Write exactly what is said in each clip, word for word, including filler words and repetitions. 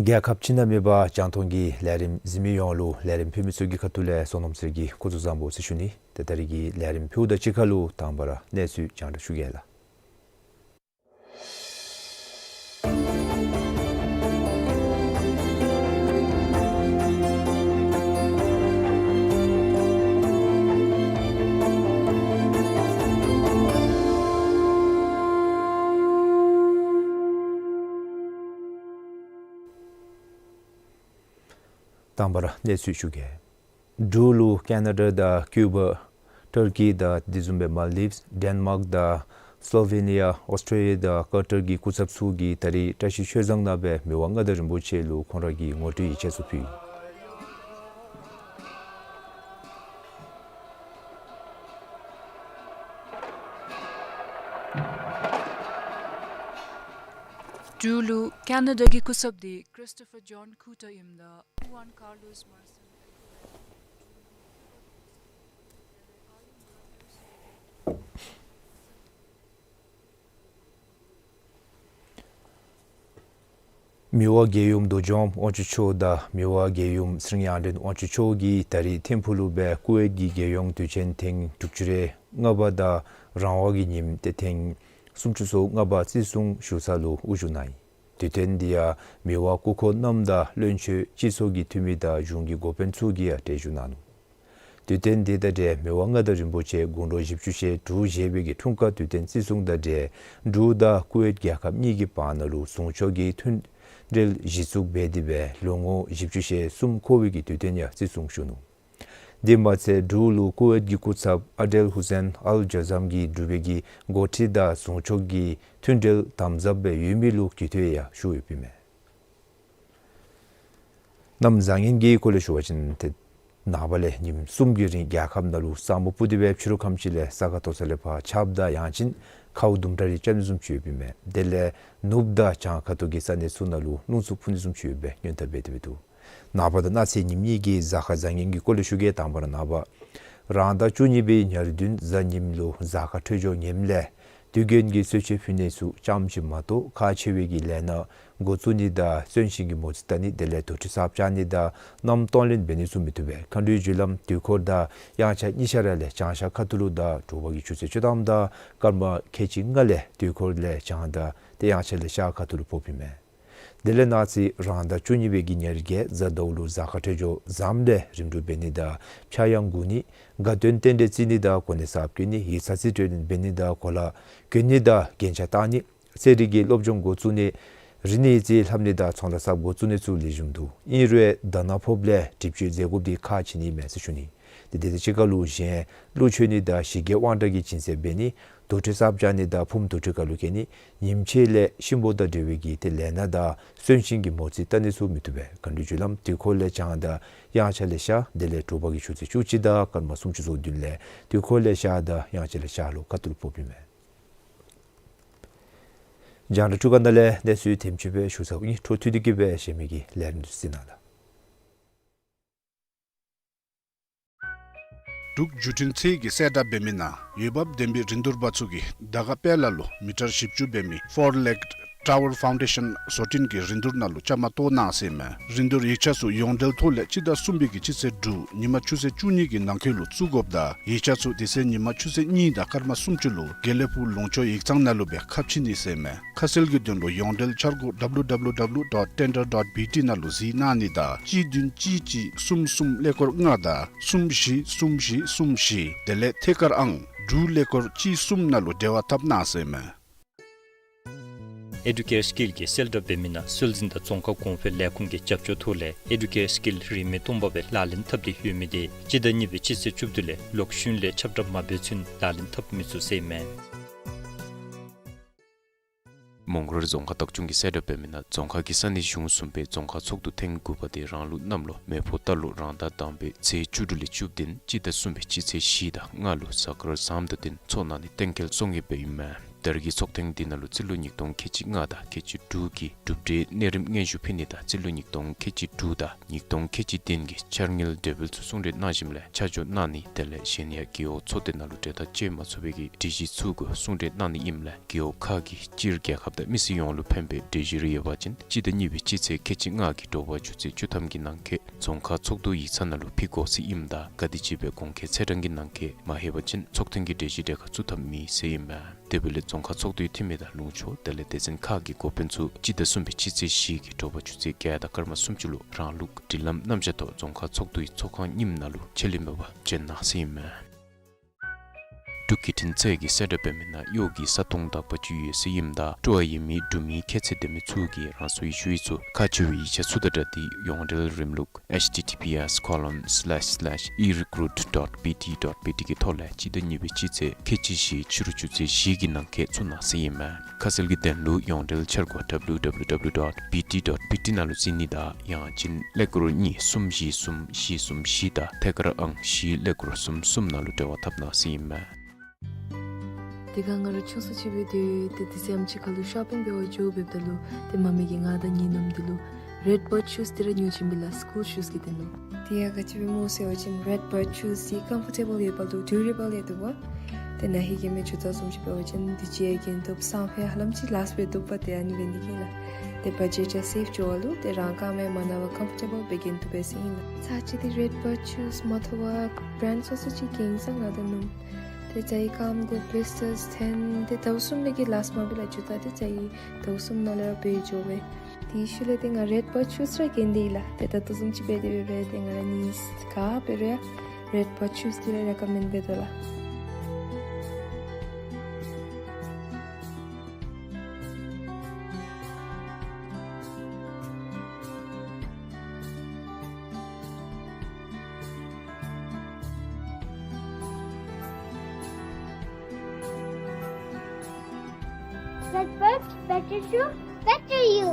རྒྱལ་ཁབ་སྤྱི་ནང་མེད་པར་རྒྱང་མཐོང་གི་ལས་རིམ་གཟིགས་མི་ཡོངས་ལུ་ལས་རིམ་ཕུལ་མི་ཚུ་གི་ཁ་ཐུག་ལས་བསོད་ནམས་ཚེ་རིང་གིས་སྐུ་གཟུགས་བཟང་པོ་ཟེར་ཞུ་ནི། ཏེ་ད་རིས་ཀྱི་ལས་རིམ་ཕུལཝ་ད་གཅིག་ཁར་ལུ་དང་པ་ར་གནས་ཚུལ་རྒྱང་བསྒྲགས་ཞུ་གེ་ལགས། དང་པ་ར་གནས་ཚུལ་ཞུ་གེ། འབྲུག་ལུ་ཀེ་ན་ཌ་དང་ཀུ་བ། ཊར་ཀི་དང་དེ་བཟུམ་སྦེ་མཱལ་ཌིབས། ཌེན་མཱརཀ་དང་སི་ལོ་ཝེ་ནི་ཡ། ཨོསི་ཊྲེ་ལི་ཡ་དང་ཀ་ཊར་གྱི་སྐུ་ཚབ་ཚུ་གིས་ད་རིས་བཀྲ་ཤིས་ཆོས་བཟང་ནང་སྦེ་མི་དབང་མངའ་བདག་རིན་པོ་ཆེ་ལུ་ཁོང་ར་གི་ངོ་སྤྲོད་ཡིག་ཆ་ཚུ་ཕུལ་ཡི། འབྲུག་ལུ་ཀེ་ན་ཌ་གི་སྐུ་ཚབ་འདི་ཀྲིས་ཊོ་ཕར་ཇོན་ཀུ་ཊར་ཨིནམ་ད་ཧུ་ཝན་ཀར་ལོས་མར་སི་མི་དབང་རྒྱལ་ཡུམ་རྡོ་རྗེ་དབང་མོ་དབང་ཕྱུག་མཆོག་དང་མི་དབང་རྒྱལ་ཡུམ་ཚེ་རིང་དབྱངས་ཅན་དབང་ཕྱུག་མཆོག་གིས་ད་རིས་ཐིམ་ཕུག་ལུ་སྦེ་ཀུ་ཝེཊ་ཀྱི་རྒྱལ་ཡོངས་དུས་ཆེན་ཐེངས་དྲུག་ཅུ་རེ་ལྔ་པ་དང་རང་དབང་གི་ཉིནམ་ཏེ་ཐེངས་སུམ་ཅུ་སོ་ལྔ་པ་བརྩི་སྲུང་ཞུ་ས་ལུ་དབུ་བཞུགས་གནང་ཡི། དུས་སྟོན་འདི་ཡང་མི་དབང་སྐུ་འཁོར་རྣམས་དང་བློན་ཆེན་སྤྱི་ཚོགས་ཀྱི་འཐུས་མི་དང་གཞུང་གི་འགོ་དཔོན་ཚུ་གིས་ཡང་གྲལ་བཞུགས་གནང་ནུག། དུས་སྟོན་འདི་དང་འབྲེལ་མི་དབང་མངའ་བདག་རིན་པོ་ཆེ་དགུང་གྲངས་བཞི་བཅུ་ཞེ་དྲུག་བཞེས་པའི་གི་འཁྲུངས་སྐར་དུས་སྟོན་བརྩི་སྲུང་དང་འབྲེལ་འབྲུག་དང་ཀུ་ཝེཊ་རྒྱལ་ཁབ་གཉིས་ཀྱི་བར་ན་ལུ་ཟུང་ཕྱོགས་ཀྱི་མཐུན་འབྲེལ་གཞི་བཙུགས་འབད་དེ་སྦེ་ལོ་ངོ་བཞི་བཅུ་ཞེ་གསུམ་འཁོར་བའི་གི་དུས་སྟོན་ཡང་བརྩི་སྲུང་ཞུ་ནུག། དེ་མ་ཚད་འབྲུག་ལུ་ཀུ་ཝེཊ་ཀྱི་སྐུ་ཚབ་ཨ་ཌེལ་ཧུ་སེན་ཨལ་ཇ་ཟམ་གྱིས་འབྲུག་པའི་གི་འགོ་ཁྲིད་དང་ཟུང་ཕྱོགས་ཀྱི་མཐུན་འབྲེལ་དམ་ཟབ་སྦེ་ཡོད་མི་ལུ་གུས་བཏུད་ཡང་ཞུ་ཡོདཔ་ཨིན་མས། གནམ་བཟང་ངན་གྱི་སྐོར་ལས་ཞུ་བ་ཅིན་ཏེ་ནངས་པ་ལས་ཉིནམ་གསུམ་གྱི་རིང་རྒྱལ་ཁབ་ནང་ལུ་ས་སྨུག་སྤུབས་ཏེ་སྦེ་ཕྱི་རུ་ཁམས་ཅིག་ལས་ས་ཁ་མཐོ་ས་ལས་ཕར་ཆརཔ་དང་ཡང་ཅིན་ཁཝ་དུམ་གྲ་རེ་རྐྱབ་ནི་བཟུམ་ཅིག་ཡོདཔ་ཨིན་མས། དེ་ལས་ནུབ་དང་བྱང་ཁ་ཐུག་གི་ས་གནས་ཚུ་ནང་ལུ་རླུང་འཚུབ་འཕུ་ནི་བཟུམ་ཅིག་ཡོད་པའི་སྔོན་བརྡ་འབད་དེ་སྦེ་འདུག། ནངས་པ་དང་གནངས་ཚེ་ཉིནམ་གཉིས་ཀྱི་གཟའ་སྐར་བཟང་ངན་གྱི་སྐོར་ལས་ཞུ་གེ། དང་པ་ར་ནངས་པ་རང་ཟླ་བཅུ་གཉིས་པའི་ཉེར་བདུན་གཟའ་ཉིམ་ལུ་གཟའ་སྐར་འཕྲོད་སྦྱོར་ངནམ་ལས་དུས་རྒྱུན་གྱི་གསོལ་མཆོད་ཕུལ་ནི་ཚུ་ཙམ་ཅིག་མ་གཏོགས་ཁག་ཆེ་བའི་གི་ལས་སྣ་འགོ་བཙུགས་ནི་དང་གསོན་གཤིན་གྱི་མོ་རྩིས་བལྟ་ནི་དེ་ལས་དུར་ཁྲོད་གསརཔ་རྐྱབ་ནི་དང་གནམ་གཏོང་ལེན་འབད་ནི་ཚུ་མི་བཏུབ་པས། མཁའ་འགྲོའི་རྒྱུ་ལམ་དུས་འཁོར་དང་དབྱངས་འཆར་གཉིས་ཆ་ར་ལས་བྱང་ཤར་ཁ་ཐུག་ལུ་དང་དྲོ་པ་གི་ཆུ་ཚོད་བཅུ་ཐམ་དང་སྐར་མ་ཁལ་གཅིག་ལྔ་ལས་དུས་འཁོར་ལས་བྱང་དང་ཏེ་དབྱངས་འཆར་ལས་ཤར་ཁ་ཐུག་ལུ་ཕོགཔ་ཨིན་མས། དེ་ལས་གནངས་ཚེ་རང་ཟླ་བཅུ་གཉིས་པའི་གི་ཉེར་བརྒྱད་གཟའ་ཟླཝ་ལུ་གཟའ་སྐར་འཕྲོད་སྦྱོར་བཟངམ་ལས་རིམ་གྲོ་འབད་ནི་དང་ཕྱྭ་གཡང་འགུགས་ནི་དགའ་སྟོན་རྟེན་འབྲེལ་བརྩི་ནི་དང་གོ་གནས་གསརཔ་བསྐོ་ནི་ཡིག་ཚང་རྩིས་སྤྲོད་ལེན་འབད་ནི་དང་གོ་ལ་གྱོན་ནི་དང་རྒྱན་ཆ་བཏགས་ནི་ཚན་རིག་གི་སློབ་སྦྱོང་འགོ་བཙུགས་ནི་རིག་གནས་རྩིས་ལྷབ་ནི་དང་ཚོང་ལཱ་གསརཔ་འགོ་བཙུགས་ནི་ཚུ་ལེགས་ཤོམ་འདུག། ཨིན་རུང་ཟླ་ནག་ཕོགཔ་ལས་གྲིབ་བཅུད་བཟོ་དགོཔ་འདི་ཁག་ཆེ་ནི་མས་ཟེར་ཞུ་ནི། དེ་དང་གཅིག་ཁར་ལུ་གཞན་ཀླུ་མཆོད་ནི་དང་ཞི་རྒྱས་དབང་དྲག་གི་སྦྱིན་སྲེག་འབད་ནི། དུར་ཁྲོད་གསརཔ་རྐྱབ་ནི་དང་ཕུངམ་དུར་ཁྲོད་ཁར་ལུ་བསྐྱལ་ནི། ཉིནམ་ཕྱེད་ལས་གཤིན་པོ་དང་འབྲེལ་བའི་གི་ཏེ་ལས་སྣ་དང་གསོན་གཤིན་གྱི་མོ་རྩིས་བལྟ་ནི་ཚུ་མི་བཏུབ་པས། ག་འདྲ་བརྒྱུད་ལམ་དུས་འཁོར་ལས་བྱང་དང་དབྱངས་འཆར་ལས་ཤར་དེ་ལས་དྲོ་པ་གི་ཆུ་ཚོད་བཅུ་གཅིག་དང་སྐར་མ་སུམ་ཅུ་སོ་བདུན་ལས་དུས་འཁོར་ལས་ཤར་དང་དབྱངས་འཆར་ལས་ཤར་ལུ་ཁ་ཐུག་ཕོགཔ་ཨིན་མས། རྒྱང་བསྒྲགས་འཕྲུལ་ཁང་ནང་ལས་གནས་ཚུལ་དེམ་ཅིག་སྦེ་ཞུ་ཚརཝ་ཨིན། འཕྲོ་མཐུད་དེ་གི་སྦེ་གཞན་མི་གི་ལས་རིམ་ཚུ་གཟིགས་གནང་ལགས། འབྲུག་བརྒྱུད་འཕྲིན་ཚད་ཀྱིས་གསལ་བསྒྲགས་འབད་མི་ནང་འོས་འབབ་ལྡན་པའི་རིན་བསྡུར་པ་ཚུ་གིས་དར་དཀར་དཔལ་ལ་ལུ་མི་ཊར་བཞི་བཅུ་འབད་མི་Four Leg Tower Foundation བཟོ་སྐྲུན་གྱི་རིན་བསྡུར་ནང་ལུ་བཅའ་མར་གཏོགས་གནང་ཟེར་ཨིན་མས། རིན་བསྡུར་ཡིག་ཆ་ཚུ་ཡོངས་འབྲེལ་ཐོག་ལས་སྤྱི་ཟླ་གསུམ་པའི་གི་སྤྱི་ཚེས་དྲུག་ཉིན་མ་ཆུ་ཚོད་བཅུ་གཉིས་ཀྱི་ནང་འཁོད་ལུ་བཙུགས་དགོཔ་དང་ཡིག་ཆ་ཚུ་དེ་ཚེ་ཉིན་མ་ཆུ་ཚོད་གཉིས་དང་སྐར་མ་སུམ་ཅུ་ལུ་དགེ་ལེགས་ཕུག་ལུང་ཕྱོགས་ཡིག་ཚང་ནང་ལུ་སྦེ་ཁ་ཕྱེ་ནི་ཟེར་ཨིན་མས། ཁ་གསལ་གྱི་དོན་ལུ་ཡོངས་འབྲེལ་འཆར་སྒོ་W W W dot tender dot B T ནང་ལུ་གཟིགས་གནང་ནི་དང་གཅིག་བདུན་གཅིག་གཅིག་གསུམ་གསུམ་ཀླད་ཀོར་ལྔ་དང་གསུམ་བཞི་གསུམ་བཞི་གསུམ་བཞི་དེ་ལས་ཐད་ཀར་ཨང་དྲུག་ཀླད་ཀོར་གཅིག་གསུམ་ནང་ལུ་འབྲེལ་བ་འཐབ་གནང་ཟེར་ཨིན་མས། Educare Skill གིས་གསལ་བསྒྲགས་འབད་མི་ནང་སྲོལ་འཛིན་དང་རྫོང་ཁ་གོང་འཕེལ་ལས་ཁུངས་ཀྱི་རྒྱབ་སྐྱོར་ཐོག་ལས་Educare Skill རིན་མེད་སྟོང་པ་སྦེ་ལག་ལེན་འཐབ་སྟེ་ཡོད་མི་དེ་སྤྱི་ཟླ་གཉིས་པའི་སྤྱི་ཚེས་བཅུ་བདུན་ལས་ལོག་གཞུང་ལས་ཁྱབ་བསྒྲགས་མ་འབད་ཚུན་ལག་ལེན་འཐབ་མི་ཚུགས་ཟེར་ཨིན་མས། མོང་སྒར་རྫོང་ཁག་བདག་སྐྱོང་གིས་གསལ་བསྒྲགས་འབད་མི་ནང་རྫོང་ཁག་གི་ས་གནས་གཞུང་གསུམ་པའི་རྫོང་ཁག་ཚོགས་འདུ་ཐེངས་དགུ་པ་དེ་རང་ལུགས་གནམ་ལོ་མེ་ཕོ་རྟ་ལོ་རང་ཟླ་དང་པའི་ཚེས་བཅུ་དྲུག་ལས་བཅུ་བདུན་སྤྱི་ཟླ་གསུམ་པའི་སྤྱི་ཚེས་བཞི་དང་ལྔ་ལུ་གཟའ་སྐར་བཟང་དང་ལྡན་ཚོགས་གནང་ནི་གཏན་འཁེལ་སོང་ཡོདཔ་ཨིན་མས། ད་རེས་ཀྱི་ཚོགས་ཐེངས་འདི་ནང་ལུ་རྩིས་ལོ་ཉིས་སྟོང་ཁལ་གཅིག་ལྔ་དང་ཁལ་གཅིག་དྲུག་གི་གྲུབ་འབྲས་གནས་རིམ་སྙན་ཞུ་ཕུལ་ནི་དང་རྩིས་ལོ་ཉིས་སྟོང་ཁལ་གཅིག་དྲུག་དང་ཉིས་སྟོང་ཁལ་གཅིག་བདུན་གྱི་འཆར་དངུལ་གྲོས་འབུལ་ཚུ་གསུང་གྲོས་གནང་ཞིནམ་ལས་ཆ་འཇོག་གནང་ནི་དེ་ལས་གཞན་ཡང་རྒེད་འོག་ཚོགས་སྡེ་ནང་ལུ་གྲོས་ཐག་བཅད་མ་ཚུགས་པའི་གི་སྒྲིག་གཞི་ཚུ་གུ་གསུང་གྲོས་གནང་ནི་ཨིནམ་ལས་རྒེད་འོག་ཁག་གིས་སྤྱིར་རྒྱལ་ཁབ་དང་མི་སེར་ཡོངས་ལུ་ཕན་པའི་གྲོས་གཞི་རེ་ཡོད་པ་ཅིན་སྤྱི་ཟླ་གཉིས་པའི་སྤྱི་ཚེས་ཁལ་གཅིག་ལྔ་གི་དྲོ་པ་ཆུ་ཚོད་བཅུ་ཐམ་གྱི་ནང་འཁོད་རྫོང་ཁག་ཚོགས་འདུ་ཡིག་ཚང་ནང་ལུ་ཕུལ་དགོ་ཟེར་ཨིནམ་ད་ག་དེམ་ཅིག་སྦེ་གོང་འཁོད་ཚེས་གྲངས་ཀྱི་ནང་འཁོད་མ་ལྷོད་པ་ཅིན་ཚོགས་ཐེངས་ཀྱི་གྲོས་གཞི་གྲལ་ཁར་ཚུད་ཐབས་མེད་ཟེར་ཨིན་མས། དེ་འབདཝ་ལས་རྫོང་ཁག་ཚོགས་འདུའི་འཐུས་མི་དང་ལུང་ཕྱོགས་དེ་ལས་སྡེ་ཚན་ཁག་གི་འགོ་དཔོན་ཚུ་སྤྱི་ཟླ་གསུམ་པའི་སྤྱི་ཚེས་བཞི་གི་དྲོ་པ་ཆུ་ཚོད་བརྒྱད་དང་སྐར་མ་སུམ་ཅུ་ལུ་རང་ལུགས་སྒྲིག་ལམ་རྣམ་གཞག་ཐོག་རྫོང་ཁག་ཚོགས་འདུའི་ཚོགས་ཁང་རྙིངམ་ནང་ལུ་ཆད་ལུས་མེད་པར་འབྱོན་གནང་ཟེར་ཨིན་མས། འབྲུག་བརྒྱུད་འཕྲིན་ཚད་ཀྱིས་གསལ་བསྒྲགས་འབད་མི་ནང་གཡོག་གི་ས་སྟོང་དག་པ་ཅིག་ཡོད་ཟེར་ཨིནམ་ད་སྤྲོ་བ་ཡོད་མི་འབྲུག་མི་ཁྱད་ཚད་ལྡན་མི་ཚུ་གིས་རང་སོའི་ཞུ་ཡིག་ཚུ་ཁག་ཆེ་བའི་ཡིག་ཆ་ཚུ་དང་སྦྲགས་ཏེ་ཡོངས་འབྲེལ་རིམ་ལུགས་H T T P S colon slash slash e recruit dot B T dot B T གི་ཐོག་ལས་སྤྱི་ཟླ་གཉིས་པའི་སྤྱི་ཚེས་ཁལ་གཅིག་བཞི་ཕྱི་རུ་ཆུ་ཚོད་བཞི་གི་ནང་འཁོད་ཚུད་གནང་ཟེར་ཨིན་མས། ཁ་གསལ་གྱི་དོན་ལུ་ཡོངས་འབྲེལ་འཆར་སྒོ་W W W dot B T dot B T ནང་ལུ་གཟིགས་ནི་དང་ཡང་ཅིན་ཀླད་ཀོར་གཉིས་གསུམ་བཞི་གསུམ་བཞི་གསུམ་བཞི་དང་ཐད་ཀར་ཨང་བཞི་ཀླད་ཀོར་གསུམ་གསུམ་ནང་ལུ་འབྲེལ་བ་འཐབ་གནང་ཟེར་ཨིན་མས། དེ་སྒང་ང་ར་ཆུང་སུ་ཅིག་འབད་དེ་ཏེ་དེ་ཚེ་ཨམ་ཅིག་ཁ་ལུ་ཤོ་པིང་འབད་བར་འགྱོ་འབདཝ་ད་ལུ་ཏེ་མ་མི་གིས་ང་དང་ངེའི་ནུམོ་འདི་ལུ་རེཌ་བརཌ་ཤུསི་འདི་ར་ཉོ་བྱིན་པས་ལགས། སི་ཀུལ་ཤུསི་གི་དོན་ལུ། དེ་ཡང་ག་ཅི་སྦེ་སྨོ་ཟེར་བ་ཅིན་རེཌ་བརཌ་ཤུསི་འདི་ཀམ་ཕོར་ཊེ་བཱལ་ཡོདཔ་ད་ལུ་ཌུ་རེ་བཱལ་ཡང་འདུག་པ། ཏེ་ན་ཧིང་གི་མི་ཇུ་ཏ་བཟུམ་ཅིག་འབད་བ་ཅིན་དུས་ཅི་ཡང་གྱོན་བཏུབ། སང་ཕོད་ཧ་ལམ་ཅིག་ལཱསིཊ་འབད་བཏུབ་པ། ཏེ་ཨ་ནི་འབད་ནི་དེ་གིས་ལགས། ཏེ་བ་ཇེཊ་ཡང་སེབ་འགྱོ་བ་ལུ་ཏེ་རང་རྐངམ་ཡང་མ་ན་བར་ཀམ་ཕོར་ཊེ་བཱལ་སྦེ་གྱོན་བཏུབ་པས་ཟེར་ཨིན་ལགས། ཚར་ཅིག་འདི་རེཌ་བརཌ་ཤུསི་མ་ཐོབ་པར་བརེནཌ་སོ་སོ་ཅིག་གྱོན་ས་ང་དང་ནུམོ། ཏེ་ཚར་རྐངམ་གུ་བི་ལིས་ཊརསི་ཐོན་ཏེ་ཟླཝ་གསུམ་ལས་བརྒལ་ལཱསིཊ་མ་འབད་ལགས། ཇུ་ཏ་འདི་ཚར་ཟླཝ་གསུམ་ནང་ལས་ར་འབད་འགྱོ་བས། དེའི་ཤུལ་ལས་ཏེ་ང་རེཌ་བརཌ་ཤུསི་ར་གྱོན་ཏེ་ཡོད་ལགས། ཏེ་ད་ལྟོ་བཟུམ་ཅིག་འབད་དེ་འབད་རུང་ཏེ་ང་ར་གཉིས་ག་འབད་རུང་ཡང་རེཌ་བརཌ་ཤུསི་འདི་ར་རེ་ཀོ་མེནཌ་འབད་དོ་ལགས། Red Bird, better shoe, better you.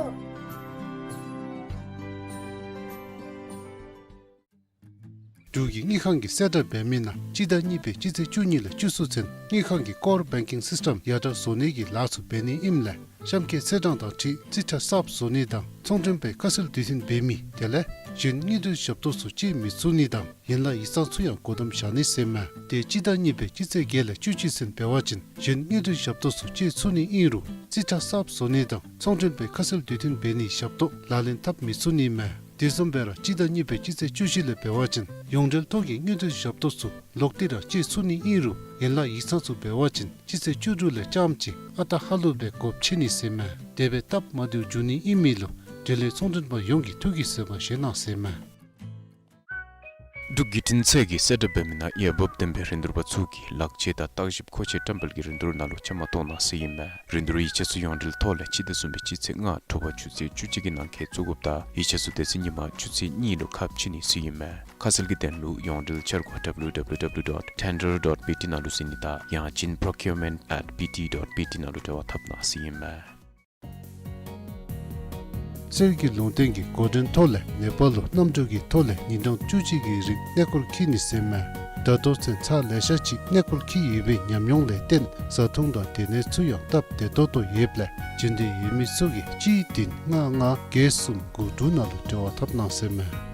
འབྲུག་གི་དངུལ་ཁང་གིས་གསལ་བསྒྲགས་འབད་མི་ནང་སྤྱི་ཟླ་གཉིས་པའི་སྤྱི་ཚེས་བཅུ་གཉིས་ལས་བཅུ་གསུམ་ཚུན་དངུལ་ཁང་གི་ཀོར་བེང་ཀིང་སིསི་ཊེམ་ཡར་དྲག་བཟོ་ནི་གི་ལཱ་ཚུ་འབད་ནི་ཨིནམ་ལས་གཤམ་འཁོད་ཚེས་གྲངས་དང་འཁྲིལ་རྩིས་ཁྲ་གསརཔ་བཟོ་ནི་དང་ཚོང་མགྲོན་པའི་ཁ་གསལ་དུས་མཐུན་འབད་མི་དེ་ལས་གཞན་དངུལ་དོན་ཞབས་ཏོག་ཚུ་སྤྱོད་མི་ཚུགས་ནི་དང་ཡན་ལག་ཡིག་ཚང་ཚུ་ཡང་སྒོ་བསྡམ་བཞག་ནི་ཟེར་མས། ཏེ་སྤྱི་ཟླ་གཉིས་པའི་སྤྱི་ཚེས་བརྒྱད་ལས་བཅུ་གཅིག་ཚུན་འབད་བ་ཅིན་གཞན་དངུལ་དོན་ཞབས་ཏོག་ཚུ་སྤྱོད་ཚུགས་ནི་ཨིན་རུང་རྩིས་ཁྲ་གསརཔ་བཟོ་ནི་དང་ཚོང་མགྲོན་པའི་ཁ་གསལ་དུས་མཐུན་འབད་ནིའི་ཞབས་ཏོག་ལག་ལེན་འཐབ་མི་ཚུགས་ནི་མས། དེ་བཟུམ་སྦེ་ར་སྤྱི་ཟླ་གཉིས་པའི་སྤྱི་ཚེས་བཅུ་བཞི་ལས་འབད་བ་ཅིན་ཡོངས་འབྲེལ་ཐོག་གི་དངུལ་དོན་ཞབས་ཏོག་ཚུ་ལོག་སྟེ་ར་སྤྱོད་ཚུགས་ནི་ཨིན་རུང་ཡན་ལག་ཡིག་ཚང་ཚུ་འབད་བ་ཅིན་སྤྱི་ཚེས་བཅུ་དྲུག་ལས་རྐྱངམ་ཅིག་ཨ་རྟག་ཧ་ལུགས་སྦེ་སྒོ་ཕྱེ་ནི་ཟེར་མས། དེ་སྦེ་སྟབས་མ་བདེཝ་འབྱུང་ནི་ཨིན་མི་ལུ་འབྲེལ་ཡོད་ཚོང་མགྲོན་པ་ཡོངས་ཀྱིས་ཐུགས་ཀྱིས་བཟོད་པ་བཞེས་གནང་ཟེར་མས། འབྲུག་བརྒྱུད་འཕྲིན་ཚད་ཀྱིས་གསལ་བསྒྲགས་འབད་མི་ནང་འོས་འབབ་ལྡན་པའི་རིན་བསྡུར་པ་ཚུ་གིས་ལག་ཆས་དང་བརྟག་ཞིབ་མཁོ་ཆས་བཀྲམ་སྤེལ་གྱི་རིན་བསྡུར་ནང་ལུ་བཅའ་མར་གཏོགས་གནང་ཟེར་ཨིན་མས། རིན་བསྡུར་ཡིག་ཆ་ཚུ་ཡོངས་འབྲེལ་ཐོག་ལས་སྤྱི་ཟླ་གསུམ་པའི་སྤྱི་ཚེས་ལྔ་དྲོ་པ་ཆུ་ཚོད་བཅུ་གཅིག་གི་ནང་འཁོད་བཙུགས་དགོཔ་དང་ཡིག་ཆ་ཚུ་དེ་ཚེ་ཉིན་མ་ཆུ་ཚོད་གཉིས་ལུ་ཁ་ཕྱེ་ནི་ཟེར་ཨིན་མས། ཁ་གསལ་གྱི་དོན་ལུ་ཡོངས་འབྲེལ་འཆར་སྒོ་W W W dot tender dot B T ནང་ལུ་གཟིགས་ནི་དང་ཡང་ཅིན་procurement at B T dot B T ནང་ལུ་འབྲེལ་བ་འཐབ་གནང་ཟེར་ཨིན་མས། གསེར་གྱི་ལུང་བསྟན་གྱི་འགོ་འདྲེན་ཐོག་ལས་ནེ་པཱལ་ལུ་གནམ་གྲུ་གི་ཐོག་ལས་ཉིན་གྲངས་བཅུ་གཅིག་གི་རིང་གནས་སྐོར་འཁྱིད་ནི་ཟེར་མས། ད་ལྟོ་ཚུན་ཚར་ལེ་ཤ་ཅིག་གནས་སྐོར་འཁྱིད་ཡོད་པའི་ཉམས་མྱོང་ལས་བརྟེན་བཟའ་འཐུང་དང་སྡོད་གནས་ཚུ་ཡང་སྟབས་བདེ་ཏོག་ཏོ་ཡོདཔ་ལས་འབྱོན་འདོད་ཡོད་མི་ཚུ་གིས་གཅིག་བདུན་ལྔ་ལྔ་བརྒྱད་གསུམ་དགུ་དྲུག་ནང་ལུ་འབྲེལ་བ་འཐབ་གནང་ཟེར་མས།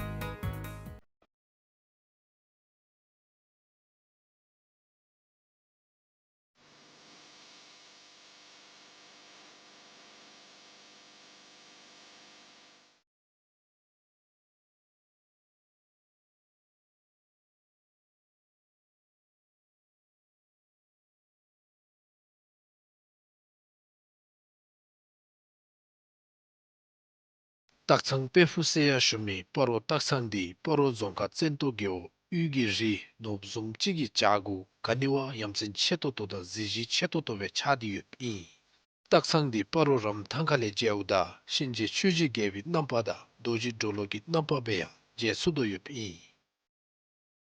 སྟག་ཚང་དཔལ་ཕུག་ཟེར་ཡང་ཞུ་མི་སྤ་རོ་སྟག་ཚང་འདི་སྤ་རོ་རྫོང་ཁག་བཙན་ཏོ་རྒེད་འོག་དབུས་ཀྱི་རི་ནོར་བུ་བཟུམ་ཅིག་གི་བྱག་གུ་ག་ནི་བ་ཡ་མཚན་ཆེ་ཏོག་ཏོ་དང་གཟི་བརྗིད་ཆེ་ཏོག་ཏོ་སྦེ་ཆགས་ཏེ་ཡོདཔ་ཨིན། སྟག་ཚང་འདི་སྤ་རོ་རམ་ཐང་ཁ་ལས་མཇལཝ་ད་གཤིན་རྗེ་ཆོས་རྗེ་རྒྱལ་པོའི་རྣམ་པ་དང་རྡོ་རྗེ་གྲོ་ལོད་ཀྱི་རྣམ་པ་སྦེ་ཡང་མཇལ་ཚུགས་དོ་ཡོདཔ་ཨིན།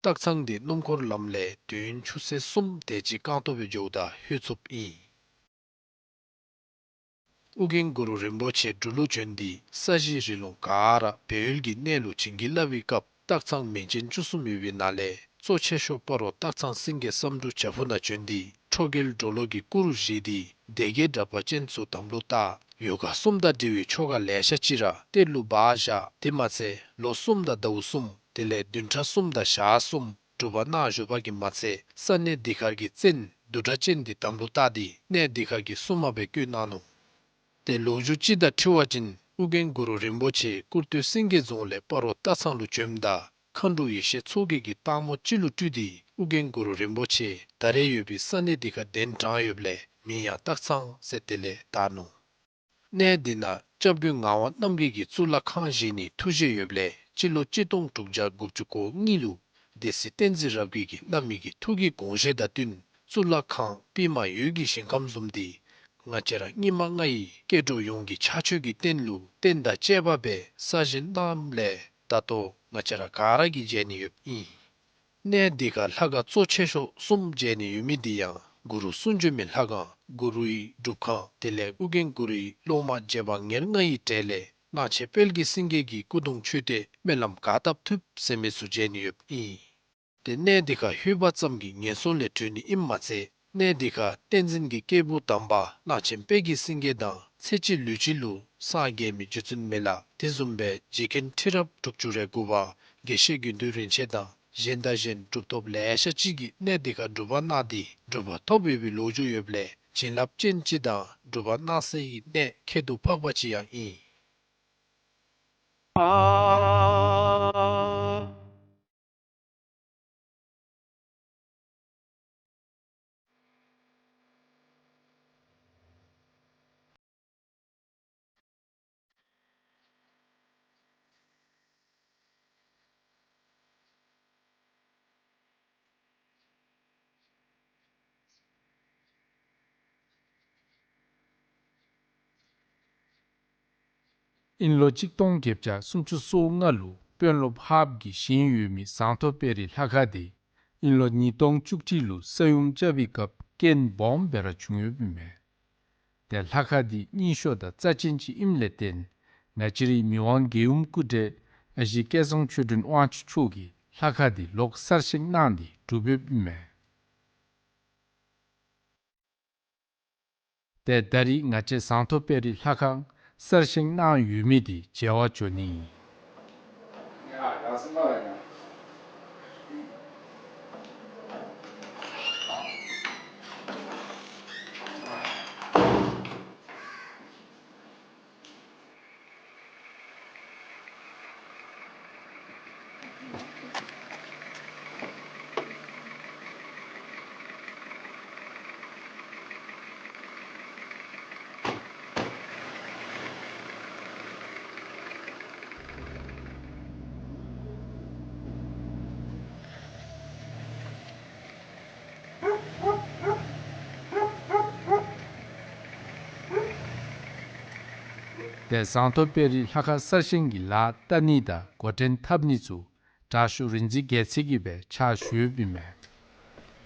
སྟག་ཚང་འདི་སྣུམ་འཁོར་ལམ་ལས་དུས་ཡུན་ཆུ་ཚོད་གསུམ་དེ་ཅིག་རྐང་སྟོང་སྦེ་འགྱོཝ་ད་ལྷོད་ཚུགསཔ་ཨིན། ཨོ་རྒྱན་གུ་རུ་རིན་པོ་ཆེ་འབྲུག་ལུ་བྱོན་ཏེ་ས་གཞི་རི་ལུང་ག་ར་སྦས་ཡུལ་གྱི་གནས་ལུ་བྱིན་གྱིས་བརླབས་པའི་སྐབས་སྟག་ཚང་མིང་ཅན་བཅུ་གསུམ་ཡོད་པའི་ནང་ལས་གཙོ་ཆེ་ཤོས་སྤ་རོ་སྟག་ཚང་སེང་གེ་བསམ་འགྲུབ་བྱག་ཕུག་ནང་བྱོན་ཏེ་ཁྲོ་རྒྱལ་གྲོ་ལོད་ཀྱི་སྐུ་རུ་བཞེངས་ཏེ་སྡེ་བརྒྱད་དྲེགས་པ་ཅན་ཚུ་དམ་ལུ་བཏགས། ཡོ་ག་གསུམ་དང་འབྲེལ་བའི་ཆོ་ག་ལེ་ཤ་ཅིག་ར་གཏེར་ལུ་སྦ་བཞག། དེ་མ་ཚད་ལོ་གསུམ་དང་ཟླཝ་གསུམ་དེ་ལས་བདུན་ཕྲག་གསུམ་དང་ཞག་གསུམ་སྒྲུབ་པ་གནང་བཞུགས་པ་གིས་མ་ཚད་ས་གནས་འདི་ཁར་གྱི་བཙན་བདུད་དྲེགས་ཅན་འདི་དམ་ལུ་བཏགས་ཏེ་གནས་འདི་ཁར་གྱི་སྲུང་མ་སྦེ་བསྐོས་གནང་ནུག། ཏེ་ལོ་རྒྱུས་ཅིག་དང་འཁྲིལ་བ་ཅིན་ཨོ་རྒྱན་གུ་རུ་རིན་པོ་ཆེ་སྐུར་སྟོད་སེང་གེ་རྫོང་ལས་སྤ་རོ་སྟག་ཚང་ལུ་བྱོནམ་ད་མཁའ་འགྲོ་ཡེ་ཤེས་མཚོ་རྒྱལ་གྱིས་སྟག་མོ་ཅིག་ལུ་སྤྲུལ་ཏེ་ཨོ་རྒྱན་གུ་རུ་རིན་པོ་ཆེ་ད་རེས་ཡོད་པའི་ས་གནས་འདི་ཁར་གདན་དྲངས་ཡོདཔ་ལས་མིང་ཡང་སྟག་ཚང་ཟེར་དེ་ལས་བཏགས་ནུག། གནས་འདི་ནང་སྐྱབས་མགོན་ངག་དབང་རྣམ་རྒྱལ་གྱིས་གཙུག་ལག་ཁང་བཞེངས་ནིའི་ཐུགས་བཞེད་ཡོདཔ་ལས་སྤྱི་ལོ་གཅིག་སྟོང་དྲུག་བརྒྱ་དགུ་བཅུ་གོ་གཉིས་ལུ་སྡེ་སྲིད་བསྟན་འཛིན་རབ་རྒྱས་ཀྱིས་བླ་མའི་གི་ཐུགས་ཀྱི་དགོངས་བཞེད་དང་བསྟུན་གཙུག་ལག་ཁང་པདྨ་འོད་ཀྱི་ཞིང་ཁམས་བཟུམ་འདི་ང་བཅས་ར་སྙིགས་མ་ལྔ་ཡི་སྐྱེ་འགྲོ་ཡོངས་ཀྱི་ཕྱག་མཆོད་ཀྱི་རྟེན་ལུ་རྟེན་དང་བཅས་པ་སྦེ་གསར་བཞེངས་གནངམ་ལས་ད་ལྟོ་ང་བཅས་ར་ག་ར་གིས་མཇལ་ནི་ཡོདཔ་ཨིན། གནས་འདི་ཁར་ལྷ་ཁང་གཙོ་ཆེ་ཤོས་གསུམ་མཇལ་ནི་ཡོད་མི་འདི་ཡང་གུ་རུ་གསུང་བྱོན་མའི་ལྷ་ཁང་གུ་རུའི་སྒྲུབ་ཁང་དེ་ལས་ཨོ་རྒྱན་གུ་རུའི་སློབ་མ་རྗེ་འབངས་ཉེར་ལྔ་ཡི་གྲས་ལས་གླང་ཆེན་དཔལ་གྱི་སེང་གེ་གི་སྐུ་གདུང་མཆོད་རྟེན་སྨོན་ལམ་ག་བཏབ་ཐུབ་ཟེར་མི་ཚུ་མཇལ་ནི་ཡོདཔ་ཨིན། ཏེ་གནས་འདི་ཁར་ལྷོད་པ་ཙམ་གྱིས་ངན་སོང་ལས་གྲོལ་ནི་ཨིནམ་མ་ཚད་གནས་འདི་ཁར་བསྟན་འཛིན་གྱི་སྐྱེས་བུ་དམ་པ་གླང་ཆེན་དཔལ་གྱི་སེང་གེ་དང་ཚེ་གཅིག་ལུས་གཅིག་ལུ་སངས་རྒྱས་མི་རྗེ་བཙུན་མི་ལ་དེ་བཟུམ་སྦེ་རྗེ་མཁན་ཁྲི་རབས་དྲུག་ཅུ་རེ་དགུ་པ་དགེ་བཤེས་དགེ་འདུན་རིན་ཆེན་དང་གཞན་དང་གཞན་གྲུབ་ཐོབ་ལེ་ཤ་ཅིག་གིས་གནས་འདི་ཁར་སྒྲུབ་པ་གནང་སྟེ་གྲུབ་པ་ཐོབ་ཡོད་པའི་ལོ་རྒྱུས་ཡོདཔ་ལས་བྱིན་རླབས་ཅན་ཅིག་དང་སྒྲུབ་པ་གནང་སའི་གནས་ཁྱད་དུ་འཕགས་པ་ཅིག་ཡང་ཨིན། ཨིན་ལོ་གཅིག་སྟོང་བརྒྱད་བརྒྱ་སུམ་ཅུ་སོ་ལྔ་ལུ་དཔོན་སློབ་ཧཱཔ་གིས་བཞེངས་ཡོད་མི་ཟངས་མདོག་དཔལ་རི་ལྷ་ཁང་འདི་ཨིན་ལོ་ཉིས་སྟོང་བཅུ་གཅིག་ལུ་ས་ཡོམ་རྐྱབ་པའི་སྐབས་རྐྱེན་སྦོམ་སྦེ་ར་བྱུང་ཡོདཔ་ཨིན་མས། ཏེ་ལྷ་ཁང་འདི་རྙིང་ཤོས་དང་རྩ་ཅན་ཅིག་ཨིནམ་ལས་བརྟེན་ང་བཅས་རའི་མི་དབང་རྒྱལ་ཡུམ་སྐུ་བགྲེས་ཨ་ཞེ་སྐལ་བཟང་ཆོས་སྒྲོན་དབང་ཕྱུག་མཆོག་གིས་ལྷ་ཁང་འདི་ལོག་གསར་བཞེངས་གནང་སྟེ་གྲུབ་ཡོདཔ་ཨིན་མས། ཏེ་ད་རིས་ང་བཅས་ཟངས་མདོག་དཔལ་རི་ལྷ་ཁང་གསར་བཞེངས་གནང་ཡོད་མི་འདི་མཇལ་བར་འགྱོ་ནི་ཨིན། ཏེ་ཟངས་མདོག་དཔལ་རི་ལྷ་ཁང་གསར་བཞེངས་ཀྱི་ལཱ་ལྟ་ནི་དང་འགོ་འདྲེན་འཐབ་ནི་ཚུ་དྲག་ཤོས་རིག་འཛིན་རྒྱལ་མཚན་གྱིས་སྦེ་ཕྱག་ཞུ་ཡོདཔ་ཨིན་མས།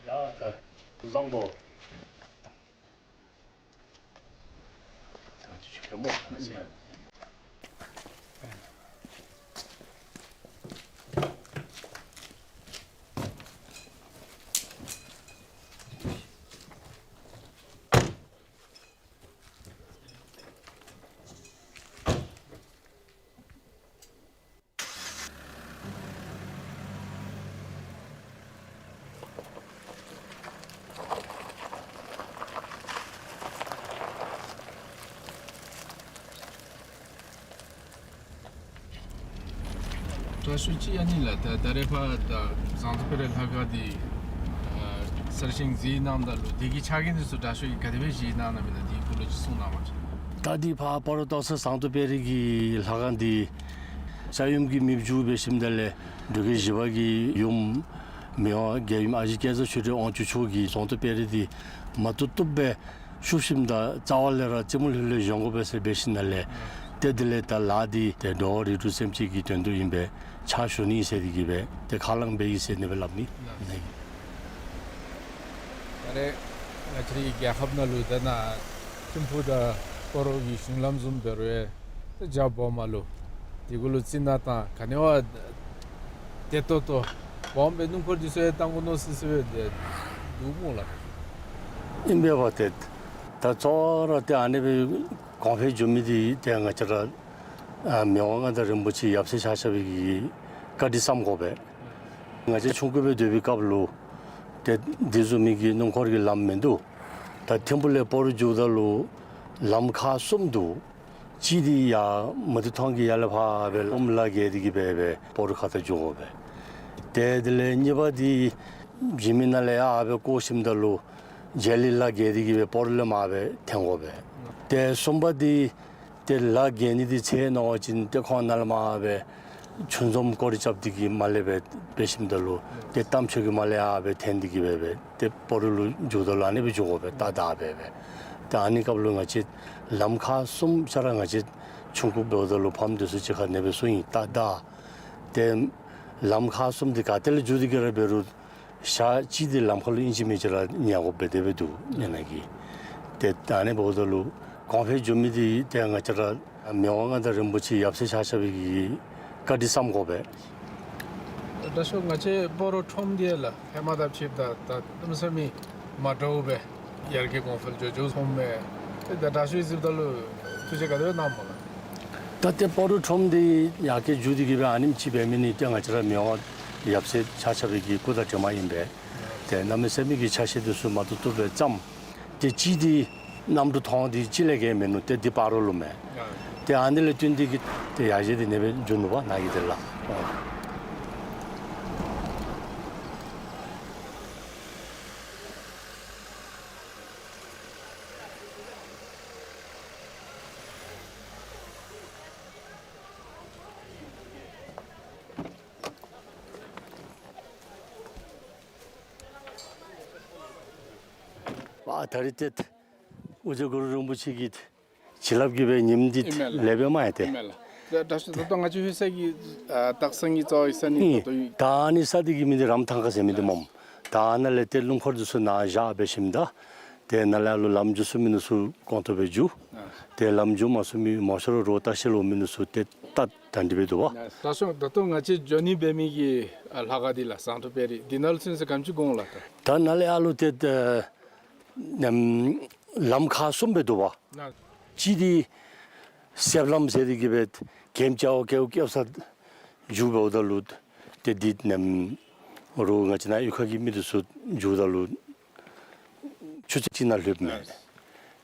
ཡ་ད་བཟང་པོ། དྲག་ཤོས་ཅིག་ཨ་ནི་ལགས། ད་ད་རེས་ཕར་ད་ཟངས་མདོག་དཔལ་རི་ལྷ་ཁང་འདི་ཨ་གསར་བཞེངས་མཛད་གནངམ་ད་ལུ་དེ་གི་ཆ་རྐྱེན་འདི་ཚུ་དྲག་ཤོས་ཀྱིས་ག་དེ་སྦེ་བཞེས་གནང་གནངམ་ཨིན་ན་དེའི་སྐོར་ལུ་ཅིག་གསུང་གནང་བ་ཅིན། ད་འདི་ཕར་སྤ་རོ་སྟག་ཚང་ཟངས་མདོག་དཔལ་རི་གི་ལྷ་ཁང་འདི་ས་ཡོམ་གྱིས་མེདཔ་བཅུག་འབད་ཞིནམ་ད་ལས་འབྲུག་རྒྱལ་བཞི་པ་གི་ཡུམ་མི་དབང་རྒྱལ་ཡུམ་ཨ་ཞེ་སྐལ་བཟང་ཆོས་སྒྲོན་དབང་ཕྱུག་མཆོག་གིས་ཟངས་མདོག་དཔལ་རི་འདི་མ་བཏུབ་བཏུབ་སྦེ་བཤུབ་ཞིནམ་ད་རྩ་བ་ལས་ར་རྩེ་མོ་ལྷོད་ལྷོད་བཞེངས་དགོ་པས་ཟེར་འབད་ཞིནམ་ལས། ཏེ་དེ་ལས་ད་ལཱ་འདི་ཏེ་འགྲོ་བ་རིགས་དྲུག་སེམས་ཅན་གྱི་དོན་དུ་ཨིན་པས། ཕྱག་ཞུ་ནི་ཟེར་ཏེ་གིས་སྦེ་ཏེ་ཁས་བླངས་འབད་ཡི་ཟེར་ཨ་ནི་སྦེ་སླབ་ནི་ཨིན། ད་རེས་ང་བཅས་རའི་རྒྱལ་ཁབ་ནང་ལུ་ད་ནཱ་ཐིམ་ཕུག་དང་སྤ་རོ་གི་གཞུང་ལམ་བཟུམ་འབད་རུང་ཡང་ཏེ་རྒྱ་སྦོམ་ལུ་དེ་གུ་ལུ་རྩི་ནག་དང་ག་ནི་བ་བདེ་ཏོག་ཏོ་སྦོམ་སྦེ་སྣུམ་འཁོར་འདི་ཚུ་ཡང་བཏང་དགོ་མནོ་སི་སི་སྦེ་འདུག་སྨོ་ལགས། ཨིན་པས་པ། ཏེ་ད་གཙོ་བོ་ར་ཏེ་ཨ་ནི་སྦེ་གོང་འཕེལ་འགྱོ་མི་འདི་ཏེ་ང་བཅས་ར་ཨ་མི་དབང་མངའ་བདག་རིན་པོ་ཆེ་ཡབ་སྲས་ཆ་ཁྱབ་ཀྱིས་བཀའ་དྲིན་བསམ་དགོ་པས། ང་བཅས་ཆུང་ཀུ་སྦེ་སྡོད་པའི་སྐབས་ལུ་ཏེ་འདི་བཟུམ་མའི་གི་སྣུམ་འཁོར་གྱི་ལམ་མིན་འདུག། ད་ཐིམ་ཕུག་ལས་སྤ་རོ་འགྱོཝ་ད་ལུ་ལམ་ཁག་གསུམ་འདུག། གཅིག་འདི་ཡར་མུ་ཏིག་ཐང་གི་ཡར་ལས་ཕར་སྦེ་ལྷོམ་ལ་བརྒལ་ཏེ་གིས་སྦེ་སྦེ་སྤ་རོ་ཁ་ཐུག་འགྱོ་དགོ་པས། ཏེ་དེ་ལས་གཉིས་པ་འདི་འཇིགས་མེད་ནང་ལས་ཡར་སྦེ་བསྐོར་ཞིནམ་ད་ལུ་རྗེས་ལུ་ལ་བརྒལ་ཏེ་གིས་སྦེ་སྤ་རོ་ལས་མར་སྦེ་འཐེན་དགོ་པས། ཏེ་གསུམ་པ་འདི་ཏེ་ལ་བརྒལ་ནི་འདི་ཚེ་ནོར་བ་ཅིན་ཏེ་ཁོང་ནཱ་ལས་མར་སྦེ་ཆུ་འཛོམས་སྐོར་ར་རྐྱབ་སྟེ་གིས་མར་ལས་སྦེ་འབད་ཞིནམ་ད་ལུ་ཏེ་རྟ་མཆོག་གི་མར་ལས་ཡར་སྦེ་འཐེན་ཏེ་གིས་སྦེ་སྦེ་ཏེ་སྤ་རོ་ལུ་འགྱོཝ་ད་ལུ་ཨ་ནི་སྦེ་འགྱོ་དགོ་པས། ཏ་ཏ་སྦེ་སྦེ། ཏེ་ཨ་ནི་སྐབས་ལུ་ང་བཅས་ལམ་ཁག་གསུམ་ཆ་ར་ང་བཅས་ཆུང་ཀུ་འབདཝ་ད་ལུ་ཕམ་འདི་ཚུ་གཅིག་ཁར་ཨ་ནི་སྦེ་གསུངས་ཡི། ཏ་ཏ། ཏེ་ལམ་ཁག་གསུམ་འདི་ག་ཏེ་ལས་འགྱོ་སྟེ་གིས་ར་འབད་རུང་ཞག་གཅིག་འདི་ལམ་ཁ་ལུ་ཨིན་ཅི་མིན་ཅི་ར་ཉལ་དགོཔ་སྦེ་དེ་སྦེ་འདུག་ཨ་ནི་གི། ཏེ་ད་ཨ་ནི་འབདཝ་ད་ལུ་གོང་འཕེལ་འགྱོ་མི་འདི་ཏེ་ང་བཅས་ར་མི་དབང་མངའ་བདག་རིན་པོ་ཆེ་ཡབ་སྲས་ཆ་ཁྱབ་ཀྱི་བཀའ་དྲིན་བསམ་དགོ་པས། དྲག་ཤོས་ང་བཅས་སྤ་རོ་ཁྲོམ་འདི་ལགས་ཧེ་མ་དང་ཕྱདཔ་ད་ད་གནམ་མེད་ས་མེད་མ་འདྲཝ་སྦེ་ཡར་རྒྱས་གོང་འཕེལ་འགྱོ་འགྱོཝ་སོངམ་མས། ཏེ་ད་དྲག་ཤོས་གཟིགསཔ་ད་ལུ་ཐུགས་རྗེ་ག་དེ་སྦེ་གནངམ་སྨོ་ལགས། ད་ཏེ་སྤ་རོ་ཁྲོམ་འདི་ཡར་རྒྱས་འགྱོ་སྟེ་གིས་སྦེ་ཨ་ནེམ་ཅིག་འབད་མི་འདི་ཏེ་ང་བཅས་ར་མི་དབང་ཡབ་སྲས་ཆ་ཁྱབ་ཀྱི་སྐུ་དང་གྲིབ་མ་ཨིན་པས། ཏེ་གནམ་མེད་ས་མེད་ཀྱི་ཆ་ཤས་འདི་ཚུ་མ་བཏུབ་བཏུབ་སྦེ་བརྩམས། ཏེ་གཅིག་འདི་གནམ་གྲུ་ཐོག་འདི་གཅིག་ལས་བརྒལ་མིན་ནུག། ཏེ་འདི་སྤ་རོ་ལུ་མས། ཏེ་ཨ་ནི་ལས་བརྟེན་ཏེ་གིས་ཏེ་ཡར་རྒྱས་འདི་ཨ་ནི་སྦེ་འགྱོ་ནུག་པ་ནཱ་གི་འདི་ལགས། ཨ་ད་རིས་ཏེ་ཨོ་རྒྱན་གུ་རུ་རིན་པོ་ཆེ་གི་བྱིན་རླབས་ཀྱིས་སྦེ་ཉིནམ་འདི་ཨིན་མས་ལགས། ལེགས་པས་མས་ཏེ། ཨིན་མས་ལགས། ད་ད་ད་ལྟོ་ང་བཅས་ལྷོད་ས་གི་ཨ་སྟག་ཚང་གི་རྩ་བའི་ས་གནས་ཨིན། ད་ལྟོ་ད་ཨ་ནི་ས་འདི་གི་མིང་འདི་རམ་ཐང་ཁ་ཟེར་མི་འདི་སྨོ། ད་ཨ་ནཱ་ལས་ཏེ་སྣུམ་འཁོར་འདི་ཚུ་ནཱ་བཞག་འབད་ཞིནམ་ད་ཏེ་ནཱ་ལས་ཨ་ལུ་ལམ་འགྱོ་ཚུགས་མི་འདི་ཚུ་གོང་ཐོག་སྦེ་འགྱོ། ཨ་ཏེ་ལམ་འགྱོ་མ་ཚུགས་མི་མང་ཤོས་ར་རོགས་ལྟ་བཤལ་འོང་མི་འདི་ཚུ་ཏེ་ད་ད་འདི་སྦེ་འདུག་པ། ད་ལྟོ་ད་ལྟོ་ང་བཅས་འགྱོ་ནི་འབད་མི་གི་ཨ་ལྷ་ཁང་འདི་ལགས་ཟངས་མདོག་དཔལ་རི་འདི་ནང་ལུ་ཚུན་ཚོད་ག་དེམ་ཅིག་འགོར་འོང་ལགས། ད་ད་ནཱ་ལས་ཨ་ལུ་ཏེ་ད་ནམ་ལམ་ཁག་གསུམ་སྦེ་འདུག་པ། ན་གཅིག་འདི་གསེབ་ལམ་ཟེར་ཏེ་གིས་སྦེ་གེམ་ཅ་བ་ཀེའུ་ཀེའུ་ས་འགྱོ་འབདཝ་ད་ལུ་ཏེ་འདི་ནམ་རོགས་ང་བཅས་ནཱ་གཡུས་ཁ་གི་མི་འདི་ཚུ་འགྱོཝ་ད་ལུ་ཆུ་ཚོད་གཅིག་ནང་ལྷོདཔ་མས།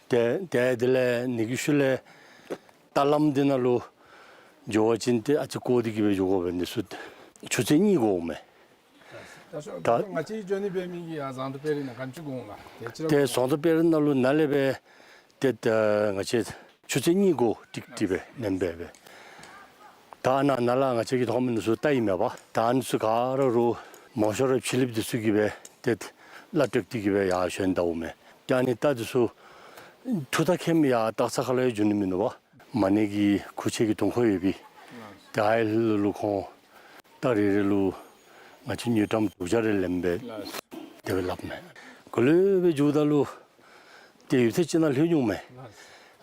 ཏེ་ཏེ་དེ་ལས་ནི་གི་ཤུལ་ལས་རྟ་ལམ་འདི་ནང་ལུ་འགྱོ་བ་ཅིན་ཏེ་ཨ་ཙི་བསྐོར་ཏེ་གིས་སྦེ་འགྱོ་དགོ་པས། ནི་ཚུ་ཆུ་ཚོད་གཉིས་འགོརཝ་མས། ད་ད་ང་བཅས་འགྱོ་ནི་འབད་མི་གི་ཨ་ཟངས་མདོག་དཔལ་རི་ནང་ག་དེམ་ཅིག་འགོར་འོང་ལགས། ཏེ་ཟངས་མདོག་དཔལ་རི་ནང་ལུ་ནཱ་ལས་སྦེ་ཏེ་ད་ང་བཅས་ཆུ་ཚོད་གཉིས་འགོར་ཏིག་ཏིག་སྦེ་ནེམ་སྦེ་སྦེ། ད་ནཱ་ནཱ་ལས་ང་བཅས་ཀྱིས་མཐོང་མི་འདི་ཚུ་རྟ་ཨིན་མས་པ། ད་འདི་ཚུ་ག་ར་རོགས་མང་ཤོས་ར་ཕྱི་གླིངཔ་འདི་ཚུ་གིས་སྦེ་ཏེ་གླ་སྤྲོད་དེ་གིས་སྦེ་ཡར་ཞོན་ད་འོང་མས། ཏེ་ཨ་ནི་རྟ་འདི་ཚུ་ཐུག་ད་ཁེམ་ཡར་སྟག་ཚང་ཁ་ལུ་ཡང་འགྱོ་ནི་མིན་འདུག་པ། མ་ཎི་གི་ཁུར་ཆེན་གྱི་དུང་འཁོར་ཡོད་པས། ཏེ་ཨའི་ལུ་ལུ་ཁོང་ད་རེ་རེ་ལུ་ང་བཅས་དངུལ་ཀྲམ་དྲུག་བརྒྱ་རེ་ལེན་པས། དེ་སྦེ་སླབ་མས། གོ་ལེ་སྦེ་འགྱོཝ་ད་ལུ་ཏེ་ཡུདཔ་ཐེངས་ཅིག་ནང་ལྷོད་འོང་མས།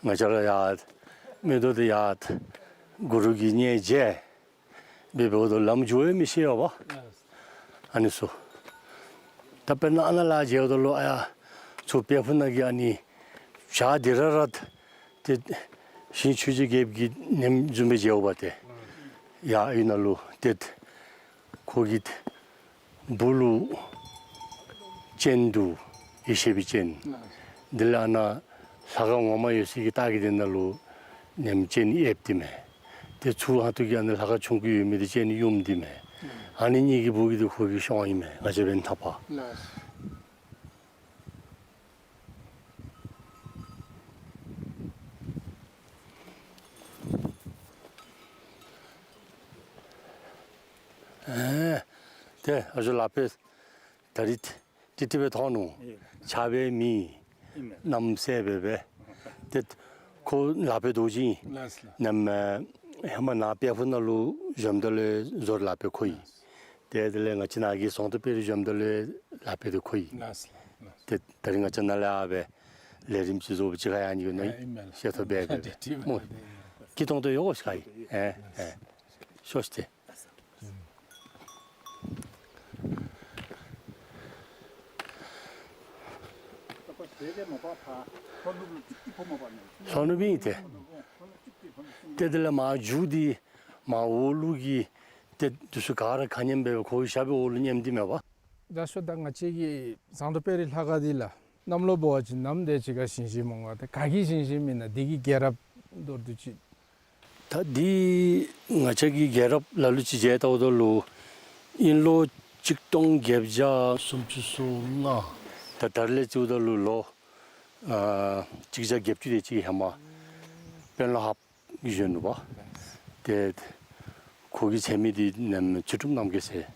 ང་བཅས་ར་ཡར་མིག་ཏོ་འདི་ཡར་གུ་རུ་གི་མཉེས་བྱས་སྦེ་འབདཝ་ད་ལམ་འགྱོ་ཡང་མི་ཤེས་པས། ཨ་ནི་ཚུ། ད་དཔེར་ན་ཨ་ནཱ་ལས་མཇལཝ་ད་ལུ་ཨ་ཡར་ཚུར་དཔལ་ཕུག་ནང་གི་ཨ་ནི་བྱག་འདི་ར་ར་ཏེ་ཞིང་ཆོས་རྗེ་རྒྱལཔོ་གི་ནེམ་བཟུམ་སྦེ་མཇལཝ་ད་ཏེ་ཡར་ཨའི་ནང་ལུ་ཏེ་ཁོ་གི་སྦུག་ལུ་སྤྱན་འདུག། ཡེ་ཤེས་པའི་སྤྱན། དེ་ལས་ཨ་ནཱ་ལྷ་ཁང་ངོ་མ་ཡོད་སའི་གི་ལྟག་གི་དེ་ནང་ལུ་ནེམ་སྤྱན་ཡེབ་སྟེ་མས། ཏེ་ཚུར་ཧ་ཏུ་གི་ཨ་ནཱ་ལྷ་ཁང་ཆུང་ཀུ་ཡོད་མི་དེ་སྤྱན་ཡུམ་སྟེ་མས། ཨ་ནི་གཉིས་ཀྱི་སྦུག་གི་དེ་ཁོ་གི་ཤོང་ཨིན་མས། ང་བཅས་འབདན་ཐག་པ། ཨེ་ཏེ་ཨ་ཞུ་ལག་པས་ད་རིས་ཏིག་ཏིག་སྦེ་མཐོང་ནུག། ཨེ་ཆགས་པའི་མི་ཨིན་མས། གནམ་སེར་སྦེ་སྦེ། ཏེ་ཁོ་ལག་པས་རྡོ་རྗེ་ཨིན། ལགས་ལགས། ནམ་ཧེ་མ་ནཱ་དཔལ་ཕུག་ནང་ལུ་བཞོནམ་ད་ལུ་བཟོ་ལག་པས་ཁོ་ཨིན། ཏེ་དེ་ལས་ང་བཅས་ནཱ་གི་ཟངས་མདོག་དཔལ་རི་བཞོནམ་ད་ལུ་ལག་པས་དེ་ཁོ་ཨིན། ལགས་ལགས། ཏེ་ད་རིས་ང་བཅས་ནཱ་ལས་ཡར་སྦེ་ལས་རིམ་ཅིག་བཟོ་བ་ཅིག་ཁར་ཡང་ནི་གོ་ནི་ཨིན་མས། ཤེས་ཐོབ་སྦེ་སྦེ་ཏེ་ཏེ་མོ་ཏེ་ཏེ་ཏེ་ཏེ་ཏེ་ཏེ་ཏེ་ཏེ་ཏེ་ཏེ་ཏེ་ཏེ་ཏེ་ཏེ། ལྷོ་ནུབ་ཨིན་ཏེ། ཏེ་དེ་ལས་མར་མཇུག་འདི་མར་འོག་ལུ་གི་ཏེ་འདི་ཚུ་ག་ར་ཁ་མཉམ་སྦེ་ཁོ་གི་ཞབས་པའི་འོག་ལུ་མཉམ་སྟེ་མས་པ། ད་ཤོ་ད་ང་བཅས་ཀྱི་ཟངས་མདོག་དཔལ་རི་ལྷ་ཁང་འདི་ལགས་གནམ་ལོ་འབད་བ་ཅིན་ནམ་དེ་ཅིག་ཁར་བཞེངས་བཞེངསམ་འོང་ག། ཏེ་ག་གིས་བཞེངས་བཞེངསམ་ཨིན་ན། འདི་གི་རྒྱལ་རབས་མདོར་བསྡུས་ཅིག། ད་འདི་ང་བཅས་ཀྱི་རྒྱལ་རབས་ལ་ལུ་ཅིག་མཇལ་བལྟཝ་ད་ལུ་དབྱིན་ལོ་གཅིག་སྟོང་བརྒྱད་བརྒྱ་སུམ་ཅུ་སོ་ལྔ། ད་ད་རེས་ལས་བརྩིཝ་ད་ལུ་ལོ་ཨ་གཅིག་བརྒྱ་བརྒྱད་ཅུ་དེ་ཅིག་ཧེ་མ་དཔོན་སློབ་ཧཱཔ་གིས་བཞེངས་ནུག་པ། ཏེ་ཁོ་གི་མཚན་མི་འདི་ནམ་ཚུལ་ཁྲིམས་རྣམ་རྒྱལ་ཟེར་ཨ་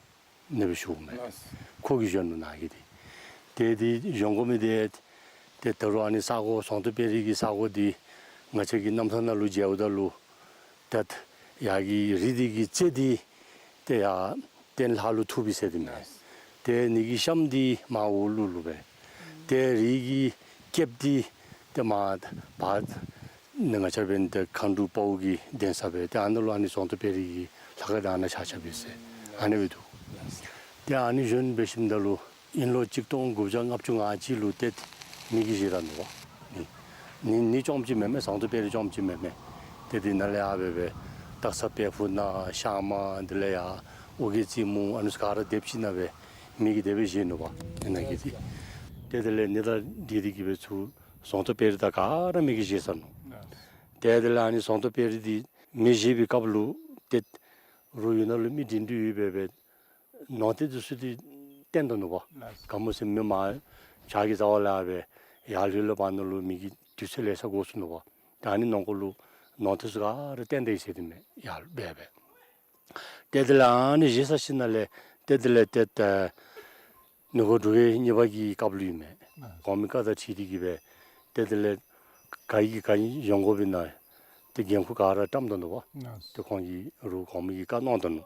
ནི་སྦེ་ཞུཝ་མས། ལགས། ཁོ་གིས་བཞེངས་ནུག་ནཱ་གི་འདི། ཏེ་འདི་བཞེངས་དགོ་མི་འདི་ཏེ་ད་རུང་ཨ་ནི་ས་གོ་ཟངས་མདོག་དཔལ་རི་གི་ས་གོ་འདི་ང་བཅས་ཀྱི་རྣམ་ཐར་ནང་ལུ་མཇལཝ་ད་ལུ་ཏེ་ཡར་གྱི་རི་འདི་གི་རྩེ་འདི་ཏེ་ཡར་སྟེང་ལྷ་ལུ་ཐུག་པས་ཟེར་ཏེ་མས། ལགས། ཏེ་ཨ་ནི་གི་གཤམ་འདི་མར་འོག་ལུ་ལུ་སྦེ། ཏེ་རི་གི་སྐེདཔ་འདི་ཏེ་མར་བར་ནི་ང་བཅས་འབདན་ཏེ་མཁའ་འགྲོ་དཔའ་བོ་གི་གདན་ས་སྦེ་ཏེ་ཨ་ནཱ་ལུ་ཨ་ནི་ཟངས་མདོག་དཔལ་རི་གི་ལྷ་ཁང་འདི་ཨ་ནཱ་ཆགས་ཆགསཔ་ཨིན་ཟེར་ཨ་ནི་སྦེ་འདུག། ཏེ་ཨ་ནི་བཞེངས་འབད་ཞིནམ་ད་ལུ་དབྱིན་ལོ་གཅིག་སྟོང་དགུ་བརྒྱ་ལྔ་བཅུ་ང་གཅིག་ལུ་ཏེ་མེ་གིས་བཞེས་ད་ནུག་པ། ནི་ནི་ནི་རྐྱངམ་ཅིག་མེན་མས། ཟངས་མདོག་དཔལ་རི་རྐྱངམ་ཅིག་མེན་མས། ཏེ་འདི་ནང་ལས་ཡར་སྦེ་སྦེ་སྟག་ཚང་དཔལ་ཕུག་ནང་ཤར་མར་འདི་ལས་ཡར་ཨོ་རྒྱན་རྩེ་མོ་ཨ་ནི་ཚུ་ག་ར་སྡེབ་ཅིག་ནང་སྦེ་མེ་གིས་དེ་སྦེ་བཞེས་ནུག་པ། ཨ་ནཱ་གི་འདི། ཏེ་དེ་ལས་ནི་ད་འདི་འདི་གིས་སྦེ་ཚུར་ཟངས་མདོག་དཔལ་རི་དང་ག་ར་མེ་གིས་བཞེས་ཚར་ནུག། ཏེ་དེ་ལས་ཨ་ནི་ཟངས་མདོག་དཔལ་རི་འདི་མེ་བཞེས་པའི་སྐབས་ལུ་ཏེ་རོགས་ཡུལ་ནང་ལུ་མི་འདྲེན་འདྲེན་ཡོད་པས་སྦེ་ནོར་རྟེན་འདི་ཚུ་འདི་བཏོན་ད་ནུག་པ། ག་མོ་ཟེར་མི་མར་བྱག་གི་རྩ་བ་ལས་སྦེ་ཡར་ལུ་ལུ་བར་ན་ལུ་མེ་གི་དུས་ཚོད་ལེ་ཤ་འགོར་སོ་ནུག་པ། ད་ཨ་ནི་ནང་འཁོད་ལུ་ནོར་རྟེན་ཚུ་ག་ར་བཏོན་ད་ཡི་ཟེར་ཏེ་མས། ཡར་སྦེ་སྦེ། ཏེ་དེ་ལས་ཨ་ནི་བཞེས་ཚར་ཞིནམ་ལས་ཏེ་དེ་ལས་ཏེ་ད་ནུབ་སྒོ་འབྲུག་རྒྱལ་གཉིས་པ་གི་སྐབས་ལུ་ཨིན་མས། གོང་མའི་བཀའ་དང་འཁྲིལ་ཏེ་གིས་སྦེ་ཏེ་དེ་ལས་ག་གིས་ག་བཞེངས་དགོ་པས་ན་ཏེ་འགན་ཁུར་ག་ར་བཀྲམ་ད་ནུག་པ། ཏེ་ཁོང་གིས་རོགས་གོང་མ་གིས་བཀའ་གནང་ད་ནུག།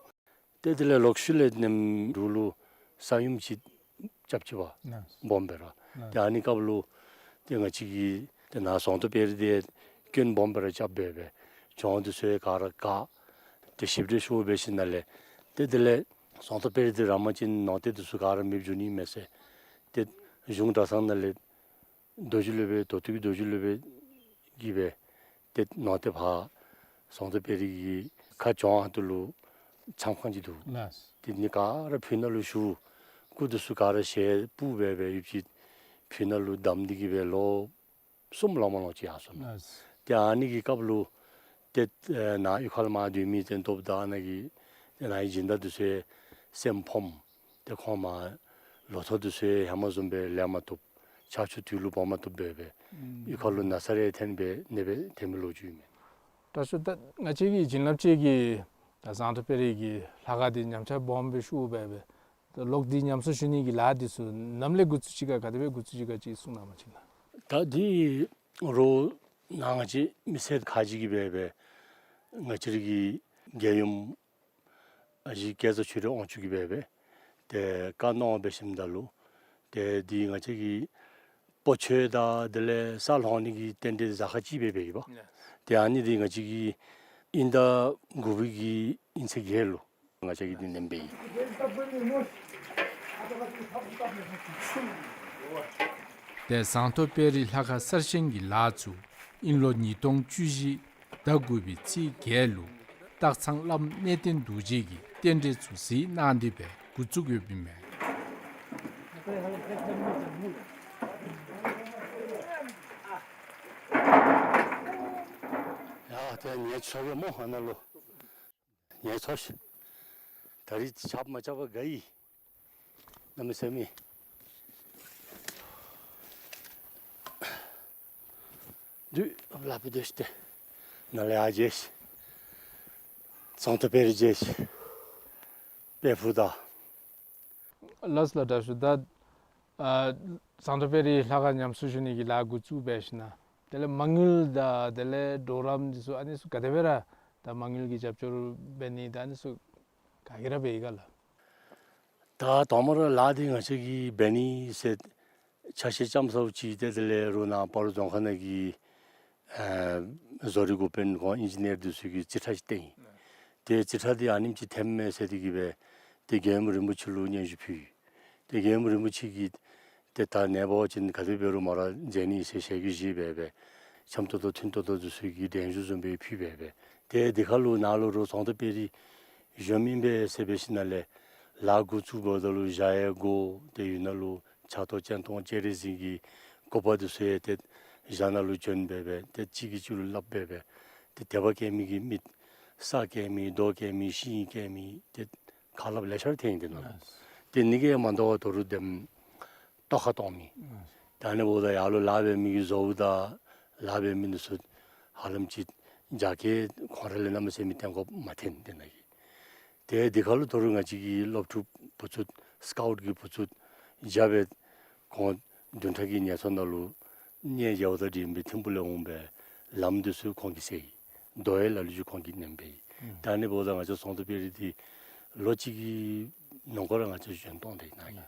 ཏེ་དེ་ལས་ལོག་ཤུལ་ལས་ནེམ་འབྲུག་ལུ་ས་ཡོམ་ཅིག་རྐྱབ་ཅི་པ། སྦོམ་སྦེ་ར། ཏེ་ཨ་ནི་སྐབས་ལུ་ཏེ་ང་བཅས་ཀྱི་ཏེ་ནཱ་ཟངས་མདོག་དཔལ་རི་འདི་སྐྱོན་སྦོམ་སྦེ་ར་རྐྱབ་སྦེ་སྦེ་གྱོང་འདི་ཚུ་ག་ར་བཀག། ཏེ་ཞིབ་འགྲེམས་ཞུ་འབད་ཞིནམ་ལས་ཏེ་དེ་ལས་ཟངས་མདོག་དཔལ་རི་འདི་ར་མ་ཅིན་ནང་རྟེན་འདི་ཚུ་ག་ར་མེདཔ་འགྱོ་ནི་མས་ཟེར། ཏེ་གཞུང་གྲྭ་ཚང་ནང་ལས་རྡོ་རྗེ་སློབ་དཔོན་མདོ་སྟོད་ཀྱི་རྡོ་རྗེ་སློབ་དཔོན་གྱིས་སྦེ་ཏེ་ནང་རྟེན་ཕར་ཟངས་མདོག་དཔལ་རི་གི་ཁ་གྱོང་ཧོངས་ལུ་ཆང་ཁང་ཅིག་འདུག། ཏེ་ཨ་ནི་ག་ར་ཕུ་ནང་ལུ་ཞུ། སྐུ་འདི་ཚུ་ག་ར་ཞལ་སྤུབས་སྦེ་སྦེ་ཡུདཔ་ཅིག་ཕུ་ནང་ལུ་བསྡམས་ཏེ་གིས་སྦེ་ལོ་གསུམ་ལང་མ་ལང་ཅིག་ཡར་སོ་ནུག། ཏེ་ཨ་ནི་གི་སྐབས་ལུ་ཏེ་ནཱ་གཡུས་ཁ་ལས་མར་སྡོད་མི་ཏེ་མདོ་དང་ནཱ་གི་ཏེ་ནཱ་གི་སྦྱིན་བདག་འདི་ཚུ་སེམས་ཕམ། ཏེ་ཁོང་མར་ལོ་ཐོག་འདི་ཚུ་ཧེ་མ་བཟུམ་སྦེ་ལེན་མ་བཏུབ། ཆར་ཆུ་དུས་ལུ་འབབ་མ་བཏུབ་སྦེ་སྦེ་གཡུས་ཁ་ལུ་ན་ཚ་རེ་ཐོན་སྦེ་ནེ་སྦེ་ཐོན་མི་ལོ་རྒྱུས་ཨིན་མས། དྲག་ཤོས་ད་ང་བཅས་ཀྱི་བྱིན་རླབས་ཅན་གྱི་ད་ཟངས་མདོག་དཔལ་རི་གི་ལྷ་ཁང་འདི་ཉམས་ཆག་སྦོམ་སྦེ་ཤོར་སྦེ་སྦེ་ད་ལོག་འདི་ཉམས་གསོ་ཞུ་ནི་གི་ལཱ་འདི་ཚུ་ནམ་ལས་འགོ་བཙུགས་ཅི་ག་ག་དེ་སྦེ་འགོ་བཙུགས་ཅི་ག་ཅིག་གསུང་གནང་བ་ཅིན་ལགས། ད་འདི་རོགས་ ནཱ་ང་བཅས་མི་སེར་ཁག་ཅིག་གིས་འབད་འབད་ང་བཅས་རའི་གི་རྒྱལ་ཡུམ་ཨ་ཞེ་སྐལ་བཟང་ཆོས་སྒྲོན་དབང་ཕྱུག་གིས་འབད་འབད་ཏེ་བཀའ་གནང་འབད་ཞིནམ་ད་ལུ་ཏེ་འདི་ང་བཅས་ཀྱི་སྤོ་ཆོས་དང་དེ་ལས་ས་སློང་ནི་གི་རྟེན་འབྲེལ་གཟའ་ཁ་ཅིག་འབད་འབད་ཡི་པ། ཏེ་ཨ་ནི་འདི་ང་བཅས་ཀྱི་དབྱིན་ཟླ་དགུ་པའི་གི་དབྱིན་ཚེས་བརྒྱད་ལུ་ང་བཅས་ཀྱིས་འདི་ནེམ་འབད་ཡི། ཏེ་ཟངས་མདོག་དཔལ་རི་ལྷ་ཁང་གསར་བཞེངས་ཀྱི་ལཱ་ཚུ་དབྱིན་ལོ་ཉིས་སྟོང་བཅུ་བཞི་ཟླ་དགུ་པའི་ཚེས་བརྒྱད་ལུ་སྟག་ཚང་བླམ་གནས་བརྟན་རྡོ་རྗེ་གིས་རྟེན་འབྲེལ་ཚུ་གཟིགས་གནང་སྟེ་འབད་འགོ་བཙུགས་ཡོདཔ་ཨིན་མས། ཡ་ཏེ་ངལ་འཚོ་གེ་སྨོ་ཨ་ནཱ་ལུ། ངལ་འཚོ་ཤིག། ད་རིས་ཆརཔ་མ་རྐྱབ་པར་དགའ་ཡི། གནམ་མེད་ས་མེད། དུས་ལ་བུ་སྡོད་ཤིག་ཏེ། ནཱ་ལས་ཡར་མཇལ་ཤིག། ཟངས་མདོག་དཔལ་རི་མཇལ་ཤིག། དཔལ་ཕུག་དང་། ལགས་ལགས། དྲག་ཤོས་ད་ཨ་ཟངས་མདོག་དཔལ་རི་ལྷ་ཁང་ཉམས་གསོ་ཞུ་ནི་གི་ལཱ་འགོ་བཙུགས་འབད་ཞིནམ་ལས་དེ་ལས་མ་དངུལ་དང་དེ་ལས་གྲོགས་རམ་འདི་ཚུ་ཨ་ནི་ཚུ་ག་དེ་སྦེ་ར་ད་མ་དངུལ་གྱི་རྒྱབ་སྐྱོར་འབད་ནི་ད་ཨ་ནི་ཚུ་ག་གིས་ར་འབད་ཡི་ག་ལགས། ད་དང་པ་ར་ལཱ་འདི་ང་བཅས་ཀྱིས་འབད་ནི་ཟེར་ཆ་ཤས་ལྕམ་ཚཝ་ཅིག་ཏེ་དེ་ལས་རུང་ནཱ་སྤ་རོ་རྫོང་ཁག་ནང་གི་ཨ་བཟོ་རིག་འགོ་དཔོན་ཁོང་ཨིན་ཇི་ནི་ཡར་འདི་ཚུ་གིས་རྩིས་ཁྲ་ཅིག་བཏོན་ཡི། ཏེ་རྩིས་ཁྲ་འདི་ཨ་ནེམ་ཅིག་འཐེནམ་མས་ཟེར་ཏེ་གིས་འབད་ཏེ་རྒྱལ་ཡུམ་རིན་པོ་ཆེ་ལུ་སྙན་ཞུ་ཕུལ་ཡི། ཏེ་རྒྱལ་ཡུམ་རིན་པོ་ཆེ་གིས་ཏེ་ད་ནངས་པ་ཅིན་ག་དེ་འབད་རུང་མ་ར་མཛད་ནི་ཟེར་ཞལ་གྱིས་བཞེས་འབད་འབད་འཆམ་ཏོག་ཏོ་མཐུན་ཏོག་ཏོ་འདི་ཚུ་གི་གདན་ཞུ་བཟུམ་སྦེ་ཕུལ་འབད་འབད། ཏེ་འདི་ཁར་ལུ་ནཱ་ལུ་རོགས་ཟངས་མདོག་དཔལ་རི་གཞོནམ་ཨིན་པས་ཟེར་འབད་ཞིནམ་ལས་ལཱ་འགོ་བཙུགས་འབདཝ་ད་ལུ་ཞག་ཡང་འགོར། ཏེ་ཡུལ་ནང་ལུ་ཕྱག་ཐོག་སྤྱན་སྟོང་སྤྱན་རས་གཟིགས་ཀྱི་སྐུ་པར་འདི་ཚུ་ཡང་ཏེ་ཞག་ནང་ལུ་བྱོན་འབད་འབད་ཏེ་གཅིག་གིས་གཅིག་ལུ་སླབ་འབད་འབད་ཏེ་དད་པ་བསྐྱེད་མི་གི་མི་ས་བསྐྱེད་མི་རྡོ་བསྐྱེད་མི་ཤིང་བསྐྱེད་མི་ཏེ་ཁ་སླབ་ལེ་ཤ་ར་ཐོན་ཡི་འདི་ནང་ལུ། ཏེ་ཨ་ནི་གིས་མ་དོ་བར་ད་རུང་དེམ་ལྟོ་ཁ་གཏོང་མི། ད་ཨ་ནི་འབདཝ་ད་ཡར་ལུ་ལཱ་འབད་མི་གི་བཟོཝ་ད་ལཱ་འབད་མི་འདི་ཚུ་ཧ་ལམ་ཅིག་རྒྱ་སྐྱེད་ཁོང་ར་ལས་གནམ་མེད་ས་མེད་བཏོན་དགོཔ་མ་ཐོན་འདི་ནང་གི། ཏེ་འདི་ཁར་ལུ་ད་རུང་ང་བཅས་ཀྱི་སློབ་ཕྲུག་བུ་ཚུ་སི་ཀའུཊ་གི་བུ་ཚུ་རྐྱབ་འབད་ཁོང་བདུན་ཕྲག་གི་ཉེན་ཚབ་ནང་ལུ་གནས་མཇལཝ་དང་འབྲེལ་བའི་ཐིམ་ཕུ་ལས་འོང་སྦེ་ལམ་འདི་ཚུ་ཁོང་གིས་བསལ་ཡི། རྡོ་ཡང་ལ་ལུ་ཅིག་ཁོང་གིས་ནེམ་འབད་ཡི། ད་ཨ་ནི་འབདཝ་ད་ང་བཅས་ཟངས་མདོག་དཔལ་རི་འདི་ལོ་གཅིག་གི་ནང་འཁོད་ར་ང་བཅས་བཞེངས་གཏང་སྟེ་ནཱ་གི།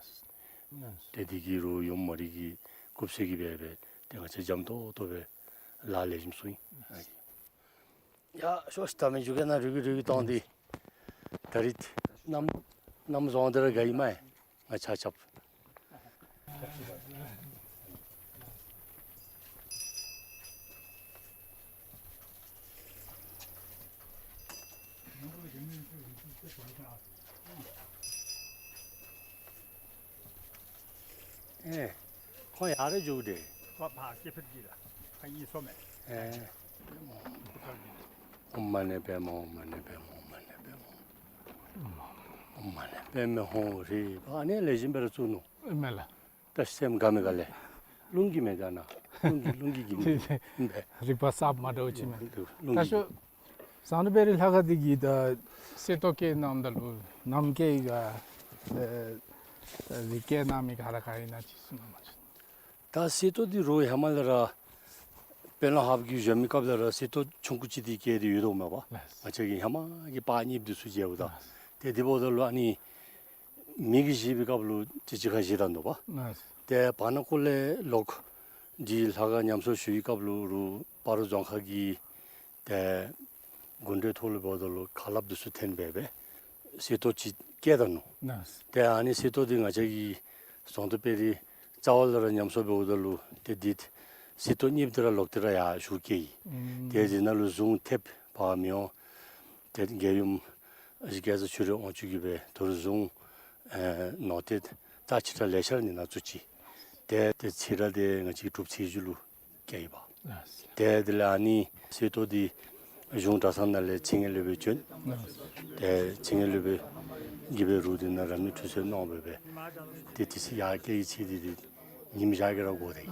ཏེ་འདི་གིས་རུང་ཡུམ་མ་རིག་གི་སྐུ་ཚེ་གི་འབད་འབད་ཏེ་ང་བཅས་འཇམ་ཏོང་ཏོ་སྦེ་ལཱ་ལེགས་ཤོམ་ཚུགས་ཡི། ཡ་ཤོག་ཤིག། ད་མི་འགྱོ་གེ་ན། རུལ་གི་རུལ་གི་གཏང་སྟེ། ད་རིས་གནམ་གནམ་བཟང་སྟེ་ར་དགའ་ཡི་མས། ང་ཆ་ཁྱབ། ཨེ། ཁོང་ཡར་ར་འགྱོ་དེས། ཁོ་ཕར་སྐྱེ་འཕེལ་གྱི་ལ། ཁ་གཉིས་སོ་མས། ཨེ། ཨོཾ་མ་ཎི་པདྨེ་ཧཱུྃ། མ་ཎི་པདྨེ་ཧཱུྃ། མ་ཎི་པདྨེ་ཧཱུྃ། ཨོཾ་མ་ཎི་པདྨེ་ཧཱུྃ་རེད། ཨ་ནི་ལེགས་ཤོམ་སྦེ་ར་བཙུགས་ནུག། ཨིན་མས་ལགས། ད་སེམས་དགའ་མི་དགའ་ལས། རླུང་གིས་མེན་ད་ན། རླུང་གིས་རླུང་གིས་གིས་མེན། རིག་པ་གསརཔ་མ་འདྲཝ་ཅིག་མས། རླུང་གིས། ད་ཤོག། ཟངས་མདོག་དཔལ་རི་ལྷ་ཁང་འདི་གི་ད་གསེར་ཏོག་བཀལ་གནངམ་ད་ལུ་ནམ་བཀལ་ཡི་ག། ཨེ་ཨེ་འདི་བཀལ་གནང་མི་ག་ར་ག་ཨིན་ན་ཅིག་གསུང་གནང་མ་ཤིག། ད་གསེར་ཏོག་འདི་རུང་ཧེ་མ་ལས་ར་དཔལ་ལྡན་ཧཱཔ་གི་བཞེངས་མི་སྐབས་ལས་ར་གསེར་ཏོག་ཆུང་ཀུ་ཅིག་འདི་བཀལ་ཏེ་ཡོད་དོ་མས་པ། ལགས། ང་བཅས་ཀྱི་ཧེ་མ་གི་པར་རྙིངམ་འདི་ཚུ་མཇལཝ་ད། ལགས། ཏེ་འདི་འབདཝ་ད་ལུ་ཨ་ནི་མི་གིས་བཞེས་པའི་སྐབས་ལུ་ཅིག་ཅིག་ཁར་བཞེས་ད་ནུག་པ། ལགས། ཏེ་བར་ན་ཀོ་ལས་ལོག་འདི་ལྷ་ཁང་ཉམས་གསོ་ཞུ་བའི་སྐབས་ལུ་རུང་སྤ་རོ་རྫོང་ཁག་གི་ཏེ་དགོན་སྡེ་ཐོག་ལུ་འབདཝ་ད་ལུ་ཁ་སླབ་འདི་ཚུ་འཐེན་འབད་འབད་གསེར་ཏོག་ཅིག་བཀལ་ད་ནུག། ལགས། ཏེ་ཨ་ནི་གསེར་ཏོག་འདི་ང་བཅས་ཀྱི་ཟངས་མདོག་དཔལ་རི་རྩ་བ་ལས་ར་ཉམས་གསོ་འབདཝ་ད་ལུ་ཏེ་འདི་གསེར་ཏོག་རྙིངམ་འདི་ར་ལོག་སྟེ་ར་ཡར་ཞུ་བཀལ་ཡི། ཨུམ། ཏེ་འདི་ནང་ལུ་གཟུངས་ཐེབས་པར་མི་འོང་། ཏེ་རྒྱལ་ཡུམ་ཨ་ཞེ་སྐལ་བཟང་ཆོས་སྒྲོན་དབང་ཕྱུག་གིས་འབད་ད་རུང་གཟུངས་ཨེ་ནོར་ཏེ་རྩ་ཆེ་དྲགས་ལེ་ཤ་ར་ཨ་ནི་ནང་བཙུགས་ཅི། ཏེ་ཏེ་ཚེ་རབས་འདི་ང་བཅས་ཀྱི་སྒྲུབ་ཚེས་བཅུ་ལུ་བཀལ་ཡི་པ། ལགས། ཏེ་དེ་ལས་ཨ་ནི་གསེར་ཏོག་འདི་གཞུང་གྲྭ་ཚང་ནང་ལས་ཚེ་སྔོན་སློབ་དཔོན་བྱོན། ལགས། ཏེ་ཚེ་སྔོན་སློབ་དཔོན་གྱིས་འབད་རུང་འདི་ནང་རབ་གནས་ཁྲུས་གསོལ་གནང་འབད་འབད་ཏེ་དེ་ཚེ་ཡར་བཀལ་བའི་ཚེ་འདི་འདི་ཉིམ་ཞག་གི་ར་འགོར་ཏེ།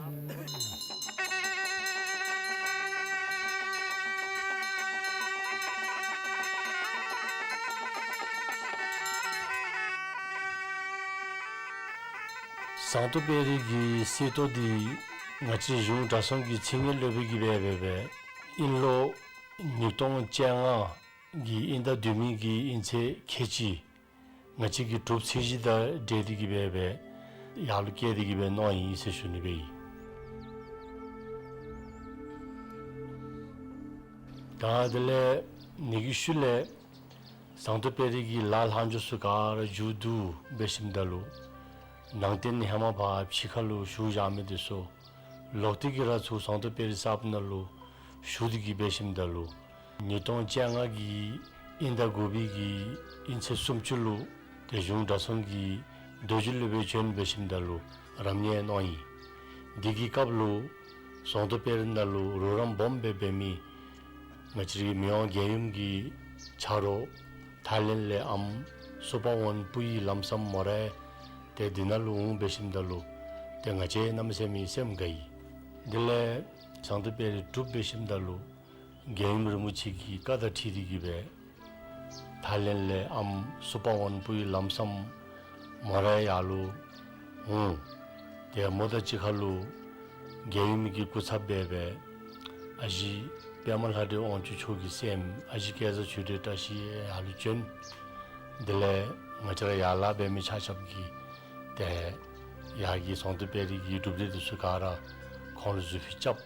ཟངས་མདོག་དཔལ་རི་གི་གསེར་ཏོག་འདི་ ང་བཅས་གཞུང་གྲྭ་ཚང་གི་ཚིག་ངན་སློབ་དཔོན་གྱིས་འབད་འབད་འབད་ཨིན་ལོ་ཉིས་སྟོང་བཅོ་ལྔ་གི་དབྱིན་ཟླ་བདུན་མའི་གི་དབྱིན་ཚེས་ཁལ་གཅིག་ང་བཅས་ཀྱི་གྲུབ་ཚེས་གཞི་དང་འབྲེལ་ཏེ་གིས་འབད་འབད་ཡར་ལུ་བསྐྱལ་ཏེ་གིས་འབད་གནང་ཡི་ཟེར་ཞུ་ནི་སྦེ་ཨིན། ད་དེ་ལས་ནི་གི་ཤུལ་ལས་ཟངས་མདོག་དཔལ་རི་གི་ལ་ལྷག་འཇོག་ཚུ་ག་ར་མཇུག་བསྡུ་འབད་ཞིནམ་ད་ལུ་ནང་རྟེན་ཧེ་མ་ཕར་ཕྱི་ཁ་ལུ་བཞུགས་བཞག་མི་དེ་ཚུ་ལོག་སྟེ་གིས་ར་ཚུར་ཟངས་མདོག་དཔལ་རི་གསརཔ་ནང་ལུ་བཞུགས་ཏེ་གིས་འབད་ཞིནམ་ད་ལུ་ཉིས་སྟོང་བཅོ་ལྔ་གི་དབྱིན་ཟླ་དགུ་པའི་གི་དབྱིན་ཚེས་སུམ་ཅུ་ལུ་ཏེ་གཞུང་གྲྭ་ཚང་གི་རྡོ་རྗེ་སློབ་དཔོན་བྱོན་འབད་ཞིནམ་ད་ལུ་རབ་གནས་གནང་ཡི། དེ་གི་སྐབས་ལུ་ཟངས་མདོག་དཔལ་རི་ནང་ལུ་རོགས་རམ་སྦོམ་སྦེ་འབད་མི་ང་བཅས་རའི་མི་དབང་རྒྱལ་ཡུམ་གྱི་ཆ་རོགས་ཐའི་ལེནཌ་ལས་ཨམ་སུ་པ་ཝོན་པུའི་ལམ་སང་མོ་རའི་ཏེ་དེ་ནང་ལུ་འོང་འབད་ཞིནམ་ད་ལུ་ཏེ་ང་བཅས་གནམ་མེད་ས་མེད་སེམས་དགའ་ཡི། དེ་ལས་ཟངས་མདོག་དཔལ་རི་གྲུབ་འབད་ཞིནམ་ད་ལུ་རྒྱལ་ཡུམ་རིན་པོ་ཆེ་གི་བཀའ་དང་འཁྲིལ་ཏེ་གིས་འབད་ཐའི་ལེནཌ་ལས་ཨམ་སུ་པ་ཝོན་པུའི་ལམ་སང་མོ་རའི་ཡར་ལུ་འོང་། ཏེ་མོ་དང་གཅིག་ཁར་ལུ་རྒྱལ་ཡུམ་གྱི་སྐུ་ཚབ་འབད་འབད་ཨ་ཞེ་པདྨ་ལྷ་འདྲེ་དབང་ཕྱུག་མཆོག་གི་སྲསམོ་ཨ་ཞེ་སྐལ་བཟང་ཆོས་སྒྲོན་བཀྲ་ཤིས་ཡར་ལུ་བྱོན། དེ་ལས་ང་བཅས་ར་ཡར་ལཱ་འབད་མི་ཆ་ཁྱབ་ཀྱིས་ཏེ་ཡར་གྱི་ཟངས་མདོག་དཔལ་རི་གི་གྲུབ་འབྲས་དེ་ཚུ་ག་ར་ཁོང་ལུ་གཟུགས་ཕུད་རྐྱབ་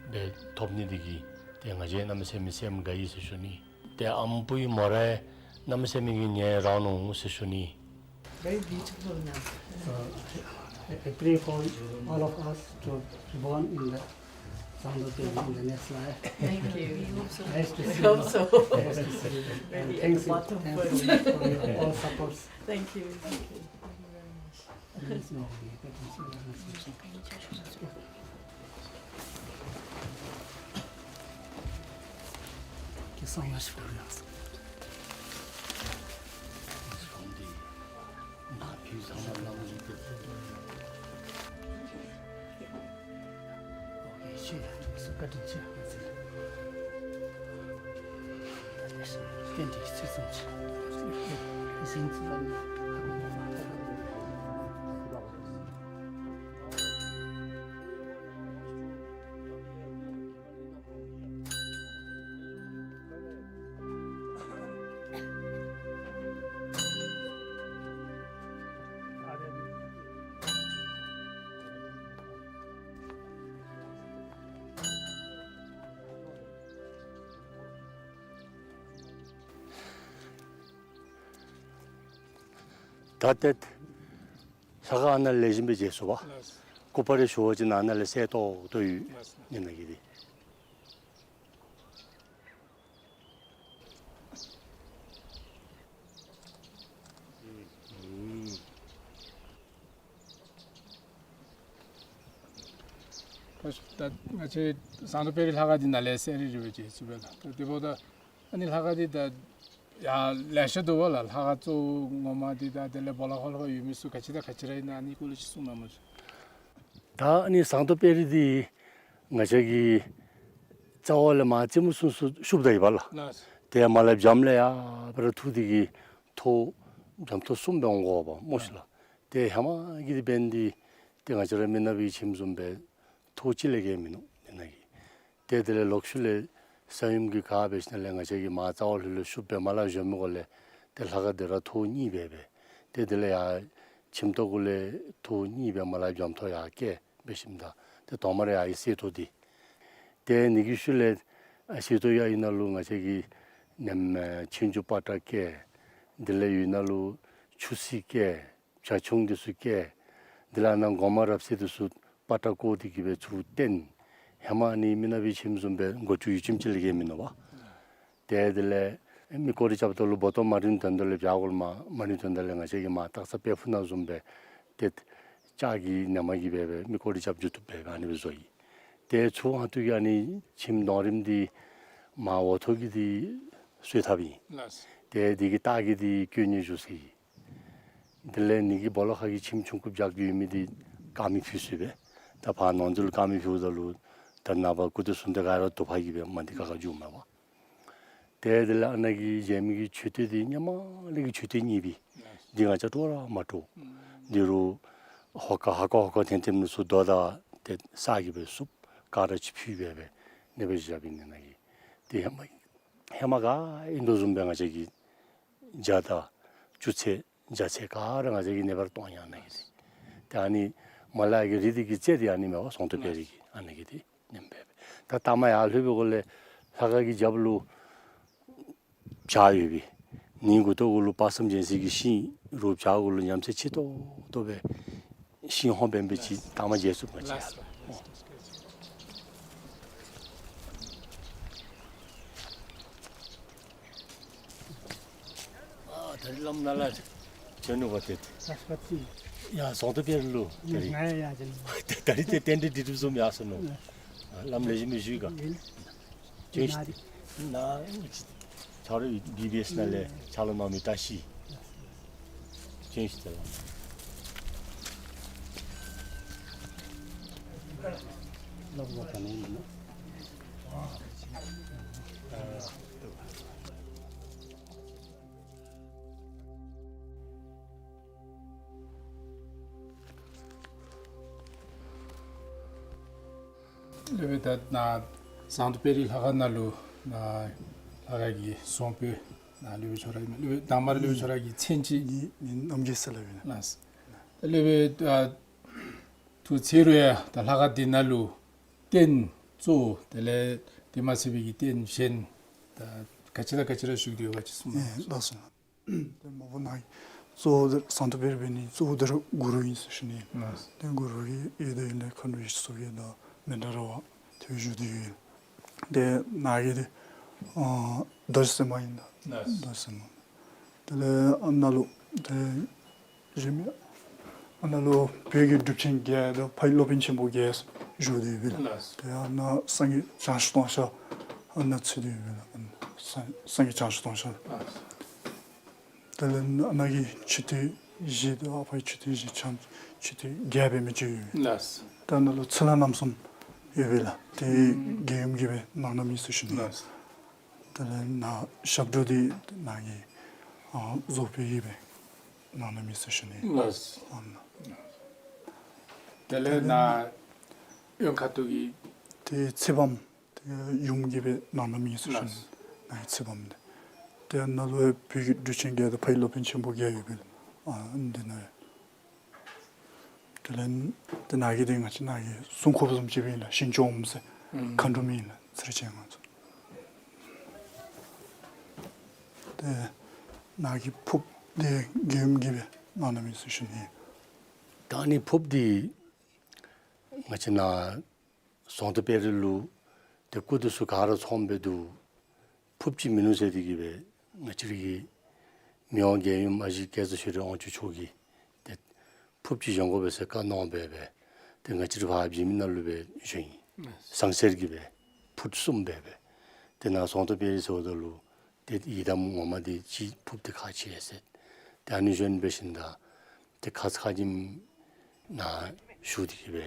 སྦེ་ཐོབ་ནི་དེ་གིས་ཏེ་ང་བཅས་གནམ་མེད་ས་མེད་སེམས་དགའ་ཡི་ཟེར་ཞུ་ནི། ཏེ་ཨམ་པུའི་མོ་རའི་གནམ་མེད་ས་མེད་ཀྱི་ཉེ་རང་ནུག་ཟེར་ཞུ་ནི། Very beautiful now. So, I, I pray for all of us to be born in the Zangdo Devi in the next life. Thank you. We hope so. Nice to see you. We hope so. Nice to see you. Maybe at the bottom first. And thanks, thanks for your all supports. Thank you. Thank you. Thank you very much. ད་ཏེ་ལྷ་ཁང་ཨ་ནཱ་ལས་བཞེངས་སྦེ་མཇལ་ཚུགས་པས། ལགས། སྐུ་པར་རེ་ཞུ་བ་ཅིན་ཨ་ནཱ་ལས་གསལ་ཏོག་ཏོ་ཡོད། ལགས། ཨ་ནཱ་གི་འདི། ད་ང་བཅས་ཟངས་མདོག་དཔལ་རི་ལྷ་ཁང་འདི་ནཱ་ལས་གསལ་རི་རི་སྦེ་མཇལ་ཚུགས་པས་ལགས། ད་དེ་འབདཝ་ད་ཨ་ནི་ལྷ་ཁང་འདི་ད་ཡང་ལེ་ཤ་འདུག་པ་ལགས། ལྷ་ཁང་གཙོ་བོ་ངོ་མ་འདི་དང་དེ་ལས་སྦོ་ལོགས་ཁ་ལུ་ཡོད་མི་ཚུ་ག་ཅི་དང་ག་ཅི་ར་ཨིན་ན་ཨ་ནི་སྐོར་ལས་ཅིག་གསུང་གནང་མ་ཤིག། ད་ཨ་ནི་ཟངས་མདོག་དཔལ་རི་འདི་ང་བཅས་ཀྱི་རྩ་བ་ལས་མར་རྩེ་མོ་ཚུན་ཚོད་ཤུབ་ད་ཡི་པ་ལགས། ལགས། ཏེ་མར་ལས་བྱམས་ལས་ཡར་སྦེ་ར་འཐུ་སྟེ་གིས་ཐོག་བྱམས་ཐོག་གསུམ་སྦེ་འོང་དགོ་པས་སྨོ་ཤིག་ལགས། ཏེ་ཧེ་མ་གི་འདི་འབདན་འདི་ཏེ་ང་བཅས་ར་མི་ནག་པའི་ཁྱིམ་བཟུམ་སྦེ་ཐོག་གཅིག་ལས་བརྒལ་མིན་ནུག་ཨ་ནཱ་གི། ཏེ་དེ་ལས་ལོག་ཤུལ་ལས་ས་ཡོམ་གྱིས་ག་འབད་ཞིནམ་ལས་ང་བཅས་ཀྱིས་མར་རྩ་བ་ལྷོད་ལྷོད་ཤུབ་སྦེ་མར་ལས་བཞོན་མི་གུ་ལས་ཏེ་ལྷ་ཁང་འདི་ར་ཐོག་གཉིས་སྦེ་སྦེ། ཏེ་དེ་ལས་ཡར་ཁྱིམ་ཐོག་གུ་ལས་ཐོག་གཉིས་སྦེ་མར་ལས་བྱམས་ཐོག་ཡར་བསྐྱལ་འབད་ཞིནམ་ད་ཏེ་དོང་མ་ར་ཡར་གསེར་ཏོག་འདི། ཏེ་ཨ་ནི་གི་ཤུལ་ལས་ཨ་གསེར་ཏོག་ཡར་ཡོད་ནང་ལུ་ང་བཅས་ཀྱིས་ནེམ་ཆོས་འབྱུང་པ་ཏྲ་བསྐྱལ། དེ་ལས་ཡོད་ནང་ལུ་ཆུ་སྲིན་བསྐྱལ། བྱ་ཁྱུང་འདི་ཚུ་བསྐྱལ། དེ་ལས་ཨ་ནཱ་སྒོ་མང་རབ་གསལ་འདི་ཚུ་པ་ཏྲ་བརྐོ་སྟེ་གིས་སྦེ་ཚུར་བཏོན། ཧེ་མ་ཨ་ནི་མི་ནག་པའི་ཁྱིམ་བཟུམ་སྦེ་སྒོ་ཅུང་ཡུད་ཙམ་ཅིག་ལས་བརྒལ་མིན་ནུག་པ། ཏེ་དེ་ལས་མི་སྐོར་ར་རྐྱབ་ད་ལུ་སྦོ་ཏོ་མ་རིམ་དོན་ལྡོག་ལས་བྱ་གོལ་མ་མ་རིམ་དོན་ལྡོག་ལས་ང་བཅས་ཀྱིས་མར་སྟག་ཚང་དཔལ་ཕུག་ནང་བཟུམ་སྦེ་ཏེ་ལྕགས་ཀྱི་ནེམ་གིས་སྦེ་སྦེ་མི་སྐོར་ར་རྐྱབ་འགྱོ་བཏུབ་སྦེ་སྦེ་ཨ་ནི་སྦེ་བཟོ་ཡི། ཏེ་ཚུར་ཨ་ཐུར་གྱི་ཨ་ནི་ཁྱིམ་དོང་རིམ་འདི་མར་འོག་ཐོག་གི་འདི་གསོལ་ཐབ་ཨིན། ལགས། ཏེ་འདི་གི་ལྟག་གི་འདི་དཀོན་གཉེར་བཞུགས་ས་ཨིན། དེ་ལས་ཨ་ནི་གི་སྦོ་ལོགས་ཁ་གི་ཁྱིམ་ཆུང་ཀུ་བརྒྱབ་ཡོད་མི་འདི་དཀར་མེ་ཕུལ་ས་སྦེ། ད་ཕར་ནང་འཛུལ་དཀར་མེ་ཕུལཝ་ད་ལུ་ད་ནངས་པ་སྐུ་ཚེ་སྲུང་སྟེ་ག་ར་དུ་པ་གིས་སྦེ་མ་འདི་ཁ་ཁ་འགྱོཝ་མས་པ། ཏེ་དེ་ལས་ཨ་ནཱ་གི་མཇལ་མི་གི་མཆོད་རྟེན་འདི་སྔོན་མ་ལས་ཀྱི་མཆོད་རྟེན་རྙིང་པའི་འདི་ང་བཅས་དཀྲོག་ར་མ་དཀྲོག། འདི་རུ་ཧོ་ཀ་ཧ་ཀ་ཧོ་ཀ་འཐེན་འཐེནམ་ཚུ་རྡོ་དང་ ཏེ་ས་གི་སྦེ་བསུབ་ག་ར་ཅིག་ཕུལ་སྦེ་སྦེ་ཨ་ནི་སྦེ་བཞགཔ་ཨིན་ན་གི། ཏེ་ཧེ་མ་ཧེ་མ་ག་ཨིན་དོ་བཟུམ་སྦེ་ང་བཅས་ཀྱི་བྱ་དང་བཅུ་ཚེས་བྱ་ཚེས་ག་ར་ང་བཅས་ཀྱིས་ཨ་ནི་སྦེ་ར་གཏོགས་ཡི་ཨ་ནི་གི་ཏེ། ཏེ་ཨ་ནི་མ་ལ་གི་རི་དེ་གི་རྩེ་དེ་ཨ་ནི་མས་པ་ཟོང་དོ་དཔལ་རི་གི་ཨ་ནི་གི་ཏེ་ཨིན་པས། ད་ལྟ་མ་ཡར་ལྷོད་པའི་སྒང་ལས་ལྷ་ཁང་གི་རྒྱབ་ལུ་བྱག་ཡོད་པས། ནི་མགུ་ཏོ་གུ་ལུ་དཔག་བསམ་རྒྱལ་མཚན་གྱི་ཤིང་རུ་བྱག་གུ་ལུ་ཉམས་ཚད་ཆེ་ཏོག་ཏོ་སྦེ་ཤིང་ཧོང་འབད་འབད་ཅིག་ལྟ་མ་མཇལ་ཚུགས་མ་མཇལ་ལགས། ཨ་ད་རིས་བླམ་ནཱ་ལས་བྱོན་ནུག་པ་ཏེ། ཡ་ཟོང་དོ་དཔལ་རི་ལུ་ད་རིས། ད་རིས་ཏེ་རྟེན་འབྲེལ་འགྲིག་གྲུབ་བཟུམ་ཡར་སོང་ནུག། ཨ་བླམ་ལེགས་ཤོམ་སྦེ་བཞུགས་ག། བྱོན་ཤིག་ཏེ། ནཱ་ཆ་རོགས་བི་བི་ཨེསི་ནང་ལས་ཕྱག་ལཱ་གནང་མི་བཀྲ་ཤིས། བྱོན་ཤིག་ཏེ་ལགས། སློབ་དཔོན་ད་ནཱ་ཟོང་དོ་དཔལ་རི་ལྷ་ཁང་ནང་ལུ་ནཱ་ལྷ་ཁང་གི་ཟོང་པོ་ནཱ་སློབ་དཔོན་ཁྱོད་ར་ཨིན་མས། སློབ་དཔོན་དང་པ་ར་སློབ་དཔོན་ཁྱོད་ར་གི་མཚན་ཅིག། ངེའི་མིང་རྣམ་རྒྱལ་ཟེར་སླབ་ཨིན། ལགས། ད་སློབ་དཔོན་ཨ་ཐུགས་ཚེ་རུ་ཡང་ད་ལྷ་ཁང་འདི་ནང་ལུ་རྟེན་གཙོ་བོ་དེ་ལས་དེ་མ་ཚད་པའི་གི་རྟེན་གཞན་ད་ག་ཅི་དང་ག་ཅི་ར་བཞུགས་ཏེ་ཡོད་ག་ཅིག་གསུངས་གནང་། ལགས་སོ། ཏེ་མ་པ་ནཱ་གཙོ་བོ་འདི་ཟོང་དོ་དཔལ་རི་འབད་ནི་གཙོ་བོ་འདི་ར་གུ་རུ་ཨིན་ཟེར་ཞུ་ནི། ལགས། ཏེ་གུ་རུ་གི་ཡོད་དེ་ཨིན་ལས་མཁའ་འགྲོ་ཡེ་ཤེས་མཚོ་རྒྱལ་དང་མནྡ་ར་བ་ཏེ་བཞུགས་ཏེ་ཡོད། ཏེ་ནཱ་གི་ཏེ་ཨ་རྡོ་རྗེ་སེམས་དཔའ་ཨིན་ད། ལགས། རྡོ་རྗེ་སེམས་དཔའ། དེ་ལས་ཨ་ནཱ་ལུ་ཏེ་གཞན་མི་ཨ་ནཱ་ལུ་བོད་ཀྱི་གྲུབ་ཆེན་བརྒྱད་དང་ཕ་ཡི་སློབ་དཔོན་ཆེན་པོ་བརྒྱད་བཞུགས་ཏེ་ཡོད་པས་ལགས། ལགས། ཏེ་ཨ་ནཱ་སངས་རྒྱས་བྱང་ཆུབ་ལྟུང་བཤགས་ཨ་ནཱ་ཚུད་དེ་ཡོད་པས་ལགས། སངས་སངས་རྒྱས་བྱང་ཆུབ་ལྟུང་བཤགས། ལགས། དེ་ལས་ཨ་ནཱ་གི་མཆོད་རྟེན་བཞི་དང་ཨ་ཕ་གི་མཆོད་རྟེན་བཞི་ཆ་མཆོད་རྟེན་བརྒྱད་འབད་མི་ཅིག་ཡོད། ལགས། ད་ནཱ་ལུ་ཚུར་ལྷག་རྣམ་གསུམ་ཡོད་པས་ལགས། ཏེ་ཨུམ་རྒྱལ་ཡུམ་གྱིས་སྦེ་གནང་གནངམ་ཨིན་ཟེར་ཞུ་ནི། ལགས། དེ་ལས་ནཱ་ཞབས་དྲུང་འདི་ནཱ་གི་ཨ་བཟོ་དཔོན་གྱིས་སྦེ་གནང་གནངམ་ཨིན་ཟེར་ཞུ་ནི། ལགས། ཨ་ནཱ། དེ་ལས་ནཱ་གཡོན་ཁ་ཐུག་གི་ཏེ་ཚེ་དཔག་མེད་ཏེ་ཡུམ་གྱིས་སྦེ་གནང་གནངམ་ཨིན་ཟེར་ཞུ་ནི། ལགས། ནཱ་གི་ཚེ་དཔག་མེད་འདི། ཏེ་ནཱ་ལུ་བོད་ཀྱི་གྲུབ་ཆེན་བརྒྱད་དང་ཕ་ཡི་སློབ་དཔོན་ཆེན་པོ་བརྒྱད་ཡོད་པས་ལགས། ཨ་འདི་ནང་། དེ་ལས་ཏེ་ནཱ་གི་ཏེ་ང་བཅས་ནཱ་གི་སྲུང་འཁོརཔ་བཟུམ་ཅིག་སྦེ་ཨིན་ལགས། ཞིང་སྐྱོང་ཟེར་ཨུམ་མཁའ་འགྲོ་མ་ཨིན་ལགས། ཚེ་རིང་ཅན་ང་ཚོ། ཏེ་ནཱ་གི་ཕོརཔ་འདི་རྒྱལ་ཡུམ་གྱིས་སྦེ་གནང་གནངམ་ཨིན་ཟེར་ཞུ་ནི། ད་ཨ་ནི་ཕོརཔ་འདི་ང་བཅས་ནཱ་ཟོང་དོ་དཔལ་རི་ལུ་ཏེ་སྐུ་འདི་ཚུ་ག་ར་ཚངམ་སྦེ་འདུག། ཕོརཔ་ཅིག་མིན་ནུག་ཟེར་ཏེ་གིས་སྦེ་ང་བཅས་ར་གི་མི་དབང་རྒྱལ་ཡུམ་ཨ་ཞེ་སྐལ་རྩ་ཆོས་སྒྲོན་དབང་ཕྱུག་མཆོག་གིས་ཏེ་ཕོརཔ་ཅིག་བཞེངས་དགོ་པས་ཟེར་བཀའ་གནང་སྦེ་སྦེ་ཏེ་ང་བཅས་ར་ཕར་བྱེ་མི་ནང་ལུ་སྦེ་བཞེངས་ཡི། ཟངས་གསེར་གྱི་སྦེ་ཕུཊ་གསུམ་སྦེ་སྦེ། ཏེ་ནཱ་ཟོང་དོ་དཔལ་རི་ཟེརཝ་ད་ལུ་ཏེ་ཡི་དམ་ངོ་མ་འདི་ཅིག་ཕོརཔ་འདི་ཁག་ཆེ་ཟེར། ཏེ་ཨ་ནི་བཞིན་འབད་ཞིནམ་ད་ཏེ་ཁ་ཙ་ཁ་ཉིནམ་ནཱ་ཞུ་སྟེ་གིས་སྦེ་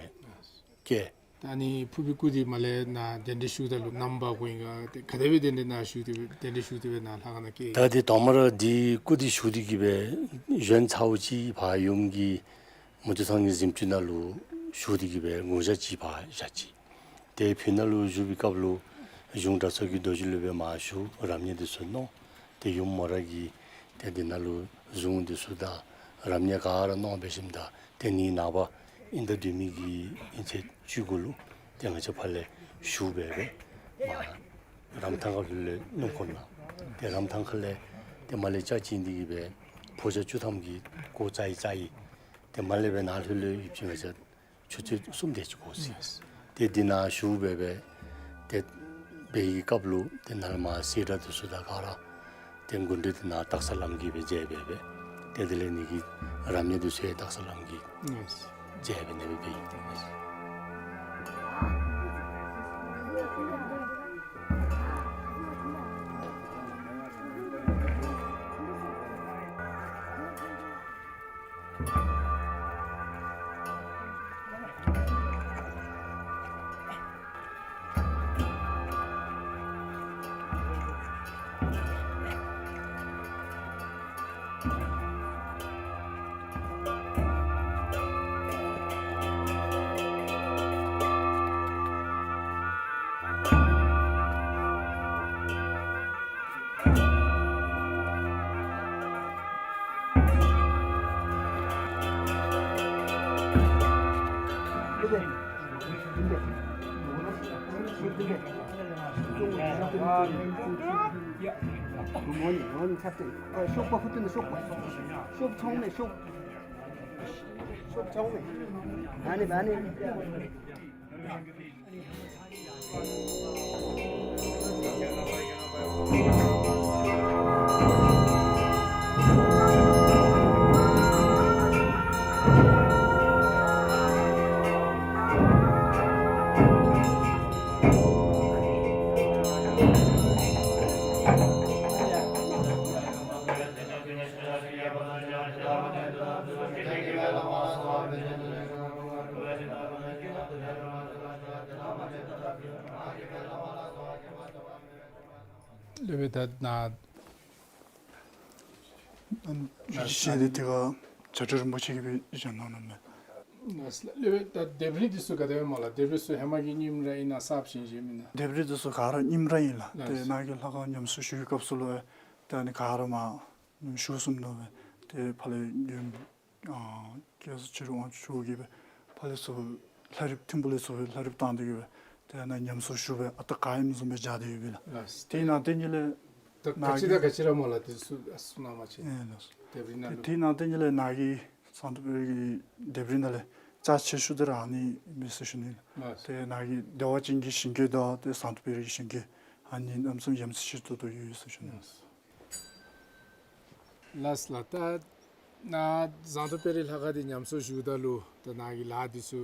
བསྐྱལ། ད་ཨ་ནི་ཕོར་པའི་སྐུ་འདི་མར་ལས་ནཱ་གདན་འདྲེན་ཞུཝ་ད་ལུ་ནམ་འབག་དགོ་ཨིན་ག། ཏེ་ག་དེ་སྦེ་གདན་འདྲེན་ནཱ་ཞུ་སྟེ་སྦེ་གདན་འདྲེན་ཞུ་སྟེ་སྦེ་ནཱ་ལྷ་ཁང་ནང་བསྐྱལ། ད་འདི་དང་པ་ར་འདི་སྐུ་འདི་ཞུ་སྟེ་གིས་སྦེ་གཞན་ཚརཝ་ཅིག་ཕར་ཡུམ་གྱི་མུ་ཏིག་ཚང་གི་གཟིམ་ཅུང་ནང་ལུ་ཞུ་སྟེ་གིས་སྦེ་དགུང་ཞག་ཅིག་ཕར་བཞག་ཅི། ཏེ་ཕུ་ནང་ལུ་བཞུགས་པའི་སྐབས་ལུ་གཞུང་གྲྭ་ཚང་གི་རྡོ་རྗེ་སློབ་དཔོན་མར་བཞུགས། རབ་གནས་འདི་ཚུ་གནང་། ཏེ་ཡུམ་མོ་ར་གིས་ཏེ་འདི་ནང་ལུ་གཟུངས་འདི་ཚུ་དང་རབ་གནས་ག་ར་གནང་འབད་ཞིནམ་ད་ཏེ་ནི་ནངས་པ་ཨིན་ཟླ་བདུན་པའི་གི་ཨིན་ཚེས་བཅུ་དགུ་ལུ་ཏེ་ང་བཅས་ཕར་ལས་ཞུ་སྦེ་སྦེ་མར་རམ་ཐང་ཁ་ལུ་ལས་སྣུམ་འཁོར་ནང་ཏེ་རམ་ཐང་ཁ་ལས་ཏེ་མར་ལས་ལྕགས་བྱིན་ཏེ་གིས་སྦེ་ཕོ་ཤ་བཅུ་ཐམ་གྱིས་བསྐོར་བཙགས་ཡི་བཙགས་ཡི། ཏེ་མར་ལས་སྦེ་ནཱ་ལྷོད་ལྷོད་ཡོདཔ་ཅིག་ང་བཅས་ཆུ་ཚོད་གསུམ་དེ་ཅིག་འགོར་ཅི། ཏེ་འདི་ནང་ཞུ་སྦེ་སྦེ་ཏེ་འབད་བའི་སྐབས་ལུ་ཏེ་ནཱ་མར་སེར་སྒྲེང་འདི་ཚུ་དང་ག་ར་ཏེ་མགུ་འདྲེན་འདི་ནཱ་སྟག་ཚང་བླམ་གིས་སྦེ་མཛད་སྦེ་སྦེ་ཏེ་དེ་ལས་ནི་གི་རབ་གནས་འདི་ཚུ་ཡང་སྟག་ཚང་བླམ་གིས་མཛད་སྦེ་ཨ་ནེ་སྦེ་འབད་ཡི། ཤོག་པ་ཧུ་ཏུ་ནི་ཤོག་པ། ཤོག་ཚོང་མེད་ཤོག། ཤོག་ཚོང་མེད། ཨ་ནི་ཨ་ནི། སློབ་དཔོན་ད་ནཱ་ཨ་ནི་ཞལ་འདི་དེ་ག་བྱ་བྲལ་རིན་པོ་ཆེ་གིས་སྦེ་བཞེངས་གནང་ནུག་མས། སློབ་དཔོན་ད་ལྡེབས་རིས་འདི་ཚུ་ག་དེ་སྦེ་སྨོ་ལགས། ལྡེབས་རིས་ཚུ་ཧེ་མ་གི་རྙིང་ར་ཨིན་ན་གསརཔ་བཞེངས་བཞེངསམ་ཨིན་ན། ལྡེབས་རིས་འདི་ཚུ་ག་ར་རྙིང་ར་ཨིན་ལགས། ལགས། ཏེ་ནཱ་གི་ལྷ་ཁང་ཉམས་གསོ་ཞུ་བའི་སྐབས་སུ་ལུ་ཏེ་ཨ་ནི་ག་ར་མར་ཞུ་སོངམ་ནུག་པས། ཏེ་ཕར་ལས་ཡུམ་ཨ་སྐྱབས་སུ་མཆིའི་དབང་ཕྱུག་གིས་སྦེ་ཕར་ལས་ཚུར་ལྷ་རིཔ་ཐིམ་ཕུག་ལས་ཚུར་སྦེ་ལྷ་རིཔ་བཏང་སྟེ་གིས་སྦེ་ཏེ་ཨ་ནཱ་ཉམས་གསོ་ཞུ་སྦེ་ཨ་རྟག་ག་ཨིནམ་བཟུམ་སྦེ་སྦྱར་ཏེ་ཡོད་པས་ལགས། ལགས། དེ་ནང་དེ་ཉིད་ལས་ད་ག་ཅི་དང་ག་ཅི་ར་སྨོ་ལགས། དེ་ཚུ་ཨ་གསུང་གནང་བ་ཅིན། ཨེ་ལགས། ལྡེབས་རིས་ནང་ལུ། དེ་ནང་དེ་ཉིད་ལས་ནཱ་གི་ཟངས་མདོག་དཔལ་གྱི་ལྡེབས་རིས་ནང་ལས་རྩ་ཆེ་ཤོས་འདི་ར་ཨ་ནི་ཨིན་མས་ཟེར་ཞུ་ནི་ལགས། ལགས། ཏེ་ནཱ་གི་བདེ་བ་ཅན་གྱི་ཞིང་གི་དང་ཏེ་ཟངས་མདོག་དཔལ་རིའི་ཞིང་གི་ཨ་ནི་གནམ་མེད་ས་མེད་ཡ་མཚན་ཆེ་ཏོག་ཏོ་ཡོད་ཟེར་ཞུ་ནི། ལགས། ལགས་ལགས། ད་ནཱ་ཟངས་མདོག་དཔལ་རི་ལྷ་ཁང་འདི་ཉམས་གསོ་ཞུཝ་ད་ལུ་ད་ནཱ་གི་ལཱ་འདི་ཚུ་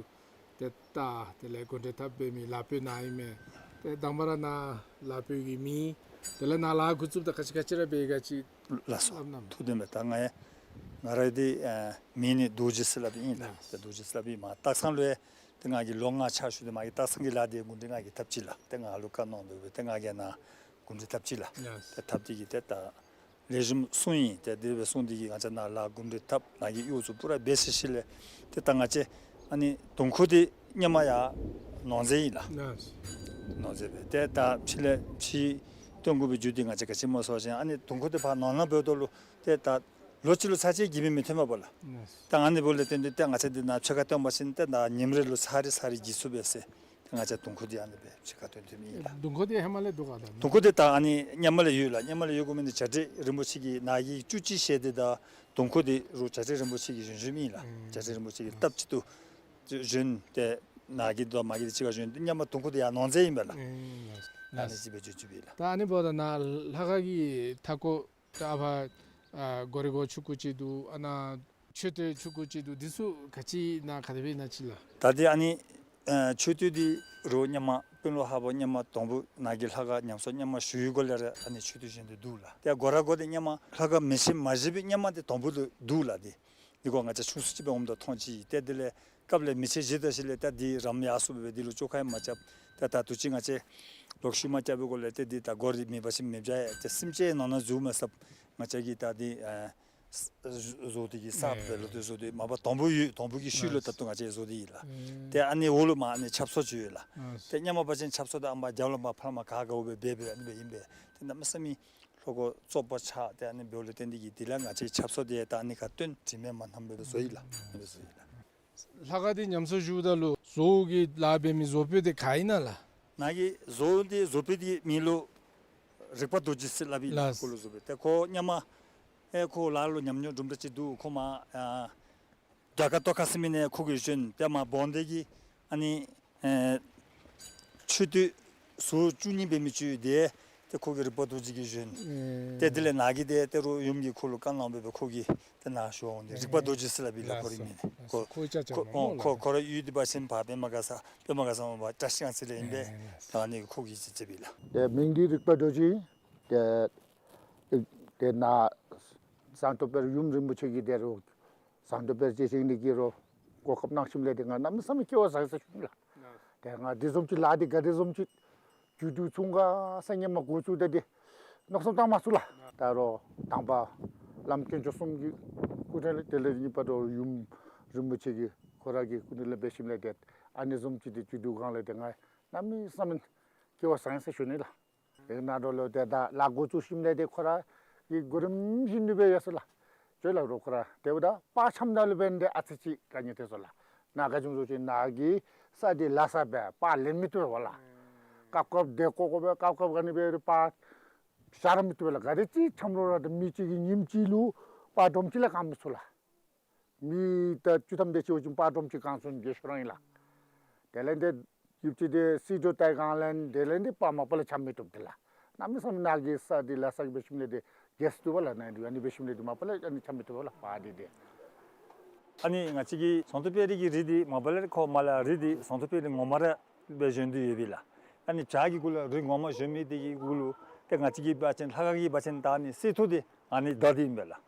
ཏེ་ད་དེ་ལས་གོ་འདྲེན་འཐབ་འབད་མི་ལཱ་འབད་ནཱ་ཨིན་མས། ཏེ་དང་པ་ར་ནཱ་ལཱ་འབད་བའི་མིང་དེ་ལས་ནཱ་ལཱ་འགོ་བཙུགསཔ་ད་ག་ཅི་ག་ཅི་ར་འབད་ག་ཅི་ལགས་སོ། སླབ་གནང་། ཐུགས་བདེན་པས། ད་ང་ཡང་ང་རའི་འདི་ཨ་མིང་ནི་རྡོ་རྗེ་ཟེར་སླབ་ཨིན་ལགས། ལགས། ཏེ་རྡོ་རྗེ་ཟེར་སླབ་ཨིན་མས། སྟག་ཚང་ལུ་ཡང་ཏེ་ང་གིས་ལོ་ལྔ་ཕྱག་ཞུ་སྟེ་མ་གི་སྟག་ཚང་གི་ལཱ་འདི་གུང་སྒྲིག་ང་གིས་འཐབ་ཅི་ལགས། ཏེ་ང་ལུ་བཀའ་གནང་དོ་སྦེ་ཏེ་ང་གིས་ནཱ་གུང་སྒྲིག་འཐབ་ཅི་ལགས། ལགས། ཏེ་འཐབ་སྟེ་གིས་ཏེ་ད་ལེགས་ཤོམ་སོང་ཡི། ཏེ་དེ་སྦེ་སོང་སྟེ་གིས་ང་བཅས་ནཱ་ལཱ་གུང་སྒྲིག་འཐབ་ནཱ་གི་གཡོག་ཚུ་པུ་ར་འབད་ཚར་ཞིནམ་ལས་ཏེ་ད་ང་བཅས་ཨ་ནི་དུང་ཁུ་འདི་སྔོན་མ་ཡར་ནོར་རྫས་ཨིན་ལགས། ལགས། ནོར་རྫས་སྦེ་ཏེ་ད་ཕྱི་ལས་ཕྱི་སྟོན་དགོ་པའི་རྒྱུ་འདི་ང་བཅས་ག་ཅི་སྨོ་ཟེར་བ་ཅིན་ཨ་ནི་དུང་ཁུ་འདི་ཕར་ནོར་ནང་འབདཝ་ད་ལུ་ཏེ་ད་ལོ་གཅིག་ལུ་ཚར་གཅིག་གིས་མི་མི་ཐོན་པས་ལགས། ལགས། ད་ཨ་ནི་འབདཝ་ལས་བརྟེན་ཏེ་ཏེ་ང་བཅས་འདི་ནཱ་ཕྱེད་ཀ་བཏོན་པ་ཅིན་ཏེ་ད་ཉིནམ་རེ་ལུ་ཚར་རེ་ཚར་རེ་གིས་ཚུགས་པས་ཟེར། ཏེ་ང་བཅས་དུང་ཁུ་འདི་ཨ་ནི་སྦེ་ཕྱེད་ཀ་བཏོན་བཏོནམ་ཨིན་ལགས། དུང་ཁུ་འདི་ཧེ་མ་ལས་འདུག་ག་ད། དུང་ཁུ་འདི་ད་ཨ་ནི་སྔོན་མ་ལས་ཡོད་ལགས། སྔོན་མ་ལས་ཡོད་དགོ་མི་འདི་བྱ་བྲལ་རིན་པོ་ཆེ་གིས་ནཱ་གི་བཅུ་གཅིག་ཞལ་འདི་དང་དུང་ཁུ་འདི་རུང་བྱ་བྲལ་རིན་པོ་ཆེ་གིས་བཞེངས་བཞེངསམ་ཨིན་ལགས། ཨུམ། བྱ་བྲལ་རིན་པོ་ཆེ་གིས་སྟབས་གཅིག་ཏུ་བཞེངས་ཏེ་ནཱ་གི་དང་མ་གི་འདི་གཅིག་ཁར་བཞེངས་ཏེ་སྔོན་མ་དུང་ཁུ་འདི་ཡར་ནོར་རྫས་ཨིན་པས་ལགས། ཨུམ། ཨ་ནི་ཅིག་སྦེ་བརྗོད་བརྗོདཔ་ཨིན་ལགས། ད་ཨ་ནི་འབདཝ་ད་ནཱ་ལྷ་ཁང་གི་མཐའ་སྐོར་ད་ཨ་ཕར་ཨ་སྒོ་རའི་སྒོ་ཆུང་ཀུ་ཅིག་འདུག། ཨ་ནཱ་མཆོད་རྟེན་ཆུང་ཀུ་ཅིག་འདུག། འདི་ཚུ་ག་ཅི་ནཱ་ག་དེ་སྦེ་ཨིན་ན་ཅིག་ལགས། ད་འདི་ཨ་ནི་ཨ་མཆོད་རྟེན་འདི་རུང་སྔོན་མ་དཔོན་སློབ་ལྷ་པ་སྔོན་མ་དང་པོ་ནཱ་གི་ལྷ་ཁང་ཉམས་གསོ་སྔོན་མ་ཞུ་བའི་སྒོ་ལས་ར་ཨ་ནི་མཆོད་རྟེན་བཞེངས་ཏེ་འདུག་ལགས། ཏེ་སྒོ་ར་སྒོ་འདི་སྔོན་མ་ལྷ་ཁང་མེ་ཆེན་མ་བཞེངས་པའི་སྔོན་མ་འདི་དང་པོ་ལུ་འདུག་ལགས། འདི་འདི་སྒོ་ང་བཅས་ཆུང་སུ་ཅིག་སྦེ་འོངམ་ད་མཐོང་ཅི། ཏེ་དེ་ལས་སྐབས་ལས་མེ་ཆེན་བཞེངས་ད་ཞིནམ་ལས་ཏེ་འདི་རམ་ཡར་སོངམ་སྦེ་འདི་ལུ་བཅོ་ཁ་ཡང་མ་རྐྱབ། ཏེ་ད་དུས་ཅི་ང་བཅས་ལོག་ཤུལ་མ་རྐྱབ་པའི་སྒོ་ལས་ཏེ་འདི་ད་སྒོ་ར་མེད་པ་ཅིན་མེདཔ་བྱུང་ཡི། ཏེ་སེམས་ཅན་ནང་ན་འཛུལ་མ་ཚུགསཔ་ང་བཅས་ཀྱིས་ད་འདི་ཨ་བཟོ་སྟེ་གིས་གསརཔ་སྦེ་ལོག་སྟེ་བཟོ་སྟེ་མ་པ་དང་པོ་ཡོད་དང་པོ་གི་ཤུལ་ལུ་ད་ལྟོ་ང་བཅས་བཟོ་སྟེ་ཡོད་ལགས། ཏེ་ཨ་ནི་འོག་ལུ་མར་ཨ་ནི་ཆབ་གསང་ཅིག་ཡོད་ལགས། ཏེ་སྔོན་མ་འབད་བ་ཅིན་ཆབ་གསང་འདི་ཨ་མར་རྒྱབ་ལུ་མར་ཕར་མར་ག་དགའཝ་སྦེ་འབད་འབད་ཨ་ནི་སྦེ་ཨིན་པས། ཏེ་གནམ་མེད་ས་མེད་ལྷོ་སྒོ་བཙོག་པ་ཆགས། ཏེ་ཨ་ནི་འབདཝ་ལས་བརྟེན་ཏེ་གིས་དེ་ལས་ང་བཅས་ཆབ་གསང་འདི་ད་ཨ་ནི་ཁར་བཏོན་དྲི་མེད་མ་ཐངས་སྦེ་བཟོ་ཡི་ལགས། ཨ་ནི་སྦེ་བཟོ་ཡི་ལགས། ལྷ་ཁང་འདི་ཉམས་གསོ་ཞུཝ་ད་ལུ་བཟོ་བོ་གི་ལཱ་འབད་མི་བཟོ་དཔོན་འདི་ག་ཨིན་ན་ལགས། ནཱ་གི་བཟོ་བོ་འདི་བཟོ་དཔོན་འདི་མིང་ལུ་རིག་པ་རྡོ་རྗེ་ཟེར་སླབ་ཨིན་ལགས། ལགས། ཁོ་ལུ་བཟོ་དཔོན་ཏེ་ཁོ་སྔོན་མ་ཨེ་ཁོ་ལཱ་ལུ་ཉམས་མྱོང་དུམ་གྲ་ཅིག་འདུག། ཁོ་མར་ཨ་རྒྱ་གར་ཏོག་ཁ་ཟེར་མི་ནང་ཁོ་གིས་བཞོན། ཏེ་མར་བོང་སྡེ་གི་ཨ་ནི་ཨེ་མཆོད་རྟེན་ཟུར་བཅུ་གཉིས་འབད་མི་ཅིག་ཡོད། ཏེ་ཏེ་ཁོ་གིས་རིག་པ་རྡོ་རྗེ་གིས་བཞོན། ཨེ། ཏེ་དེ་ལས་ནཱ་གི་ཏེ་ཏེ་རུང་ཡུམ་གྱིས་ཁོ་ལུ་བཀའ་གནང་སྦེ་ཁོ་གིས་ཏེ་ནཱ་བཞེངས་ཏེ་རིག་པ་རྡོ་རྗེ་ཟེར་སླབ་ཨིན་ལགས། ཁོ་རའི་མིང་ནི། ཁོ་ཁོ་ཁོ་ཁོ་ར་ཡུལ་འདི་འབད་བ་ཅིན་ཕར་པདྨ་དགའ་ས་པདྨ་དགའ་ས་མར་བཀྲ་ཤིས་སྒང་ཚང་ལས་ཨིན་པས། ཨེ། ད་ཨ་ནི་ཁོ་གིས་ཅིག་ཅིག་སྦེ་ལགས། ཏེ་མིང་འདི་རིག་པ་རྡོ་རྗེ། ཏེ་ཏེ་ནཱ་ཟངས་མདོག་དཔལ་ཡུམ་རིན་པོ་ཆེ་གིས་ཏེ་རུང་ཟངས་མདོག་དཔལ་རྗེ་བཞེངས་ནི་གི་རུང་གོ་སྐབས་གནང་ཞིནམ་ལས་ཏེ་ང་གནམ་མེད་ས་མེད་སྐལ་བ་བཟང་ཟེར་ཞུ་ལགས། ཏེ་ང་འདི་བཟུམ་ཅིག་ལཱ་འདི་ག་དེ་བཟུམ་ཅིག་མཇུག་བསྡུ་ཚུགས་ག་ཟེར་སྔོན་མ་འགོ་བཙུགས་ད་འདི་མནོ་བསམ་བཏང་མ་ཚུགས་ལགས། ད་རུང་དང་པ་བླམ་དཀོན་མཆོག་གསུམ་གྱི་སྐུ་དྲིན་ལས་དེ་ལས་གཉིས་པ་རུང་ཡུམ་རིན་པོ་ཆེ་གི་ཁོ་ར་གི་སྐུ་དྲིན་ལས་འབད་ཞིནམ་ལས་ཏེ་ཨ་ནི་བཟུམ་ཅིག་ཏེ་མཇུག་བསྡུ་གང་ལས་ཏེ་ང་གནམ་མེད་ས་མེད་སྐལ་བ་བཟང་ཟེར་ཞུ་ནི་ལགས། དེ་ནང་འགྲོ་ལུ་ཏེ་ད་ལཱ་འགོ་བཙུགས་ཞིནམ་ལས་ཏེ་ཁོ་ར་གི་གོ་རིམ་བཞིན་དུ་སྦེ་ཡར་སོང་ལགས། ཅོག་ལགས་རོགས་ཁོ་ར་ཏེ་འབདཝ་ད་པར་འཆམ་ད་ལུ་འབད་ནི་འདི་ཨ་ཙི་ཅིག་དཀའ་ངལ་ཐོན་སོང་ལགས། ནཱ་ག་ཅི་སྨོ་ཟེར་བ་ཅིན་ནཱ་གི་ས་འདི་ལ་ས་སྦེ་པར་ལེན་མི་བཏུབ་པས་ལགས། སྐབས་སྐབས་དེ་ཀོ་ཀོ་སྦེ་སྐབས་སྐབས་ག་ནི་སྦེ་རེ་པར་བཞག་ར་མི་བཏུབ་པས་ལགས། ག་དེ་ཅིག་འཁྱམས་རུང་ར་ད་མི་གཅིག་གིས་ཉིནམ་གཅིག་ལུ་པར་སྒྲོམ་གཅིག་ལས་གང་མི་ཚུགས་ལགས། མི་ད་བཅུ་ཐམ་དེ་ཅིག་འོང་ཅི་པར་སྒྲོམ་གཅིག་གང་སོང་རྒས་ཤོས་རང་ཨིན་ལགས། དེ་ལས་འདི་ཡུདཔ་ཅིག་འདི་སྲིད་གྲོས་ལྟ་གང་ལས་དེ་ལས་འདི་པར་མ་པ་ལས་འཁྱམ་མི་བཏུབ་འདི་ལགས། གནམ་མེད་ས་མེད་ནཱ་གི་ས་འདི་ལ་ས་གི་འབད་ཞིནམ་ལས་འདི་རྒས་སུ་བཏུབ་པས་ལགས། ནཱ་འདི་ཨ་ནི་འབད་ཞིནམ་ལས་འདི་མ་པ་ལས་ཨ་ནི་འཁྱམ་མི་བཏུབ་པས་ལགས་པར་འདི་འདི། ཨ་ནི་ང་བཅས་ཀྱི་ཟངས་མདོག་དཔལ་རི་གི་རི་འདི་མ་པ་ལས་ཁོ་མར་ལས་རི་འདི་ཟངས་མདོག་དཔལ་རི་ངོ་མ་ར་སྦེ་བཞེངས་ཏེ་ཡོད་པས་ལགས། ཨ་ནི་བྱག་གི་གུ་ལུ་རི་ངོ་མ་བཞེངས་མི་འདི་གི་གུ་ལུ་ཏེ་ང་བཅས་ཀྱི་དཔའ་ཆེན་ལྷ་ཁང་གི་དཔའ་ཆེན་ད་ཨ་ནི་གསེར་ཐུབ་འདི་ཨ་ནི་བདའ་སྟེ་ཨིན་པས་ལགས།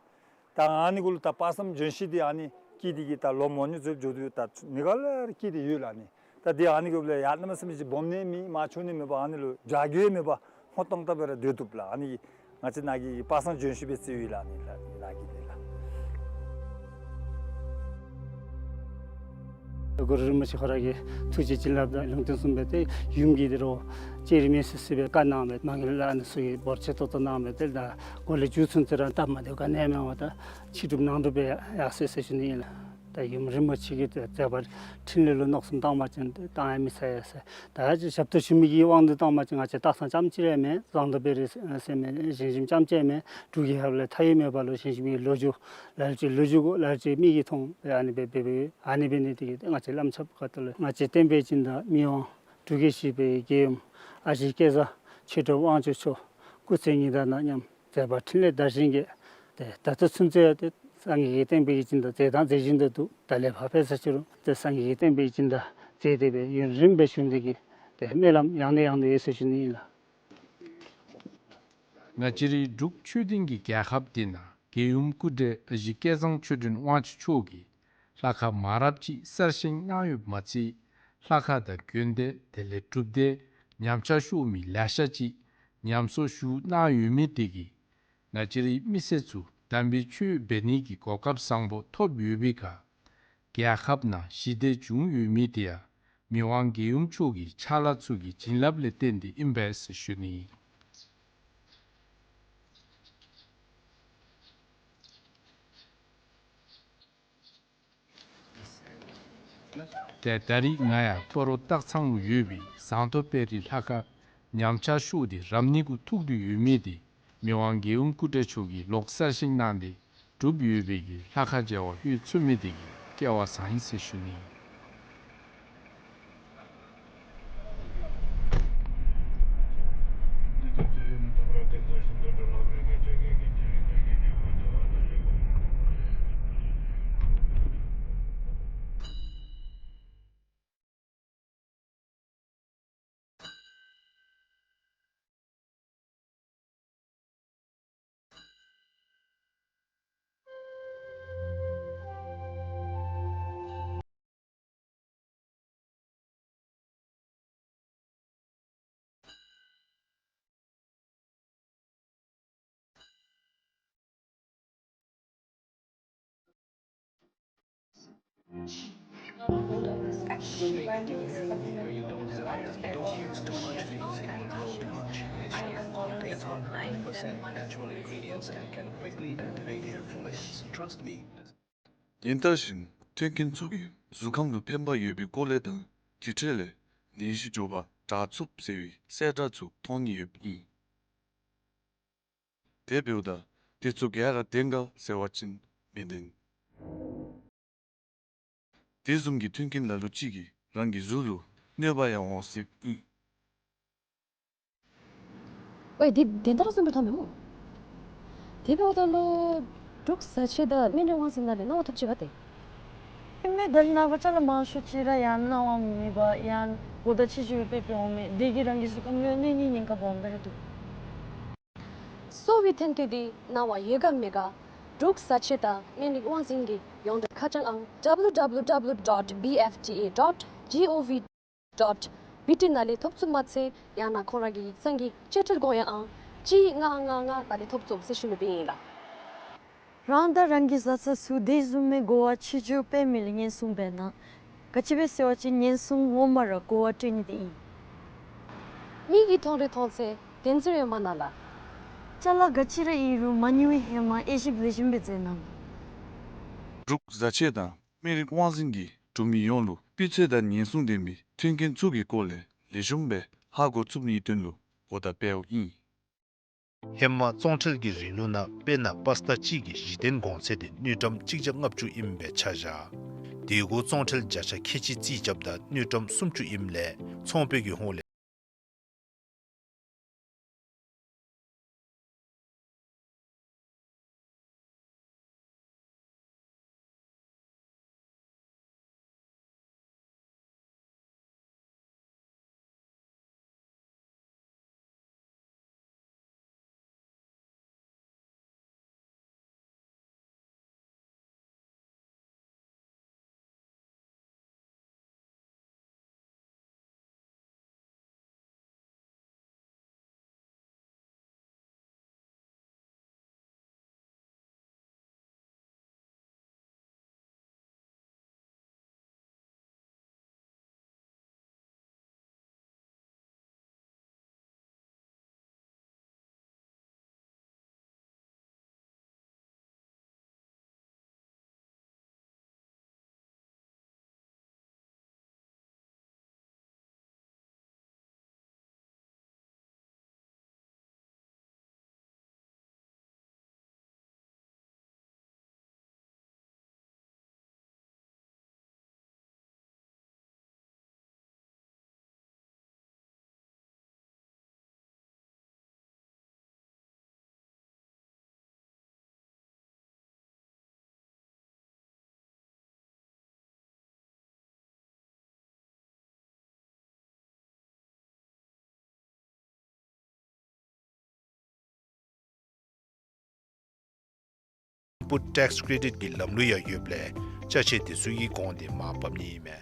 ད་ཨ་ནི་གུ་ལུ་ད་དཔག་བསམ་ལྗོན་ཤིང་འདི་ཨ་ནི་སྐྱེས་ཏེ་གི་ད་ལོ་མང་ཉུང་ཚུ་འགྱོ་དོ་ད་ནི་ག་ལས་ར་སྐྱེས་ཏེ་ཡོད་ལགས། ཨ་ནི་ད་འདི་ཨ་ནི་གུ་ལུ་ཡར་གནམ་མེད་ས་མེད་ཅིག་སྦོམ་ནི་མེད་མར་ཆུང་ནི་མེད་པར་ཨ་ནི་ལུ་བྱ་རྒོད་མེད་པར་སྔོ་ཏོང་ཏོ་སྦེ་ར་སྡོད་བཏུབ་ལགས། ཨ་ནི་ང་བཅས་ནཱ་གི་དཔག་བསམ་ལྗོན་ཤིང་སྦེ་བརྩིཝ་ཨིན་ལགས། ཨ་ནི་ལགས་ནཱ་གི་འདི་ལགས། གུ་རུ་རིན་པོ་ཆེ་ཁོ་ར་གི་ཐུགས་རྗེ་བྱིན་རླབས་དང་ལུང་བསྟན་གསུངས་པའི་ཏེ་ཡུམ་གྱིས་འདི་རུ་ལྕགས་རི་མེ་སི་སི་སྦེ་བཀའ་གནང་བས་མ་གི་ལ་ཨ་ནི་ཚུ་གིས་འབོར་ཆེ་ཏོག་ཏོ་གནང་བས་ཏེ་ད་གོ་ལེ་མཇུག་ཚུན་ཚོད་ར་སྟབས་མ་བདེཝ་ག་ནི་ཡང་མེད་པར་ད་ཕྱི་སྒྲུབ་ནང་སྒྲུབ་སྦེ་ཡར་སོ་ཡི་ཟེར་ཞུ་ནི་ཨིན་ལགས། ད་ཡུམ་རིན་པོ་ཆེ་གི་མཛད་པ་འཕྲིན་ལས་ལུ་མནོ་བསམ་བཏང་བ་ཅིན་བཏང་ཡང་མི་ཚར་ཡ་ཟེར། ད་ཅི་ཞབས་ཏོག་ཞུ་མི་གི་དབང་དུ་བཏང་བ་ཅིན་ང་བཅས་སྟག་ཚང་རྐྱངམ་གཅིག་ར་མེན། ཟངས་མདོག་དཔལ་རི་ཟེར་མི་ཞིང་ཞུམ་རྐྱངམ་གཅིག་མེན། འབྲུག་གི་ཧབ་ལས་མཐའ་ཡས་མེད་པ་ལུ་ཞིང་ཞུམ་གྱི་ལོ་རྒྱུས་ལ་ལུ་ཅིག་ལོ་རྒྱུས་གོ་ལ་ལུ་ཅིག་མིག་གིས་མཐོང་སྦེ་ཨ་ནི་སྦེ་འབད་འབདཝ་ཨ་ནི་འབད་ནི་དེ་གིས་ང་བཅས་བླམ་ཆོསཔ་ཁ་ཐུག་ལས་ང་བཅས་བསྟན་པའི་སྦྱིན་བདག་མི་དབང་འབྲུག་རྒྱལ་བཞི་པའི་རྒྱལ་ཡུམ་ཨ་ཞེ་བསྐལ་བཟང་ཆོས་གྲུབ་དབང་ཕྱུག་མཆོག་སྐུ་ཚེ་ཉི་ཟླ་དང་མཉམ་མཛད་པ་འཕྲིན་ལས་དར་ཞིང་རྒྱས། ཏེ་ད་ལྟོ་ཚུན་ཚོད་ཡང་ཏེ་སངས་རྒྱས་ཀྱི་བསྟན་པའི་སྦྱིན་བདག་མཛད་དང་མཛད་བཞིན་དུ་འདུག། ད་ལས་ཕར་འབད་ས་ཅི་རུང་ཏེ་སངས་རྒྱས་ཀྱི་བསྟན་པའི་སྦྱིན་བདག་མཛད་དེ་སྦེ་ཡུན་རིངམོ་སྦེ་བཞུགས་ནི་དེ་གིས་ཏེ་སྨོན་ལམ་ཡང་ནས་ཡང་དུ་ཡོད་ཟེར་ཞུ་ནི་ཨིན་ལགས། ང་བཅས་རའི་འབྲུག་ཆོས་ལྡན་གྱི་རྒྱལ་ཁབ་འདི་ནང་རྒྱལ་ཡུམ་སྐུ་བགྲེས་ཨ་ཞེ་བསྐལ་བཟང་ཆོས་སྒྲོན་དབང་ཕྱུག་མཆོག་གིས་ལྷ་ཁང་མང་རབས་ཅིག་གསར་བཞེངས་གནང་ཡོདཔ་མ་ཚད་ལྷ་ཁང་དང་དགོན་སྡེ་དེ་ལས་སྒྲུབ་སྡེ་ཉམས་ཆག་ཤོར་མི་ལེ་ཤ་ཅིག་ཉམས་གསོ་ཞུ་གནང་ཡོད་མི་དེ་གིས་ང་བཅས་རའི་མི་སེར་ཚུ་དམ་པའི་ཆོས་འབད་ནི་གི་གོ་སྐབས་བཟང་པོ་ཐོབ་ཡོད་པའི་ཁར་རྒྱལ་ཁབ་ནང་ཞི་བདེ་བྱུང་ཡོད་མི་དེ་ཡང་མི་དབང་རྒྱལ་ཡུམ་མཆོག་གི་ཕྱག་ལཱ་ཚུ་གི་བྱིན་རླབས་ལས་བརྟེན་ཏེ་ཨིན་པས་ཟེར་ཞུ་ནི་ཨིན། ཏེ་ད་རིས་ང་ཡང་སྤ་རོ་སྟག་ཚང་ལུ་ཡོད་པའི་ཟངས་མདོག་དཔལ་རི་ལྷ་ཁང་ཉམས་ཆག་ཤོར་ཏེ་རབ་གནས་གུ་ཐུག་སྟེ་ཡོད་མི་དེ་མི་དབང་རྒྱལ་ཡུམ་སྐུ་བགྲེས་མཆོག་གིས་ལོག་གསར་བཞེངས་གནང་སྟེ་གྲུབ་ཡོད་པའི་གི་ལྷ་ཁང་མཇལ་བར་ལྷོད་ཚུགས་མི་དེ་གིས་སྐལ་བ་བཟང་ཡི་ཟེར་ཞུ་ནི་ཨིན། ཉིན་ལྟར་བཞིན་མཐུན་རྐྱེན་ཚུ་གིས་གཟུགས་ཁམས་ལུ་ཕན་པ་ཡོད་པའི་སྐོར་ལས་དང་དེ་འཕྲལ་ལས་ནད་གཞི་མགྱོགས་པར་དྲག་ཚུགས་ཟེར་བའི་གསལ་བསྒྲགས་ཚུ་མཐོང་ནི་ཡོདཔ་ཨིན། དེ་འབདཝ་ད་དེ་ཚུ་ག་ར་བདེན་ག་ཟེར་བ་ཅིན་མི་བདེན། དེ་བཟུམ་གྱི་མཐུན་རྐྱེན་ལ་ལུ་ཅིག་གིས་རང་གི་གཟུགས་ལུ་གནོད་པ་ཡང་འོང་སྲིདཔ་ཨིན། ཝའི་དེ་བདེན་དར་གསུངས་པའི་ཐོག་མེད་མོ། དེ་འབདཝ་ད་ལུ་འབྲུག་བཟའ་ཆས་དང་སྨན་རིགས་དབང་འཛིན་ནང་ལས་གནང་བ་ཐོབ་ཅི་ག་ཏེ། ཨིན་མས། ད་རིས་ནངས་པ་ཅ་ལ་མང་ཤོས་ཅིག་ར་ཡང་གནང་བ་མེད་པར་ཡང་གོ་བརྡ་ཆེ་ཤོས་སྦེ་སྤེལ་འོང་མས། དེ་གིས་རང་གི་གཟུགས་ཁམས་ལུ་གནོད་ནི་ཉེན་ཁ་སྦོམ་སྦེ་ར་འདུག། གསོ་བའི་ཐོན་སྐྱེད་འདི་གནང་བ་ཡོད་ག་མེད་ག་འབྲུག་བཟའ་ཆས་དང་སྨན་རིགས་དབང་འཛིན་གྱི་ཡོངས་འབྲེལ་ཁ་བྱང་ཨང་W W W dot B F D A dot G O V dot B T ནང་ལས་ཐོབ་ཚུགས་མ་ཚད་ཡང་ན་ཁོང་ར་གི་ཡིག་ཚང་གི་དཔྱ་ཁྲལ་དགོངས་ཡངས་ཨང་གཅིག་ལྔ་ལྔ་ལྔ་ནང་ལས་ཐོབ་ཚུགས་ཟེར་ཞུ་ནི་སྦེ་ཨིན་ལགས། རང་དང་རང་གི་བཟའ་ཚང་ཚུ་དེ་བཟུམ་མའི་གོ་བ་ཆེ་ཆུང་སྤེལ་མི་ལུ་ཉེན་སྲུང་འབད་གནང་། ག་ཅི་སྦེ་ཟེར་བ་ཅིན་ཉེན་སྲུང་ངོ་མ་ར་གོ་བ་སྤྲོད་ནི་དེ་ཨིན། མིག་གིས་མཐོང་རིགས་མཐོང་ཚད་བདེན་ཚིག་ཡོད་མ་ན་ལགས། ཅ་ལ་ག་ཅི་ར་ཨིན་རུང་མ་ཉུང་བའི་ཧེ་མ་དབྱེ་ཞིབ་ལེགས་ཤོམ་སྦེ་མཛད་གནང་། འབྲུག་བཟའ་ཆས་དང་སྨན་རིགས་དབང་འཛིན་གྱིས་འབྲུག་མི་ཡོངས་ལུ་སྤུས་ཚད་དང་ཉེན་སྲུང་ལྡན་པའི་མཐུན་རྐྱེན་ཚུ་གི་སྐོར་ལས་ལེགས་ཤོམ་སྦེ་ ཧ་གོ་ཚུགསཔ་ནིའི་དོན་ལུ་གོ་བརྡ་སྤེལཝ་ཨིན། ཧེ་མ་བཙོང་ཁྲལ་གྱི་རིན་ལུགས་ནང་དཔེར་ན་པཱསྟ་གཅིག་གི་གཞི་རྟེན་གོང་ཚད་དེ་དངུལ་ཀྲམ་གཅིག་བརྒྱ་ལྔ་བཅུ་ཨིནམ་སྦེ་ཆ་བཞག། དེ་གུ་བཙོང་ཁྲལ་བརྒྱ་ཆ་ཁལ་གཅིག་རྩིས་རྐྱབ་ད་དངུལ་ཀྲམ་སུམ་ཅུ་ཨིནམ་ལས་ཚོང་པའི་གི་ཧོངས་ལས། Input tax credit གི་ལམ་ལུགས་ཡང་ཡོདཔ་ལས་ཅ་ཆས་དེ་ཚུ་གི་གོང་དེ་མར་བབས་ནི་ཨིན་མས།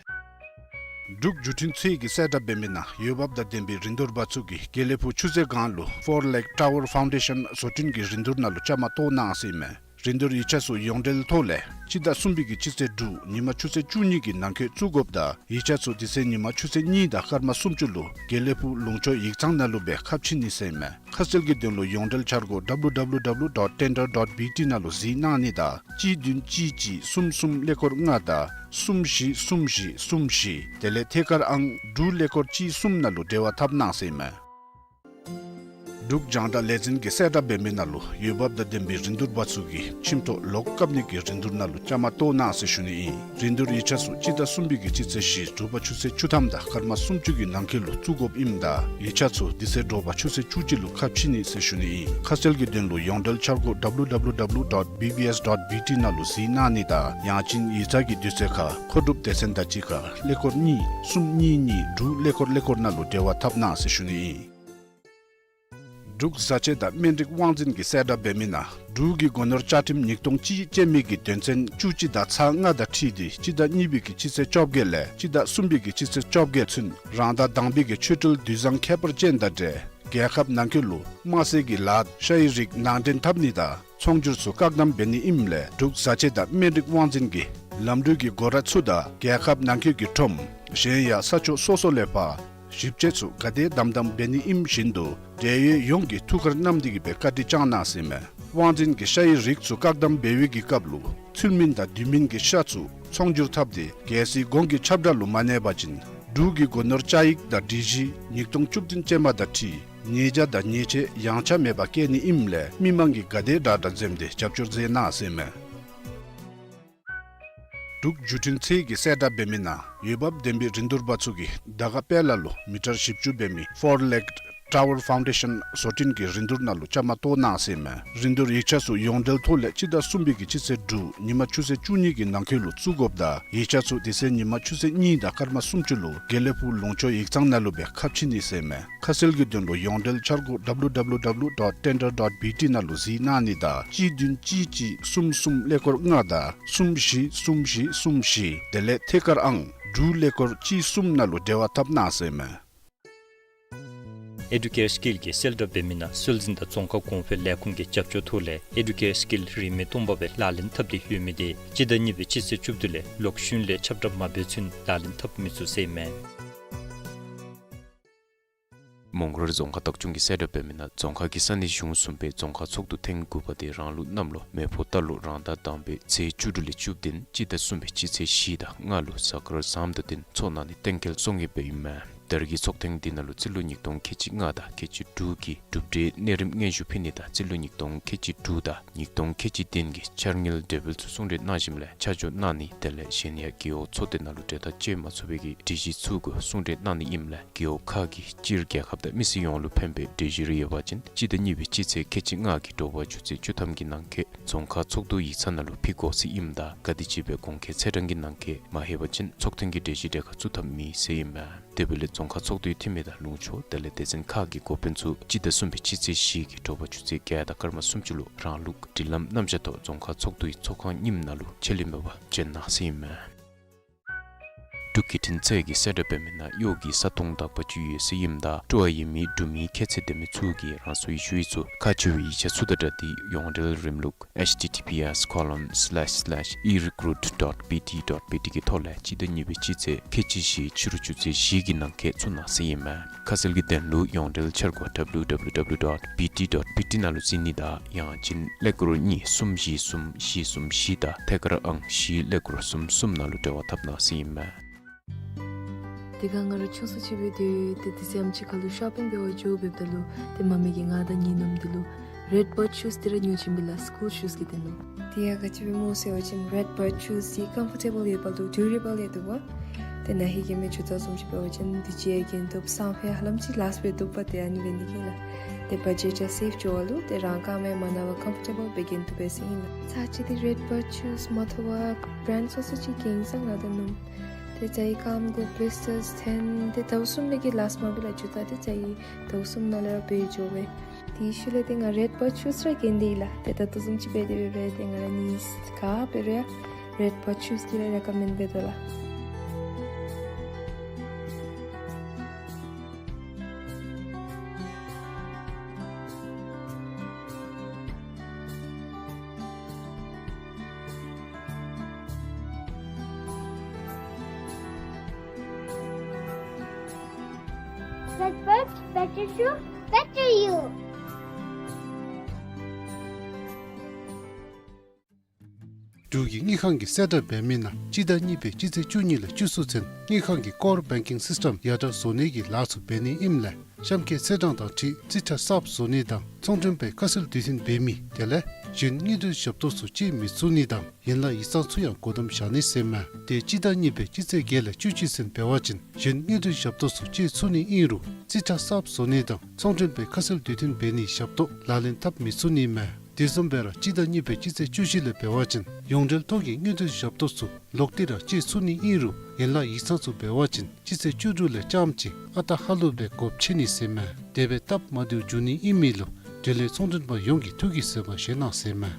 འབྲུག་བརྒྱུད་འཕྲིན་ཚད་ཀྱིས་གསལ་བསྒྲགས་འབད་མི་ནང་འོས་འབབ་དང་ལྡན་པའི་རིན་བསྡུར་པ་ཚུ་གིས་དགེ་ལེགས་ཕུག་ཆུ་རྩེད་སྒང་ལུ་Four Lake Tower Foundation བཟོ་སྐྲུན་གྱི་རིན་བསྡུར་ནང་ལུ་བཅའ་མར་གཏོགས་གནང་ཟེར་ཨིན་མས། རིན་བསྡུར་ཡིག་ཆ་ཚུ་ཡོངས་འབྲེལ་ཐོག་ལས་སྤྱི་ཟླ་གསུམ་པའི་གི་སྤྱི་ཚེས་དྲུག་ཉིན་མ་ཆུ་ཚོད་བཅུ་གཉིས་ཀྱི་ནང་འཁོད་བཙུགས་དགོཔ་དང་ཡིག་ཆ་ཚུ་དེ་ཚེ་ཉིན་མ་ཆུ་ཚོད་གཉིས་དང་སྐར་མ་སུམ་ཅུ་ལུ་དགེ་ལེགས་ཕུག་ལུང་ཕྱོགས་ཡིག་ཚང་ནང་ལུ་སྦེ་ཁ་ཕྱེ་ནི་ཟེར་ཨིན་མས། ཁ་གསལ་གྱི་དོན་ལུ་ཡོངས་འབྲེལ་འཆར་སྒོ་www dot tender dot bt ནང་ལུ་གཟིགས་གནང་ནི་དང་གཅིག་བདུན་གཅིག་གཅིག་གསུམ་གསུམ་ཀླད་ཀོར་ལྔ་དང་གསུམ་བཞི་གསུམ་བཞི་གསུམ་བཞི་དེ་ལས་ཐད་ཀར་ཨང་དྲུག་ཀླད་ཀོར་གཅིག་གསུམ་ནང་ལུ་འབྲེལ་བ་འཐབ་གནང་ཟེར་ཨིན་མས། འབྲུག་རྒྱང་བསྒྲགས་ལས་འཛིན་གྱིས་གསལ་བསྒྲགས་འབད་མི་ནང་ལུ་འོས་འབབ་དང་ལྡན་པའི་རིན་བསྡུར་པ་ཚུ་གིས་ཁྱིམ་ཐོག་ལོག་བཀབ་ནི་གི་རིན་བསྡུར་ནང་ལུ་བཅའ་མར་གཏོགས་གནང་ཟེར་ཞུ་ནི་ཨིན། རིན་བསྡུར་ཡིག་ཆ་ཚུ་སྤྱི་ཟླ་གསུམ་པའི་གི་སྤྱི་ཚེས་བཞི་དྲོ་པ་ཆུ་ཚོད་བཅུ་ཐམ་དང་སྐར་མ་སུམ་ཅུ་གི་ནང་འཁོད་ལུ་བཙུགས་དགོཔ་ཨིནམ་ད་ཡིག་ཆ་ཚུ་དེ་ཚེ་དྲོ་པ་ཆུ་ཚོད་བཅུ་གཅིག་ལུ་ཁ་ཕྱེ་ནི་ཟེར་ཞུ་ནི་ཨིན། ཁ་གསལ་གྱི་དོན་ལུ་ཡོངས་འབྲེལ་འཆར་སྒོ་www dot bbs dot bt ནང་ལུ་གཟིགས་གནང་ནི་དང་ཡང་ཅིན་ཡིག་ཚང་གི་དུས་ཚོད་ཁར་མཁོ་སྒྲུབ་སྡེ་ཚན་དང་གཅིག་ཁར་ཀླད་ཀོར་གཉིས་གསུམ་གཉིས་གཉིས་དྲུག་ཀླད་ཀོར་ཀླད་ཀོར་ནང་ལུ་འབྲེལ་བ་འཐབ་གནང་ཟེར་ཞུ་ནི་ཨིན། འབྲུག་བཟའ་ཆས་དང་སྨན་རིགས་དབང་འཛིན་གྱིས་གསལ་བསྒྲགས་འབད་མི་ནང་འབྲུག་གི་སྒོ་ནོར་བཅའ་ཁྲིམས་ཉིས་སྟོང་གཅིག་ཅན་མི་གི་དོན་ཚན་བཅུ་གཅིག་དང་ཚག་ལྔ་དང་འཁྲིལ་ཏེ་སྤྱི་ཟླ་གཉིས་པའི་གི་སྤྱི་ཚེས་བཅོ་བརྒྱད་ལས་སྤྱི་ཟླ་གསུམ་པའི་གི་སྤྱི་ཚེས་བཅོ་བརྒྱད་ཚུན་རང་དང་དང་པའི་གི་ཆོས་འབྲེལ་དུས་བཟང་ཁྱད་པར་ཅན་དང་འབྲེལ་རྒྱལ་ཁབ་ནང་འཁོད་ལུ་དམར་ཟས་ཀྱི་ལཱ་ཤ་ཡི་རིགས་ནང་འདྲེན་འཐབ་ནི་དང་ཚོང་སྒྱུར་ཚུ་བཀག་དམ་འབད་ནི་ཨིནམ་ལས་འབྲུག་བཟའ་ཆས་དང་སྨན་རིགས་དབང་འཛིན་གྱིས་ལམ་འགྲུལ་གྱི་སྒོ་ར་ཚུ་དང་རྒྱལ་ཁབ་ནང་འཁོད་ཀྱི་ཁྲོམ་གཞན་ཡང་ས་ཕྱོགས་སོ་སོ་ལས་ཕར་ཞིབ་དཔྱད་ཚུ་ག་དེ་དམ་དམ་འབད་ནི་ཨིནམ་བཞིན་དུ་འབྲེལ་ཡོད་ཡོངས་ཀྱིས་ཐུགས་ཁར་བསྣམས་ཏེ་གི་སྦེ་བཀའ་དྲིན་བསྐྱང་གནང་ཟེར་ཨིན་མས། དབང་འཛིན་གྱིས་ཤ་ཡི་རིགས་ཚུ་བཀག་དམ་འབད་བའི་གི་སྐབས་ལུ་ཚུལ་མིན་དང་དུས་མིན་གྱི་ཤ་ཚུ་ཚོང་སྒྱུར་འཐབ་སྟེ་གལ་སྲིད་གོང་གི་ཁྱབ་བསྒྲགས་ལུ་མ་གནས་པ་ཅིན་འབྲུག་གི་སྒོ་ནོར་བཅའ་ཡིག་དང་སྒྲིག་གཞི་ཉིས་སྟོང་བཅུ་བདུན་ཅན་མ་དང་འཁྲིལ་ཉེས་བྱ་དང་ཉེས་ཆད་ཡངས་ཆག་མེད་པར་བཀལ་ནི་ཨིནམ་ལས་མི་མང་གིས་ག་དེ་དྲག་དྲག་འཛེམས་ཏེ་རྒྱབ་སྐྱོར་མཛད་གནང་ཟེར་ཨིན་མས། འབྲུག་བརྒྱུད་འཕྲིན་ཚད་ཀྱིས་གསལ་བསྒྲགས་འབད་མི་ནང་འོས་འབབ་ལྡན་པའི་རིན་བསྡུར་པ་ཚུ་གིས་དར་དཀར་དཔལ་ལ་ལུ་མི་ཊར་བཞི་བཅུ་འབད་མི་Four Lake Tower Foundation བཟོ་སྐྲུན་གྱི་རིན་བསྡུར་ནང་ལུ་བཅའ་མར་གཏོགས་གནང་ཟེར་ཨིན་མས། རིན་བསྡུར་ཡིག་ཆ་ཚུ་ཡོངས་འབྲེལ་ཐོག་ལས་སྤྱི་ཟླ་གསུམ་པའི་གི་སྤྱི་ཚེས་དྲུག་ཉིན་མ་ཆུ་ཚོད་བཅུ་གཉིས་ཀྱི་ནང་འཁོད་ལུ་བཙུགས་དགོཔ་དང་ཡིག་ཆ་ཚུ་དེ་ཚེ་ཉིན་མ་ཆུ་ཚོད་གཉིས་དང་སྐར་མ་སུམ་ཅུ་ལུ་དགེ་ལེགས་ཕུག་ལུང་ཕྱོགས་ཡིག་ཚང་ནང་ལུ་སྦེ་ཁ་ཕྱེ་ནི་ཟེར་ཨིན་མས། ཁ་གསལ་གྱི་དོན་ལུ་ཡོངས་འབྲེལ་འཆར་སྒོ www dot tender dot bt ནང་ལུ་གཟིགས་གནང་ནི་དང་གཅིག་བདུན་གཅིག་གཅིག་གསུམ་གསུམ་ཀླད་ཀོར་ལྔ་དང་གསུམ་བཞི་གསུམ་བཞི་གསུམ་བཞི་དེ་ལས་ཐད་ཀར་ཨང་དྲུག་ཀླད་ཀོར་གཅིག་གསུམ་ནང་ལུ་འབྲེལ་བ་འཐབ་གནང་ཟེར་ཨིན་མས། Educare Skill གྱིས་གསལ་བསྒྲགས་འབད་མི་ནང་སྲོལ་འཛིན་དང་རྫོང་ཁ་གོང་འཕེལ་ལས་ཁུངས་ཀྱི་རྒྱབ་སྐྱོར་ཐོག་ལས་Educare Skill རིན་མེད་སྟོང་པ་སྦེ་ལག་ལེན་འཐབ་སྟེ་ཡོད་མི་དེ་སྤྱི་ཟླ་གཉིས་པའི་སྤྱི་ཚེས་བཅུ་བདུན་ལས་ལོག་ཤུལ་ལས་ཁྱབ་བསྒྲགས་མ་འབད་ཚུན་ལག་ལེན་འཐབ་མི་ཚུགས་ཟེར་ཨིན་མས། མོང་སྒར་རྫོང་ཁག་བདག་སྐྱོང་གིས་གསལ་བསྒྲགས་འབད་མི་ནང་རྫོང་ཁག་གི་ས་གནས་གཞུང་གསུམ་པའི་རྫོང་ཁག་ཚོགས་འདུ་ཐེངས་དགུ་པ་དེ་རང་ལུགས་གནམ་ལོ་མེ་ཕོ་རྟ་ལོ་རང་ཟླ་དང་པའི་ཚེས་བཅུ་དྲུག་ལས་བཅུ་བདུན་སྤྱི་ཟླ་གསུམ་པའི་སྤྱི་ཚེས་བཞི་དང་ལྔ་ལུ་གཟའ་སྐར་བཟངམ་དང་ལྡན་འཚོགས་གནང་ནི་གཏན་འཁེལ་སོང་ཡོདཔ་ཨིན་མས། ད་རེས་ཀྱི་ཚོགས་ཐེངས་འདི་ནང་ལུ་རྩིས་ལོ་ཉིས་སྟོང་ཁལ་གཅིག་ལྔ་དང་ཁལ་གཅིག་དྲུག་གི་གྲུབ་འབྲས་གནས་རིམ་སྙན་ཞུ་ཕུལ་ནི་དང་རྩིས་ལོ་ཉིས་སྟོང་ཁལ་གཅིག་དྲུག་དང་ཉིས་སྟོང་ཁལ་གཅིག་བདུན་གྱི་འཆར་དངུལ་གྲོས་འབུལ་ཚུ་གསུང་གྲོས་གནང་ཞིནམ་ལས་ཆ་འཇོག་གནང་ནི་དེ་ལས་གཞན་ཡང་རྒེད་འོག་ཚོགས་སྡེ་ནང་ལུ་གྲོས་ཐག་བཅད་མ་ཚུགས་པའི་གི་གྲོས་གཞི་ཚུ་གུ་གསུང་གྲོས་གནང་ནི་ཨིནམ་ལས་རྒེད་འོག་ཁག་གི་སྤྱིར་རྒྱལ་ཁབ་དང་མི་སེར་ཡོངས་ལུ་ཕན་པའི་གྲོས་གཞི་རེ་ཡོད་པ་ཅིན་སྤྱི་ཟླ་གཉིས་པའི་སྤྱི་ཚེས་ཁལ་གཅིག་ལྔ་གི་དྲོ་པ་ཆུ་ཚོད་བཅུ་ཐམ་གྱི་ནང་འཁོད་རྫོང་ཁག་ཚོགས་འདུ་ཡིག་ཚང་ནང་ལུ་ཕུལ་དགོ་ཟེར་ཨིནམ་ད་ག་དེམ་ཅིག་སྦེ་གོང་འཁོད་ཚེས་གྲངས་ཀྱི་ནང་འཁོད་མ་ལྷོད་པ་ཅིན་ཚོགས་ཐེངས་ཀྱི་གྲོས་གཞི་གྲལ་ཁར་བཙུགས་ཐབས་མེད་ཟེར་ཨིན་མས། དེ་འབདཝ་ལས་རྫོང་ཁག་ཚོགས་འདུའི་འཐུས་མི་དང་ལུང་ཕྱོགས་དེ་ལས་སྡེ་ཚན་ཁག་གི་འགོ་དཔོན་ཚུ་སྤྱི་ཟླ་གསུམ་པའི་སྤྱི་ཚེས་བཞི་གི་དྲོ་པ་ཆུ་ཚོད་བརྒྱད་དང་སྐར་མ་སུམ་ཅུ་ལུ་རང་ལུགས་སྒྲིག་ལམ་རྣམ་གཞག་ཐོག་རྫོང་ཁག་ཚོགས་འདུའི་ཚོགས་ཁང་རྙིངམ་ནང་ལུ་ཆད་ལུས་མེད་པར་བྱོན་གནང་ཟེར་ཨིན་མས། འབྲུག་བརྒྱུད་འཕྲིན་ཚད་ཀྱིས་གསལ་བསྒྲགས་འབད་མི་ནང་གཡོག་གི་ས་སྟོང་དག་པ་ཅིག་ཡོད་ཟེར་ཨིནམ་ད་སྤྲོ་བ་ཡོད་མི་འབྲུག་མི་ཁྱད་ཚད་ལྡན་མི་ཚུ་གིས་རང་སོའི་ཞུ་ཡིག་ཚུ་ཁག་ཆེ་བའི་ཡིག་ཆ་ཚུ་དང་སྦྲགས་ཏེ་ཡོངས་འབྲེལ་རིམ་ལུགས་H T T P S colon slash slash e recruit dot B T dot B T གི་ཐོག་ལས་སྤྱི་ཟླ་གཉིས་པའི་སྤྱི་ཚེས་ཁལ་གཅིག་བཞི་ཕྱི་རུ་ཆུ་ཚོད་བཞི་གི་ནང་འཁོད་བཙུགས་གནང་ཟེར་ཨིན་མས། ཁ་གསལ་གྱི་དོན་ལུ་ཡོངས་འབྲེལ་འཆར་སྒོ་W W W dot B T dot B T ནང་ལུ་གཟིགས་ནི་དང་ཡང་ཅིན་ཀླད་ཀོར་གཉིས་གསུམ་བཞི་གསུམ་བཞི་གསུམ་བཞི་དང་ཐད་ཀར་ཨང་བཞི་ཀླད་ཀོར་གསུམ་གསུམ་ནང་ལུ་འབྲེལ་བ་འཐབ་གནང་ཟེར་ཨིན་མས། དེ་སྒང་ང་ར་ཆུང་སུ་ཅིག་འབད་དེ་དེ་དུས་ཙམ་ཅིག་ཁར་ལུ་ཤོ་པིང་འབད་བར་འགྱོ་འབདཝ་ད་ལུ་ཏེ་མ་མི་གིས་ང་དང་ངེའི་ནུམོ་འདི་ལུ་རེཌ་བརཌ་ཤུས་འདི་ར་ཉོ་བྱིན་པས་ལགས། སི་ཀུལ་ཤུས་ཀྱི་དོན་ལུ། དེ་ཡང་ག་ཅི་སྦེ་སྨོ་ཟེར་བ་ཅིན་རེཌ་བརཌ་ཤུས་འདི་ཀམ་ཕོར་ཊེ་བཱལ་ཡོདཔ་ལུ་ཌུ་རེ་བཱལ་ཡང་འདུག་པ། ཏེ་ན་ཧིང་གི་མི་ཇུ་ཏ་བཟུམ་ཅིག་འབད་བ་ཅིན་འདི་གིས་གྱོན་བཏུབ། སང་ཕོད་ཧ་ལམ་ཅིག་ལཱསཊ་འབད་བཏུབ་པས། ཏེ་ཨ་ནི་འབད་ནི་གིས་ལགས། ཏེ་བ་ཇེཊ་ཡང་སེབ་འགྱོ་བ་ལུ་ཏེ་རང་རྐངམ་ཡང་མ་ན་བར་ཀམ་ཕོར་ཊེ་བཱལ་སྦེ་གྱོན་བཏུབ་པས་ཟེར་ཨིན་ལགས། ཚར་ཅིག་འདི་རེཌ་བརཌ་ཤུས་མ་ཐོབ་པར་བྲེནཌ་སོ་སོ་ཅིག་གྱོན་ས་ང་དང་ནུམོ། ཏེ་ཅིག་རྐངམ་གུ་བི་ལིས་ཊརསི་ཐོན། ཏེ་ཟླཝ་གསུམ་ལས་ཀྱི་ལཱསཊ་མ་འབད་ལགས། ཇུ་ཏ་འདི་ཅིག་ཟླཝ་གསུམ་ནང་ལས་ར་བར་འགྱོ་བས། དེའི་ཤུལ་ལས་ཏེ་ང་རེཌ་བརཌ་ཤུས་ར་གྱོན་ཏེ་ཡོད་ལགས། ཏེ་ད་ལྟོ་བཟུམ་ཅིག་འབད་དེ་འབད་རུང་ཏེ་ང་ར་ནི་སི་ག་འབད་རུང་ཡང་རེཌ་བརཌ་ཤུས་འདི་ར་རེ་ཀོ་མེནཌ་འབད་དོ་ལགས། Red Bird, better shoe, better you. འབྲུག་གི་དངུལ་ཁང་གིས་གསལ་བསྒྲགས་འབད་མི་ནང་སྤྱི་ཟླ་གཉིས་པའི་སྤྱི་ཚེས་བཅུ་གཉིས་ལས་བཅུ་གསུམ་ཚུན་དངུལ་ཁང་གི་ཀོར་བེང་ཀིང་སིསི་ཊེམ་ཡར་དྲག་བཟོ་ནི་གི་ལཱ་ཚུ་འབད་ནི་ཨིནམ་ལས་གཤམ་འཁོད་ཚེས་གྲངས་དང་འཁྲིལ་རྩིས་ཁྲ་གསརཔ་བཟོ་ནི་དང་ཚོང་མགྲོན་པའི་ཁ་གསལ་དུས་མཐུན་འབད་མི་དེ་ལས་གཞན་དངུལ་འབྲེལ་ཞབས་ཏོག་ཚུ་སྤྱོད་མི་ཚུགས་ནི་དང་ཡན་ལག་ཡིག་ཚང་ཚུ་ཡང་སྒོ་བསྡམ་བཞག་ནི་ཟེར་མས། ཏེ་སྤྱི་ཟླ་གཉིས་པའི་སྤྱི་ཚེས་བརྒྱད་ལས་བཅུ་གཅིག་ཚུན་འབད་བ་ཅིན་གཞན་དངུལ་འབྲེལ་ཞབས་ཏོག་ཚུ་སྤྱོད་ཚུགས་ནི་ཨིན་རུང་རྩིས་ཁྲ་གསརཔ་བཟོ་ནི་དང་ཚོང་མགྲོན་པའི་ཁ་གསལ་དུས་མཐུན་འབད་ནིའི་ཞབས་ཏོག་ལག་ལེན་འཐབ་མི་ཚུགས་ནི་མས། དེ་བཟུམ་སྦེ་ར་སྤྱི་ཟླ་གཉིས་པའི་སྤྱི་ཚེས་བཅུ་བཞི་ལས་འབད་བ་ཅིན་ཡོངས་འབྲེལ་ཐོག་གི་དངུལ་འབྲེལ་ཞབས་ཏོག་ཚུ་ལོག་སྟེ་ར་སྤྱོད་ཚུགས་ནི་ཨིན་རུང་ཡན་ལག་ཡིག་ཚང་ཚུ་འབད་བ་ཅིན་སྤྱི་ཚེས་བཅུ་དྲུག་ལས་རྐྱངམ་ཅིག་ཨ་རྟག་ཧ་ལུགས་སྦེ་དགོཔ་ཆེ་ནི་ཟེར་མས། དེ་སྦེ་སྟབས་མ་བདེཝ་འབྱུང་ནི་ཨིན་མི་ལུ་འབྲེལ་ཡོད་ཚོང་མགྲོན་པ་ཡོངས་ཀྱིས་ཐུགས་ཀྱིས་བཟོད་པ་བཞེས་གནང་ཟེར་མས།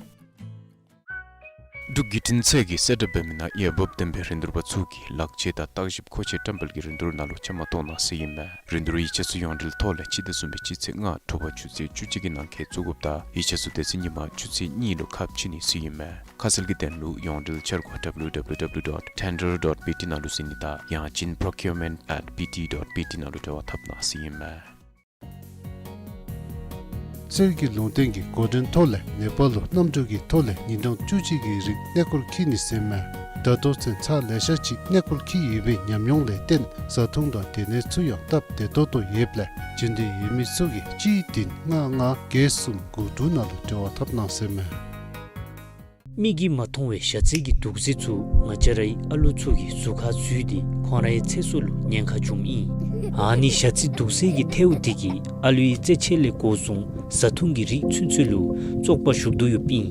འབྲུག་བརྒྱུད་འཕྲིན་ཚད་ཀྱིས་གསལ་བསྒྲགས་འབད་མི་ནང་འོས་འབབ་ལྡན་པའི་རིན་བསྡུར་པ་ཚུ་གིས་ལག་ཆས་དང་བརྟག་ཞིབ་མཁོ་ཆས་བཀྲམ་སྤེལ་གྱི་རིན་བསྡུར་ནང་ལུ་བཅའ་མར་གཏོགས་གནང་ཟེར་ཨིན་མས། རིན་བསྡུར་ཡིག་ཆ་ཚུ་ཡོངས་འབྲེལ་ཐོག་ལས་སྤྱི་ཟླ་གསུམ་པའི་སྤྱི་ཚེས་ལྔ་དྲོ་པ་ཆུ་ཚོད་བཅུ་གཅིག་གི་ནང་འཁོད་བཙུགས་དགོཔ་དང་ཡིག་ཆ་ཚུ་དེ་ཚེ་ཉིན་མ་ཆུ་ཚོད་གཉིས་ལུ་ཁ་ཕྱེ་ནི་ཟེར་ཨིན་མས། ཁ་གསལ་གྱི་དོན་ལུ་ཡོངས་འབྲེལ་འཆར་སྒོ་W W W dot tender dot B T ནང་ལུ་གཟིགས་ནི་དང་ཡང་ཅིན་procurement at B T dot B T ནང་ལུ་འབྲེལ་བ་འཐབ་གནང་ཟེར་ཨིན་མས། གསེར་གྱི་ལུང་བསྟན་གྱི་འགོ་འདྲེན་ཐོག་ལས་ནེ་པཱལ་ལུ་གནམ་གྲུ་གི་ཐོག་ལས་ཉིན་གྲངས་བཅུ་གཅིག་གི་རིང་གནས་སྐོར་འཁྱིད་ནི་ཟེར་མས། ད་ལྟོ་ཚུན་ཚར་ལེ་ཤ་ཅིག་གནས་སྐོར་འཁྱིད་ཡོད་པའི་ཉམས་མྱོང་ལས་བརྟེན་བཟའ་འཐུང་དང་སྡོད་གནས་ཚུ་ཡང་སྟབས་བདེ་ཏོག་ཏོ་ཡོདཔ་ལས་འབྱོན་འདོད་ཡོད་མི་ཚུ་གིས་གཅིག་བདུན་ལྔ་ལྔ་བརྒྱད་གསུམ་དགུ་དྲུག་ནང་ལུ་འབྲེལ་བ་འཐབ་གནང་ཟེར་མས། མིག་གིས་མ་མཐོང་བའི་ཞ་རྩི་གི་དུག་རྫས་ཚུ་ང་བཅས་རའི་ཨ་ལུ་ཚུ་གི་གཟུགས་ཁར་འཛུལ་ཏེ་ཁོང་རའི་ཚེ་སྲོག་ལུ་ཉེན་ཁ་བྱུངམ་ཨིན། ཨ་ནི་ཞ་རྩི་དུག་རྫས་ཀྱི་ཐལཝ་དེ་གིས་ཨ་ལུའི་རྩེད་ཆས་ལས་འགོ་བཟུང་བཟའ་འཐུང་གི་རིགས་ཚུན་ཚོད་ལུ་བཙོག་པ་ཞུགས་དོ་ཡོདཔ་ཨིན།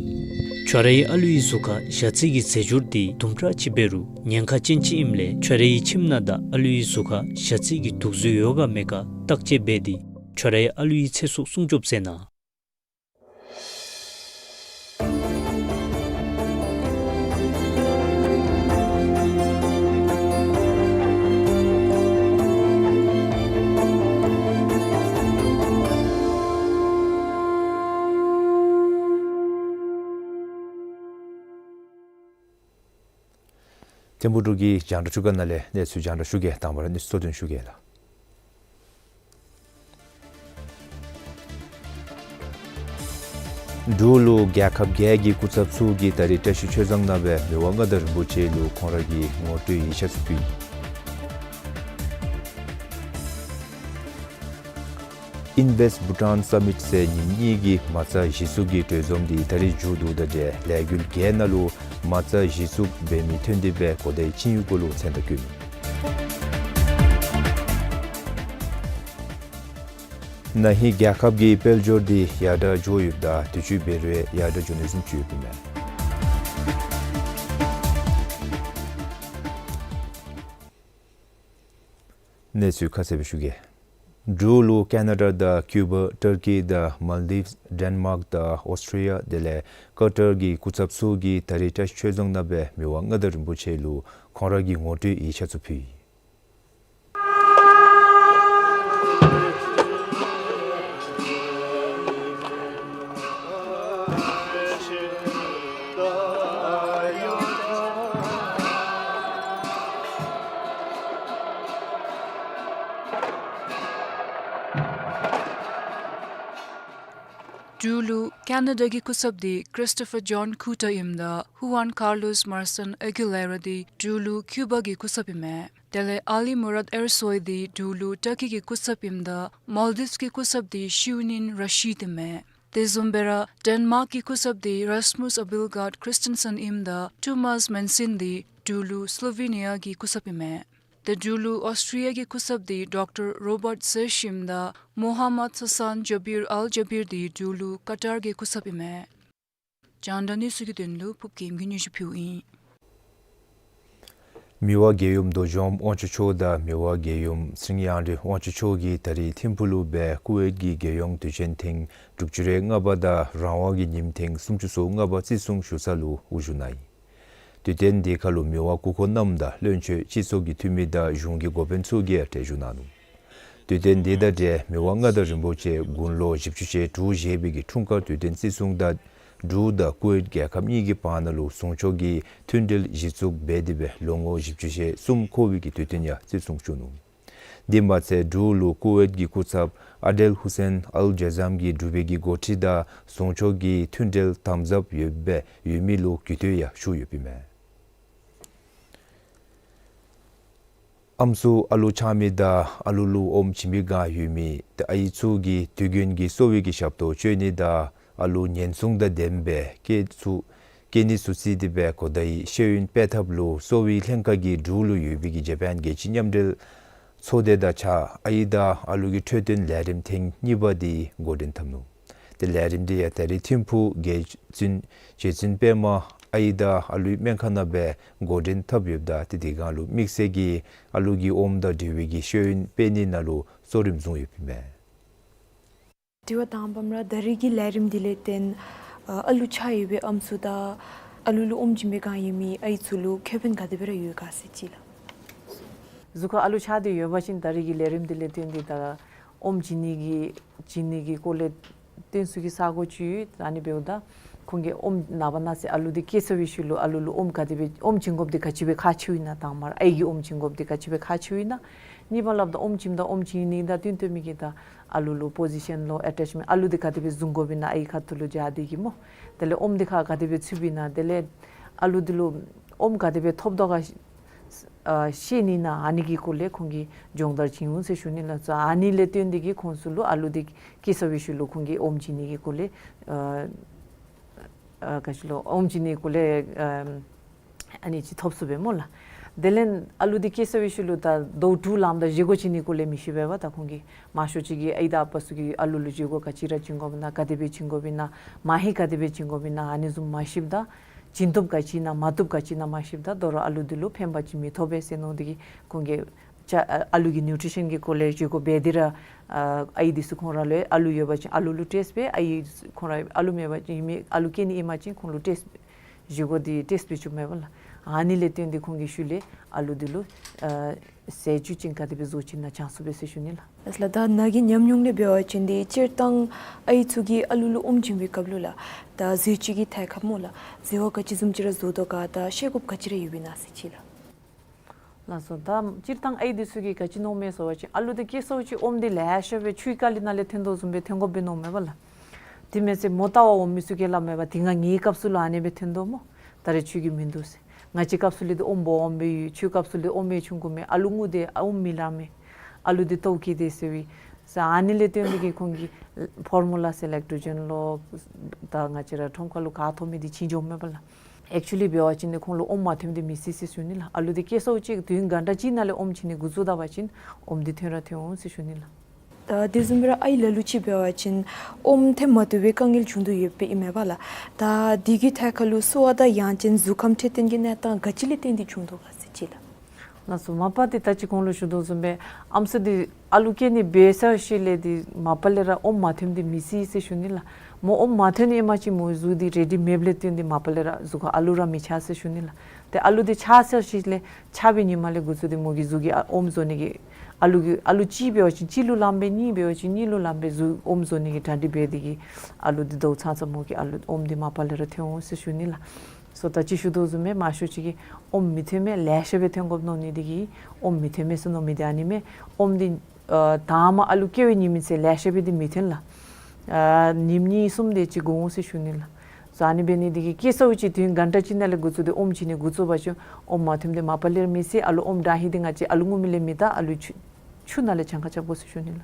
ཁྱོད་རའི་ཨ་ལུའི་གཟུགས་ཁར་ཞ་རྩི་གི་རྫས་སྦྱོར་དེ་དུམ་གྲ་ཅིག་འབད་རུང་ཉེན་ཁ་ཅན་ཅིག་ཨིནམ་ལས་ཁྱོད་རའི་ཁྱིམ་ནང་དང་ཨ་ལུའི་གཟུགས་ཁར་ཞ་རྩི་གི་དུག་རྫས་ཡོད་ག་མེད་ག་བརྟག་དཔྱད་འབད་དེ་ཁྱོད་རའི་ཨ་ལུའི་ཚེ་སྲོག་སྲུང་སྐྱོབ་མཛད་གནང་། ཐིམ་ཕུག་འབྲུག་གི་རྒྱང་བསྒྲགས་ཁྲི་ཀ་ནང་ལས་གནས་ཚུལ་རྒྱང་བསྒྲགས་ཞུ་གེ། དང་པ་ར་གནས་ཚུལ་གཙོ་དོན་ཞུ་གེ་ལགས། འབྲུག་ལུ་རྒྱལ་ཁབ་བརྒྱད་ཀྱི་སྐུ་ཚབ་ཚུ་གིས་ད་རིས་བཀྲ་ཤིས་ཆོས་བཟང་ནང་སྦེ་མི་དབང་མངའ་བདག་རིན་པོ་ཆེ་ལུ་ཁོང་ར་གི་ངོ་སྤྲོད་ཡིག་ཆ་ཚུ་ཕུལ་ཡི། ཨིན་བེསཊ་བྷུ་ཊཱན་སཱ་མིཊ་ཟེར་ཉིནམ་གཉིས་ཀྱི་མ་རྩ་གཞི་བཙུགས་ཀྱི་གྲོས་འཛོམས་འདི་ད་རིས་མཇུག་བསྡུཝ་དང་འབྲེལ་ལས་འགུལ་བརྒྱད་ནང་ལུ་མ་རྩ་གཞི་བཙུགས་འབད་མི་ཐོན་ཏེ་སྦེ་གོ་བརྡའི་ཆིངས་ཡིག་གུ་ལུ་མཚན་རྟགས་བཀོད་ནུག། ན་ཧིང་རྒྱལ་ཁབ་ཀྱི་དཔལ་འབྱོར་འདི་ཡར་དྲག་འགྱོ་ཡོདཔ་ད་དུས་ཅི་འབད་རུང་ཡར་དྲག་འགྱོ་ནི་བཟུམ་ཅིག་ཡོདཔ་ཨིན་མས། གནས་ཚུལ་ཁ་གསལ་སྦེ་ཞུ་གེ། འབྲུག་ལུ་ཀེ་ན་ཌ་དང་ཀིའུ་བ་ཊར་ཀི་དང་མཱལ་ཌིབས་ཌེན་མཱརཀ་དང་ཨོསི་ཊྲི་ཡ་དེ་ལས་ཀ་ཊར་གྱི་སྐུ་ཚབ་ཚུ་གིས་ད་རིས་བཀྲིས་ཆོས་རྫོང་ནང་སྦེ་མི་དབང་མངའ་བདག་རིན་པོ་ཆེ་ལུ་ཁོང་ར་གི་ངོ་སྤྲོད་ཡིག་ཆ་ཚུ་ཕུལ་ཡི། འབྲུག་ལུ་ཀེ་ན་ཌ་གི་སྐུ་ཚབ་འདི་ཀྲིསི་ཊོ་ཕར་ཇོན་ཀུ་ཊ་ཨིནམ་ད་ཧུ་ཝཱན་ཀར་ལོསི་མར་སཱན་ཨེ་གུ་ལེ་ར་འདི་འབྲུག་ལུ་ཀིའུ་བ་གི་སྐུ་ཚབ་ཨིན་མས། དེ་ལས་ཨ་ལི་མུ་རཱད་ཨེར་སོའི་འདི་འབྲུག་ལུ་ཊར་ཀི་གི་སྐུ་ཚབ་ཨིནམ་ད་མཱལ་ཌིབས་ཀྱི་སྐུ་ཚབ་འདི་ཤིའུ་ནིན་ར་ཤིད་ཨིན་མས། དེ་བཟུམ་སྦེ་ར་ཌེན་མཱརཀ་གི་སྐུ་ཚབ་འདི་རཱས་མུས་ཨ་བིལ་གཱརཌ་ཀྲིས་ཊན་སཱན་ཨིནམ་ད་ཊོ་མཱས་མཱན་སིན་འདི་འབྲུག་ལུ་སི་ལོ་ཝེ་ནི་ཡ་གི་སྐུ་ཚབ་ཨིན་མས། ཏེ་འབྲུག་ལུ་ཨོསི་ཊྲི་ཡ་གི་སྐུ་ཚབ་འདི་ཌོག་ཊར་རོ་བཊ་ཛེ་ཤིད་ཨིནམ་ད་མོ་ཧམ་མད་ཧ་སཱན་ཇ་བིར་ཨལ་ཇ་བིར་འདི་འབྲུག་ལུ་ཀ་ཊར་གྱི་སྐུ་ཚབ་ཨིན་མས། རྒྱང་བསྒྲགས་གནས་ཚུལ་གྱི་དོན་ལུ་ཕུརབ་ཀྱིམ་གིས་སྙན་ཞུ་ཕུལཝ་ཨིན། མི་དབང་རྒྱལ་ཡུམ་རྡོ་རྗེ་ཨོམ་དབང་ཕྱུག་མཆོག་དང་མི་དབང་རྒྱལ་ཡུམ་སྲིང་ཡང་རི་དབང་ཕྱུག་མཆོག་གིས་ད་རིས་ཐིམ་ཕུག་ལུ་སྦེ་ཀུ་ཝེཊ་ཀྱི་རྒྱལ་ཡོངས་དུས་ཆེན་ཐེངས་དྲུག་ཅུ་རེ་ལྔ་པ་དང་རང་དབང་གི་ཉིནམ་ཐེངས་སུམ་ཅུ་སོ་ལྔ་པ་བརྩི་སྲུང་ཞུ་ས་ལུ་དབུ་བཞུགས་གནང་ཡི། དུས་སྟོན་འདི་ཁར་ལུ་མི་དབང་སྐུ་འཁོར་རྣམས་དང་བློན་ཆེན་སྤྱི་ཚོགས་ཀྱི་འཐུས་མི་དང་གཞུང་གི་འགོ་དཔོན་ཚུ་གིས་ཡང་གྲལ་བཞུགས་གནང་ནུག། དུས་སྟོན་འདི་དང་འབྲེལ་མི་དབང་མངའ་བདག་རིན་པོ་ཆེ་དགུང་ལོ་བཞི་བཅུ་ཞེ་དྲུག་བཞེས་པའི་གི་འཁྲུངས་སྐར་དུས་སྟོན་བརྩི་སྲུང་དང་འབྲུག་དང་ཀུ་ཝེཊ་རྒྱལ་ཁབ་གཉིས་ཀྱི་བར་ན་ལུ་ཟུང་ཕྱོགས་ཀྱི་མཐུན་འབྲེལ་གཞི་བཙུགས་འབད་དེ་སྦེ་ལོ་ངོ་བཞི་བཅུ་ཞེ་གསུམ་འཁོར་བའི་གི་དུས་སྟོན་ཡང་བརྩི་སྲུང་ཞུ་ནུག། དེ་མ་ཚད་འབྲུག་ལུ་ཀུ་ཝེཊ་ཀྱི་སྐུ་ཚབ་ཨ་ཌེལ་ཧུ་སེན་ཨལ་ཇེ་ཛམ་གྱིས་འབྲུག་པའི་གི་འགོ་ཁྲིད་དང་ཟུང་ཕྱོགས་ཀྱི་མཐུན་འབྲེལ་དམ་ཟབ་ཡོདཔ་སྦེ་ཡོད་མི་ལུ་གུས་བསྟོད་ཡང་ཞུ་ཡོདཔ་ཨིན་མས། ཨམ་སྲུ་ཨ་ལུ་ཆགས་མི་དང་ཨ་ལུ་ལུ་ཨོམ་བྱིན་པའི་བསྒང་ཡོད་མི་ཏེ་ཨའི་ཚུ་གིས་དུས་རྒྱུན་གྱི་གསོ་བའི་གི་ཞབས་ཏོག་སྤྱོད་ནི་དང་ཨ་ལུ་ཉེན་སྲུང་དང་ལྡནམ་སྦེ་སྐྱེ་ཚུ་སྐྱེ་ནི་ཚུ་བརྩིས་ཏེ་སྦེ་གོ་བརྡའི་ཤེས་ཡོན་སྤེལ་ཐབས་ལུ་གསོ་བའི་ལྷན་ཁག་གིས་འབྲུག་ལུ་ཡོད་པའི་གི་ཇ་པཱན་རྒྱལ་སྤྱི་མཉམ་འབྲེལ་ཚོགས་སྡེ་དང་གཅིག་ཁར་ཨའི་དང་ཨ་ལུ་གི་འཕྲོད་བསྟེན་ལས་རིམ་ཐེངས་གཉིས་པ་འདི་འགོ་འདྲེན་འཐབ་ནུག། ཏེ་ལས་རིམ་འདི་ཡང་ད་རིས་ཐིམ་ཕུག་རྒྱལ་བཙུན་རྗེ་བཙུན་པདྨ་ཨའི་དང་ཨ་ལུའི་སྨན་ཁང་ནང་སྦེ་འགོ་འདྲེན་འཐབ་ཡོདཔ་ད་ཏེ་དེ་སྒང་ལུ་དམིགས་བསལ་གྱིས་ཨ་ལུ་གི་ཨོམ་དང་འབྲེལ་བའི་གི་ཤེས་ཡོན་སྤེལ་ནི་ནང་ལུ་གཙོ་རིམ་བཟུང་ཡོདཔ་ཨིན་མས། དྲི་བ་དང་པམ་ར་ད་རིས་ཀྱི་ལས་རིམ་འདི་ལས་བརྟེན་ཨ་ལུ་ཆགས་ཡོད་པའི་ཨམ་སྲུ་དང་ཨ་ལུ་ལུ་ཨོམ་བྱིན་པའི་བསྒང་ཡོད་མི་ཨའི་ཚུ་ལུ་ཁེ་ཕན་ག་དེ་སྦེ་ར་ཡོད་ག་ཟེར་ཅིག་ལགས། གཟུགས་ཁར་ཨ་ལུ་ཆགས་ཏེ་ཡོད་པ་ཅིན་ད་རིས་ཀྱི་ལས་རིམ་འདི་ལས་བརྟེན་ཏེ་ད་ཨོམ་བྱིན་ནི་གི་བྱིན་ནི་གི་སྐོར་ལས་བརྟེན་ཚུ་གི་ས་གོ་ཅིག་ཡོད། ཨ་ནི་འབདཝ་ད་ཁོང་གིས་ཨོམ་ནངས་པ་གནངས་ཚེ་ཨ་ལུ་འདི་སྐྱེ་ཚར་བའི་ཤུལ་ལུ་ཨ་ལུ་ལུ་ཨོམ་ག་དེ་སྦེ་ཨོམ་བྱིན་དགོཔ་འདི་ག་ཅི་སྦེ་ཁག་ཆེཝ་ཨིན་ན་དང་པ་ར་ཨའི་གིས་ཨོམ་བྱིན་དགོཔ་འདི་ག་ཅི་སྦེ་ཁག་ཆེཝ་ཨིན་ན། གཉིས་པ་སླབ་ད་ཨོམ་བྱིནམ་ད་ཨོམ་བྱིན་ནི་དང་བསྟུན་ཏེ་མི་གི་ད་ཨ་ལུ་ལུ་པོ་ཟི་ཤཱན་ལོ་ཨེ་ཊེཆ་མེནཊ་ཨ་ལུ་འདི་ག་དེ་སྦེ་བཟུང་དགོཔ་ཨིན་ན་ཨའི་ཁ་ཐུག་ལུ་བཞག་སྟེ་གི་སྨོ། དེ་ལས་ཨོམ་འདི་ཁར་ག་དེ་སྦེ་ཚུདཔ་ཨིན་ན་དེ་ལས་ཨ་ལུ་འདི་ལུ་ཨོམ་ག་དེ་སྦེ་ཐོབ་དོ་ག་ཨ་ཤེས་ནི་ན་ཨ་ནི་གི་སྐོར་ལས་ཁོང་གིས་སྦྱོང་བརྡར་བྱིན་འོང་ཟེར་ཞུ་ནི་ལགས། ཨ་ནི་ལས་བརྟེན་ཏེ་གི་ཁོང་ཚུ་ལུ་ཨ་ལུ་འདི་སྐྱེ་ཚར་བའི་ཤུལ་ལུ་ཁོང་གིས་ཨོམ་བྱིན་ནི་གི་སྐོར་ལས་ཨ་ཨ་ག་ཅི་ལོ་ཨོམ་བྱིན་ནི་སྐོར་ལས་ཨ་ཨ་ནི་ཅིག་ཐོབ་ཚུགས་པས་སྨོ་ལགས། དེ་ལས་ཨ་ལུ་འདི་སྐྱེ་ཚར་བའི་ཤུལ་ལུ་ད་ཟླཝ་དྲུག་ལངམ་ད་བཞེས་སྒོ་བྱིན་ནི་སྐོར་ལས་མི་ཤེས་པས་པ། ད་ཁོང་གིས་མང་ཤོས་ཅིག་གིས་ཨའི་དང་ཨ་པ་ཚུ་གིས་ཨ་ལུ་ལུ་བཞེས་སྒོ་ག་ཅི་ར་བྱིན་དགོཔ་ཨིན་ན་ག་དེ་སྦེ་བྱིན་དགོཔ་ཨིན་ན་མ་ཧེ་ག་དེ་སྦེ་བྱིན་དགོཔ་ཨིན་ན་ཨ་ནི་བཟུམ་མ་ཤེསཔ་ད་བྱིན་བཏུབ་ག་ཅི་ཨིན་ན་མ་བཏུབ་ག་ཅི་ཨིན་ན་མ་ཤེསཔ་ད་དོ་རུང་ཨ་ལུ་འདི་ལུ་ཕན་པ་ཅིག་མི་ཐོབ་པས་ཟེར་མནོ་སྟེ་གི་ཁོང་གིས་ཅ་ཨ་ཨ་ལུ་གི་ནིའུ་ཊི་རི་ཤཱན་གྱི་སྐོར་ལས་བཞེས་སྒོ་འབད་དེ་ར་ཨ་ཨའི་འདི་ཚུ་ཁོང་ར་ལུ་ཨ་ལུ་ཡོད་པ་ཅིན་ཨ་ལུ་ལུ་ཊེསཊ་འབད། ཨའི་ཁོང་ར་ཨ་ལུ་མེད་པ་ཅིན་ཨིན་མི་ཨ་ལུ་སྐྱེ་ནི་ཨིན་པ་ཅིན་ཁོང་ལུ་ཊེསཊ་བཞེས་སྒོ་འདི་ཊེསཊ་འབད་བཅུགཔ་མས་པ་ལགས། ཨ་ནི་ལས་བརྟེན་ཏེ་ཁོང་གིས་ཤུལ་ལས་ཨ་ལུ་འདི་ལུ་ཨ་ཟས་བཅུད་ཅན་ག་དེ་སྦེ་བཟོ་བྱིན་ན་བྱང་ཚུགས་པས་ཟེར་ཞུ་ནི་ལགས། ལགས་ལགས། ད་ནཱ་གི་ཉམས་མྱོང་ལས་འབད་བ་ཅིན་འདི་སྤྱིར་བཏང་ཨའི་ཚུ་གིས་ཨ་ལུ་ལུ་ཨོམ་བྱིན་པའི་སྐབས་ལུ་ལགས་ད་ཟས་བཅུད་ཀྱི་ཐད་ཁར་སྨོ་ལགས་ཟེར་བ་ག་ཅི་བཟུམ་ཅིག་ར་བཟོ་དོ་ག་ད་ཤེས་དགོཔ་ག་ཅི་ར་ཡོདཔ་ཨིན་ན་ཟེར་ཅིག་ལགས། ལགས་སོ། ད་སྤྱིར་བཏང་ཨའི་འདི་ཚུ་གིས་ག་ཅི་མནོཝ་མས་ཟེར་བ་ཅིན་ཨ་ལུ་འདི་སྐྱེ་ཚར་བའི་ཤུལ་ཨོམ་འདི་ལེ་ཤ་སྦེ་ཆུའི་ཀ་ལི་ནང་ལས་ཐོན་དོ་བཟུམ་སྦེ་ཐོན་དགོཔ་སྦེ་མནོཝ་མས་པ་ལགས། དེ་མེན་ཟེར་མོ་བལྟ་བར་འོང་མི་ཚུ་གིས་སླབ་མས་པ། དེ་སྔ་ངེའི་སྐབས་སུ་ལུ་ཨ་ནེ་སྦེ་ཐོན་དོ་སྨོ། ད་རེས་ཁྱོད་ཀྱིས་མིན་འདུག་ཟེར། ང་བཅས་སྐབས་སུ་ལས་འདི་ཨོམ་སྦོམ་སྦེ་ཡོད། ཁྱོད་སྐབས་སུ་ལས་ཨོམ་ཡང་ཆུང་ཀུ་མས། ཨ་ལུ་ངུ་དེ་ཨོམ་མི་ལང་མས། ཨ་ལུ་འདི་ལྟོཝ་བཀྱེས་དེས་ཟེར་བའི་ ས་ཨ་ནི་ལས་བརྟེན་ཏེ་གིས་ཁོང་གིས་ཕོར་མུ་ལ་ཟེར་ལེཀ་ཊོ་ཇེན་ལོ་ད་ང་བཅས་ར་ཁྲོམ་ཁ་ལུ་ག་ཐོབ་མི་འདི་བྱིན་འགྱོཝ་མས་པ་ལགས། ཨེཀ་ཅུ་ལི་འབད་བ་ཅིན་ཏེ་ཁོང་ལུ་ཨོམ་མ་ཐོནམ་འདི་མི་སྲིད་ཟེར་ཞུ་ནི་ལགས། ཨ་ལུ་འདི་སྐྱེ་སའུ་ཅིག་དུས་ཡུན་གྷན་ཊ་གཅིག་ནང་ལས་ཨོམ་བྱིན་ནི་འགོ་བཙུགས་ད་པ་ཅིན་ཨོམ་འདི་ཐོན་ར་ཐོན་འོང་ཟེར་ཞུ་ནི་ལགས། ད་དེ་བཟུམ་སྦེ་ར་ཨའི་ལ་ལུ་ཅིག་འབད་བ་ཅིན་ཨོམ་ཐོན་མ་བཏུབ་པའི་དཀའ་ངལ་བྱུང་དོ་ཡོདཔ་ཨིན་མས་པ་ལགས། ད་དེ་གི་ཐད་ཁར་ལུ་གསོ་བ་དང་ཡང་ཅིན་གཟུགས་ཁམས་འཕྲོད་བསྟེན་གྱི་གནས་སྟངས་ག་ཅི་ལས་བརྟེན་ཏེ་བྱུང་དོ་ག་ཟེར་ཅིག་ལགས། ལགས་སོ། མ་པ་འདི་ད་ཅི་གོང་ལུ་ཞུ་དོ་བཟུམ་སྦེ་ཨམ་སྲུ་འདི་ཨ་ལུ་སྐྱེ་ནི་འབད་ཚར་ཞིནམ་ལས་འདི་མ་པ་ལས་ར་ཨོམ་མ་ཐོནམ་འདི་མི་སྲིད་ཟེར་ཞུ་ནི་ལགས། མོ་ཨོམ་མ་ཐོན་ནི་ཨིན་པ་ཅིན་མོ་གཟུགས་འདི་རེ་ཌི་མེདཔ་ལས་བརྟེན་ཏེ་མ་པ་ལས་ར་གཟུགས་ཁར་ཨ་ལུ་ར་མི་ཆགས་ཟེར་ཞུ་ནི་ལགས། ཏེ་ཨ་ལུ་འདི་ཆགས་ཚར་ཞིནམ་ལས་ཆགས་པའི་ཉིནམ་ལས་འགོ་བཙུགས་ཏེ་མོ་གི་གཟུགས་ཀྱི་ཨ་ཨོམ་བཟོ་ནི་གི་ཨ་ལུ་གི་ཨ་ལུ་གཅིག་འབད་བ་ཅིན་གཅིག་ལུ་ལངམ་སྦེ་གཉིས་འབད་བ་ཅིན་གཉིས་ལུ་ལངམ་སྦེ་གཟུགས་ཨོམ་བཟོ་ནི་གི་གྲ་སྒྲིག་འབད་དེ་གིས་ཨ་ལུ་འདི་ལྡོག་ཚར་ཚར་མོ་གི་ཨ་ལུ་ཨོམ་འདི་མ་པ་ལས་ར་ཐོན་འོང་ཟེར་ཞུ་ནི་ལགས། སོ་ད་ཅི་ཞུ་དོ་བཟུམ་སྦེ་མང་ཤོས་ཅིག་གིས་ཨོམ་མི་ཐོན་མས་ལེ་ཤ་སྦེ་ཐོན་དགོཔ་མནོ་ནི་འདི་གིས་ཨོམ་མི་ཐོན་མས་ཟེར་མནོ་མི་འདི་ཨ་ནི་མས། ཨོམ་འདི་ཨ་དང་པ་ཨ་ལུ་སྐྱེ་བའི་ཉིནམ་ཚེ་ལེ་ཤ་སྦེ་འདི་མི་ཐོན་ལགས། ཨ་ཉིནམ་གཉིས་གསུམ་དེ་ཅིག་འགོར་འོང་ཟེར་ཞུ་ནི་ལགས། སོ་ཨ་ནི་འབད་ནི་འདི་གིས་སྐྱེ་སའུ་ཅིག་དུས་ཡུན་གྷན་ཊ་གཅིག་ནང་ལས་འགོ་བཙུགས་ཏེ་ཨོམ་བྱིན་ནི་འགོ་བཙུགས་པ་ཅིན་ཨོམ་མ་ཐོནམ་འདི་མ་པ་ལས་ར་མི་སྲིད། ཨ་ལུ་ཨོམ་དྲང་ཧིང་འདི་ང་བཅས་ཨ་ལུ་ངོ་མ་ལས་མི་བལྟ། ཨ་ལུ་ཆུ་ཆུ་ནང་ལས་གྱངས་ཁ་རྐྱབ་དགོ་ཟེར་ཞུ་ནི་ལགས།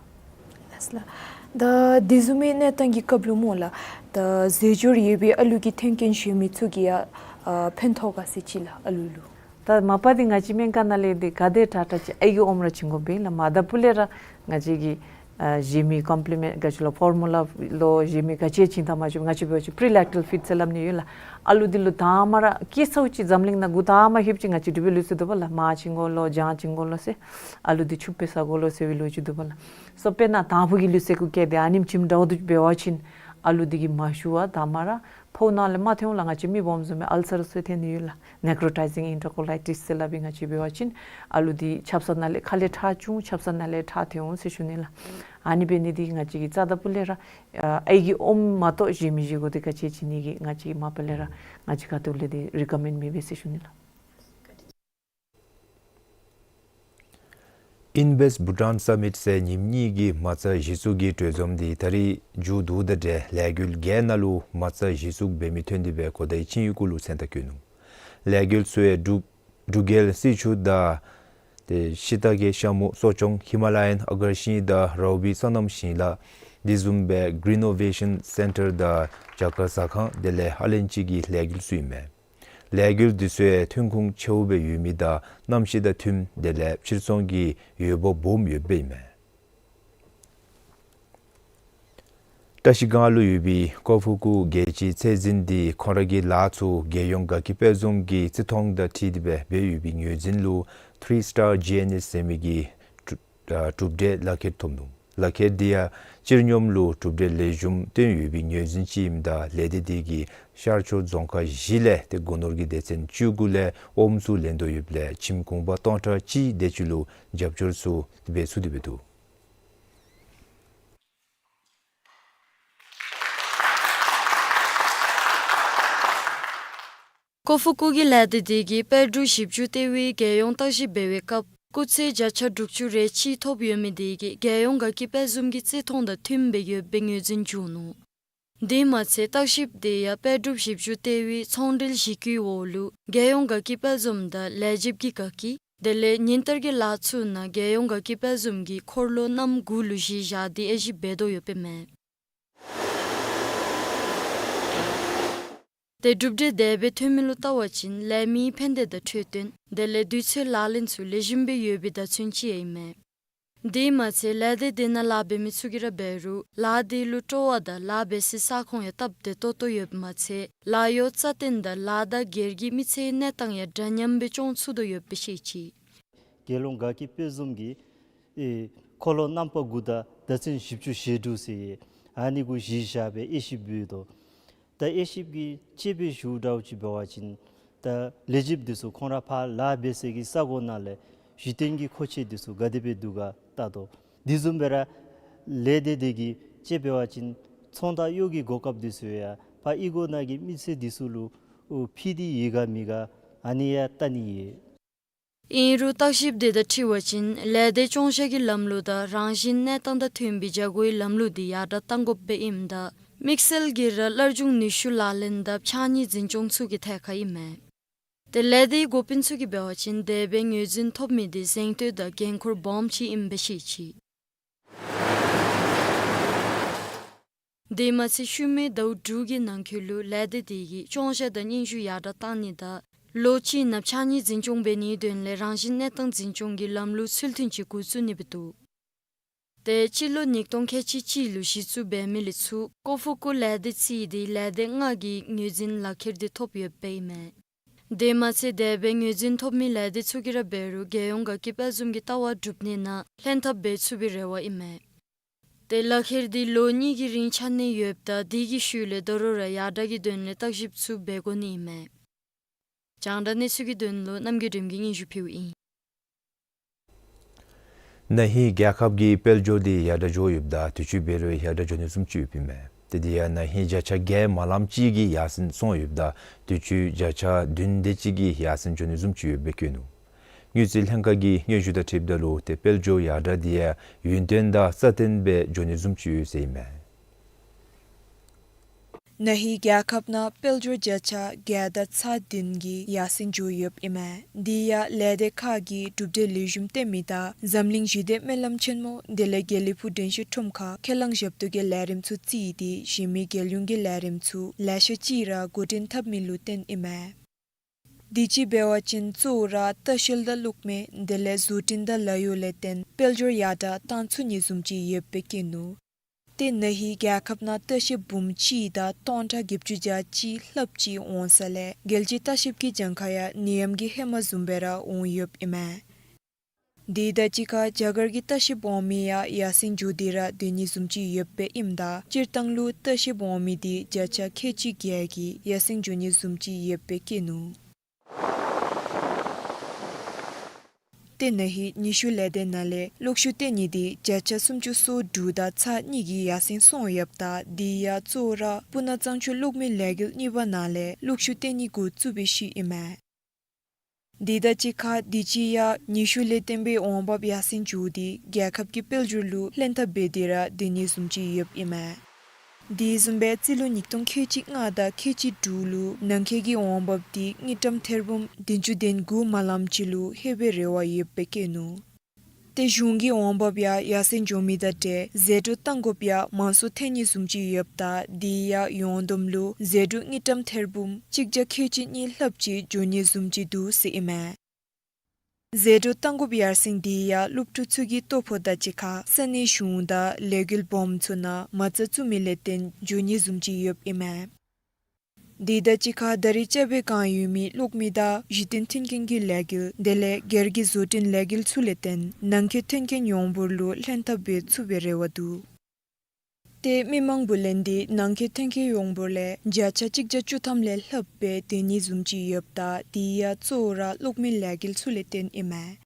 ལགས་སོ་ལགས། ད་དེ་བཟུམ་མའི་གནས་སྟངས་ཀྱི་སྐབས་ལུ་སྨོ་ལགས། ད་ཟས་སྦྱོར་ཡོད་པའི་ཨ་ལུ་གི་ཐོན་སྐྱེད་བྱིན་མི་ཚུ་གིས་ཡང་ཨ་ཕན་ཐོགས་ག་ཟེར་ཅིག་ལགས་ཨ་ལུ་ལུ། ད་མ་པ་འདི་ང་བཅས་སྨན་ཁང་ནང་ལས་འདི་ག་དེ་དྲག་དྲག་ཅིག་ཨའི་གི་ཨོམ་ར་བྱིན་དགོ་པས་ལགས། མ་ད་ཕུ་ལས་ར་ང་བཅས་ཀྱིས་ཨ་བཞེས་མི་ཀོམ་པི་ལི་མེནཊ་ག་ཅི་ལོ་ཕོར་མུ་ལ་ལོ་བཞེས་མི་ག་ཅི་བྱིན་ད་མ་བྱིན་ང་བཅས་འབད་བ་ཅིན་པི་རི་ལེག་ཊལ་ཕིཌ་ཟེར་སླབ་ནི་ཡོད་ལགས། ཨ་ལུ་འདི་ལུ་དང་པ་ར་སྐྱེ་སའུ་ཅིག་འཛམ་གླིང་ནང་འགོ་དང་པ་ལྷོདཔ་ཅིག་ང་བཅས་འབྲུག་པའི་ལུགས་སྲོལ་འདུག་པ་ལགས། མར་བྱིན་དགོ་ལོ་ལྗང་བྱིན་དགོ་ལོ་ཟེར། ཨ་ལུ་འདི་ཕྱུགཔ་སྦེ་བཟའ་དགོ་ལོ་ཟེར་བའི་ལོ་རྒྱུས་འདུག་པ་ལགས། སོ་དཔེར་ན་དང་ཕུ་གི་ལུས་རྩལ་གུ་བཀལ་ཏེ་ཨ་ནེམ་བྱིནམ་འདྲཝ་འབད་བ་ཅིན་ཨ་ལུ་འདི་གིས་མ་ཞུ་བར་དང་པ་ར་ཕོཝ་ནང་ལས་མར་ཐོན་འོང་ལགས། ང་བཅས་མི་སྦོམ་བཟུམ་སྦེ་ཨལ་སར་ཚུ་ཐོན་ནི་ཡོད་ལགས། ནེ་ཀོ་རོ་ཊའི་ཟིང་ཨེན་ཊར་ཀོ་ལའི་ཊིས་ཟེར་སླབ་ཨིན། ང་བཅས་འབད་བ་ཅིན་ཨ་ལུ་འདི་ཆབ་གསང་ནང་ལས་ཁ་ལས་ཁྲག་བྱུང་ཆབ་གསང་ནང་ལས་ཁྲག་ཐོན་འོང་ཟེར་ཞུ་ནི་ལགས། ཨ་ནི་འབད་ནི་འདི་ང་བཅས་ཀྱིས་རྩ་དང་ཕུ་ལས་ར་ཨ་ཨའི་གི་ཨོམ་མ་གཏོགས་གཞན་མི་བཞེས་སྒོ་འདི་ག་ཅི་བྱིན་ནི་གི་ང་བཅས་ཀྱིས་མ་པ་ལས་ར་ང་བཅས་ཁ་ཐུག་ལས་འདི་རི་ཀོ་མེནཌ་མི་འབད་ཟེར་ཞུ་ནི་ལགས། ཨིན་བེསཊ་བྷུ་ཊཱན་སམ་མིཊ་ཟེར་ཉིནམ་གཉིས་ཀྱི་མ་རྩ་གཞི་བཙུགས་ཀྱི་གྲོས་འཛོམས་འདི་ད་རིས་མཇུག་བསྡུཝ་དང་འབྲེལ་ལས་འགུལ་བརྒྱད་ནང་ལུ་མ་རྩ་གཞི་བཙུགས་འབད་མི་ཐོན་ཏེ་སྦེ་གོ་བརྡའི་ཆིངས་ཡིག་གུ་ལུ་མཚན་རྟགས་བཀོད་ནུག། ལས་འགུལ་ཚུ་ཡང་འབྲུག་འབྲུག་རྒྱལ་སྲིད་ཆུ་དང་ཏེ་ཤི་ཏ་གེ་ཤ་མུ་གསོ་སྐྱོང་ཧི་མ་ལ་ཡན་ཨ་གར་ཤིང་དང་རའུ་བི་སོ་ནམ་ཤིང་ལཱ་དེ་བཟུམ་སྦེ་གི་རི་ནོ་ཝེ་ཤཱན་སེན་ཊར་དང་རྒྱ་གར་ཟ་ཁང་དེ་ལས་ཧ་ལན་ཅི་གི་ལས་འགུལ་ཚུ་ཨིན་མས། ལས་འགུལ་འདི་ཚུ་ཡང་ཐོན་ཁུངས་ཆེཝ་སྦེ་ཡོད་མི་དང་གནམ་གཤིས་དང་མཐུནམ་དེ་ལས་ཕྱིར་ཚོང་གི་འོས་འབབ་སྦོམ་ཡོདཔ་ཨིན་མས། བཀྲ་ཤིས་སྒང་ལུ་ཡོད་པའི་ཀོ་ཕུ་ཀུ་རྒྱལ་སྤྱིའི་ཚད་འཛིན་འདི་ཁོང་ར་གི་ལཱ་ཚུ་རྒྱལ་ཡོངས་དགའ་སྐྱིད་དཔལ་འཛོམས་ཀྱི་རྩིས་མཐོང་དང་འཁྲིལ་ཏེ་སྦེ་འབད་ཡོད་པའི་ངོས་འཛིན་ལུ་ཐི་རི་སི་ཊར་ཇི་ཨེན་ཨེསི་ཟེར་མི་གི་གྲུབ་གྲུབ་འབྲས་ལག་ཁྱེར་ཐོབ་ནུག། ལག་ཁྱེར་འདི་ཡང་སྤྱིར་སྙོམས་ལུ་གྲུབ་འབྲས་ལེགས་ཤོམ་བཏོན་ཡོད་པའི་ངོས་འཛིན་ཅིག་ཨིནམ་ད་ལས་སྡེ་འདི་གིས་ཤར་ཕྱོགས་རྫོང་ཁག་བཞི་ལས་ཏེ་སྒོ་ནོར་གྱི་སྡེ་ཚན་བཅུ་དགུ་ལས་ཨོམ་ཚུ་ལེན་དོ་ཡོདཔ་ལས་ཁྱིམ་གུང་པ་སྟོང་ཕྲག་གཅིག་དེ་ཅིག་ལུ་རྒྱབ་སྐྱོར་ཚུ་འབད་ཚུགས་ཏེ་འབད་འདུག། ཀོ་ཕུ་ཀུ་གི་ལས་སྡེ་འདི་གིས་དཔལ་འབྲུག་བཞི་བཅུ་ལྟེ་བའི་རྒྱལ་ཡོངས་བརྟག་ཞིབ་འབད་བའི་སྐབས་སྐུགས་ཚད་བརྒྱ་ཆ་དྲུག་ཅུ་རེ་གཅིག་ཐོབ་ཡོད་མི་འདི་གིས་རྒྱལ་ཡོངས་དགའ་སྐྱིད་དཔལ་འཛོམས་ཀྱི་རྩིས་མཐོང་དང་མཐུནམ་སྦེ་ཡོདཔ་སྦེ་ངོས་འཛིན་བྱུང་ནུག། དེ་མ་ཚད་བརྟག་ཞིབ་འདི་ཡང་དཔལ་འབྲུག་བཞི་བཅུ་ལྟེ་བའི་ཚོང་འབྲེལ་གཞི་བཀོད་འོག་ལུ་རྒྱལ་ཡོངས་དགའ་སྐྱིད་དཔལ་འཛོམས་དང་ལས་བྱེདཔ་གི་དགའ་སྐྱིད་དེ་ལས་ཉིན་ལྟར་གྱི་ལཱ་ཚུ་ནང་རྒྱལ་ཡོངས་དགའ་སྐྱིད་དཔལ་འཛོམས་ཀྱི་འཁོར་ལོ་གནམ་དགུ་ལུ་གཞི་བཞག་སྟེ་དབྱེ་ཞིབ་འབད་དོ་ཡོདཔ་ཨིན་མས། ཏེ་གྲུབ་འབྲས་དེ་སྦེ་ཐོན་མི་ལུ་བལྟ་བ་ཅིན་ལས་མིའི་ཕན་བདེ་དང་འཕྲོད་བསྟེན་དེ་ལས་དུས་ཚོད་ལག་ལེན་ཚུ་ལེགས་ཤོམ་སྦེ་ཡོད་པའི་བརྡ་མཚོན་ཅིག་ཡང་ཨིན་མས། དེ་མ་ཚད་ལས་སྡེ་དེ་ནང་ལཱ་འབད་མི་ཚུ་གིས་ར་འབད་རུང་ལཱ་དེ་ལུ་སྤྲོ་བ་དང་ལཱ་འབད་སའི་ས་ཁོངས་ཡང་སྟབས་བདེ་ཏོག་ཏོ་ཡོདཔ་མ་ཚད་ལཱ་གཡོག་རྩ་བརྟན་དང་ལཱ་དང་སྒེར་གྱི་མི་ཚེའི་གནས་སྟངས་ཡང་འདྲ་མཉམ་སྦེ་སྐྱོང་ཚུགས་དོ་ཡོདཔ་སྦེ་བཤད་ཅི། རྒྱལ་ཡོངས་དགའ་སྐྱིད་དཔལ་འཛོམས་ཀྱི་ཨེ་འཁོར་ལོ་རྣམ་པ་དགུ་དང་བརྡ་མཚོན་བཞི་བཅུ་ཞེ་དྲུག་ཟེར་ཨ་ནི་གུ་གཞི་བཞག་སྦེ་དབྱེ་ཞིབ་འབདཝ་ད་ད་དབྱེ་ཞིབ་ཀྱི་དཔྱད་འབད་ཞུཝ་འདྲཝ་ཅིག་འབད་བ་ཅིན་ད་ལས་བྱེདཔ་འདི་ཚུ་ཁོང་ར་ཕར་ལཱ་འབད་སའི་གི་ས་གོ་ནང་ལས་གཞི་རྟེན་གྱི་མཁོ་ཆས་འདི་ཚུ་ག་དེ་སྦེ་འདུག་ག་བལྟ་དོ། དེ་བཟུམ་སྦེ་ར་ལས་སྡེ་དེ་གིས་དཔྱད་འབད་བ་ཅིན་ཚོང་དང་གཡོག་གི་གོ་སྐབས་འདི་ཚུ་ཡང་ཕར་གཡུས་སྒོ་ནང་གི་མི་སེར་འདི་ཚུ་ལུ་ཕུལ་ཏེ་ཡོད་ག་མེད་ག་ཨ་ནི་ཡང་བལྟ་ནི་ཡོད། ཨིན་རུང་བརྟག་ཞིབ་དེ་དང་འཁྲིལ་བ་ཅིན་ལས་སྡེ་སྐྱོང་བཞག་གི་ལམ་ལུགས་དང་རང་བཞིན་གནས་སྟངས་དང་མཐུན་པའི་བྱ་སྒོའི་ལམ་ལུགས་འདི་ཡར་དྲག་གཏང་དགོཔ་སྦེ་ཨིནམ་ད་དམིགས་བསལ་གྱིས་ར་སླར་འབྱུང་ནུས་ཤུགས་ལག་ལེན་དང་ཕྱགས་སྙིགས་འཛིན་སྐྱོང་ཚུ་གི་ཐད་ཁར་ཨིན་མས། ཏེ་ལས་སྡེའི་འགོ་དཔོན་ཚུ་གིས་འབད་བ་ཅིན་དེ་སྦེ་ངོས་འཛིན་ཐོབ་མི་འདི་གཟེངས་བསྟོད་དང་འགན་ཁུར་སྦོམ་ཅིག་ཨིནམ་སྦེ་བཤད་ཅི། དེ་མ་ཚད་ཤུལ་མའི་ཟླཝ་དྲུག་གི་ནང་འཁོད་ལུ་ལས་སྡེ་དེ་གིས་སྐྱོང་བཞག་དང་སྙན་ཞུ་ཡར་དྲགས་གཏང་ནི་དང་ལོ་གཅིག་ནང་ཕྱགས་སྙིགས་འཛིན་སྐྱོང་འབད་ནིའི་དོན་ལས་རང་བཞིན་གནས་སྟངས་འཛིན་སྐྱོང་གི་ལམ་ལུགས་ཚུལ་མཐུན་ཅིག་འགོ་བཙུགས་ནི་སྦེ་འདུག། ཏེ་སྤྱི་ལོ་ཉིས་སྟོང་ཁལ་གཅིག་གཅིག་ལུ་གཞི་བཙུགས་འབད་མི་ལས་ཚུར་ཀོ་ཧྥུ་ཀུ་ལས་སྡེ་རྩིས་ཏེ་ལས་སྡེ་ལྔ་གི་ངོས་འཛིན་ལག་ཁྱེར་དེ་ཐོབ་ཡོདཔ་ཨིན་མས། དེ་མ་ཚད་དེ་སྦེ་ངོས་འཛིན་ཐོབ་མི་ལས་སྡེ་ཚུ་གིས་ར་འབད་རུང་རྒྱལ་ཡོངས་དགའ་སྐྱིད་དཔལ་འཛོམས་ཀྱི་ལྟ་བ་སྒྲུབ་ནི་ནང་ལྷན་ཐབས་འབད་ཚུགས་པའི་རེ་བ་ཨིན་མས། ཏེ་ལག་ཁྱེར་དེ་ལོ་གཉིས་ཀྱི་རིང་ཆ་གནས་ཡོདཔ་ད་དེ་གི་ཤུལ་ལས་དོ་རུང་ར་ཡར་དྲགས་ཀྱི་དོན་ལས་བརྟག་ཞིབ་ཚུ་འབད་དགོ་ནི་ཨིན་མས། རྒྱང་བསྒྲགས་གནས་ཚུལ་གྱི་དོན་ལུ་རྣམ་རྒྱལ་སྒྲོལམ་གིས་སྙན་ཞུ་ཕུལཝ་ཨིན། ན་ཧིང་རྒྱལ་ཁབ་ཀྱི་དཔལ་འབྱོར་དེ་ཡར་དྲགས་འགྱོ་ཡོདཔ་ད་དུས་ཅི་འབད་རུང་ཡར་དྲགས་འགྱོ་ནི་བཟུམ་ཅིག་ཡོདཔ་ཨིན་མས། ཏེ་དེ་ཡང་ན་ཧིང་བརྒྱ་ཆ་བརྒྱད་མ་ལངམ་ཅིག་གི་ཡར་སེང་སོང་ཡོདཔ་ད་དུས་ཅི་བརྒྱ་ཆ་བདུན་དེ་ཅིག་གི་ཡར་སེང་འགྱོ་ནི་བཟུམ་ཅིག་ཡོདཔ་སྦེ་བཀོད་ནུག། དངུལ་རྩིས་ལྷན་ཁག་གི་སྙན་ཞུ་དང་འཁྲིལཝ་ད་ལུ་ཏེ་དཔལ་འབྱོར་ཡར་དྲགས་དེ་ཡང་ཡུན་བརྟན་དང་རྩ་བརྟན་སྦེ་འགྱོ་ནི་བཟུམ་ཅིག་ཡོད་ཟེར་ཨིན་མས། ན་ཧིང་རྒྱལ་ཁབ་ནང་དཔལ་འབྱོར་བརྒྱ་ཆ་བརྒྱད་དང་ཚག་བདུན་གྱི་ཡར་སེང་འགྱོ་ཡོདཔ་ཨིན་མས། དེ་ཡང་ལས་སྡེ་ཁག་གིས་གྲུབ་འབྲས་ལེགས་ཤོམ་བཏོན་མི་དང་འཛམ་གླིང་ཞི་བདེ་སྨོན་ལམ་ཆེན་མོ་དེ་ལས་དགེ་ལེགས་ཕུག་དྲན་ཤེས་ཁྲོམ་ཁར་ཁས་བླངས་ཞབས་ཏོག་གི་ལས་རིམ་ཚུ་བརྩིས་ཏེ་གཞན་མི་རྒྱལ་ཡོངས་ཀྱི་ལས་རིམ་ཚུ་ལེ་ཤ་ཅིག་ར་འགོ་འདྲེན་འཐབ་མི་ལུ་བརྟེན་ཨིན་མས། དུས་ཅི་འབད་བ་ཅིན་གཙོ་བོ་ར་ལྟ་བཤལ་དང་གློག་མེ་དེ་ལས་བཟོ་སྐྲུན་དང་ལཱ་གཡོག་ལས་བརྟེན་དཔལ་འབྱོར་ཡར་དྲགས་གཏང་ཚུགས་ནི་བཟུམ་ཅིག་ཡོདཔ་སྦེ་བཀོད་ནུག། ཏེ་ན་ཧིང་རྒྱལ་ཁབ་ནང་ལྟ་བཤལ་འབུམ་གཅིག་དང་སྟོང་ཕྲག་བརྒྱད་ཅུ་གྱ་གཅིག་ལྷགཔ་ཅིག་འོང་ས་ལས་རྒྱལ་སྤྱིའི་ལྟ་བཤལ་གྱི་གྱངས་ཁ་ཡང་ནད་ཡམས་ཀྱི་ཧེ་མ་བཟུམ་སྦེ་ར་འོང་ཡོདཔ་ཨིན་མས། དེ་དང་གཅིག་ཁར་རྒྱ་གར་གྱི་ལྟ་བཤལཔ་འོང་མི་ཡང་ཡར་སེང་འགྱོ་སྟེ་ར་སྡོད་ནི་བཟུམ་ཅིག་ཡོདཔ་སྦེ་ཨིནམ་ད་སྤྱིར་བཏང་ལུ་ལྟ་བཤལཔ་འོང་མི་དེ་བརྒྱ་ཆ་ཁལ་གཅིག་བརྒྱད་ཀྱི་ཡར་སེང་འགྱོ་ནི་བཟུམ་ཅིག་ཡོདཔ་སྦེ་བཀོད་ནུག། ཏེ་ན་ཧིང་ཉེ་ཤོས་ལས་སྡེ་ནང་ལས་གློག་ཤུགས་བཏོན་ནི་དེ་བརྒྱ་ཆ་སུམ་ཅུ་སོ་དྲུག་དང་ཚག་གཉིས་ཀྱི་ཡར་སེང་སོང་ཡོདཔ་ད་དེ་ཡང་གཙོ་བོ་ར་སྤུ་ན་གཙང་ཆུ་གློག་མེ་ལས་འགུལ་གཉིས་པ་ནང་ལས་གློག་ཤུགས་བཏོན་ནི་འགོ་བཙུགས་པའི་ཤུལ་ཨིན་མས། དེ་དང་གཅིག་ཁར་དུས་ཅི་ཡང་ཉེ་ཤོས་ལས་བརྟེན་པའི་འོང་འབབ་ཡར་སེང་འགྱོ་སྟེ་རྒྱལ་ཁབ་ཀྱི་དཔལ་འབྱོར་ལུ་ལྷན་ཐབས་འབད་དེ་ར་སྡོད་ནི་བཟུམ་ཅིག་ཡོདཔ་ཨིན་མས། དེ་བཟུམ་སྦེ་རྩིས་ལོ་ཉིས་སྟོང་ཁལ་གཅིག་ལྔ་དང་ཁལ་གཅིག་དྲུག་ལུ་ནང་འཁོད་ཀྱི་འོང་འབབ་དེ་དངུལ་ཀྲམ་ཐེར་འབུམ་བདུན་ཅུ་དོན་དགུ་མ་ལངམ་ཅིག་ལུ་ལྷོད་པའི་རེ་བ་ཡོདཔ་སྦེ་བཀོད་ནུག། ཏེ་གཞུང་གི་འོང་འབབ་ཡང་ཡར་སེང་འགྱོ་མི་དང་འབྲེལ་ཟད་འགྲོ་གཏང་དགོཔ་ཡང་མང་སུ་ཐོན་ནི་བཟུམ་ཅིག་ཡོདཔ་ད་དེ་ཡང་ཡོངས་བསྡོམས་ལུ་ཟད་འགྲོ་དངུལ་ཀྲམ་ཐེར་འབུམ་གཅིག་བརྒྱ་ཁལ་གཅིག་གཉིས་ལྷགཔ་ཅིག་འགྱོ་ནི་བཟུམ་ཅིག་འདུག་ཟེར་ཨིན་མས། ཟད་འགྲོ་གཏང་དགོཔ་ཡར་སེང་དེ་ཡང་སློབ་ཕྲུག་ཚུ་གི་ལྟོ་ཕོགས་དང་གཅིག་ཁར་ས་གནས་གཞུང་དང་ལས་འགུལ་སྦོམ་ཚུ་ནང་མ་རྩ་བཙུགས་མི་ལས་བརྟེན་འགྱོ་ནི་བཟུམ་ཅིག་ཡོདཔ་ཨིན་མས། དེ་དང་གཅིག་ཁར་ད་རིས་རྐྱབ་པའི་བསྒང་ཡོད་མི་གློག་མེ་དང་གཞི་རྟེན་མཐུན་རྐྱེན་གྱི་ལས་འགུལ་དེ་ལས་སྒེར་གྱི་བཟོ་སྐྲུན་ལས་འགུལ་ཚུ་ལས་བརྟེན་ནང་འཁོད་མཐུན་རྐྱེན་ཡོངས་འབོར་ལུ་ལྷན་ཐབས་འབད་ཚུགས་པའི་རེ་བ་འདུག། ཏེ་མི་མང་བུ་ལོན་དེ་ནང་འཁོད་མཐུན་རྐྱེན་ཡོངས་འབོར་ལས་བརྒྱ་ཆ་གཅིག་བརྒྱ་བཅུ་ཐམ་ལས་ལྷགཔ་སྦེ་སྡོད་ནི་བཟུམ་ཅིག་ཡོདཔ་ད་དེ་ཡང་གཙོ་བོ་ར་གློག་མེ་ལས་འགུལ་ཚུ་ལས་བརྟེན་ཨིན་མས།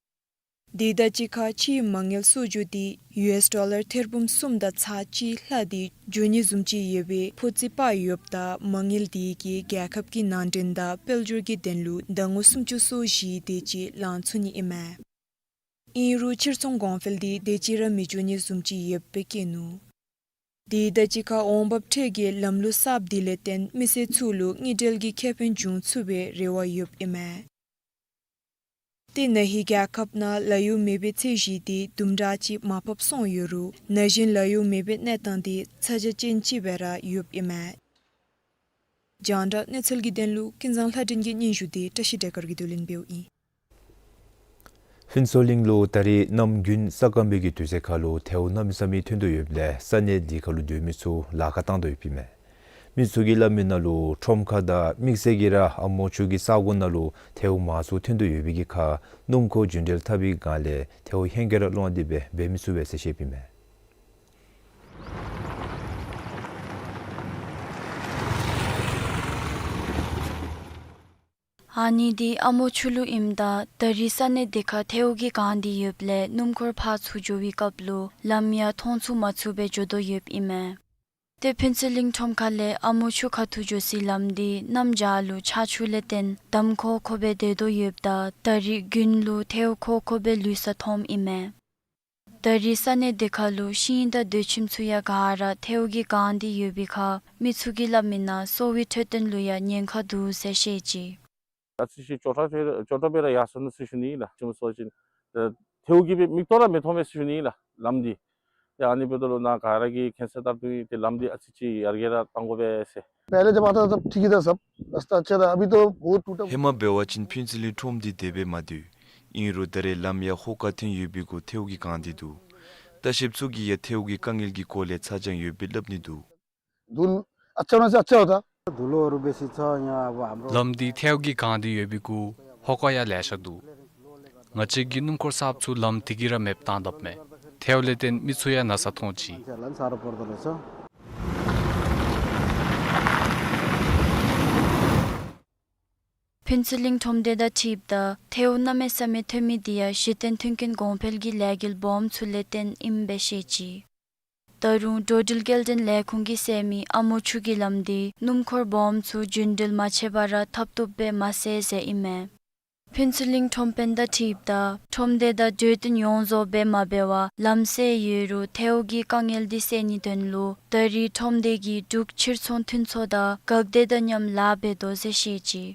དེ་དང་གཅིག་ཁར་ཕྱིའི་མ་དངུལ་གསོག་འཇོག་དེ་ཡུ་ཨེས་ཌོ་ལར་ཐེར་འབུམ་གསུམ་དང་ཚག་གཅིག་ལྷག་སྟེ་འགྱོ་ནི་བཟུམ་ཅིག་ཡོད་པའི་ཕོ་རྩིས་དཔག་ཡོདཔ་ད་མ་དངུལ་དེ་གིས་རྒྱལ་ཁབ་ཀྱི་ནང་འདྲེན་དང་དཔལ་འབྱོར་གྱི་དོན་ལུ་ཟླ་ངོ་སུམ་ཅུ་སོ་བཞི་དེ་ཅིག་ལང་ཚུགས་ནི་ཨིན་མས། ཨིན་རུང་ཕྱིར་ཚོང་གོང་འཕེལ་དེ་དེ་ཅིག་ར་མི་འགྱོ་ནི་བཟུམ་ཅིག་ཡོདཔ་སྦེ་བཀོད་ནུག། དེ་དང་གཅིག་ཁར་འོང་འབབ་ཁྲལ་གྱི་ལམ་ལུགས་གསརཔ་དེ་ལས་བརྟེན་མི་སེར་ཚུ་ལུ་དངུལ་འབྲེལ་གྱི་ཁེ་ཕན་འབྱུང་ཚུགས་པའི་རེ་བ་ཡོདཔ་ཨིན་མས། ཏེ་ན་ཧིང་རྒྱལ་ཁབ་ནང་ལཱ་གཡོག་མེད་པའི་ཚད་གཞི་དེ་དུམ་གྲ་ཅིག་མར་ཕབ་སོང་ཡོད་རུང་ན་གཞོན་ལཱ་གཡོག་མེད་པའི་གནས་སྟངས་དེ་ཚ་གྱང་ཅན་ཅིག་སྦེ་ར་ཡོདཔ་ཨིན་མས། རྒྱང་བསྒྲགས་གནས་ཚུལ་གྱི་དོན་ལུ་ཀུན་བཟང་ལྷ་སྒྲོན་གྱི་སྙན་ཞུ་དེ་བཀྲ་ཤིས་བདེ་སྐར་གྱིས་བསྡུ་ལེན་འབདཝ་ཨིན། ཕུན་ཚོགས་གླིང་ལུ་ད་རིས་གནམ་དགུན་ས་སྐམ་པའི་གི་དུས་ཚོད་ཁར་ལུ་ཐལཝ་གནམ་མེད་ས་མེད་ཐོན་དོ་ཡོདཔ་ལས་ས་གནས་དེ་ཁར་ལུ་སྡོད་མི་ཚུ་ལཱ་ཁག་བཏང་དོ་ཡོདཔ་ཨིན་མས། མི་ཚུ་གིས་སླབ་མི་ནང་ལུ་ཁྲོམ་ཁ་དང་དམིགས་བསལ་གྱིས་ར་ཨ་མོ་ཆུ་གི་ས་གོ་ནང་ལུ་ཐལཝ་མང་སུ་ཐོན་དོ་ཡོད་པའི་གི་ཁར་སྣུམ་འཁོར་རྒྱུན་འགྲུལ་འཐབ་པའི་སྒང་ལས་ཐལཝ་ཧེང་སྐལ་ར་སློང་སྟེ་སྦེ་འབད་མི་ཚུགས་པས་ཟེར་བཤདཔ་ཨིན་མས། ཨ་ནི་འདི་ཨ་མོ་ཆུ་ལུ་ཨིནམ་ད་ད་རིས་ས་གནས་དེ་ཁར་ཐལཝ་གི་གངས་འདི་ཡོདཔ་ལས་སྣུམ་འཁོར་ཕར་ཚུར་འགྱོ་བའི་སྐབས་ལུ་ལམ་ཡང་མཐོང་ཚུགས་མ་ཚུགས་སྦེ་འགྱོ་དོ་ཡོདཔ་ཨིན་མས། ཏེ་ཕུན་ཚོགས་གླིང་ཁྲོམ་ཁ་ལས་ཨ་མོ་ཆུ་ཁ་ཐུག་འགྱོ་སའི་ལམ་འདི་གནམ་བྱཱར་ལུ་ཆར་ཆུ་ལས་བརྟེན་འདམ་ཁོག་ཁོག་སྦེ་སྡོད་དོ་ཡོདཔ་ད་ད་རིས་དགུན་ལུ་ཐལཝ་ཁོག་ཁོག་སྦེ་ལུས་ས་མཐོངམ་ཨིན་མས། ད་རིས་ས་གནས་དེ་ཁར་ལུ་ཤིང་དང་སྡོད་ཁྱིམ་ཚུ་ཡང་ག་ར་ཐལཝ་གི་གངས་འདི་ཡོད་པའི་ཁར་མི་ཚུ་གིས་སླབ་མི་ནང་གསོ་བའི་འཕྲོད་བསྟེན་ལུ་ཡང་ཉེན་ཁ་འདུག་ཟེར་བཤད་ཅི། ད་ཚིག་ཤི་ཅོག་ཁྲ་ཅོག་ཁྲ་སྦེ་ར་ཡར་སོང་ནུག་ཟེར་ཞུ་ནི་ལགས། ཅི་སྨོ་ཟེར་བ་ཅིན་ཐལཝ་གིས་སྦེ་མིག་ཏོ་ར་མི་མཐོང་པས་ཟེར་ཞུ་ནི་ལགས། ལམ་འདི་ ཏེ་ཨ་ནི་འབདཝ་ད་ལུ་ནཱ་ག་ར་གིས་མཁྱེན་གསལ་ལྟར་དུ་ཏེ་ལམ་འདི་ཨ་ཙི་ཅིག་ཡར་རྒྱས་ར་གཏང་དགོ་པས་ཟེར། पहले जब आता था तब ठीक ही था सब, रास्ता अच्छा था, अभी तो बहुत टूटा। ཧེ་མ་འབད་བ་ཅིན་ཕུན་ཚོགས་གླིང་ཁྲོམ་འདི་དེ་སྦེ་མ་སྡོད། ཨིན་རུང་ད་རེས་ལམ་ཡང་ཧོ་ཀ་ཐོན་ཡོད་པའི་གུ་ཐལཝ་གིས་གང་སྟེ་འདུག། ལྟ་བཤལཔ་ཚུ་གིས་ཡང་ཐལཝ་གི་དཀའ་ངལ་གྱི་སྐོར་ལས་ཚ་གྱང་ཡོདཔ་སྦེ་སླབ་ནི་འདུག། धूल अच्छा होने से अच्छा होता। धुलोहरू बेसी छ यहाँ अब हाम्रो। ལམ་འདི་ཐལཝ་གིས་གང་སྟེ་ཡོད་པའི་གུ་ཧོ་ཀ་ཡང་ལེ་ཤ་འདུག། ང་བཅས་ཀྱི་སྣུམ་འཁོར་གསརཔ་ཚུ་ལམ་དེ་གིས་ར་མེདཔ་བཏང་དཔ་མས། ཐལཝ་ལས་བརྟེན་མི་ཚུ་ཡང་ན་ཚ་མཐོང་ཅི། मान्छेहरूलाई पनि साह्रो पर्दो रहेछ। ཕུན་ཚོགས་གླིང་ཁྲོམ་སྡེ་དང་འཁྲིལཝ་ད་ཐལཝ་གནམ་མེད་ས་མེད་ཐོན་མི་འདི་ཡང་གཞི་རྟེན་མཐུན་རྐྱེན་གོང་འཕེལ་གྱི་ལས་འགུལ་སྦོམ་ཚུ་ལས་བརྟེན་ཨིནམ་སྦེ་བཤད་ཅི། ད་རུང་འགྲོ་འགྲུལ་སྐྱེལ་འདྲེན་ལས་ཁུངས་ཀྱིས་ཟེར་མི་ཨ་མོ་ཆུ་གི་ལམ་འདི་སྣུམ་འཁོར་སྦོམ་ཚུ་རྒྱུན་འགྲུལ་མ་ཆད་པར་ར་འཐབ་བཏུབ་སྦེ་མ་སེལ་ཟེར་ཨིན་མས། ཕུན་ཚོགས་གླིང་ཁྲོམ་དཔོན་དང་འཁྲིལཝ་ད་ཁྲོམ་སྡེ་དང་གྲོས་བསྟུན་ཡོངས་རྫོགས་འབད་མ་འབད་བར་ལམ་སེལ་ཡོད་རུང་ཐལཝ་གི་དཀའ་ངལ་འདི་སེལ་ནིའི་དོན་ལུ་ད་རེས་ཁྲོམ་སྡེ་གིས་འབྲུག་ཕྱིར་ཚོང་མཐུན་ཚོགས་དང་འགག་སྡེ་དང་མཉམ་ལཱ་འབད་དོ་ཟེར་བཤད་ཅི།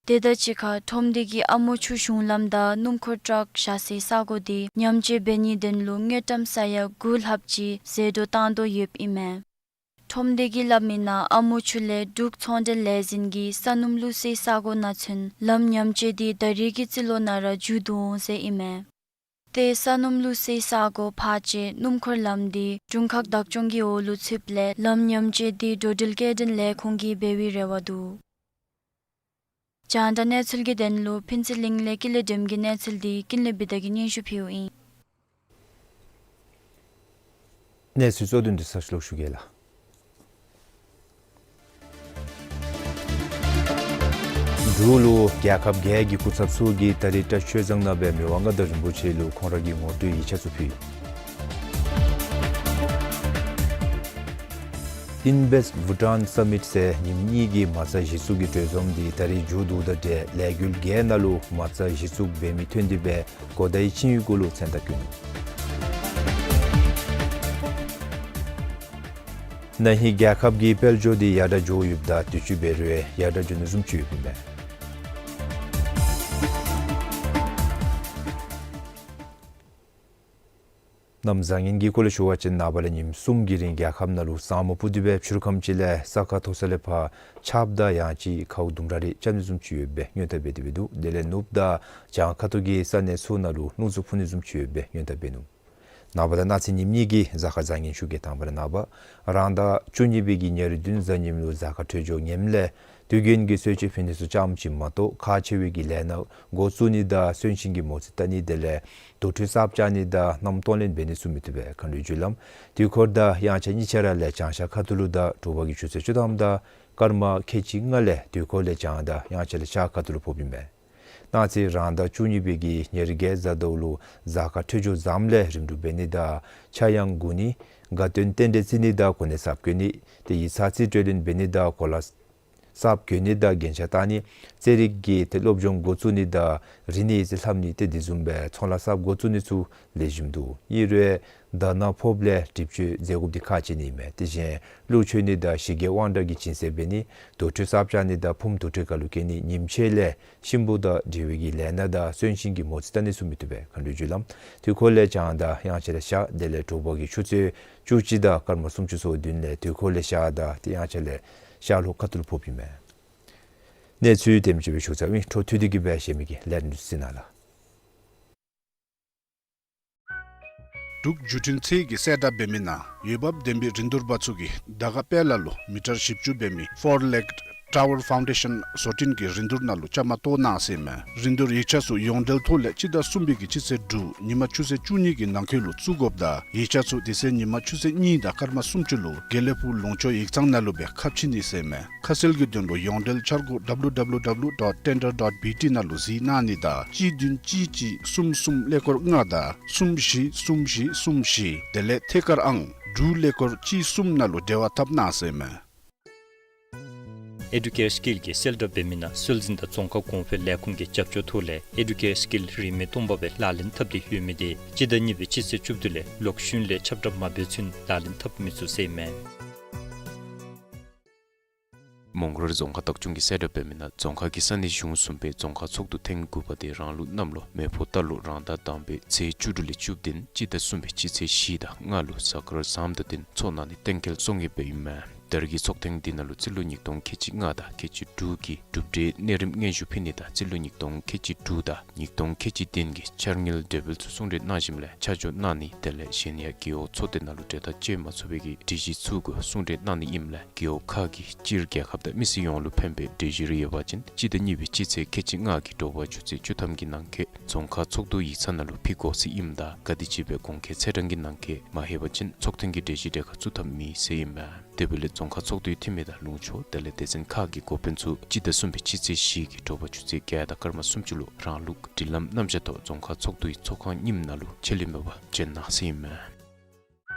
དེ་དང་གཅིག་ཁར་ཁྲོམ་སྡེ་གིས་ཨ་མོ་ཆུ་གཞུང་ལམ་དང་སྣུམ་འཁོར་ཊཱག་བཞག་སའི་ས་གོ་འདི་ཉམས་བཅོས་འབད་ནིའི་དོན་ལུ་དངུལ་ཀྲམ་ས་ཡ་དགུ་ལྷགཔ་ཅིག་ཟད་འགྲོ་བཏང་དོ་ཡོདཔ་ཨིན་མས། ཁྲོམ་སྡེ་གིས་སླབ་མི་ནང་ཨ་མོ་ཆུ་ལས་འབྲུག་ཚོང་འབྲེལ་ལས་འཛིན་གྱིས་ས་སྣུམ་བླུག་སའི་ས་གོ་ནང་ཚུན་ལམ་ཉམས་བཅོས་འདི་ད་རེས་ཀྱི་རྩིས་ལོ་ནང་ར་མཇུག་བསྡུ་འོང་ཟེར་ཨིན་མས། ཏེ་ས་སྣུམ་བླུག་སའི་ས་གོ་ཕར་བཅད་སྣུམ་འཁོར་ལམ་འདི་དྲུང་ཁག་བདག་སྐྱོང་གི་འོག་ལུ་ཚུདཔ་ལས་ལམ་ཉམས་བཅོས་འདི་འགྲོ་འགྲུལ་སྐྱེལ་འདྲེན་ལས་ཁུངས་ཀྱིས་འབད་བའི་རེ་བ་འདུག། རྒྱང་བསྒྲགས་གནས་ཚུལ་གྱི་དོན་ལུ་ཕུན་ཚོགས་གླིང་ལས་ཀུན་ལེགས་སྒྲོལམ་གྱི་གནས་ཚུལ་འདི་ཀུན་ལེགས་བི་དྷ་གིས་སྙན་ཞུ་ཕུལཝ་ཨིན། གནས་ཚུལ་གཙོ་དོན་འདི་ཚར་ཞུ་ལོག་ཞུ་གེ་ལགས། འབྲུག་ལུ་རྒྱལ་ཁབ་བརྒྱད་ཀྱི་སྐུ་ཚབ་ཚུ་གིས་ད་རིས་ཊཱ་ཆོས་བཟང་ནང་སྦེ་མི་དབང་མངའ་བདག་རིན་པོ་ཆེ་ལུ་ཁོང་ར་གི་ངོ་སྤྲོད་ཡིག་ཆ་ཚུ་ཕུལ། Invest Bhutan Summit ཟེར་ཉིནམ་གཉིས་ཀྱི་མ་རྩ་གཞི་བཙུགས་ཀྱི་གྲོས་འཛོམས་འདི་ད་རིས་མཇུག་བསྡུཝ་དང་འབྲེལ་ལས་འགུལ་བརྒྱད་ནང་ལུ་མ་རྩ་གཞི་བཙུགས་འབད་མི་ཐོན་ཏེ་སྦེ་གོ་བརྡའི་ཆིངས་ཡིག་གུ་ལུ་མཚན་རྟགས་བཀོད་ནུག། ན་ཧིང་རྒྱལ་ཁབ་ཀྱི་དཔལ་འབྱོར་འདི་ཡར་དྲག་འགྱོ་ཡོདཔ་ད་དུས་ཅི་འབད་རུང་ཡར་དྲག་འགྱོ་ནི་བཟུམ་ཅིག་ཡོདཔ་ཨིན་མས། གནམ་བཟང་ངན་གྱི་སྐོར་ལས་ཞུ་བ་ཅིན་ནངས་པ་ལས་ཉིནམ་གསུམ་གྱི་རིང་རྒྱལ་ཁབ་ནང་ལུ་ས་སྨུག་སྤུབས་ཏེ་སྦེ་ཕྱི་རུ་ཁམས་ཅིག་ལས་ས་ཁ་མཐོ་ས་ལས་ཕར་ཆརཔ་དང་ཡང་ཅིན་ཁཝ་ལྡུམ་ར་རེ་རྐྱབ་ནི་བཟུམ་ཅིག་ཡོདཔ་སྦེ་སྔོན་བརྡ་འབད་དེ་སྦེ་འདུག། དེ་ལས་ནུབ་དང་བྱང་ཁ་ཐུག་གི་ས་གནས་ཚུ་ནང་ལུ་རླུང་འཚུབ་འཕུ་ནི་བཟུམ་ཅིག་ཡོདཔ་སྦེ་སྔོན་བརྡ་འབད་ནུག། ནངས་པ་དང་གནངས་ཚེ་ཉིནམ་གཉིས་ཀྱི་གཟའ་སྐར་བཟང་ངན་ཞུ་གེ། དང་པ་ར་ནངས་པ་རང་ཟླ་བཅུ་གཉིས་པའི་གི་ཉེར་བདུན་གཟའ་ཉིམ་ལུ་གཟའ་སྐར་འཕྲོད་སྦྱོར་ངནམ་ལས་དུས་རྒྱུན་གྱི་གསོལ་མཆོད་ཕུལ་ནི་ཚུ་ཙམ་ཅིག་མ་གཏོགས་ཁག་ཆེ་བའི་གི་ལས་སྣ་འགོ་བཙུགས་ནི་དང་གསོན་གཤིན་གྱི་མོ་རྩིས་བལྟ་ནི་དེ་ལས་དུར་ཁྲོད་གསརཔ་རྐྱབ་ནི་དང་མནའམ་གཏོང་ལེན་འབད་ནི་ཚུ་མི་བཏུབ་པས། མཁའ་འགྲོའི་རྒྱུ་ལམ་དུས་འཁོར་དང་དབྱངས་འཆར་གཉིས་ཆ་ར་ལས་བྱང་ཤར་ཁ་ཐུག་ལུ་དང་དྲོ་པ་གི་ཆུ་ཚོད་བཅུ་ཐམ་དང་སྐར་མ་ཁལ་གཅིག་ལྔ་ལས་དུས་འཁོར་ལས་བྱང་དང་དབྱངས་འཆར་ལས་ཤར་ཁ་ཐུག་ལུ་ཕོགཔ་ཨིན་མས། གནངས་ཚེ་རང་ཟླ་བཅུ་གཉིས་པའི་གི་ཉེར་བརྒྱད་གཟའ་ཟླཝ་ལུ་གཟའ་སྐར་འཕྲོད་སྦྱོར་བཟངམ་ལས་རིམ་གྲོ་འབད་ནི་དང་ཕྱྭ་གཡང་འགུགས་ནི། དགའ་སྟོན་རྟེན་འབྲེལ་བརྩི་ནི་དང་གོ་གནས་གསརཔ་བསྐོ་ནི། ཏེ་ཡིག་ཚང་རྩིས་སྤྲོད་ལེན་འབད་ནི་དང་གོ་ལ་གསརཔ་གྱོན་ནི་དང་རྒྱན་ཆ་བཏགས་ནི། རྩེད་རིགས་ཀྱི་ཏེ་སློབ་སྦྱོང་འགོ་བཙུགས་ནི་དང་རིག་གནས་ཡིག་རྩིས་ལྷབ་ནི་ཏེ་དེ་བཟུམ་སྦེ་ཚོང་ལཱ་གསརཔ་འགོ་བཙུགས་ནི་ཚུ་ལེགས་ཤོམ་འདུག། ཨིན་རུང་ཟླ་ནག་ཕོགཔ་ལས་སྒྲིབ་བཅོས་མཛད་དགོཔ་འདི་ཁག་ཆེ་ནི་ཨིན་མས། དེ་བཞིན་ཀླུ་མཆོད་ནི་དང་ཞི་རྒྱས་དབང་དྲག་གི་སྦྱིན་སྲེག་འབད་ནི། དུར་ཁྲོད་གསརཔ་རྐྱབ་ནི་དང་ཕུངམ་དུར་ཁྲོད་ཁར་ལུ་བསྐྱལ་ནི། ཉིམ་ཕྱེད་ལས་གཤིན་པོ་དང་འབྲེལ་བའི་གི་ལས་སྣ་དང་གསོན་གཤིན་གྱི་མོ་རྩིས་བལྟ་ནི་ཚུ་མི་བཏུབ་པས། མཁའ་འགྲོའི་རྒྱུ་ལམ་དུས་འཁོར་ལས་བྱང་དང་དབྱངས་འཆར་ལས་ཤར། དེ་ལས་དྲོ་པ་གི་ཆུ་ཚོད་བཅུ་གཅིག་དང་སྐར་མ་སུམ་ཅུ་སོ་བདུན་ལས་དུས་འཁོར་ལས་ཤར་དང་ཏེ་དབྱངས་འཆར་ལས་ཤར་ལྷོ་ཁ་ཐུག་ལུ་ཕོགཔ་ཨིན་མས། གནས་ཚུལ་དེམ་ཅིག་སྦེ་ཞུ་ཚརཝ་ཨིན། འཕྲོ་མཐུད་དེ་གི་སྦེ་གཞན་མི་གི་ལས་རིམ་ཚུ་གཟིགས་གནང་ལགས། འབྲུག་བརྒྱུད་འཕྲིན་ཚད་ཀྱིས་གསལ་བསྒྲགས་འབད་མི་ནང་འོས་འབབ་ལྡན་པའི་རིན་བསྡུར་པ་ཚུ་གིས་དར་དཀར་དཔལ་ལ་ལུ་མི་ཊར་བཞི་བཅུ་འབད་མི་Four Leg Tower Foundation བཟོ་སྐྲུན་གྱི་རིན་བསྡུར་ནང་ལུ་བཅའ་མར་གཏོགས་གནང་ཟེར་མས། རིན་བསྡུར་ཡིག་ཆ་ཚུ་ཡོངས་འབྲེལ་ཐོག་ལས་སྤྱི་ཟླ་གསུམ་པའི་གི་སྤྱི་ཚེས་དྲུག་ཉིན་མ་ཆུ་ཚོད་བཅུ་གཉིས་ཀྱི་ནང་འཁོད་ལུ་བཙུགས་དགོཔ་དང་ཡིག་ཆ་ཚུ་དེ་ཚེ་ཉིན་མ་ཆུ་ཚོད་གཉིས་དང་སྐར་མ་སུམ་ཅུ་ལུ་དགེ་ལེགས་ཕུག་ལུང་ཕྱོགས་ཡིག་ཚང་ནང་ལུ་སྦེ་ཁ་ཕྱེ་ནི་ཟེར་མས། ཁ་གསལ་གྱི་དོན་ལུ་ཡོངས་འབྲེལ་འཆར་སྒོ་W W W dot tender dot B T ནང་ལུ་གཟིགས་གནང་ནི་དང་གཅིག་བདུན་གཅིག་གཅིག་གསུམ་གསུམ་ཀླད་ཀོར་ལྔ་དང་གསུམ་བཞི་གསུམ་བཞི་གསུམ་བཞི། དེ་ལས་ཐད་ཀར་ཨང་དྲུག་ཀླད་ཀོར་གཅིག་གསུམ་ནང་ལུ་འབྲེལ་བ་འཐབ་གནང་ཟེར་མས། Educare Skill གྱིས་གསལ་བསྒྲགས་འབད་མི་ནང་སྲོལ་འཛིན་དང་རྫོང་ཁ་གོང་འཕེལ་ལས་ཁུངས་ཀྱི་རྒྱབ་སྐྱོར་ཐོག་ལས་Educare Skill རིན་མེད་སྟོང་པ་སྦེ་ལག་ལེན་འཐབ་སྟེ་ཡོད་མི་དེ་སྤྱི་ཟླ་གཉིས་པའི་སྤྱི་ཚེས་བཅུ་བདུན་ལས་ལོག་ཤུལ་ལས་ཁྱབ་བསྒྲགས་མ་འབད་ཚུན་ལག་ལེན་འཐབ་མི་ཚུགས་ཟེར་མས། མོང་སྒར་རྫོང་ཁག་བདག་སྐྱོང་གིས་གསལ་བསྒྲགས་འབད་མི་ནང་རྫོང་ཁག་གི་ས་གནས་གཞུང་གསུམ་པའི་རྫོང་ཁག་ཚོགས་འདུ་ཐེངས་དགུ་པ་དེ་རང་ལུགས་གནམ་ལོ་མེ་ཕོ་རྟ་ལོ་རང་ཟླ་དང་པའི་ཚེས་བཅུ་དྲུག་ལས་བཅུ་བདུན་སྤྱི་ཟླ་གསུམ་པའི་སྤྱི་ཚེས་བཞི་དང་ལྔ་ལུ་གཟའ་སྐར་བཟང་པོ་དང་བསྟུན་ཚོགས་གནང་ནི་གཏན་འཁེལ་སོང་ཡོདཔ་ཨིན་མས། ད་རེས་ཀྱི་ཚོགས་ཐེངས་འདི་ནང་ལུ་རྩིས་ལོ་ཉིས་སྟོང་ཁལ་གཅིག་ལྔ་དང་ཁལ་གཅིག་དྲུག་གི་གྲུབ་འབྲས་གནས་རིམ་སྙན་ཞུ་ཕུལ་ནི་དང་རྩིས་ལོ་ཉིས་སྟོང་ཁལ་གཅིག་དྲུག་དང་ཉིས་སྟོང་ཁལ་གཅིག་བདུན་གྱི་འཆར་དངུལ་གྲོས་འབུལ་ཚུ་གསུང་གྲོས་གནང་ཞིནམ་ལས་ཆ་འཇོག་གནང་ནི་དེ་ལས་གཞན་ཡང་རྒེད་འོག་ཚོགས་སྡེ་ནང་ལུ་གྲོས་ཐག་བཅད་མ་ཚུགས་པའི་གྲོས་གཞི་ཚུ་གུ་གསུང་གྲོས་གནང་ནི་ཨིནམ་ལས་རྒེད་འོག་ཁག་གིས་སྤྱིར་རྒྱལ་ཁབ་དང་མི་སེར་ཡོངས་ལུ་ཕན་པའི་གྲོས་གཞི་རེ་ཡོད་པ་ཅིན་སྤྱི་ཟླ་གཉིས་པའི་སྤྱི་ཚེས་ཁལ་གཅིག་ལྔ་གི་དྲོ་པ་ཆུ་ཚོད་བཅུ་ཐམ་གྱི་ནང་འཁོད་རྫོང་ཁག་ཚོགས་འདུ་ཡིག་ཚང་ནང་ལུ་ཕུལ་དགོ་ཟེར་ཨིནམ་ད་ག་དེམ་ཅིག་སྦེ་གོང་འཁོད་ཚེས་གྲངས་ཀྱི་ནང་འཁོད་མ་ལྷོད་པ་ཅིན་ཚོགས་ཐེངས་ཀྱི་གྲོས་གཞི་གྲལ་ཁར་བཙུགས་ཐབས་མེད་ཟེར་ཨིན་མས། དེ་འབདཝ་ལས་རྫོང་ཁག་ཚོགས་འདུའི་འཐུས་མི་དང་ལུང་ཕྱོགས་དེ་ལས་སྡེ་ཚན་ཁག་གི་འགོ་དཔོན་ཚུ་སྤྱི་ཟླ་གསུམ་པའི་སྤྱི་ཚེས་བཞི་གི་དྲོ་པ་ཆུ་ཚོད་བརྒྱད་དང་སྐར་མ་སུམ་ཅུ་ལུ་རང་ལུགས་སྒྲིག་ལམ་རྣམ་གཞག་ཐོག་རྫོང་ཁག་ཚོགས་འདུའི་ཚོགས་ཁང་རྙིངམ་ནང་ལུ་ཆད་ལུས་མེད་པར་འབྱོན་གནང་ཟེར་ཨིན་མས།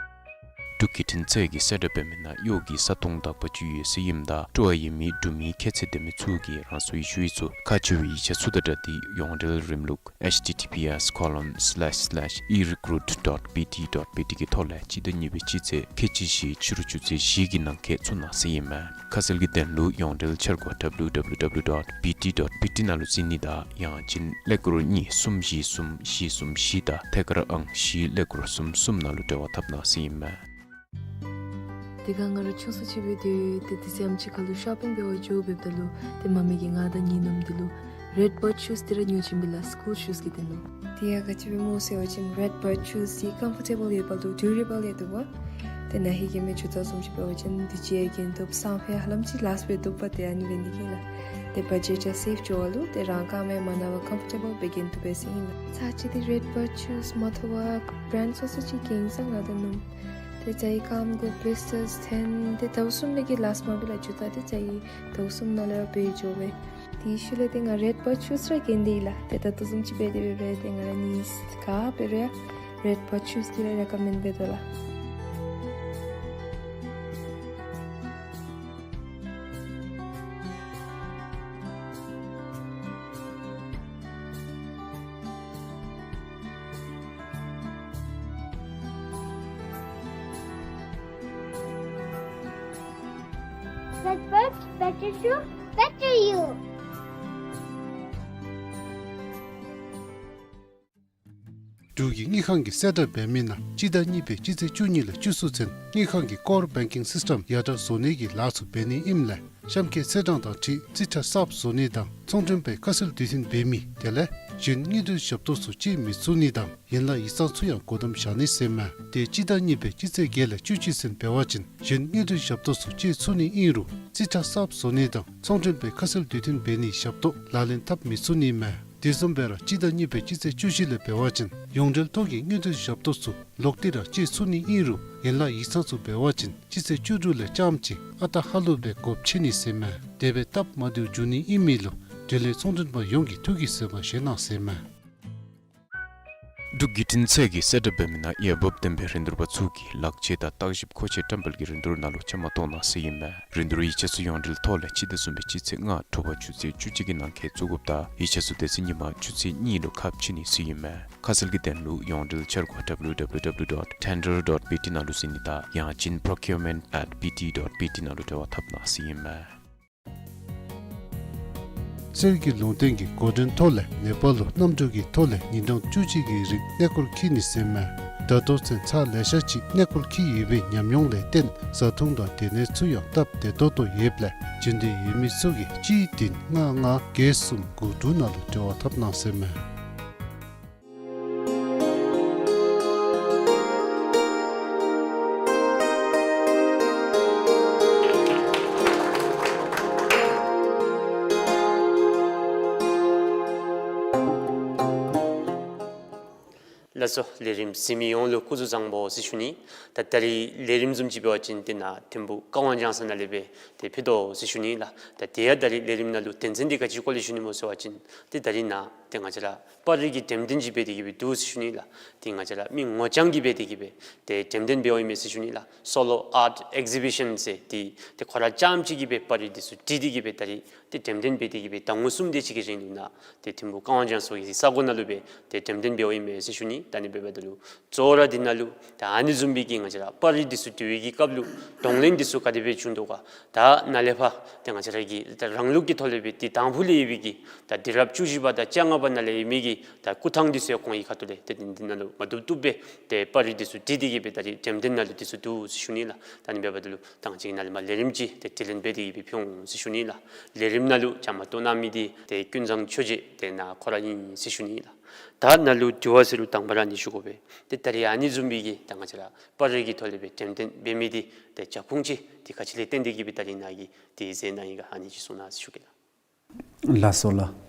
འབྲུག་བརྒྱུད་འཕྲིན་ཚད་ཀྱིས་གསལ་བསྒྲགས་འབད་མི་ནང་གཡོག་གི་ས་སྟོང་དག་པ་ཅིག་ཡོད་ཟེར་ཨིནམ་ད་སྤྲོ་བ་ཡོད་མི་འབྲུག་མི་ཁྱད་ཚད་ལྡན་མི་ཚུ་གིས་རང་སོའི་ཞུ་ཡིག་ཚུ་ཁག་ཆེ་བའི་ཡིག་ཆ་ཚུ་དང་སྦྲགས་ཏེ་ཡོངས་འབྲེལ་རིམ་ལུགས་H T T P S colon slash slash e recruit dot B T dot B T གི་ཐོག་ལས་སྤྱི་ཟླ་གཉིས་པའི་སྤྱི་ཚེས་ཁལ་གཅིག་བཞི་ཕྱི་རུ་ཆུ་ཚོད་བཞི་གི་ནང་འཁོད་བཙུགས་གནང་ཟེར་ཨིན་མས། ཁ་གསལ་གྱི་དོན་ལུ་ཡོངས་འབྲེལ་འཆར་སྒོ་W W W dot B T dot B T ནང་ལུ་གཟིགས་ནི་དང་ཡང་ཅིན་ཀླད་ཀོར་གཉིས་གསུམ་བཞི་གསུམ་བཞི་གསུམ་བཞི་དང་ཐད་ཀར་ཨང་བཞི་ཀླད་ཀོར་གསུམ་གསུམ་ནང་ལུ་འབྲེལ་བ་འཐབ་གནང་ཟེར་ཨིན་མས། དེ་སྒང་ང་ར་ཆུང་སུ་ཅིག་འབད་དེ་ཏེ་དུས་ཚོད་ཨམ་ཅིག་ཁར་ལུ་ཤོ་པིང་འབད་བར་འགྱོ་འབདཝ་ད་ལུ་ཏེ་མ་མི་གིས་ང་དང་ངེའི་ནུམོ་འདི་ལུ་རེཌ་བརཌ་ཤུསི་འདི་ར་ཉོ་བྱིན་པས་ལགས། སི་ཀུལ་ཤུསི་གི་དོན་ལུ། དེ་ཡང་ག་ཅི་སྦེ་སྨོ་ཟེར་བ་ཅིན་རེཌ་བརཌ་ཤུསི་འདི་ཀམ་ཕོར་ཊེ་བཱལ་ཡོདཔ་ལུ་ཌུ་རེ་བཱལ་ཡང་འདུག་པ། ཏེ་ན་ཧིང་གི་མི་ཇུ་ཏ་བཟུམ་ཅིག་འབད་བ་ཅིན་དུས་ཅི་ཡང་གྱོན་བཏུབ། སང་ཕོད་ཧ་ལམ་ཅིག་ལཱསིཊ་འབད་བཏུབ་པ། ཏེ་ཨ་ནི་འབད་ནི་གིས་ལགས། ཏེ་བ་ཇེཊ་ཡང་སེབ་འགྱོ་བ་ལུ་ཏེ་རང་རྐངམ་ཡང་མ་ན་བར་ཀམ་ཕོར་ཊེ་བཱལ་སྦེ་གྱོན་བཏུབ་པས་ཟེར་ཨིན་ལགས། ཚར་ཅིག་འདི་རེཌ་བརཌ་ཤུསི་མ་ཐོབ་པར་བརེནཌ་སོ་སོ་ཅིག་གྱོན་ས་ང་དང་ནུམོ། ཏེ་ཅའི་རྐངམ་གུ་བི་ལིས་ཊརསི་ཐོན་ཏེ་ཟླཝ་གསུམ་ལས་བརྒལ་ལཱསིཊ་མ་འབད་ལགས། ཇུ་ཏ་འདི་ཅའི་ཟླཝ་གསུམ་ནང་ལས་ར་འབད་འགྱོ་བས། དེའི་ཤུལ་ལས་ཏེ་ང་རེཌ་བརཌ་ཤུསི་ར་གྱོན་ཏེ་ཡོད་ལགས། ཏེ་ད་ལྟོ་བཟུམ་ཅིག་འབད་དེ་འབད་རུང་ཏེ་ང་ར་ནི་ག་འབད་རུང་ཡང་རེཌ་བརཌ་ཤུསི་འདི་ར་རེ་ཀོ་མེནཌ་འབད་དོ་ལགས། Red Bird, better you, better you. འབྲུག་གི་དངུལ་ཁང་གིས་གསལ་བསྒྲགས་འབད་མི་ནང་སྤྱི་ཟླ་གཉིས་པའི་སྤྱི་ཚེས་བཅུ་གཉིས་ལས་བཅུ་གསུམ་ཚུན་དངུལ་ཁང་གི་ཀོར་བེང་ཀིང་སིསི་ཊེམ་ཡར་དྲག་བཟོ་ནི་གི་ལཱ་ཚུ་འབད་ནི་ཨིནམ་ལས་གཤམ་འཁོད་ཚེས་གྲངས་དང་འཁྲིལ་རྩིས་ཁྲ་གསརཔ་བཟོ་ནི་དང་ཚོང་མགྲོན་པའི་ཁ་གསལ་དུས་མཐུན་འབད་མི་དེ་ལས་གཞན་དངུལ་འབྲེལ་ཞབས་ཏོག་ཚུ་སྤྱོད་མི་ཚུགས་ནི་དང་ཡན་ལག་ཡིག་ཚང་ཚུ་ཡང་སྒོ་བསྡམ་བཞག་ནི་ཟེར་མས། ཏེ་སྤྱི་ཟླ་གཉིས་པའི་སྤྱི་ཚེས་བརྒྱད་ལས་བཅུ་གཅིག་ཚུན་འབད་བ་ཅིན་གཞན་དངུལ་འབྲེལ་ཞབས་ཏོག་ཚུ་སྤྱོད་ཚུགས་ནི་ཨིན་རུང་རྩིས་ཁྲ་གསརཔ་བཟོ་ནི་དང་ཚོང་མགྲོན་པའི་ཁ་གསལ་དུས་མཐུན་འབད་ནིའི་ཞབས་ཏོག་ལག་ལེན་འཐབ་མི་ཚུགས་ནི་མས། དེ་བཟུམ་སྦེ་ར་སྤྱི་ཟླ་གཉིས་པའི་སྤྱི་ཚེས་བཅུ་བཞི་ལས་འབད་བ་ཅིན་ཡོངས་འབྲེལ་ཐོག་གི་དངུལ་འབྲེལ་ཞབས་ཏོག་ཚུ་ལོག་སྟེ་ར་སྤྱོད་ཚུགས་ནི་ཨིན་རུང་ཡན་ལག་ཡིག་ཚང་ཚུ་འབད་བ་ཅིན་སྤྱི་ཚེས་བཅུ་དྲུག་ལས་རྐྱངམ་ཅིག་ཨ་རྟག་ཧ་ལུགས་སྦེ་སྒོ་ཕྱེ་ནི་ཟེར་མས། དེ་སྦེ་སྟབས་མ་བདེཝ་འབྱུང་ནི་ཨིན་མི་ལུ་འབྲེལ་ཡོད་ཚོང་མགྲོན་པ་ཡོངས་ཀྱིས་ཐུགས་ཀྱི་བཟོད་པ་བཞེས་གནང་ཟེར་མས། འབྲུག་བརྒྱུད་འཕྲིན་ཚད་ཀྱིས་གསལ་བསྒྲགས་འབད་མི་ནང་འོས་འབབ་ལྡན་པའི་རིན་བསྡུར་པ་ཚུ་གིས་ལག་ཁྱེར་དང་བརྟག་ཞིབ་མཁོ་ཆས་བཀྲམ་སྤེལ་གྱི་རིན་བསྡུར་ནང་ལུ་བཅའ་མར་གཏོགས་གནང་ཟེར་ཨིན་མས། རིན་བསྡུར་ཡིག་ཆ་ཚུ་ཡོངས་འབྲེལ་ཐོག་ལས་སྤྱི་ཟླ་གསུམ་པའི་སྤྱི་ཚེས་ལྔ་དྲོ་པ་ཆུ་ཚོད་བཅུ་གཅིག་གི་ནང་འཁོད་བཙུགས་དགོཔ་དང་ཡིག་ཆ་ཚུ་དེ་ཚེ་ཉིན་མ་ཆུ་ཚོད་གཉིས་ལུ་ཁ་ཕྱེ་ནི་ཟེར་ཨིན་མས། ཁ་གསལ་གྱི་དོན་ལུ་ཡོངས་འབྲེལ་འཆར་སྒོ་W W W dot tender dot B T ནང་ལུ་གཟིགས་ནི་དང་ཡང་ཅིན་procurement at B T dot B T ནང་ལུ་འབྲེལ་བ་འཐབ་གནང་ཟེར་ཨིན་མས། གསེར་གྱི་ལུང་བསྟན་གྱི་འགོ་འདྲེན་ཐོག་ལས་ནེ་པཱལ་ལུ་གནམ་གྲུ་གི་ཐོག་ལས་ཉིན་གྲངས་བཅུ་གཅིག་གི་རིང་གནས་སྐོར་འཁྱིད་ནི་ཟེར་མས། ད་ལྟོ་ཚུན་ཚར་ལེ་ཤ་ཅིག་གནས་སྐོར་འཁྱིད་ཡོད་པའི་ཉམས་མྱོང་ལས་བརྟེན་བཟའ་འཐུང་དང་སྡོད་གནས་ཚུ་ཡང་སྟབས་བདེ་ཏོག་ཏོ་ཡོདཔ་ལས་འབྱོན་འདོད་ཡོད་མི་ཚུ་གིས་གཅིག་བདུན་ལྔ་ལྔ་བརྒྱད་གསུམ་དགུ་དྲུག་ནང་ལུ་འབྲེལ་བ་འཐབ་གནང་ཟེར་མས། ལགས་སོ། ལས་རིམ་གཟིགས་མི་ཡོངས་ལུ་སྐུ་གཟུགས་བཟང་པོ་ཟེར་ཞུ་ནི། ད་ད་རིས་ལས་རིམ་བཟུམ་ཅིག་འབད་བ་ཅིན་ཏེ་ནཱ་ཐིམ་ཕུག་ཀ་ཝང་ལྗང་ས་ནང་ལས་སྦེ་ཏེ་ཕུལ་དོ་ཟེར་ཞུ་ནི་ལགས། ད་དེ་ཡང་ད་རིས་ལས་རིམ་ནང་ལུ་དོན་ཚན་འདི་ག་ཅི་སྐོར་ལས་ཞུ་ནི་སྨོ་ཟེར་བ་ཅིན་ཏེ་ད་རིས་ནཱ་ ཏེ་ང་བཅས་ར་པར་རིས་ཀྱི་འགྲེམས་སྟོན་ཅིག་འབད་དེ་གི་སྦེ་འདུག་ཟེར་ཞུ་ནི་ལགས། ཏེ་ང་བཅས་ར་མི་ངོ་རྐྱང་གིས་འབད་དེ་གི་སྦེ་ཏེ་འགྲེམས་སྟོན་འབདཝ་ཨིན་མས་ཟེར་ཞུ་ནི་ལགས། སོ་ལོ་ཨརཊ་ཨེག་ཟི་བི་ཤཱན་ཟེར་ཏེ་ཏེ་ཁོ་ར་རྐྱངམ་གཅིག་གིས་སྦེ་པར་རིས་འདི་ཚུ་བྲིས་ཏེ་གི་སྦེ་ད་རིས་ཏེ་འགྲེམས་སྟོན་འབད་དེ་གི་སྦེ་ཟླ་ངོ་གསུམ་དེ་ཅིག་གི་རིང་ལུ་ནཱ་ཏེ་ཐིམ་ཕུག་ཀ་ཝང་ལྗང་སོགས་ཀྱི་ས་གོ་ནང་ལུ་སྦེ་ཏེ་འགྲེམས་སྟོན་འབདཝ་ཨིན་མས་ཟེར་ཞུ་ནི། ད་ཨ་ནི་འབདཝ་ད་ལུ་གཙོ་བོ་ར་འདི་ནང་ལུ་ད་ཨ་ནི་བཟུམ་སྦེ་གི་ང་བཅས་ར་པར་རིས་འདི་ཚུ་བྲི་བའི་གི་སྐབས་ལུ་གདོང་ལེན་འདི་ཚུ་ག་དེ་སྦེ་བྱུང་དོ་ག། ད་ནཱ་ལས་ཕར་ཏེ་ང་བཅས་ར་གི་ད་རང་ལུགས་ཀྱི་ཐོག་ལས་སྦེ་ཏེ་དང་ཕུ་ལས་ཡོད་པའི་གི་ད་དུས་རབས་བཅུ་བཞི་པ་དང་བཅོ་ལྔ་པ་ནང་ལས་ཡོད་མི་གི་ད་སྐུ་ཐང་འདི་ཚུ་ཡང་ཁོང་གི་ཁ་ཐུག་ལས་ཏེ་འདི་ནང་ལུ་མ་བཏུབ་བཏུབ་སྦེ་ཏེ་པར་རིས་འདི་ཚུ་བྲིས་ཏེ་གི་སྦེ་ད་རིས་འགྲེམས་སྟོན་ནང་ལུ་འདི་ཚུ་འདུག་ཟེར་ཞུ་ནི་ལགས། ད་ཨ་ནི་འབདཝ་ད་ལུ་ད་ང་བཅས་ཀྱིས་ནཱ་ལས་མར་ལས་རིམ་ཅིག་ཏེ་དྲི་ལན་འབད་དེ་གི་སྦེ་ཕུལ་འོང་ཟེར་ཞུ་ནི་ལགས། ལས་རིམ་ནང་ལུ་བཅའ་མར་གཏོགས་གནང་མི་འདི་ཏེ་ཀུན་བཟང་ཆོས་རྗེ་ཏེ་ནཱ་ཁོ་ར་ཨིན་ཟེར་ཞུ་ནི་ལགས། ད་ནཱ་ལུ་དྲི་བ་ཟེར་རུང་དང་པ་ར་ཨ་ནི་ཞུ་དགོ་པས། ཏེ་ད་རིས་ཨ་ནི་བཟུམ་སྦེ་གི་ད་ང་བཅས་ར་པར་རིས་ཀྱི་ཐོག་ལས་སྦེ་འགྲེམས་སྟོན་འབད་མི་འདི་ཏེ་རྒྱབ་ཁུངས་ཅིག་ཏེ་ག་ཅི་ལས་བརྟེན་ཏེ་གི་སྦེ་ད་རིས་ནཱ་གིས་ཏེ་མཛད་གནང་ཡི་ག་ཨ་ནི་ཅིག་གསུང་གནང་ཟེར་ཞུ་གེ་ལགས། ལགས་སོ་ལགས།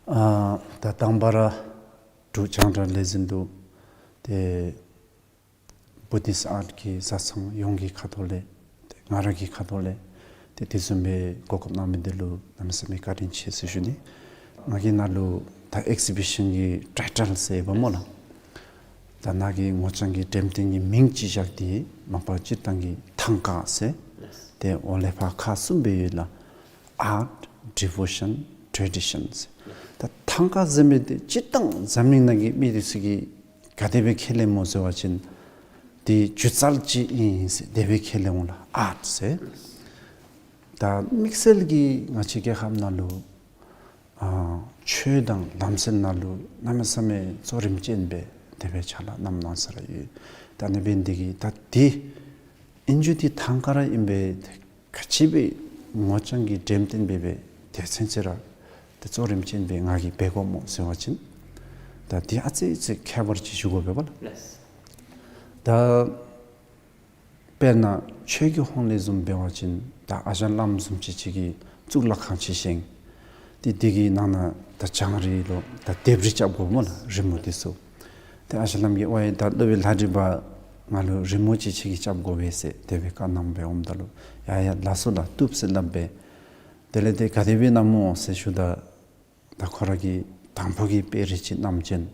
ཨ་ད་དང་པ་ར་འབྲུག་རྒྱང་བསྒྲགས་ལས་འཛིན་དུ་ཏེ་བུ་དིསཊ་ཨརཊ་གི་བཟའ་ཚང་ཡོངས་ཀྱི་ཁ་ཐུག་ལས་ཏེ་ང་ར་གི་ཁ་ཐུག་ལས་ཏེ་དེ་བཟུམ་སྦེ་གོ་སྐབས་གནང་མི་འདི་ལུ་གནམ་མེད་ས་མེད་བཀའ་དྲིན་ཆེ་ཟེར་ཞུ་ནི། ང་གིས་ནཱ་ལུ་ད་ཨེག་ཟི་བི་ཤཱན་གྱི་ཊའི་ཊལ་ཟེར་ཡོདཔ་སྨོ་ལགས། ད་ནཱ་གི་ངོ་རྐྱང་གི་འགྲེམས་སྟོན་གྱི་མིང་ཅིག་བཞག་སྟེ་མ་པ་སྤྱིར་བཏང་གི་ཐང་ཀ་ཟེར། ཏེ་འོག་ལས་ཕར་ཁག་གསུམ་སྦེ་ཡོད་ལགས། ཨརཊ་ཌི་བོ་ཤཱན་ཊེ་ཌི་ཤཱན་ཟེར། ད་ཐང་ཀ་ཟེར་མི་འདི་སྤྱིར་བཏང་འཛམ་གླིང་ནང་གི་མི་འདི་ཚུ་གིས་ག་དེ་སྦེ་ཁས་ལེནམ་སྨོ་ཟེར་བ་ཅིན་འདི་སྒྱུ་རྩལ་ཅིག་ཨིན་ཟེར་དེ་སྦེ་ཁས་ལེནམ་སྨོ་ལགས། ཨརཊ་ཟེར། ད་དམིགས་བསལ་གྱིས་ང་བཅས་རྒྱལ་ཁབ་ནང་ལུ་ཨ་ཆོས་དང་ལམ་སྲོལ་ནང་ལུ་གནམ་མེད་ས་མེད་གཙོ་རིམ་ཅན་སྦེ་དེ་སྦེ་ཕྱག་ལཱ་གནངམ་གནང་ས་ར་ཡོད། ད་ཨ་ནི་འབད་ནི་འདི་གིས་ད་འདི་ཨིན་རྒྱུ་འདི་ཐང་ཀ་ར་ཨིན་པས། ག་ཅི་སྦེ་ངོ་རྐྱང་གི་འགྲེམས་སྟོན་འབད་སྦེ་དེ་ཚུན་ཚོད་ར་ཏེ་གཙོ་རིམ་ཅན་སྦེ་ང་གིས་འབད་དགོཔ་སྨོ་ཟེར་བ་ཅིན་ད་འདི་ཨ་ཙི་ཙི་ཁྱད་པར་ཅིག་ཞུ་དགོ་པས་པ་ལགས། ལགས། ད་དཔེར་ན་ཆོས་ཀྱི་ཧོངས་ལས་བཟུམ་འབད་བ་ཅིན་ད་ཨ་ཞང་བླམ་བཟུམ་ཅིག་ཅིག་གིས་གཙུག་ལག་ཁང་ཅིག་བཞེངས། ཏེ་འདི་གི་ནང་ན་ད་བྱང་རི་ལུ་ད་ལྡེབས་རིས་རྐྱབ་དགོ་སྨོ་ལགས། རི་མོ་འདི་ཚུ། ཏེ་ཨ་ཞང་བླམ་གྱིས་ཝའེ་ད་སློབ་དཔོན་ལྷ་འདྲེ་པ་ང་ལུ་རི་མོ་ཅིག་ཁྱོད་ཀྱིས་རྐྱབ་དགོ་པས་ཟེར་དེ་སྦེ་བཀའ་གནངམ་སྦེ་འོངམ་ད་ལུ་ཡ་ཡ་ལགས་སོ་ལགས་བཏུབ་ཟེར་སླབ་སྦེ། དེ་ལས་ཏེ་ག་དེ་སྦེ་གནངམ་སྨོ་ཟེར་ཞུཝ་ད་ད་ཁོ་ར་གིས་དང་ཕུ་གི་དཔེ་རིས་ཅིག་བསྣམས་བྱོན།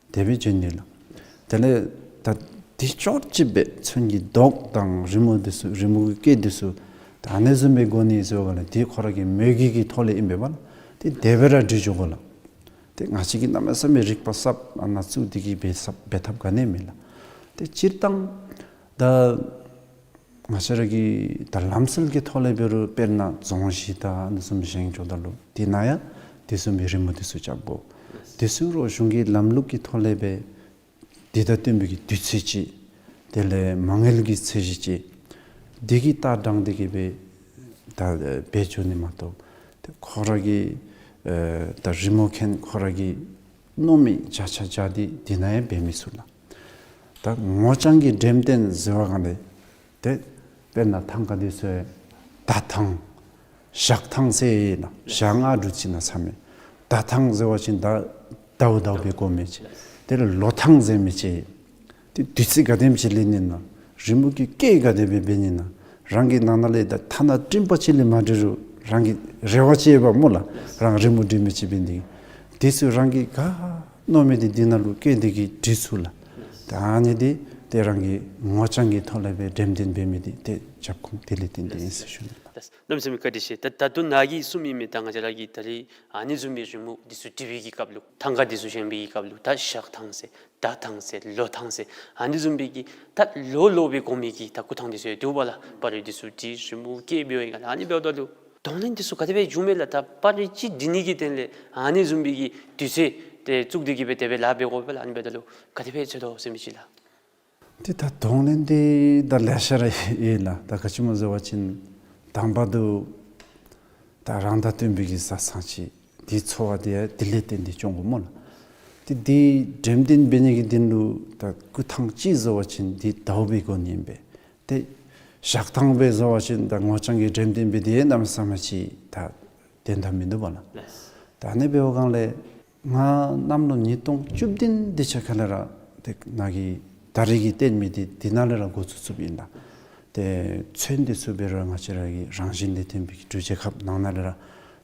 དེ་སྦེ་བྱོན་ནི་ལགས། དེ་ལས་ད་འདི་ཅོག་ཅིག་སྦེ་ཚོན་གྱི་མདོག་དང་རི་མོ་འདི་ཚུ་རི་མོ་གི་སྐད་འདི་ཚུ་ད་ཨ་ནི་བཟུམ་སྦེ་དགོ་ནི་ཟེར་བ་ལས་འདི་ཁོ་ར་གི་མོས་གུས་ཀྱི་ཐོག་ལས་ཨིན་པས་པ་ལགས། ཏེ་དེ་སྦེ་ར་འབྲི་འགྱོ་དགོ་ལགས། ཏེ་ང་བཅས་ཀྱིས་གནམ་མེད་ས་མེད་རིག་པ་གསརཔ་ཨ་ནཱ་བཙུགས་ཏེ་གི་འབད་ས་འབད་ཐབས་ག་ནི་མེད་ལགས། ཏེ་སྤྱིར་བཏང་ད་ང་བཅས་ར་གི་ད་ལམ་སྲོལ་གྱི་ཐོག་ལས་འབད་རུང་དཔེར་ན་རྫོང་གཞི་དང་ཨ་ནི་བཟུམ་བཞེངས་འགྱོཝ་ད་ལུ་དེ་ནང་ཡང་དེ་བཟུམ་མའི་རི་མོ་འདི་ཚུ་རྐྱབ་དགོ། དེ་ཚུ་རོགས་གཞུང་གི་ལམ་ལུགས་ཀྱི་ཐོག་ལས་སྦེ་འདི་དང་བསྟུན་པའི་གི་དུས་ཚོད་ཅིག་དེ་ལས་མ་དངུལ་གྱི་ཚད་གཞི་ཅིག་འདི་གི་ལྟ་སྟངས་འདི་གིས་སྦེ་ད་འབད་འགྱོ་ནི་མ་གཏོགས་ཏེ་ཁོ་ར་གི་ཨེ་ད་རི་མོ་མཁན་ཁོ་ར་གིས་མནོ་མི་བྱ་བྱ་བྱ་སྟེ་འདི་ནང་ཡང་འབད་མི་ཚུགས་ལགས། ད་ངོ་རྐྱང་གི་འགྲེམས་སྟོན་ཟེར་བ་གང་ལས་ཏེ་དཔེར་ན་ཐང་ཀ་འདི་ཚུ་ཡང་ད་ཐང་ཞག་ཐང་ཟེར་ཨིན་ན་ཞག་ལྔ་དྲུག་ཅིག་ནང་ཚར་མི། ད་ཐང་ཟེར་བ་ཅིན་ད་ཟླཝ་ཟླཝ་སྦེ་དགོ་མི་ཅིག་དེ་ལས་ལོ་ཐང་ཟེར་མི་ཅིག་ཏེ་དུས་ཚོད་ག་དེམ་ཅིག་ལེན་ནི་ན་རི་མོ་གི་སྐད་ག་དེ་སྦེ་འབད་ནི་ན་རང་གི་ནང་ན་ལས་ད་ཐ་ན་སྤྲིན་པ་ཅིག་ལས་མ་འབྲི་རུང་རང་གི་རེ་བ་ཅིག་ཡོདཔ་སྨོ་ལགས། རང་རི་མོ་འབྲི་མི་ཅིག་འབད་ནི་འདི་ཚུ་རང་གིས་ག་མནོ་མི་འདི་འདི་ནང་ལུ་སྐད་འདི་གིས་འབྲི་ཚུགས་ལགས། ད་ཨ་ནི་འདི་ཏེ་རང་གི་ངོ་རྐྱང་གི་ཐོག་ལས་སྦེ་འགྲེམས་སྟོན་འབད་མི་འདི་ཏེ་རྒྱབ་ཁུངས་དེ་ལས་བརྟེན་ཏེ་ཨིན་ཟེར་ཞུ་ནི་ལགས། གནམ་མེད་ས་མེད་བཀའ་དྲིན་ཆེ། ད་ད་ལྟོ་ནཱ་གིས་གསུངས་མི་མི་ད་ང་བཅས་ར་གིས་ད་རིས་ཨ་ནི་བཟུམ་མའི་རི་མོ་འདི་ཚུ་འབྲི་བའི་གི་སྐབས་ལུ་ཐང་ཀ་འདི་ཚུ་བཞེངས་པའི་གི་སྐབས་ལུ་ད་ཞག་ཐང་ཟེར་ཟླ་ཐང་ཟེར་ལོ་ཐང་ཟེར་ཨ་ནི་བཟུམ་སྦེ་གི་ད་ལོ་ལོ་སྦེ་དགོ་མི་གི་ད་སྐུ་ཐང་འདི་ཚུ་ཡང་འདུག་པ་ལགས། པར་རིས་འདི་ཚུ་འབྲི་རི་མོ་བཀལ་འབད་བའི་སྒང་ལས་ཨ་ནི་འབདཝ་ད་ལུ་གདོང་ལེན་འདི་ཚུ་ག་དེ་སྦེ་འབྱུངམ་མས་ལགས། ད་པར་རིས་ཅིག་འབྲི་ནི་གི་དོན་ལས་ཨ་ནི་བཟུམ་སྦེ་གི་དུས་ཚོད་ཏེ་བཙུགས་ཏེ་གི་སྦེ་དེ་སྦེ་ལཱ་འབད་དགོ་པས་ལགས། ཨ་ནི་འབདཝ་ད་ལུ་ག་དེ་སྦེ་འཚོལ་དོ་ཟེར་མི་ཅིག་ལགས། ཏེ་ད་གདོང་ལེན་འདི་ད་ལེ་ཤ་ར་ཡོད་ལགས། ད་ག་ཅི་སྨོ་ཟེར་བ་ཅིན་དང་པ་འདི་ད་རང་དང་བསྟུན་པའི་གི་བཟའ་ཚང་ཅིག་འདི་འཚོ་བ་འདི་ཡང་དེ་ལས་བརྟེན་ཏེ་སྐྱོང་དགོ་སྨོ་ལགས། ཏེ་འདི་འགྲེམས་སྟོན་འབད་ནི་གི་དོན་ལུ་ད་སྐུ་ཐང་ཅིག་ཟེར་བ་ཅིན་འདི་ཟླཝ་སྦེ་དགོ་ནི་ཨིན་པས། ཏེ་ཞག་ཐང་སྦེ་ཟེར་བ་ཅིན་ད་ངོ་རྐྱང་གི་འགྲེམས་སྟོན་འབད་དེ་གནམ་མེད་ས་མེད་ཅིག་ད་དོན་དག་མིན་འདུག་པ་ལགས། ལགས། ད་ཨ་ནི་འབདཝ་སྒང་ལས་ང་གནམ་ལོ་ཉིས་སྟོང་བཅུ་བདུན་དེ་ཅིག་ཁ་ལས་ར་ཏེ་ནཱ་གི་ད་རིས་ཀྱི་སྟོན་མི་འདི་འདི་ནང་ལས་ར་འགོ་བཙུགས་བཙུགསཔ་ཨིན་ལགས། ཏེ་ཚོན་འདི་ཚུ་འབད་རུང་ང་བཅས་ར་གི་རང་བཞིན་ལས་ཐོན་པའི་གི་འབྲུག་རྒྱལ་ཁབ་ནང་ན་ལས་ར་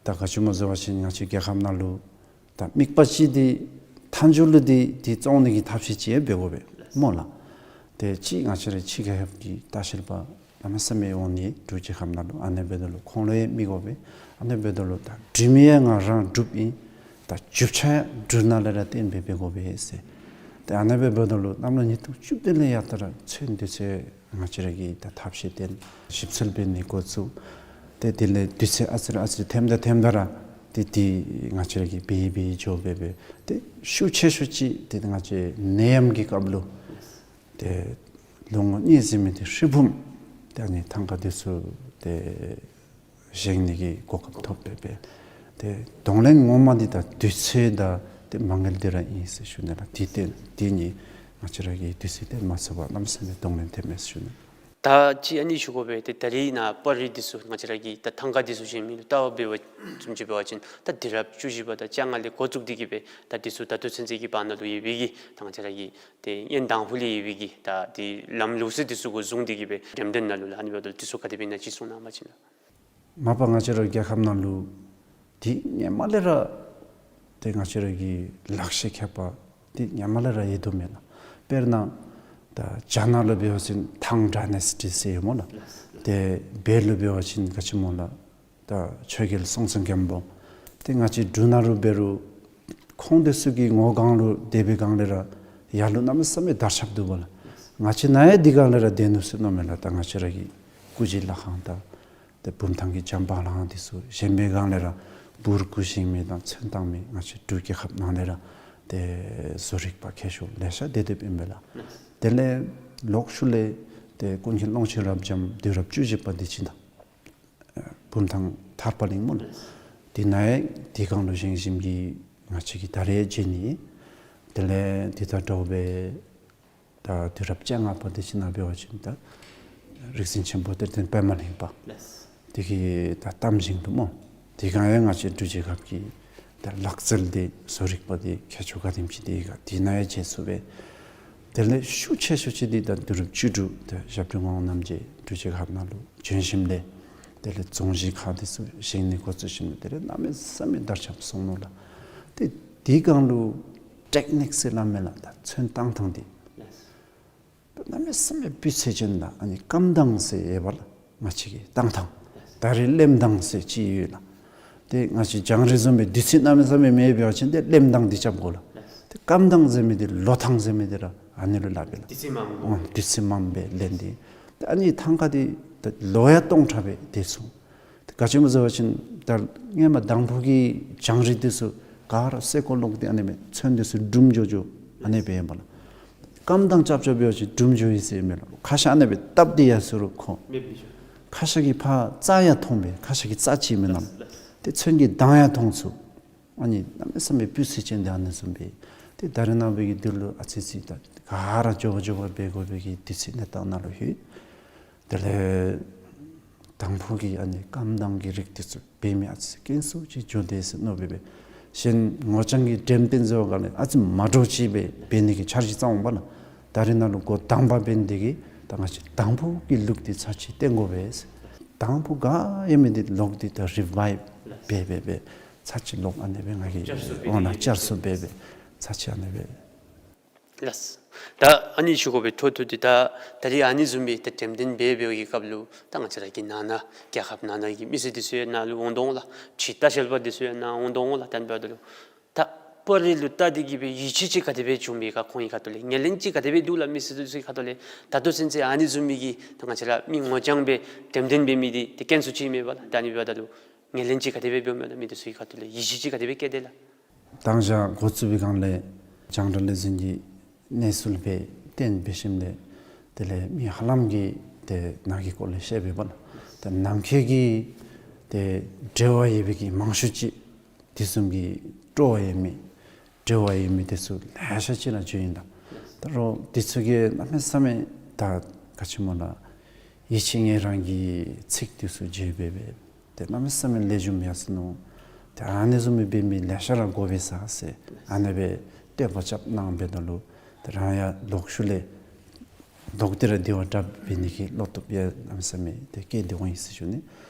ད་ག་ཅི་སྨོ་ཟེར་བ་ཅིན་ང་བཅས་རྒྱལ་ཁབ་ནང་ལུ་ ད་དམིགས་པ་ཅིག་འདི་མཐའ་མཇུག་ལུ་འདི་འདི་བཙོང་ནི་གི་ཐབས་ཤེས་ཅིག་ཡང་འབད་དགོ་པས་སྨོ་ལགས། ཏེ་ཅིག་ང་བཅས་ར་ཕྱི་རྒྱལ་ཁབ་ཀྱི་ལྟ་བཤལ་པ་གནམ་མེད་ས་མེད་འོང་ནི་འབྲུག་རྒྱལ་ཁབ་ནང་ལུ། ཨ་ནི་འབདཝ་ད་ལུ་ཁོང་ལུ་ཡང་དམིགས་དགོ་པས། ཨ་ནི་འབདཝ་ད་ལུ་ད་འབྲུག་མི་ཡང་ང་རང་འབྲུགཔ་ཨིན། ད་རྒྱུ་ཆ་ཡང་འབྲུག་ནང་ལས་ར་བཏོན་སྦེ་འབད་དགོ་པས་ཟེར། ཏེ་ཨ་ནི་འབདཝ་ད་ལུ་གནམ་ལོ་ཉིས་སྟོང་བཅུ་བདུན་ལས་ཡར་ད་ར་ཚོན་དུས་ཚོད་ང་བཅས་ར་གིས་ད་ཐབས་ཤེས་བཏོན་ཞིབ་འཚོལ་འབད་ནི་འགོ་བཙུགས། ཏེ་དེ་ལས་དུས་ཚོད་ཨ་ཙི་རེ་ཨ་ཙི་རེ་ཐེམ་ད་ཐེམ་ད་ར་ཏེ་དེ་ང་བཅས་ར་གིས་འབད་འབད་འགྱོ་འབད་འབད། ཏེ་ཤུགས་ཆེ་ཤོས་ཅིག་ཏེ་ང་བཅས་ནད་ཡམས་ཀྱི་སྐབས་ལུ་ཏེ་ལོ་ངོ་གཉིས་ཟེར་མི་འདི་ཧྲིལ་བུམ་ཏེ་ཨ་ནི་ཐང་ཀ་འདི་ཚུ་ཏེ་བཞེངས་ནི་གི་གོ་སྐབས་ཐོབ་སྦེ་འབད། ཏེ་གདོང་ལེན་ངོ་མ་འདི་ད་དུས་ཚོད་དང་ཏེ་མ་དངུལ་འདི་ར་ཨིན་ཟེར་ཞུ་ནི་ལགས། དེ་ཏེ་དེ་གཉིས་ང་བཅས་ར་གིས་དུས་ཚོད་བཏོན་མ་ཚུགས་པར་གནམ་མེད་ས་མེད་གདོང་ལེན་ཐེབས་མས་ཟེར་ཞུ་ནི། ད་ཅི་ཨ་ནི་ཞུ་དགོ་པས། ཏེ་ད་རིས་ནཱ་པར་རིས་འདི་ཚུ་ང་བཅས་ར་གིས་ད་ཐང་ཀ་འདི་ཚུ་བཞེངས་མི་ལུ་ལྟ་བ་འབད་བ་བཟུམ་ཅིག་འབད་བ་ཅིན་ད་དུས་རབས་བཅུ་བཞི་པ་དང་བཅོ་ལྔ་ལས་འགོ་བཙུགས་ཏེ་གིས་སྦེ་ད་འདི་ཚུ་ད་ལྟོ་ཚུན་ཚོད་ཀྱི་བར་ན་ལུ་ཡོད་པའི་གི་ད་ང་བཅས་ར་གི་ཏེ་ཡོན་དང་ཕུ་ལས་ཡོད་པའི་གི་ད་ཏེ་ལམ་ལུགས་སྲོལ་འདི་ཚུ་གུ་བཟུང་སྟེ་གིས་སྦེ་འགྲེམས་སྟོན་ནང་ལུ་ལགས། ཨ་ནི་འབདཝ་ད་འདི་ཚུ་ག་དེ་སྦེ་ཨིན་ན་ཅིག་གསུང་གནང་བ་ཅིན་ལགས། མ་པ་ང་བཅས་ར་རྒྱལ་ཁབ་ནང་ལུ་འདི་སྔོན་མ་ལས་ར་ཏེ་ང་བཅས་ར་གི་ལག་ཤེས་མཁས་པ་འདི་སྔོན་མ་ལས་ར་ཡོད་དོ་མས་ལགས། དཔེར་ན་ད་རྒྱ་ནག་ལུ་འབད་བ་ཅིན་ཐང་ཌའི་ནེ་སི་ཊི་ཟེར་ཡོད་སྨོ་ལགས། ཏེ་བོད་ལུ་འབད་བ་ཅིན་ག་ཅི་སྨོ་ལགས། ད་ཆོས་རྒྱལ་སྲོང་བཙན་སྒམ་པོ། ཏེ་ང་བཅས་འབྲུག་ནང་ལུ་འབད་རུང་ཁོང་འདི་ཚུ་གི་ངོ་སྒང་ལུ་སྡོད་པའི་སྒང་ལས་ར་ཡར་ལུ་གནམ་མེད་ས་མེད་དར་ཁྱབ་འདུག་པ་ལགས། ང་བཅས་ནཱ་ཡང་འདི་སྒང་ལས་ར་སྡོད་ནུག་ཟེར་མནོཝ་མས་ལགས། ད་ང་བཅས་ར་གི་སྐུ་བཞི་ལྷ་ཁང་དང་ཏེ་བུམ་ཐང་གི་བྱམས་པ་ལྷ་ཁང་འདི་ཚུ་བཞེངས་པའི་སྒང་ལས་ར་འབུར་སྐུ་བཞེངས་མི་དང་ཚོན་བཏང་མི་ང་བཅས་འབྲུག་རྒྱལ་ཁབ་ནང་ལས་ར་ཏེ་བཟོ་རིག་པ་མཁས་མཆོག་ལེ་ཤ་སྡོད་སྡོདཔ་ཨིན་པས་ལགས། དེ་ལས་ལོག་ཤུལ་ལས་ཏེ་ཀུན་མཁྱེན་ཀློང་ཆེན་རབ་འབྱམས་དུས་རབས་བཅུ་བཞི་པ་འདི་ཅིག་དང་བུམ་ཐང་ཐར་པ་གླིང་སྨོ་ལགས། དེ་ནང་ཡང་དེ་སྒང་ལུ་བཞེངས་བཞེངསམ་གིས་ང་བཅས་ཀྱིས་ད་རེས་མཇལ་ནི། དེ་ལས་དེ་དང་འདྲཝ་སྦེ་ད་དུས་རབས་བཅོ་ལྔ་པ་འདི་ཅིག་ནང་འབད་བ་ཅིན་ད་རིག་འཛིན་ཆེན་པོ་གཏེར་སྟོན་པདྨ་གླིང་པ་འདི་གི་ད་གཏམ་བཞེངས་ལུ་སྨོ། དེ་སྒང་ཡང་ང་བཅས་འབྲུག་རྒྱལ་ཁབ་ཀྱི་ད་ལག་རྩལ་འདི་བཟོ་རིག་པ་འདི་མཁས་མཆོག་ག་དེམ་ཅིག་འདི་ག་དེ་ནང་ཡང་མཇལ་ཚུགས་པས། དེ་ལས་ཤུགས་ཆེ་ཤོས་ཅིག་འདི་ད་དུས་རབས་བཅུ་དྲུག་ད་ཞབས་དྲུང་ངག་དབང་རྣམ་རྒྱལ་འབྲུག་རྒྱལ་ཁབ་ནང་ལུ་བྱོན་ཞིནམ་ལས་དེ་ལས་རྫོང་གཞིས་ཁག་འདི་ཚུ་བཞེངས་ནི་འགོ་བཙུགས་ཞིནམ་ལས་དེ་ལས་གནམ་མེད་ས་མེད་དར་ཁྱབ་སོང་ནུག་ལགས། ཏེ་དེ་སྒང་ལུ་ཊེཀ་ནིཀ་ཟེར་སླབ་མས་ལགས། ད་ཚོན་བཏང་ཐངས་འདི་གནམ་མེད་ས་མེད་སྤུས་ཚད་ཅན་དང་ཨ་ནི་སྐམ་ཐངས་ཟེར་ཡོད་པ་ལགས། ང་བཅས་ཀྱི་བཏང་ཐངས། ད་རེས་རློན་ཐངས་ཟེར་ཅིག་ཡོད་ལགས། ཏེ་ང་བཅས་རྒྱང་རིང་བཟུམ་སྦེ་དུས་ཚོད་གནམ་མེད་ས་མེད་མེད་པ་ཅིན་ཏེ་རློན་ཐངས་འདི་རྐྱབ་དགོ་ལགས། ཏེ་སྐམ་ཐངས་ཟེར་མི་འདི་ལོ་ཐངས་ཟེར་མི་འདི་ར་ཨ་ནི་ལུ་སླབ་པས་ལགས། དུས་ཚོད་མངམ་སྦེ། ཨོ་དུས་ཚོད་མངམ་སྦེ་རློན་ཏེ། ཏེ་ཨ་ནི་ཐང་ཀ་འདི་ཏེ་ལོ་ཡང་སྟོང་ཕྲག་སྦེ་སྡོད་ཚུགས། ཏེ་ག་ཅི་སྨོ་ཟེར་བ་ཅིན་ད་སྔོན་མ་དང་ཕུ་གི་རྒྱང་རིང་འདི་ཚུ་ག་ར་སེར་ཀོ་ལོག་སྟེ་ཨ་ནི་སྦེ་ཚོན་འདི་ཚུ་འབྲུམ་འགྱོ་འགྱོ་ཨ་ནི་སྦེ་ཨིན་པས་ལགས། སྐམ་ཐངས་རྐྱབ་རྐྱབ་འབད་བ་ཅིན་འབྲུམ་འགྱོ་ཡི་ཟེར་མས་ལགས། ཁ་ཤ་ཨ་ནི་སྦེ་བཏབ་སྟེ་ཡར་སོང་རུང་ཁོ་མེདཔ་འགྱོ། ཁ་ཤ་གིས་ཕར་རྩ་ཡང་མཐོང་པས། ཁ་ཤ་གི་རྩ་ཅིག་མེན་ན། ཏེ་ཚོན་གྱི་མདངས་ཡང་མཐོང་ཚུགས། ཨ་ནི་གནམ་མེད་ས་མེད་སྤུས་ཚད་ཅན་འདི་ཨ་ནི་བཟུམ་སྦེ། ཏེ་ད་རེས་ནངས་པ་གི་འདི་ལུ་ཨ་ཙི་ཙི་ད་ག་ར་མགྱོགས་པ་མགྱོགས་པ་འབད་དགོ་པའི་གི་དུས་ཚོད་གནས་སྟངས་ནང་ལུ་ལྷོད། དེ་ལས་དང་ཕུ་གི་ཨ་ནི་སྐམ་ཐངས་ཀྱི་རིགས་འདི་ཚུ་འབད་མི་ཨ་ཙི་དཀོན་སུ་ཅིག་འགྱོ་དེས་ཟེར་མནོ་སྦེ་འབད། གཞན་ངོ་རྐྱང་གི་འགྲེམས་སྟོན་ཟེར་བ་ག་ལས་ཨ་ཙི་མ་འདྲཝ་ཅིག་སྦེ་འབད་ནི་གི་འཆར་གཞི་བརྩམ་འོང་པ་ལགས། ད་རེས་ནང་ལུ་འགོ་དང་པ་འབད་ནི་འདི་གིས་ད་ང་བཅས་དང་ཕུ་གི་ལུགས་འདི་ཚར་གཅིག་སྟོན་དགོ་པས་ཟེར། དང་ཕུ་ག་ཡོད་མི་འདི་ལོག་སྟེ་ད་རི་བའིབ་འབད་འབད་འབད་ཚར་གཅིག་ལོག་ཨ་ནི་སྦེ་ང་གིས་བསྐྱར་གསོ་འབད་འོ་ན་བསྐྱར་གསོ་འབད་འབད་ཚར་གཅིག་ཨ་ནི་སྦེ། ལགས། ད་ཨ་ནི་ཞུ་དགོ་པའི་འཕྲོ་མཐུད་དེ་ད་ད་རེས་ཨ་ནི་བཟུམ་སྦེ་ད་འགྲེམས་སྟོན་འབད་འབད་བའི་སྐབས་ལུ་ད་ང་བཅས་ར་གི་ནང་ན་རྒྱལ་ཁབ་ནང་ན་གི་མི་སེར་འདི་ཚུ་ཡང་ནཱ་ལུ་འོང་དོ་འོང་ལགས། ཕྱི་ལྟ་བཤལ་པ་འདི་ཚུ་ཡང་ནཱ་འོང་དོ་འོང་ལགས། ད་ཨ་ནི་འབདཝ་ད་ལུ་ད་པར་རིས་ལུ་བལྟ་སྟེ་གིས་སྦེ་ཡིད་ཆེས་ཅིག་ག་དེ་སྦེ་བྱུང་མས་ག། ཁོང་གི་ཁ་ཐུག་ལས་ངོས་ལེན་ཅིག་ག་དེ་སྦེ་འདུག་ལགས། མི་སེར་འདི་ཚུ་གི་ཁ་ཐུག་ལས་ད་ལྟོ་ཚུན་ཚོད་ཨ་ནི་བཟུམ་མའི་གི་ད་ང་བཅས་ར་མི་ངོ་རྐྱང་སྦེ་འགྲེམས་སྟོན་འབད་མི་འདི་ཏེ་དཀོན་སུ་ཅིག་མས་པ་ལགས། ད་ཨ་ནི་འབདཝ་ད་ལུ་ངོས་ལེན་ཅིག་ག་དེ་སྦེ་འབདཝ་མས་ན། མི་འདི་ཚུ་གི་ཁ་ཐུག་ལས་ཡིད་ཆེས་ཅིག་ག་དེ་སྦེ་བསྐྱེད་དེས་ལགས། མདང་ཞག་འགོ་བཙུགས་པའི་སྒང་ལས་རྒྱང་བསྒྲགས་ལས་འཛིན་གྱི་གནས་ཚུལ་སྦེ་བཏོན་འབད་ཞིནམ་ལས་དེ་ལས་མི་ཧ་ལམ་གྱིས་ཏེ་ནཱ་གི་སྐོར་ལས་བཤད་པས་པ་ལགས། ཏེ་ནམ་མཁའི་གི་ཏེ་འབྲེལ་བ་ཡོད་པའི་གི་མང་ཤོས་ཅིག་དེ་བཟུམ་གྱི་སྤྲོ་བ་ཡོད་མི་འབྲེལ་བ་ཡོད་མི་འདི་ཚུ་ལེ་ཤ་ཅིག་ར་བྱོན་ཡི་ལགས། ད་རུང་འདི་ཚུ་གིས་གནམ་མེད་ས་མེད་ད་ག་ཅི་སྨོ་ལགས། ཡིད་ཆེས་ངེས་རང་གི་ཚིག་འདི་ཚུ་བརྗེད་འབད་འབད་ཏེ་གནམ་མེད་ས་མེད་ལེགས་ཤོམ་ཡར་སོ་ནུག། ཏེ་ཨ་ནི་བཟུམ་སྦེ་འབད་མི་ལེ་ཤ་ར་དགོ་པས་ཟེར་ཨ་ནི་སྦེ་བསྟོད་པ་རྐྱབ་གནང་འབདཝ་ད་ལུ་ཏེ་རང་ཡང་ལོག་ཤུལ་ལས་ལོག་སྟེ་ར་དེ་བ་དྲག་འབད་ནི་གི་བློ་སྟོབས་ཡང་གནམ་མེད་ས་མེད་ཏེ་བསྐྱེད་དེ་འོང་ཡི་ཟེར་ཞུ་ནི།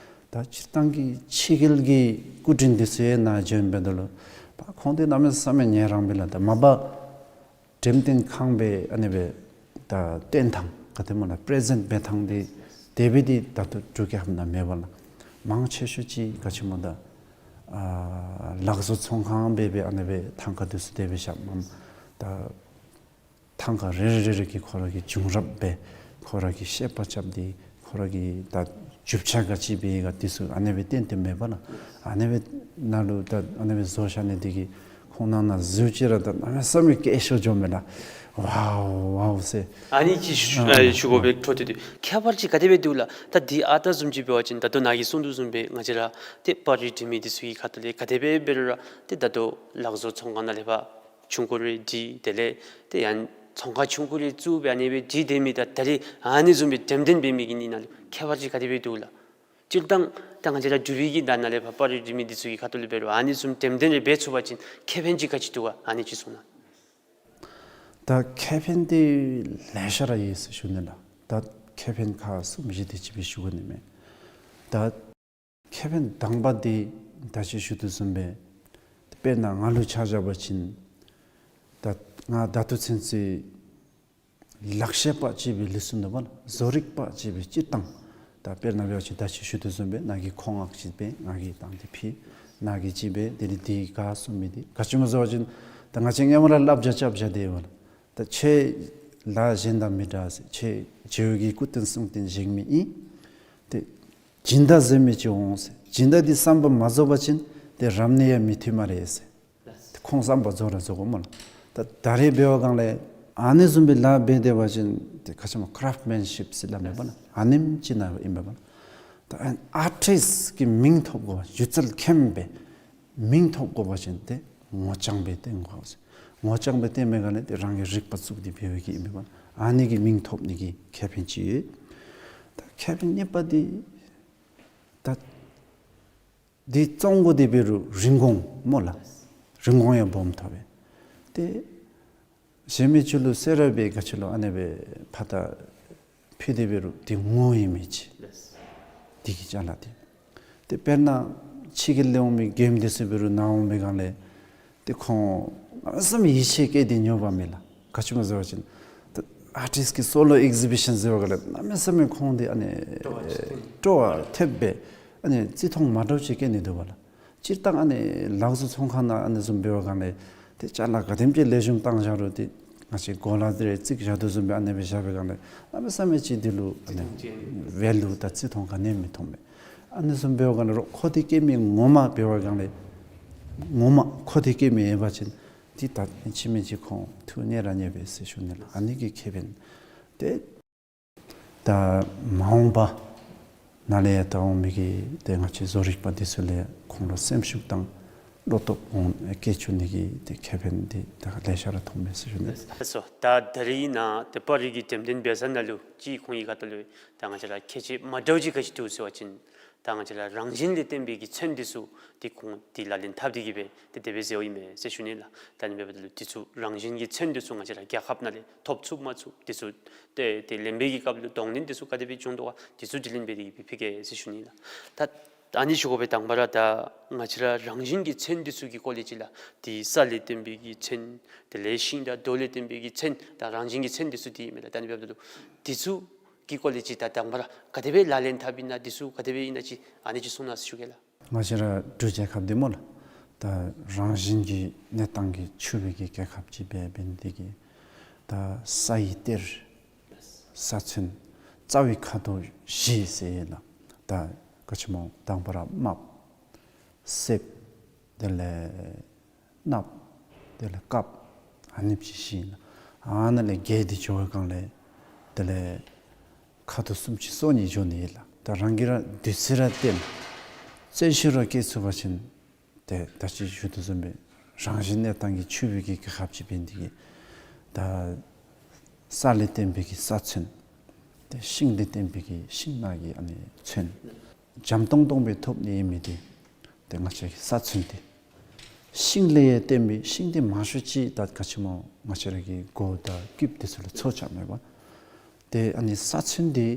ད་སྤྱིར་བཏང་གི་ཕྱི་རྒྱལ་གྱི་སྐུ་མགྲོན་འདི་ཚུ་ཡང་ནཱ་བྱོན་འབདཝ་ད་ལུ་ པ་ཁོང་འདི་གནམ་མེད་ས་མེད་ཉན་རང་སྦེ་ལགས། ད་མ་པ་འགྲེམས་སྟོན་ཁང་སྦེ་ཨ་ནི་སྦེ་ད་སྟོན་ཐངས་ག་དེ་སྨོ་ལགས། པེ་རེ་ཛེནཊ་འབད་ཐངས་འདི་དེ་སྦེ་འདི་ད་ལྟོ་འབྲུག་རྒྱལ་ཁབ་ནང་མེད་པ་ལགས། མང་ཆེ་ཤོས་ཅིག་ག་ཅི་སྨོ་ད་ཨ་ལག་བཟོ་ཚོང་ཁང་སྦེ་སྦེ་ཨ་ནི་སྦེ་ཐང་ཀ་འདི་ཚུ་དེ་སྦེ་བཞགཔ་མས། ད་ཐང་ཀ་རེ་རེ་རེ་རེ་གིས་ཁོ་ར་གི་བྱུང་རབས་སྦེ་ཁོ་ར་གི་བཤད་པ་རྐྱབ་སྟེ་ཁོ་ར་གི་ད་རྒྱུ་ཆ་ག་ཅི་སྦེ་ག་འདི་ཚུ་ཨ་ནི་སྦེ་སྟོན་ཏེ་མེད་པ་ལགས། ཨ་ནི་སྦེ་ནང་ལུ་ད་ཨ་ནི་སྦེ་བཟོ་བཞག་ནི་འདི་གིས་ཁོང་ནང་ན་གཟིགས་ཅི་ར་ད་གནམ་མེད་ས་མེད་སྐད་ཤོར་འགྱོཝ་མས་ལགས། ཝའོ་ཝའོ་ཟེར། ཨ་ནི་ཅིག་ཞུ་ཨ་ཨ་ཞུ་དགོ་པའི་འཕྲོ་མཐུད་དེ་ཁྱད་པར་ཅིག་ག་དེ་སྦེ་འདུག་ལགས། ད་འདི་ཨ་རྟག་བཟུམ་ཅིག་འབད་བ་ཅིན་ད་ལྟོ་ནཱ་གིས་གསུངས་དོ་བཟུམ་སྦེ་ང་བཅས་ར་ཏེ་པར་རིས་འབྲི་མི་འདི་ཚུ་གི་ཁ་ཐུག་ལས་ག་དེ་སྦེ་འབད་རུང་ར་ཏེ་ད་ལྟོ་ལག་བཟོ་ཚོང་ཁང་ནང་ལས་ཕར་ཆུང་ཀུ་རེ་འབྲི། དེ་ལས་ཏེ་ཡང་ཚོང་ཁང་ཆུང་ཀུ་རེ་བཙུགས་སྦེ་ཨ་ནི་སྦེ་འབྲི་སྡོད་མི་དང་ད་རིས་ཨ་ནི་བཟུམ་སྦེ་འགྲེམས་སྟོན་འབད་མི་གི་གཉིས་ནང་ལུ་ཁྱད་པར་ཅིག་ག་དེ་སྦེ་འདུག་ལགས། སྤྱིར་བཏང་ད་ང་བཅས་ར་འབྲུག་པའི་གི་ནང་ན་ལས་ཕར་པར་རིས་འབྲི་མི་འདི་ཚུ་གི་ཁ་ཐུག་ལས་འབད་རུང་ཨ་ནི་བཟུམ་འགྲེམས་སྟོན་རེ་འབད་ཚུགས་པ་ཅིན་ཁེ་ཕན་ཅིག་ག་ཅི་འདུག་ག། ཨ་ནི་ཅིག་གསུང་གནང་། ད་ཁེ་ཕན་འདི་ལེ་ཤ་ར་ཡོད་ཟེར་ཞུ་ནི་ལགས། ད་ཁེ་ཕན་ཁག་གསུམ་བཞི་དེ་ཅིག་སྦེ་ཞུ་དགོ་ནི་མས། ད་ཁེ་ཕན་དང་པ་འདི་ད་ཅི་ཞུ་དོ་བཟུམ་སྦེ་དཔེར་ན་ང་ལུ་ཆ་བཞག་པ་ཅིན་ད་ང་ད་ལྟོ་ཚུན་ཚོད་ལག་ཤེས་པ་ཅིག་སྦེ་ལུས་སོ་ནུག་པ་ལགས། བཟོ་རིག་པ་ཅིག་སྦེ་སྤྱིར་བཏང་ད་དཔེར་ན་འབད་བ་ཅིན་ད་ཅི་ཞུ་དོ་བཟུམ་སྦེ་ནཱ་གིས་ཁོང་ངག་ཅིག་སྦེ་ང་གིས་བཏང་སྟེ་ཕུལ། ནཱ་གིས་ཅིག་སྦེ་དེ་ལས་འདི་ག་གསུང་མི་འདི་ག་ཅི་སྨོ་ཟེར་བ་ཅིན་ད་ང་བཅས་སྔོན་མ་ར་བསླབ་བྱ་རྐྱབ་བཞག་སྟེ་ཡོད་པ་ལགས། ད་ཁྱེད་ལཱ་གཞན་དང་མི་འདྲ་ཟེར། ཁྱེད་རྗེ་བོ་གི་སྐུ་རྟེན་གསུང་རྟེན་བཞེངས་མི་ཨིན། ཏེ་སྦྱིན་བདག་ཟེར་མི་ཅིག་འོང་ཟེར། སྦྱིན་བདག་འདི་བསམ་པ་མ་རྫོགས་པ་ཅིན་ཏེ་རབ་གནས་ཡང་མི་ཐོབ་སྨ་རེ་ཟེར། ཏེ་ཁོང་བསམ་པ་རྫོགས་ར་རྫོགས་དགོ་སྨོ་ལགས། ད་ད་རེས་འབད་བ་གང་ལས་ཨ་ནི་བཟུམ་སྦེ་ལཱ་འབད་སྡོད་པ་ཅིན་ཏེ་ག་ཅི་སྨོ་ཀ་རབ་མེན་ཤིབ་ཟེར་སླབ་མས་པ་ལགས། ཨ་ནེམ་ཅིག་ནང་ཨིན་པས་པ་ལགས། ད་ཨར་ཊིསཊ་ཀྱི་མིང་ཐོབ་དགོ་པ་སྒྱུ་རྩལ་མཁན་སྦེ་མིང་ཐོབ་དགོ་པ་ཅིན་ཏེ་ངོ་རྐྱང་སྦེ་སྟོན་དགོ་ཟེར། ངོ་རྐྱང་སྦེ་སྟོན་མི་གང་ལས་ཏེ་རང་གི་རིག་པ་བཙུགས་ཏེ་འབད་བའི་གི་ཨིན་པས་པ་ལགས། ཨ་ནི་གི་མིང་ཐོབ་ནི་གི་ཁེ་ཕན་ཅིག་ཡོད། ད་ཁེ་ཕན་གཉིས་པ་འདི་ད་འདི་བཙོང་དགོ་དེ་འབད་རུང་རིན་གོང་སྨོ་ལགས། རིན་གོང་ཡང་སྦོམ་ཐོབ་པས། ཏེ་གཞན་མི་ཚུ་ལུ་སེ་ར་སྦེ་ག་ཅི་ལོ་ཨ་ནི་སྦེ་ཕར་ད་ཕུལ་དེ་འབད་རུང་འདི་ངོ་ཡོད་མི་ཅིག། འདི་གི་ཅ་ལ་འདི། ཏེ་དཔེར་ན་ཕྱི་གི་ལས་འོང་མི་མགྱོནམ་འདི་ཚུ་འབད་རུང་ནཱ་འོང་མི་གང་ལས་ཏེ་ཁོང་གནམ་མེད་ས་མེད་ཡིད་ཆེས་བསྐྱེད་དེ་ཉོ་བ་མས་ལགས། ག་ཅི་སྨོ་ཟེར་བ་ཅིན་ད་ཨར་ཊིསཊ་ཀྱི་སོ་ལོ་ཨེག་ཟི་བི་ཤཱན་ཟེར་བ་ག་ལས་གནམ་མེད་ས་མེད་ཁོང་འདི་ཨ་ནི་སྤྲོ་བ་ཐེབས་སྦེ་ཨ་ནི་བརྩི་མཐོང་མ་འདྲཝ་ཅིག་བསྐྱེད་ནི་འདུག་པ་ལགས། སྤྱིར་བཏང་ཨ་ནི་ལག་བཟོ་ཚོང་ཁང་ནང་ཨ་ནི་བཟུམ་འབད་བ་གང་ལས་ཏེ་ཅ་ལ་ག་དེམ་ཅིག་ལེགས་ཤོམ་བཏང་བཞག་རུང་ཏེ་ང་བཅས་གོ་ལ་འདི་རེ་བརྩིགས་བཞག་དོ་བཟུམ་སྦེ་ཨ་ནི་སྦེ་བཞག་པའི་སྒང་ལས་གནམ་མེད་ས་མེད་ཅིག་འདི་ལུ་ཨ་ནི་བརྩི་མཐོང་ཅན་ཝེ་ལུ་དང་བརྩི་མཐོང་ག་ནི་མི་མཐོང་པས། ཨ་ནི་བཟུམ་འབད་བའི་སྒང་ལས་རོགས་ཁོ་ཐིག་སྐྱེ་མི་ངོ་མ་འབད་བའི་སྒང་ལས་ངོ་མ་ཁོ་ཐིག་སྐྱེ་མི་ཡོད་པ་ཅིན་འདི་ད་ཕྱི་མི་ཅིག་ཁོང་ཐུགས་མཉེས་ར་མཉེས་པས་ཟེར་ཞུ་ནི་ལགས། ཨ་ནི་གི་ཁེ་ཕན་ཏེ་ད་མ་འོངས་པ་ནཱ་ལས་ཡར་ད་འོང་མི་གི་ཏེ་ང་བཅས་བཟོ་རིག་པ་འདི་ཚུ་ལས་ཁོང་ལུ་སེམས་ཤུགས་དང་བློ་སྟོབས་འོང་སྐྱེ་བཅུག་ནི་གི་ཏེ་ཁེ་ཕན་འདི་ད་ལེ་ཤ་ར་ཐོབ་མས་ཟེར་ཞུ་ནི། ལགས་སོ། ད་ད་རིས་ནཱ་ཏེ་པར་རིས་ཀྱི་འགྲེམས་སྟོན་འབད་ས་ནང་ལུ་ཅིག་ཁོང་གི་ཁ་ཐུག་ལུ་ད་ང་བཅས་ར་ཁྱད་ཆོས་མ་འདྲཝ་ཅིག་ག་ཅི་འདུག་ཟེར་བ་ཅིན་ད་ང་བཅས་ར་རང་བཞིན་ལས་བརྟེན་པའི་གི་ཚོན་འདི་ཚུ་ཏེ་ཁོང་འདི་ལག་ལེན་འཐབ་སྟེ་གི་སྦེ་ཏེ་དེ་སྦེ་མཛད་ཡོདཔ་ཨིན་མས་ཟེར་ཞུ་ནི་ལགས། ད་ཨ་ནི་འབདཝ་ད་ལུ་འདི་ཚུ་རང་བཞིན་གྱི་ཚོན་འདི་ཚུ་ང་བཅས་ར་རྒྱལ་ཁབ་ནང་ལས་ཐོབ་ཚུགས་མ་ཚུགས་འདི་ཚུ་ཏེ་ཏེ་ལེན་པའི་གི་སྐབས་ལུ་གདོང་ལེན་འདི་ཚུ་ག་དེ་སྦེ་བྱུང་དོ་ག་འདི་ཚུ་དྲི་ལན་འབད་དེ་གི་སྦེ་ཕུལ་གེ་ཟེར་ཞུ་ནི་ལགས། ད་ཨ་ནི་ཞུ་དགོ་པའི་དང་པ་ར་ད་ང་བཅས་ར་རང་བཞིན་གྱི་ཚོན་འདི་ཚུ་གི་སྐོར་ལས་ཅིག་ལགས། ཏེ་ས་ལས་བརྟེན་པའི་གི་ཚོན་དེ་ལས་ཤིང་དང་རྡོ་ལས་བརྟེན་པའི་གི་ཚོན་ད་རང་བཞིན་གྱི་ཚོན་འདི་ཚུ་འདི་ཨིན་མས་ལགས། ད་ཨ་ནི་འབདཝ་ད་ལུ་འདི་ཚུ་གི་སྐོར་ལས་ཅིག་ད་དང་པ་ར་ག་དེ་སྦེ་ལག་ལེན་འཐབ་ཨིན་ན་འདི་ཚུ་ག་དེ་སྦེ་ཨིན་ན་ཅིག་ཨ་ནི་ཅིག་གསུང་གནང་ཟེར་ཞུ་གེ་ལགས། ང་བཅས་ར་འབྲུག་རྒྱལ་ཁབ་འདི་སྨོ་ལགས། ད་རང་བཞིན་གྱི་གནས་སྟངས་ཀྱིས་ཕྱུག་པའི་གི་རྒྱལ་ཁབ་ཅིག་འབད་འབད་ནི་དེ་གིས་ད་ས་ཡི་གཏེར་ས་ཚོན་རྩ་བའི་ཁ་དོག་བཞི་ཟེར་ཡི་ལགས། ད་ག་ཅི་སྨོ་དང་པ་ར་དམརཔོ་སེརཔོ་དེ་ལས་གནགཔོ་དེ་ལས་དཀརཔོ་ཨ་ནེམ་ཅིག་བཞི་ཨིན་ལགས། ཨ་ནཱ་ལས་བརྒལ་ཏེ་འགྱོ་བའི་སྒང་ལས་དེ་ལས་ཁ་དོག་སུམ་ཅུ་སོ་གཉིས་འགྱོ་ནི་ཨིན་ལགས། ད་རང་གིས་ར་བདུད་རྩི་ར་བཏོན་བཙན་ཤུལ་ར་སྐྱེ་ཚུགས་པ་ཅིན་ཏེ་ད་ཅི་ཞུ་དོ་བཟུམ་སྦེ་རང་བཞིན་གནས་སྟངས་ཀྱིས་ཕྱུག་པའི་གི་རྒྱལ་ཁབ་ཅིག་འབད་ནི་དེ་གིས་ད་ས་ལས་བརྟེན་པའི་གི་ས་ཚོན་ཏེ་ཤིང་ལས་བརྟེན་པའི་གི་ཤིང་ནགས་ཀྱི་ཨ་ནི་ཚོན་འཇམ་ཏོང་ཏོ་སྦེ་ཐོབ་ནི་ཨིན་མི་འདི་ཏེ་ང་བཅས་ཀྱི་ས་ཚོན་འདི་ཤིང་ལས་ཡང་བརྟེན་པའི་ཤིང་འདི་མང་ཤོས་ཅིག་ད་ག་ཅི་སྨོ་ང་བཅས་ར་གི་མགུ་དང་རྐུབ་འདི་ཚུ་ལུ་ཚོས་རྐྱབ་མས་པ། ཏེ་ཨ་ནི་ས་ཚོན་འདི་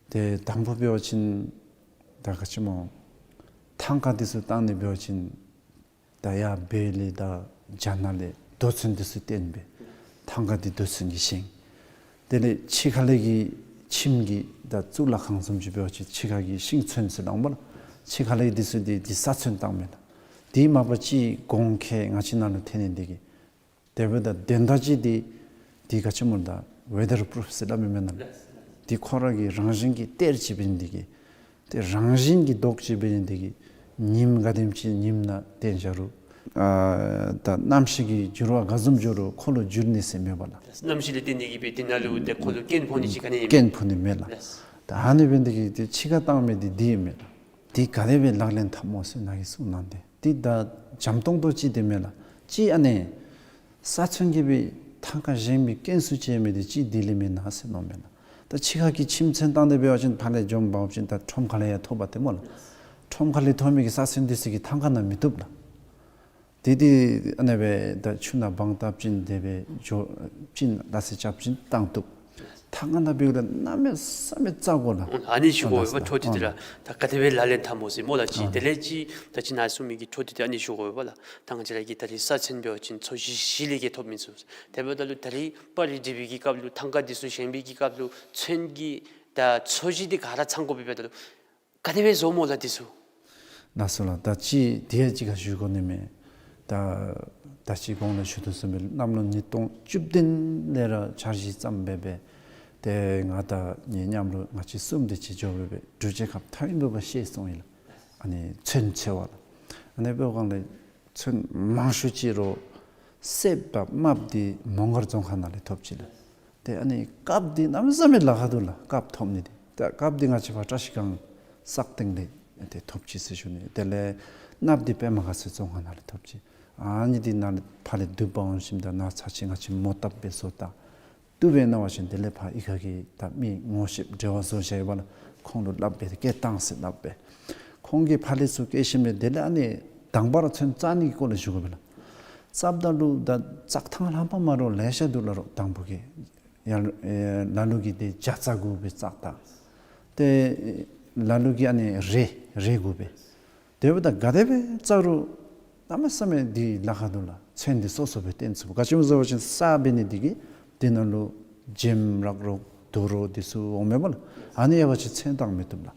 ཏེ་དང་པ་འབད་བ་ཅིན་ད་ག་ཅི་སྨོ་ཐང་ཀ་འདི་ཚུ་བཏང་ནི་འབད་བ་ཅིན་ ད་ཡར་སྦས་ལས་དང་རྒྱ་ནག་ལས་རྡོ་ཚོན་འདི་ཚུ་བཏོན་སྦེ་ཐང་ཀ་འདི་རྡོ་ཚོན་གྱིས་བཞེངས། དེ་ལས་ཕྱི་ཁ་ལས་ཀྱི་ཁྱིམ་གྱི་ད་གཙུག་ལག་ཁང་བཟུམ་ཅིག་འབད་བ་ཅིན་ཕྱི་ཁ་གི་ཤིང་ཚོན་ཟེར་སླབ་མས་ལགས། ཕྱི་ཁ་ལས་འདི་ཚུ་འདི་འདི་ས་ཚོན་བཏང་མས་ལགས། དེ་མ་པ་ཅིག་གོང་ཁེ་ང་བཅས་ནང་ལུ་ཐོན་ནི་འདི་གིས། དེ་འབདཝ་ད་དོན་དག་ཅིག་འདི་འདི་ག་ཅི་སྨོ་ད་ཝེ་དར་པུ་རུཕ་ཟེར་སླབ་མི་མེན་ན་ལགས། འདི་ཁོ་ར་གི་རང་བཞིན་གྱི་གཏེར་ཅིག་འབད་ནི་འདི་གིས། ཏེ་རང་བཞིན་གྱི་མདོག་ཅིག་འབད་ནི་འདི་གིས་ཉིམ་ག་དེམ་ཅིག་ཉིམ་ནང་བཏོན་བཞག་རུང་ཨ་ད་གནམ་གཤིས་ཀྱི་འགྱུར་བ་ག་བཟུམ་འགྱོ་རུང་ཁོ་ལུ་འགྱུར་ནི་ཟེར་མེད་པ་ལགས། གནམ་གཤིས་ལུ་བརྟེན་ཏེ་གིས་སྦེ་འདི་ནང་ལུ་ཏེ་ཁོ་ལུ་སྐྱོན་ཕོག་ནི་ཅིག་ག་ནི་ཡང་མེད། སྐྱོན་ཕོག་ནི་མེད་ལགས། ད་ཨ་ནི་འབད་ནི་འདི་གིས་ཏེ་ཕྱི་ཁར་བཏང་མི་འདི་འདི་ཨིན་མས་ལགས། འདི་ག་དེ་སྦེ་ལག་ལེན་འཐབ་སྨོ་ཟེར་ནཱ་གིས་གསུངས་གནང་སྟེ། འདི་ད་འཇམ་ཏོང་ཏོ་ཅིག་འདི་མེན་ལགས། ཅིག་ཨ་ནི་ས་ཚོན་གྱིས་སྦེ་ཐང་ཀ་བཞེངས་པའི་སྐྱོན་ཚུ་ཅིག་མི་འདི་ཅིག་འདི་ལས་མེན་ན་ཟེར་མནོཝ་མས་ལགས། ད་ཕྱི་ཁ་གི་ཁྱིམ་ཚོན་བཏང་སྟེ་འབད་བ་ཅིན་ཕར་ལས་འཛོམས་འབག་བ་ཅིན་ད་ཁྲོམ་ཁ་ལས་ཡང་ཐོབ་པ་ཏེ་སྨོ་ལགས། ཁྲོམ་ཁ་ལས་ཐོབ་མི་གི་ས་ཚོན་འདི་ཚུ་གིས་ཐང་ཀ་ནང་མི་བཏུབ་ལགས། དེ་དེ་ཨ་ནི་སྦེ་ད་ཆུ་ནང་སྦང་བཏབ་ཅིན་དེ་སྦེ་འགྱོ་ཅིན་ལག་ས་རྐྱབ་ཅིན་བཏང་བཏུབ། ཐང་ཀ་ནང་འབདཝ་ད་གནམ་མེད་ས་མེད་བཙག་དགོ་ལགས། ཨ་ནི་ཞུ་དགོ་པས། འཕྲོ་མཐུད་དེ་ར་ད་ག་དེ་སྦེ་ལག་ལེན་འཐབ་སྨོ་ཟེར་སྨོ་ལགས། ཅིག་དེ་ལས་ཅིག་ད་ཅི་ནཱ་གསུངས་མི་གི་འཕྲོ་མཐུད་དེ་ཨ་ནི་ཞུ་དགོ་པས་ལགས། ད་ང་བཅས་ར་གི་ད་རིས་ས་ཚོན་འབད་བ་ཅིན་ཚོས་གཞི་གཞི་ལས་ཀྱི་ཐོབ་མི་ཚུ། དེ་འབདཝ་ད་ལུ་ད་རིས་པར་རིས་འབྲི་བའི་གི་སྐབས་ལུ་ཐང་ཀ་འདི་ཚུ་བཞེངས་པའི་གི་སྐབས་ལུ་ཚོན་གྱི་ད་ཚོས་གཞི་འདི་ག་ར་ཚང་དགོ་པས། འབདཝ་ད་ལུ་ག་དེ་སྦེ་བཟོ་སྨོ་ལགས་འདི་ཚུ། ལགས་སོ་ལགས། ད་ཅི་དེ་ཡང་ཅིག་ཁར་ཞུ་དགོ་ནི་མས། ད་ད་ཅི་གོང་ལུ་ཞུ་དོ་བཟུམ་སྦེ་གནམ་ལོ་ཉིས་སྟོང་བཅུ་བདུན་ལས་ར་འཆར་གཞི་བརྩམས་སྦེ་སྦེ་ཏེ་ང་དང་ངེའི་མཉམ་རོགས་ང་བཅས་གསུམ་དེ་ཅིག་འགྱོ་སྦེ་སྦེ་འབྲུག་རྒྱལ་ཁབ་ཐག་རིང་པོ་སྦེ་ཤེས་སོང་ཡི་ལགས། ཨ་ནི་ཚོན་འཚོལ་བ་ལགས། ཨ་ནི་འབདཝ་གང་ལས་ཚོན་མང་ཤོས་ཅིག་རོགས་སེརཔོ་དང་དམརཔོ་འདི་མོང་སྒར་རྫོང་ཁག་ནང་ལས་ཐོབ་ཅི་ལགས། ཏེ་ཨ་ནི་དཀརཔོ་འདི་གནམ་མེད་ས་མེད་ལཱ་ཁག་འདུག་ལགས། དཀརཔོ་ཐོབ་ནི་འདི། ཏེ་དཀརཔོ་འདི་ང་བཅས་ཕར་བཀྲ་ཤིས་སྒང་སག་སྟེང་ལས་ཏེ་ཐོབ་ཅི་ཟེར་ཞུ་ནི། དེ་ལས་དམརཔོ་འདི་པདྨ་དགའ་ཚལ་རྫོང་ཁག་ནང་ལས་ཐོབ་ཅི། ཨ་ནི་འདི་ནཱ་ལས་ཕར་ལས་བསྡུ་འབག་འོང་ཞིནམ་ད་ནཱ་ཚར་ཅིག་ང་བཅས་མོ་བཏབ་སྦེ་བཟོ་ད། བཏུབ་པས་མནོ་བ་ཅིན་དེ་ལས་ཕར་གཡུས་ཁ་གི་ད་མི་ངོ་ཤེསཔ་འབྲེལ་བ་བཟོ་བཞག་ཡོད་པ་ལགས། ཁོང་ལུ་སླབ་སྦེ་སྐྱེལ་བཏང་ཟེར་སླབ་སྦེ། ཁོང་གིས་ཕར་ལས་ཚུར་སྐྱེལ་ཞིནམ་ལས་དེ་ལས་ཨ་ནི་དང་པ་ར་ཚོན་བཙག་ནི་གི་སྐོར་ལས་ཞུ་དགོ་པས་ལགས། བཙགཔ་ད་ལུ་ད་བཙག་ཐང་ལྷམ་པ་མ་རོགས་ལེ་ཤ་འདུག་ལགས། རོགས་དང་པོ་གི་ཡར་ཨེ་ལ་ལུ་གིས་ཏེ་བྱ་རྩྭ་དགོ་པས་བཙག་ད། ཏེ་ལ་ལུ་གིས་ཨ་ནི་རས་རས་དགོ་པས། དེ་འབདཝ་ད་ག་དེ་སྦེ་བཙག་རུང་གནམ་མེད་ས་མེད་འདི་ལཱ་ཁག་འདུག་ལགས། ཚོན་འདི་སོ་སོ་སྦེ་བཏོན་ཚུགས། ག་ཅི་སྨོ་ཟེར་བ་ཅིན་ས་འབད་ནི་འདི་གིས་འདི་ནང་ལུ་འཇེམ་རག་རོགས་དུག་རོགས་འདི་ཚུ་འོང་མས་སྨོ་ལགས། ཨ་ནི་ཡོད་པ་ཅིན་ཚོན་བཏང་མི་བཏུབ་ལགས།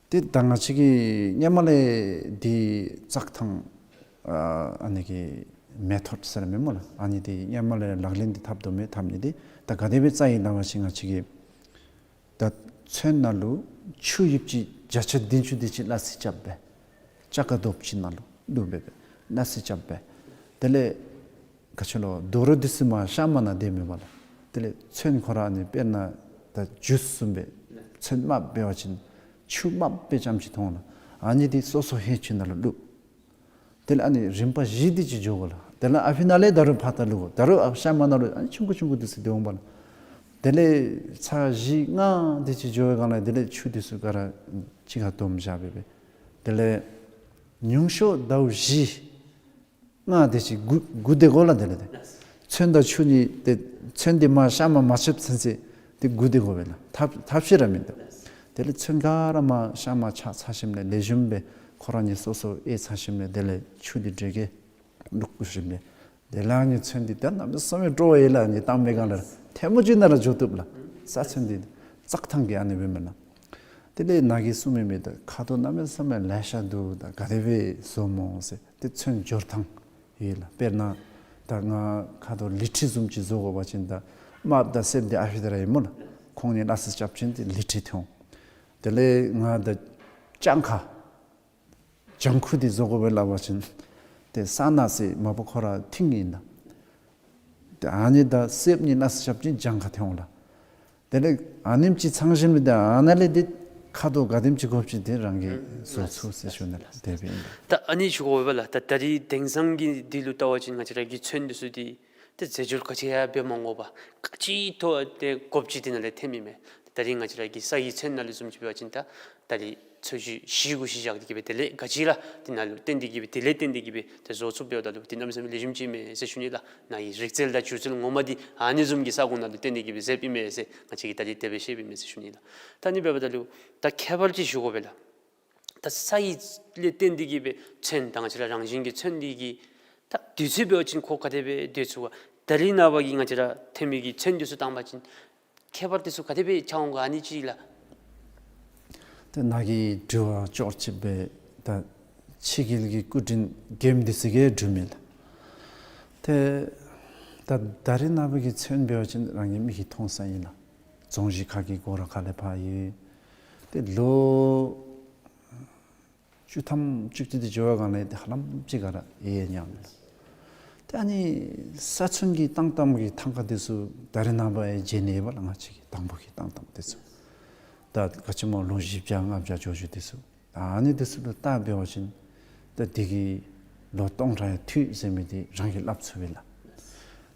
ཏེ་ད་ང་བཅས་ཀྱིས་སྔོན་མ་ལས་འདི་བཙག་ཐང་ཨ་ཨ་ནི་གི་མེ་ཐོཌ་ཟེར་མས་སྨོ་ལགས། ཨ་ནི་འདི་སྔོན་མ་ལས་ལག་ལེན་འདི་འཐབ་དོ་མས། འཐབ་ནི་འདི་ད་ག་དེ་སྦེ་བཙག་ཡི་ཟེར་བ་ཅིན་ང་བཅས་ཀྱིས་ད་ཚོན་ནང་ལུ་ཆུ་ཡིབ་ཅིག་བརྒྱ་ཆ་བདུན་ཅུ་དེ་ཅིག་སླ་བསྲེ་རྐྱབ་སྦེ་ལྕགས་ཀར་རྡོགཔ་ཅིག་ནང་ལུ་བླུགས་སྦེ་སྦེ་སླ་བསྲེ་རྐྱབ་སྦེ། དེ་ལས་ག་ཅི་ལོ་དུག་རོགས་འདི་ཚུ་མར་གཤམ་མ་ནང་སྡོད་མི་མས་ལགས། དེ་ལས་ཚོན་ཁོ་ར་ཨ་ནི་དཔེར་ན་ད་ཇུས་བཟུམ་སྦེ་ཚོན་དམརཔོ་འབད་བ་ཅིན་ཆུ་དམརཔོ་སྦེ་རྐྱངམ་ཅིག་མཐོང་ལགས། ཨ་ནི་འདི་སོ་སོ་ཧེ་ཆུ་ནང་ལུ་བླུགས། དེ་ལས་ཨ་ནི་རིམ་པ་བཞི་དེ་ཅིག་འགྱོ་དགོ་ལགས། དེ་ལས་ཨ་ཕི་ནང་ལས་ད་རུང་ཕར་ད་བླུགས་དགོ། ད་རུང་ཨ་གཤམ་མ་ནང་ལུ་ཨ་ནི་ཆུང་ཀུ་ཆུང་ཀུ་འདི་ཚུ་སྡོད་འོང་པ་ལགས། དེ་ལས་ཚར་བཞི་ལྔ་དེ་ཅིག་འགྱོ་བའི་སྒང་ལས་དེ་ལས་ཆུ་འདི་ཚུ་ག་ར་གཅིག་ཁར་བསྡོམས་བཞག་སྦེ་སྦེ། དེ་ལས་ཉུང་ཤོས་ཟླཝ་བཞི་ལྔ་དེ་ཅིག་སྒུག་སྒུག་སྡོད་དགོ་ལགས། དེ་ལས་ཏེ་ཚོན་དང་ཆུ་གཉིས་ཏེ་ཚོན་འདི་མར་གཤམ་མ་མ་ཆགསཔ་ཚུན་ཚོད་ཏེ་སྒུག་སྡོད་དགོ་པས་ལགས། ཐབས་ཐབས་ཤེས་ར་མིན་འདུག། དེ་ལས་ཚོན་ག་ར་མར་གཤམ་མ་ཆགས་ཚར་ཞིནམ་ལས་ལེགས་ཤོམ་སྦེ་ཁོ་ར་གཉིས་སོ་སོ་ཨེ་ཚར་ཞིནམ་ལས་དེ་ལས་ཆུ་འདི་འདྲེ་གེ་བླུགས་ཞིནམ་ལས་དེ་ལས་ཨ་ནི་ཚོན་འདི་ད་གནམ་མེད་ས་མེད་སྤྲོ་བ་ཡོད་ལགས། ཨ་ནི་བཏང་པའི་སྒང་ལས་ཐལ་མོ་ཅིག་ནང་ར་འགྱོ་བཏུབ་ལགས། ས་ཚོན་འདི་བཙག་ཐང་གི་ཨ་ནི་སྦེ་མེན་ན། དེ་ལས་ནཱ་གིས་གསུངས་མི་མི་ད་ཁ་དོག་གནམ་མེད་ས་མེད་ལེ་ཤ་འདུག། ད་ག་དེ་སྦེ་བཟོ་སྨོ་ཟེར། ཏེ་ཚོན་སྦྱོར་ཐངས་ཡོད་ལགས། དཔེར་ན་ད་ང་ཁ་དོག་ལི་ཁྲི་བཟུམ་ཅིག་བཟོ་དགོ་པ་ཅིན་ད་དམརཔོ་དང་སེརཔོ་འདི་ཨ་ཕི་ད་ར་ཨིན་སྨོ་ལགས། ཁོང་གཉིས་སླ་བསྲེ་རྐྱབ་ཅིན་ཏེ་ལི་ཁྲི་ཐོན་འོང་། དེ་ལས་ང་ད་ལྗང་ཁ་ལྗང་ཁུ་འདི་བཟོ་དགོ་པས་སླབ་པ་ཅིན་ཏེ་ས་ནག་སེར་མ་པ་ཁོ་ར་མཐིང་ཨིན་ལགས། ཏེ་ཨ་ནི་དང་སེརཔོ་གཉིས་སླ་བསྲེ་རྐྱབ་ཅིན་ལྗང་ཁ་ཐོན་འོང་ལགས། དེ་ལས་ཨ་ནེམ་ཅིག་ཚང་ཞིནམ་ལས་ཏེ་ཨ་ནཱ་ལས་ཏེ་ཁ་དོག་ག་དེམ་ཅིག་དགོཔ་ཅིག་ཏེ་རང་གིས་བཟོ་ཚུགས་ཟེར་ཞུ་ནི་ལགས། དེ་སྦེ་ཨིན་ལགས། ད་ཨ་ནི་ཞུ་དགོ་པས་ལགས། ད་ད་རིས་དེང་སང་གི་འདི་ལུ་བལྟ་བ་ཅིན་ང་བཅས་ར་གི་ཚོན་འདི་ཚུ་འདི་ཏེ་རྫས་སྦྱོར་ག་ཅི་ཡང་འབད་མ་དགོ་པར་ག་ཅི་ཐོབ་ཏེ་དགོཔ་ཅིག་འདི་ནང་ལས་ཐོནམ་ཨིན་མས། ད་རིས་ང་བཅས་ར་གི་ས་གི་ཚོན་ནང་ལུ་བཟུམ་ཅིག་འབད་བ་ཅིན་ད་ད་རིས་ཚོས་གཞི་བཞི་གུ་གཞི་བཞག་སྟེ་གིས་སྦེ་དེ་ལས་ག་ཅི་ར་འདི་ནང་ལུ་བཏོན་ཏེ་གིས་སྦེ་དེ་ལས་བཏོན་ཏེ་གིས་སྦེ་ཏེ་བཟོ་ཚུགསཔ་འབདཝ་ད་ལུ་འདི་གནམ་མེད་ས་མེད་ལེགས་ཤོམ་ཅིག་ཨིན་མས་ཟེར་ཞུ་ནི་ལགས། ནཱ་གི་རིག་རྩལ་དང་སྒྱུ་རྩལ་ངོ་མ་འདི་ཨ་ནི་བཟུམ་གྱི་ས་གོ་ནང་ལུ་བཏོན་ཏེ་གིས་སྦེ་མཛདཔ་ཨིན་མས་ཟེར་ང་བཅས་ཀྱིས་ད་རིས་དེ་སྦེ་ཤེསཔ་ཨིན་མས་ཟེར་ཞུ་ནི་ལགས། ད་ཨ་ནི་འབདཝ་ད་ལུ་ད་ཁྱད་པར་ཅིག་ཞུ་དགོ་པས་ལགས། ད་ས་ཡི་ལས་བརྟེན་ཏེ་གི་སྦེ་ཚོན་ད་ང་བཅས་ར་རང་བཞིན་གྱི་ཚོན་འདི་གི་ད་དུས་ཚོད་འབད་བ་ཅིན་ཁོ་ག་དེ་སྦེ་སྡོད་ཚུགས་ག། ད་རིས་ནངས་པ་གི་ང་བཅས་ར་ཐོན་མི་གི་ཚོན་འདི་ཚུ་བཏང་པ་ཅིན་ཁྱད་པར་འདི་ཚུ་ག་དེ་སྦེ་ཆགས་འོང་ག། ཨ་ནི་ཅིག་ལགས། ཏེ་ནཱ་གི་དྲི་བ་ཅོག་གཅིག་སྦེ་ད་ཕྱི་རྒྱལ་གྱི་སྐུ་དྲིན་རྒྱནམ་འདི་ཚུ་གིས་འགྲུབ་མས་ལགས། ཏེ་ད་ད་རིས་ནངས་པ་གི་ཚོན་འབད་བ་ཅིན་རང་གི་མིག་གིས་མཐོང་ས་ཨིན་ལགས། རྫོང་གཞི་ཁ་གི་སྒོ་ར་ཁ་ལས་ཕར་ཡོད། ཏེ་ལོ་བཅུ་ཐམ་བཅུ་གཅིག་འདི་འགྱོ་བའི་སྒང་ལས་ཏེ་ཧ་ལམ་ཅིག་ག་ར་ཡལ་ཉམས་ལགས། ཏེ་ཨ་ནི་ས་ཚོན་གྱི་བཏང་བཏངམ་གི་ཐང་ཀ་འདི་ཚུ་ད་རིས་ནངས་པ་ཡང་མཇལ་ནི་ཡོད་པ་ལགས། ང་བཅས་ཀྱིས་དང་པོ་གི་བཏང་བཏངམ་འདི་ཚུ་ད་ག་ཅི་སྨོ་ལོ་བཞི་བརྒྱ་ལྔ་བརྒྱ་འགྱོ་འགྱོཝ་འདི་ཚུ། ཨ་ནི་འདི་ཚུ་ལུ་བལྟ་འབད་བ་ཅིན་ད་འདི་གིས་ལོ་སྟོང་ཕྲག་ཡང་ཐུབ་ཟེར་མི་འདི་རང་གིས་སླབ་ཚུགས་པས་ལགས།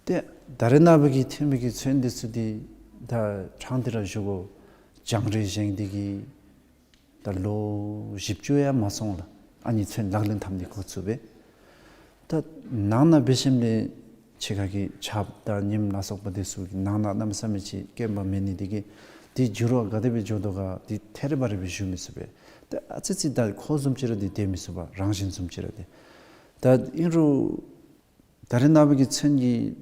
ཏེ་ད་རིས་ནངས་པ་གི་ཐོན་མི་གི་ཚོན་འདི་ཚུ་འདི་ད་ཕྲང་སྟེ་ར་ཞུ་དགོ། རྒྱང་རིང་བཞེངས་ཏེ་གི་ད་ལོ་བཞི་བཅུ་ཡང་མ་སོང་ལགས། ཨ་ནི་ཚོན་ལག་ལེན་འཐབ་ནི་འགོ་བཙུགས་པས། ད་ནང་ན་འབད་ཞིནམ་ལས་ཕྱི་ཁ་གི་ཆརཔ་དང་ཉིམ་ལ་སོགས་པ་འདི་ཚུ་གིས་ནང་ན་གནམ་མེད་ས་མེད་ཅིག་སྐྱོན་པ་མེད་ནི་འདི་གིས་འདི་འགྱུར་བ་ག་དེ་སྦེ་འགྱོ་དོ་ག་འདི་ཐད་རི་བ་རི་སྦེ་ཞུ་མི་ཚུགས་པས། ད་ཨ་ཙི་ཙི་ད་ཁོ་བཟུམ་ཅིག་ར་འདི་སྡོད་མི་ཚུགས་པས། རང་བཞིན་བཟུམ་ཅིག་ར་འདི། ད་ཨིན་རུང་ད་རིས་ནངས་པ་གི་ཚོན་གྱིས་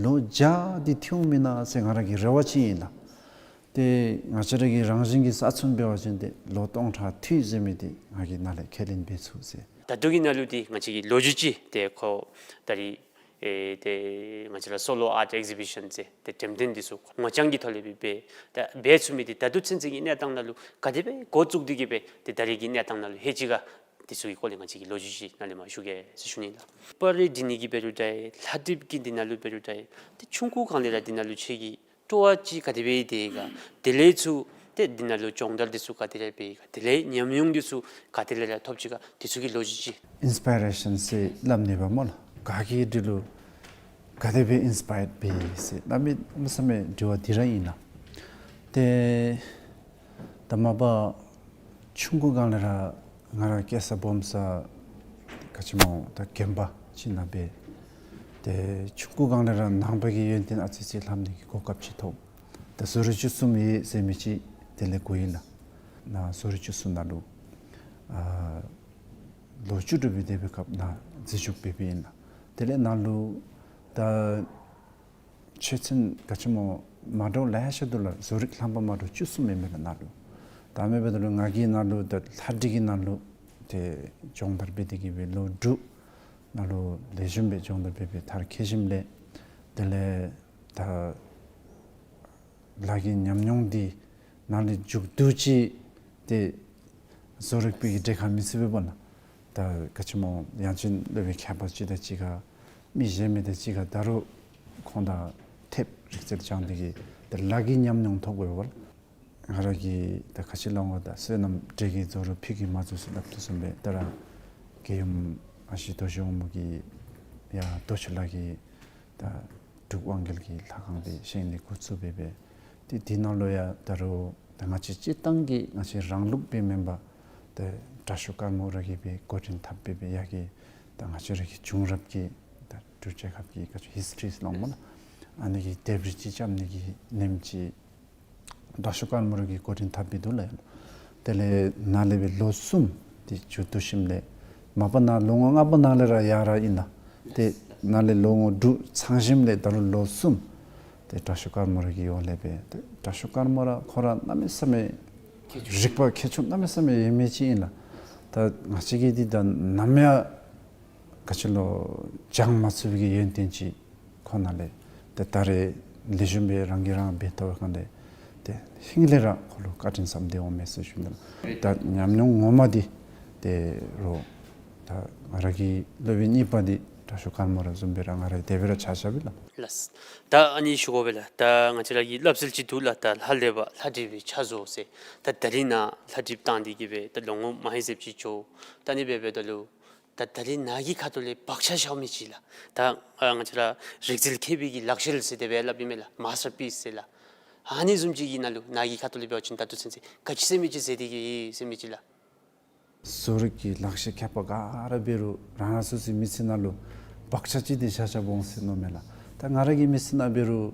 ལོ་བརྒྱ་འདི་ཐུབ་འོང་མེན་ན་ཟེར་ང་ར་གི་རེ་བ་ཅིག་ཨིན་ལགས། ཏེ་ང་བཅས་ར་གི་རང་བཞིན་གྱི་ས་ཚོན་འབད་བ་ཅིན་ཏེ་ལོ་སྟོང་ཕྲག་ཐུབ་ཟེར་མི་འདི་ང་གིས་ནཱ་ལས་ཁས་ལེན་འབད་ཚུགས་ཟེར། ད་ལྟོ་གི་ནང་ལུ་འདི་ང་བཅས་ཀྱི་ལོ་རྒྱུས་ཅིག་ཏེ་ཁོ་ད་རིས་ཨེ་ཏེ་ང་བཅས་ར་སོ་ལོ་ཨརཊ་ཨེག་ཟི་བི་ཤཱན་ཟེར་ཏེ་འགྲེམས་སྟོན་འདི་ཚུ་ངོ་རྐྱང་གི་ཐོག་ལས་སྦེ་འབད་ད་འབད་ཚུགས་མི་འདི་ད་ལྟོ་ཚུན་ཚོད་ཀྱི་གནས་སྟངས་ནང་ལུ་ག་དེ་སྦེ་འགོ་བཙུགས་ཏེ་གི་སྦེ་ཏེ་ད་རིས་ཀྱི་གནས་སྟངས་ནང་ལུ་ལྷོད་ཅི་ག། འདི་ཚུ་གི་སྐོར་ལས་ང་བཅས་ཀྱིས་ལོ་རྒྱུས་ཅིག་ནཱ་ལས་མར་ཞུ་གེ་ཟེར་ཞུ་ནི་ལགས། པར་རིས་འབྲི་ནི་གི་འབད་རུང་འདྲ་ལྷ་བྲིས་ཀྱི་འདི་ནང་ལུ་འབད་རུང་འདྲ་ཏེ་ཆུང་ཀུ་སྒང་ལས་ར་འདི་ནང་ལུ་ཁྱོད་ཀྱི་སྤྲོ་བ་ཅིག་ག་དེ་སྦེ་ཡོད་དེ་ག། དེ་ལས་ཚུར་ཏེ་འདི་ནང་ལུ་སྦྱོང་བརྡར་འདི་ཚུ་ག་དེ་ར་འབད་ཡི་ག། དེ་ལས་ཉམས་མྱོང་འདི་ཚུ་ག་དེ་ལས་ར་ཐོབ་ཅི་ག། འདི་ཚུ་གི་ལོ་རྒྱུས་ཅིག། ཨིན་སི་པའི་རེ་ཤཱན་ཟེར་སླབ་ནི་འབདཝ་སྨོ་ལགས། ག་གིས་འདི་ལུ་ག་དེ་སྦེ་ཨིན་སི་པའརཌ་འབད་ཡི་ཟེར་གནམ་མེད་ས་མེད་དྲི་བ་འདི་ར་ཨིན་ལགས། ཏེ་ད་མ་པ་ཆུང་ཀུ་སྒང་ལས་ར་ང་ར་སྐྱེས་ས་སྦོམ་ས་ག་ཅི་སྨོ་ད་དགོན་པ་ཅིག་ནང་སྦེ། ཏེ་ཆུང་ཀུ་སྒང་ལས་ར་ནང་པ་གི་ཡོན་ཏན་ཨ་ཙི་ཅིག་ལྷབ་ནི་གི་གོ་སྐབས་ཅིག་ཐོབ། ད་བཟོ་རིག་བཅུ་གསུམ་ཡོད་ཟེར་མི་ཅིག་དེ་ལས་གོ་ཡི་ལགས། ནཱ་བཟོ་རིག་བཅུ་གསུམ་ནང་ལུ་ཨ་ལོ་བཅུ་དྲུག་སྦེ་སྡོད་པའི་སྐབས་ནཱ་འཛུལ་ཞུགས་འབད་འབདཝ་ཨིན་ལགས། དེ་ལས་ནཱ་ལུ་ད་ཆོས་ཚན་ག་ཅི་སྨོ་མ་འདྲཝ་ལེ་ཤ་འདུག་ལགས། བཟོ་རིག་ལྷམ་པ་མ་འདྲཝ་བཅུ་གསུམ་ཡོད་མས་ལགས་ནཱ་ལུ། ད་མེན་པ་ད་ལུ་ང་གིས་ནཱ་ལུ་ད་ལྷ་བྲིས་ཀྱི་ནང་ལུ་ཏེ་སྦྱོང་བརྡར་འབད་དེ་གི་སྦེ་ལོ་དྲུག་ནཱ་ལུ་ལེགས་ཤོམ་སྦེ་སྦྱོང་བརྡར་འབད་འབད་མཐར་འཁྱོལ་ཞིནམ་ལས་དེ་ལས་ད་ལཱ་གི་ཉམས་མྱོང་འདི་ནཱ་ལས་མཇུག་བསྡུ་ཅི། ཏེ་བཟོ་རིག་པའི་གི་གྲལ་ཁར་མི་ཚུད་པས་པ་ལགས། ད་ག་ཅི་སྨོ་ཡང་ཅིན་སློབ་དཔོན་མཁས་པ་ཅིག་དང་གཅིག་ཁར་མི་གཞན་མི་དང་གཅིག་ཁར་ད་རུང་ཁོང་དང་ཐེབས་རིག་རྩལ་སྦྱང་སྟེ་གི་ད་ལཱ་གི་ཉམས་མྱོང་ཐོབ་དགོ་པས་པ་ལགས། ང་ར་གིས་ད་ག་ཅི་སླབ་འོང་ད་བསོད་ནམས་འབྲས་ཀྱིས་རྫོགས་རུང་ཕུད་ཀྱིས་མ་རྫོགས་ཟེར་སླབ་དོ་བཟུམ་སྦེ་ད་ར་རྒྱལ་ཡུམ་ཨ་ཞེ་རྡོ་རྗེ་དབང་མོ་གིས་ཡར་རྡོ་ཆུ་ལ་གི་ད་འབྲུག་དབང་རྒྱལ་གྱི་ལྷ་ཁང་འདི་བཞེངས་ནི་འགོ་བཙུགས་འབད་འབད། ཏེ་འདི་ནང་ལུ་ཡང་ད་རུང་ད་ང་བཅས་སྤྱིར་བཏང་གི་ང་བཅས་རང་ལུགས་སྦེ་མེན་པར་ཏེ་དྲག་ཤོས་དཀར་མོ་ར་གིས་སྦེ་འགོ་འདྲེན་འཐབ་འབད་འབད་ཡར་གྱི་ད་ང་བཅས་ར་གི་བྱུང་རབས་ཀྱི་ད་འབྲུག་རྒྱལ་ཁབ་ཀྱི་ག་ཅི་ཧིསི་ཊི་རི་ཟེར་སླབ་འོང་སྨོ་ལགས། ཨ་ནི་གི་ལྡེབས་རིས་ཅིག་རྐྱབ་ནི་གི་ལེནམ་ཅིག་དྲག་ཤོས་དཀར་མོ་ར་གིས་འགོ་འདྲེན་འཐབ་འབད་འདུག་ལགས། དེ་ལས་ནཱ་ལས་སྦེ་ལོ་གསུམ་ཏེ་མཇུག་བསྡུ་ཞིནམ་ལས་མ་པ་ནཱ་ལོ་ངོ་ལྔ་པ་ནང་ལས་ར་ཡར་ར་ཨིན་ལགས། ཏེ་ནཱ་ལས་ལོ་ངོ་དྲུག་ཚང་ཞིནམ་ལས་ད་རུང་ལོ་གསུམ་ཏེ་དྲག་ཤོས་དཀར་མོ་ར་གི་འོག་ལས་སྦེ་ཏེ་དྲག་ཤོས་དཀར་མོ་ར་ཁོ་ར་གནམ་མེད་ས་མེད་རིག་པ་མཁས་མཆོག་གནམ་མེད་ས་མེད་ཡོད་མི་ཅིག་ཨིན་ལགས། ད་ང་བཅས་ཀྱིས་འདི་ད་ནམ་ཡང་ག་ཅི་ལོ་སྦྱང་མ་ཚུགས་པའི་གི་ཡོན་ཏན་ཅིག་ཁོ་ནང་ལས་ཏེ་ད་རེས་ལེགས་ཤོམ་སྦེ་རང་གིས་རང་འབད་ཐོབ་པའི་སྒང་ལས་ཏེ་ཧིང་ལས་ར་ཁོ་ལུ་བཀའ་དྲིན་བསམ་སྟེ་འོང་མས་ཟེར་ཞུ་ནི་ལགས། ད་ཉམས་མྱོང་ངོ་མ་འདི་ཏེ་རོགས་ད་ང་ར་གི་སློབ་དཔོན་གཉིས་པ་འདི་དྲག་ཤོས་དཀར་མོ་ར་བཟུམ་སྦེ་ར་ང་ར་དེ་སྦེ་ར་ཆ་བཞག་པས་ལགས། ལགས། ད་ཨ་ནི་ཞུ་དགོ་པས་ལགས། ད་ང་བཅས་ར་གི་སླབ་སྲོལ་ཅིག་འདུག་ལགས། ད་ལྷ་ལས་པ་ལྷ་བྲིས་པའི་ཆ་བཟོ་ཟེར། ད་ད་རིས་ནཱ་ལྷ་བྲིསཔ་བཏང་སྟེ་གི་སྦེ་ད་ལོ་ངོ་མ་ཧེ་ཟེབ་ཅིག་འགྱོ། ད་ཨ་ནི་སྦེ་འབདཝ་ད་ལུ་ད་ད་རིས་ནཱ་གི་ཁ་ཐུག་ལས་བག་ཆགས་བཞག་མི་ཅིག་ལགས། ད་ཨ་ང་བཅས་ར་རིག་རྩལ་མཁས་པའི་གི་ལག་ཤེས་ཟེར་དེ་སྦེ་སླབ་ཨིན་མས་ལགས། མཱས་ཊར་པིསི་ཟེར་ལགས། ཨ་ནི་བཟུམ་ཅིག་གི་ནང་ལུ་ནཱ་གི་ཁ་ཐུག་ལས་འབད་བ་ཅིན་ད་ལྟོ་ཚུན་ཚོད་ག་ཅི་ཟེར་མི་ཅིག་ཟེར་ཏེ་གི་ཟེར་མི་ཅིག་ལགས། བཟོ་རིག་གི་ལག་ཤེས་མཁས་པ་ག་ར་འབད་རུང་རང་རང་སོ་སོའི་མི་ཚེ་ནང་ལུ་བག་ཆགས་ཅིག་འདི་བཞག་བཞགཔ་འོང་ཟེར་མནོཝ་མས་ལགས། ད་ང་ར་གི་མི་ཚེ་ནང་འབད་རུང་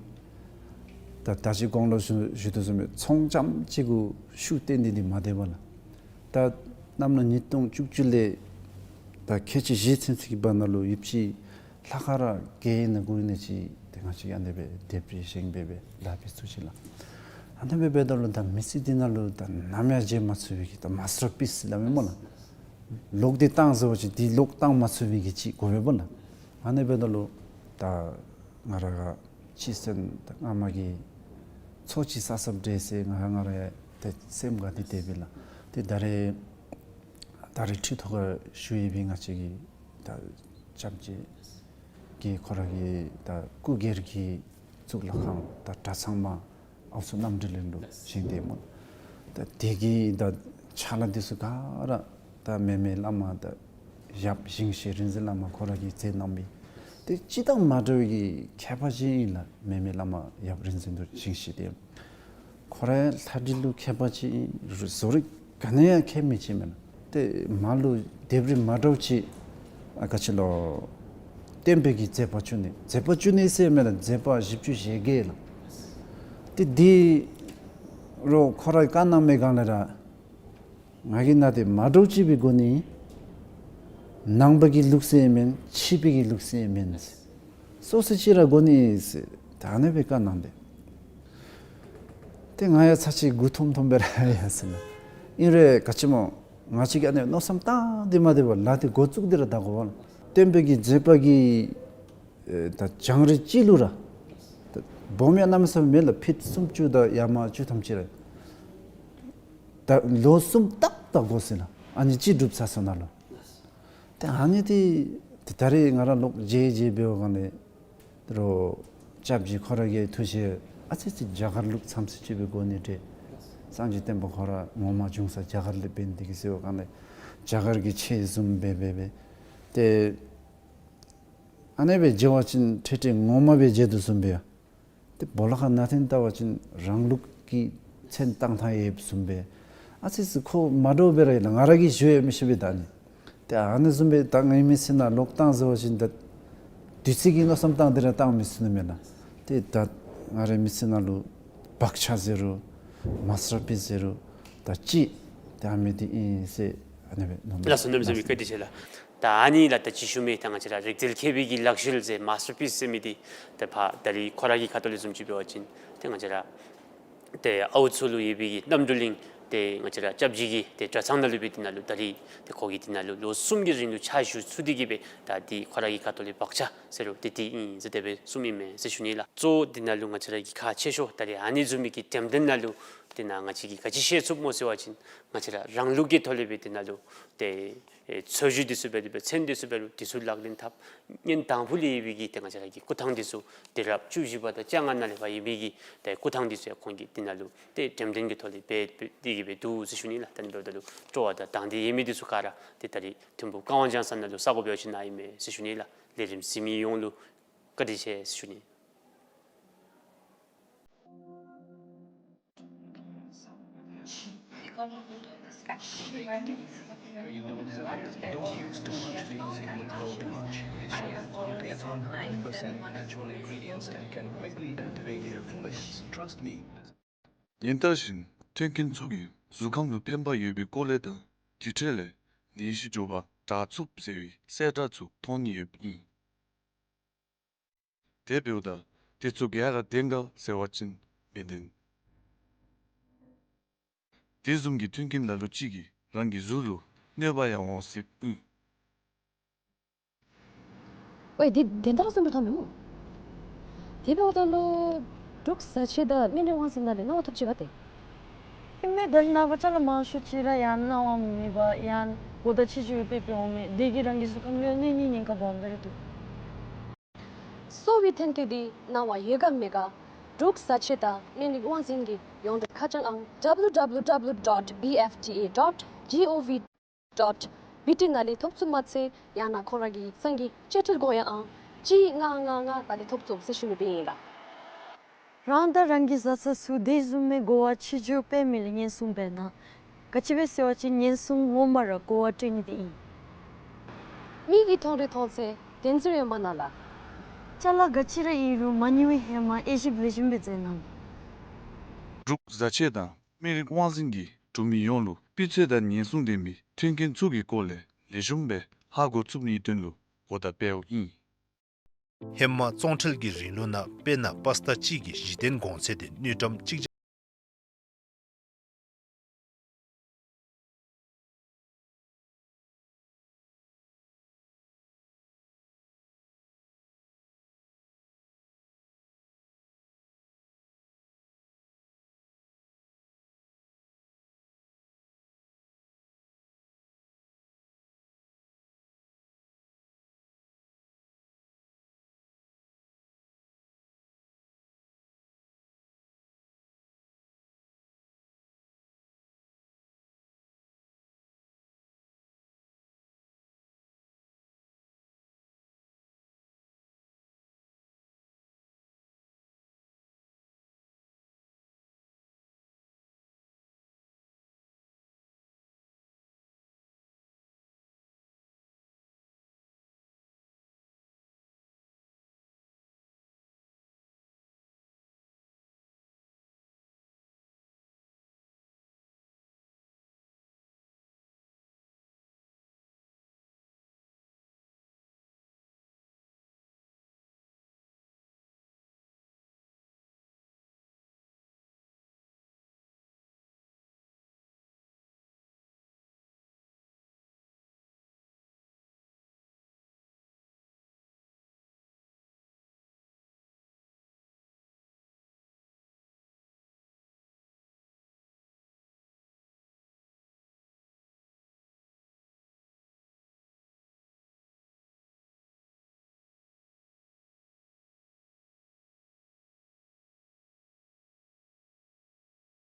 ད་ད་ཅི་གོང་ལུ་ཞུ་ཞུ་དོ་བཟུམ་སྦེ་ཚོང་རྐྱངམ་ཅིག་གུ་ཤུགས་བཏོན་ཏེ་འདི་མ་སྡོད་པས་ལགས། ད་ གནམ་ལོ་ཉིས་སྟོང་བཅུ་གཅིག་ལས་ད་ཁལ་གཅིག་བཞི་ཚུན་ཚོད་ཀྱི་བར་ན་ལུ་ཡོདཔ་ཅིག་ལྷག་དཀར་ར་གི་ན་གུ་ན་ཅིག་ཏེ་ང་བཅས་ཀྱིས་ཨ་ནི་སྦེ་དེབ་རིགས་བཞེངས་སྦེ་སྦེ་ལཱ་འབད་ཚུགས་ཅི་ལགས། ཨ་ནི་སྦེ་འབདཝ་ད་ལུ་ད་མི་སེར་འདི་ནང་ལུ་ད་ནམ་ཡང་བརྗེད་མ་ཚུགས་པའི་གི་ད་མཱས་ཊར་པིསི་སླབ་མས་སྨོ་ལགས། ལོག་སྟེ་བཏང་ཟེར་བ་ཅིན་འདི་ལོག་བཏང་མ་ཚུགས་པའི་གི་ཅིག་དགོ་པས་སྨོ་ལགས། ཨ་ནི་འབདཝ་ད་ལུ་ད་ང་ར་ག་སྤྱི་སེམས་ད་སྔ་མ་གི་ཚོགས་ཅིག་བསགས་བསགསཔ་འདྲས་ཟེར་ང་ར་ང་ར་ཡང་ཏེ་སེམས་དགའ་སྟེ་དེ་སྦེ་ལགས། ཏེ་ད་རེས་ད་རེས་ཁྲི་ཐོག་ཁར་བཞུགས་ཡོད་པའི་ང་བཅས་ཀྱི་ད་སྐྱབས་རྗེ་གིས་ཁོ་ར་གི་ད་སྐུ་སྒེར་གྱི་གཙུག་ལག་ཁང་ད་གྲྭ་ཚང་མ་ཨའུ་ཚོ་རྣམ་གྲོལ་གླིང་ལུ་བཞེངས་ཏེ་སྨོ། ད་དེ་གི་ད་ཕྱག་ལཱ་འདི་ཚུ་ག་ར་ད་མེ་མེ་བླ་མ་ད་ཡབ་ཞིང་གཤེགས་རིག་འཛིན་བླ་མ་ཁོ་ར་གིས་མཛད་གནང་མི་ཏེ་སྤྱིར་བཏང་མ་འདྲ་བའི་གི་མཁས་པ་ཅིག་ཨིན་ལགས། མེ་མེ་བླ་མ་ཡབ་རིག་འཛིན་རྡོ་རྗེ་ཞིང་གཤེགས་དེ་ཁོ་ར་ལྷ་འདྲེ་ལུ་མཁས་པ་ཅིག་ཨིན། བཟོ་རིག་ག་ནི་ཡང་མཁས་མི་ཅིག་མེན་ན། ཏེ་མ་ལུ་དེབ་རིགས་མ་འདྲཝ་ཅིག་ཨ་ག་ཅི་ལོ། སྟོན་པའི་གི་མཛད་པ་བཅུ་གཉིས། མཛད་པ་བཅུ་གཉིས་ཟེར་མེན་ན། མཛད་པ་བཞི་བཅུ་ཞེ་བརྒྱད་ལགས། ཏེ་འདི་རུ་ཁོ་ར་བཀའ་གནང་མི་སྒང་ལས་ར་ང་གིས་ནཱ་ཏེ་མ་འདྲཝ་ཅིག་སྦེ་དགོ་ནི། ནང་པ་གི་ལུགས་སྲོལ་མེན། ཕྱི་པའི་གི་ལུགས་སྲོལ་མེན། སོ་སོ་ཅིག་ར་དགོ་ནི་ཟེར་ད་ཨ་ནི་སྦེ་བཀའ་གནང་སྟེ། ཏེ་ང་ཡང་ཚར་ཅིག་མགུ་འཐོམ་འཐོམ་སྦེ་ར་ཡར་སོ་ནུག། ཨིན་རུང་ག་ཅི་སྨོ། ང་བཅས་ཀྱིས་ཨ་ནི་མནོ་བསམ་བཏང་སྟེ་མ་སྡོད་པར་ལཱ་འདི་འགོ་བཙུགས་ཏེ་ར་ད་དགོ་པས་ལགས། སྟོན་པའི་གི་མཛད་པ་གི་ཨེ་ད་བྱུང་རིམ་ཅིག་ལུ་ར་ད་སྦོམ་ཡང་གནམ་མེད་ས་མེད་མེད་ལགས། ཕིཊ་སུམ་ཅུ་དང་ཡར་མར་བཅུ་ཐམ་ཅིག་ར་ད་ལོ་གསུམ་ཏག་ཏག་དགོ་ཟེར་ལགས། ཨ་ནི་ཅིག་སྒྲུབ་ཚར་སོ་ནུག་ལགས། ཏེ་ཨ་ནི་འདི་ཏེ་ད་རེས་ང་ར་ལོག་མཇལ་མཇལ་འབད་བའི་སྒང་ལས་རུང་སྐྱབས་རྗེ་ཁོ་ར་གི་ཐུགས་བཞེད་ཨ་ཙི་ཙི་རྒྱ་གར་ལུགས་ཙམ་ཅིག་སྦེ་དགོ་ནི་འདྲས། སངས་རྒྱས་བསྟན་པ་ཁོ་ར་ངོ་མ་བྱུང་ས་རྒྱ་གར་ལས་འབད་ནི་འདི་གིས་ཟེར་བའི་སྒང་ལས་རྒྱ་གར་གྱི་ཆས་བཟུམ་སྦེ་སྦེ་སྦེ་ཏེ་ཨ་ནི་སྦེ་མཇལ་བ་ཅིན་ཁྲེ་ཁྲེ་ངོ་མ་སྦེ་མཇལ་དོ་བཟུམ་སྦེ་ཡ། ཏེ་སྦོ་ལོགས་ཁར་ནང་འཐེན་བལྟ་བ་ཅིན་རང་ལུགས་ཀྱི་མཚན་བཏགས་ཐངས་ཡོདཔ་བཟུམ་སྦེ། ཨ་ཙི་ཙི་ཁོ་མ་འདྲཝ་སྦེ་ར་ཡོད་ལགས། ང་ར་གིས་ཞུ་ཡང་མི་ཤེས་པས་ད་ཨ་ནི། ཏེ་ཨ་ནི་བཟུམ་སྦེ་ད་ངེའི་མི་ཚེ་ནང་ལོག་བཏང་ཟེར་བ་ཅིན་ད་དུས་ཚོད་ཀྱི་མནོ་བསམ་བཏང་སྟེ་ར་བཏང་མི་ཚུགས་ནི་མེན་ན། ཏེ་ད་ང་རའི་མི་ཚེ་ནང་ལུ་བག་ཆགས་ཟེར་རུང་མཱས་ཊར་པིསི་ཟེར་རུང་ད་ཅིག་ཏེ་ཨ་མི་འདི་ཨིན་ཟེར་ཨ་ནི་སྦེ་མནོ་མི། ལགས་སོ། གནམ་མེད་ས་མེད་བཀའ་དྲིན་ཆེ་ལགས། ད་ཨ་ནི་ལགས་ད་ཅི་ཞུ་མི་ད་ང་བཅས་ར་རིག་རྩལ་མཁས་པའི་གི་ལག་ཤེས་ཟེར་མཱས་ཊར་པིསི་ཟེར་མི་འདི་ད་ཕར་ད་རེས་ཁོ་ར་གི་ཁ་ཐུག་ལས་བཟུམ་ཅིག་འབད་བ་ཅིན་ཏེ་ང་བཅས་ར་ཏེ་ཨའུ་ཚོ་ལུ་ཡོད་པའི་གི་རྣམ་གྲོལ་གླིང་ཏེ་ང་བཅས་ར་སྐྱབས་རྗེ་གི་ཏེ་གྲྭ་ཚང་ནང་ལུ་སྦེ་འདི་ནང་ལུ་ད་རེས་ཏེ་ཁོ་གིས་འདི་ནང་ལུ་ལོ་གསུམ་གྱི་རིང་ལུ་ཕྱག་ཞུ་ཚུགས་ཏེ་གི་སྦེ་ད་འདི་ཁོ་ར་གི་ཁ་ཐུག་ལས་བག་ཆགས་ཟེར་རུང་ཏེ་འདི་ཨིན་ཟེར་དེ་སྦེ་གསུངམ་ཨིན་མས་ཟེར་ཞུ་ནི་ལགས། གཙོ་བོ་འདི་ནང་ལུ་ང་བཅས་ར་གི་ཁག་ཆེ་ཤོས་ད་རེས་ཨ་ནི་བཟུམ་མའི་གི་འགྲེམས་སྟོན་ནང་ལུ་འདི་ནང་ང་བཅས་ཀྱིས་ག་ཅི་ཤེས་ཚུགསཔ་སྨོ་ཟེར་བ་ཅིན་ང་བཅས་ར་རང་ལུགས་ཀྱི་ཐོག་ལས་སྦེ་འདི་ནང་ལུ་ཏེ་ཨེ་འཚོལ་ཞིབ་འདི་ཚུ་འབད་དེ་སྦེ་མཚན་འདི་ཚུ་འབད་རུང་འདི་ཚུ་ལག་ལེན་འཐབ། ཉིནམ་དང་ཕུ་ལས་ཡོད་པའི་གི་ཏེ་ང་བཅས་ར་གི་སྐུ་ཐང་འདི་ཚུ་དུས་རབས་བཅུ་བཞི་པ་དང་བཅོ་ལྔ་ནང་ལས་ཕར་ཡོད་པའི་གི་ཏེ་སྐུ་ཐང་འདི་ཚུ་ཡང་ཁོང་གིས་འདི་ནང་ལུ་ཏེ་འགྲེམས་སྟོན་གྱི་ཐོག་ལས་འབད་འབད་དེ་གི་སྦེ་འདུག་ཟེར་ཞུ་ནི་ལགས། ད་ཨ་ནི་འབདཝ་ད་ལུ་སྤྲོ་བ་དང་དང་འདོད་ཡོད་མི་འདི་ཚུ་ག་ར་ཏེ་ད་རེས་ཐིམ་ཕུག་ཀ་ཝང་ལྗང་ས་ནང་ལུ་ས་གོ་འབད་བ་ཅིན་ནཱ་ཨིན་མས་ཟེར་ཞུ་ནི་ལགས། ལས་རིམ་གཟིགས་མི་ཡོངས་ལུ་བཀའ་དྲིན་ཆེ་ཟེར་ཞུ་ནི། Don't use too much, don't use too much. It's one hundred percent natural ingredients and can quickly activate your focus. Trust me. ཉིན་ལྟར་བཞིན་མཐུན་རྐྱེན་ཚུ་གིས་གཟུགས་ཁམས་ལུ་ཕན་པ་ཡོད་པའི་སྐོར་ལས་དང་དེ་འཕྲོ་ལས་ནད་གཞི་མགྱོགས་པར་དྲག་ཚུགསཔ་ཟེར་བའི་གསལ་བསྒྲགས་ཚུ་མཐོང་ནི་ཡོདཔ་ཨིན། དེ་འབདཝ་ད་དེ་ཚུ་ག་ར་བདེན་ག་ཟེར་བ་ཅིན་མི་བདེན། དེ་བཟུམ་གྱི་མཐུན་རྐྱེན་ལ་ལུ་ཅིག་གིས་རང་གི་གཟུགས་ལུ་གནོད་པ་ཡང་འོང་སྲིད་ཨིན། ཝའི་དེ་དེ་འདྲ་བཟུམ་སྦེ་མཐོང་མི་སྨོ། དེ་འབདཝ་ད་ལུ་འབྲུག་བཟའ་ཆས་དང་སྨན་རིགས་དབང་འཛིན་ནང་ལས་གནང་བ་ཐོབ་ཅི་ག་ཏེ། ཨིན་མས། ད་ནངས་པ་ཅ་ལ་མང་ཤོས་ཅིག་ར་ཡང་གནང་བ་མེད་པར་ཡང་གོ་བརྡ་ཆེ་ཆེ་སྦེ་སྤེལ་འོང་མས། དེ་གིས་རང་གི་གཟུགས་ཁམས་ལུ་གནོད་ནི་ཉེན་ཁ་སྦོམ་སྦེ་ར་འདུག། གསོ་བའི་ཐོན་སྐྱེད་འདི་གནང་བ་ཡོད་ག་མེད་ག་འབྲུག་བཟའ་ཆས་དང་སྨན་རིགས་དབང་འཛིན་གྱི་ཡོངས་འབྲེལ་ཁ་བྱང་ཨང་W W W dot B F T A dot G O V dot B T ནང་ལས་ཐོབ་ཚུགསཔ་མ་ཚད་ཡང་ན་ཁོང་ར་གི་སང་གི་ཆེ་མཐོའི་སྒོ་ཡང་ཨང་གཅིག་ལྔ་ལྔ་ལྔ་ནང་ལས་ཐོབ་ཚུགས་ཟེར་ཞུ་ནི་སྦེ་ཨིན་ལགས། རང་དང་རང་གི་བཟའ་ཚང་ཚུ་དེ་བཟུམ་མའི་གོ་བ་ཆེ་ཆེ་སྤེལ་མི་ལུ་ཉེན་སྲུང་འབད་གནང་། ག་ཅི་སྦེ་ཟེར་བ་ཅིན་ཉེན་སྲུང་ངོ་མ་ར་གོ་བ་སྤྲོད་ནི་འདི་ཨིན། མིག་གིས་མཐོང་རིགས་མཐོང་ཚད་བདེན་ཚིག་ཡོད་མ་ན་ལགས། ཅ་ལ་ག་ཅི་ར་ཨིན་རུང་མ་ཉེས་པའི་ཧེ་མ་དབྱེ་ཞིབ་ལེགས་ཤོམ་སྦེ་མཛད་གནང་། འབྲུག་བཟའ་ཆས་དང་སྨན་རིགས་དབང་འཛིན་གྱི་གྲུབ་མི་ཡོངས་ལུ་ སྤུས་ཚད་དང་ཉེན་སྲུང་ལྡན་པའི་མཐུན་རྐྱེན་ཚུ་གི་སྐོར་ལས་ལེགས་ཤོམ་སྦེ་ཧ་གོ་ཚུགས་ནིའི་དོན་ལུ་གོ་བརྡ་སྤེལཝ་ཨིན། ཧེ་མ་བཙོང་ཁྲལ་གྱི་རིང་ལུགས་ནང་དཔེར་ན་པཱ་སི་ཊ་གཅིག་གི་གཞི་རྟེན་གོང་ཚད་དེ་དངུལ་ཀྲམ་གཅིག་བརྒྱ།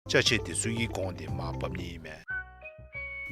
ཅ་ཆས་དེ་ཚུ་གི་གོང་དེ་མར་ཕབ་ནི་ཨིན་མས།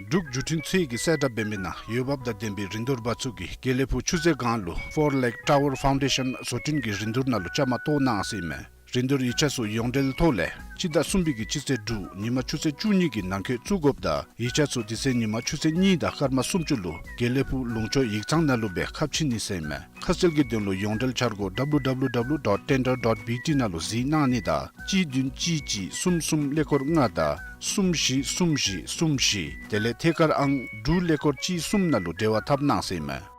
འབྲུག་བརྒྱུད་འཕྲིན་ཚད་ཀྱིས་གསལ་བསྒྲགས་འབད་མི་ནང་འོས་འབབ་དང་ལྡན་པའི་རིན་བསྡུར་པ་ཚུ་གིས་དགེ་ལེགས་ཕུག་ཆུ་ཚོད་སྒང་ལུ་Four Lake Tower Foundation བཟོ་སྐྲུན་གྱི་རིན་བསྡུར་ནང་ལུ་བཅའ་མར་གཏོགས་གནང་ཟེར་ཨིན་མས། རིན་བསྡུར་ཡིག་ཆ་ཚུ་ཡོངས་འབྲེལ་ཐོག་ལས་སྤྱི་ཟླ་གསུམ་པའི་གི་སྤྱི་ཚེས་དྲུག་ཉིན་མ་ཆུ་ཚོད་བཅུ་གཉིས་ཀྱི་ནང་འཁོད་བཙུགས་དགོཔ་དང་ཡིག་ཆ་ཚུ་དེ་ཚེ་ཉིན་མ་ཆུ་ཚོད་གཉིས་དང་སྐར་མ་སུམ་ཅུ་ལུ་དགེ་ལེགས་ཕུག་ལུང་ཕྱོགས་ཡིག་ཚང་ནང་ལུ་སྦེ་ཁ་ཕྱེ་ནི་ཟེར་ཨིན་མས། ཁ་གསལ་གྱི་དོན་ལུ་ཡོངས་འབྲེལ་འཆར་སྒོ་W W W dot tender dot B T ནང་ལུ་གཟིགས་གནང་ནི་དང་གཅིག་བདུན་གཅིག་གཅིག་གསུམ་གསུམ་ཀླད་ཀོར་ལྔ་དང་གསུམ་བཞི་གསུམ་བཞི་གསུམ་བཞི་དེ་ལས་ཐད་ཀར་ཨང་དྲུག་ཀླད་ཀོར་གཅིག་གསུམ་ནང་ལུ་འབྲེལ་བ་འཐབ་གནང་ཟེར་ཨིན་མས།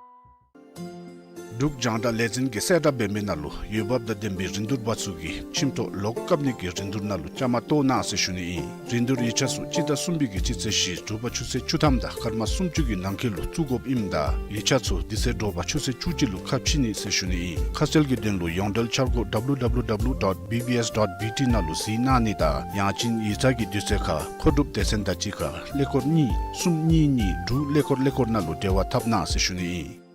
འབྲུག་རྒྱང་བསྒྲགས་ལས་འཛིན་གྱིས་གསལ་བསྒྲགས་འབད་མི་ནང་ལུ་འོས་འབབ་དང་ལྡན་པའི་རིན་བསྡུར་པ་ཚུ་གིས་ཁྱིམ་ཐོག་ལོག་བཀབ་ནི་གི་རིན་བསྡུར་ནང་ལུ་བཅའ་མར་གཏོགས་གནང་ཟེར་ཞུ་ནི་ཨིན། རིན་བསྡུར་ཡིག་ཆ་ཚུ་སྤྱི་ཟླ་གསུམ་པའི་གི་སྤྱི་ཚེས་བཞི་དྲོ་པ་ཆུ་ཚོད་བཅུ་ཐམ་དང་སྐར་མ་སུམ་ཅུ་གི་ནང་འཁོད་ལུ་བཙུགས་དགོཔ་ཨིནམ་ད་ཡིག་ཆ་ཚུ་དེ་ཚེ་དྲོ་པ་ཆུ་ཚོད་བཅུ་གཅིག་ལུ་ཁ་ཕྱེ་ནི་ཟེར་ཞུ་ནི་ཨིན། ཁ་གསལ་གྱི་དོན་ལུ་ཡོངས་འབྲེལ་འཆར་སྒོ་W W W dot B B S dot B T ནང་ལུ་གཟིགས་གནང་ནི་དང་ཡང་ཅིན་ཡིག་ཚང་གི་དུས་ཚོད་ཁར་མཁོ་སྒྲུབ་སྡེ་ཚན་དང་གཅིག་ཁར་ཀླད་ཀོར་གཉིས་གསུམ་གཉིས་གཉིས་དྲུག་ཀླད་ཀོར་ཀླད་ཀོར་ནང་ལུ་འབྲེལ་བ་འཐབ་གནང་ཟེར་ཞུ་ནི་ཨིན།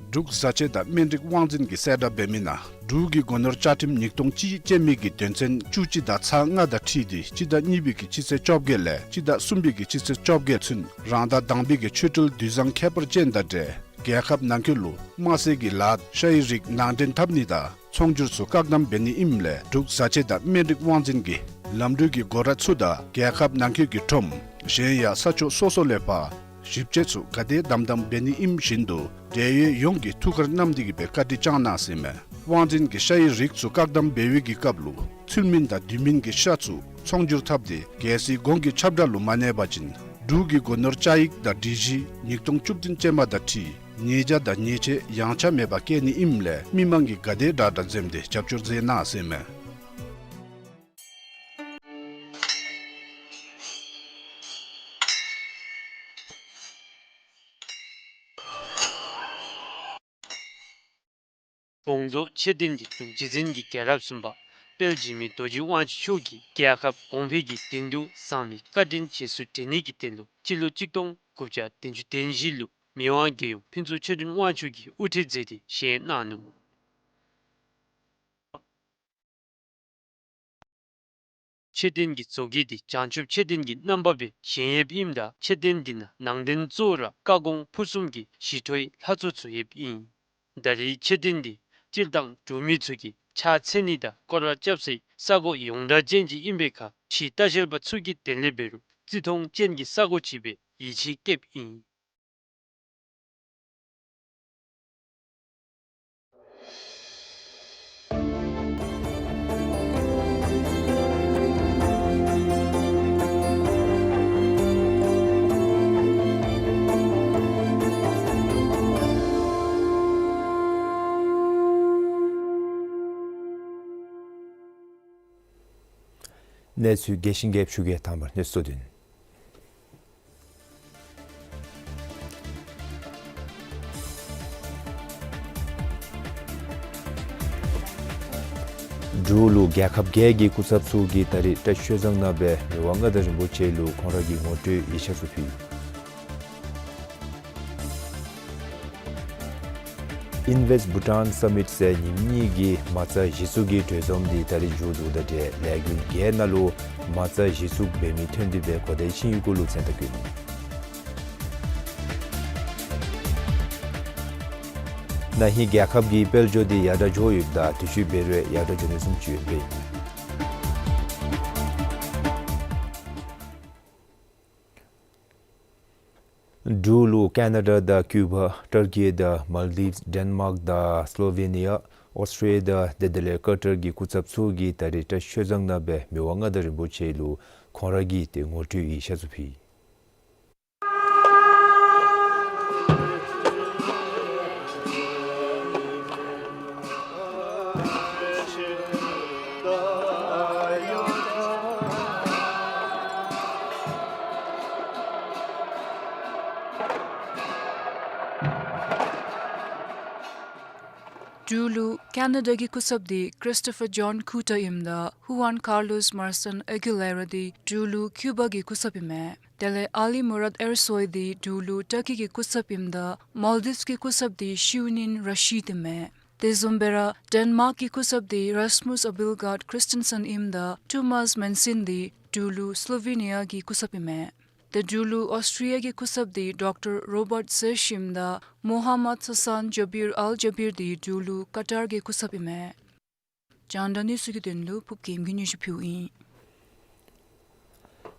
འབྲུག་བཟའ་ཆས་དང་སྨན་རིགས་དབང་འཛིན་གྱིས་གསལ་བསྒྲགས་འབད་མི་ནང་འབྲུག་གི་སྒོ་ནོར་བཅའ་ཁྲིམས་ཉིས་སྟོང་གཅིག་ཅན་མི་གི་དོན་ཚན་བཅུ་གཅིག་དང་ཚག་ལྔ་དང་འཁྲིལ་ཏེ་སྤྱི་ཟླ་གཉིས་པའི་གི་སྤྱི་ཚེས་བཅོ་བརྒྱད་ལས་སྤྱི་ཟླ་གསུམ་པའི་གི་སྤྱི་ཚེས་བཅོ་བརྒྱད་ཚུན་རང་དང་དང་པའི་གི་ཆོས་འབྲེལ་དུས་བཟང་ཁྱད་པར་ཅན་དང་འབྲེལ་རྒྱལ་ཁབ་ནང་འཁོད་ལུ་དམར་ཟས་ཀྱི་ལཱ་ཤ་ཡི་རིགས་ནང་འདྲེན་འཐབ་ནི་དང་ཚོང་སྒྱུར་ཚུ་བཀག་དམ་འབད་ནི་ཨིནམ་ལས་འབྲུག་བཟའ་ཆས་དང་སྨན་རིགས་དབང་འཛིན་གྱིས་ལམ་འགྲུལ་གྱི་སྒོ་ར་ཚུ་དང་རྒྱལ་ཁབ་ནང་འཁོད་ཀྱི་ཁྲོམ་གཞན་ཡང་ས་ཕྱོགས་སོ་སོ་ལས་ཕར་ཞིབ་དཔྱད་ཚུ་ག་དེ་དམ་དམ་འབད་ནི་ཨིནམ་བཞིན་དུ་འབྲེལ་ཡོད་ཡོངས་ཀྱིས་ཐུགས་ཁར་བསྣམས་ཏེ་གི་སྦེ་བཀའ་དྲིན་བསྐྱང་གནང་ཟེར་ཨིན་མས། དབང་འཛིན་གྱིས་ཤ་ཡི་རིགས་ཚུ་བཀག་དམ་འབད་བའི་གི་སྐབས་ལུ་ཚུལ་མིན་དང་དུས་མིན་གྱི་ཤ་ཚུ་ཚོང་སྒྱུར་འཐབ་སྟེ་རྒྱལ་སྲིད་གོང་གི་ཁྱབ་བསྒྲགས་ལུ་མ་གནས་པ་ཅིན་འབྲུག་གི་སྒོ་ནོར་བཅའ་ཡིག་དང་སྒྲིག་གཞི་ཉིས་སྟོང་བཅུ་བདུན་ཅན་མ་དང་འཁྲིལ་ཉེས་བྱ་དང་ཉེས་ཆད་ཡངས་ཆག་མེད་པར་བཀལ་ནི་ཨིནམ་ལས་མི་མང་གིས་ག་དེ་དྲག་དྲག་འཛེམས་ཏེ་རྒྱབ་སྐྱོར་མཛད་གནང་ཟེར་ཨིན་མས། དགོངས་རྫོགས་མཆོད་རྟེན་གྱི་འབྲུག་རྗེ་བཙུན་གྱི་རྒྱལ་རབས་གསུམ་པ་དཔལ་འཇིགས་མེད་རྡོ་རྗེ་དབང་ཕྱུག་མཆོག་གིས་རྒྱལ་ཁབ་གོང་འཕེལ་གྱི་དོན་དུ་བཟང་ལས་བཀའ་དྲིན་རྗེས་སུ་དྲན་ནི་གི་དོན་ལུ་སྤྱི་ལོ་གཅིག་སྟོང་དགུ་བརྒྱ་བདུན་ཅུ་དོན་བཞི་ལུ་མི་དབང་རྒྱལ་ཡུམ་ཕུན་ཚོགས་ཆོས་སྒྲོན་དབང་ཕྱུག་གིས་དབུ་ཁྲིད་མཛད་དེ་བཞེངས་གནང་ནུག། མཆོད་རྟེན་གྱི་བཟོ་བཀོད་དེ་བྱང་ཆུབ་མཆོད་རྟེན་གྱི་རྣམ་པ་སྦེ་བཞེངས་ཡོདཔ་ཨིནམ་ད་མཆོད་རྟེན་དེ་ནང་ནང་རྟེན་གཙོ་བོ་ར་བཀའ་དགོངས་ཕུར་གསུམ་གྱི་ཞི་ཁྲོའི་ལྷ་ཚོགས་ཚུ་ཡོདཔ་ཨིན། ད་རེས་མཆོད་རྟེན་དེ་སྤྱིར་བཏང་འབྲུག་མི་ཚུ་གིས་ཕྱག་འཚལ་ནི་དང་སྐོར་ར་རྐྱབ་སའི་ས་གོ་ཡོངས་གྲགས་ཅན་ཅིག་ཨིན་པའི་ཁར་ཕྱི་ལྟ་བཤལ་པ་ཚུ་གིས་དེ་ལས་འབད་རུང་བརྩི་མཐོང་ཅན་གྱི་ས་གོ་ཅིག་སྦེ་ཡིད་ཆེས་བསྐྱེདཔ་ཨིན། གནས་ཚུལ་རྒྱས་ཤིང་རྒྱསཔ་ཞུ་གེ། དང་པ་གནས་ཚུལ་བསྡུ་ནི། འབྲུག་ལུ་རྒྱལ་ཁབ་བརྒྱད་ཀྱི་སྐུ་ཚབ་ཚུ་གིས་ད་རིས་བཀྲིས་ཆོས་བཟང་ནང་སྦེ་མི་དབང་མངའ་བདག་རིན་པོ་ཆེ་ལུ་ཁོང་ར་གི་ངོ་སྤྲོད་ཡིག་ཆ་ཚུ་ཕུལ། Invest Bhutan Summit ཟེར་ཉིནམ་གཉིས་ཀྱི་མ་རྩ་གཞི་བཙུགས་ཀྱི་གྲོས་འཛོམས་འདི་ད་རིས་མཇུག་བསྡུཝ་ད་འབྲེལ་ལས་འགུལ་བརྒྱད་ནང་ལུ་མ་རྩ་གཞི་བཙུགས་འབད་མི་ཐོན་ཏེ་སྦེ་གོ་བརྡ་ཕྱིན་ཡོདཔ་གུ་ལུ་མཚན་རྟགས་བཀོད་ནུག། ན་ཧིང་རྒྱལ་ཁབ་ཀྱི་དཔལ་འབྱོར་འདི་ཡར་དྲག་འགྱོ་ཡོདཔ་ད་དུས་ཅི་འབད་རུང་ཡར་དྲག་འགྱོ་ནི་བཟུམ་ཅིག་ཡོདཔ་ཨིན། འབྲུག་ལུ་ཀེ་ན་ཌ་དང་ཀིའུ་བ་ཊར་ཀི་དང་མཱལ་ཌིབས་ཌེན་མཱརཀ་དང་སི་ལོ་ཝེ་ནི་ཡ་ཨོསི་ཊྲེ་ལི་ཡ་དང་དེ་ལས་ཀ་ཊར་གྱི་སྐུ་ཚབ་ཚུ་གིས་ད་རིས་བཀྲིས་ཆོས་བཟང་ནང་སྦེ་མི་དབང་མངའ་བདག་རིན་པོ་ཆེ་ལུ་ཁོང་ར་གི་ཏེ་ངོ་སྤྲོད་ཡིག་ཆ་ཚུ་ཕུལ། འབྲུག་ལུ་ཀེ་ན་ཌ་གི་སྐུ་ཚབ་འདི་ཀྲིསི་ཊོ་ཕར་ཇོན་ཀུ་ཊར་ཨིནམ་ད་ཧུ་ཝཱན་ཀར་ལོསི་མར་སཱན་ཨེ་གི་ལེ་ར་འདི་འབྲུག་ལུ་ཀིའུ་བ་གི་སྐུ་ཚབ་ཨིན་མས། དེ་ལས་ཨ་ལི་མུ་རཱད་ཨེར་སོའི་འདི་འབྲུག་ལུ་ཊར་ཀི་གི་སྐུ་ཚབ་ཨིནམ་ད་མཱལ་ཌིབས་ཀྱི་སྐུ་ཚབ་འདི་ཤིའུ་ནིན་ར་ཤིད་ཨིན་མས། དེ་བཟུམ་སྦེ་ར་ཌེན་མཱརཀ་གི་སྐུ་ཚབ་འདི་རཱས་མུས་ཨ་བིལ་གཱརཌ་ཀྲིས་ཊེན་སཱན་ཨིནམ་ད་ཊོ་མཱས་མཱན་སིན་འདི་འབྲུག་ལུ་སི་ལོ་ཝེ་ནི་ཡ་གི་སྐུ་ཚབ་ཨིན་མས། ཏེ་འབྲུག་ལུ་ཨོསི་ཊྲེ་ལི་ཡ་གི་སྐུ་ཚབ་འདི་ཌོག་ཊར་རོ་བཊ་ཟེར་ཤིམ་དང་མོ་ཧམ་མད་ཧ་སཱན་ཇ་བིར་ཨལ་ཇ་བིར་འདི་འབྲུག་ལུ་ཀ་ཊར་གྱི་སྐུ་ཚབ་ཨིན་མས། རྒྱང་བསྒྲགས་གནས་ཚུལ་གྱི་དོན་ལུ་ཕུརབ་རྒྱལམོ་གིས་སྙན་ཞུ་ཕུལཝ་ཨིན།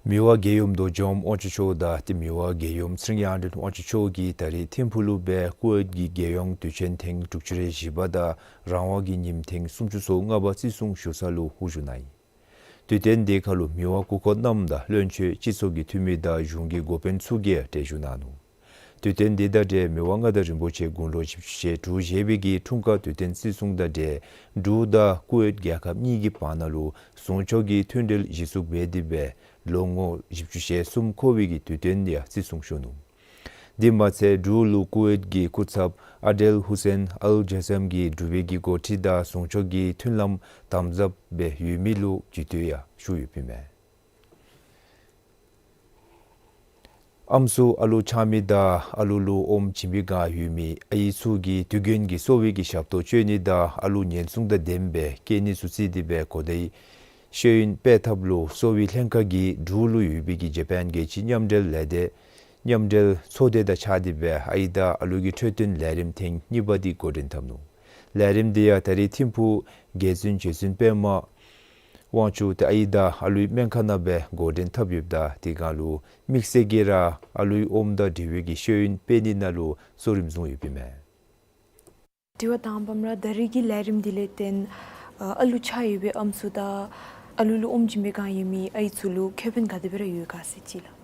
མི་དབང་རྒྱལ་ཡུམ་རྡོ་རྗེ་འབངས་དབང་ཕྱུག་མཆོག་དང་ཏེ་མི་དབང་རྒྱལ་ཡུམ་ཚེ་རིང་དབྱངས་ལྡན་དབང་ཕྱུག་མཆོག་གིས་ད་རིས་ཐིམ་ཕུག་ལུ་སྦེ་ཀུ་ཝེཊ་ཀྱི་རྒྱལ་ཡོངས་དུས་ཆེན་ཐེངས་དྲུག་ཅུ་རེ་བཞི་པ་དང་རང་དབང་གི་ཉིནམ་ཐེངས་སུམ་ཅུ་སོ་ལྔ་པ་བརྩི་སྲུང་ཞུ་ས་ལུ་དབུ་བཞུགས་གནང་ཡི། དུས་སྟོན་འདི་ཁར་ལུ་མི་དབང་སྐུ་འཁོར་རྣམས་དང་བློན་ཆེན་སྤྱི་ཚོགས་ཀྱི་འཐུས་མི་དང་གཞུང་གི་འགོ་དཔོན་ཚུ་གིས་གྲལ་བཞུགས་གནང་ནུག། དུས་སྟོན་འདི་དང་འབྲེལ་མི་དབང་མངའ་བདག་རིན་པོ་ཆེ་དགུང་ལོ་བཞི་བཅུ་ཞེ་དྲུག་བཞེས་པའི་གི་འཁྲུངས་སྐར་དུས་སྟོན་བརྩི་སྲུང་དང་འབྲེལ་འབྲུག་དང་ཀུ་ཝེཊ་རྒྱལ་ཁབ་གཉིས་ཀྱི་བར་ན་ལུ་ཟུང་ཕྱོགས་ཀྱི་མཐུན་འབྲེལ་གཞི་བཙུགས་འབད་དེ་སྦེ་ལོ་ངོ་བཞི་བཅུ་ཞེ་གསུམ་འཁོར་བའི་གི་དུས་སྟོན་ཡང་བརྩི་སྲུང་ཞུ་ནུག། དེ་མ་ཚད་འབྲུག་ལུ་ཀུ་ཝེཊ་ཀྱི་སྐུ་ཚབ་ཨ་ཌེལ་ཧུ་སེན་ཨལ་ཇ་ཟམ་གྱིས་འབྲུག་པའི་གི་འགོ་ཁྲིད་དང་ཟུང་ཕྱོགས་ཀྱི་མཐུན་ལམ་དམ་ཟབ་སྦེ་ཡོད་མི་ལུ་རྒྱུད་སྟོད་ཡང་ཞུ་ཡོདཔ་ཨིན་མས། ཨམ་སྲུ་ཨ་ལུ་ཆགས་མི་དང་ཨ་ལུ་ལུ་ཨོམ་བྱིན་པའི་བསྒང་ཡོད་མི་ཨའི་ཚུ་གིས་དུས་རྒྱུན་གྱི་གསོ་བའི་གི་ཞབས་ཏོག་སྤྱོད་ནི་དང་ཨ་ལུ་ཉེན་སྲུང་དང་ལྡནམ་སྦེ་སྐྱེ་ནི་ཚུ་བརྩི་སྟེ་སྦེ་གོ་བརྡའི་ཤེས་ཡོན་སྤེལ་ཐབས་ལུ་གསོ་བའི་ལྷན་ཁག་གིས་འབྲུག་ལུ་ཡོད་པའི་གི་ཇ་པཱན་རྒྱལ་སྤྱིའི་མཉམ་འབྲེལ་ལས་སྡེ་མཉམ་འབྲེལ་ཚོགས་སྡེ་དང་གཅིག་ཁར་སྦེ་ཨའི་དང་ཨ་ལུ་གི་འཕྲོད་བསྟེན་ལས་རིམ་ཐེངས་གཉིས་པ་འདི་འགོ་འདྲེན་འཐབ་ནུག། ལས་རིམ་འདི་ཡང་ད་རིས་ཐིམ་ཕུག་རྒྱལ་བཙུན་རྗེ་བཙུན་པདྨ་དབང་ཕྱུག་ཏེ་ཨའི་དང་ཨ་ལུའི་སྨན་ཁང་ནང་སྦེ་འགོ་འདྲེན་འཐབ་ཡོདཔ་ད་དེ་སྒང་ལུ་དམིགས་བསལ་གྱིས་ར་ཨ་ལུའི་ཨོམ་དང་འབྲེལ་བའི་གི་ཤེས་ཡོན་སྤེལ་ནི་ནང་ལུ་གཙོ་རིམ་བཟུང་ཡོདཔ་ཨིན་མས། དྲི་བ་དང་པམ་ར་ད་རིས་ཀྱི་ལས་རིམ་འདི་ལས་བརྟེན་ཨ་ཨ་ལུ་ཆགས་ཡོད་པའི་ཨམ་སྲུ་དང་ཨ་ལུ་ལུ་ཨོམ་བྱིན་པའི་བསྒང་ཡོད་མི་ཨའི་ཚུ་ལུ་ཁེ་ཕན་ག་དེ་སྦེ་ར་ཡོད་ག་ཟེར་ཅིག་ལགས།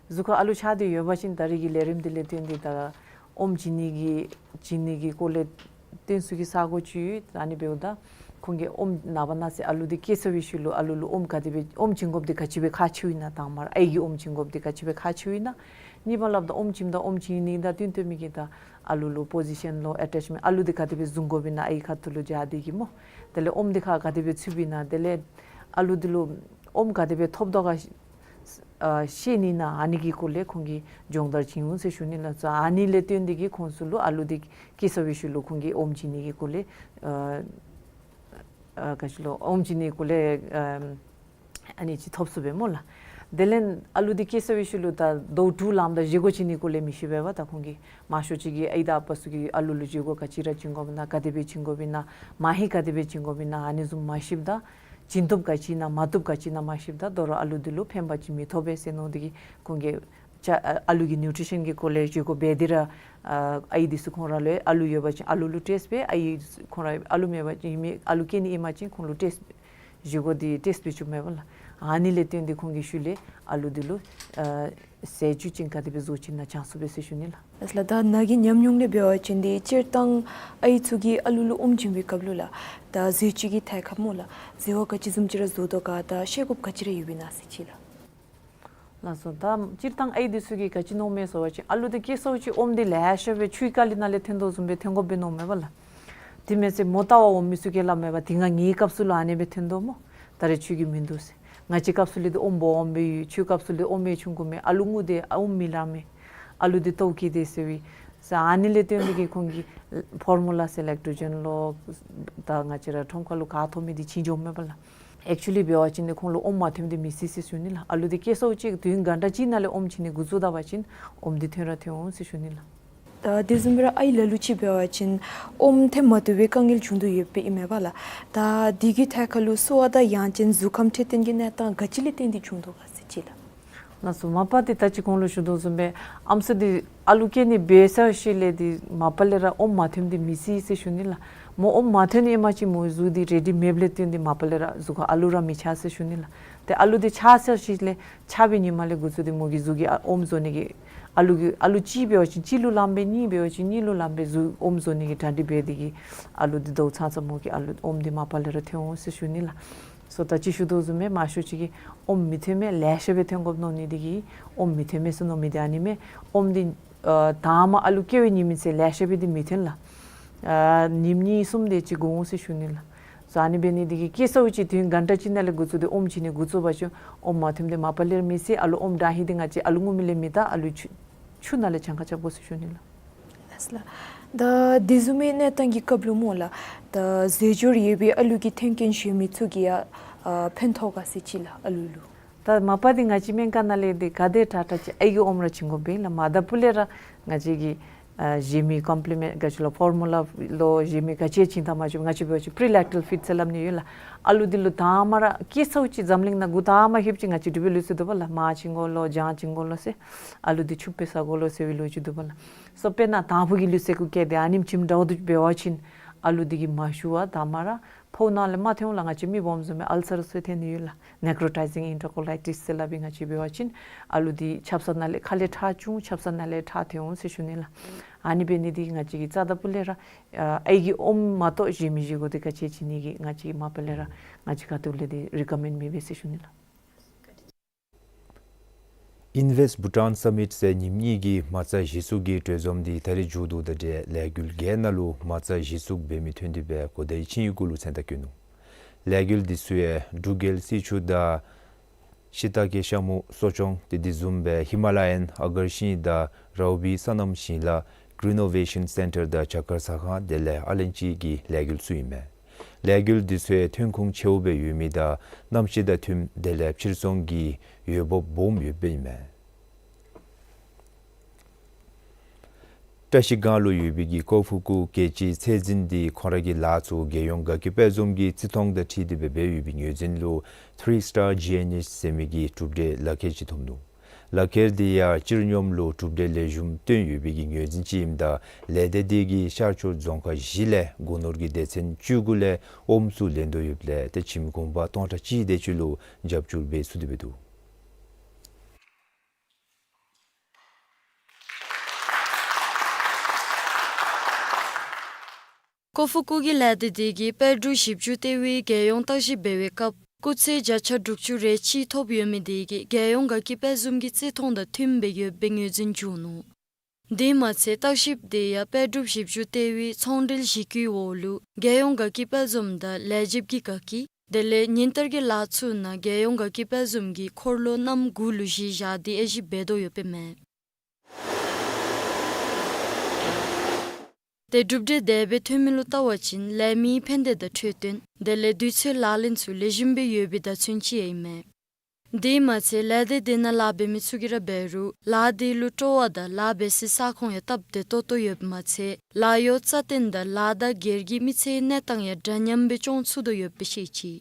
གཟུགས་ཁར་ཨ་ལུ་ཆགས་ཏེ་ཡོད་པ་ཅིན་ད་རིས་ཀྱི་ལས་རིམ་འདི་ལས་བརྟེན་ཏེ་ད་ཨོམ་བྱིན་ནི་གི་བྱིན་ནི་གི་སྐོར་ལས་བསྟུན་ཚུགས་ཀྱི་ས་གོ་ཅིག་ཡོད། ཨ་ནི་འབདཝ་ད་ཁོང་གིས་ཨོམ་ནངས་པ་གནངས་ཚེ་ཨ་ལུ་འདི་སྐྱེ་ཚར་བའི་ཤུལ་ལུ་ཨ་ལུ་ལུ་ཨོམ་ག་དེ་སྦེ་ཨོམ་བྱིན་དགོཔ་འདི་ག་ཅི་སྦེ་ཁག་ཆེཝ་ཨིན་ན་དང་པ་ར་ཨའི་གི་ཨོམ་བྱིན་དགོཔ་འདི་ག་ཅི་སྦེ་ཁག་ཆེཝ་ཨིན་ན། གཉིས་པ་སླབ་ད་ཨོམ་བྱིནམ་ད་ཨོམ་བྱིན་ནི་དང་བསྟུན་ཏེ་མི་གི་ད་ཨ་ལུ་ལུ་པོ་ཟི་ཤཱན་ལོ་ཨེ་ཊེཆ་མེནཊ་ཨ་ལུ་འདི་ག་དེ་སྦེ་བཟུང་དགོཔ་ཨིན་ན་ཨའི་ཁ་ཐུག་ལུ་བཞག་སྟེ་གི་སྨོ། དེ་ལས་ཨོམ་འདི་ཁར་ག་དེ་སྦེ་ཚུདཔ་ཨིན་ན། དེ་ལས་ཨ་ལུ་འདི་ལུ་ཨོམ་ག་དེ་སྦེ་ཐོབ་དོ་ག་ཨ་ཤེས་ནི་ཨིན་ན་ཨ་ནི་གི་སྐོར་ལས་ཁོང་གིས་སྦྱོང་བརྡར་བྱིན་འོང་ཟེར་ཞུ་ནི་ལགས། ཨ་ནི་ལས་བརྟེན་ཏེ་གི་ཁོང་ཚུ་ལུ་ཨ་ལུ་འདི་སྐྱེ་ཚར་བའི་ཤུལ་ལུ་ཁོང་གིས་ཨོམ་བྱིན་ནི་གི་སྐོར་ལས་ཨ་ཨ་ག་ཅི་ལོ་ཨོམ་བྱིན་ནི་སྐོར་ལས་ཨ་ཨ་ནི་ཅིག་ཐོབ་ཚུགས་པས་སྨོ་ལགས། དེ་ལས་ཨ་ལུ་འདི་སྐྱེ་ཚར་བའི་ཤུལ་ལུ་ད་ཟླཝ་དྲུག་ལངམ་ད་བཞེས་སྒོ་བྱིན་ནི་སྐོར་ལས་མི་ཤེས་པས་པ། ད་ཁོང་གིས་མང་ཤོས་ཅིག་གིས་ཨའི་དང་ཨ་པ་ཚུ་གིས་ཨ་ལུ་ལུ་བཞེས་སྒོ་ག་ཅི་ར་བྱིན་དགོཔ་ཨིན་ན་ག་དེ་སྦེ་བྱིན་དགོཔ་ཨིན་ན་མ་ཧེ་ག་དེ་སྦེ་བྱིན་དགོཔ་ཨིན་ན་ཨ་ནི་བཟུམ་མ་ཤེསཔ་ད་བྱིན་བཏུབ་ག་ཅི་ཨིན་ན་མ་བཏུབ་ག་ཅི་ཨིན་ན་མ་ཤེསཔ་ད་དོ་རུང་ཨ་ལུ་འདི་ལུ་ཕན་པ་ཅིག་མི་ཐོབ་པས་ཟེར་མནོ་སྟེ་གི་ཁོང་གིས་ཅ་ཨ་ཨ་ལུ་གི་ནིའུ་ཊི་རི་ཤཱན་གྱི་སྐོར་ལས་བཞེས་སྒོ་འབད་དེ་ར་ཨ་ཨའི་འདི་ཚུ་ཁོང་ར་ལུ་ཨ་ལུ་ཡོད་པ་ཅིན་ཨ་ལུ་ལུ་སྤྲོད་སྦེ་ཨའི་ཁོང་ར་ཨ་ལུ་མེད་པ་ཅིན་ཨིན་མི་ཨ་ལུ་སྐྱེ་ནི་ཨིན་པ་ཅིན་ཁོང་ལུ་སྤྲོད་བཞེས་སྒོ་འདི་སྤྲོད་སྦེ་བཅུགཔ་མས་པ་ལགས། ཨ་ནི་ལས་བརྟེན་ཏེ་ཁོང་གིས་ཤུལ་ལས་ཨ་ལུ་འདི་ལུ་ཨ་ཟས་བཅུད་ཅིག་ག་དེ་སྦེ་བཟོ་བྱིན་ན་བྱང་སོང་པས་ཟེར་ཞུ་ནི་ལགས། ལགས་སོ་ལགས། ད་ནཱ་གི་ཉམས་མྱོང་ལས་འབད་བ་ཅིན་འདི་སྤྱིར་བཏང་ཨའི་ཚུ་གིས་ཨ་ལུ་ལུ་ཨོམ་བྱིན་པའི་སྐབས་ལུ་ལགས། ད་ཟས་བཅུད་ཀྱི་ཐད་ཁར་སྨོ་ལགས། བཟའ་བ་ག་ཅི་བཟུམ་ཅིག་ར་བཟོ་དོ་ག་དང་བཤད་དགོཔ་ག་ཅི་ར་ཡོད་པས་ན་ཟེར་ཅིག་ལགས། ལགས་སོ། ད་སྤྱིར་བཏང་ཨའི་འདི་ཚུ་གིས་ག་ཅི་མནོཝ་མས་ཟེར་བ་ཅིན་ཨ་ལུ་འདི་སྐྱེས་སོ་ཅིག་ཨོམ་འདི་ལེ་ཤ་སྦེ་ཆུའི་ཀ་ལི་ནང་ལས་ཐོན་དོ་བཟུམ་སྦེ་ཐོན་དགོཔ་སྦེ་མནོཝ་མས་པ་ལགས། དེ་མེན་ཟེར་མོ་བལྟ་བར་འོང་མི་ཚུ་གིས་སླབ་མས་པ། དེ་སྔ་ངེའི་སྐབས་སུ་ལུ་ཨ་ནེ་སྦེ་ཐོན་དོ་སྨོ། ད་རེས་ཁྱོད་ཀྱིས་མིན་འདུག་ཟེར། ང་བཅས་སྐབས་སུ་ལས་འདི་ཨོམ་སྦོམ་སྦེ་ཡོད། ཁྱོད་སྐབས་སུ་ལས་ཨོམ་ཡང་ཆུང་ཀུ་མས། ཨ་ལུ་ངུ་དེ་ཨོམ་མི་ལང་མས། ཨ་ལུ་འདི་ལྟོཝ་བཀྱེས་དེ་ཟེར་བའི་ཟེར་ཨ་ནི་ལས་བརྟེན་ཏེ་གིས་ཁོང་གིས་ཕོར་མུ་ལ་ཟེར་ལེཀ་ཊོ་ཇེན་ལོ་ད་ང་བཅས་ར་ཁྲོམ་ཁ་ལུ་ག་ཐོབ་མི་འདི་བྱིན་འགྱོཝ་མས་པ་ལགས། ཨེག་ཅུ་ལི་འབད་བ་ཅིན་འདི་ཁོང་ལུ་ཨོམ་མ་ཐོནམ་འདི་མི་སྲིད་ཟེར་ཞུ་ནི་ལགས། ཨ་ལུ་འདི་སྐྱེས་སོ་ཅིག་དུས་ཡུན་ག་འདྲ་ཅིག་ནང་ལས་ཨོམ་བྱིན་ནི་འགོ་བཙུགས་ད་པ་ཅིན་ཨོམ་འདི་ཐོན་ར་ཐོན་འོང་ཟེར་ཞུ་ནི་ལགས། ད་དེ་བཟུམ་སྦེ་ར་ཨའི་ལ་ལུ་ཅིག་འབད་བ་ཅིན་ཨོམ་ཐོན་མ་བཏུབ་པའི་དཀའ་ངལ་བྱུང་དོ་ཡོདཔ་ཨིན་མས་པ་ལགས། ད་འདི་གི་ཐད་ཁར་ལུ་གསོ་བ་དང་ཡང་ཅིན་གཟུགས་ཁམས་འཕྲོད་བསྟེན་གྱི་གནས་སྟངས་ག་ཅི་ལས་བརྟེན་ཏེ་བྱུང་དོ་ག་ཟེར་ཅིག་ལགས། ལགས་སོ། མ་པ་འདི་ད་ཅི་གོང་ལུ་ཞུ་དོ་བཟུམ་སྦེ་ཨམ་སྲུ་འདི་ཨ་ལུ་སྐྱེ་ནི་འབད་ཚར་ཞིནམ་ལས་འདི་མ་པ་ལས་ར་ཨོམ་མ་ཐོནམ་འདི་མི་སྲིད་ཟེར་ཞུ་ནི་ལགས། མོ་ཨོམ་མ་ཐོན་ནི་ཨེ་མ་ཅིག་མོ་གཟུགས་འདི་རེ་ཌི་མེདཔ་ལས་བརྟེན་ཏེ་མ་པ་ལས་ར་གཟུགས་ཁར་ཨ་ལུ་ར་མི་ཆགས་ཟེར་ཞུ་ནི་ལགས། ཏེ་ཨ་ལུ་འདི་ཆགས་ཚར་ཞིནམ་ལས་ཆགས་པའི་ཉིནམ་ལས་འགོ་བཙུགས་ཏེ་མོ་གི་གཟུགས་ཀྱིས་ཨ་ཨོམ་བཟོ་ནི་གི་ཨ་ལུ་གི་ཨ་ལུ་གཅིག་འབད་བ་ཅིན་གཅིག་ལུ་ལངམ་སྦེ་གཉིས་འབད་བ་ཅིན་གཉིས་ལུ་ལངམ་སྦེ་གཟུགས་ཨོམ་བཟོ་ནི་གི་གྲ་སྒྲིག་འབད་དེ་གིས་ཨ་ལུ་འདི་ལྟོཝ་ཚང་ཚང་མོ་གི་ཨ་ལུ་ཨོམ་འདི་མ་པ་ལས་ར་ཐོན་འོང་ཟེར་ཞུ་ནི་ལགས། སོ་ད་ཅི་ཞུ་དོ་བཟུམ་སྦེ་མང་ཤོས་ཅིག་གིས་ཨོམ་མི་ཐོན་མས། ལེ་ཤ་སྦེ་ཐོན་དགོཔ་མནོ་ནི་འདི་གིས་ཨོམ་མི་ཐོན་མས་ཟེར་མནོ་མི་འདི་ཨ་ནི་མས། ཨོམ་འདི་ཨ་དང་པ་ཨ་ལུ་སྐྱེ་བའི་ཉིནམ་ཚེ་ལེ་ཤ་སྦེ་འདི་མི་ཐོན་ལགས། ཨ་ཉིནམ་གཉིས་གསུམ་དེ་ཅིག་འགོར་འོང་ཟེར་ཞུ་ནི་ལགས། སོ་ཨ་ནི་འབད་ནི་འདི་གིས་སྐྱེས་སོ་ཅིག་དུས་ཡུན་ག་འདྲ་ཅིག་ནང་ལས་འགོ་བཙུགས་ཏེ་ཨོམ་བྱིན་ནི་འགོ་བཙུགས་པ་ཅིན་ཨོམ་མ་ཐོནམ་འདི་མ་པ་ལས་ར་མི་སྲིད། ཨ་ལུ་ཨོམ་དྲང་ཧིང་འདི་ང་བཅས་ཨ་ལུ་ངུ་མི་ལས་མི་དྲག། ཨ་ལུ་ཆུ་ཆུ་ནང་ལས་གྱངས་ཁ་རྐྱབ་དགོ་ཟེར་ཞུ་ནི་ལགས། ལགས་སོ་ལགས། ད་དེ་བཟུམ་མའི་གནས་སྟངས་ཀྱི་སྐབས་ལུ་སྨོ་ལགས། ད་ཟས་སྦྱོར་ཡོད་པའི་ཨ་ལུ་གི་ཐོན་སྐྱེད་བྱིན་མི་ཚུ་གིས་ཡང་ཨ་ཕན་ཐོགས་ག་ཟེར་ཅིག་ལགས་ཨ་ལུ་ལུ། ད་མ་པ་འདི་ང་བཅས་སྨན་ཁང་ནང་ལས་འདི་ག་དེ་དྲག་དྲག་ཅིག་ཨའི་གི་ཨོམ་ར་བྱིན་དགོ་པས་ལགས། མ་ད་ཕུ་ལས་ར་ང་བཅས་ཀྱིས་ཨ་བཞེས་མི་ཀོམ་པི་ལི་མེནཊ་ག་ཅི་ལོ་ཕོར་མུ་ལ་ལོ་བཞེས་མི་ག་ཅི་བྱིན་ད་མ་བྱུང་ང་བཅས་འབད་བ་ཅིན་པི་རི་ལེག་ཊལ་ཕིཌ་ཟེར་སླབ་ནི་ཡོད་ལགས། ཨ་ལུ་འདི་ལུ་དང་པ་ར་སྐྱེས་སོ་ཅིག་འཛམ་གླིང་ནང་འགོ་དང་པ་ལྷོདཔ་ཅིག་ང་བཅས་འབྲུག་པའི་ལུགས་སྲོལ་འདུག་པ་ལགས། མར་བྱིན་དགོ་ལོ་ལྗང་བྱིན་དགོ་ལོ་ཟེར། ཨ་ལུ་འདི་ཕྱུག་པའི་ས་དགོ་ལོ་ཟེར་བའི་ལོ་རྒྱུས་འདུག་པ་ལགས། སོ་དཔེར་ན་དང་ཕུ་གི་ལུགས་སྲོལ་གུ་བཀལ་ཏེ་ཨ་ནེམ་བྱིནམ་འདྲཝ་འདུག་འབད་བ་ཅིན་ཨ་ལུ་འདི་གིས་མ་ཞུ་བར་དང་པ་ར་ཕོཝ་ནང་ལས་མར་ཐོན་འོང་ལགས། ང་བཅས་མི་སྦོམ་བཟུམ་སྦེ་ཨལ་སར་ཚུ་ཐོན་ནི་ཡོད་ལགས། ནེ་ཀོ་རོ་ཊའི་ཛིང་ཨེན་ཊར་ཀོ་ལའི་ཊིས་ཟེར་སླབ་པའི་ང་བཅས་འབད་བ་ཅིན་ཨ་ལུ་འདི་ཆབ་གསང་ནང་ལས་ཁ་ལས་ཁྲག་བྱུང་ཆབ་གསང་ནང་ལས་ཁྲག་ཐོན་འོང་ཟེར་ཞུ་ནི་ལགས། ཨ་ནི་འབད་ནི་འདི་གིས་ང་བཅས་ཀྱིས་རྩ་དང་ཕུ་ལས་ར་ཨའི་གི་ཨོམ་མ་གཏོགས་གཞན་མི་བཞེས་སྒོ་འདི་ག་ཅི་བྱིན་ནི་གི་ང་བཅས་ཀྱིས་མ་པ་ལས་ར་ང་བཅས་ཁ་ཐུག་ལས་འདི་རི་ཀོ་མེནཌ་མི་འབད་ཟེར་ཞུ་ནི་ལགས། Invest Bhutan Summit ཟེར་ཉིནམ་གཉིས་ཀྱི་མ་རྩ་གཞི་བཙུགས་ཀྱི་གྲོས་འཛོམས་འདི་ད་རིས་མཇུག་བསྡུཝ་ད་ལས་འགུལ་བརྒྱད་ནང་ལུ་མ་རྩ་གཞི་བཙུགས་འབད་མི་ཐོན་ཏེ་འབད་གོ་བརྡའི་ཆིངས་ཡིག་གུ་ལུ་མཚན་རྟགས་བཀོད་ནུག། ལས་འགུལ་འདི་ཚུ་ཡང་འབྲུག་རྒྱལ་སྲིད་བྱུས་དང་ཤི་ཏ་ཀེ་ཤ་མུ་གསོ་སྐྱོང་ཏེ་དེ་བཟུམ་སྦེ་ཧི་མ་ལ་ཡཱན་ཨ་གར་ཤིང་དང་རའུ་བི་སོ་ནམ་ཞིང་ལཱ་གི་རི་ནོ་ཝེ་ཤཱན་སེན་ཊར་དང་བྱ་དཀར་ཟ་ཁང་དེ་ལས་ཨ་ལན་ཅི་གི་ལས་འགུལ་ཚུ་ཨིན་མས། ལས་འགུལ་འདི་ཚུ་ཡང་ཐོན་ཁུངས་ཆེཝ་སྦེ་ཡོད་མི་དང་གནམ་གཤིས་དང་མཐུནམ་དེ་ལས་ཕྱིར་ཚོང་གི་འོས་འབབ་སྦོམ་ཡོདཔ་ཨིན་མས། བཀྲ་ཤིས་སྒང་ལུ་ཡོད་པའི་གི་ཀོ་ཕུ་ཀུ་རྒྱལ་སྤྱིའི་ཚད་འཛིན་འདི་ཁོང་ར་གི་ལཱ་ཚུ་རྒྱལ་ཡོངས་དགའ་སྐྱིད་དཔལ་འཛོམས་ཀྱི་བརྩི་མཐོང་དང་འཁྲིལ་ཏེ་འབད་འབད་ཡོད་པའི་ངོས་འཛིན་ལུ་Three Star G N H ཟེར་མི་གི་གྲུབ་འབྲས་ལག་ཁྱེར་ཅིག་ཐོབ་ནུག། ལག་ཁྱེར་འདི་ཡང་སྤྱིར་སྙོམས་ལུ་གྲུབ་འབྲས་ལེགས་ཤོམ་བཏོན་ཡོད་པའི་གི་ངོས་འཛིན་ཅིག་ཨིནམ་ད་ལས་སྡེ་འདི་གིས་ཤར་ཕྱོགས་རྫོང་ཁག་བཞི་ལས་སྒོ་ནོར་གྱི་སྡེ་ཚན་བཅུ་དགུ་ལས་ཨོམ་ཚུ་ལེན་དོ་ཡོདཔ་ལས་ཏེ་ཁྱིམ་གུང་པ་སྟོང་ཕྲག་གཅིག་དེ་ཅིག་ལུ་རྒྱབ་སྐྱོར་འབད་ཚུགས་ཏེ་འབད་འདུག། ཀོ་ཕུ་ཀུ་གི་ལས་སྡེ་འདི་གིས་དཔལ་འབྲུག་བཞི་བཅུ་ལྟེ་བའི་རྒྱལ་ཡོངས་བརྟག་ཞིབ་འབད་བའི་སྐབས་སྐུགས་ཚད་བརྒྱ་ཆ་དྲུག་ཅུ་རེ་གཅིག་ཐོབ་ཡོད་མི་འདི་གིས་རྒྱལ་ཡོངས་དགའ་སྐྱིད་དཔལ་འཛོམས་ཀྱི་བརྩི་མཐོང་དང་མཐུནམ་སྦེ་ཡོདཔ་སྦེ་ངོས་འཛིན་བྱུང་ནུག། དེ་མ་ཚད་བརྟག་ཞིབ་འདི་ཡང་དཔལ་འབྲུག་བཞི་བཅུ་ལྟེ་བའི་ཚོང་འབྲེལ་གཞི་བཀོད་འོག་ལུ་རྒྱལ་ཡོངས་དགའ་སྐྱིད་དཔལ་འཛོམས་དང་ལས་བྱེདཔ་གི་དགའ་སྐྱིད་དེ་ལས་ཉིན་ལྟར་གྱི་ལཱ་ཚུ་ནང་རྒྱལ་ཡོངས་དགའ་སྐྱིད་དཔལ་འཛོམས་ཀྱི་འཁོར་ལོ་གནམ་དགུ་ལུ་གཞི་བཞག་སྟེ་དབྱེ་ཞིབ་འབད་དོ་ཡོདཔ་ཨིན་མས། ཏེ་གྲུབ་འབྲས་དེ་སྦེ་ཐོན་མི་ལུ་བལྟ་བ་ཅིན་ལས་མིའི་ཕན་བདེ་དང་འཕྲོད་བསྟེན་དེ་ལས་དུས་ཚོད་ལག་ལེན་ཚུ་ལེགས་ཤོམ་སྦེ་ཡོད་པའི་བརྡ་མཚོན་ཅིག་ཨིན་མས། དེ་མ་ཚད་ལས་སྡེ་དེ་ནང་ལཱ་འབད་མི་ཚུ་གིས་ར་འབད་རུང་ལཱ་དེ་ལུ་སྤྲོ་བ་དང་ལཱ་འབད་སའི་ས་ཁོངས་ཡང་སྟབས་བདེ་ཏོག་ཏོ་ཡོདཔ་མ་ཚད་ལཱ་གཡོག་རྩ་བརྟན་དང་ལཱ་དང་སྒེར་གྱི་མི་ཚེའི་གནས་སྟངས་ཡང་འདྲ་མཉམ་སྦེ་སྐྱོང་ཚུགས་དོ་ཡོདཔ་སྦེ་བཤད་ཅི།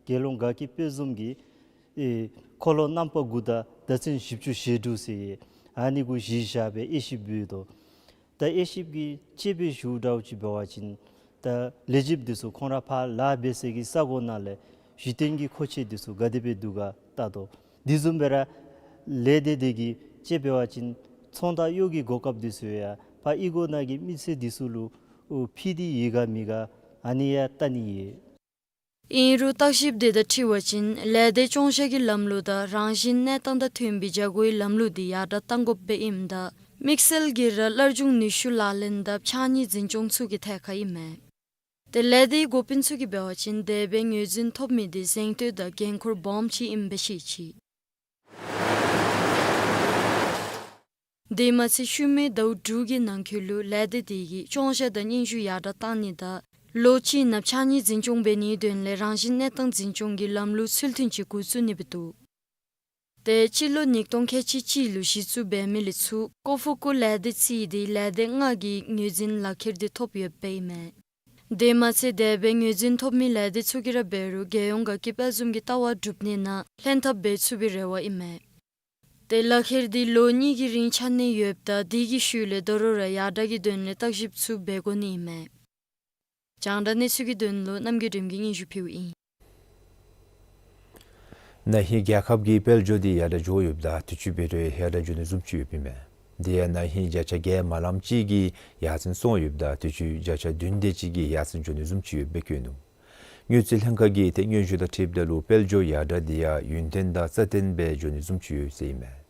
རྒྱལ་ཡོངས་དགའ་སྐྱིད་དཔལ་འཛོམས་ཀྱི་ཨེ་འཁོར་ལོ་རྣམ་པ་དགུ་དང་བརྡ་མཚོན་བཞི་བཅུ་ཞེ་དྲུག་ཟེར་ཨ་ནི་གུ་གཞི་བཞག་སྦེ་དབྱེ་ཞིབ་འབད་དོ། ད་དབྱེ་ཞིབ་ཀྱི་དཔྱད་པའི་ཞུ་འདྲཝ་ཅིག་འབད་བ་ཅིན་ད་ལས་བྱེདཔ་འདི་ཚུ་ཁོང་ར་ཕར་ལཱ་འབད་སའི་གི་ས་གོ་ནང་ལས་ གཞི་རྟེན་གྱི་མཁོ་ཆས་འདི་ཚུ་ག་དེ་སྦེ་འདུག་ག་བལྟ་དོ། དེ་བཟུམ་སྦེ་ར་ལས་སྡེ་དེ་གིས་དཔྱེ་འབད་བ་ཅིན་ཚོང་དང་གཡོག་གི་གོ་སྐབས་འདི་ཚུ་ཡང་ཕར་གཡུས་སྒོ་ནང་གི་མི་སེར་འདི་ཚུ་ལུ་ཕུལ་ཏེ་ཡོད་ག་མེད་ག་ཨ་ནི་ཡང་བལྟ་ནི་ཡོད། ཨིན་རུང་བརྟག་ཞིབ་དེ་དང་འཁྲིལ་བ་ཅིན་ལས་སྡེ་སྐྱོང་བཞག་གི་ལམ་ལུགས་དང་རང་བཞིན་གནས་སྟངས་དང་མཐུན་པའི་བྱ་སྒོའི་ལམ་ལུགས་འདི་ཡར་དྲགས་གཏང་དགོཔ་སྦེ་ཨིནམ་ད་དམིགས་བསལ་གྱིས་ར་སླར་འབྱུང་ནུས་ཤུགས་ལག་ལེན་དང་ཕྱགས་སྙིགས་འཛིན་སྐྱོང་ཚུ་གི་ཐད་ཁར་ཨིན་མས། ཏེ་ལས་སྡེའི་འགོ་དཔོན་ཚུ་གིས་འབད་བ་ཅིན་དེ་སྦེ་ངོས་འཛིན་ཐོབ་མི་དེ་གཟེངས་བསྟོད་དང་འགན་ཁུར་སྦོམ་ཅིག་ཨིནམ་སྦེ་ཤེས་ཅི། དེ་མ་ཚད་ཤུལ་མའི་ཟླཝ་དྲུག་གི་ནང་འཁོད་ལུ་ལས་སྡེ་དེ་གིས་སྐྱོང་བཞག་དང་སྙན་ཞུ་ཡར་དྲགས་གཏང་ནི་དང་ལོ་གཅིག་ནང་ཕྱགས་སྙིགས་འཛིན་སྐྱོང་འབད་ནིའི་དོན་ལས་རང་བཞིན་གནས་སྟངས་འཛིན་སྐྱོང་གི་ལམ་ལུགས་ཚུལ་མཐུན་ཅིག་འགོ་བཙུགས་ནི་སྦེ་འདུག། ཏེ་སྤྱི་ལོ་ཉིས་སྟོང་ཁལ་གཅིག་གཅིག་ལུ་གཞི་བཙུགས་འབད་མི་ལས་ཚུར་ཀོ་ཧྥུ་ཀུ་ལས་སྡེ་རྩིས་ཏེ་ལས་སྡེ་ལྔ་གིས་ངོས་འཛིན་ལག་ཁྱེར་དེ་ཐོབ་ཡོདཔ་ཨིན་མས། དེ་མ་ཚད་དེ་སྦེ་ངོས་འཛིན་ཐོབ་མི་ལས་སྡེ་ཚུ་གིས་ར་འབད་རུང་རྒྱལ་ཡོངས་དགའ་སྐྱིད་དཔལ་འཛོམས་ཀྱི་ལྟ་བ་སྒྲུབ་ནི་ནང་ལྷན་ཐབས་འབད་ཚུགས་པའི་རེ་བ་ཨིན་མས། ཏེ་ལག་ཁྱེར་དེ་ལོ་གཉིས་ཀྱི་རིང་ཆ་གནས་ཡོདཔ་ད་དེ་གི་ཤུལ་ལས་དོ་རུང་ར་ཡར་དྲགས་ཀྱི་དོན་ལས་བརྟག་ཞིབ་ཚུ་འབད་དགོ་ནི་ཨིན་མས། རྒྱང་བསྒྲགས་གནས་ཚུལ་གྱི་དོན་ལུ་རྣམ་རྒྱལ་སྒྲོལམ་གིས་སྙན་ཞུ་ཕུལཝ་ཨིན། ན་ཧིང་རྒྱལ་ཁབ་ཀྱི་དཔལ་འབྱོར་དེ་ཡར་དྲགས་འགྱོ་ཡོདཔ་ད་དུས་ཅི་འབད་རུང་ཡར་དྲགས་འགྱོ་ནི་བཟུམ་ཅིག་ཡོདཔ་ཨིན་མས། དེ་ཡང་ན་ཧིང་བརྒྱ་ཆ་བརྒྱད་མ་ལངམ་ཅིག་གིས་ཡར་སེང་སོང་ཡོདཔ་ད་དུས་ཅི་བརྒྱ་ཆ་བདུན་དེ་ཅིག་གིས་ཡར་སེང་འགྱོ་ནི་བཟུམ་ཅིག་ཡོདཔ་སྦེ་བཀོད་ནུག། དངུལ་རྩིས་ལྷན་ཁག་གིས་ཏེ་སྙན་ཞུ་དང་འཁྲིལཝ་ད་ལུ་དཔལ་འབྱོར་ཡར་དྲགས་དེ་ཡང་ཡུན་བརྟན་དང་རྩ་བརྟན་སྦེ་འགྱོ་ནི་བཟུམ་ཅིག་ཡོད་ཟེར་ཨིན་མས།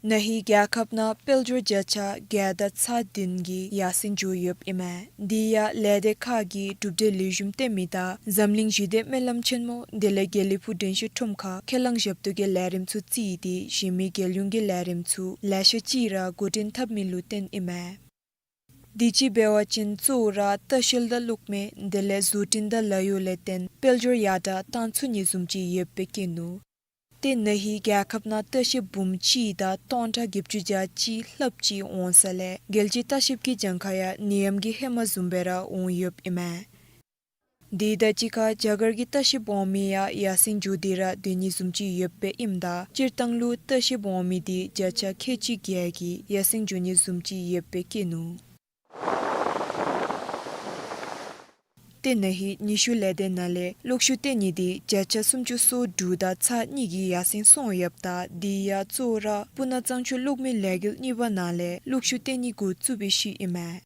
ན་ཧིང་རྒྱལ་ཁབ་ནང་དཔལ་འབྱོར་བརྒྱ་ཆ་བརྒྱད་དང་ཚག་བདུན་གྱིས་ཡར་སེང་འགྱོ་ཡོདཔ་ཨིན་མས། དེ་ཡང་ལས་སྡེ་ཁག་གིས་གྲུབ་འབྲས་ལེགས་ཤོམ་བཏོན་མི་དང་འཛམ་གླིང་ཞི་བདེ་སྨོན་ལམ་ཆེན་མོ་དེ་ལས་དགེ་ལེགས་ཕུག་དྲན་ཤེས་ཁྲོམ་ཁར་ཁས་བླངས་ཞབས་ཏོག་གི་ལས་རིམ་ཚུ་བརྩིས་ཏེ་གཞན་མི་རྒྱལ་ཡོངས་ཀྱི་ལས་རིམ་ཚུ་ལེ་ཤ་ཅིག་ར་འགོ་འདྲེན་འཐབ་མི་ལུ་བརྟེན་ཨིན་མས། དུས་ཅི་འབད་བ་ཅིན་གཙོ་བོ་ར་ལྟ་བཤལ་དང་གློག་མེ་དེ་ལས་བཟོ་སྐྲུན་དང་ལཱ་གཡོག་ལས་བརྟེན་དཔལ་འབྱོར་ཡར་དྲགས་གཏང་ཚུགས་ནི་བཟུམ་ཅིག་ཡོདཔ་སྦེ་བཀོད་ནུག། ཏེ་ན་ཧིང་རྒྱལ་ཁབ་ནང་ལྟ་བཤལ་འབུམ་གཅིག་དང་སྟོང་ཕྲག་བརྒྱད་ཅུ་གྱ་གཅིག་ལྷགཔ་ཅིག་འོང་ས་ལས་རྒྱལ་སྤྱིའི་ལྟ་བཤལ་གྱི་གྱངས་ཁ་ཡང་ནད་ཡམས་ཀྱི་ཧེ་མ་བཟུམ་སྦེ་ར་འོང་ཡོདཔ་ཨིན་མས། དེ་དང་གཅིག་ཁར་རྒྱ་གར་གྱི་ལྟ་བཤལ་འོང་མི་ཡང་ཡར་སེང་འགྱོ་སྟེ་ར་སྡོད་ནི་བཟུམ་ཅིག་ཡོདཔ་སྦེ་ཨིནམ་ད་སྤྱིར་བཏང་ལུ་ལྟ་བཤལ་འོང་མི་དེ་བརྒྱ་ཆ་ཁལ་གཅིག་བརྒྱད་ཀྱིས་ཡར་སེང་འགྱོ་ནི་བཟུམ་ཅིག་ཡོདཔ་སྦེ་བཀོད་ནུག། ཏེ་ན་ཧིང་ཉི་ཤུ་ལས་སྡེ་ནང་ལས་གློག་ཤུགས་བཏོན་ནི་དེ་བརྒྱ་ཆ་སུམ་ཅུ་སོ་དྲུག་དང་ཚག་གཉིས་ཀྱིས་ཡར་སེང་སོང་ཡོདཔ་ད་དེ་ཡང་གཙོ་བོ་ར་སྤུ་ན་གཙང་ཆུ་གློག་མེ་ལས་འགུལ་གཉིས་པ་ནང་ལས་གློག་ཤུགས་བཏོན་ནི་འགོ་བཙུགས་པའི་ཤུལ་ཨིན་མས།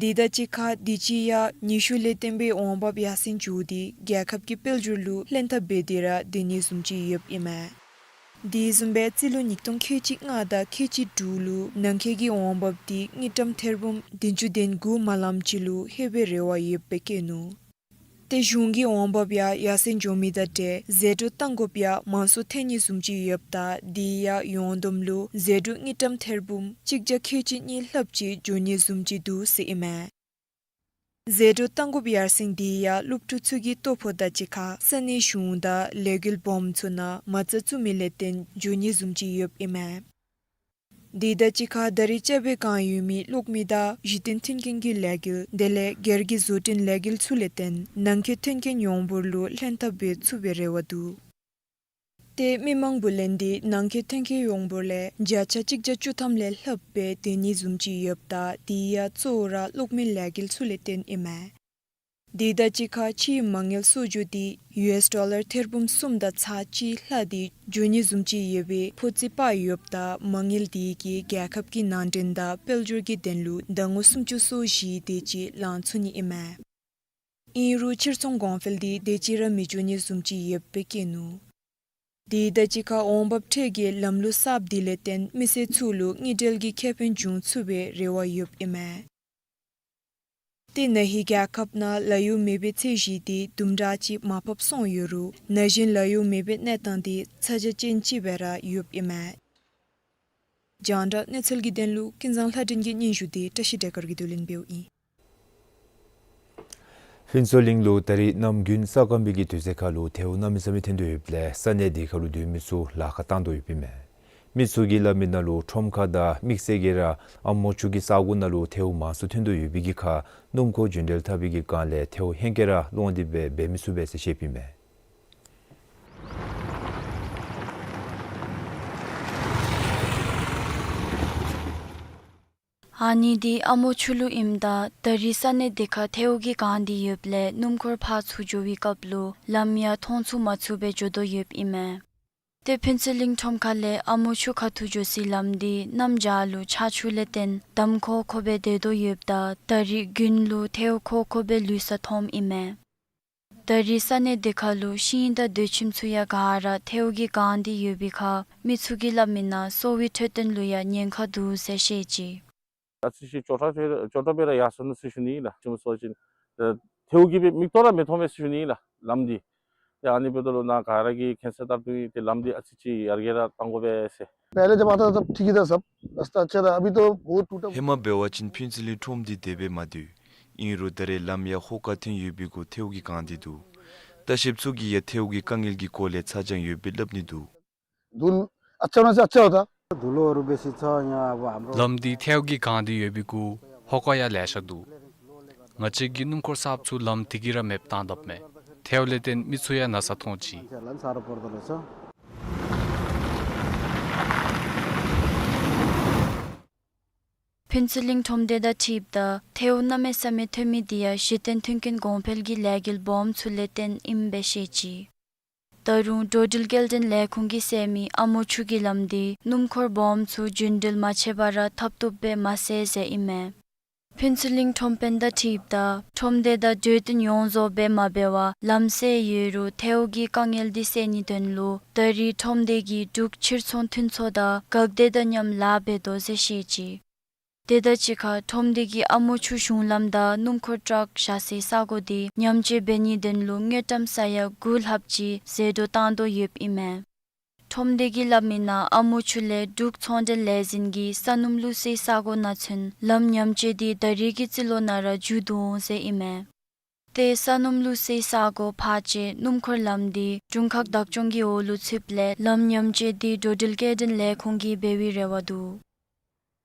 དེ་དང་གཅིག་ཁར་དུས་ཅི་ཡང་ཉི་ཤུ་ལས་བརྟེན་པའི་འོང་འབབ་ཡར་སེང་འགྱོ་སྟེ་རྒྱལ་ཁབ་ཀྱི་དཔལ་འབྱོར་ལུ་ལྷན་ཐབས་འབད་དེ་ར་སྡོད་ནི་བཟུམ་ཅིག་ཡོདཔ་ཨིན་མས། དེ་བཟུམ་སྦེ་རྩིས་ལོ་ཉིས་སྟོང་ཁལ་གཅིག་ལྔ་དང་ཁལ་གཅིག་དྲུག་ལུ་ནང་འཁོད་ཀྱི་འོང་འབབ་དེ་དངུལ་ཀྲམ་ཐེར་འབུམ་བདུན་ཅུ་དོན་དགུ་མ་ལངམ་ཅིག་ལུ་ལྷོད་པའི་རེ་བ་ཡོདཔ་སྦེ་བཀོད་ནུག། ཏེ་གཞུང་གི་འོང་འབབ་ཡང་ཡར་སེང་འགྱོ་མི་དང་འབྲེལ་ཟད་འགྲོ་གཏང་དགོཔ་ཡང་མང་སུ་ཐོན་ནི་བཟུམ་ཅིག་ཡོདཔ་ད་དེ་ཡང་ཡོངས་བསྡོམས་ལུ་ཟད་འགྲོ་དངུལ་ཀྲམ་ཐེར་འབུམ་གཅིག་བརྒྱ་ཁལ་གཅིག་གཉིས་ལྷགཔ་ཅིག་འགྱོ་ནི་བཟུམ་ཅིག་འདུག་ཟེར་ཨིན་མས། ཟད་འགྲོ་གཏང་དགོཔ་ཡར་སེང་དེ་ཡང་སློབ་ཕྲུག་ཚུ་གི་ལྟོ་ཕོག་དང་གཅིག་ཁར་ས་གནས་གཞུང་དང་ལས་འགུལ་སྦོམ་ཚུ་ནང་མ་རྩ་བཙུགས་མི་ལས་བརྟེན་འགྱོ་ནི་བཟུམ་ཅིག་ཡོདཔ་ཨིན་མས། དེ་དང་གཅིག་ཁར་ད་རེས་རྐྱབ་པའི་བསྒང་ཡོད་མི་གློག་མེ་དང་གཞི་རྟེན་མཐུན་རྐྱེན་གྱི་ལས་འགུལ་དེ་ལས་སྒེར་གྱི་བཟོ་སྐྲུན་ལས་འགུལ་ཚུ་ལས་བརྟེན་ནང་འཁོད་ཐོན་སྐྱེད་ཡོངས་འབོར་ལུ་ལྷན་ཐབས་འབད་ཚུགས་པའི་རེ་བ་འདུག། ཏེ་མི་མང་བུ་ལོན་དེ་ནང་འཁོད་ཐོན་སྐྱེད་ཡོངས་འབོར་ལས་བརྒྱ་ཆ་གཅིག་བརྒྱ་བཅུ་ཐམ་ལས་ལྷགཔ་སྦེ་སྡོད་ནི་བཟུམ་ཅིག་ཡོདཔ་ད་དེ་ཡང་གཙོ་བོ་ར་གློག་མེ་ལས་འགུལ་ཚུ་ལས་བརྟེན་ཨིན་མས། དེ་དང་གཅིག་ཁར་ཕྱིའི་མ་དངུལ་གསོག་འཇོག་དེ་ཡུ་ཨེསི་ཌོ་ལར་ཐེར་འབུམ་གསུམ་དང་ཚག་གཅིག་ལྷག་སྟེ་འགྱོ་ནི་བཟུམ་ཅིག་ཡོད་པའི་འཕོ་ཚིས་དཔག་ཡོདཔ་ད་མ་དངུལ་དེ་གིས་རྒྱལ་ཁབ་ཀྱི་ནང་འདྲེན་དང་དཔལ་འབྱོར་གྱི་དོན་ལུ་ཟླ་ངོ་སུམ་ཅུ་སོ་བཞི་དེ་ཅིག་ལང་ཚུགས་ནི་ཨིན་མས། ཨིན་རུང་ཕྱིར་ཚོང་གོང་འཕེལ་དེ་དེ་ཅིག་ར་མི་འགྱོ་ནི་བཟུམ་ཅིག་ཡོདཔ་སྦེ་བཀོད་ནུག། དེ་དང་གཅིག་ཁར་འོང་འབབ་ཁྲལ་གྱི་ལམ་ལུགས་གསརཔ་དེ་ལས་བརྟེན་མི་སེར་ཚུ་ལུ་དངུལ་འབྲེལ་གྱི་ཁེ་ཕན་འབྱུང་ཚུགས་པའི་རེ་བ་ཡོདཔ་ཨིན་མས། ཏེ་ན་ཧིང་རྒྱལ་ཁབ་ནང་ལཱ་གཡོག་མེད་པའི་ཚད་གཞི་དེ་དུམ་གྲ་ཅིག་མར་ཕབ་སོང་ཡོད་རུང་ན་གཞོན་ལཱ་གཡོག་མེད་པའི་གནས་སྟངས་དེ་ཚ་གྱང་ཅན་ཅིག་སྦེ་ར་ཡོདཔ་ཨིན་མས། རྒྱང་བསྒྲགས་གནས་ཚུལ་གྱི་དོན་ལུ་ཀུན་བཟང་ལྷ་སྒྲོན་གྱི་སྙན་ཞུ་དེ་བཀྲ་ཤིས་བདེ་དཀར་གྱིས་བསྡུ་ལེན་འབདཝ་ཨིན། ཕུན་ཚོགས་གླིང་ལུ་ད་རེས་གནམ་དགུན་ས་སྐམ་པའི་གི་དུས་ཚོད་ཁར་ལུ་ཐལཝ་གནམ་མེད་ས་མེད་ཐོན་དོ་ཡོདཔ་ལས་ས་གནས་དེ་ཁར་ལུ་སྡོད་མི་ཚུ་ལཱ་ཁག་བཏང་དོ་ཡོདཔ་ཨིན་མས། མི་ཚུ་གིས་སླབ་མི་ནང་ལུ་ཁྲོམ་ཁ་དང་དམིགས་བསལ་གྱིས་ར་ཨ་མོ་ཆུ་གི་ས་གོ་ནང་ལུ་ཐལཝ་མང་སུ་ཐོན་དོ་ཡོད་པའི་གི་ཁར་སྣུམ་འཁོར་རྒྱུན་འགྲུལ་འཐབ་པའི་གི་བསྒང་ལས་ཐལཝ་ཧེང་སྐལ་ར་སློང་སྟེ་སྦེ་འབད་མི་ཚུ་འབད་ཟེར་བཤདཔ་ཨིན་མས། ཨ་ནི་འདི་ཨ་མོ་ཆུ་ལུ་ཨིནམ་ད་ད་རིས་ས་གནས་འདི་ཁར་ཐལཝ་གིས་གང་སྟེ་ཡོདཔ་ལས་སྣུམ་འཁོར་ཕར་ཚུར་འགྱོ་བའི་སྐབས་ལུ་ལམ་ཡང་མཐོང་ཚུགས་མ་ཚུགས་སྦེ་འགྱོ་དོ་ཡོདཔ་ཨིན་མས། ཏེ་ཕུན་ཚོགས་གླིང་ཁྲོམ་ཁ་ལས་ཨ་མོ་ཆུ་ཁ་ཐུག་འགྱོ་སའི་ལམ་འདི་གནམ་བྱཱར་ལུ་ཆར་ཆུ་ལས་བརྟེན་འདམ་ཁོག་ཁོག་སྦེ་སྡོད་དོ་ཡོདཔ་ད་ད་རིས་དགུན་ལུ་ཐལཝ་ཁོག་ཁོག་སྦེ་ལུས་ས་མཐོངམ་ཨིན་མས། ད་རིས་ས་གནས་འདི་ཁ་ལུ་ཤིང་དང་སྡོད་ཁྱིམ་ཚུ་ཡང་ག་ར་ཐལཝ་གིས་གང་སྟེ་ཡོད་པའི་ཁར་མི་ཚུ་གིས་སླབ་མི་ནང་གསོ་བའི་འཕྲོད་བསྟེན་ལུ་ཡང་ཉེན་ཁ་འདུག་ཟེར་བཤད་ཅི། ཨ་ཙི་ཅིག་ཅོག་འཐདཔ་ཅོག་འཐདཔ་སྦེ་ར་ཡར་སོ་ནུག་ཟེར་ཞུ་ནི་ཨིན་ལགས། ཅི་སྨོ་ཟེར་བ་ཅིན་ཐལཝ་གིས་སྦེ་མིག་ཏོ་ར་མི་མཐོང་མས་ཟེར་ཞུ་ནི་ཨིན་ལགས་ལམ་འདི། ཡ་ཨ་ནི་འབདཝ་ད་ལུ་ནཱ་ག་ར་གིས་མཁྱེན་གསལ་ལྟར་དུ་ཏེ་ལམ་འདི་ཨ་ཙི་ཅིག་ཡར་རྒྱས་ར་གཏང་དགོ་པས་ཟེར། पहले जब आता था तब ठीक ही था सब, रास्ता अच्छा था। अभी तो बहुत टूटा। ཧེ་མ་འབད་བ་ཅིན་ཕུན་ཚོགས་གླིང་ཁྲོམ་འདི་དེ་སྦེ་མ་སྡོད། ཨིན་རུང་ད་རེས་ལམ་ཡང་ཧོ་ཀ་ཐོན་ཡོད་པའི་གུ་ཐལཝ་གིས་གང་སྟེ་འདུག། ལྟ་བཤལཔ་ཚུ་གིས་ཡང་ཐལཝ་གི་དཀའ་ངལ་གྱི་སྐོར་ལས་ཚ་གྱང་ཡོད་པའི་སླབ་ནི་འདུག། धुलो अच्छा होना से अच्छा होता। धुलोहरू बेसी छ यहाँ अब हाम्रो। ལམ་འདི་ཐལཝ་གིས་གང་སྟེ་ཡོད་པའི་གུ་ཧོ་ཀ་ཡང་ལེ་ཤ་འདུག། ང་བཅས་ཀྱི་སྣུམ་འཁོར་གསརཔ་ཚུ་ལམ་འདི་གིས་ར་མེདཔ་བཏང་དཔ་མས། ཐལཝ་ལས་བརྟེན་མི་ཚུ་ཡང་ན་ཚ་མཐོང་ཅི། मान्छेहरूलाई पनि साह्रो पर्दो रहेछ। ཕུན་ཚོགས་གླིང་ཁྲོམ་སྡེ་དང་འཁྲིལཝ་ད་ཐལཝ་གནམ་མེད་ས་མེད་ཐོན་མི་འདི་ཡང་གཞི་རྟེན་མཐུན་རྐྱེན་གོང་འཕེལ་གྱི་ལས་འགུལ་སྦོམ་ཚུ་ལས་བརྟེན་ཨིནམ་སྦེ་བཤད་ཅི། ད་རུང་འགྲོ་འགྲུལ་སྐྱེལ་འདྲེན་ལས་ཁུངས་ཀྱིས་ཟེར་མི་ཨ་མོ་ཆུ་གི་ལམ་འདི་སྣུམ་འཁོར་སྦོམ་ཚུ་རྒྱུན་འགྲུལ་མ་ཆད་པར་ར་འཐབ་བཏུབ་སྦེ་མ་ཟེར་ཟེར་ཨིན་མས། ཕུན་ཚོགས་གླིང་ཁྲོམ་དཔོན་དང་འཁྲིལཝ་ད་ཁྲོམ་སྡེ་དང་གྲོས་བསྟུན་ཡོངས་རྫོགས་སྦེ་མ་འབད་བར་ལམ་སེལ་ཡོད་རུང་ཐལཝ་གི་དཀའ་ངལ་འདི་སེལ་ནིའི་དོན་ལུ་ད་རིས་ཁྲོམ་སྡེ་གིས་འབྲུག་ཕྱིར་ཚོང་མཐུན་ཚོགས་དང་འགག་སྡེ་དང་མཉམ་ལཱ་འབད་དོ་ཟེར་བཤད་ཅི། དེ་དང་གཅིག་ཁར་ཁྲོམ་སྡེ་གིས་ཨ་མོ་ཆུ་གཞུང་ལམ་དང་སྣུམ་འཁོར་ཊཱག་བཞག་སའི་ས་གོ་འདི་ཉམས་བཅོས་འབད་ནིའི་དོན་ལུ་དངུལ་ཀྲམ་ས་ཡ་དགུ་ལྷགཔ་ཅིག་ཟད་འགྲོ་བཏང་དོ་ཡོདཔ་ཨིན་མས། ཁྲོམ་སྡེ་གིས་སླབ་མི་ནང་ཨ་མོ་ཆུ་ལས་འབྲུག་ཚོང་འབྲེལ་ལས་འཛིན་གྱིས་ས་སྣུམ་བླུག་སའི་ས་གོ་ནང་ཚུན་ལམ་ཉམས་བཅོས་འདི་ད་རིས་ཀྱི་རྩིས་ལོ་ནང་ར་མཇུག་བསྡུ་འོང་ཟེར་ཨིན་མས། ཏེ་ས་སྣུམ་བླུག་སའི་ས་གོ་ཕར་བཅད་སྣུམ་འཁོར་ལམ་འདི་དྲུང་ཁག་བདག་སྐྱོང་གི་འོག་ལུ་ཚུདཔ་ལས་ལམ་ཉམས་བཅོས་འདི་འགྲོ་འགྲུལ་སྐྱེལ་འདྲེན་ལས་ཁུངས་ཀྱིས་འབད་བའི་རེ་བ་འདུག།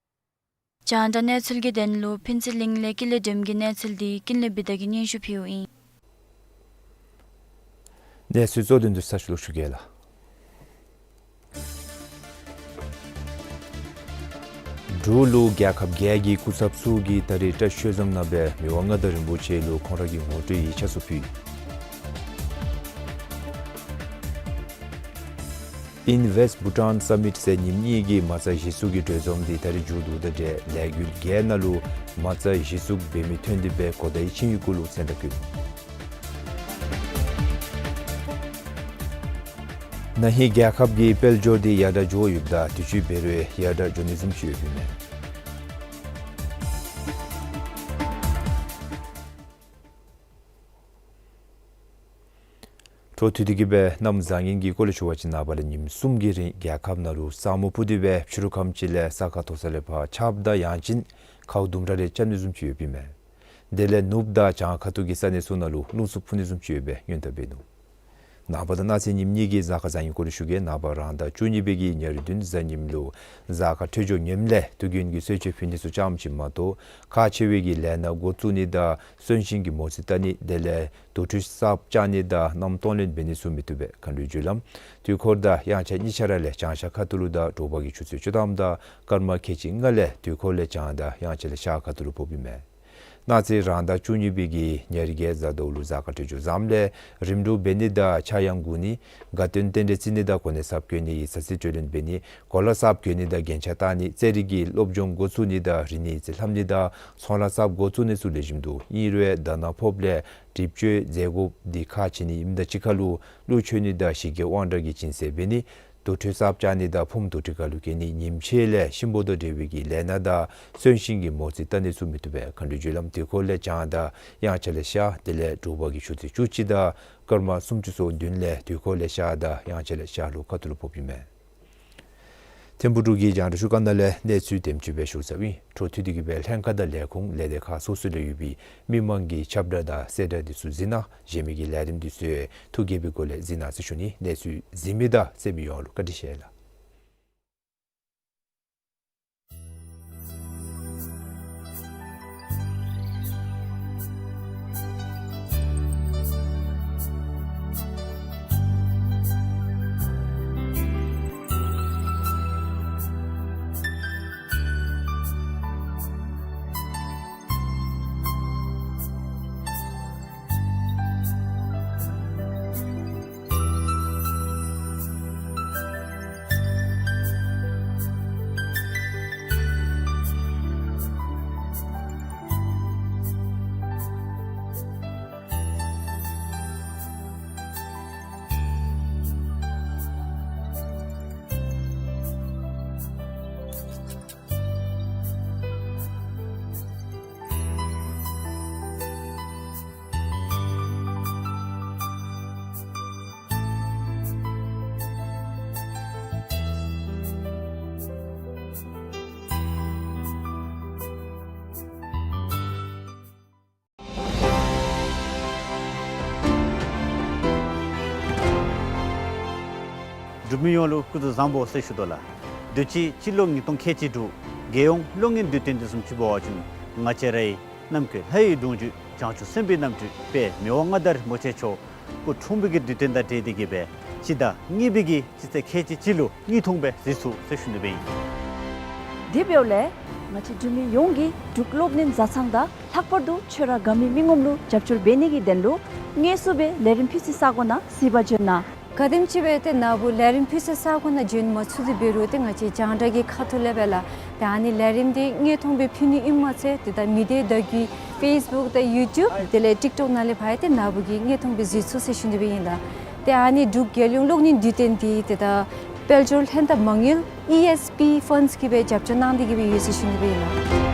རྒྱང་བསྒྲགས་གནས་ཚུལ་གྱི་དོན་ལུ་ཕུན་ཚོགས་གླིང་ལས་ཀུན་ལེགས་སྒྲོལམ་གྱི་གནས་ཚུལ་འདི་ཀུན་ལེགས་བི་དྷ་གིས་སྙན་ཞུ་ཕུལཝ་ཨིན། གནས་ཚུལ་གཙོ་དོན་འདི་ཚུ་ཞུ་ལུ་ཞུ་གེ་ལགས། འབྲུག་ལུ་རྒྱལ་ཁབ་བརྒྱད་ཀྱི་སྐུ་ཚབ་ཚུ་གིས་ད་རིས་བཀྲིས་ཆོས་འཛོམས་ནང་སྦེ་མི་དབང་མངའ་བདག་རིན་པོ་ཆེ་ལུ་ཁོང་ར་གི་ངོ་སྤྲོད་ཡིག་ཆ་ཚུ་ཕུལ། ཨིན་ཝེསཊ་བྷུ་ཊཱན་སམ་མིཊ་ཟེར་ཉིནམ་གཉིས་ཀྱི་མ་རྩ་གཞི་བཙུགས་ཀྱི་གྲོས་འཛོམས་འདི་ད་རིས་མཇུག་བསྡུཝ་དང་འབྲེལ་ལས་འགུལ་བརྒྱད་ནང་ལུ་མ་རྩ་གཞི་བཙུགས་འབད་མི་ཐོན་ཏེ་སྦེ་གོ་བརྡའི་ཆིངས་ཡིག་གུ་ལུ་མཚན་རྟགས་བཀོད། ན་ཧིང་རྒྱལ་ཁབ་ཀྱི་དཔལ་འབྱོར་འདི་ཡར་དྲག་འགྱོ་ཡོདཔ་ད་དུས་ཅི་འབད་རུང་ཡར་དྲག་འགྱོ་ནི་བཟུམ་ཅིག་ཡོདཔ་ཨིན་མས། འཕྲོ་མཐུད་དེ་གི་སྦེ་གནམ་བཟང་ངན་གྱི་སྐོར་ལས་ཞུ་བ་ཅིན་ནངས་པ་ལས་ཉིནམ་གསུམ་གྱི་རིང་རྒྱལ་ཁབ་ནང་ལུ་ས་སྨུག་ཕུབ་སྟེ་སྦེ་ཕྱི་རུ་ཁམས་ཅིག་ལས་ས་ཁ་མཐོ་ས་ལས་ཕར་ཆརཔ་དང་ཡང་ཅིན་ཁཝ་ལྡུམ་ར་རེ་རྐྱབ་ནི་བཟུམ་ཅིག་ཡོདཔ་ཨིན་མས། དེ་ལས་ནུབ་དང་བྱང་ཁ་ཐུག་གི་ས་གནས་ཚུ་ནང་ལུ་རླུང་འཚུབ་འཕུ་ནི་བཟུམ་ཅིག་ཡོད་པའི་སྔོན་བརྡ་འབད་ནུག། ནངས་པ་དང་གནངས་ཚེ་ཉིནམ་གཉིས་ཀྱི་གཟའ་སྐར་བཟང་ངན་སྐོར་ལས་ཞུ་གེ། ནངས་པ་རང་ཟླ་བཅུ་གཉིས་པའི་གི་ཉེར་བདུན་གཟའ་ཉིམ་ལུ་གཟའ་སྐར་འཕྲོད་སྦྱོར་ངནམ་ལས་དུས་རྒྱུན་གྱི་གསོལ་མཆོད་ཕུལ་ནི་ཚུ་ཙམ་ཅིག་མ་གཏོགས་ཁག་ཆེ་བའི་གི་ལས་སྣ་འགོ་བཙུགས་ནི་དང་གསོན་གཤིན་གྱི་མོ་རྩིས་བལྟ་ནི་དེ་ལས་དུར་ཁྲོད་གསརཔ་བཅག་ནི་དང་མནའམ་གཏོང་ལེན་འབད་ནི་ཚུ་མི་བཏུབ་པས། མཁའ་འགྲོའི་རྒྱུ་ལམ་དུས་འཁོར་དང་དབྱངས་འཆར་གཉིས་ཆ་ར་ལས་བྱང་ཤར་ཁ་ཐུག་ལུ་དང་དྲོ་པ་གི་ཆུ་ཚོད་བཅུ་ཐམ་དང་སྐར་མ་ཁལ་གཅིག་ལྔ་ལས་དུས་འཁོར་ལས་བྱང་དང་དབྱངས་འཆར་ལས་ཤར་ཁ་ཐུག་ལུ་ཕོགཔ་ཨིན་མས། གནངས་ཚེ་རང་ཟླ་བཅུ་གཉིས་པའི་གི་ཉེར་བརྒྱད་གཟའ་ཟླ་བ་ལུ་གཟའ་སྐར་འཕྲོད་སྦྱོར་བཟངམ་ལས་རིམ་གྲོ་འབད་ནི་དང་ཕྱྭ་གཡང་འགུགས་ནི་དགའ་སྟོན་རྟེན་འབྲེལ་བརྩི་ནི་དང་གོ་གནས་གསརཔ་གྱོན་ནི་ཡིག་ཚང་རྩིས་སྤྲོད་ལེན་འབད་ནི་གོ་ལ་གསརཔ་གྱོན་ནི་དང་རྒྱན་ཆ་བཏགས་ནི་རྩེད་རིགས་ཀྱི་སློབ་སྦྱོང་འགོ་བཙུགས་ནི་དང་རིག་གནས་ཡིག་རྩིས་ལྷབ་ནི་དང་ཚོང་ལཱ་གསརཔ་འགོ་བཙུགས་ནི་ཚུ་ལེགས་ཤོམ་འདུག། ཨིན་རུང་དར་ནག་ཕོགཔ་ལས་གྲིབ་བཅོས་མཛད་དགོཔ་འདི་ཁག་ཆེ་ནི་ཨིནམ་དང་གཅིག་ཁར་ལུ་ཀླུ་མཆོད་ནི་དང་ཞི་རྒྱས་དབང་དྲག་གི་སྦྱིན་སྲེག་འབད་ནི་དུར་ཁྲོད་གསརཔ་བཅག་ནི་དང་ཕུངམ་དུར་ཁྲོད་ཁར་ལུ་བསྐྱལ་ནི་ཉིམ་ཕྱེད་ལས་གཤིན་པོ་དང་འབྲེལ་བའི་གི་ལས་སྣ་དང་གསོན་གཤིན་གྱི་མོ་རྩིས་བལྟ་ནི་ཚུ་མི་བཏུབ་པས། མཁའ་འགྲོའི་རྒྱུ་ལམ་དུས་འཁོར་ལས་བྱང་དང་དབྱངས་འཆར་ལས་ཤར་དེ་ལས་དྲོ་པ་གི་ཆུ་ཚོད་བཅུ་གཅིག་དང་སྐར་མ་སུམ་ཅུ་སོ་བདུན་ལས་དུས་འཁོར་ལས་ཤར་དང་དབྱངས་འཆར་ལས་ཤར་ལྷོ་ཁ་ཐུག་ལུ་ཕོགཔ་ཨིན་མས། ཐིམ་ཕུག་འབྲུག་གི་རྒྱང་བསྒྲགས་ཤོག་ཁག་ནང་ལས་གནས་ཚུལ་དེམ་ཅིག་སྦེ་ཞུ་ཚརཝ་ཨིན། འཕྲོ་མཐུད་དེ་གི་སྦེ་ལྷན་ཁག་དང་ལས་ཁུངས་ལས་སྡེ་ཁག་སོ་སོ་ལུ་ཡོད་པའི་མི་མང་གི་ཁྱབ་བསྒྲགས་དང་གསལ་བསྒྲགས་འདི་ཚུ་གཟིགས་གནང་། གཞན་མི་གི་ལས་རིམ་འདི་ཚུ་ཐུགས་དགྱེས་པའི་སྒོ་ལས་གཟིགས་གནང་ཟེར་ཞུ་ནི། གནས་ཚུལ་གཟིགས་མི་དང་གསན་མི་ཡོངས་ལུ་བཀའ་དྲིན་ཆེ་ལགས། མི་ཡོངས་ལུ་སྐུ་གཟུགས་བཟང་པོ་ཟེར་ཞུ་དོ་ལགས། དུས་ཅི་སྤྱི་ལོ་ཉིས་སྟོང་ཁལ་གཅིག་དྲུག་རྒྱལ་ཡོངས་གློག་བརྙན་དུས་སྟོན་དེ་བཟུམ་ཅིག་འབད་བ་ཅིན་ང་བཅས་རའི་ནམ་མཁའི་ལྷ་ཡི་གདུང་རྒྱུད་བྱང་ཆུབ་སེམས་དཔའི་རྣམ་སྤྲུལ་དཔལ་མི་དབང་མངའ་བདག་རིན་པོ་ཆེ་མཆོག་སྐུ་འཁྲུངས་པའི་གི་དུས་སྟོན་དང་འབྲེལ་ཏེ་གི་སྦེ་སྤྱི་ཟླ་གཉིས་པའི་གི་སྤྱི་ཚེས་ཁལ་གཅིག་གཅིག་ལུ་གཉིས་འཐུང་སྦེ་གཟིགས་ཚུགས་ཟེར་ཞུ་ནི་སྦེ་ཨིན། དེ་འབདཝ་ལས་ང་བཅས་འབྲུག་མི་ཡོངས་ཀྱིས་འབྲུག་གློག་བརྙན་བཟའ་ཚང་དང་ལྷག་པར་དུ་ཁྱོད་ར་དགའ་མི་མི་ངོམ་ལུ་རྒྱབ་སྐྱོར་འབད་ནི་གི་དོན་ལུ་དངོས་སུ་སྦེ་ལས་རིམ་ཕུལ་སའི་ས་གོ་ནང་གཟིགས་པར་འབྱོན་གནང་། ག་དེམ་ཅིག་སྦེ་ཏེ་ནཱ་བུ་ལས་རིམ་ཕུལ་སའི་ས་གོ་ནང་འབྱོན་མ་ཚུགས་ཏེ་འབད་རུང་ཏེ་ང་བཅས་རྒྱང་བསྒྲགས་ཀྱི་ཁ་ཐུག་ལས་སྦེ་ལགས། ཏེ་ཨ་ནི་ལས་རིམ་འདི་དངོས་མཐོང་སྦེ་ཕུལ་ནི་ཨིནམ་མ་ཚད་ཏེ་ད་མི་སྡེ་བརྡ་བརྒྱུད་ཕེསི་བུཀ་དང་ཡུ་ཊུབ་དེ་ལས་ཊིཀ་ཊོཀ་ནང་ལས་ཕར་ཡང་ཏེ་ནཱ་བུ་གིས་དངོས་མཐོང་སྦེ་གཟིགས་ཚུགས་ཟེར་ཞུ་ནི་སྦེ་ཨིན་ལགས། ཏེ་ཨ་ནི་འབྲུག་རྒྱལ་ཡོངས་གློག་བརྙན་དུས་སྟོན་འདི་ཏེ་ད་དཔལ་འབྱོར་ལྷན་ཐབས་མ་དངུལ་ཨི་ཨེསི་པི་ཕནཌསི་གིས་སྦེ་རྒྱབ་སྐྱོར་གནང་སྟེ་གི་སྦེ་ཡོད་ཟེར་ཞུ་ནི་སྦེ་ཨིན་ལགས།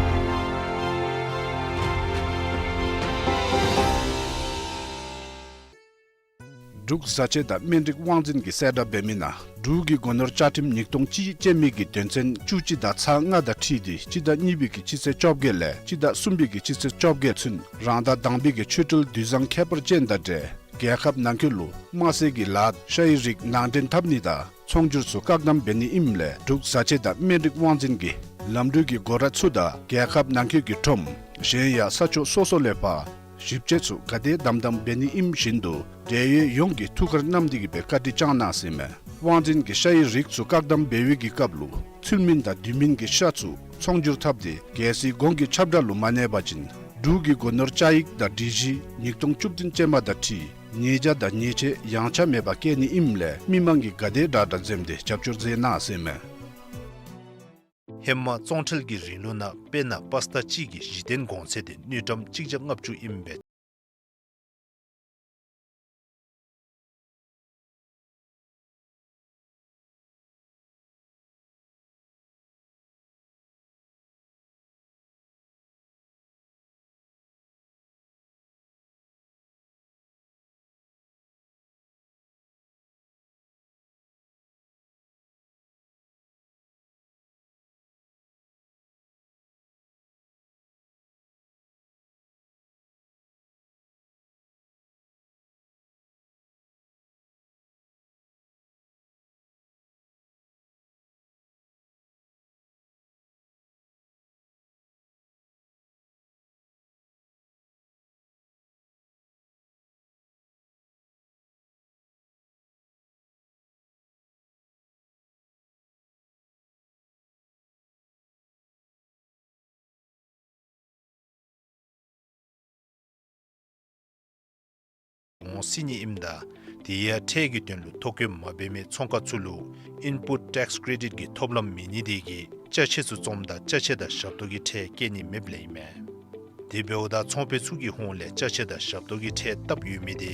འབྲུག་བཟའ་ཆས་དང་སྨན་རིགས་དབང་འཛིན་གྱིས་གསལ་བསྒྲགས་འབད་མི་ནང་འབྲུག་གི་སྒོ་ནོར་བཅའ་ཁྲིམས་ཉིས་སྟོང་གཅིག་ཅན་མའི་གི་དོན་ཚན་བཅུ་གཅིག་དང་ཚག་ལྔ་དང་འཁྲིལ་ཏེ་སྤྱི་ཟླ་གཉིས་པའི་གི་སྤྱི་ཚེས་བཅོ་བརྒྱད་ལས་སྤྱི་ཟླ་གསུམ་པའི་གི་སྤྱི་ཚེས་བཅོ་བརྒྱད་ཚུན་རང་དང་དང་པའི་གི་ཆོས་འབྲེལ་དུས་བཟང་ཁྱད་པར་ཅན་དང་འབྲེལ་རྒྱལ་ཁབ་ནང་འཁོད་ལུ་དམར་ཟས་ཀྱི་ལཱ་ཤ་ཡི་རིགས་ནང་འདྲེན་འཐབ་ནི་དང་ཚོང་སྒྱུར་ཚུ་བཀག་དམ་འབད་ནི་ཨིནམ་ལས་འབྲུག་བཟའ་ཆས་དང་སྨན་རིགས་དབང་འཛིན་གྱིས་ལམ་འགྲུལ་གྱི་སྒོ་ར་ཚུ་དང་རྒྱལ་ཁབ་ནང་འཁོད་ཀྱི་ཁྲོམ་གཞན་ཡང་ས་ཕྱོགས་སོ་སོ་ལས་ཕར་ཞིབ་དཔྱད་ཚུ་ག་དེ་དམ་དམ་འབད་ནི་ཨིནམ་བཞིན་དུ་འབྲེལ་ཡོད་ཡོངས་ཀྱིས་ཐུགས་ཁར་བསྣམས་ཏེ་གི་སྦེ་བཀའ་དྲིན་བསྐྱང་གནང་ཟེར་མས། དབང་འཛིན་གྱིས་ཤ་ཡི་རིགས་ཚུ་བཀག་དམ་འབད་བའི་གི་སྐབས་ལུ་ཚུལ་མིན་དང་དུས་མིན་གྱི་ཤ་ཚུ་ཚོང་སྒྱུར་འཐབ་སྟེ་གལ་སྲིད་གོང་གི་ཁྱབ་བསྒྲགས་ལུ་མ་གནས་པ་ཅིན་འབྲུག་གི་སྒོ་ནོར་བཅའ་ཡིག་དང་སྒྲིག་གཞི་ཉིས་སྟོང་བཅུ་བདུན་ཅན་མ་དང་འཁྲིལ་ཉེས་བྱ་དང་ཉེས་ཆད་ཡངས་ཆག་མེད་པར་བཀལ་ནི་ཨིནམ་ལས་མི་མང་གིས་ག་དེ་དྲག་དྲག་འཛེམས་ཏེ་རྒྱབ་སྐྱོར་མཛད་གནང་ཟེར་མས། ཧེ་མ་བཙོང་ཁྲལ་གྱི་རིང་ལུགས་ནང་དཔེར་ན་པ་སི་ཏ་གཅིག་གི་གཞི་རྟེན་གོང་ཚད་དེ་དངུལ་ཀྲམ་གཅིག་བརྒྱ་ལྔ་བཅུ་ཨིན་པས། གོང་སྲིད་ནི་ཨིནམ་ད་དེ་ཡང་ཁྲལ་གྱི་དོན་ལུ་ཐོ་བཀོད་མ་འབད་མི་ཚོང་ཁང་ཚུ་ལུ་ཨིན་པུཊ་ཊེགསི་ཀེ་རེ་ཌིཊ་གི་ཐོབ་ལམ་མེད་ནི་དེ་གིས་ཅ་ཆས་ཚུ་བཙོངམ་ད་ཅ་ཆས་དང་ཞབས་ཏོག་གི་ཁྲལ་བཀལ་ནི་མེདཔ་ལས་ཨིན་མས། དེ་འབདཝ་ད་ཚོང་པ་ཚུ་གི་ཧོངས་ལས་ཅ་ཆས་དང་ཞབས་ཏོག་གི་ཁྲལ་བཏབ་ཡོད་མི་དེ་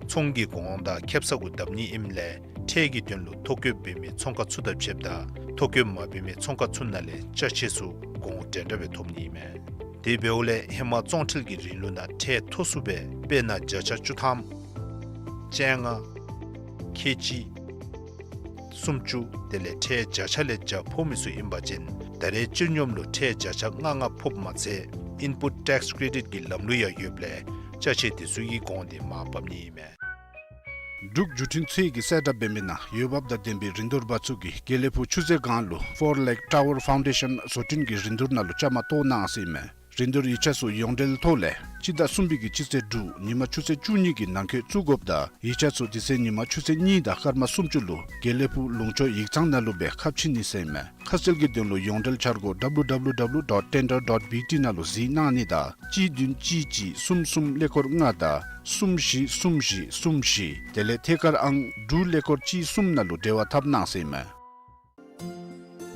ཚོང་གི་གོང་དང་ཁེབ་ས་གུ་བརྡབ་ནི་ཨིནམ་ལས་ཁྲལ་གྱི་དོན་ལུ་ཐོ་བཀོད་འབད་མི་ཚོང་ཁང་ཚུ་དང་ཕྱདཔ་ད་ཐོ་བཀོད་མ་འབད་མི་ཚོང་ཁང་ཚུ་ནང་ལས་ཅ་ཆས་ཚུ་གོང་འདྲན་འདྲ་སྦེ་ཐོབ་ནི་ཨིན་མས། དེ་འབདཝ་ལས་ཧེ་མ་བཙོང་ཁྲལ་གྱི་རིང་ལུགས་ནང་ཁྲལ་མཐོ་སུ་སྦེ་དཔེར་ན་བརྒྱ་ཆ་བཅུ་ཐམ་བཅོ་ལྔ་ཁལ་གཅིག་སུམ་ཅུ་དེ་ལས་ཁྲལ་བརྒྱ་ཆ་ལས་བརྒྱ་ཕོག་མི་ཚུ་ཨིན་པ་ཅིན་ད་རེས་སྤྱིར་སྙོམས་ལུ་ཁྲལ་བརྒྱ་ཆ་ལྔ་ལྔ་ཕོགཔ་མ་ཚད་ཨིན་པུཊ་ཊེགསི་ཀེ་རེ་ཌིཊ་གི་ལམ་ལུགས་ཡང་ཡོདཔ་ལས་ཅ་ཆས་དེ་ཚུ་གི་གོང་དེ་མར་བབས་ནི་ཨིན་མས། འབྲུག་བརྒྱུད་འཕྲིན་ཚད་ཀྱིས་གསལ་བསྒྲགས་འབད་མི་ནང་འོས་འབབ་དང་ལྡན་པའི་རིན་བསྡུར་པ་ཚུ་གིས་དགེ་ལེགས་ཕུག་ཆུ་རྩེ་སྒང་ལུ་ཕོར་ལེག་ཊ་ཝར་ཕའུན་ཌེ་ཤན་བཟོ་སྐྲུན་གྱི་རིན་བསྡུར་ནང་ལུ་བཅའ་མར་གཏོགས་གནང་ཟེར་ཨིན་མས། རིན་བསྡུར་ཡིག་ཆ་ཚུ་ཡོངས་འབྲེལ་ཐོག་ལས་སྤྱི་ཟླ་གསུམ་པའི་གི་སྤྱི་ཚེས་དྲུག་ཉིན་མ་ཆུ་ཚོད་བཅུ་གཉིས་ཀྱི་ནང་འཁོད་བཙུགས་དགོཔ་དང་ཡིག་ཆ་ཚུ་དེ་ཚེ་ཉིན་མ་ཆུ་ཚོད་གཉིས་དང་སྐར་མ་སུམ་ཅུ་ལུ་དགེ་ལེགས་ཕུག་ལུང་ཕྱོགས་ཡིག་ཚང་ནང་ལུ་སྦེ་ཁ་ཕྱེ་ནི་ཟེར་ཨིན་མས། ཁ་གསལ་གྱི་དོན་ལུ་ཡོངས་འབྲེལ་འཆར་སྒོ་ཌབ་ལུ་ཌབ་ལུ་ཌབ་ལུ་ཌོཊ་ཊེན་ཌར་ཌོཊ་བི་ཊི་ནང་ལུ་གཟིགས་གནང་ནི་དང་གཅིག་བདུན་གཅིག་གཅིག་གསུམ་གསུམ་ཀླད་ཀོར་ལྔ་དང་གསུམ་བཞི་གསུམ་བཞི་གསུམ་བཞི་དེ་ལས་ཐད་ཀར་ཨང་དྲུག་ཀླད་ཀོར་གཅིག་གསུམ་ནང་ལུ་འབྲེལ་བ་འཐབ་གནང་ཟེར་ཨིན་མས།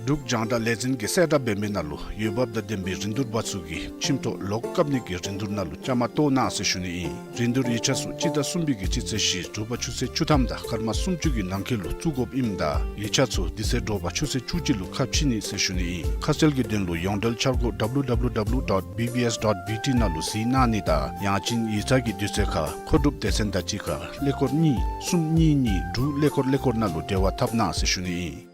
འབྲུག་རྒྱང་བསྒྲགས་ལས་འཛིན་གྱིས་གསལ་བསྒྲགས་འབད་མི་ནང་ལུ་འོས་འབབ་དང་ལྡན་པའི་རིན་བསྡུར་པ་ཚུ་གིས་ཁྱིམ་ཐོག་ལོག་བཀབ་ནི་གི་རིན་བསྡུར་ནང་ལུ་བཅའ་མར་གཏོགས་གནང་ཟེར་ཞུ་ནི་ཨིན། རིན་བསྡུར་ཡིག་ཆ་ཚུ་སྤྱི་ཟླ་གསུམ་པའི་གི་སྤྱི་ཚེས་བཞི་དྲོ་པ་ཆུ་ཚོད་བཅུ་ཐམ་དང་སྐར་མ་སུམ་ཅུ་གི་ནང་འཁོད་ལུ་བཙུགས་དགོཔ་ཨིནམ་ད་ཡིག་ཆ་ཚུ་དེ་ཚེ་དྲོ་པ་ཆུ་ཚོད་བཅུ་གཅིག་ལུ་ཁ་ཕྱེ་ནི་ཟེར་ཞུ་ནི་ཨིན། ཁ་གསལ་གྱི་དོན་ལུ་ཡོངས་འབྲེལ་འཆར་སྒོ་ཌབ་ལུ་ཌབ་ལུ་ཌབ་ལུ་ཌོཊ་བི་བི་ཨེསི་ཌོཊ་བི་ཊི་ནང་ལུ་གཟིགས་གནང་ནི་དང་ཡང་ཅིན་ཡིག་ཚང་གི་དུས་ཚོད་ཁར་མཁོ་སྒྲུབ་སྡེ་ཚན་དང་གཅིག་ཁར་ཀླད་ཀོར་གཉིས་གསུམ་གཉིས་གཉིས་དྲུག་ཀླད་ཀོར་ཀླད་ཀོར་ནང་ལུ་འབྲེལ་བ་འཐབ་གནང་ཟེར་ཞུ་ནི་ཨིན།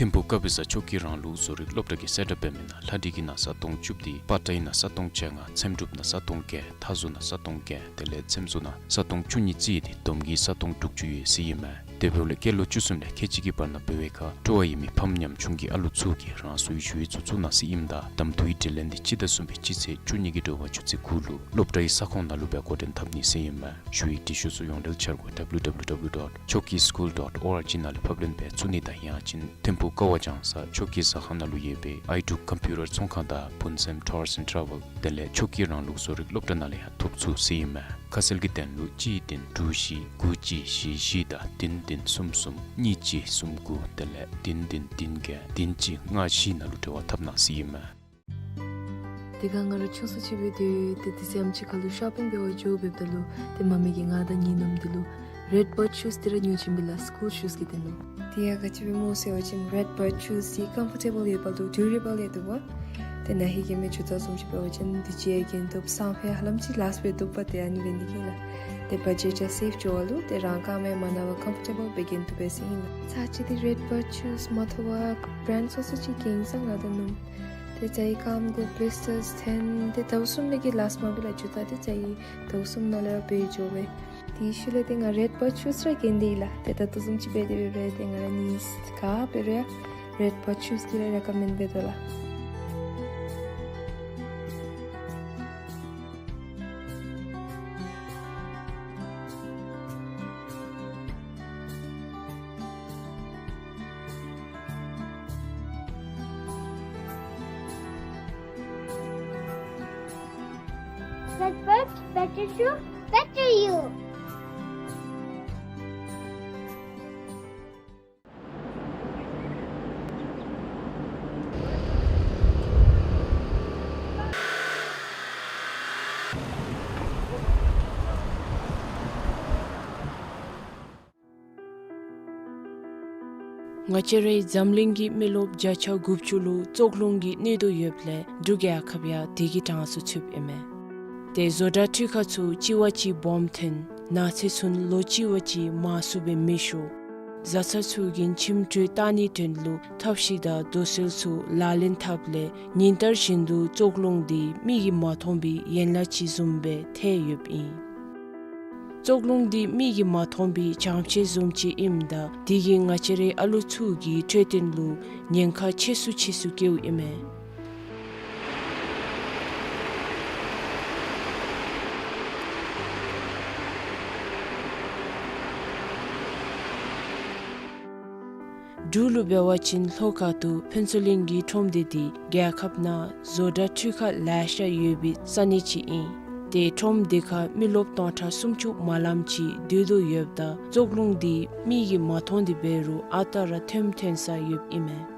ཐིམ་ཕུག་དཀར་སྦི་བཟའ་ཆོས་ཀྱི་རིང་ལུགས་བཟོ་རིག་སློབ་གྲྭ་གིས་གསལ་བསྒྲགས་འབད་མི་ནང་ལྷ་འབྲི་གི་ནང་ས་སྟོང་བཅུ་བདུན། པ་ཏའི་ནང་ས་སྟོང་བཅོ་ལྔ། ཚེམ་དྲུབ་ནང་ས་སྟོང་བརྒྱད། མཐའ་ཟུར་ནང་ས་སྟོང་བརྒྱད། དེ་ལས་ཚེམ་ཟུར་ནང་ས་སྟོང་བཅུ་གཉིས་རྩིས་ཏེ་བསྡོམས་ཀྱིས་ས་སྟོང་དྲུག་ཅུ་ཡོད་ཟེར་ཨིན་མས། དེ་འབདཝ་ལས་སྐྱེས་ལོ་བཅུ་གསུམ་ལས་ཁལ་གཅིག་གི་བར་ན་འབད་བའི་ཁར་སྤྲོ་བ་ཡོད་མི་ཕམ་ཉམ་ཆུང་གི་ཨ་ལུ་ཚུ་གིས་རང་སོའི་ཞུ་ཡིག་ཚུ་བཙུགས་གནང་ཟེར་ཨིནམ་ད་གདམ་འཐུའི་དྲི་ལན་འདི་སྤྱི་ཟླ་གསུམ་པའི་སྤྱི་ཚེས་བཅུ་གཉིས་ཀྱི་དྲོ་པ་ཆུ་ཚོད་དགུ་ལུ་སློབ་གྲྭའི་ས་ཁོངས་ནང་ལུ་སྦེ་འགོ་འདྲེན་འཐབ་ནི་ཟེར་ཨིན་མས། ཞུ་ཡིག་འབྲི་ཤོག་ཚུ་ཡོངས་འབྲེལ་འཆར་སྒོ་W W W dot choki school dot org ནང་ལས་ཕབ་ལེན་འབད་ཚུགས་ནི་དང་ཡང་ཅིན་ཐིམ་ཕུག་ཀ་བ་ལྗང་ས་ཆོས་སྐྱིད་ཟ་ཁང་ནང་ལུ་ཡོད་པའི་ཨའི་ཌུག་ཀམ་པིའུ་ཊར་ཚོང་ཁང་དང་བུན་སེམས་ཊུརསི་ཨེནཌ་ཊ་རེ་ཝེལ་དེ་ལས་ཆོས་སྐྱིད་རང་ལུགས་བཟོ་རིག་སློབ་གྲྭ་ནང་ལས་ཡང་ཐོབ་ཚུགས་ཟེར་ཨིན་མས། ཁ་གསལ་གྱི་དོན་ལུ་གཅིག་བདུན་དྲུག་བཞི་དགུ་གཅིག་བཞི་བཞི་དང་བདུན་བདུན་གསུམ་གསུམ་གཉིས་གཅིག་གསུམ་དགུ་དེ་ལས་བདུན་བདུན་བདུན་བརྒྱད་བདུན་གཅིག་ལྔ་བཞི་ནང་ལུ་འབྲེལ་བ་འཐབ་གནང་ཟེར་ཨིན་མས། དེ་སྒང་ང་ར་ཆུང་སུ་ཅིག་འབད་དེ་ཏེ་དེ་ཚེ་ཨམ་ཆི་ཁ་ལུ་ཤོ་པིང་འབད་བར་འགྱོ་འབདཝ་ད་ལུ་ཏེ་མ་མི་གིས་ང་དང་ངེའི་ནུམོ་དེ་ལུ་རེཌ་བརཌ་ཤུསི་འདི་ར་ཉོ་བྱིན་པས་ལགས། སི་ཀུལ་ཤུསི་གི་དོན་ལུ། དེ་ཡང་ག་ཅི་སྦེ་སྨོ་ཟེར་བ་ཅིན་རེཌ་བརཌ་ཤུསི་འདི་ཀམ་ཕོར་ཊེ་བཱལ་ཡོད་པ་ལུ་ཌུ་རེ་བཱལ་ཡང་འདུག་པ། ཏེ་ན་ཧིང་གི་མི་ཇུ་ཏ་བཟུམ་ཅིག་འབད་བ་ཅིན་དུས་ཅི་ཡང་གྱོན་བཏུབ། སང་ཕོད་ཧ་ལམ་ཅིག་ལཱསཊ་འབད་བཏུབ་པས། ཏེ་ཨ་ནི་འབད་ནི་གིས་ལགས། ཏེ་བ་ཇེཊ་ཡང་སེབ་འགྱོ་བ་ལུ་ཏེ་རང་རྐངམ་ཡང་མ་ན་བར་ཀམ་ཕོར་ཊེ་བཱལ་སྦེ་གྱོན་བཏུབ་པས་ཟེར་ཨིན་ལགས། ཚར་ཅིག་ཏེ་རེཌ་བརཌ་ཤུསི་མ་ཐོབ་པར་བརེནཌ་སོ་སོ་ཅིག་གྱོན་སོང་ང་དང་ནུམོ། ཏེ་རྩ་བའི་རྐངམ་གུ་བི་ལིས་ཊརསི་ཐོན། ཏེ་ཟླཝ་གསུམ་ལས་ཀྱི་ལཱསཊ་མ་འབད་ལགས། ཇུ་ཏ་འདི་རྩ་བའི་ཟླཝ་གསུམ་ནང་ལས་ར་བར་འགྱོ་བས། དེའི་ཤུལ་ལས་ཏེ་ང་རེཌ་བརཌ་ཤུསི་ར་གྱོན་ཏེ་ཡོད་ལགས། ཏེ་ད་ལྟོ་བཟུམ་ཅིག་འབད་དེ་འབད་རུང་ཏེ་ང་ར་ནི་ག་འབད་རུང་ཡང་རེཌ་བརཌ་ཤུསི་འདི་ར་རེ་ཀོ་མེནཌ་འབད་དོ་ལགས། Better bird, better shoe, better you. ང་བཅས་རའི་འཛམ་གླིང་གི་མི་རློབས་བརྒྱ་ཆ་དགུ་བཅུ་ལུ་བཙོག་རླུང་གིས་གནོད་དོ་ཡོདཔ་ལས་འབྲུག་རྒྱལ་ཁབ་ཡང་དེ་གི་གྲངས་སུ་ཚུདཔ་ཨིན་མས། ཏེ་བཟོ་གྲྭ་འཕྲུལ་ཁང་ཚུ་གཅིག་བ་གཅིག་སྦོམ་ཐོན། ནགས་ཚལ་ཚུ་ལོ་གཅིག་བ་གཅིག་མང་སུ་སྦེ་མེ་ཤོར། བཟའ་ཚང་ཚུ་གིས་ཁྱིམ་དྲོད་བཏང་ནིའི་དོན་ལུ་ཐབས་ཤེས་དང་རྡོ་སོལ་ཚུ་ལག་ལེན་འཐབ་ལས་ཉིན་ལྟར་བཞིན་དུ་བཙོག་རླུང་འདི་མིག་གིས་མ་མཐོང་བའི་ཡན་ལག་ཅིག་བཟུམ་སྦེ་ཐལ་ཡོདཔ་ཨིན། བཙོག་རླུང་འདི་མིག་གིས་མ་མཐོང་བའི་བྱང་ཕྱེད་བཟུམ་ཅིག་ཨིནམ་ད་དེ་གིས་ང་བཅས་རའི་ཨ་ལོ་ཚུ་གི་འཕྲོད་བསྟེན་ལུ་ཉེན་ཁ་ཆེ་སུ་ཆེ་སུ་བཀལཝ་ཨིན་མས། འབྲུག་ལུ་འབད་བ་ཅིན་ལྷོ་ཁ་ཐུག་ཕུན་ཚོགས་གླིང་གི་ཁྲོམ་སྡེ་འདི་རྒྱལ་ཁབ་ནང་བཟོ་གྲྭ་འཕྲུལ་ཁང་ལེ་ཤ་ཡོད་པའི་ས་གནས་ཅིག་ཨིན། ཏེ་ཁྲོམ་སྡེ་ཁར་མི་རློབས་སྟོང་ཕྲག་སུམ་ཅུ་མ་ལངམ་ཅིག་སྡོད་དོ་ཡོདཔ་ད་བཙོག་རླུང་འདི་མིག་གིས་མ་མཐོང་སྟེ་འབད་རུང་ཨ་རྟག་ར་ཐོནམ་ཐོན་ས་ཡོདཔ་ཨིན་མས།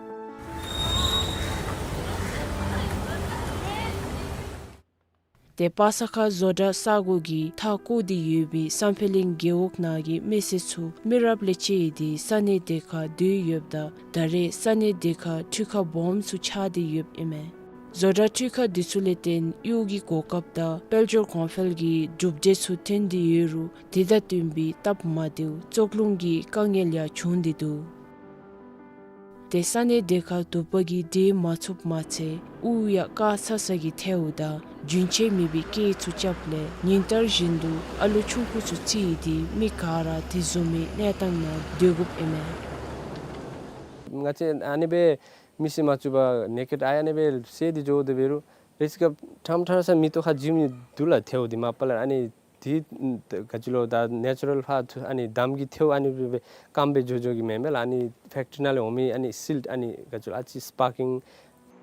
ཏེ་པ་ས་ཁ་བཟོ་གྲྭ་ས་སྒོ་གི་མཐའ་བསྐོར་ཏེ་ཡོད་པའི་སམ་ཕེ་གླིང་རྒེད་འོག་ནང་གི་མི་སེར་ཚུ་མི་རབས་ལས་བཅད་དེ་ས་གནས་དེ་ཁར་སྡོད་ཡོདཔ་ད་ད་རེས་ས་གནས་དེ་ཁར་འཕྲུལ་ཁང་སྦོམ་ཚུ་ཆགས་ཏེ་ཡོདཔ་ཨིན་མས། བཟོ་གྲྭ་འཕྲུལ་ཁང་འདི་ཚུ་ལས་བརྟེན་གཡོག་གི་གོ་སྐབས་དང་དཔལ་འབྱོར་གོང་འཕེལ་གྱི་གྲུབ་འབྲས་ཚུ་ཐོན་ཏེ་ཡོད་རུང་དེ་དང་བསྟུན་པའི་སྟབས་མ་བདེཝ་བཙོག་རླུང་གི་དཀའ་ངལ་ཡང་བྱུང་སྟེ་འདུག། ཏེ་ས་གནས་དེ་ཁར་དུ་པ་གིས་འདྲེན་མ་ཚུགསཔ་མ་ཚད་དབུགས་ཡང་དཀར་ཚ་ཚ་གིས་ཐལཝ་དང་རྒྱུན་ཆད་མེད་པའི་སྐད་ཚུ་རྐྱབ་ལས་ཉིན་ལྟར་བཞིན་དུ་ཨ་ལོ་ཆུང་ཀུ་ཚུ་བརྩིས་ཏེ་མི་ག་ར་དེ་བཟུམ་མའི་གནས་སྟངས་ནང་སྡོད་དགོཔ་ཨིན་མས། ང་བཅས་ཨ་ནི་སྦེ་མིག་སེར་མ་བཙུགས་པར་ནེ་ཀེཌ་ཨའི་ཨ་ནི་སྦེ་གསལ་ཏེ་འགྱོ་དེ་འབད་རུང་རེ་ཅིག་ཁར་ཕྲང་ཕྲང་ས་མིག་ཏོ་ཁར་འཛུལ་མི་འདུག་ལགས། ཐལཝ་འདི་མ་པ་ལས་ཨ་ནི་དེ་ག་ཅི་ལོ་ད་ནེ་ཅུ་རཱལ་ཕར་ཨ་ནི་འདམ་གྱི་ཐལཝ་ཨ་ནི་སྦེ་སྐམ་སྦེ་འགྱོ་འགྱོ་གི་མེན་མས་ལགས། ཨ་ནི་ཕེཀ་ཊི་རི་ནང་ལས་འོང་མི་ཨ་ནི་སིལཊ་ཨ་ནི་ག་ཅི་ལོ་ཨ་ཙི་སི་པར་ཀིང་།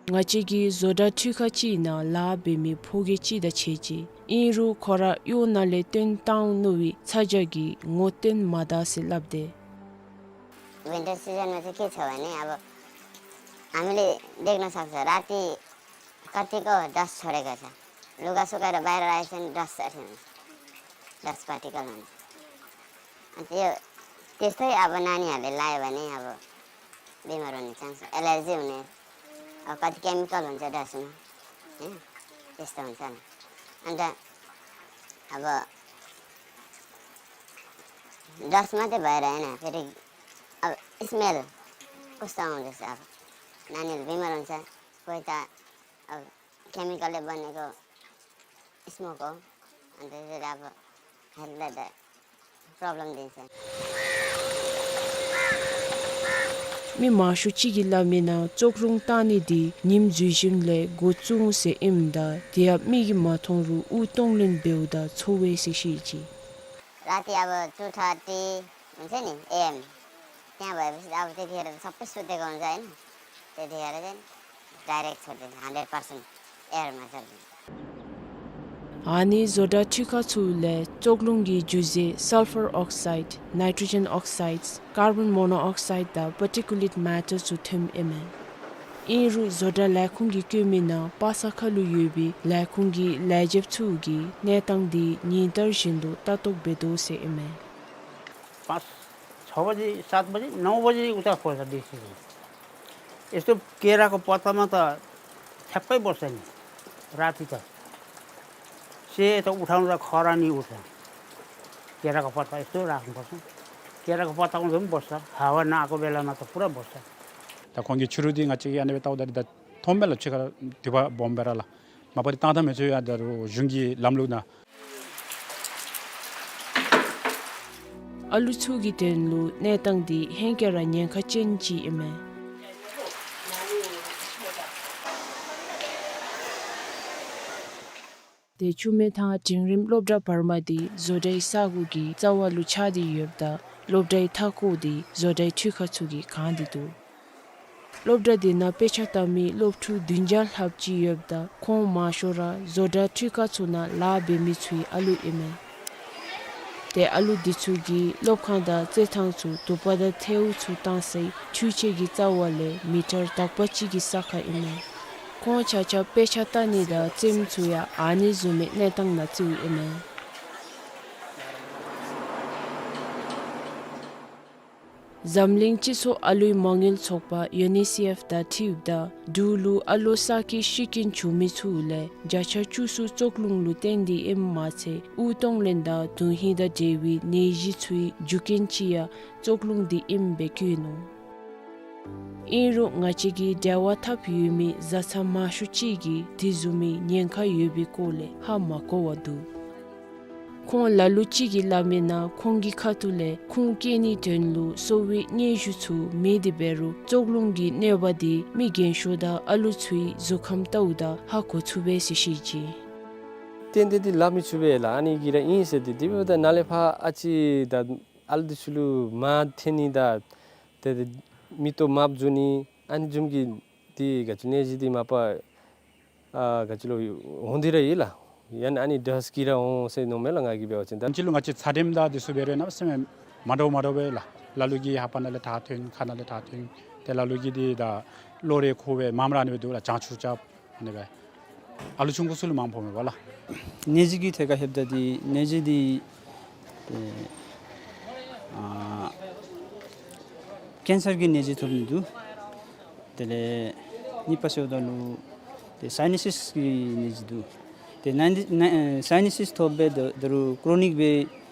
ང་བཅས་ཀྱི་བཟོ་གྲྭ་འཕྲུལ་ཁང་ཅིག་ནང་ལཱ་འབད་མི་ཕོ་རྒས་ཅིག་དང་ཕྱད་ཅི། ཨིན་རུང་ཁོ་ར་གཡོག་ནང་ལས་བཏོན་བཏང་ནུག་པའི་ཚ་གྱང་གིས་ངོ་སྟོན་མ་ད་ཟེར་སླབ་དེས། ཝིན་ཊར་སི་ཛན་ནང་ཚུ་སྐྱེ་ཚར་བ་ནི་ཨ་བོ་ཨ་མི་ལས་དེ་ནང་ཚུ་ར་ཏི་ཀར་ཏིཀ་གོ་ཌསཊ་ཆོ་རེ་ག་ཚ། ལུ་ག་སུ་ག་ར་བའི་ར་ཨའི་སེན་ཌསཊ་ཨ་ཐིན་ཌསཊ་པར་ཊི་ཀལ་ནང་། ཨ་ཏེ་ཏེ་སྟེ་ཨ་བོ་ན་ནི་ཨ་བོ་ལཱ་ཡོད་པ་ནི་ཨ་བོ་བི་མར་འོང་ནི་ཅཱནསི་ཨེ་ལར་ཇི་འོང་ནི། ཨ་ག་ཏེ་ཀེ་མི་ཀལ་འོང་ཚ་ཌསཊ་ནང་ཨེ་ཏེ་སྟེ་འོང་ཚ་ནི། ཨ་ད་ཨ་བོ་ཌསཊ་མ་ཏེ་བའི་ར་ཨིན་ན་ཕེ་རི་ཨ་བོ་ཨིསི་མེལ་ཀུ་སྟེ་འོང་ཚ་ཨ་བོ་ན་ནི་བི་མར་འོང་ཚ་ཁོ་ད་ཨ་བོ་ཀེ་མི་ཀལ་ལས་འབད་ནི་གོ་ཨིསི་མོཀ་གོ་ཨ་ད་ཟེར་ཨ་བོ་ཧེལཐ་ལས་ད་པྲོབ་ལེམ་འདི་ཨིན་ཟེར། མི་མང་ཤོས་ཅིག་གིས་སླབ་མི་ནང་ཙོག་རླུང་བཏང་ནི་འདི་ཉིནམ་འཛུལ་ཞིནམ་ལས་འགོ་བཙུགས་འོང་ཟེར་ཨིནམ་ད་དེ་ཡང་མིག་གིས་མ་མཐོང་རུང་དབུགས་གཏོང་ལེན་འབདཝ་ད་ཚོར་བས་ཟེར་བཤད་ཅི། राति अब two thirty हुन्छ नि, एएम। त्यहाँ भएपछि अब त्यतिखेर त सबै सुतेको हुन्छ, होइन? त्यतिखेर चाहिँ डाइरेक्ट छोड्दिन्छ, हन्ड्रेड पर्सेन्ट एयरमा छोड्दिन्छ। ཨ་ནི་བཟོ་གྲྭ་འཕྲུལ་ཁང་ཚུ་ལས་ཙོག་རླུང་གི་རྒྱུ་རྫས་སལ་ཕར་ཨོག་སའིཌ། ནའི་ཊྲོ་ཇེན་ཨོག་སའིཌ། ཀར་བཱོན་མོ་ནོ་ཨོག་སའིཌ་དང་པར་ཊི་ཀུ་ལེཊ་མེ་ཊར་ཚུ་ཐོནམ་ཨིན་མས། ཨིན་རུང་བཟོ་གྲྭ་ལས་ཁུངས་ཀྱིས་བཀོད་མི་ནང་པ་ས་ཁ་ལུ་ཡོད་པའི་ལས་ཁུངས་ཀྱི་ལས་བྱེདཔ་ཚུ་གིས་གནས་སྟངས་འདི་ཉིན་ལྟར་བཞིན་དུ་ལྟ་རྟོག་འབད་དོ་ཟེར་ཨིན་མས། पाँच, छ बजे, सात बजे, नौ बजे उता खोल्छ डिसीले। यस्तो केराको पत्तामा त ठ्याक्कै बस्छ नि, राति त। सेतो उठाउँदा खरानी उठ्छ। केराको पत्ता यस्तो राख्नुपर्छ। केराको पत्ता उठाउँदा पनि बस्छ, हावा नआएको बेलामा त पुरा बस्छ। ད་ཁོང་གིས་ཆུ་རུད་འདི་ང་བཅས་ཀྱིས་ཨ་ནི་སྦེ་བལྟཝ་ད་འདི་ད་མཐོངམ་མས་ལགས། ཕྱི་ཁར་དུད་པ་སྦོམ་སྦེ་ར་ལགས། མ་པ་འདི་བཏང་ད་མི་ཚུགས་ཡ། ད་རུང་གཞུང་གི་ལམ་ལུགས་ནང་། ཨ་ལུ་ཚུ་གི་དོན་ལུ་གནས་སྟངས་འདི་ཧེང་སྐལ་ར་ཉེན་ཁ་ཅན་ཅིག་ཨིན་མས། ཏེ་ཆུ་སྨད་ཐང་འབྲིང་རིམ་སློབ་གྲྭ་བར་མ་འདི་བཟོ་གྲྭའི་ས་སྒོ་གི་རྩ་བ་ལུ་ཆགས་ཏེ་ཡོདཔ་ད་སློབ་གྲྭའི་མཐའ་འཁོར་འདི་བཟོ་གྲྭའི་འཕྲུལ་ཁང་ཚུ་གིས་གང་སྟེ་འདུག། སློབ་གྲྭ་འདི་ནང་དཔེ་ཆ་ལྟ་མི་སློབ་ཕྲུག་བདུན་བརྒྱ་ལྷགཔ་ཅིག་ཡོདཔ་ད་ཁོང་མང་ཤོས་ར་བཟོ་གྲྭ་འཕྲུལ་ཁང་ཚུ་ནང་ལཱ་འབད་མི་ཚུའི་ཨ་ལུ་ཨིན་མས། ཏེ་ཨ་ལུ་འདི་ཚུ་གིས་སློབ་ཁང་དང་རྩེད་ཐང་ཚུ་དུད་པ་དང་ཐལཝ་ཚུ་བཏང་སའི་འཕྲུལ་ཆས་ཀྱི་རྩ་བ་ལས་མི་ཊར་དག་པ་ཅིག་གི་ས་ཁར་ཨིན་མས། ཁོང་ཆ་ཁྱབ་དཔེ་ཆ་ལྟ་ནི་དང་རྩེདམོ་ཚུ་ཡང་ཨ་ནི་བཟུམ་མའི་གནས་སྟངས་ནང་རྩེཝ་ཨིན་མས། འཛམ་གླིང་སྤྱི་ཚོགས་ཨ་ལུའི་མ་དངུལ་ཚོགས་པ་ཡུ་ནི་སི་ཨེཕ་དང་འཁྲིལཝ་ད་འབྲུག་ལུ་ཨ་ལོ་ས་ཀི་ཤི་རྐྱེན་བྱུང་མི་ཚུ་ལས་བརྒྱ་ཆ་བཅུ་གསུམ་ཙོག་རླུང་ལུ་བརྟེན་ཏེ་ཨིནམ་མ་ཚད་དབུགས་གཏོང་ལེན་དང་དོན་ཧིང་དང་འབྲེལ་བའི་ནད་གཞི་ཚུའི་རྒྱུ་རྐྱེན་ཅིག་ཡང་ཙོག་རླུང་འདི་ཨིནམ་སྦེ་བཀོད་ནུག། ཨིན་རུང་ང་བཅས་ཀྱིས་འབྲེལ་བ་འཐབ་ཡོད་མི་བཟའ་ཚང་མང་ཤོས་ཅིག་གིས་དེ་བཟུམ་མའི་ཉེན་ཁ་ཡོད་པའི་སྐོར་ལས་ཧ་མ་གོ་བར་འདུག། ཁོང་ལ་ལུ་ཅིག་གིས་སླབ་མི་ནང་ཁོང་གི་ཁ་ཐུག་ལས་ཁུངས་བཀལ་ནིའི་དོན་ལུ་གསོ་བའི་སྙན་ཞུ་ཚུ་མེད་དེ་འབད་རུང་ཙོག་རླུང་གི་གནོད་པ་འདི་མི་རྒན་ཤོས་དང་ཨ་ལུ་ཚུའི་གཟུགས་ཁམས་ལྟཝ་ད་ཧ་གོ་ཚུགས་པས་ཟེར་བཤད་ཅི། ཏན་ཏན་འདི་སླབ་མི་ཚུགས་པས་ལགས། ཨ་ནི་གི་ར་ཨིན་ཟེར་ཏེ་དེ་འབདཝ་ད་ནཱ་ལས་ཕར་ཨ་ཙི་ད་ཨ་ལུ་འདི་ཚུ་ལུ་མར་འཐེན་ནི་དང་ཏེ་མིག་ཏོ་དམརཔོ་འགྱོ་ནི་ཨ་ནི་བཟུམ་གྱི་འདི་ག་ཅི་ནད་གཞི་འདི་མ་པ་ཨ་ག་ཅི་ལོ་འོང་སྟེ་ར་ཡོད་ལགས། ཡང་ན་ཨ་ནི་ཌསཊ་གིས་ར་འོང་ཟེར་མནོཝ་མས་ལགས། ང་གིས་འབད་བ་ཅིན་ད་ཕྱི་ལུ་ང་བཅས་ཚད་རིམས་དང་འདི་ཚུ་འབད་རུང་གནམ་མེད་ས་མེད་མ་འདྲཝ་མ་འདྲཝ་སྦེ་ལགས། ལ་ལུ་གིས་ཧ་པ་ནང་ལས་ཐག་ཐོན། ཁ་ནང་ལས་ཐག་ཐོན། ཏེ་ལ་ལུ་གིས་འདི་ད་གློ་རེ་ཁུག་སྦེ་མངམ་ར་ཨ་ནི་སྦེ་འདུག་ལགས། བྱང་ཆུབ་རྐྱབ་ཨ་ནི་སྦེ། ཨ་ལུ་ཆུང་ཀུ་ཚུ་ལུ་མངམ་ཕོག་མས་པ་ལགས། ནད་གཞི་གི་ཐད་ཁར་ལྷོདཔ་ད་འདི་ནད་གཞི་འདི་ཨེ་ཨ་ཀེན་སར་གྱི་ནད་གཞི་ཐོབ་ནི་འདུག། དེ་ལས་གཉིས་པ་ཟེརཝ་ད་ལུ་ཏེ་སའི་ནཱ་སིས་ཀྱི་ནད་གཞི་འདུག། ཏེ་ནཱ་འདི་ནཱ་ཨེ་སའི་ནཱ་སིས་ཐོབ་སྦེ་ད་ད་རུང་ཀྲོ་ནིག་སྦེ་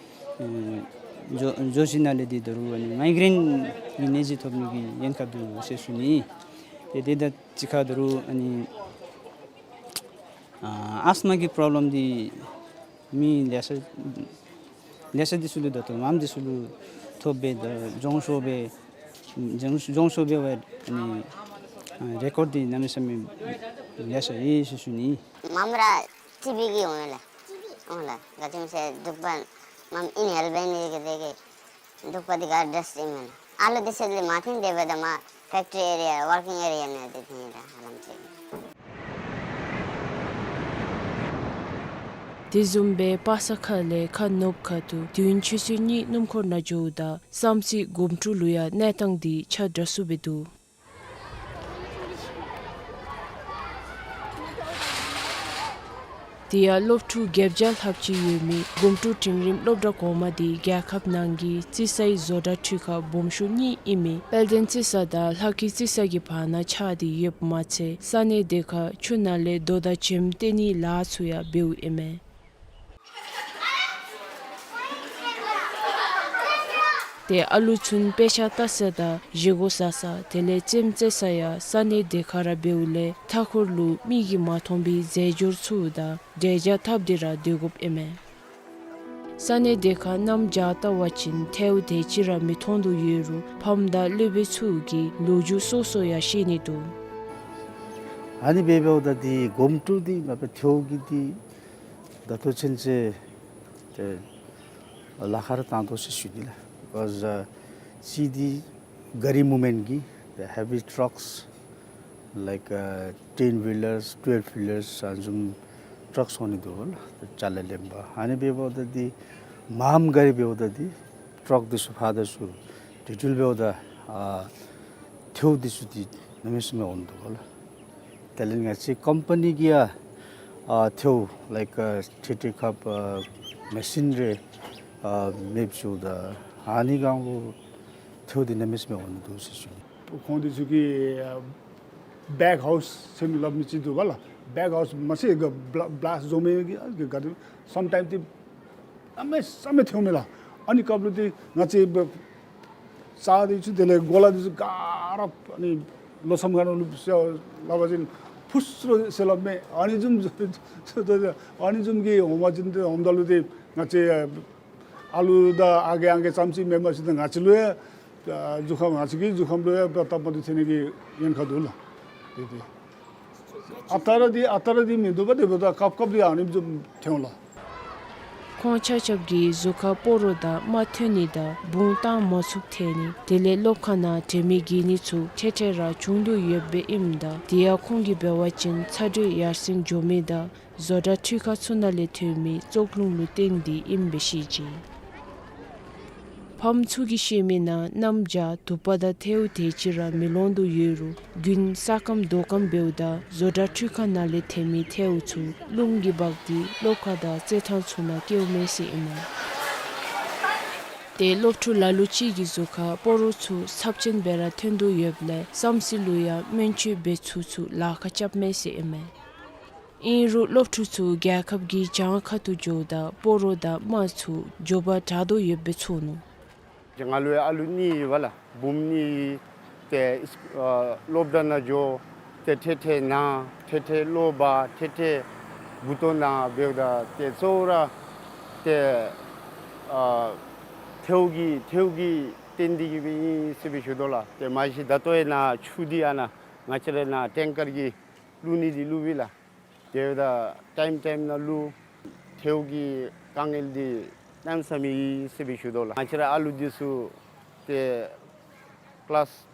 ཨེ་འགྱོ་འགྱོ་ཞིནམ་ལས་འདི་ད་རུང་ཨ་ནི་མའི་གྲེན་གྱི་ནད་གཞི་ཐོབ་ནི་གི་ཉེན་ཁ་འདུག་ཟེར་ཞུ་ནི། ཏེ་དེ་དང་གཅིག་ཁར་ད་རུང་ཨ་ནི་ཨ་ཨས་མ་གི་པྲོབ་ལེམ་འདི་མི་ལེ་ཤ་ལེ་ཤ་འདི་ཚུ་ལུ་ད་ལྟོ་མངམ་འདི་ཚུ་ལུ་ཐོབ་སྦེ་ད་རྫོང་ཤོར་སྦེ་རྫོང་རྫོང་ཤོར་སྦེ་འབད་ཨ་ནི་ཨ་རེ་ཀོཌ་འདི་གནམ་མེད་ས་མེད་ལེ་ཤ་ཡོད་ཟེར་ཞུ་ནི། མངམ་ར་ཊི་བི་གིས་འོང་ལགས། འོང་ལགས། ག་ཅི་སྨོ་ཟེར་འདུག་པ་མངམ་ཨིན་ཧེལ་འབད་ནི་གི་དེ་གིས་འདུག་པ་འདི་ག་ཌསཊ་ཨིན་མས་ལགས། ཨ་ལོ་འདི་ཚུ་ལས་མར་འཐེན་ཏེ་འབདཝ་ད་མར་ཕེཀ་ཊི་རི་ཨེ་རི་ཡ་ཝར་ཀིང་ཨེ་རི་ཡ་ནང་འདི་འཐེན་ལགས་ཧ་ལམ་ཅིག། དེ་བཟུམ་སྦེ་པ་ས་ཁ་ལས་ཁ་ནུབ་ཁ་ཐུག་དུས་ཡུན་ཆུ་ཚོད་གཉིས་སྣུམ་འཁོར་ནང་འགྱོཝ་ད་བསམ་རྩེ་སྒོམ་དྲུག་ལུ་ཡང་གནས་སྟངས་འདི་ཆ་འདྲ་སུ་སྦེ་འདུག། དེ་ཡང་སློབ་ཕྲུག་བརྒྱད་བརྒྱ་ལྷགཔ་ཅིག་ཡོད་མི་སྒོམ་དྲུག་འབྲིང་རིམ་སློབ་གྲྭ་གོང་མ་འདི་རྒྱལ་ཁབ་ནང་གི་རྩིས་ཚད་བཟོ་གྲྭ་འཕྲུལ་ཁང་སྦོམ་ཤོས་གཉིས་ཨིན་མི་དཔལ་ལྡན་རྩིས་ས་དང་ལྷ་སྐྱིད་རྩིས་ས་གི་བར་ན་ཆགས་ཏེ་ཡོདཔ་མ་ཚད་ས་གནས་དེ་ཁར་ཆུ་ནང་ལས་རྡོ་དང་བྱེམ་སྟེར་ནིའི་ལཱ་ཚུ་ཡང་འབདཝ་ཨིན་མས། ཏེ་ཨ་ལུ་ཚུན་དཔེ་ཆ་ལྟ་ས་དང་བཞེས་སྒོ་ཟ་ས་དེ་ལས་རྩེདམོ་རྩེ་ས་ཡང་ས་གནས་དེ་ཁར་ར་འབདཝ་ལས་མཐའ་འཁོར་ལུ་མིག་གིས་མ་མཐོང་བའི་རྫས་སྦྱོར་ཚུ་དང་འབྲས་ཇ་འཐབ་སྟེ་ར་སྡོད་དགོཔ་ཨིན་མས། ས་གནས་དེ་ཁར་གནམ་བྱཱར་བལྟ་བ་ཅིན་ཐལཝ་དེ་ཅིག་ར་མི་མཐོང་དོ་ཡོད་རུང་ཕམ་དང་སློབ་དཔོན་ཚུ་གིས་ལོ་རྒྱུས་སོ་སོ་ཡང་བཤད་ནི་འདུག། ཨ་ནི་སྦེ་འབདཝ་ད་འདི་གོམ་ཏོ་འདི་མ་པ་ཐལཝ་གི་འདི་ད་ལྟོ་ཚུན་ཚོད་ཏེ་ལཱ་ཁག་ར་བཏང་དོ་ཟེར་ཞུ་ནི་ལགས། Because uh, གཅིག་འདི་གཱ་རི་མུབ་མེནཊ་གི་the heavy trucks like uh, ten wheelers, twelve wheelers ཨ་ནི་བཟུམ་ཊཱཀསི་འོང་ནི་འདུག་ལགས། ཅ་ལ་ལེན་པར་ཨ་ནི་སྦེ་འབདཝ་ད་འདི་མངམ་གཱ་རི་འབདཝ་ད་འདི་ཊཱཀསི་འདི་ཚུ་ཕར་དང་ཚུར་དེ་འགྱོ་འབདཝ་ད་ཨ་ཐལཝ་འདི་ཚུ་འདི་གནམ་མེད་ས་མེད་འོང་ནི་འདུག་ལགས། དེ་ལས་ང་བཅས་ཀམ་པ་ནི་གིས་ཡང་ཨ་ཐལཝ་like uh, ཐེ་ཐེ་ཁབ་ཨ་མེ་ཤིན་རེ་ཨ་མེདཔ་བཟོཝ་ད་ཨ་ནི་སྒང་ལུ་ཐལཝ་འདི་གནམ་མེད་ས་མེད་འོང་ནི་འདུག་ཟེར་ཞུ་ནི། ཁོང་འདི་ཚུ་གིས་ཨ་བེག་ཧའུསི་ཟེར་སླབ་མི་ཅིག་འདུག་པ་ལགས། བེག་ཧའུསི་མ་ཚད་ག་བླ་བླཱསཊ་བཟོ་མི་གི་ཨ་ག་ག་དེ་སམ་ཊའིམ་འདི་གནམ་མེད་ས་མེད་ཐལཝ་མས་ལགས། ཨ་ནི་སྐབས་ལུ་འདི་ང་བཅས་བ་རྩྭ་འདི་ཚུ་དེ་ལས་གོ་ལ་འདི་ཚུ་ག་ར་ཨ་ནི་ལོ་མཚམས་ཁ་ནང་ལུ་སེལ་སླབ་པ་ཅིན་ཕུ་སུ་སེལ་སླབ་མས། ཨ་ནི་བཟུམ་ཨ་ནི་བཟུམ་གྱི་འོང་པ་ཅིན་འདི་འོངམ་ད་ལུ་འདི་ང་བཅས་ཨ་ལུ་དང་ཨ་རྒས་ཨང་རྒས་ཙམ་ཅིག་མེན་པར་ཅིག་ད་ང་བཅས་ལུ་ཡང་ཨ་གཟུགས་ཁམས་ང་བཅས་ཀྱི་གཟུགས་ཁམས་ལུ་ཡང་སྟབས་མ་བདེཝ་ཐོན་ནི་གི་ཉེན་ཁ་འདུག་ལགས། དེ་དེ་ཨ་རྟག་ར་འདི་ཨ་རྟག་ར་འདི་མིན་འདུག་པ། དེ་འབདཝ་ད་སྐབས་སྐབས་འདི་ཨ་ནི་བཟུམ་ཐོན་ལགས། ཁོང་ཆ་ཁྱབ་ཀྱིས་གཟུགས་ཁར་སྤོ་རོ་དང་རྨ་ཐོན་ནི་དང་བུང་བཏང་མ་ཚུགསཔ་ཐལ་ནི་དེ་ལས་སློབ་ཁང་ནང་དྲན་མེད་འགྱེལ་ནི་ཚུ་ཐེངས་ཐེངས་ར་བྱུང་དོ་ཡོདཔ་ཨིནམ་ད་དེ་ཡང་ཁོང་གིས་འབད་བ་ཅིན་ཚ་དྲོད་ཡར་སེང་འགྱོ་མི་དང་བཟོ་གྲྭ་འཕྲུལ་ཁང་ཚུ་ནང་ལས་ཐོན་མི་བཙོག་རླུང་ལུ་བརྟེན་ཏེ་ཨིནམ་སྦེ་བཤད་ཅི། ཕམ་ཚུ་གིས་བཤད་མི་ནང་གནམ་བྱཱར་དུ་པ་དང་ཐལཝ་དེ་ཅིག་ར་མི་ལོང་དོ་ཡོད་རུང་དགུན་ས་སྐམ་དོ་སྐམ་འབདཝ་ད་བཟོ་གྲྭ་འཕྲུལ་ཁང་ནང་ལས་ཐོན་མི་ཐལཝ་ཚུ་རླུང་གིས་འབག་སྟེ་སློབ་ཁང་དང་རྩེད་ཐང་ཚུ་ནང་སྐྱེཝ་མས་ཟེར་ཨིན་མས། ཏེ་སློབ་ཕྲུག་ལ་ལུ་ཅིག་གི་གཟུགས་ཁར་སྤོ་རོ་ཚུ་ཚབས་ཆེན་སྦེ་ར་ཐོན་དོ་ཡོདཔ་ལས་བསམ་སྲིད་ལུ་ཡང་སྨན་བཅོས་འབད་ཚུགས་ཚུགས་ལཱ་ཁག་རྐྱབ་མས་ཟེར་ཨིན་མས། ཨིན་རུང་སློབ་ཕྲུག་ཚུ་རྒྱལ་ཁབ་ཀྱི་གྱང་ཁ་ཐུག་འགྱོཝ་ད་སྤོ་རོ་དང་རྨ་ཚུ་མགྱོགས་པར་དྲག་དོ་ཡོདཔ་སྦེ་ཚོར་ནུག། ང་ལུ་ཡང་ཨ་ལུ་གཉིས་ཡོད་པ་ལགས། བུམོ་གཉིས་ཏེ་ཨ་སློབ་གྲྭ་ནང་འགྱོ། ཏེ་ཐེངས་ཐེངས་ན་ཐེངས་ཐེངས་གློ་བ་ཐེངས་ཐེངས་མགུ་ཏོ་ན་འབདཝ་ད་ཏེ་གཙོ་བོ་ར་ཏེ་ཨ་ཐལཝ་གིས་ཐལཝ་གིས་བརྟེན་ཏེ་གིས་སྦེ་ཨིན་ཟེར་སྦེ་ཞུ་དོ་ལགས། ཏེ་མ་གཞི་ད་ལྟོ་ཡང་ནཱ་ཆུ་འདི་ཨ་ནཱ་ང་བཅས་ར་ནཱ་ཊེང་ཀར་གྱིས་བླུག་ནི་འདི་བླུག་པས་ལགས། དེ་འབདཝ་ད་ཊའིམ་ཊའིམ་ནང་ལུ་ཐལཝ་གི་དཀའ་ངལ་འདི་གནམ་མེད་ས་མེད་ཨིན་ཟེར་སྦེ་ཞུ་དོ་ལགས། ང་བཅས་ར་ཨ་ལུ་འདི་ཚུ་ཏེ་ཀི་ལཱསི་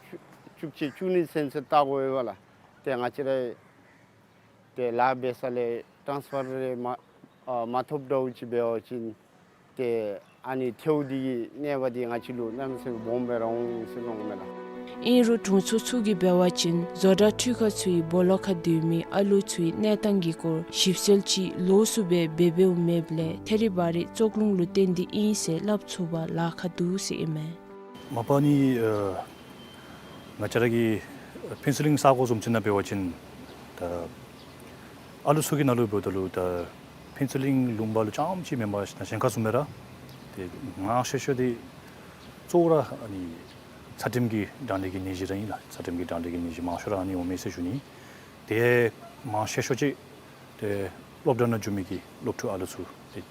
བཅུ་གཅིག་བཅུ་གཉིས་ཚུན་ཚོད་བལྟ་དགོ་པས་ལགས། ཏེ་ང་བཅས་ར་ཏེ་ལཱ་འབད་ས་ལས་ཊཱནསི་ཕར་རེ་མ་ཨ་མ་ཐོབ་འདྲཝ་ཅིག་འབད་བ་ཅིན་ཏེ་ཨ་ནི་ཐལཝ་འདི་གི་ནད་པ་འདི་ང་བཅས་ལུ་གནམ་མེད་ས་མེད་སྦོམ་སྦེ་ར་འོང་ཟེར་མནོཝ་མས་ལགས། ཨིན་རུང་དྲུང་འཚོ་ཚུ་གིས་འབད་བ་ཅིན་བཟོ་གྲྭ་འཕྲུལ་ཁང་ཚུ་གི་སྦོ་ལོགས་ཁར་སྡོད་མི་ཨ་ལུ་ཚུ་གི་གནས་སྟངས་ཀྱི་སྐོར་ཞིབ་འཚོལ་ཅིག་ལོགས་སུ་སྦེ་འབད་འབདཝ་མེདཔ་ལས་ཐད་རི་བ་རི་བཙོག་རླུང་ལུ་བརྟེན་ཏེ་ཨིན་ཟེར་སླབ་ཚུགས་པར་ལཱ་ཁག་འདུག་ཟེར་ཨིན་མས། མ་པ་ནི་ཨ་ང་བཅས་ར་གི་ཕུན་ཚོགས་གླིང་ས་གོ་བཟུམ་ཅིག་ནང་འབད་བ་ཅིན་ད་ཨ་ལུ་ཚུ་གི་ནང་ལུ་འབདཝ་ད་ལུ་ད་ཕུན་ཚོགས་གླིང་ལུང་པ་ལུ་རྐྱངམ་ཅིག་མེན་པར་ཞིན་ན་གཞན་ཁར་བཟུམ་སྦེ་ར་ཏེ་མང་ཤོས་ཤོས་འདི་གཙོ་བོ་ར་ཨ་ནི་ཚད་རིམས་ཀྱི་གྲང་ལྷད་ཀྱི་ནད་གཞི་ར་ཨིན་ལགས། ཚད་རིམས་ཀྱི་གྲང་ལྷད་ཀྱི་ནད་གཞི་མང་ཤོས་ར་ཨ་ནི་འོང་མས་ཟེར་ཞུ་ནི། ཏེ་མང་ཤོས་ཤོས་ཅིག་ཏེ་སློབ་གྲྭ་ནང་འགྱོ་མི་གི་སློབ་ཕྲུག་ཨ་ལུ་ཚུ་ཏེ་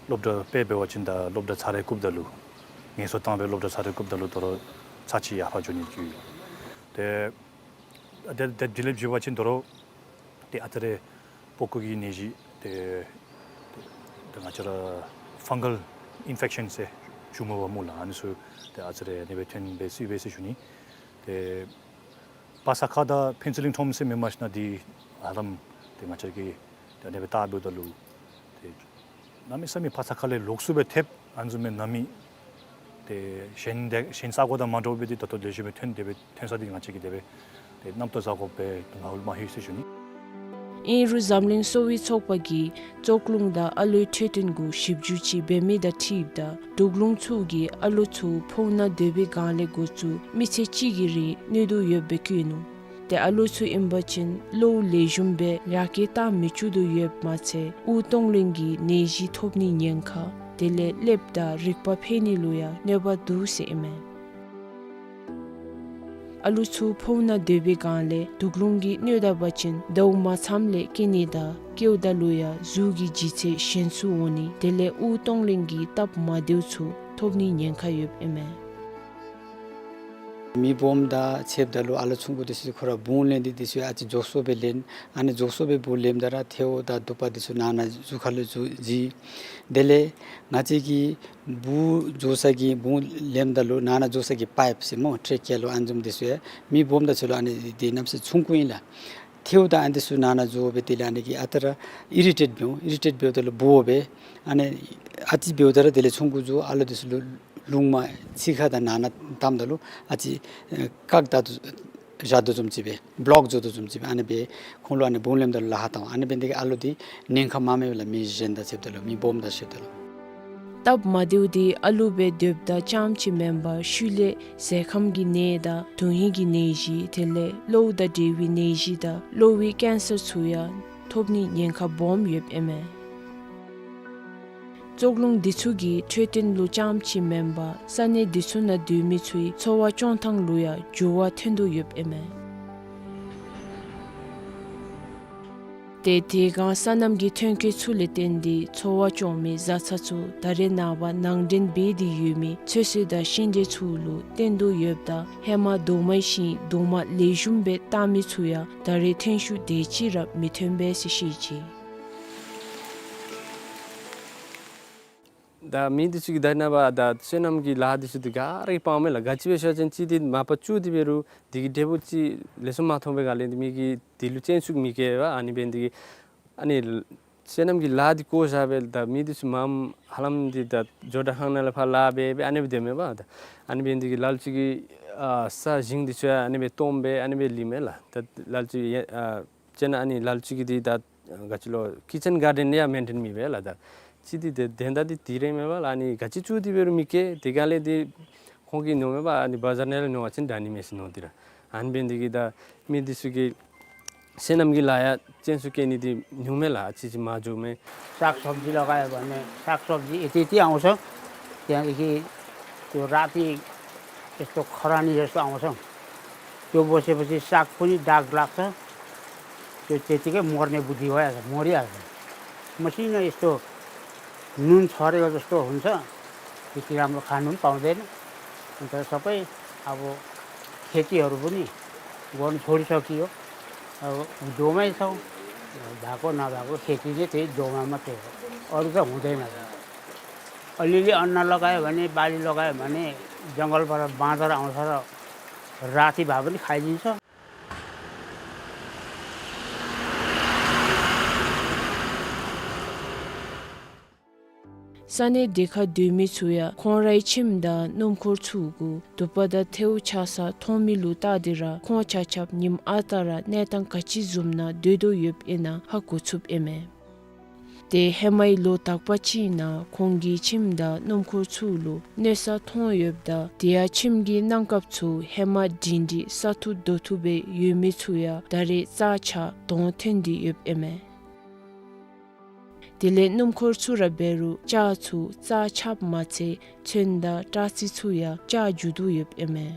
སློབ་གྲྭ་དཔེ་འབད་བ་ཅིན་ད་སློབ་གྲྭ་ཚར་རེ་བརྐུཝ་ད་ལུ་ངལ་གསོ་བཏང་སྦེ་སློབ་གྲྭ་ཚར་རེ་བརྐུཝ་ད་ལུ་དོ་རུང་ཚར་གཅིག་ཡར་འཕར་འགྱོ་ནི་ཅིག་ཡོད། ཏེ་ཏེ་ཏེ་དེ་ལས་བརྒྱུད་པ་ཅིན་དོ་རུང་ཏེ་ཨ་ཙི་རེ་པགས་ཀོ་གི་ནད་གཞི་ཏེ་ཏེ་ང་བཅས་ར་ཕང་གཱལ་ཨིན་ཕེག་ཤཱན་ཟེར་ཞུ་མི་འབདཝ་སྨོ་ལགས། ཨ་ནི་ཚུ་ཏེ་ཨ་ཙི་རེ་ཨ་ནི་སྦེ་ཐོན་སྦེ་སྲིད་པས་ཟེར་ཞུ་ནི། ཏེ་པ་ས་ཁ་དང་ཕུན་ཚོགས་གླིང་ཁྲོམ་ཟེར་མི་མ་ཞིན་ན་འདི་ཧ་ལམ་ཏེ་ང་བཅས་ཀྱིས་ཏེ་ཨ་ནི་སྦེ་བལྟ་འབདཝ་ད་ལུ་ཏེ་གནམ་མེད་ས་མེད་པ་ས་ཁ་ལས་ལོགས་སུ་སྦེ་ཐེབས། ཨ་ནི་བཟུམ་མའི་ནང་མི་ཏེ་གཞན་ཏེ་གཞན་ས་གོ་དང་མ་འདྲཝ་སྦེ་འདི་ད་ལྟོ་ལེགས་ཤོམ་སྦེ་ཐོན་དེ་སྦེ་ཐོན་ས་འདི་ང་བཅས་ཀྱིས་དེ་སྦེ་ཏེ་རྣམ་རྟོག་བཟའ་དགོཔ་སྦེ་ང་ཧུལ་མ་ཧུལ་ཟེར་ཞུ་ནི། ཨིན་རུང་འཛམ་གླིང་གསོ་བའི་ཚོགས་པ་གིས་བཙོག་རླུང་དང་ཨ་ལུའི་འཕྲོད་བསྟེན་གུ་ཞིབ་འཇུག་ཅིག་འབད་མི་དང་འཁྲིལཝ་ད་དུག་རླུང་ཚུ་གིས་ཨ་ལུ་ཚུ་ཕོཝ་ནང་སྡོད་པའི་སྒང་ལས་འགོ་བཙུགས་མི་ཚེ་གཅིག་གི་རིང་གནོད་དོ་ཡོདཔ་སྦེ་བཀོད་ནུག། ཏེ་ཨ་ལུ་ཚུ་ཨིན་པ་ཅིན་གློཝ་ལེགས་ཤོམ་སྦེ་ཡར་རྒྱས་བཏང་མི་བཅུག་དོ་ཡོདཔ་མ་ཚད་དབུགས་གཏོང་ལེན་གྱི་ནད་གཞི་ཐོབ་ནིའི་ཉེན་ཁ་དེ་ལས་ཀླདཔ་དང་རིག་པ་འཕེལ་ནི་ལུ་ཡང་གནོད་པ་འདུག་ཟེར་ཨིན་མས། ཨ་ལུ་ཚུ་ཕོཝ་ནང་སྡོད་པའི་སྒང་ལས་དུག་རླུང་གིས་གནོད་ད་པ་ཅིན་ཟླཝ་མ་ཚངམ་ལས་སྐྱེ་ནི་དང་སྐྱེཝ་ད་ལུ་ཡང་གཟུགས་ཀྱི་ལྗིད་ཚད་ཞན་སུ་འོང་ནི། དེ་ལས་དབུགས་གཏོང་ལེན་གྱི་སྟབས་མ་བདེཝ་ཚུ་ཐོབ་ནི་ཉེན་ཁ་ཡོདཔ་ཨིན་མས། མི་སྦོམ་དང་ཕྱདཔ་ད་ལུ་ཨ་ལུ་ཆུང་ཀུ་དེ་ཚུ་ཁོ་ར་བུང་ལེན་ཏེ་དེ་ཚུ་ཨ་ཙི་མགྱོགས་སུ་སྦེ་ལེན། ཨ་ནི་མགྱོགས་སུ་སྦེ་བུང་ལེནམ་ད་ར་ཐལཝ་དང་དུ་པ་དེ་ཚུ་ནང་ན་གཟུགས་ཁ་ལུ་འཛུལ་འཛུལ། དེ་ལས་ང་བཅས་ཀྱིས་བུང་འཛུལ་ས་གི་བུང་ལེནམ་ད་ལུ་ནང་ན་འཛུལ་ས་གི་པའིཔ་ཟེར་སྨོ་ཊེ་ཀི་ཡ་ལུ་ཨ་ནི་བཟུམ་དེ་ཚུ་ཡང་མི་སྦོམ་དང་ཚུ་ལུ་ཨ་ནི་དེ་གནམ་མེད་ས་མེད་ཆུང་ཀུ་ཨིན་ལགས། ཐལཝ་དང་ཨ་ནི་དེ་ཚུ་ནང་ན་འཛུལ་སྦེ་དེ་ལས་ཨ་ནི་གིས་ཨ་རྟག་ར་ཨི་རི་ཊེཊ་འབདཝ་ཨིན། ཨི་རི་ཊེཊ་འབདཝ་ད་ལུ་སྦོ་སྦེ་ཨ་ནི་ཨ་ཙི་འབདཝ་ད་ར་དེ་ལས་ཆུང་ཀུ་ཚུ་ཨ་ལུ་དེ་ཚུ་ལུ་རླུང་མ་ཚིག་ཁ་དང་ནང་ན་བསྡམ་ད་ལུ་ཨ་ཙི་ཨེ་བཀག་ད་བཞག་དོ་བཟུམ་ཅིག་སྦེ་བློག་བཟོ་དོ་བཟུམ་ཅིག་སྦེ་ཨ་ནི་སྦེ་ཁོང་ལུ་ཨ་ནི་བུང་ལེནམ་ད་ལུ་ལཱ་ཁག་བཏང་། ཨ་ནི་འབད་ནི་དེ་གིས་ཨ་ལུ་དེ་ཉེན་ཁ་མངམ་མས་ལགས། མི་གཞན་དང་ཕྱདཔ་ད་ལུ་མི་སྦོམ་དང་ཕྱདཔ་ད་ལུ། སྟབས་མ་བདེཝ་དེ་ཨ་ལུ་སྦེ་སྡོདཔ་ད་རྐྱངམ་ཅིག་མེན་པར་ཤུལ་ལས་ཟས་ཁམ་གྱི་ནད་དང་དོན་ཧིང་གི་ནད་གཞི་དེ་ལས་གློཝ་དང་འབྲེལ་བའི་ནད་གཞི་དང་གློ་བའི་ཀེན་སར་ཚུ་ཡང་ཐོབ་ནི་ཉེན་ཁ་སྦོམ་ཡོདཔ་ཨིན་མས། བཙོག་རླུང་འདི་ཚུ་གིས་འཕྲོད་བསྟེན་ལུ་རྐྱངམ་ཅིག་མེན་པར་ས་གནས་འདི་ཚུ་ནང་སྡོད་མི་ཚུའི་འཚོ་བ་སྐྱོང་ཐངས་ལུ་ཡང་འགྱུར་བ་ཐོན་དོ་ཡོདཔ་ཨིན་མས། ཏེ་དེ་སྒང་སོ་ནམ་གྱི་ཐོན་སྐྱེད་ཚུ་ལས་བརྟེན་ཏེ་འཚོ་བ་སྐྱོང་མི་བཟའ་ཚང་ཚུ་ད་རེས་ནངས་པ་ནང་འདྲེན་འབད་དེ་ཡོད་མི་ཚོད་བསྲེ་དང་ཤིང་འབྲས་ཚུ་ལུ་བརྟེན་དོ་ཡོདཔ་ད་ཧེ་མ་རྡོག་མའི་ཤིང་རྡོག་མ་ལེགས་ཤོམ་སྦེ་བཏགས་མི་ཚུ་ཡང་ད་རེས་ཐོན་ཤུགས་དེ་ཅིག་ར་མི་ཐོན་པས་ཟེར་བཤད་ཅི། ད་མི་འདི་ཚུ་གིས་ད་ནངས་པ་ད་སོ་ནམ་གྱི་ལཱ་འདི་ཚུ་འདི་ག་ར་གིས་སྤང་མས་ལགས། ག་ཅི་སྦེ་ཟེར་བ་ཅིན་གཅིག་འདི་མ་པ་བཙུགས་ཏེ་འབད་རུང་དེ་གི་འབྲས་བུ་ཅིག་ལེགས་ཤོམ་མ་ཐོབ་པའི་སྒང་ལས་འདི་མི་གིས་དེ་ལུ་སྤྱན་ཟུང་མི་བསྐྱེད་པས། ཨ་ནི་འབད་ནི་དེ་གིས་ཨ་ནི་སོ་ནམ་གྱི་ལཱ་འདི་བཀོ་བཞག་སྦེ་ད་མི་འདི་ཚུ་མངམ་ཧ་ལམ་འདི་ད་ཇོ་བྲག་ཁང་ནང་ལས་ཕར་ལཱ་འབད་འབད་ཨ་ནི་སྦེ་སྡོདཔ་མས་པ། ད་ཨ་ནི་འབད་ནི་དེ་གིས་ལ་ལུ་ཅིག་གིས་ཨ་ས་ཞིང་འདི་ཚུ་ཡང་ཨ་ནི་སྦེ་སྟོངམ་སྦེ་ཨ་ནི་སྦེ་ལུས་མས་ལགས། ད་ལ་ལུ་ཅིག་ཡ་ཨ་ཅེ་ན་ཨ་ནི་ལ་ལུ་ཅིག་གིས་འདི་ད་ག་ཅི་ལོ་ཀི་ཅན་གཱར་ཌེན་ཡང་མེན་ཊེན་མེད་པས་ལགས། ད་ཅིག་འདི་དེ་དོན་དག་འདི་དེ་ར་མས་པ་ལགས། ཨ་ནི་ག་ཅི་བཙུགས་ཏེ་འབད་རུང་མི་སྐྱེ། དེ་སྒང་ལས་འདི་ཁོང་གིས་མནོཝ་མས་པ། ཨ་ནི་བ་ཛར་ནང་ལས་ཉོ་བ་ཅིན་དྲག་ནི་མས་ཟེར་མནོ་སྟེ་ར། ཨ་ནི་འབད་ནི་དེ་གིས་ད་མི་འདི་ཚུ་གིས་སོ་ནམ་གྱི་ལཱ་ཡང་སྤྱན་ཟུང་བསྐྱེད་ནི་འདི་ཉུང་མས་ལགས། ཨ་ཙི་ཅིག་མར་འགྱོཝ་མས། सागसब्जी लगायो भने सागसब्जी यति यति आउँछ। त्यहाँदेखि त्यो राति यस्तो खरानी जस्तो आउँछ। त्यो बसेपछि साग पनि दाग लाग्छ। त्यो त्यतिकै मर्ने बुद्धि भइहाल्छ, मरिहाल्छ। मसिनो यस्तो नुन छरेको जस्तो हुन्छ, त्यति राम्रो खानु पनि पाउँदैन। अन्त सबै अब खेतीहरू पनि गर्नु छोडिसकियो। अब हिउँदोमै छौँ, भएको नभएको खेती चाहिँ त्यही हिउँदोमा मात्रै हो, अरू त हुँदैन। अलिअलि अन्न लगायो भने, बाली लगायो भने जङ्गलबाट बाँदर आउँछ र राति भए पनि खाइदिन्छ। ས་གནས་དེ་ཁར་སྡོད་མི་ཚུ་ཡང་ཁོང་རའི་ཁྱིམ་དང་སྣུམ་འཁོར་ཚུ་གུ་དུ་པ་དང་ཐལཝ་ཆགས་ས་མཐོང་མི་ལུ་བལྟ་སྟེ་ར་ཁོང་ཆ་ཁྱབ་ཉིནམ་ཨ་རྟག་ར་གནས་སྟངས་ག་ཅི་བཟུམ་ནང་སྡོད་དོ་ཡོདཔ་ཨིན་ན་ཧ་གོ་ཚུགསཔ་ཨིན་མས། ཏེ་ཧེ་མའི་ལོ་དག་པ་ཅིག་ནང་ཁོང་གི་ཁྱིམ་དང་སྣུམ་འཁོར་ཚུ་ལུ་གནོད་ས་མཐོང་ཡོདཔ་ད་དེ་ཡང་ཁྱིམ་གྱི་གནམ་ཁབ་ཚུ་ཧེ་མ་སྒྲིང་སྒྲི་ས་ཐུབ་རྡོ་ཐུབ་སྦེ་ཡོད་མི་ཚུ་ཡང་ད་རེས་རྩ་ཆག་དོང་ཐོན་ཏེ་ཡོདཔ་ཨིན་མས། དེ་ལས་སྣུམ་འཁོར་ཚུ་ར་འབད་རུང་ལྕགས་ཚུ་རྩ་ཆགཔ་མ་ཚད་ཚོན་དང་སྐྲ་རྩི་ཚུ་ཡང་ཆག་འགྱོ་དོ་ཡོདཔ་ཨིན་མས།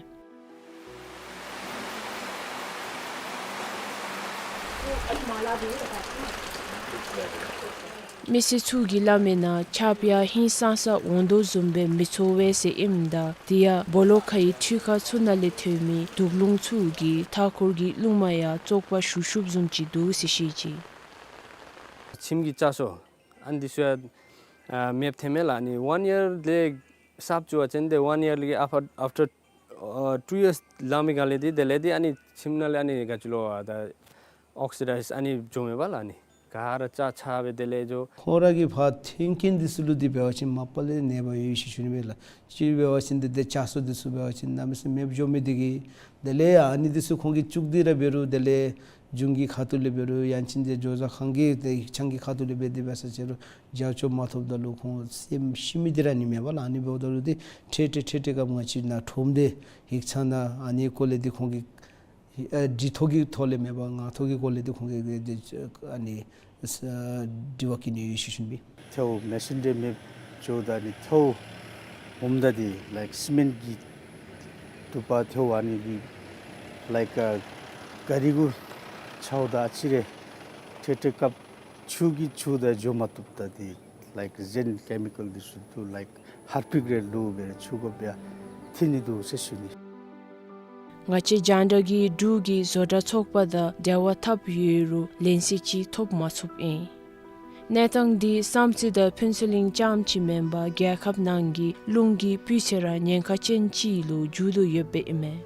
མི་སེར་ཚུ་གིས་སླབ་མིའི་ནང་ཆརཔ་ཡང་ཧིང་སངས་ས་འོང་དོ་བཟུམ་སྦེ་མི་ཚོར་བས་ཟེར་ཨིནམ་ད་དེ་ཡང་སྦོ་ལོགས་ཁའི་འཕྲུལ་ཁང་ཚུ་ནང་ལས་ཐོན་མི་དུག་རླུང་ཚུ་གིས་མཐའ་འཁོར་གྱི་རླུང་མ་ཡང་བཙོག་པ་ཞུགས་ཞུགསཔ་བཟུམ་ཅིག་འདུག་ཟེར་བཤད་ཅི། ཁྱིམ་གྱི་ལྕགས་སོ་ཨ་ནི་འདི་ཚུ་ཡང་ཨ་མེདཔ་ཐོནམ་མས་ལགས། ཨ་ནི་ཝན་ཡར་ལས་གསརཔ་བཙུགས་པ་ཅིན་ཏེ་ཝན་ཡར་ལས་ཨཕ་ཨཕ་ཊར་ཨ་ཊུ་ཡརསི་ལང་མི་སྒང་ལས་འདི་དེ་ལས་འདི་ཨ་ནི་ཁྱིམ་ནང་ལས་ཨ་ནི་ག་ཅི་ལོ་ཨ་ད་ཨོག་སི་ཌའིཛ་ཨ་ནི་འགྱོཝ་མས་པ་ལགས། ཨ་ནི་ག་ར་ལྕགས་ཆག་སྦེ་དེ་ལས་འགྱོ། ཁོང་ར་གི་ཕར་ཐོན་སྐྱེད་འདི་ཚུ་ལུ་འདི་འབད་བ་ཅིན་མ་པ་ལས་ནད་པ་ཡོད་ཟེར་ཞུ་ནི་མས་ལགས། གཅིག་འབད་བ་ཅིན་འདི་ཏེ་ལྕགས་སོ་འདི་ཚུ་འབད་བ་ཅིན་གནམ་མེད་ས་མེད་མེདཔ་འགྱོ་མི་འདི་གིས་དེ་ལས་ཨ་ནི་འདི་ཚུ་ཁོང་གིས་བཙུགས་ཏེ་ར་འབད་རུང་དེ་ལས་གཞུང་གི་ཁ་ཐུག་ལས་འབད་རུང་ཡང་ཅིན་ཏེ་ཇོ་བཟའ་ཁང་གི་ཏེ་ཡིག་ཚང་གི་ཁ་ཐུག་ལས་འབད་དེ་འབད་ས་ཅི་རུང་རྒྱབ་སྐྱོར་མ་ཐོབ་ད་ལུ་ཁོང་སེམས་ཤི་མི་འདི་ར་ཨ་ནི་མས་པ་ལགས། ཨ་ནི་འབདཝ་ད་ལུ་འདི་འཕྲལ་འཕྲལ་འཕྲལ་འཕྲལ་སྐབས་ང་བཅས་ནཱ་ཁྲོམ་སྡེ་ཡིག་ཚང་ནང་ཨ་ནི་སྐོར་ལས་འདི་ཁོང་གིས་ཨ་འདི་ཐོག་གི་ཐོག་ལས་མེན་པར་ངག་ཐོག་གི་སྐོར་ལས་འདི་ཁོང་གིས་འདི་ཨ་ནི་ཨ་དྲི་བ་བཀོད་ནི་ཡོད་ཟེར་ཞུ་ནི་ཨིན། ཐལཝ་མེ་སིན་འདི་མེདཔ་འགྱོཝ་ད་ནི་ཐལཝ་སྦོམ་ད་འདི་ལའིཀ་སི་མེནཊ་གི་དུ་པ་ཐལཝ་ཨ་ནི་གི་ ལའིཀ་ཨ་ག་རི་གུ་ཆའོ་ད་ཨ་ཙི་རེ་ཏེ་ཏེ་སྐབས་ཆུ་གི་ཆུ་དང་འགྱོ་མ་བཏུབ། ད་འདི་ལའིཀ་གཞན་ཀེ་མི་ཀཱལ་འདི་ཚུ་འདུག། ལའིཀ་ཧར་པིཀ་རེ་བླུག་སྦེ་ཆུ་དགོ་པ་ཡང་ཐོན་ནི་འདུག་ཟེར་ཞུ་ནི། ང་བཅས་རྒྱང་བསྒྲགས་ཀྱིས་འབྲུག་གི་བཟོ་གྲྭ་ཚོགས་པ་དང་འབྲེལ་བ་འཐབ་ཡོད་རུང་ལན་གསལ་ཅིག་ཐོབ་མ་ཚུགསཔ་ཨིན། གནས་སྟངས་འདི་བསམ་རྩེ་དང་ཕུན་ཚོགས་གླིང་རྐྱངམ་གཅིག་མེན་པར་རྒྱལ་ཁབ་ནང་གི་རླུང་གི་སྤུས་ཚད་ར་ཉེན་ཁ་ཅན་ཅིག་ལུ་འགྱུར་དོ་ཡོདཔ་ཨིན་མས།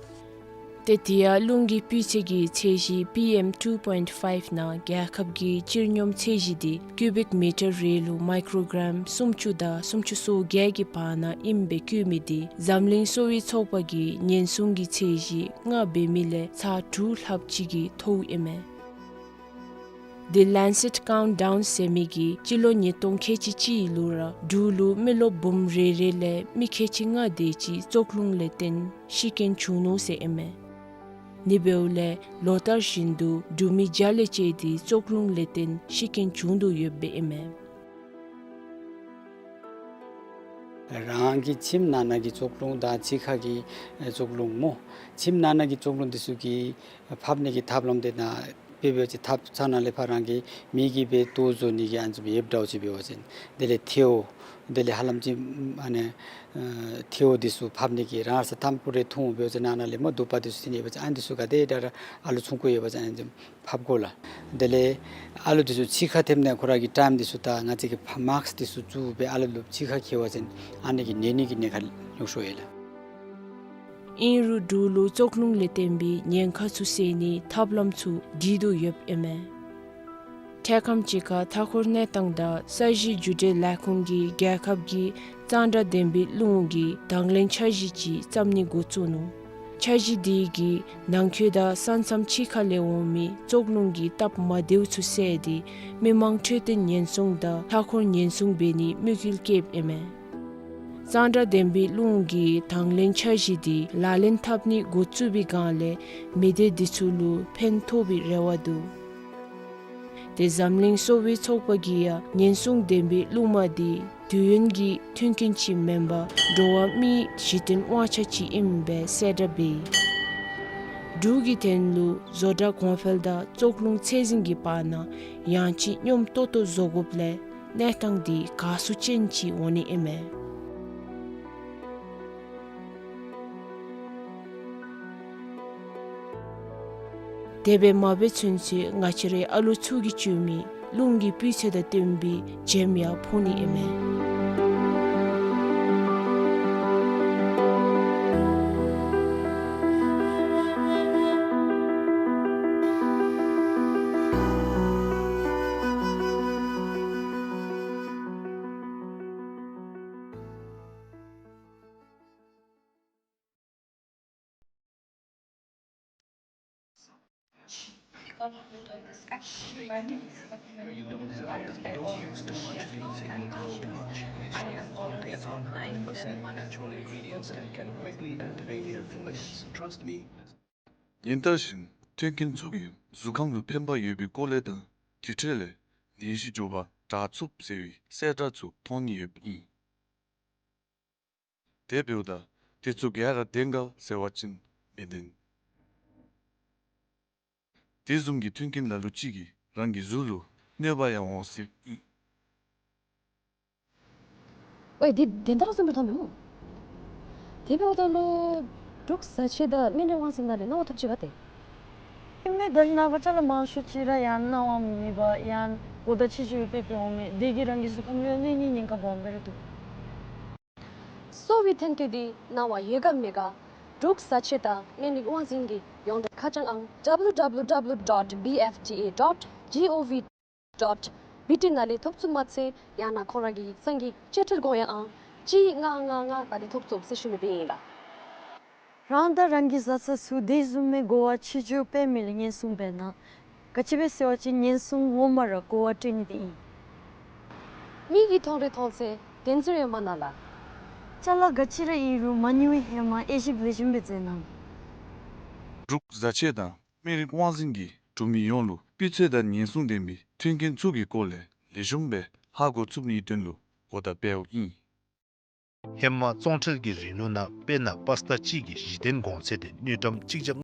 ཏེ་དེ་ཡང་རླུང་གི་སྤུས་ཚད་ཀྱི་ཚད་གཞི་པི་ཨེམ་ཊུ་པོའིནཊི་ཕའིབ་ནང་རྒྱལ་ཁབ་ཀྱི་སྤྱིར་སྙོམས་ཚད་གཞི་འདི་ཀུ་བིཀ་མི་ཊར་རེ་ལུ་མའི་ཀྲོ་གརམ་སུམ་ཅུ་དང་སུམ་ཅུ་སོ་བརྒྱད་ཀྱི་བར་ན་ཨིནམ་སྦེ་བཀོད་མི་འདི་འཛམ་གླིང་གསོ་བའི་ཚོགས་པ་གིས་ཉེན་སྲུང་གི་ཚད་གཞི་ལྔ་འབད་མི་ལས་ཚར་དྲུག་ལྷགཔ་ཅིག་གིས་མཐོཝ་ཨིན་མས། The Lancet Countdown ཟེར་མི་གིས་སྤྱི་ལོ་ཉིས་སྟོང་ཁལ་གཅིག་གཅིག་ལུ་ར་འབྲུག་ལུ་མི་རློབས་འབུམ་རེ་རེ་ལས་མི་ཁལ་གཅིག་ལྔ་དེ་ཅིག་བཙོག་རླུང་ལས་བརྟེན་ཤི་རྐྱེན་བྱུང་ནུག་ཟེར་ཨིན་མས། ཨ་ནི་འབདཝ་ལས་ལོ་ལྟར་བཞིན་དུ་འབྲུག་མི་བརྒྱ་ལས་བཅད་དེ་བཙོག་རླུང་ལས་བརྟེན་ཤི་རྐྱེན་བྱུང་དོ་ཡོདཔ་ཨིན་མས། རང་གི་ཁྱིམ་ནང་ན་གི་བཙོག་རླུང་དང་ཕྱི་ཁ་གི་ཨེ་བཙོག་རླུང་སྨོ། ཁྱིམ་ནང་ན་གི་བཙོག་རླུང་འདི་ཚུ་གི་ཕབ་ནི་གི་ཐབས་ལམ་དེ་ནང་དཔེ་འབད་བ་ཅིན་ཐབ་ཚང་ནང་ལས་ཕར་རང་གི་མི་གིས་འབད་ལྟོ་བཟོ་ནི་གི་ཨ་ནི་ཚུ་ཡོདཔ་འདྲཝ་ཅིག་འབད་བ་ཅིན་དེ་ལས་ཐལཝ་དེ་ལས་ཧ་ལམ་ཅིག་ཨ་ནི་ཨ་ཐལཝ་འདི་ཚུ་ཕབ་ནི་གི་རང་ས་ཐམ་ཀུ་རེ་འཐུང་འབད་བ་ཅིན་ནང་ན་ལས་སྨོ་དུ་པ་འདི་ཚུ་ཐོན་ནི་འབད་བ་ཅིན་ཨ་ནི་འདི་ཚུ་ག་དེ་དྲག་ར་ཨ་ལུ་ཆུང་ཀུ་ཡོད་པ་ཅིན་ཨ་ནི་ཕབ་དགོ་ལགས། དེ་ལས་ཨ་ལུ་འདི་ཚུ་ཕྱི་ཁར་ཐོནམ་ད་ཁོ་ར་གི་ཊའིམ་འདི་ཚུ་ད་ང་བཅས་ཀྱིས་ཕར་མཱསཀ་འདི་ཚུ་བཙུགས་སྦེ་ཨ་ལུ་ལུ་ཕྱི་ཁར་འཁྱིད་པ་ཅིན་ཨ་ནི་གིས་ནད་ནི་གི་ཉེན་ཁ་ཉུང་སུ་ཡོད་ལགས། ཨིན་རུང་འབྲུག་ལུ་བཙོག་རླུང་ལས་བརྟེན་པའི་ཉེན་ཁ་ཚུ་སེལ་ནིའི་ཐབས་ལམ་ཚུ་སྒྲིག་དོ་ཡོདཔ་ཨིན་མས། འཕྲལ་ཁམས་ཅིག་ཁར་མཐའ་འཁོར་གནས་སྟངས་དང་ས་གཞི་རྒྱུ་འབྲས་ལས་ཁུངས་ཀྱིས་རྒྱལ་ཁབ་ཀྱི་གཙང་སྦྲ་ལྡན་པའི་རླུང་གི་དང་ལེན་འཆར་གཞི་ཅིག་བརྩམ་ནི་འགོ་བཙུགས་ནུག། འཆར་གཞི་དེ་གིས་ནང་འཁོད་དང་ས་མཚམས་ཕྱི་ཁ་ལས་འོང་མི་བཙོག་རླུང་གི་སྟབས་མ་བདེཝ་ཚུ་བསལ་ཏེ་མི་མང་འཕྲོད་བསྟེན་ཉེན་སྲུང་དང་མཐའ་འཁོར་ཉེན་སྲུང་འབད་ནིའི་དམིགས་ཡུལ་བསྐྱེདཔ་ཨིན་མས། གཙང་སྦྲ་ལྡན་པའི་རླུང་གི་དང་ལེན་འཆར་གཞི་དེ་ལག་ལེན་འཐབ་ནི་འགོ་བཙུགས་པའི་སྒང་ལས་མི་སྡེ་དེ་ཚུ་ལུ་ཕན་ཐོགས་པའི་རེ་བ་འདུག། དེ་འཛམ་གླིང་གསོ་བའི་ཚོགས་པ་གིས་ཡང་ཉེན་སྲུང་ལྡན་པའི་རླུང་མ་དེ་དུས་ཡུན་གྱི་མཐུན་རྐྱེན་ཅིག་མེན་པར་འགྲོ་བ་མིའི་གཞི་རྟེན་དབང་ཆ་ཅིག་ཨིནམ་སྦེ་གསལ་བསྒྲགས་འབད་ཡི། འབྲུག་གི་དོན་ལུ་བཟོ་གྲྭ་གོང་འཕེལ་དང་བཙོག་རླུང་ཚད་འཛིན་གྱི་བར་ན་ཡང་ཅིན་སྙོམས་ཏོག་ཏོ་བཟོ་དགོཔ་ལས་གནས་སྟངས་འདི་དགའ་བསུ་ཅན་ཅིག་འོང་ནི་ཨིན་མས། དེ་སྦེ་མ་འབད་ཚུན་ཚོད་ང་བཅས་རའི་ཨ་ལོ་ཚུ་གིས་སྤྱོད་མི་རླུང་གི་སྤུས་ཚད་དང་བསྟུན་པའི་བྱེམ་ཡང་ཕོག་ནི་ཨིན་མས། ཉིན་ལྟར་བཞིན་མཐུན་རྐྱེན་ཚུ་གིས་གཟུགས་ཁམས་ལུ་ཕན་པ་ཡོད་པའི་སྐོར་ལས་དང་དེ་འཕྲོ་ལས་ནད་གཞི་འབྱུང་བ་དྲག་ཚུགསཔ་ཟེར་བའི་གསལ་བསྒྲགས་ཚུ་མཐོང་ནི་ཡོདཔ་ཨིན། དེ་འབདཝ་ད་དེ་ཚུ་ག་ར་བདེན་ག་ཟེར་བ་ཅིན་མི་བདེན། དེ་བཟུམ་གྱི་མཐུན་རྐྱེན་ལ་ལུ་ཅིག་གིས་རང་གི་གཟུགས་ལུ་གནོད་པ་ཡང་འོང་སྲིདཔ་ཨིན། ཝའེ་འདི་བདེན་མཐའ་ར་བཟུམ་སྦེ་མཐོང་མི་འོང་། དེ་འབདཝ་ད་ལུ་འབྲུག་བཟའ་ཆས་དང་སྨན་རིགས་དབང་འཛིན་ནང་ལས་གནང་བ་ཐོབ་ཅི་ག་ཏེ། ཨིན་མས། ད་ནངས་པ་ཅ་ལ་མང་ཤོས་ཅིག་ར་ཡང་གནང་བ་མེད་པར་ཡང་གོ་བརྡ་ཆེ་ཤོས་སྤེལ་སྤེལ་འོང་མས། དེ་གིས་རང་གི་གཟུགས་ཁམས་ལུ་ཡང་གནོད་ནིའི་ཉེན་ཁ་སྦོམ་སྦེ་ར་འདུག། གསོ་བའི་ཐོན་སྐྱེད་འདི་གནང་བ་ཡོད་ག་མེད་ག་འབྲུག་བཟའ་ཆས་དང་སྨན་རིགས་དབང་འཛིན་གྱིས་ཡོངས་འབྲེལ་ཁ་བྱང་ཨང་W W W dot B F D A dot gov dot B T ནང་ལས་ཐོབ་ཚུགས་མ་ཚད་ཡང་ན་ཁོང་ར་གི་ཡིག་ཚང་གི་བཅད་ཁྲིད་དགོངས་ཡངས་ཨང་གཅིག་ལྔ་ལྔ་ལྔ་ནང་ལས་ཐོབ་ཚུགས་ཟེར་ཞུ་ནི་སྦེ་ཨིན་ལགས། རང་དང་རང་གི་བཟའ་ཚང་ཚུ་དེ་བཟུམ་མའི་གོ་བ་ཆེ་ཆུང་སྤེལ་མི་ལུ་ཉེན་སྲུང་འབད་གནང་། ག་ཅི་སྦེ་ཟེར་བ་ཅིན་ཉེན་སྲུང་ངོ་མ་ར་གོ་བ་སྤྲོད་ནི་དེ་ཨིན། མིག་གིས་མཐོང་རིགས་མཐོང་ཚད་བདེན་ཚུལ་ཡོད་མ་གནང་ལགས། ཅ་ལ་ག་ཅི་ར་ཨིན་རུང་མ་ཉུང་བའི་ཧེ་མ་དབྱེ་ཞིབ་ལེགས་ཤོམ་སྦེ་མཛད་གནང་། འབྲུག་བཟའ་ཆས་དང་སྨན་རིགས་དབང་འཛིན་གྱིས་འབྲུག་མི་ཡོངས་ལུ་སྤུས་ཚད་དང་ཉེན་སྲུང་ལྡན་པའི་མཐུན་རྐྱེན་ཚུ་གི་སྐོར་ལས་ལེགས་ཤོམ་སྦེ་ཧ་གོ་ཚུགས་ནིའི་དོན་ལུ་གོ་བརྡ་སྤེལཝ་ཨིན། ཧེ་མ་བཙོང་ཁྲལ་གྱི་རིན་ལུགས་ནང་དཔེར་ན་པ་སི་ཏ་གཅིག་གི་གཞི་རྟེན་གོང་ཚད་དེ་དངུལ་ཀྲམ་གཅིག་བརྒྱ་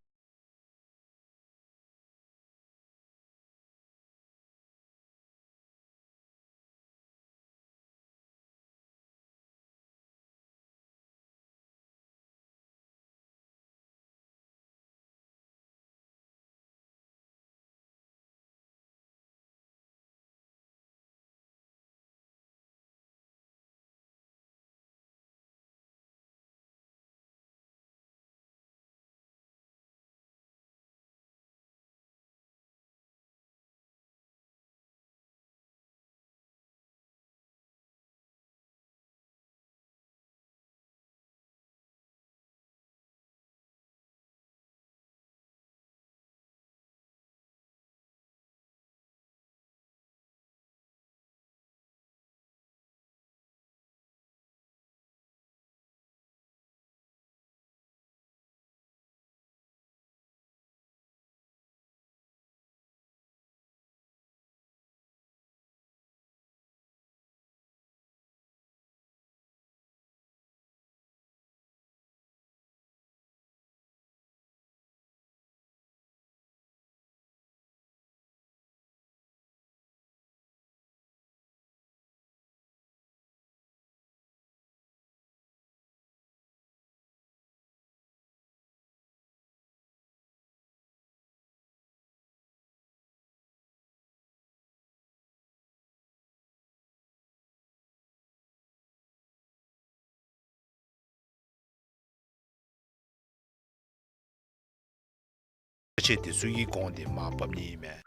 ཏེ་དེ་ཚུ་གི་གོང་དེ་མར་འབབ་ནི་ཨིན་མས།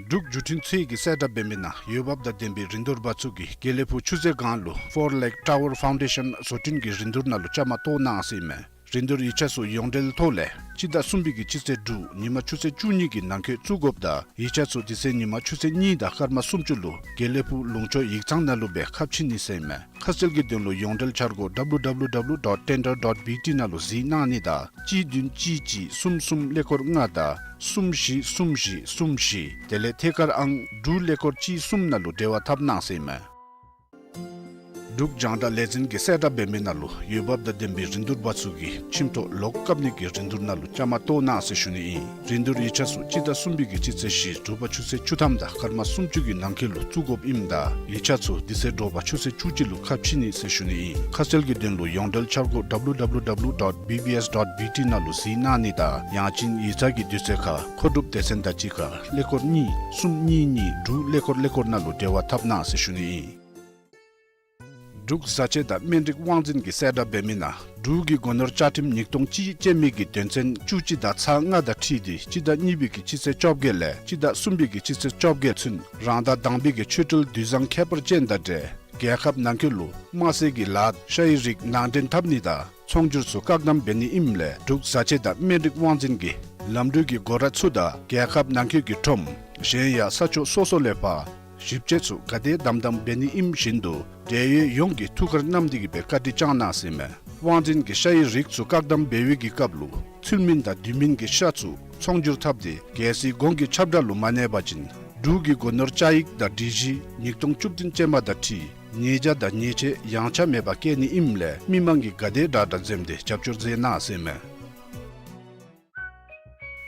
འབྲུག་བརྒྱུད་འཕྲིན་ཚད་ཀྱིས་གསལ་བསྒྲགས་འབད་མི་ནང་འོས་འབབ་དང་ལྡན་པའི་རིན་བསྡུར་པ་ཚུ་གིས་དགེ་ལེགས་ཕུག་ཆུ་ཚོད་སྒང་ལུ་Four Lake Tower Foundation བཟོ་སྐྲུན་གྱི་རིན་བསྡུར་ནང་ལུ་བཅའ་མར་གཏོགས་གནང་ཟེར་ཨིན་མས། རིན་བསྡུར་ཡིག་ཆ་ཚུ་ཡོངས་འབྲེལ་ཐོག་ལས་སྤྱི་ཟླ་གསུམ་པའི་གི་སྤྱི་ཚེས་དྲུག་ཉིན་མ་ཆུ་ཚོད་བཅུ་གཉིས་ཀྱི་ནང་འཁོད་བཙུགས་དགོཔ་དང་ཡིག་ཆ་ཚུ་དེ་ཚེ་ཉིན་མ་ཆུ་ཚོད་གཉིས་དང་སྐར་མ་སུམ་ཅུ་ལུ་དགེ་ལེགས་ཕུག་ལུང་ཕྱོགས་ཡིག་ཚང་ནང་ལུ་སྦེ་ཁ་ཕྱེ་ནི་ཟེར་ཨིན་མས། ཁ་གསལ་གྱི་དོན་ལུ་ཡོངས་འབྲེལ་འཆར་སྒོ་W W W dot tender dot B T ནང་ལུ་གཟིགས་གནང་ནི་དང་གཅིག་བདུན་གཅིག་གཅིག་གསུམ་གསུམ་ཀླད་ཀོར་ལྔ་དང་གསུམ་བཞི་གསུམ་བཞི་གསུམ་བཞི་དེ་ལས་ཐད་ཀར་ཨང་དྲུག་ཀླད་ཀོར་གཅིག་གསུམ་ནང་ལུ་འབྲེལ་བ་འཐབ་གནང་ཟེར་ཨིན་མས། འབྲུག་རྒྱང་བསྒྲགས་ལས་འཛིན་གྱིས་གསལ་བསྒྲགས་འབད་མི་ནང་ལུ་འོས་འབབ་དང་ལྡན་པའི་རིན་བསྡུར་པ་ཚུ་གིས་ཁྱིམ་ཐོག་ལོག་བཀབ་ནི་གི་རིན་བསྡུར་ནང་ལུ་བཅའ་མར་གཏོགས་གནང་ཟེར་ཞུ་ནི་ཨིན། རིན་བསྡུར་ཡིག་ཆ་ཚུ་སྤྱི་ཟླ་གསུམ་པའི་གི་སྤྱི་ཚེས་བཞི་དྲོ་པ་ཆུ་ཚོད་བཅུ་ཐམ་དང་སྐར་མ་སུམ་ཅུ་གི་ནང་འཁོད་ལུ་བཙུགས་དགོཔ་ཨིནམ་ད་ཡིག་ཆ་ཚུ་དེ་ཚེ་དྲོ་པ་ཆུ་ཚོད་བཅུ་གཅིག་ལུ་ཁ་ཕྱེ་ནི་ཟེར་ཞུ་ནི་ཨིན། ཁ་གསལ་གྱི་དོན་ལུ་ཡོངས་འབྲེལ་འཆར་སྒོ་W W W dot B B S dot B T ནང་ལུ་གཟིགས་གནང་ནི་དང་ཡང་ཅིན་ཡིག་ཚང་གི་དུས་ཚོད་ཁར་མཁོ་སྒྲུབ་སྡེ་ཚན་དང་གཅིག་ཁར་ཀླད་ཀོར་གཉིས་གསུམ་གཉིས་གཉིས་དྲུག་ཀླད་ཀོར་ཀླད་ཀོར་ནང་ལུ་འབྲེལ་བ་འཐབ་གནང་ཟེར་ཞུ་ནི་ཨིན། འབྲུག་བཟའ་ཆས་དང་སྨན་རིགས་དབང་འཛིན་གྱིས་གསལ་བསྒྲགས་འབད་མི་ནང་འབྲུག་གི་སྒོ་ནོར་བཅའ་ཁྲིམས་ཉིས་སྟོང་གཅིག་ཅན་མའི་གི་དོན་ཚན་བཅུ་གཅིག་དང་ཚག་ལྔ་དང་འཁྲིལ་ཏེ་སྤྱི་ཟླ་གཉིས་པའི་གི་སྤྱི་ཚེས་བཅོ་བརྒྱད་ལས་སྤྱི་ཟླ་གསུམ་པའི་གི་སྤྱི་ཚེས་བཅོ་བརྒྱད་ཚུན་རང་དང་དང་པའི་གི་ཆོས་འབྲེལ་དུས་བཟང་ཁྱད་པར་ཅན་དང་འབྲེལ་རྒྱལ་ཁབ་ནང་འཁོད་ལུ་དམར་སེར་གྱི་ལཱ་ཤ་ཡི་རིགས་ནང་འདྲེན་འཐབ་ནི་དང་ཚོང་སྒྱུར་ཚུ་བཀག་དམ་འབད་ནི་ཨིནམ་ལས་འབྲུག་བཟའ་ཆས་དང་སྨན་རིགས་དབང་འཛིན་གྱིས་ལམ་འགྲུལ་གྱི་སྒོ་ར་ཚུ་དང་རྒྱལ་ཁབ་ནང་འཁོད་ཀྱི་ཁྲོམ་གཞན་ཡང་ས་ཕྱོགས་སོ་སོ་ལས་ཕར་ཞིབ་དཔྱད་ཚུ་ག་དེ་དམ་དམ་འབད་ནི་ཨིནམ་བཞིན་དུ་འབྲེལ་ཡོད་ཡོངས་ཀྱིས་ཐུགས་ཁར་བསྣམས་ཏེ་གི་སྦེ་བཀའ་དྲིན་བསྐྱང་གནང་ཟེར་ཨིན་མས། དབང་འཛིན་གྱིས་ཤ་ཡི་རིགས་ཚུ་བཀག་དམ་འབད་བའི་གི་སྐབས་ལུ་ཚུལ་མིན་དང་དུས་མིན་གྱི་ཤ་ཚུ་ཚོང་སྒྱུར་འཐབ་སྟེ་རྒྱལ་སྲིད་གོང་གི་ཁྱབ་བསྒྲགས་ལུ་མ་གནས་པ་ཅིན་འབྲུག་གི་སྒོ་ནོར་བཅའ་ཡིག་དང་སྒྲིག་གཞི་ཉིས་སྟོང་བཅུ་བདུན་ཅན་མ་དང་འཁྲིལ་ཉེས་བྱ་དང་ཉེས་ཆད་ཡངས་ཆག་མེད་པར་བཀལ་ནི་ཨིནམ་ལས་མི་མང་གིས་ག་དེ་དྲག་དྲག་འཛེམས་ཏེ་རྒྱབ་སྐྱོར་མཛད་གནང་ཟེར་ཨིན་མས།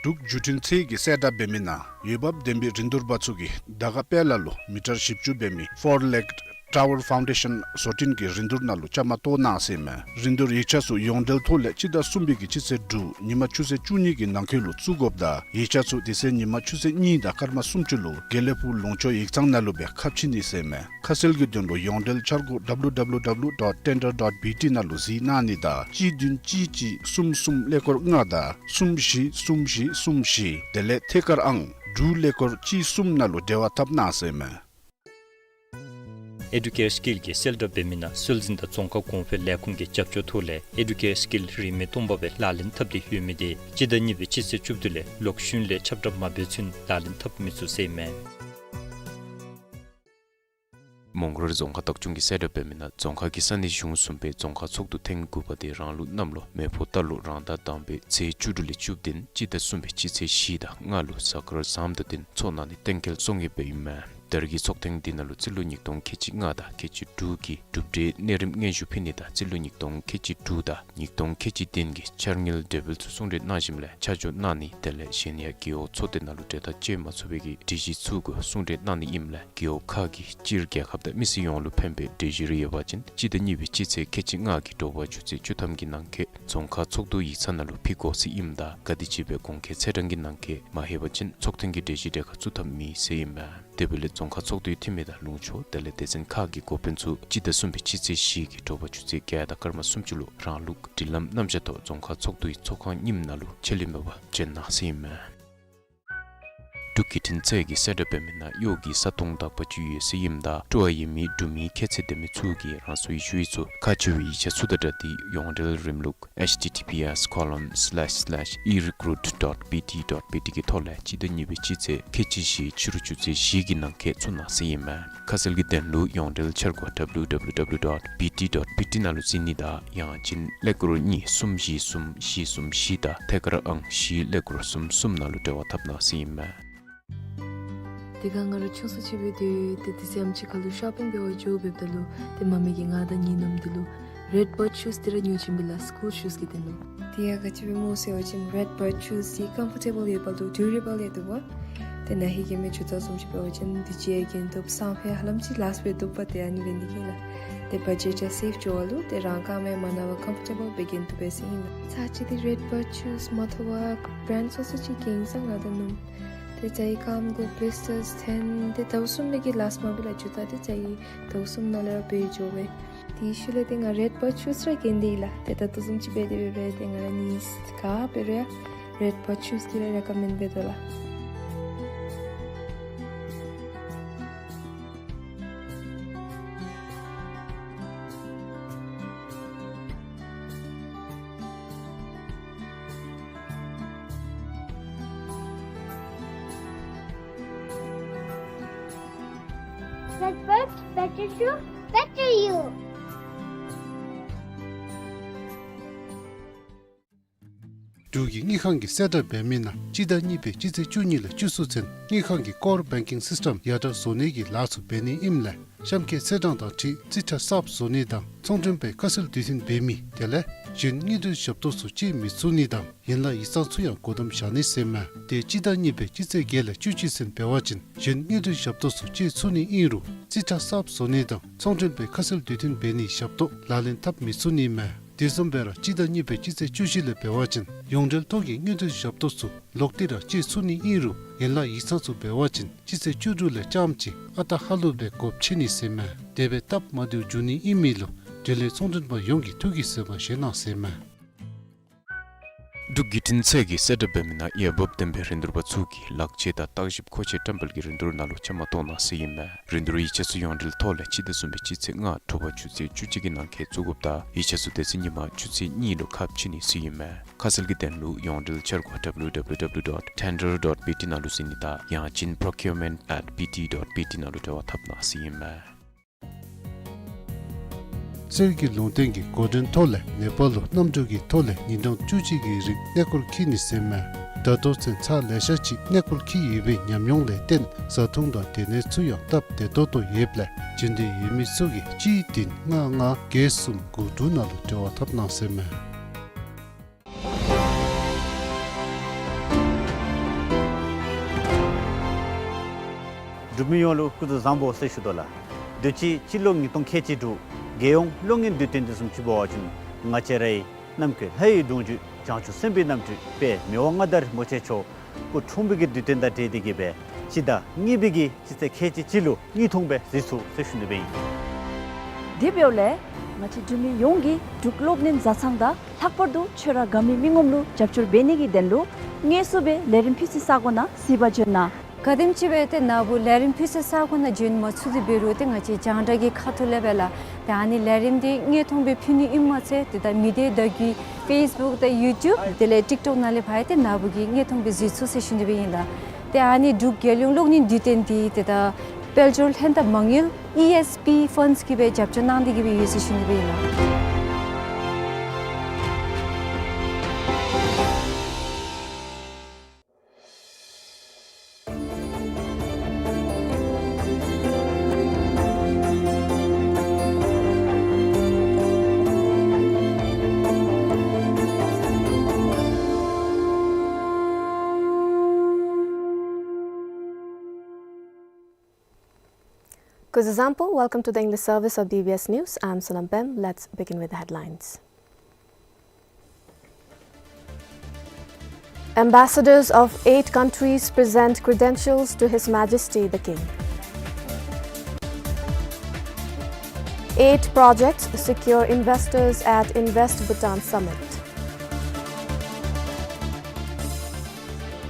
འབྲུག་བརྒྱུད་འཕྲིན་ཚད་ཀྱིས་གསལ་བསྒྲགས་འབད་མི་ནང་འོས་འབབ་ལྡན་པའི་རིན་བསྡུར་པ་ཚུ་གིས་དར་དཀར་དཔལ་ལ་ལུ་མི་ཊར་བཞི་བཅུ་འབད་མི་Four Lake Tower Foundation བཟོ་སྐྲུན་གྱི་རིན་བསྡུར་ནང་ལུ་བཅའ་མར་གཏོགས་གནང་ཟེར་ཨིན་མས། རིན་བསྡུར་ཡིག་ཆ་ཚུ་ཡོངས་འབྲེལ་ཐོག་ལས་སྤྱི་ཟླ་གསུམ་པའི་གི་སྤྱི་ཚེས་དྲུག་ཉིན་མ་ཆུ་ཚོད་བཅུ་གཉིས་ཀྱི་ནང་འཁོད་ལུ་བཙུགས་དགོཔ་དང་ཡིག་ཆ་ཚུ་དེ་ཚེ་ཉིན་མ་ཆུ་ཚོད་གཉིས་དང་སྐར་མ་སུམ་ཅུ་ལུ་དགེ་ལེགས་ཕུག་ལུང་ཕྱོགས་ཡིག་ཚང་ནང་ལུ་སྦེ་ཁ་ཕྱེ་ནི་ཟེར་ཨིན་མས། ཁ་གསལ་གྱི་དོན་ལུ་ཡོངས་འབྲེལ་འཆར་སྒོ་W W W dot tender dot B T ནང་ལུ་གཟིགས་གནང་ནི་དང་གཅིག་བདུན་གཅིག་གཅིག་གསུམ་གསུམ་ཀླད་ཀོར་ལྔ་དང་གསུམ་བཞི་གསུམ་བཞི་གསུམ་བཞི་དེ་ལས་ཐད་ཀར་ཨང་དྲུག་ཀླད་ཀོར་གཅིག་གསུམ་ནང་ལུ་འབྲེལ་བ་འཐབ་གནང་ཟེར་ཨིན་མས། Educare Skill གྱིས་གསལ་བསྒྲགས་འབད་མི་ནང་སྲོལ་འཛིན་དང་རྫོང་ཁ་གོང་འཕེལ་ལས་ཁུངས་ཀྱི་རྒྱབ་སྐྱོར་ཐོག་ལས་Educare Skill རིན་མེད་སྟོང་པ་སྦེ་ལག་ལེན་འཐབ་སྟེ་ཡོད་མི་དེ་སྤྱི་ཟླ་གཉིས་པའི་སྤྱི་ཚེས་བཅུ་བདུན་ལས་ལོག་ཤུལ་ལས་ཁྱབ་བསྒྲགས་མ་འབད་ཚུན་ལག་ལེན་འཐབ་མི་ཚུགས་ཟེར་ཨིན་མས། མོང་སྒར་རྫོང་ཁག་བདག་སྐྱོང་གིས་གསལ་བསྒྲགས་འབད་མི་ནང་རྫོང་ཁག་གི་ས་གནས་གཞུང་གསུམ་པའི་རྫོང་ཁག་ཚོགས་འདུ་ཐེངས་དགུ་པ་དེ་རང་ལུགས་གནམ་ལོ་མེ་ཕོ་རྟ་ལོ་རང་ཟླ་དང་པའི་ཚེས་བཅུ་དྲུག་ལས་བཅུ་བདུན་སྤྱི་ཟླ་གསུམ་པའི་སྤྱི་ཚེས་བཞི་དང་ལྔ་ལུ་གཟའ་སྐར་བཟང་དང་བསྟུན་ཚོགས་གནང་ནི་གཏན་འཁེལ་སོང་ཡོདཔ་ཨིན་མས། ད་རེས་ཀྱི་ཚོགས་ཐེངས་འདི་ནང་ལུ་རྩིས་ལོ་ཉིས་སྟོང་ཁལ་གཅིག་ལྔ་དང་ཁལ་གཅིག་དྲུག་གི་གྲུབ་འབྲས་གནས་རིམ་སྙན་ཞུ་ཕུལ་ནི་དང་རྩིས་ལོ་ཉིས་སྟོང་ཁལ་གཅིག་དྲུག་དང་ཉིས་སྟོང་ཁལ་གཅིག་བདུན་གྱི་འཆར་དངུལ་གྲོས་འབུལ་ཚུ་གསུང་གྲོས་གནང་ཞིནམ་ལས་ཆ་འཇོག་གནང་ནི་དེ་ལས་གཞན་ཡང་རྒེད་འོག་ཚོགས་སྡེ་ནང་ལུ་གྲོས་ཐག་བཅད་མ་ཚུགས་པའི་གི་སྒྲིག་གཞི་ཚུ་གུ་གསུང་གྲོས་གནང་ནི་ཨིནམ་ལས་རྒེད་འོག་ཁག་གིས་སྤྱིར་རྒྱལ་ཁབ་དང་མི་སེར་ཡོངས་ལུ་ཕན་པའི་གྲོས་གཞི་རེ་ཡོད་པ་ཅིན་སྤྱི་ཟླ་གཉིས་པའི་སྤྱི་ཚེས་ཁལ་གཅིག་ལྔ་གི་དྲོ་པ་ཆུ་ཚོད་བཅུ་ཐམ་གྱི་ནང་འཁོད་རྫོང་ཁག་ཚོགས་འདུ་ཡིག་ཚང་ནང་ལུ་ཕུལ་དགོ་ཟེར་ཨིནམ་ད་ག་དེམ་ཅིག་སྦེ་གོང་འཁོད་ཚེས་གྲངས་ཀྱི་ནང་འཁོད་མ་ལྷོད་པ་ཅིན་ཚོགས་ཐེངས་ཀྱི་གྲོས་གཞི་གྲལ་ཁར་བཙུགས་ཐབས་མེད་ཟེར་ཨིན་མས། དེ་འབདཝ་ལས་རྫོང་ཁག་ཚོགས་འདུའི་འཐུས་མི་དང་ལུང་ཕྱོགས་དེ་ལས་སྡེ་ཚན་ཁག་གི་འགོ་དཔོན་ཚུ་སྤྱི་ཟླ་གསུམ་པའི་སྤྱི་ཚེས་བཞི་གི་དྲོ་པ་ཆུ་ཚོད་བརྒྱད་དང་སྐར་མ་སུམ་ཅུ་ལུ་རང་ལུགས་སྒྲིག་ལམ་རྣམ་གཞག་ཐོག་རྫོང་ཁག་ཚོགས་འདུའི་ཚོགས་ཁང་རྙིངམ་ནང་ལུ་ཆད་ལུས་མེད་པར་འབྱོན་གནང་ཟེར་ཨིན་མས། འབྲུག་བརྒྱུད་འཕྲིན་ཚད་ཀྱིས་གསལ་བསྒྲགས་འབད་མི་ནང་གཡོག་གི་ས་སྟོང་དག་པ་ཅིག་ཡོད་ཟེར་ཨིནམ་ད་སྤྲོ་བ་ཡོད་མི་འབྲུག་མིའི་ཁྱད་ཚད་ལྡན་མི་ཚུ་གིས་རང་སོའི་ཞུ་ཡིག་ཚུ་ཁག་ཆེ་བའི་ཡིག་ཆ་ཚུ་དང་སྦྲགས་ཏེ་ཡོངས་འབྲེལ་རིམ་ལུགས་H T T P S colon slash slash e recruit dot B T dot B T གི་ཐོག་ལས་སྤྱི་ཟླ་གཉིས་པའི་སྤྱི་ཚེས་ཁལ་གཅིག་བཞི་ཕྱི་རུ་ཆུ་ཚོད་བཞི་གི་ནང་འཁོད་བཙུགས་གནང་ཟེར་ཨིན་མས། ཁ་གསལ་གྱི་དོན་ལུ་ཡོངས་འབྲེལ་འཆར་སྒོ་W W W dot B T dot B T ནང་ལུ་གཟིགས་ནི་དང་ཡང་ཅིན་ཀླད་ཀོར་གཉིས་གསུམ་བཞི་གསུམ་བཞི་གསུམ་བཞི་དང་ཐད་ཀར་ཨང་བཞི་ཀླད་ཀོར་གསུམ་གསུམ་ནང་ལུ་འབྲེལ་བ་འཐབ་གནང་ཟེར་ཨིན་མས། དེ་སྒང་ང་ར་ཆུང་སུ་ཅིག་འབད་དེ་ཏེ་དེ་ཚེ་ཨམ་ཆི་ཁ་ལུ་ཤོ་པིང་འབད་བར་འགྱོ་འབདཝ་ད་ལུ་ཏེ་མ་མི་གིས་ང་དང་ངེའི་ནུམོ་དེ་ལུ་རེཌ་བརཌ་ཤུསི་དེ་ར་ཉོ་བྱིན་པས་ལགས། སི་ཀུལ་ཤུསི་གི་དོན་ལུ། དེ་ཡང་ག་ཅི་སྦེ་སྨོ་ཟེར་བ་ཅིན་རེཌ་བརཌ་ཤུསི་དེ་ཀམ་ཕོར་ཊེ་བཱལ་ཡོདཔ་ལུ་ཌུ་རེ་བཱལ་ཡང་འདུག་པ། ཏེ་ན་ཧིང་གི་མི་ཇུ་ཏ་བཟུམ་ཅིག་འབད་བ་ཅིན་དུས་ཅི་ཡང་གྱོན་བཏུབ། སང་ཕོད་ཧ་ལམ་ཅིག་ལཱསིཊ་འབད་བཏུབ་པ། ཏེ་ཨ་ནི་འབད་ནི་གིས་ལགས། ཏེ་བ་ཇེཊ་ཡང་སེབ་འགྱོ་བ་ལུ་ཏེ་རང་རྐངམ་ཡང་མ་ན་བར་ཀམ་ཕོར་ཊེ་བཱལ་སྦེ་གྱོན་བཏུབ་པས་ཟེར་ཨིན་ལགས། ཚར་ཅིག་ཏེ་རེཌ་བརཌ་ཤུསི་མ་ཐོབ་པར་བརེནཌ་སོ་སོ་ཅིག་གྱོན་ས་ང་དང་ནུམོ། ཏེ་ཙ་ཡི་རྐངམ་གུ་བི་ལིས་ཊརསི་ཐོན་ཏེ་ཟླཝ་གསུམ་ལས་བརྒལ་ལཱསཊ་མ་འབད་ལགས། ཇུ་ཏ་འདི་ཙ་ཡི་ཟླཝ་གསུམ་ནང་ལས་ར་བར་འགྱོ་བས། དེའི་ཤུལ་ལས་ཏེ་ང་རེཌ་བརཌ་ཤུསི་ར་གྱོན་ཏེ་ཡོད་ལགས། ཏེ་ད་ལྟོ་བཟུམ་ཅིག་འབད་དེ་འབད་རུང་ཏེ་ང་ར་གཉིས་ག་འབད་རུང་ཡང་ Red Bird Shoes གིས་ར་རེ་ཀོ་མེནཌ་འབད་དོ་ལགས། Red Bird, better shoe, better you. འབྲུག་གི་དངུལ་ཁང་གིས་གསལ་བསྒྲགས་འབད་མི་ནང་སྤྱི་ཟླ་གཉིས་པའི་སྤྱི་ཚེས་བཅུ་གཉིས་ལས་བཅུ་གསུམ་ཚུན་དངུལ་ཁང་གི་ཀོར་བེང་ཀིང་སིསི་ཊམ་ཡར་དྲག་བཟོ་ནི་གི་ལཱ་ཚུ་འབད་ནི་ཨིནམ་ལས་གཤམ་འཁོད་ཚེས་གྲངས་དང་འཁྲིལ་རྩིས་ཁྲ་གསརཔ་བཟོ་ནི་དང་ཚོང་མགྲོན་པའི་ཁ་གསལ་དུས་མཐུན་འབད་མི་དེ་ལས་གཞན་དངུལ་འབྲེལ་ཞབས་ཏོག་ཚུ་སྤྱོད་མི་ཚུགས་ནི་དང་ཡན་ལག་ཡིག་ཚང་ཚུ་ཡང་སྒོ་བསྡམ་བཞག་ནི་ཟེར་མས། དེ་སྤྱི་ཟླ་གཉིས་པའི་སྤྱི་ཚེས་བརྒྱད་ལས་བཅུ་གཅིག་ཚུན་འབད་བ་ཅིན་གཞན་དངུལ་འབྲེལ་ཞབས་ཏོག་ཚུ་སྤྱོད་ཚུགས་ནི་ཨིན་རུང་རྩིས་ཁྲ་གསརཔ་བཟོ་ནི་དང་ཚོང་མགྲོན་པའི་ཁ་གསལ་དུས་མཐུན་འབད་ནིའི་ཞབས་ཏོག་ལག་ལེན་འཐབ་མི་ཚུགས་ནི་མས། དེ་བཟུམ་སྦེ་ར་སྤྱི་ཟླ་གཉིས་པའི་སྤྱི་ཚེས་བཅུ་བཞི་ལས་འབད་བ་ཅིན་ཡོངས་འབྲེལ་ཐོག་གི་དངུལ་འབྲེལ་ཞབས་ཏོག་ཚུ་ལོག་སྟེ་ར་སྤྱོད་ཚུགས་ནི་ཨིན་རུང་ཡན་ལག་ཡིག་ཚང་ཚུ་འབད་བ་ཅིན་སྤྱི་ཚེས་བཅུ་དྲུག་ལས་རྐྱངམ་ཅིག་ཨ་རྟག་ཧ་ལུགས་སྦེ་སྒོ་ཕྱེ་ནི་ཟེར་མས། དེ་སྦེ་སྟབས་མ་བདེཝ་འབྱུང་ནི་ཨིན་མི་ལུ་འབྲེལ་ཡོད་ཚོང་མགྲོན་པ་ཡོངས་ཀྱིས་ཐུགས་ཀྱིས་བཟོད་པ་བཞེས་གནང་ཟེར་མས། འབྲུག་བརྒྱུད་འཕྲིན་ཚད་ཀྱིས་གསལ་བསྒྲགས་འབད་མི་ནང་འོས་འབབ་ལྡན་པའི་རིན་བསྡུར་པ་ཚུ་གིས་ལག་ཆས་དང་བརྟག་ཞིབ་མཁོ་ཆས་བཀྲམ་སྤེལ་གྱི་རིན་བསྡུར་ནང་ལུ་བཅའ་མར་གཏོགས་གནང་ཟེར་ཨིན་མས། རིན་བསྡུར་ཡིག་ཆ་ཚུ་ཡོངས་འབྲེལ་ཐོག་ལས་སྤྱི་ཟླ་གསུམ་པའི་སྤྱི་ཚེས་ལྔ་དྲོ་པ་ཆུ་ཚོད་བཅུ་གཅིག་གི་ནང་འཁོད་བཙུགས་དགོཔ་དང་ཡིག་ཆ་ཚུ་དེ་ཚེ་ཉིན་མ་ཆུ་ཚོད་གཉིས་ལུ་ཁ་ཕྱེ་ནི་ཟེར་ཨིན་མས། ཁ་གསལ་གྱི་དོན་ལུ་ཡོངས་འབྲེལ་འཆར་སྒོ་W W W dot tender dot B T ནང་ལུ་གཟིགས་ནི་དང་ཡང་ཅིན་procurement at B T dot B T ནང་ལུ་འབྲེལ་བ་འཐབ་གནང་ཟེར་ཨིན་མས། གསེར་གྱི་ལུང་བསྟན་གྱི་འགོ་འདྲེན་ཐོག་ལས་ནེ་པཱལ་ལུ་གནམ་གྲུ་གི་ཐོག་ལས་ཉིན་གྲངས་བཅུ་གཅིག་གི་རིང་གནས་སྐོར་འཁྱིད་ནི་ཟེར་མས། ད་ལྟོ་ཚུན་ཚར་ལེ་ཤ་ཅིག་གནས་སྐོར་འཁྱིད་ཡོད་པའི་ཉམས་མྱོང་ལས་བརྟེན་བཟའ་འཐུང་དང་སྡོད་གནས་ཚུ་ཡང་སྟབས་བདེ་ཏོག་ཏོ་ཡོདཔ་ལས་འབྱོན་འདོད་ཡོད་མི་ཚུ་གིས་གཅིག་བདུན་ལྔ་ལྔ་བརྒྱད་གསུམ་དགུ་དྲུག་ནང་ལུ་འབྲེལ་བ་འཐབ་གནང་ཟེར་མས། འབྲུག་མི་ཡོངས་ལུ་སྐུ་གཟུགས་བཟང་པོ་ཟེར་ཞུ་དོ་ལགས། དུས་ཅི་སྤྱི་ལོ་ཉིས་སྟོང་ཁལ་གཅིག་དྲུག་རྒྱལ་ཡོངས་གློག་བརྙན་དུས་སྟོན་འདི་བཟུམ་ཅིག་འབད་བ་ཅིན་ང་བཅས་རའི་ནམ་མཁའི་ལྷ་ཡི་སྒྲུང་བརྒྱུད་བྱང་ཆུབ་སེམས་དཔའི་རྣམ་སྤྲུལ་དཔལ་མི་དབང་མངའ་བདག་རིན་པོ་ཆེ་མཆོག་སྐུ་འཁྲུངས་པའི་གི་དུས་སྟོན་དང་འབྲེལ་ཏེ་གིས་སྦེ་སྤྱི་ཟླ་གཉིས་པའི་གི་སྤྱི་ཚེས་ཁལ་གཅིག་གཅིག་ལུ་དངོས་མཐོང་སྦེ་གཟིགས་ཚུགས་ཟེར་ཞུ་ནི་སྦེ་ཨིན། དེ་འབདཝ་ལས་ང་བཅས་འབྲུག་མི་ཡོངས་ཀྱིས་འབྲུག་གློག་བརྙན་བཟའ་ཚང་དང་ལྷག་པར་དུ་ཆོས་ར་དགའ་མི་མི་ངོམ་ལུ་རྒྱབ་སྐྱོར་འབད་ནི་གི་དོན་ལུ་དངོས་སུ་སྦེ་ལས་རིམ་ཕུལ་སའི་ས་གོ་ནང་གཟིགས་པར་འབྱོན་གནང་། ག་དེམ་ཅིག་སྦེ་ཏེ་ན་བུ་ལས་རིམ་ཕུལ་སའི་ས་གོ་ནང་འབྱོན་མ་ཚུགས་ཏེ་འབད་རུང་ཏེ་ང་བཅས་རྒྱང་བསྒྲགས་ཀྱི་ཁ་ཐུག་ལས་སྦེ་ལགས། ཏེ་ཨ་ནི་ལས་རིམ་འདི་དངོས་མཐོང་སྦེ་ཕུལ་ནི་ཨིནམ་མ་ཚད་ཏེ་ད་མི་སྡེ་བརྡ་བརྒྱུད་ཕེསི་བུཀ་དང་ཡུ་ཊུབ་དེ་ལས་ཊིཀ་ཊོཀ་ནང་ལས་ཕར་ཡང་ཏེ་ན་བུ་གིས་དངོས་མཐོང་སྦེ་གཟིགས་ཚུགས་ཟེར་ཞུ་ནི་སྦེ་ཨིན་ལགས། ཏེ་ཨ་ནི་འབྲུག་རྒྱལ་ཡོངས་གློག་བརྙན་དུས་སྟོན་འདི་ཏེ་ད་དཔལ་འབྱོར་ལྷན་ཐབས་མ་དངུལ་ཨི་ཨེསི་པི་ཕཱནཌསི་གིས་སྦེ་རྒྱབ་སྐྱོར་གནང་སྟེ་གིས་སྦེ་ཡོད་ཟེར་ཞུ་ནི་སྦེ་ཨིན་ལགས། Kuzu zampo, welcome to the English service of B B S News. I'm Sonam Pem. Let's begin with the headlines. Ambassadors of eight countries present credentials to His Majesty the King. Eight projects secure investors at Invest Bhutan Summit.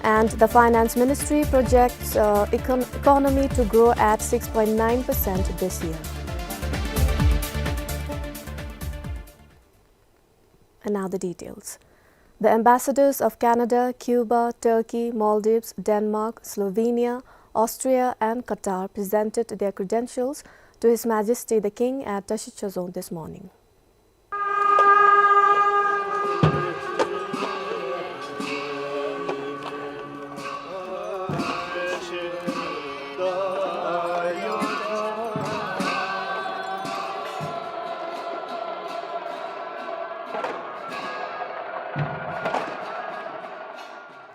And the Finance Ministry projects, uh, econ-, economy to grow at six point nine percent this year. And now the details. The ambassadors of Canada, Cuba, Turkey, Maldives, Denmark, Slovenia, Austria, and Qatar presented their credentials to His Majesty the King at Tashit Chazon this morning.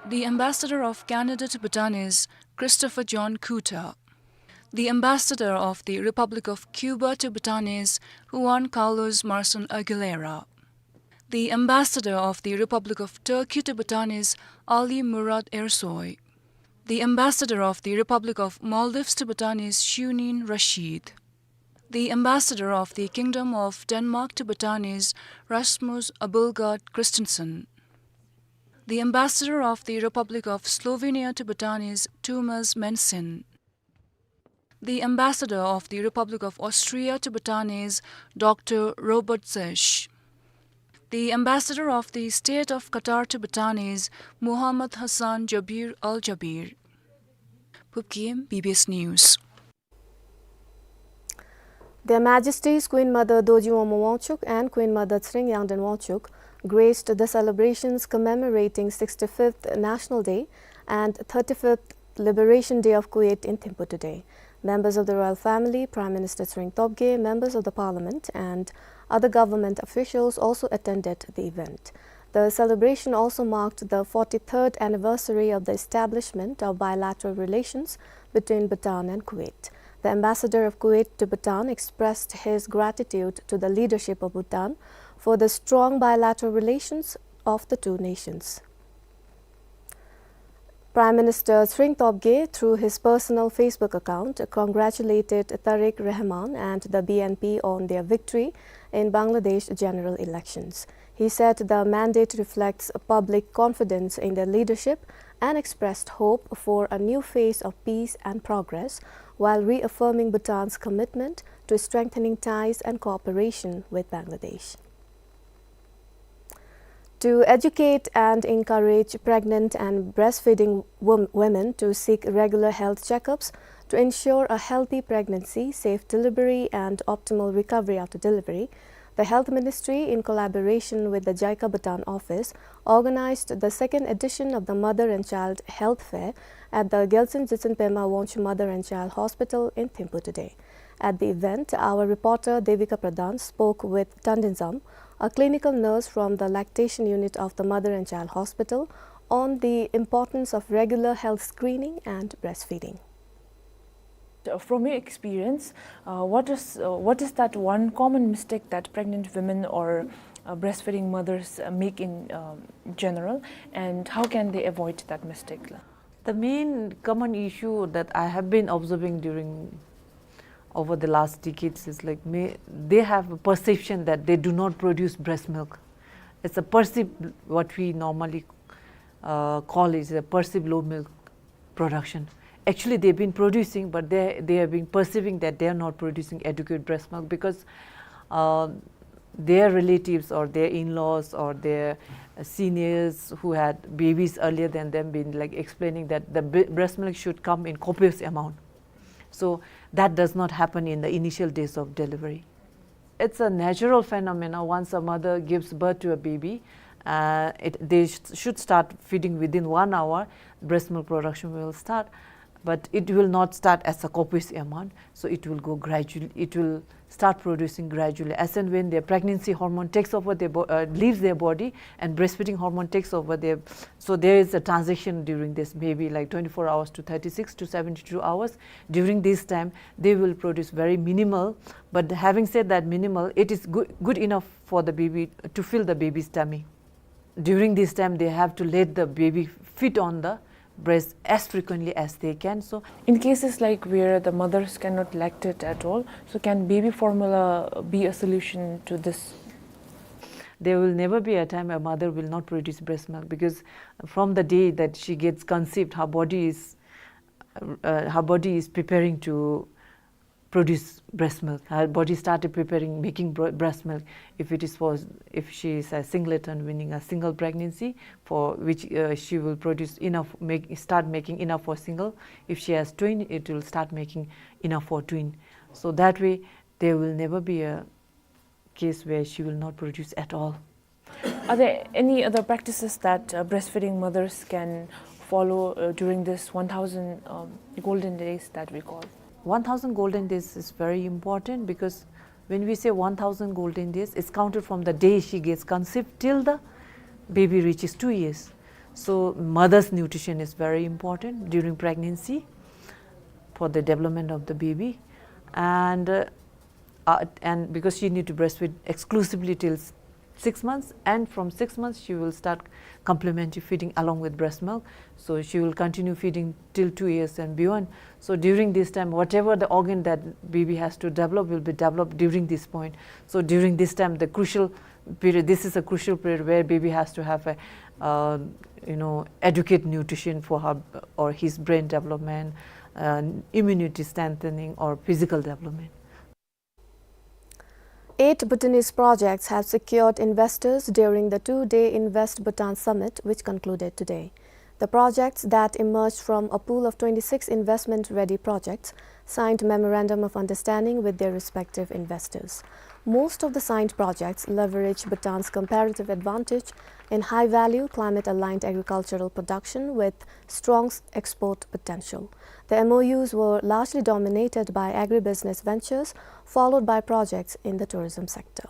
The Ambassador of Canada to Bhutan is Christopher John Cooter. The Ambassador of the Republic of Cuba to Bhutan is Juan Carlos Marson Aguilera. The Ambassador of the Republic of Turkey to Bhutan is Ali Murat Ersoy. The Ambassador of the Republic of Maldives to Bhutan is Shunin Rashid. The Ambassador of the Kingdom of Denmark to Bhutan is Rasmus Abildgaard Christensen. The ambassador of the Republic of Slovenia to Bhutan is Tomas Mensin. The ambassador of the Republic of Austria to Bhutan is Doctor Robert Zech. The ambassador of the State of Qatar to Bhutan is Muhammad Hassan Jabir Al Jabir. Phubkim, B B S News. Their Majesties Queen Mother Dorji Wangmo Wangchuck and Queen Mother Tshering Yangden Wangchuck graced the celebrations commemorating sixty-fifth National Day and thirty-fifth Liberation Day of Kuwait in Thimphu today. Members of the royal family, Prime Minister Tshering Tobgay, members of the parliament, and other government officials also attended the event. The celebration also marked the forty-third anniversary of the establishment of bilateral relations between Bhutan and Kuwait. The ambassador of Kuwait to Bhutan expressed his gratitude to the leadership of Bhutan for the strong bilateral relations of the two nations. Prime Minister Tshering Tobgay, through his personal Facebook account, congratulated Tariq Rahman and the B N P on their victory in Bangladesh general elections. He said the mandate reflects public confidence in their leadership and expressed hope for a new phase of peace and progress, while reaffirming Bhutan's commitment to strengthening ties and cooperation with Bangladesh. To educate and encourage pregnant and breastfeeding wom-, women to seek regular health checkups to ensure a healthy pregnancy, safe delivery, and optimal recovery after delivery, the Health Ministry, in collaboration with the JICA Bhutan office, organized the second edition of the Mother and Child Health Fair at the Gyaltsuen Jigtsen Pema Wangchuck Mother and Child Hospital in Thimphu today. At the event, our reporter Devika Pradhan spoke with Tandin Zam, a clinical nurse from the lactation unit of the Mother and Child Hospital, on the importance of regular health screening and breastfeeding. Uh, from your experience, uh, what is, uh, what is that one common mistake that pregnant women or, uh, breastfeeding mothers, uh, make in, um, general, and how can they avoid that mistake? The main common issue that I have been observing during, over the last decades is, like, may, they have a perception that they do not produce breast milk. It's a perceived, what we normally, uh, call is a perceived low milk production. Actually, they've been producing, but they, they have been perceiving that they are not producing adequate breast milk because, uh, their relatives or their in-laws or their, uh, seniors who had babies earlier than them been, like, explaining that the bre-, breast milk should come in copious amount. So that does not happen in the initial days of delivery. It's a natural phenomena. Once a mother gives birth to a baby, uh, it, they sh-, should start feeding within one hour. Breast milk production will start, but it will not start as a copious amount. So it will go gradually. It will start producing gradually. As and when their pregnancy hormone takes over their bo-, uh, leaves their body and breastfeeding hormone takes over their, so there is a transition during this, maybe like twenty-four hours to thirty-six to seventy-two hours. During this time, they will produce very minimal. But having said that minimal, it is good, good enough for the baby to fill the baby's tummy. During this time, they have to let the baby feed on the breast as frequently as they can. So in cases like where the mothers cannot lactate at all, so can baby formula be a solution to this? There will never be a time a mother will not produce breast milk, because from the day that she gets conceived, her body is, uh, her body is preparing to produce breast milk. Her body started preparing, making br-, breast milk. If it is for, if she is a singleton, meaning a single pregnancy, for which, uh, she will produce enough, make, start making enough for single. If she has twin, it will start making enough for twin. So that way, there will never be a case where she will not produce at all. Are there any other practices that, uh, breastfeeding mothers can follow, uh, during this one thousand, um, golden days that we call? One thousand golden days is very important, because when we say one thousand golden days, it's counted from the day she gets conceived till the baby reaches two years. So mother's nutrition is very important during pregnancy for the development of the baby. And, uh, uh, and because she need to breastfeed exclusively till s-, six months, and from six months she will start complementary feeding along with breast milk. So she will continue feeding till two years and beyond. So during this time, whatever the organ that baby has to develop will be developed during this point. So during this time, the crucial period, this is a crucial period where baby has to have a, uh, you know, adequate nutrition for her or his brain development, uh, immunity strengthening, or physical development. Eight Bhutanese projects have secured investors during the two-day Invest Bhutan Summit, which concluded today. The projects that emerged from a pool of twenty-six investment-ready projects signed memorandum of understanding with their respective investors. Most of the signed projects leverage Bhutan's comparative advantage in high-value, climate-aligned agricultural production with strong s-, export potential. The M O Us were largely dominated by agribusiness ventures, followed by projects in the tourism sector.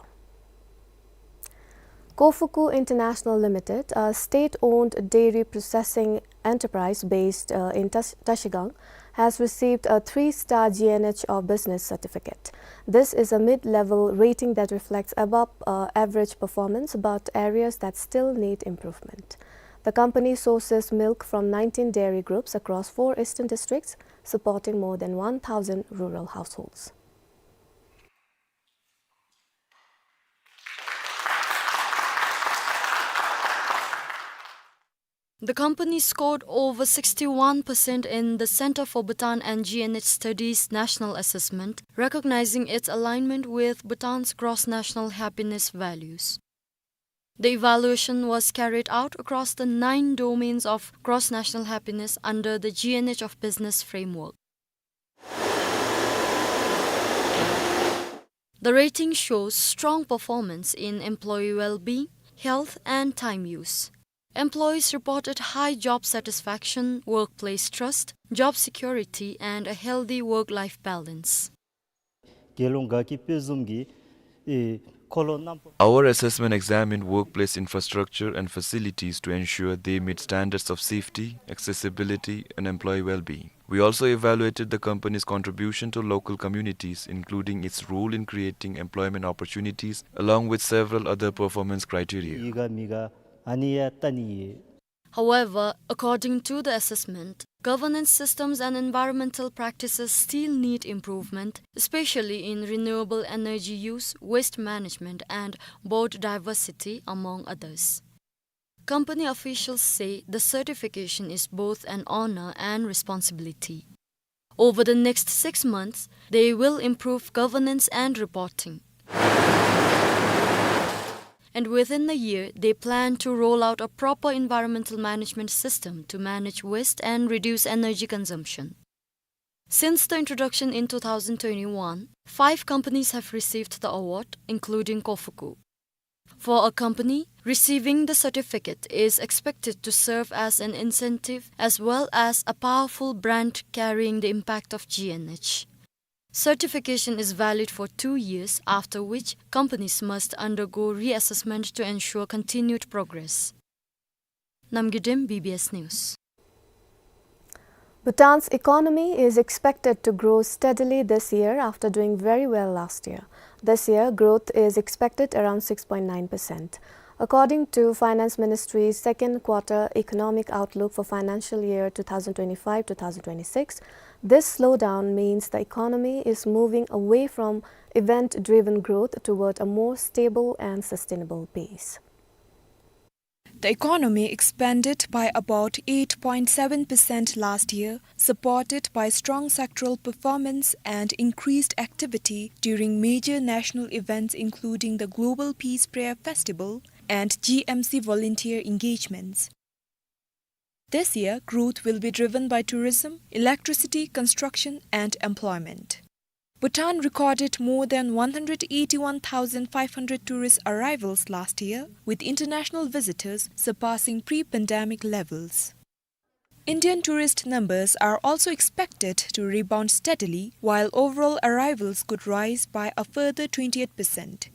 Kofuku International Limited, a state-owned dairy processing enterprise based, uh, in Tas-, Tashigang, has received a three-star G N H of Business certificate. This is a mid-level rating that reflects above, uh, average performance, but areas that still need improvement. The company sources milk from nineteen dairy groups across four eastern districts, supporting more than one thousand rural households. The company scored over sixty-one percent in the Center for Bhutan and G N H Studies National Assessment, recognizing its alignment with Bhutan's gross national happiness values. The evaluation was carried out across the nine domains of gross national happiness under the G N H of Business framework. The rating shows strong performance in employee well-being, health, and time use. Employees reported high job satisfaction, workplace trust, job security, and a healthy work-life balance. དགེ་སློང་ག་གི་དཔེ་བཟུམ་གྱི་ཨེ་འཁོར་ལོ་རྣམ་པ། Our assessment examined workplace infrastructure and facilities to ensure they meet standards of safety, accessibility, and employee well-being. We also evaluated the company's contribution to local communities, including its role in creating employment opportunities, along with several other performance criteria. ཡི་ག་མི་ག་ཨ་ནི་ཡ་ལྟ་ནི་ཡོད། However, according to the assessment, governance systems and environmental practices still need improvement, especially in renewable energy use, waste management, and board diversity, among others. Company officials say the certification is both an honor and responsibility. Over the next six months, they will improve governance and reporting. And within a year, they plan to roll out a proper environmental management system to manage waste and reduce energy consumption. Since the introduction in two thousand twenty-one, five companies have received the award, including Kofuku. For a company, receiving the certificate is expected to serve as an incentive as well as a powerful brand carrying the impact of G N H. Certification is valid for two years, after which companies must undergo reassessment to ensure continued progress. Namgay Dem, B B S News. Bhutan's economy is expected to grow steadily this year after doing very well last year. This year, growth is expected around six point nine percent. According to Finance Ministry's second quarter economic outlook for financial year two thousand twenty-five two thousand twenty-six, this slowdown means the economy is moving away from event-driven growth toward a more stable and sustainable pace. The economy expanded by about eight point seven percent last year, supported by strong sectoral performance and increased activity during major national events including the Global Peace Prayer Festival and G M C volunteer engagements. This year, growth will be driven by tourism, electricity, construction, and employment. Bhutan recorded more than one hundred eighty-one thousand five hundred tourist arrivals last year, with international visitors surpassing pre-pandemic levels. Indian tourist numbers are also expected to rebound steadily, while overall arrivals could rise by a further twenty-eight percent.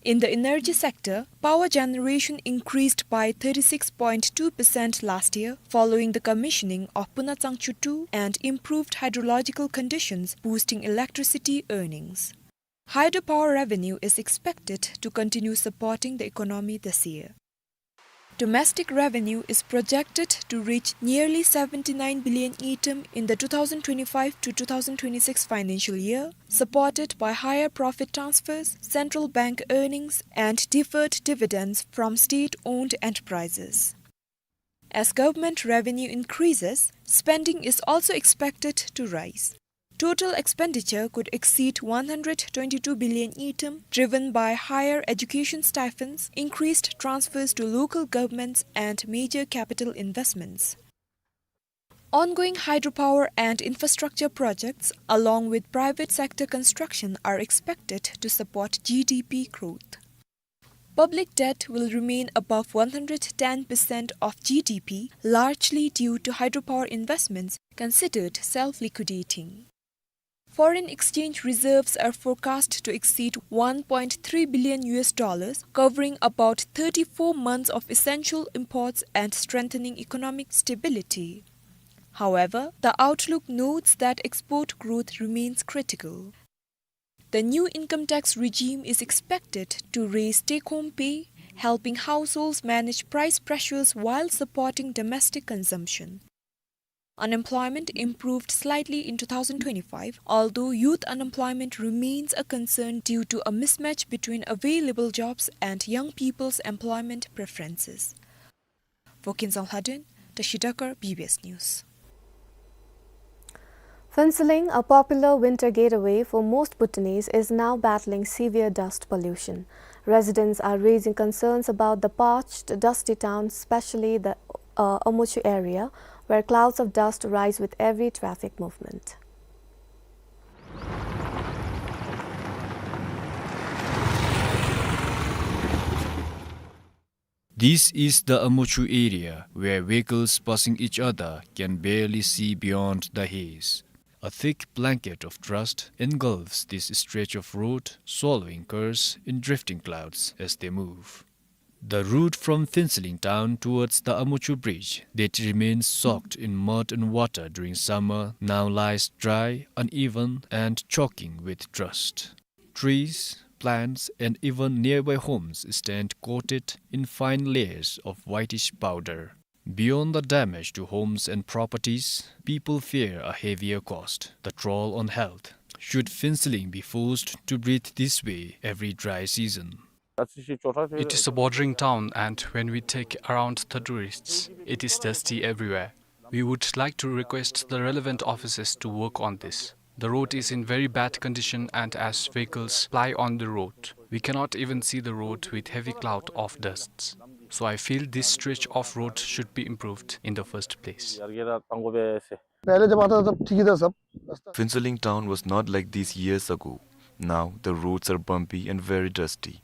In the energy sector, power generation increased by thirty-six point two percent last year following the commissioning of Puna Tsangchu two and improved hydrological conditions boosting electricity earnings. Hydropower revenue is expected to continue supporting the economy this year. Domestic revenue is projected to reach nearly seventy-nine billion ngultrum in the two thousand twenty-five to two thousand twenty-six financial year, supported by higher profit transfers, central bank earnings, and deferred dividends from state-owned enterprises. As government revenue increases, spending is also expected to rise. Total expenditure could exceed one hundred twenty-two billion ngultrum, driven by higher education stipends, increased transfers to local governments, and major capital investments. Ongoing hydropower and infrastructure projects, along with private sector construction, are expected to support G D P growth. Public debt will remain above one hundred ten percent of G D P, largely due to hydropower investments considered self-liquidating. Foreign exchange reserves are forecast to exceed one point three billion U S dollars, covering about thirty-four months of essential imports and strengthening economic stability. However, the outlook notes that export growth remains critical. The new income tax regime is expected to raise take-home pay, helping households manage price pressures while supporting domestic consumption. Unemployment improved slightly in two thousand twenty-five, although youth unemployment remains a concern due to a mismatch between available jobs and young people's employment preferences. For Kinzang Lhaden, Tashi Dakar, B B S News. Phuentsholing, a popular winter getaway for most Bhutanese, is now battling severe dust pollution. Residents are raising concerns about the parched, dusty town, especially the, uh, Omochoo area, where clouds of dust rise with every traffic movement. This is the Omochoo area, where vehicles passing each other can barely see beyond the haze. A thick blanket of dust engulfs this stretch of road, swallowing cars in drifting clouds as they move. The route from Phuentsholing town towards the Omochoo bridge that remains soaked in mud and water during summer now lies dry, uneven, and choking with dust. Trees, plants, and even nearby homes stand coated in fine layers of whitish powder. Beyond the damage to homes and properties, people fear a heavier cost, the toll on health, should Phuentsholing be forced to breathe this way every dry season. It is a bordering town, and when we take around the tourists, it is dusty everywhere. We would like to request the relevant officers to work on this. The road is in very bad condition, and as vehicles ply on the road, we cannot even see the road with heavy cloud of dust. So I feel this stretch of road should be improved in the first place. पहले जब आता था तब ठीक ही था सब। Phuentsholing town was not like this years ago. Now the roads are bumpy and very dusty.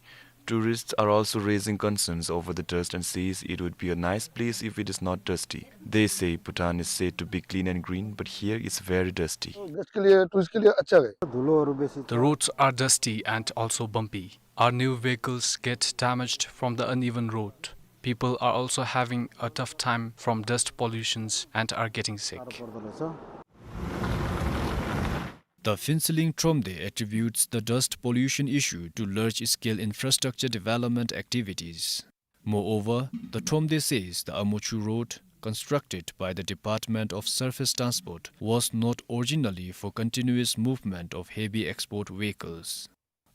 Tourists are also raising concerns over the dust and says it would be a nice place if it is not dusty. They say Bhutan is said to be clean and green, but here it's very dusty. Guest के लिए, टूरिस्ट के लिए अच्छा है। धूलो और बेसी The roads are dusty and also bumpy. Our new vehicles get damaged from the uneven road. People are also having a tough time from dust pollutions and are getting sick. The Phuentsholing Thromde attributes the dust pollution issue to large-scale infrastructure development activities. Moreover, the Thromde says the Omochoo road, constructed by the Department of Surface Transport, was not originally for continuous movement of heavy export vehicles.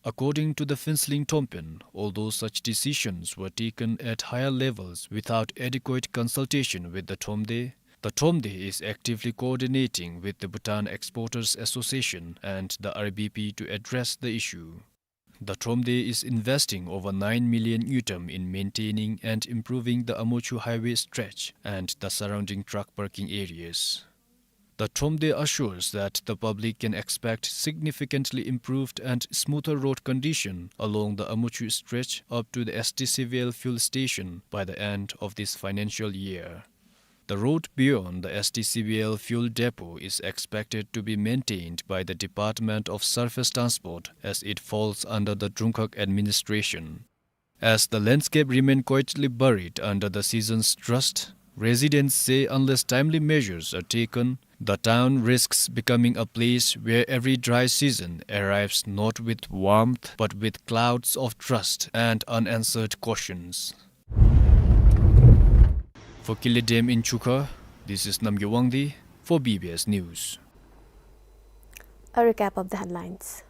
According to the Phuentsholing Thrompen, although such decisions were taken at higher levels without adequate consultation with the Thromde, the Thromde is actively coordinating with the Bhutan Exporters Association and the R B P to address the issue. The Thromde is investing over nine million ngultrum in maintaining and improving the Omochoo highway stretch and the surrounding truck parking areas. The Thromde assures that the public can expect significantly improved and smoother road condition along the Omochoo stretch up to the S T C V L fuel station by the end of this financial year. The road beyond the S T C V L fuel depot is expected to be maintained by the Department of Surface Transport, as it falls under the Drungkhag administration. As the landscape remain quietly buried under the season's dust, residents say unless timely measures are taken, the town risks becoming a place where every dry season arrives not with warmth, but with clouds of dust and unanswered questions. For Kile Dam in Chukha, this is Namgay Wangdi for B B S News. A recap of the headlines.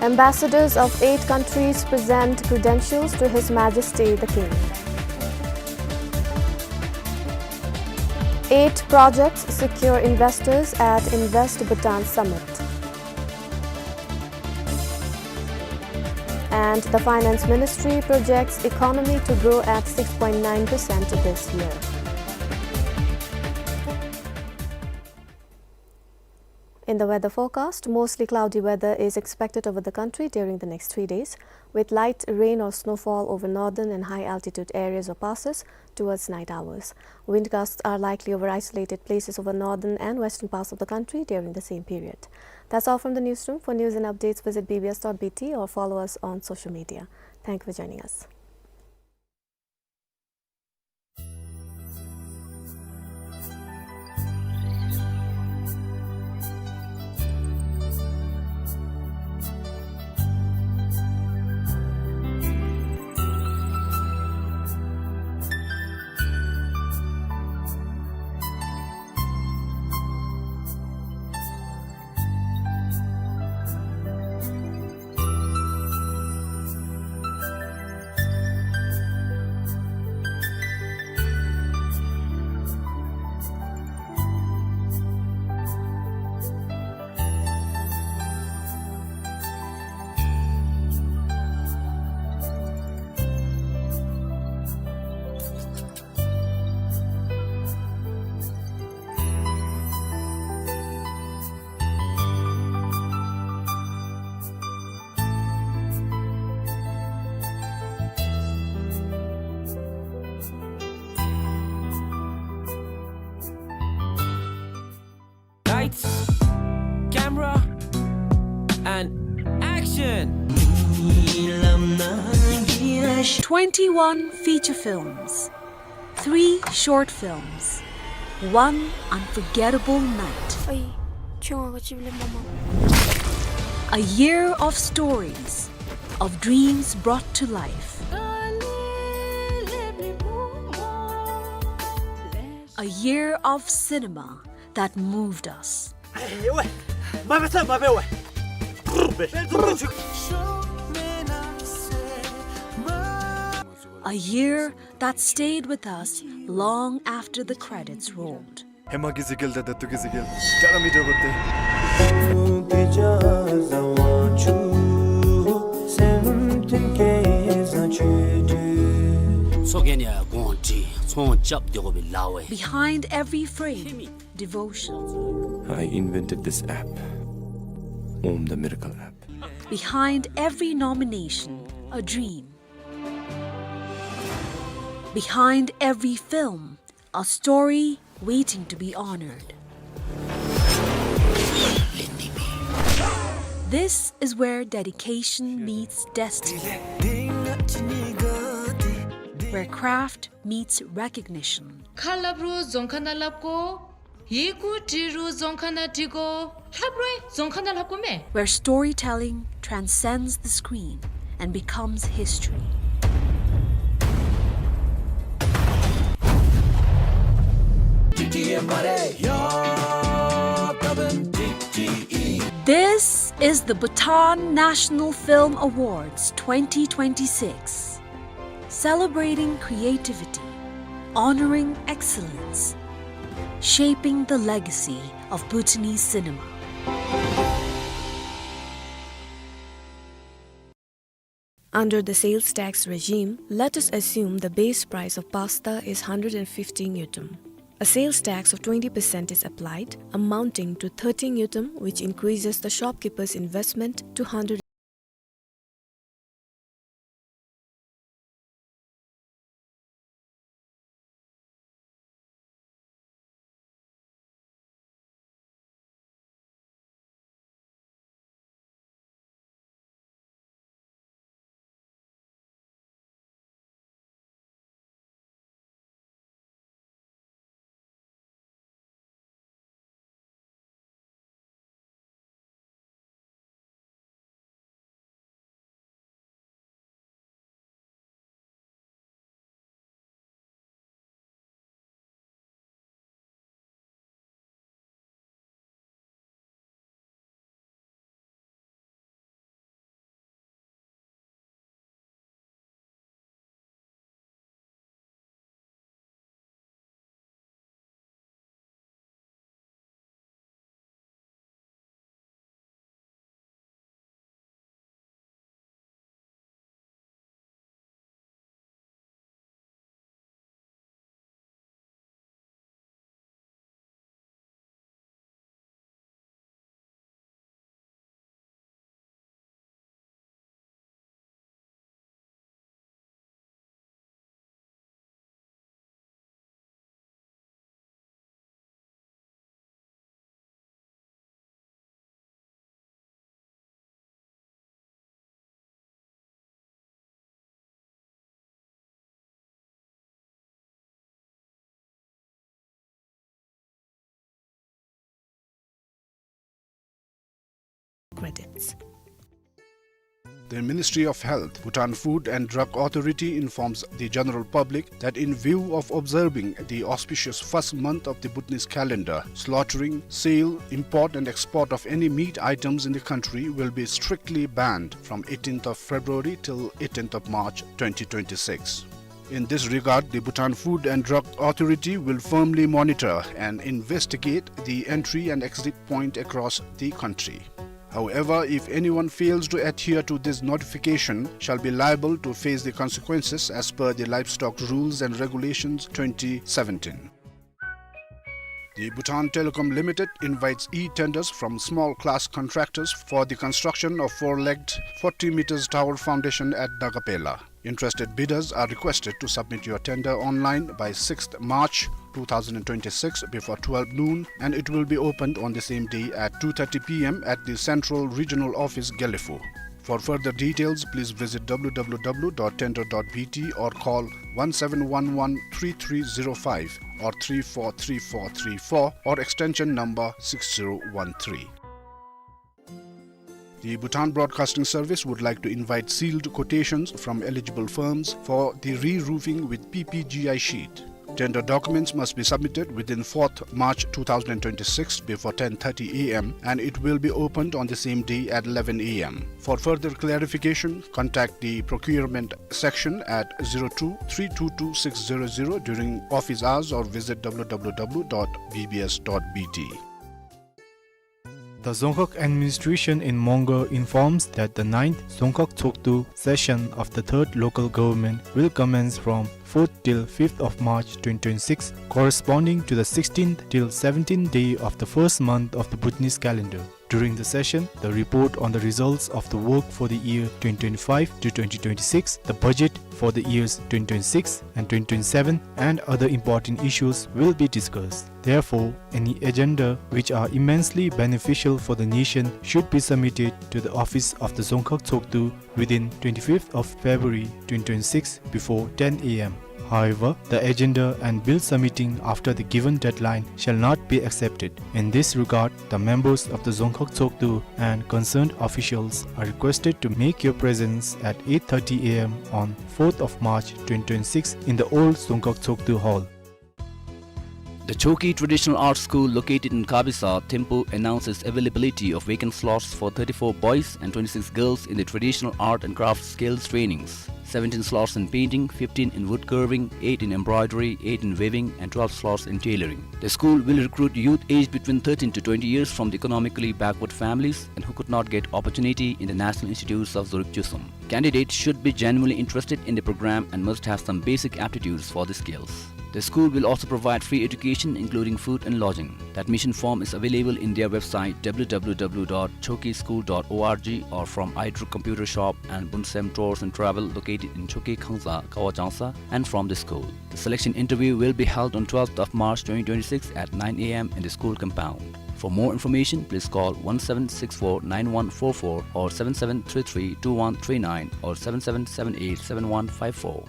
Ambassadors of eight countries present credentials to His Majesty the King. Eight projects secure investors at Invest Bhutan Summit. And the Finance Ministry projects economy to grow at six point nine percent this year. In the weather forecast, mostly cloudy weather is expected over the country during the next three days, with light rain or snowfall over northern and high altitude areas or passes towards night hours. Wind gusts are likely over isolated places over northern and western parts of the country during the same period. That's all from the newsroom. For news and updates, visit B B S dot B T or follow us on social media. Thank you for joining us. Lights, camera, and action! Twenty-one feature films, three short films, one unforgettable night. ཨའི། ཁྱོད་ང་ག་ཅི་ལས་མ་མ། A year of stories, of dreams brought to life. A year of cinema that moved us. A year that stayed with us long after the credits rolled. ཧེ་མ་གི་གཟིགས་གེ་ལ་ད་ལྟོ་གི་གཟིགས་གེ་ལ་ག་ར་མི་འདྲ་བ་སྟེ། Behind every frame, devotion. I invented this app, Om the Miracle app. Behind every nomination, a dream. Behind every film, a story waiting to be honored. This is where dedication meets destiny, where craft meets recognition. ཁ་སླབ་རུང་རྫོང་ཁ་ནང་སླབ་དགོ། ཡི་གུ་འབྲི་རུང་རྫོང་ཁ་ནང་འབྲི་དགོ། ལྷབ་རུང་རྫོང་ཁ་ནང་ལྷབ་དགོ་མས། Where storytelling transcends the screen and becomes history. This is the Bhutan National Film Awards twenty twenty-six. Celebrating creativity, honoring excellence, shaping the legacy of Bhutanese cinema. Under the sales tax regime, let us assume the base price of pasta is hundred and fifty ngultrum. A sales tax of twenty percent is applied, amounting to thirty ngultrum, which increases the shopkeeper's investment to hundred The Ministry of Health, Bhutan Food and Drug Authority informs the general public that in view of observing the auspicious first month of the Bhutanese calendar, slaughtering, sale, import and export of any meat items in the country will be strictly banned from eighteenth of February till eighteenth of March twenty twenty-six. In this regard, the Bhutan Food and Drug Authority will firmly monitor and investigate the entry and exit point across the country. However, if anyone fails to adhere to this notification, shall be liable to face the consequences as per the Livestock Rules and Regulations twenty seventeen. The Bhutan Telecom Limited invites e-tenders from small class contractors for the construction of four-legged forty meters tower foundation at Nagapela. Interested bidders are requested to submit your tender online by sixth March two thousand twenty-six before twelve noon, and it will be opened on the same day at two thirty P M at the Central Regional Office, Gelephu. For further details, please visit W W W dot tender dot B T or call one seven one one three three zero five or three four three four three four or extension number six zero one three. The Bhutan Broadcasting Service would like to invite sealed quotations from eligible firms for the re-roofing with P P G I sheet. Tender documents must be submitted within fourth March two thousand twenty-six before ten thirty A M, and it will be opened on the same day at eleven A M. For further clarification, contact the procurement section at zero two three two two six zero zero during office hours or visit W W W dot B B S dot B T. The Dzongkhag administration in Mongar informs that the ninth Dzongkhag Tshogdu session of the third local government will commence from fourth till fifth of March twenty twenty-six, corresponding to the sixteenth till seventeenth day of the first month of the Bhutanese calendar. During the session, the report on the results of the work for the year twenty twenty-five to twenty twenty-six, the budget for the years twenty twenty-six and twenty twenty-seven, and other important issues will be discussed. Therefore, any agenda which are immensely beneficial for the nation should be submitted to the office of the Dzongkhag Tshogdu within twenty-fifth of February twenty twenty-six before ten A M. However, the agenda and bill submitting after the given deadline shall not be accepted. In this regard, the members of the Dzongkhag Tshogdu and concerned officials are requested to make your presence at eight thirty A M on fourth of March twenty twenty-six in the old Dzongkhag Tshogdu Hall. The Choki Traditional Arts School, located in Kabisa, Thimphu, announces availability of vacant slots for thirty-four boys and twenty-six girls in the traditional art and craft skills trainings. Seventeen slots in painting, fifteen in wood carving, eight in embroidery, eight in weaving, and twelve slots in tailoring. The school will recruit youth aged between thirteen to twenty years from the economically backward families and who could not get opportunity in the National Institutes of Dzorip Chusum. Candidates should be genuinely interested in the program and must have some basic aptitudes for the skills. The school will also provide free education, including food and lodging. The admission form is available in their website, W W W dot choki school dot org, or from Aidruk Computer Shop and Bunsem Tours and Travel, located in Choki Khangza, Kawa Changsa, and from the school. The selection interview will be held on twelfth of March twenty twenty-six at nine A M in the school compound. For more information, please call one seven six four nine one four four or seven seven three three two one three nine or seven seven seven eight seven one five four.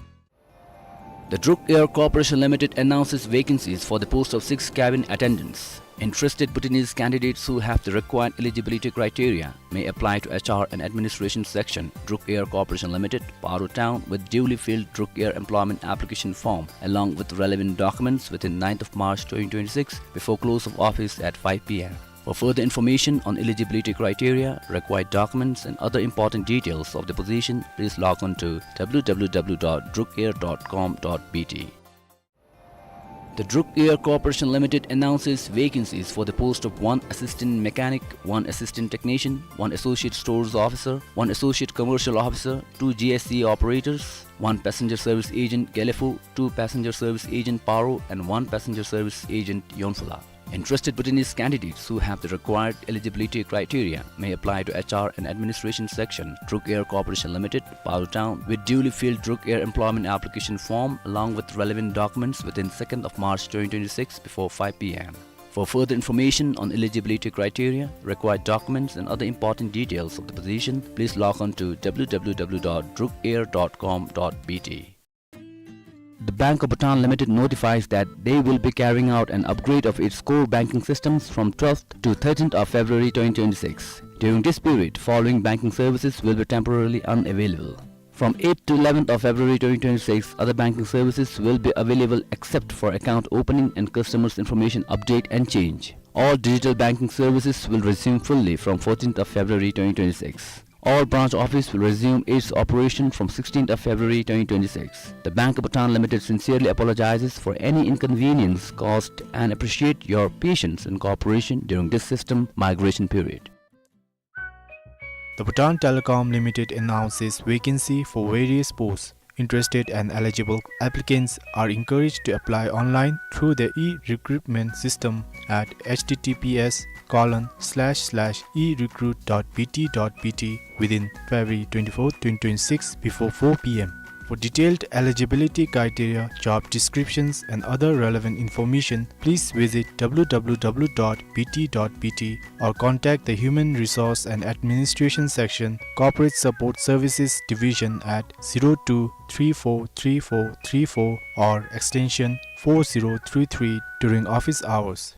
The Druk Air Corporation Limited announces vacancies for the post of six cabin attendants. Interested Bhutanese candidates who have the required eligibility criteria may apply to H R and Administration Section, Druk Air Corporation Limited, Paro Town, with duly filled Druk Air employment application form, along with relevant documents, within ninth of March twenty twenty-six, before close of office at five P M. For further information on eligibility criteria, required documents, and other important details of the position, please log on to W W W dot druk air dot com dot B T. The Druk Air Corporation Limited announces vacancies for the post of one assistant mechanic, one assistant technician, one associate stores officer, one associate commercial officer, two G S C operators, one passenger service agent Gelephu, two passenger service agent Paro, and one passenger service agent Yonphula. Interested Bhutanese candidates who have the required eligibility criteria may apply to H R and Administration Section, Druk Air Corporation Limited, Paro Town, with duly filled Druk Air employment application form along with relevant documents within second of March twenty twenty-six before five P M. For further information on eligibility criteria, required documents, and other important details of the position, please log on to W W W dot druk air dot com dot B T. The Bank of Bhutan Limited notifies that they will be carrying out an upgrade of its core banking systems from twelfth to thirteenth of February twenty twenty-six. During this period, following banking services will be temporarily unavailable. From eighth to eleventh of February twenty twenty-six, other banking services will be available except for account opening and customers' information update and change. All digital banking services will resume fully from fourteenth of February twenty twenty-six. All branch office will resume its operation from sixteenth of February twenty twenty-six. The Bank of Bhutan Limited sincerely apologizes for any inconvenience caused and appreciate your patience and cooperation during this system migration period. The Bhutan Telecom Limited announces vacancy for various posts. Interested and eligible applicants are encouraged to apply online through the e-recruitment system at H T T P S colon slash slash e recruit dot B T dot B T within February twenty-fourth, twenty twenty-six, before four P M. For detailed eligibility criteria, job descriptions, and other relevant information, please visit W W W dot B T dot B T or contact the Human Resource and Administration Section, Corporate Support Services Division at zero two three four three four three four or extension four zero three three during office hours.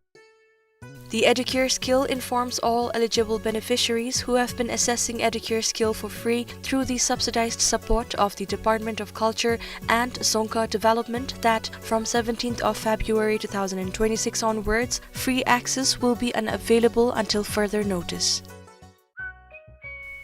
The Educare Skill informs all eligible beneficiaries who have been accessing Educare Skill for free through the subsidized support of the Department of Culture and Dzongkha Development that from seventeenth of February two thousand twenty-six onwards, free access will be unavailable until further notice.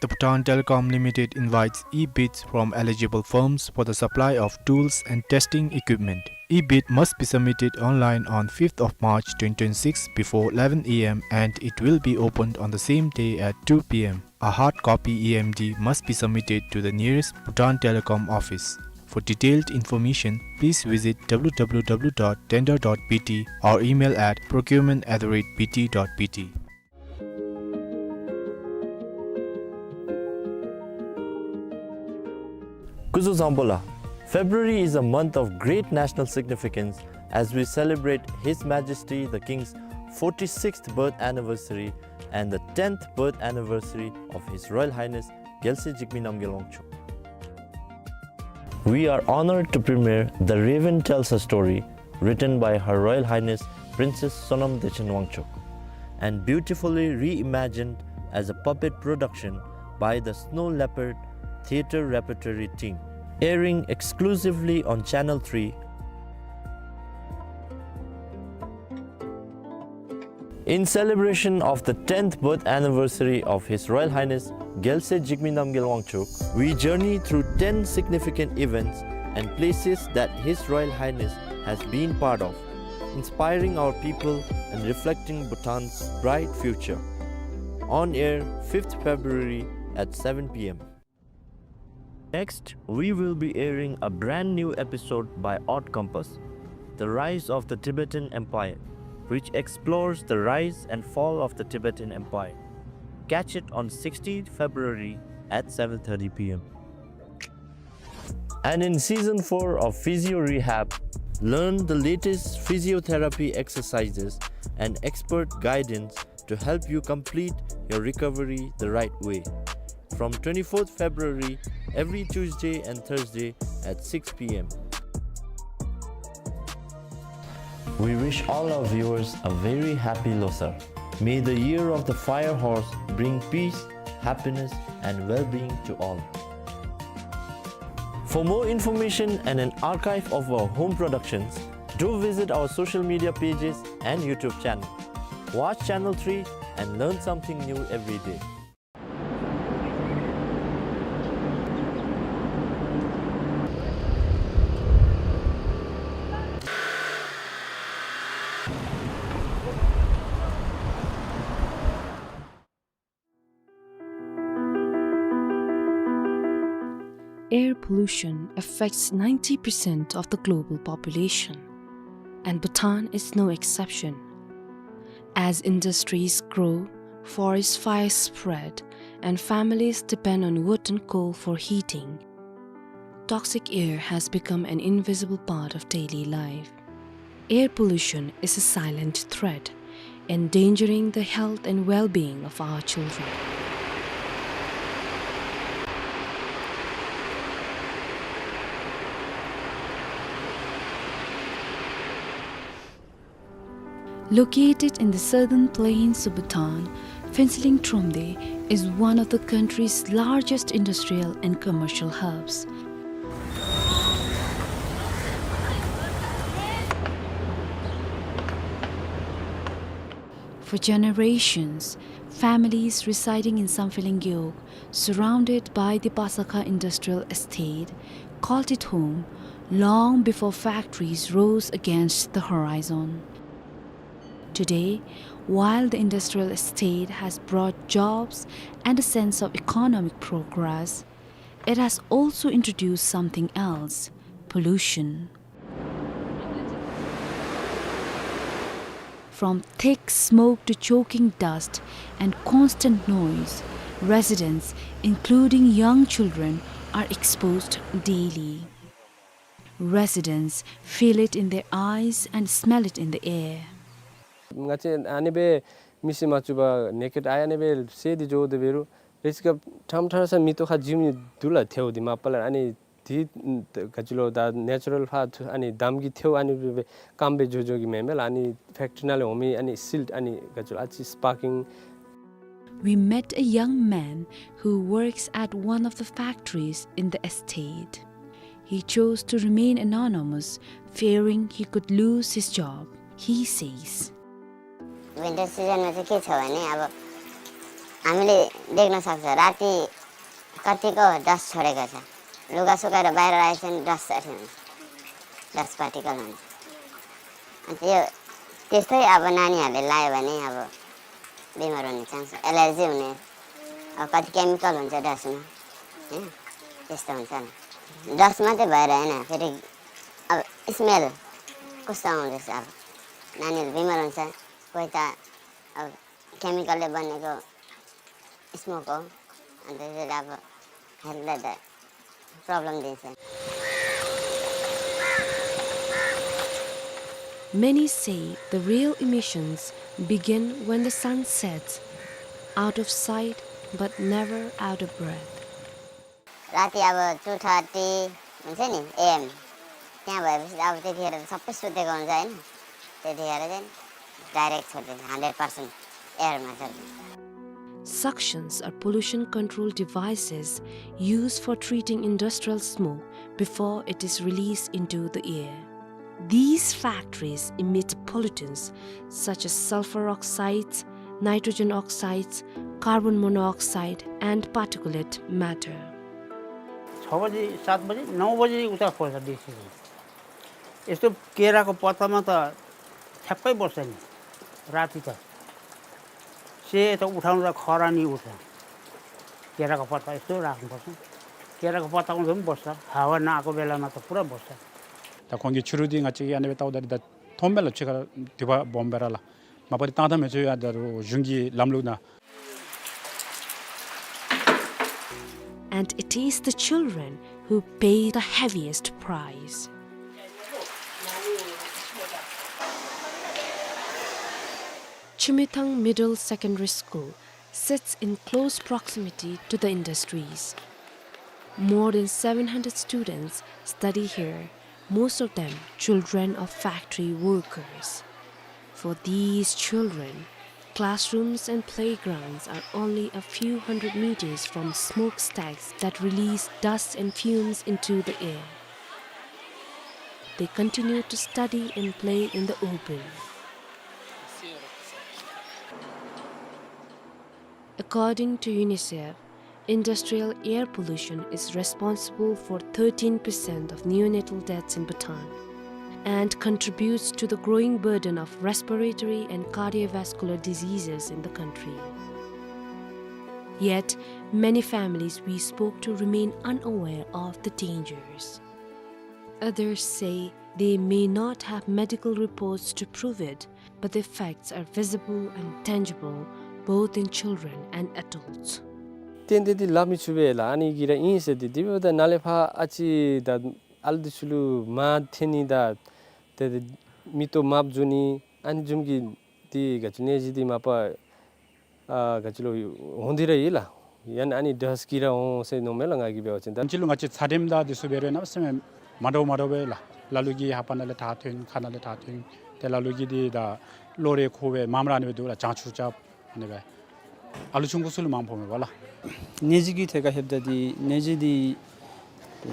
The Bhutan Telecom Limited invites e-bids from eligible firms for the supply of tools and testing equipment. E-bid must be submitted online on fifth of March twenty twenty-six before eleven A M and it will be opened on the same day at two P M. A hard copy E M D must be submitted to the nearest Bhutan Telecom office. For detailed information, please visit W W W dot tender dot B T or email at procurement at the rate B T dot B T. སྐུ་གཟུགས་བཟང་པོ་ལགས། February is a month of great national significance as we celebrate His Majesty the King's forty-sixth birth anniversary and the tenth birth anniversary of His Royal Highness རྒྱལ་སྲས་འཇིགས་མེད་རྣམ་རྒྱལ་དབང་ཕྱུག. We are honored to premiere The Raven Tells a Story, written by Her Royal Highness Princess Sonam Dechen Wangchuck and beautifully reimagined as a puppet production by the Snow Leopard Theatre Repertory Team, airing exclusively on Channel three. In celebration of the tenth birth anniversary of His Royal Highness རྒྱལ་སྲས་འཇིགས་མེད་རྣམ་རྒྱལ་དབང་ཕྱུག, we journey through ten significant events and places that His Royal Highness has been part of, inspiring our people and reflecting Bhutan's bright future. On air, fifth February at seven P M. Next, we will be airing a brand new episode by Odd Compass, The Rise of the Tibetan Empire, which explores the rise and fall of the Tibetan Empire. Catch it on sixteenth February at seven thirty P M. And in season four of Physio Rehab, learn the latest physiotherapy exercises and expert guidance to help you complete your recovery the right way. From twenty-fourth February, every Tuesday and Thursday at six P M. We wish all our viewers a very happy Losar. May the year of the fire horse bring peace, happiness, and well-being to all. For more information and an archive of our home productions, do visit our social media pages and YouTube channel. Watch Channel three and learn something new every day. Air pollution affects ninety percent of the global population, and Bhutan is no exception. As industries grow, forest fires spread, and families depend on wood and coal for heating, toxic air has become an invisible part of daily life. Air pollution is a silent threat, endangering the health and well-being of our children. Located in the southern plains of Bhutan, Phuentsholing Thromde is one of the country's largest industrial and commercial hubs. For generations, families residing in Samphehleng Gewog, surrounded by the Pasakha Industrial Estate, called it home long before factories rose against the horizon. Today, while the industrial estate has brought jobs and a sense of economic progress, it has also introduced something else: pollution. From thick smoke to choking dust and constant noise, residents, including young children, are exposed daily. Residents feel it in their eyes and smell it in the air. ང་བཅས་ཨ་ནི་སྦེ་མིག་གིས་མ་བཙུགས་པར་ནེ་ཀེཌ་ཨའི་ཨ་ནི་སྦེ་གསལ་ཏེ་འགྱོ་དོ་འབད་རུང་རེ་ཅིག་ཁར་ཕྲང་ཕྲང་ས་མིག་ཏོ་ཁར་འཛུམ་འདུག་ལགས། ཐལཝ་འདི་མ་པ་ལས་ཨ་ནི་འདི་ག་ཅི་ལོ་ད་ནེ་ཅུ་རཱལ་ཕར་ཨ་ནི་འདམ་གྱི་ཐལཝ་ཨ་ནི་སྦེ་སྐམ་སྦེ་འགྱོ་འགྱོ་གི་མེན་མས་ལགས། ཨ་ནི་ཕེཀ་ཊི་རི་ནང་ལས་འོང་མི་ཨ་ནི་སིལཊ་ཨ་ནི་ག་ཅི་ལོ་ཨ་ཙི་སི་པར་ཀིང། We met a young man who works at one of the factories in the estate. He chose to remain anonymous, fearing he could lose his job. He says, winter सिजनमा चाहिँ के छ भने, अब हामीले देख्न सक्छ, राति कतिको डस्ट छोडेको छ। लुगा सुकाएर बाहिर राखेको छ भने डस्ट अथि हुन्छ, डस्ट पार्टिकल हुन्छ। अनि त्यो, त्यस्तै अब नानीहरूले लायो भने अब बिमार हुने चान्स, एलर्जी हुने, अब कति केमिकल हुन्छ डस्टमा, होइन? त्यस्तो हुन्छ नि। डस्ट मात्रै भएर होइन, फेरि अब स्मेल कस्तो आउँदैछ, अब नानीहरू बिमार हुन्छ, कोही त अब केमिकलले बनेको स्मोक हो, अनि त्यसैले अब हेल्थलाई त प्रब्लम दिन्छ। Many say the real emissions begin when the sun sets, out of sight but never out of breath. राति अब टू थर्टी हुन्छ नि एएम, त्यहाँ भएपछि अब त्यतिखेर त सबै सुतेको हुन्छ, होइन? त्यतिखेर चाहिँ डाइरेक्ट छोडिदिन्छ, हन्ड्रेड पर्सेन्ट एयरमा छोडिदिन्छ। Suctions are pollution control devices used for treating industrial smoke before it is released into the air. These factories emit pollutants such as sulfur oxides, nitrogen oxides, carbon monoxide, and particulate matter. छ बजी, सात बजी, नौ बजी उता खोज्छ डिसी। यस्तो केराको पत्तामा त ठ्याक्कै बस्छ नि, राति त। सेतो उठाउँदा खरानी उठ्छ। केराको पत्ता यस्तो राख्नुपर्छ। केराको पत्ता उठ्दा पनि बस्छ। हावा नआएको बेलामा त पुरा बस्छ। ད་ཁོང་གིས་ཕྱི་རུ་འདི་ང་བཅས་ཀྱིས་ཨ་ནི་སྦེ་བལྟཝ་ད་འདི་ད་མཐོངམ་མས་ལགས། ཕྱི་ཁར་དུད་པ་སྦོམ་སྦེ་ར་ལགས། མ་པ་འདི་བཏང་ད་མི་ཚུགས་ཡ། ད་རུང་གཞུང་གི་ལམ་ལུགས་ནང་། And it is the children who pay the heaviest price. Chimithang Middle Secondary School sits in close proximity to the industries. More than seven hundred students study here, most of them children of factory workers. For these children, classrooms and playgrounds are only a few hundred meters from smokestacks that release dust and fumes into the air. They continue to study and play in the open. According to UNICEF, industrial air pollution is responsible for thirteen percent of neonatal deaths in Bhutan and contributes to the growing burden of respiratory and cardiovascular diseases in the country. Yet, many families we spoke to remain unaware of the dangers. Others say they may not have medical reports to prove it, but the effects are visible and tangible, both in children and adults. ཏན་ཏན་འདི་སླབ་མི་ཚུགས་པས་ལགས། ཨ་ནི་གི་ར་ཨིན་ཟེར་ཏེ། དེ་འབདཝ་ད་ནཱ་ལས་ཕར་ཨ་ཙི་ད་ཨ་ལུ་འདི་ཚུ་ལུ་མར་འཐེན་ནི་ད་ཏེ་ཏེ་མིག་ཏོ་དམརཔོ་འགྱོ་ནི་ཨ་ནི་བཟུམ་གྱི་འདི་ག་ཅི་ནད་གཞི་འདི་མ་པ་ཨ་ག་ཅི་ལོ་འོང་སྟེ་ར་ཡོད་ལགས། ཡང་ན་ཨ་ནི་ཌསཊ་གིས་ར་འོང་ཟེར་མནོཝ་མས་ལགས། ང་གིས་འབད་བ་ཅིན་ད་ཅི་ལོ་ང་བཅས་ཚ་དྲོད་དང་འདི་ཚུ་འབད་རུང་གནམ་མེད་ས་མེད་མ་འདྲཝ་མ་འདྲཝ་སྦེ་ལགས། ལ་ལུ་གིས་ལྷ་པ་ནང་ལས་ད་ཐོན། ཁ་ནང་ལས་ད་ཐོན། ཏེ་ལ་ལུ་གིས་འདི་ད་གློག་རས་ཁུར་སྦེ་མངམ་ར་ཨ་ནི་སྦེ་འདུག་ལགས། གྱང་ཆུ་རྐྱབ་ཨ་ནི་སྦེ། ཨ་ལུ་ཆུང་ཀུ་ཚུ་ལུ་མངམ་ཕོགཔ་མས་པ་ལགས། ནད་གཞི་གི་ཐད་ཁར་ལྷོདཔ་ད་འདི་ནད་གཞི་འདི་ཏེ་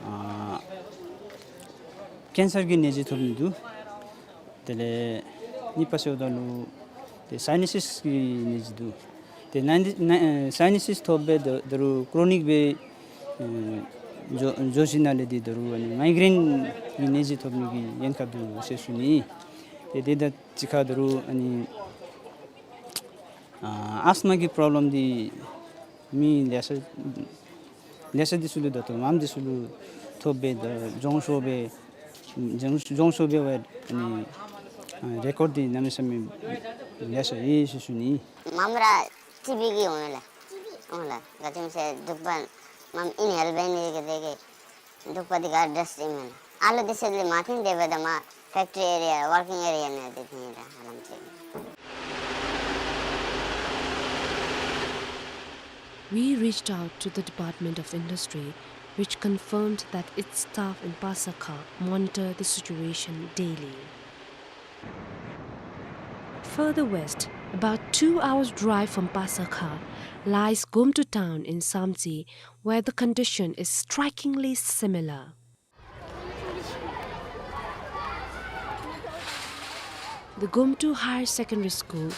ཨ་ཀེན་སར་གྱི་ནད་གཞི་ཐོབ་ནི་འདུག། དེ་ལས་གཉིས་པ་ཟེརཝ་ད་ལུ་ཏེ་སའི་ནཱ་སིས་ཀྱི་ནད་གཞི་འདུག། ཏེ་ནཱ་ནཱ་ཨེ་སའི་ནཱ་སིས་ཐོབ་སྦེ་ད་ད་རུང་ཀྲོ་ནིག་སྦེ་ཨེ་འགྱོ་འགྱོ་ཞིནམ་ལས་འདི་ད་རུང་ཨ་ནི་མའི་གྲེན་གྱི་ནད་གཞི་ཐོབ་ནི་གི་ཉེན་ཁ་འདུག་ཟེར་ཞུ་ནི། ཏེ་དེ་དང་གཅིག་ཁར་ད་རུང་ཨ་ནི་ཨ་ཨས་མ་གི་པྲོབ་ལེམ་འདི་མི་ལེ་ཤ་ལེ་ཤ་འདི་ཚུ་ལུ་ད་ལྟོ་མངམ་འདི་ཚུ་ལུ་ཐོབ་སྦེ་ད་མགྱོགས་ཤོས་སྦེ་མགྱོགས་མགྱོགས་ཤོས་སྦེ་འབད་ནི་ཨ་རེ་ཀོཌ་འདི་གནམ་མེད་ས་མེད་ལེ་ཤ་ཡོད་ཟེར་ཞུ་ནི། མངམ་ར་ཊི་བི་གིས་འོང་ལགས། འོང་ལགས། ག་ཅི་སྨོ་ཟེར་འབྲུག་པ་མངམ་ཨིན་ཧེལ་བེན་ནི་གི་དེ་གིས་འབྲུག་པ་འདི་ག་ཌསཊ་ཨིན་མས་ལགས། ཨ་ལུ་འདི་ཚུ་ལུ་མ་ཐོན་ཏེ་འབདཝ་ད་མར་ཕེཀ་ཊི་རི་ཨེ་རི་ཡ་ཝར་ཀིང་ཨེ་རི་ཡ་ནང་འདི་ཐོན་ཡི་ལགས་ཧ་ལམ་ཅིག། We reached out to the Department of Industry, which confirmed that its staff in Pasakha monitor the situation daily. Further west, about two hours' drive from Pasakha, lies Gomtu town in Samtse, where the condition is strikingly similar. The Gomtu Higher Secondary School,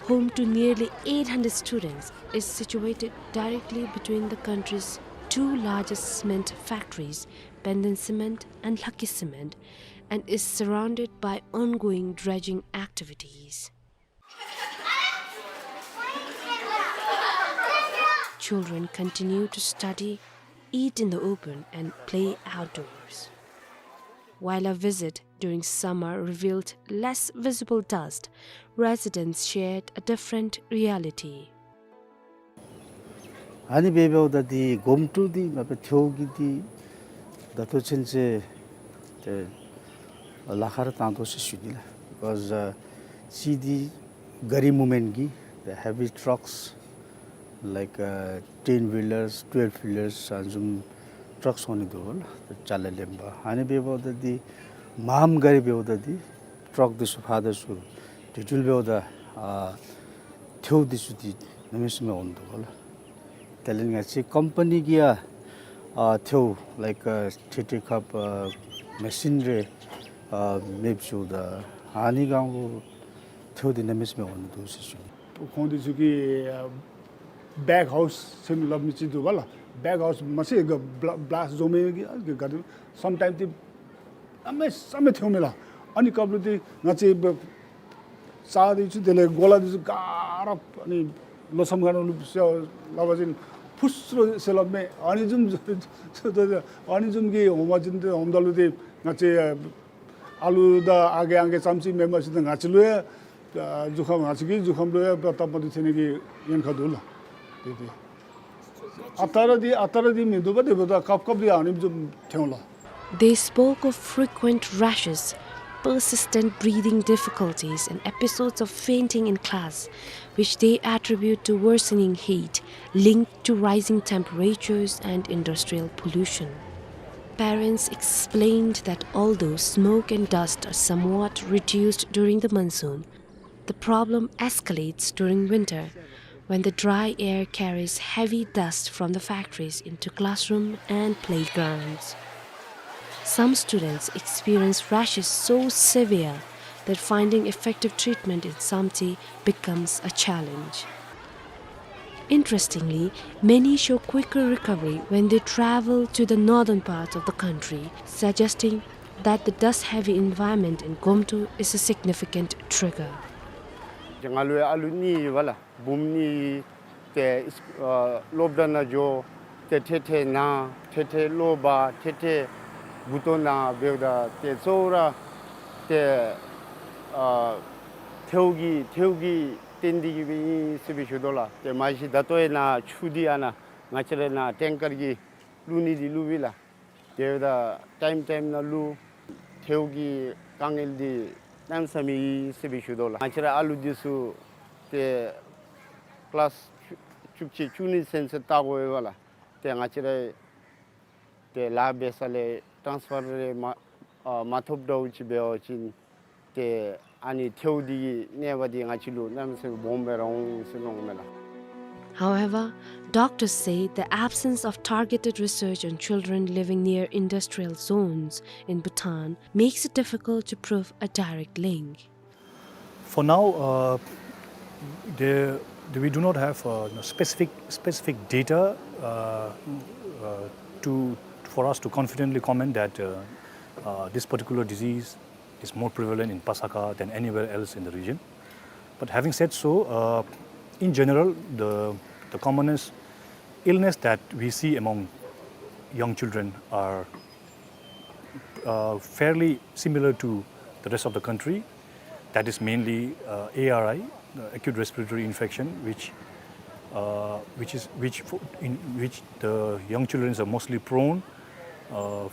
home to nearly eight hundred students, is situated directly between the country's two largest cement factories, Penden Cement and Lhakki Cement, and is surrounded by ongoing dredging activities. Children continue to study, eat in the open, and play outdoors. While our visit during summer revealed less visible dust, residents shared a different reality. ཨ་ནི་འབདཝ་ད་འདི་གོམ་ཊུ་འདི་ང་བཅས་ཐེའུ་གི་འདི་ད་ལྟོ་ཚུན་ཚོད་ཏེ་ལཱ་ཁག་ར་བཏང་དོ་ཟེར་ཞུ་ནི་ལགས། Because uh, see the gari movement གི་the heavy trucks like uh, ten wheelers, twelve wheelers ཨ་ནི་བཟུམ་ཊརཀ་སོང་ནི་འདུག་ལགས། ཅ་ལ་ལེན་པར་ཨ་ནི་འབདཝ་ད་འདི་མངམ་ག་ར་འབདཝ་ད་འདི་ཊརཀ་འདི་ཚུ་ཕར་དང་ཚུར་དེ་འཕྲོ་འབདཝ་ད་ཨ་ཐེའུ་འདི་ཚུ་འདི་གནམ་མེད་ས་མེད་འོང་དོ་ལགས། དེ་ལས་ང་བཅས་ཀམ་པ་ནི་གིས་ཡང་ཨ་ཐེའུ་ལའིཀ་ཨ་ཐེ་ཐེ་ཁབ་ཨ་མེ་ཤིན་རེ་ཨ་མེདཔ་བཟོཝ་ད་ཨ་ནི་གང་ལུ་ཐེའུ་འདི་གནམ་མེད་ས་མེད་འོང་ནི་འདུག་ཟེར་ཞུ་ནི། ཁོང་འདི་ཚུ་གིས་ཨ་བེག་ཧའུསི་ཟེར་སླབ་མི་ཅིག་འདུག་པ་ལགས། བེག་ཧའུསི་མ་ཚད་ག་བླ་བླཱསཊ་བཟོ་མི་གི་ཨ་ག་ག་སམ་ཊའིམ་འདི་གནམ་མེད་ས་མེད་ཐེའུ་མས་ལགས། ཨ་ནི་སྐབས་ལུ་འདི་ང་བཅས་བ་རྩྭ་འདི་ཚུ་དེ་ལས་གོ་ལ་འདི་ཚུ་ག་ར་ཨ་ནི་ལོ་མཚམས་ཁ་ནང་ལུ་ཟེར་སླབ་པ་ཅིན་ཕུ་སུ་རུ་ཟེར་སླབ་མས། ཨ་ནི་བཟུམ་ཨ་ནི་བཟུམ་གྱི་འོང་པ་ཅིན་འདི་འོངམ་ད་ལུ་འདི་ང་བཅས་ཨ་ལུ་དང་ཨ་རྒས་ཨང་རྒས་ཙམ་ཅིག་མེན་པར་ཅིག་ད་ང་བཅས་ལུ་ཡང་ཨ་གཟུགས་ཁམས་ང་བཅས་ཀྱི་གཟུགས་ཁམས་ལུ་ཡང་སྟབས་མ་བདེཝ་ཐོན་ནི་གི་ཉེན་ཁ་འདུག་ལགས། དེ་དེ་ཨ་རྟག་ར་འདི་ཨ་རྟག་ར་འདི་མིན་འདུག་པ། དེ་འབདཝ་ད་སྐབས་སྐབས་འདི་ཨ་ནི་བཟུམ་ཐོན་ལགས། They spoke of frequent rashes, persistent breathing difficulties, and episodes of fainting in class, which they attribute to worsening heat linked to rising temperatures and industrial pollution. Parents explained that although smoke and dust are somewhat reduced during the monsoon, the problem escalates during winter when the dry air carries heavy dust from the factories into classroom and playgrounds. Some students experience rashes so severe that finding effective treatment in Samtse becomes a challenge. Interestingly, many show quicker recovery when they travel to the northern parts of the country, suggesting that the dust-heavy environment in Gomtu is a significant trigger. ང་ལུ་ཡང་ཨ་ལུ་གཉིས་ཡོད་པ་ལགས། བུམོ་གཉིས་ཏེ་ཨ་སློབ་གྲྭ་ནང་འགྱོ། ཏེ་ཐེ་ཐེ་ན་ཐེ་ཐེ་གློ་བ་ཐེ་ཐེ་མགུ་ཏོ་ན་འབདཝ་ད་ཏེ་གཙོ་བོ་ར་ཏེ་ཨ་ཐེའུ་གི་ཐེའུ་གི་བརྟེན་ཏེ་གིས་སྦེ་ཨིན་ཟེར་སྦེ་ཞུ་དོ་ལགས། ཏེ་མ་གཞི་ད་ལྟོ་ཡང་ནཱ་ཆུ་འདི་ཨ་ནཱ་ང་བཅས་ར་ནཱ་ཊེང་ཀར་གྱིས་བླུག་ནི་འདི་བླུག་པས་ལགས། དེ་འབདཝ་ད་ཊའིམ་ཊའིམ་ནང་བླུག། ཐེའུ་གི་དཀའ་ངལ་འདི་གནམ་མེད་ས་མེད་ཨིན་ཟེར་སྦེ་ཞུ་དོ་ལགས། ང་བཅས་ར་ཨ་ལུ་འདི་ཚུ་ཏེ་ཀི་ལཱསི་བཅུ་གཅིག་བཅུ་གཉིས་ཚུན་ཚོད་བལྟ་དགོ་པས་ལགས། ཏེ་ང་བཅས་ར་ཏེ་ལཱ་འབད་ས་ལས་ཊཱནསི་ཕར་རེ་མ་ཨ་མ་ཐོབ་འདྲཝ་ཅིག་འབད་བ་ཅིན་ཏེ་ ཨ་ནི་ཐལཝ་འདི་གི་གནོད་པ་འདི་ང་བཅས་ལུ་གནམ་མེད་ས་མེད་སྦོམ་སྦེ་ར་འོང་ཟེར་མནོཝ་མས་ལགས། However, doctors say the absence of targeted research on children living near industrial zones in Bhutan makes it difficult to prove a direct link. For now, uh, there, we do not have, uh, you know, specific, specific data, uh, uh, to, for us to confidently comment that, uh, uh, this particular disease is more prevalent in Pasakha than anywhere else in the region. But having said so, uh, in general, the, the commonest illness that we see among young children are, uh, fairly similar to the rest of the country. That is mainly, uh, A R I, uh, acute respiratory infection, which, uh, which is, which for, in which the young children are mostly prone, uh,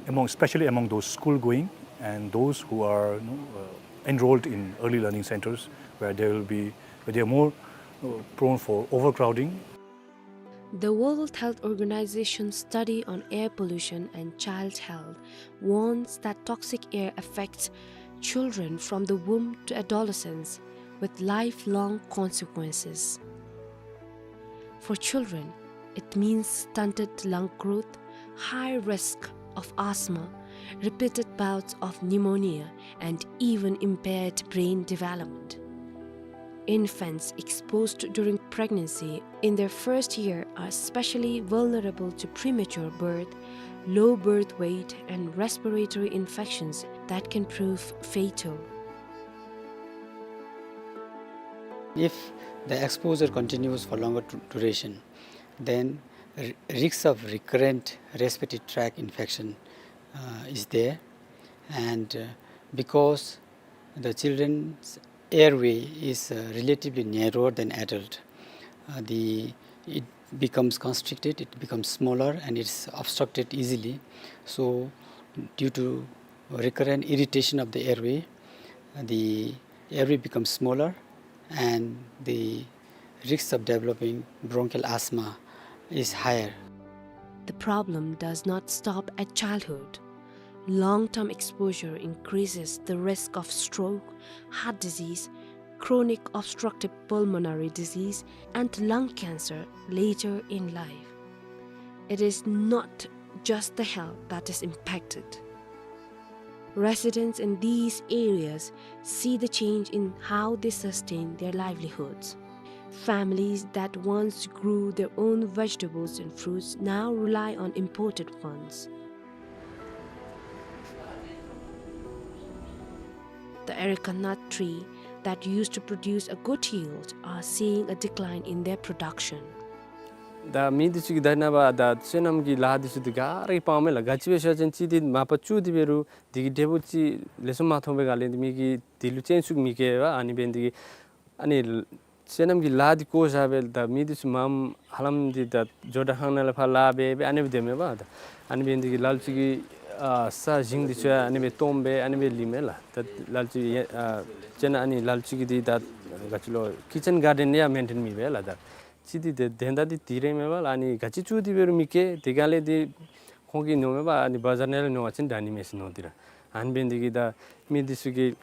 among, especially among those school going and those who are, you know, uh, enrolled in early learning centers, where they will be, where they are more, uh, prone for overcrowding. The World Health Organization study on air pollution and child health warns that toxic air affects children from the womb to adolescence, with lifelong consequences. For children, it means stunted lung growth, high risk of asthma, repeated bouts of pneumonia, and even impaired brain development. Infants exposed during pregnancy in their first year are especially vulnerable to premature birth, low birth weight, and respiratory infections that can prove fatal. If the exposure continues for longer du-, duration, then r-, risks of recurrent respiratory tract infection, uh, is there. And, uh, because the children's airway is, uh, relatively narrower than adult, uh, the, it becomes constricted, it becomes smaller, and it's obstructed easily. So, due to recurrent irritation of the airway, the airway becomes smaller, and the risks of developing bronchial asthma is higher. The problem does not stop at childhood. Long-term exposure increases the risk of stroke, heart disease, chronic obstructive pulmonary disease, and lung cancer later in life. It is not just the health that is impacted. Residents in these areas see the change in how they sustain their livelihoods. Families that once grew their own vegetables and fruits now rely on imported ones. The areca nut tree that used to produce a good yield are seeing a decline in their production. ད་མི་འདི་ཚུ་གིས་ད་ནངས་པ་ད་སོ་ནམ་གྱི་ལཱ་འདི་ཚུ་འདི་ག་ར་གིས་སྤང་མས་ལགས། ག་ཅི་སྦེ་ཟེར་བ་ཅིན་ཅིག་འདི་མ་པ་བཙུགས་ཏེ་འབད་རུང་འདི་གི་འབྲས་བུ་ཅིག་ལེགས་ཤོམ་མ་ཐོབ་པའི་སྒང་ལས་འདི་མི་གིས་འདི་ལུ་སྤྱན་ཟུང་མི་བསྐྱེད་པས། ཨ་ནི་འབད་ནི་འདི་གིས་ཨ་ནི་སོ་ནམ་གྱི་ལཱ་འདི་བཀོ་བཞག་སྦེ་ད་མི་འདི་ཚུ་མངམ་ཧ་ལམ་འདི་ད་ཇོ་བདག་ཁང་ནང་ལས་ཕར་ལཱ་འབད་སྦེ་ཨ་ནི་སྦེ་སྡོད་མས་པ། ད་ཨ་ནི་འབད་ནི་འདི་གིས་ལ་ལུ་ཅིག་གིས་ཨ་ས་ཞིང་འདི་ཚུ་ཡང་ཨ་ནི་སྦེ་སྟོངམ་སྦེ་ཨ་ནི་སྦེ་ལུས་མས་ལགས། ད་ལ་ལུ་ཅིག་ཡང་ཨ་ཅིན་ཨ་ནི་ལ་ལུ་ཅིག་གིས་འདི་ད་ག་ཅི་ལོ་ཀི་ཅན་གཱར་ཌེན་ཡང་མེན་ཊེན་མི་འབད་ལགས། ད་ཅིག་འདི་ཏེ་དོན་དག་འདི་འདི་ར་མས་པ་ལགས། ཨ་ནི་ག་ཅི་བཙུགས་ཏེ་འབད་རུང་མི་བསྐྱེད། དེ་སྒང་ལས་འདི་ཁོང་གིས་མནོཝ་མས་པ། ཨ་ནི་བ་ཛར་ནང་ལས་ཉོ་བ་ཅིན་དྲག་ནི་མས་ཟེར་མནོ་སྟེ་ར། ཨ་ནི་འབད་ནི་འདི་གིས་ད་མི་འདི་ཚུ་གིས་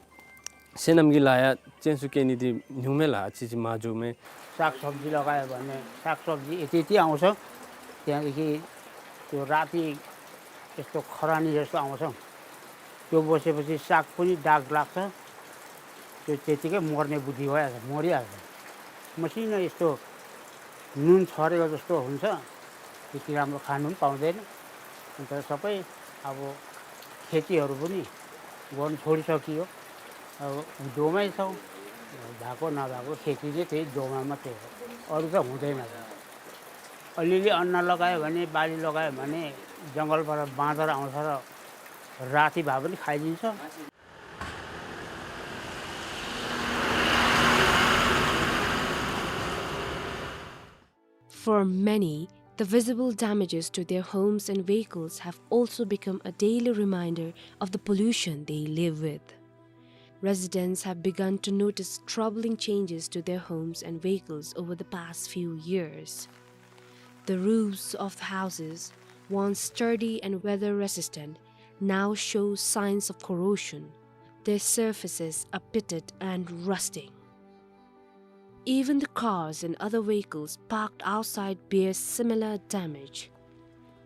སོ་ནམ་གྱི་ལཱ་ཡང་སྤྱན་ཟུང་བསྐྱེད་ནི་འདི་ཉུང་མས་ལགས། ཨ་ཙི་ཅིག་མར་འགྱོཝ་མས། साग सब्जी लगायो भने साग सब्जी यति यति आउँछ। त्यहाँदेखि त्यो राति यस्तो खरानी जस्तो आउँछ। त्यो बसेपछि साग पनि दाग लाग्छ। त्यो त्यतिकै मर्ने बुद्धि भइहाल्छ, मरिहाल्छ। मसिनो यस्तो नुन छरेको जस्तो हुन्छ। त्यति राम्रो खानु पनि पाउँदैन। अन्त सबै अब खेतीहरू पनि गर्नु छोडिसकियो। अब दोमै छौँ। भएको नभएको खेती चाहिँ त्यही दोमा मात्रै हो, अरू त हुँदैन। अलिअलि अन्न लगायो भने, बाली लगायो भने जङ्गलबाट बाँदर आउँछ र राति भए पनि खाइदिन्छ। For many, the visible damages to their homes and vehicles have also become a daily reminder of the pollution they live with. Residents have begun to notice troubling changes to their homes and vehicles over the past few years. The roofs of the houses, once sturdy and weather-resistant, now show signs of corrosion, Their surfaces are pitted and rusting. Even the cars and other vehicles parked outside bear similar damage.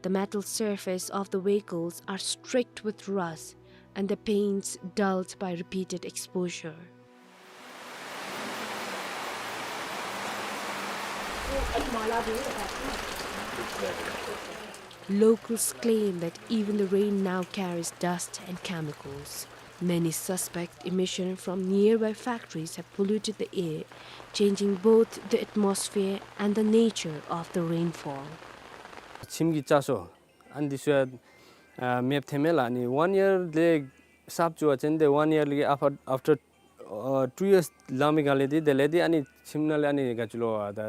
The metal surface of the vehicles are streaked with rust and the paints dulled by repeated exposure. Locals claim that even the rain now carries dust and chemicals. Many suspect emission from nearby factories have polluted the air, changing both the atmosphere and the nature of the rainfall. ཁྱིམ་གྱི་ལྕགས་ཤོག་ཨ་ནི་འདི་ཚུ་ཡང་ཨ་མེདཔ་ཐོནམ་མས་ལགས། ཨ་ནི་ཝན་ཡར་ལས་གསརཔ་བཙུགས་པ་ཅིན་ཏེ་ཝན་ཡར་ལས་ཨཕ་ཨཕ་ཊར་ཨ་ཊུ་ཡརསི་ལང་པའི་སྒང་ལས་འདི་དེ་ལས་འདི་ཨ་ནི་ཁྱིམ་ནང་ལས་ཨ་ནི་ག་ཅི་ལོ་ཨ་ད་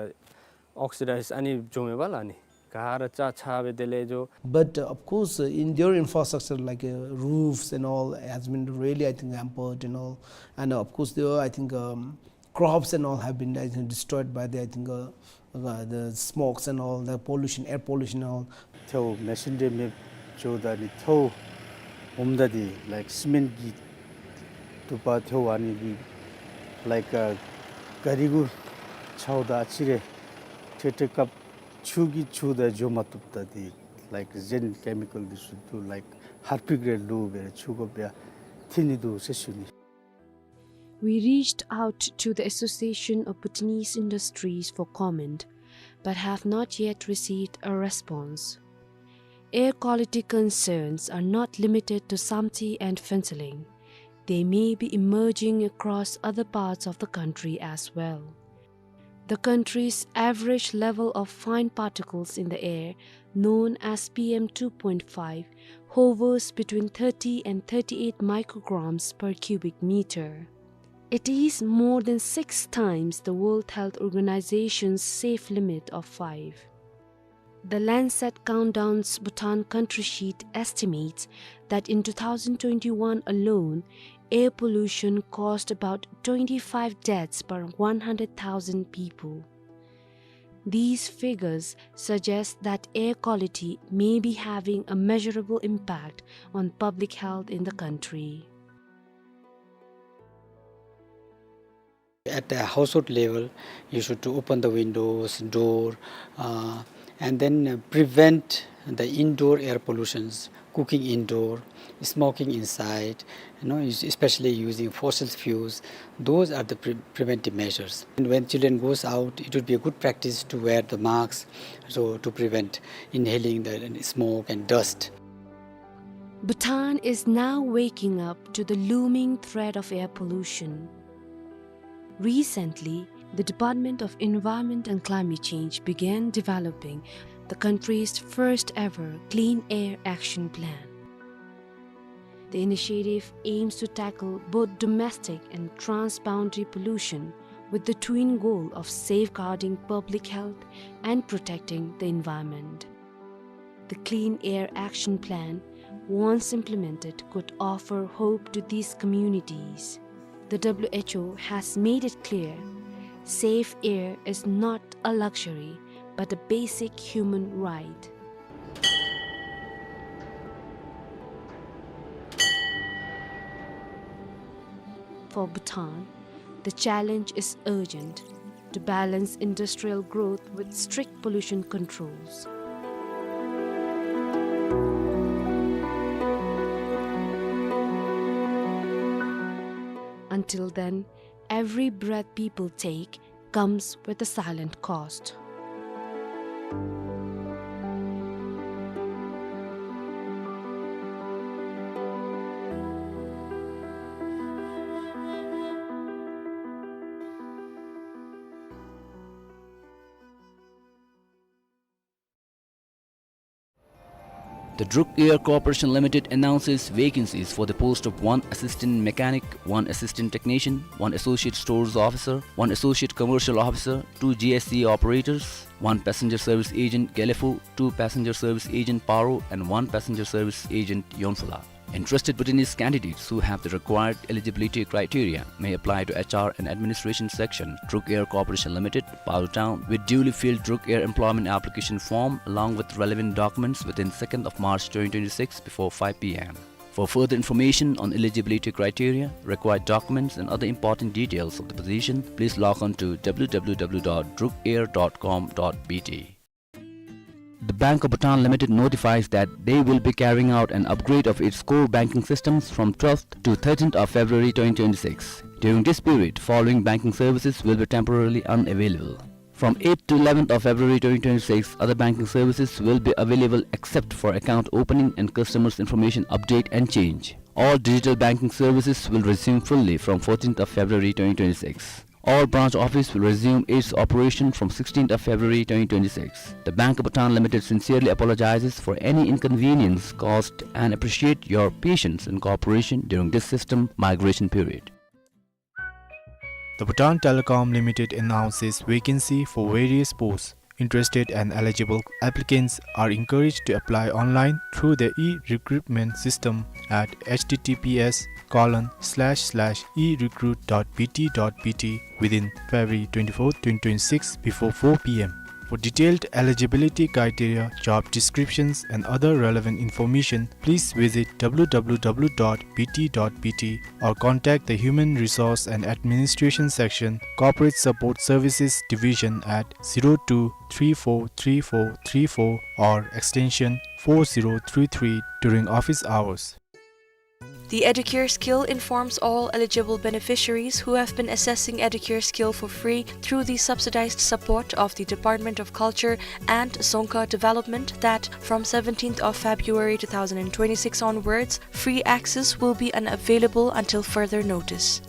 ཨོག་སི་ཌའིཛ་ཨ་ནི་འགྱོཝ་མས་པ་ལགས། ཨ་ནི་ག་ར་ལྕགས་ཆག་སྦེ་དེ་ལས་འགྱོ། But, uh, of course, uh, in their infrastructure, like, uh, roofs and all, has been really, I think, hampered and all. And, uh, of course, there are, I think, um, crops and all have been, I think, destroyed by the, I think, uh, uh, the smokes and all, the pollution, air pollution and all. ཐལཝ་མེ་ཤིན་རི་མེདཔ་འགྱོཝ་ད་ཨ་ནི་ཐལཝ་ཨོམ་ད་འདི་ལའིཀ་སི་མེནཊ་གི་དུ་པ་ཐལཝ་ཨ་ནི་འདི་ལའིཀ་ཨ་ག་རི་གུ་འཕྱརཝ་ད་ཨ་ཙི་རེ་ཏེ་ཏེ་སྐབས་ཆུ་གིས་འཁྱུ་ད་འགྱོ་མ་བཏུབ། ད་འདི་ལའིཀ་གཞན་ཀེ་མི་ཀཱལ་འདི་ཚུ་འདུག། ལའིཀ་ཧར་པིཀ་རེ་བླུགས་སྦེ་ཆུ་ཁོག་སྦེ་ཡང་འཐེན་ནི་འདུག་ཟེར་ཞུ་ནི། We reached out to the Association of Bhutanese Industries for comment, but have not yet received a response. Air quality concerns are not limited to Samtse and Phuentsholing. They may be emerging across other parts of the country as well. The country's average level of fine particles in the air, known as P M two point five, hovers between thirty and thirty-eight micrograms per cubic meter. It is more than six times the World Health Organization's safe limit of five. The Lancet Countdown's Bhutan Country Sheet estimates that in two thousand twenty-one alone, air pollution caused about twenty-five deaths per one hundred thousand people. These figures suggest that air quality may be having a measurable impact on public health in the country. At the household level, you should to open the windows, door, uh, and then, uh, prevent the indoor air pollutions, cooking indoor, smoking inside, you know, es-, especially using fossil fuels. Those are the pre-, preventive measures. And when children goes out, it would be a good practice to wear the masks, so to prevent inhaling the smoke and dust. Bhutan is now waking up to the looming threat of air pollution. Recently, the Department of Environment and Climate Change began developing the country's first ever Clean Air Action Plan. The initiative aims to tackle both domestic and transboundary pollution with the twin goal of safeguarding public health and protecting the environment. The Clean Air Action Plan, once implemented, could offer hope to these communities. The W H O has made it clear, safe air is not a luxury, but a basic human right. For Bhutan, the challenge is urgent to balance industrial growth with strict pollution controls. Until then, every breath people take comes with a silent cost. The Druk Air Corporation Limited announces vacancies for the post of one assistant mechanic, one assistant technician, one associate stores officer, one associate commercial officer, two G S C operators, one passenger service agent Gelephu, two passenger service agent Paro, and one passenger service agent Yonphula. Interested Bhutanese candidates who have the required eligibility criteria may apply to H R and Administration Section, Druk Air Corporation Limited, Paro Town, with duly filled Druk Air employment application form along with relevant documents within second of March twenty twenty-six before five P M. For further information on eligibility criteria, required documents, and other important details of the position, please log on to w w w dot drukair dot com dot b t. The Bank of Bhutan Limited notifies that they will be carrying out an upgrade of its core banking systems from twelfth to thirteenth of February twenty twenty-six. During this period, following banking services will be temporarily unavailable. From eighth to eleventh of February twenty twenty-six, other banking services will be available except for account opening and customers' information update and change. All digital banking services will resume fully from fourteenth of February twenty twenty-six. All branch office will resume its operation from sixteenth of February twenty twenty-six. The Bank of Bhutan Limited sincerely apologizes for any inconvenience caused and appreciate your patience and cooperation during this system migration period. The Bhutan Telecom Limited announces vacancy for various posts. Interested and eligible applicants are encouraged to apply online through the e-recruitment system at h t t p s colon slash slash e recruit dot b t dot b t within February twenty-fourth, twenty twenty-six, before four p m. For detailed eligibility criteria, job descriptions, and other relevant information, please visit w w w dot b t dot b t or contact the Human Resource and Administration Section, Corporate Support Services Division at zero two three four three four three four or extension four zero three three during office hours. The Educare Skill informs all eligible beneficiaries who have been accessing Educare Skill for free through the subsidized support of the Department of Culture and Dzongkha Development that from seventeenth of February two thousand twenty-six onwards, free access will be unavailable until further notice.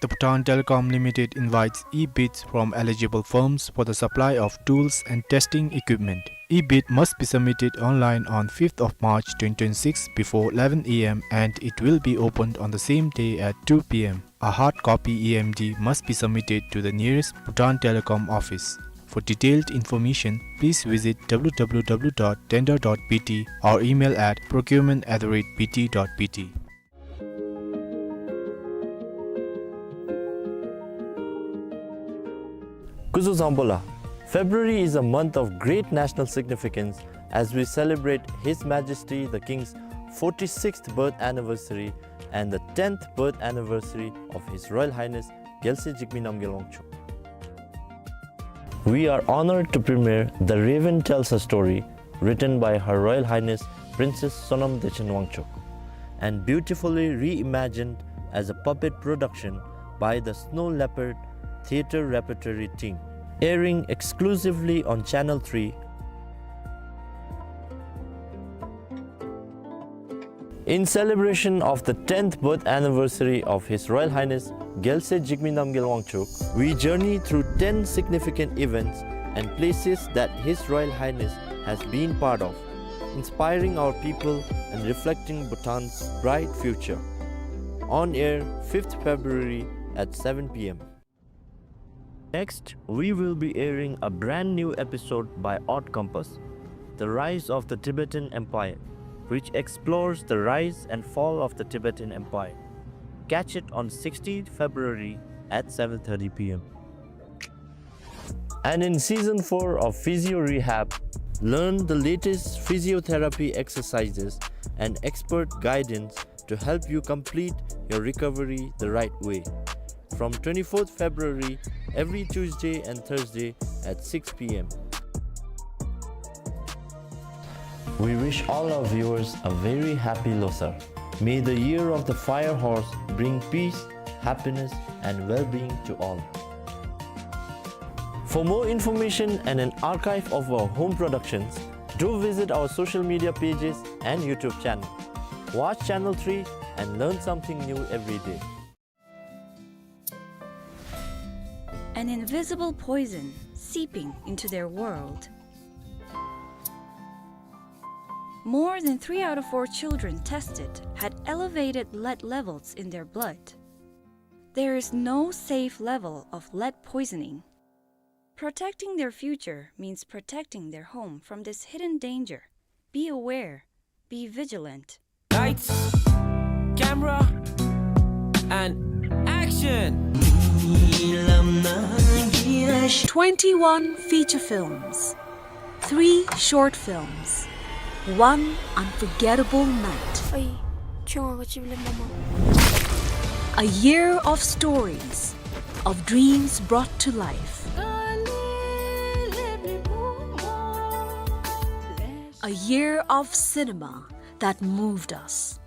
The Bhutan Telecom Limited invites e-bids from eligible firms for the supply of tools and testing equipment. E-bid must be submitted online on fifth of March twenty twenty-six before eleven a m and it will be opened on the same day at two p m. A hard copy E M D must be submitted to the nearest Bhutan Telecom office. For detailed information, please visit w w w dot tender dot b t or email at procurement at the rate b t dot b t. སྐུ་གཟུགས་བཟང་པོ་ལགས། February is a month of great national significance as we celebrate His Majesty the King's forty-sixth birth anniversary and the tenth birth anniversary of His Royal Highness རྒྱལ་སྲས་འཇིགས་མེད་རྣམ་རྒྱལ་དབང་ཕྱུག. We are honored to premiere The Raven Tells a Story, written by Her Royal Highness Princess Sonam Dechen Wangchuck and beautifully reimagined as a puppet production by the Snow Leopard Theatre Repertory Team, airing exclusively on Channel three. In celebration of the tenth birth anniversary of His Royal Highness རྒྱལ་སྲས་འཇིགས་མེད་རྣམ་རྒྱལ་དབང་ཕྱུག, we journey through ten significant events and places that His Royal Highness has been part of, inspiring our people and reflecting Bhutan's bright future. On air fifth February at seven p m. Next, we will be airing a brand new episode by Odd Compass, The Rise of the Tibetan Empire, which explores the rise and fall of the Tibetan Empire. Catch it on sixteenth February at seven thirty p m. And in season four of Physio Rehab, learn the latest physiotherapy exercises and expert guidance to help you complete your recovery the right way. From twenty-fourth February, every Tuesday and Thursday at six p m. We wish all our viewers a very happy Losar. May the year of the fire horse bring peace, happiness, and well-being to all. For more information and an archive of our home productions, do visit our social media pages and YouTube channel. Watch Channel three and learn something new every day. An invisible poison seeping into their world. More than three out of four children tested had elevated lead levels in their blood. There is no safe level of lead poisoning. Protecting their future means protecting their home from this hidden danger. Be aware. Be vigilant. Lights, camera, and action! Twenty-one feature films, three short films, One unforgettable night. ཨའི། ཁྱོད་ང་ག་ཅི་ལས་མ་མ། A year of stories, of dreams brought to life. A year of cinema that moved us.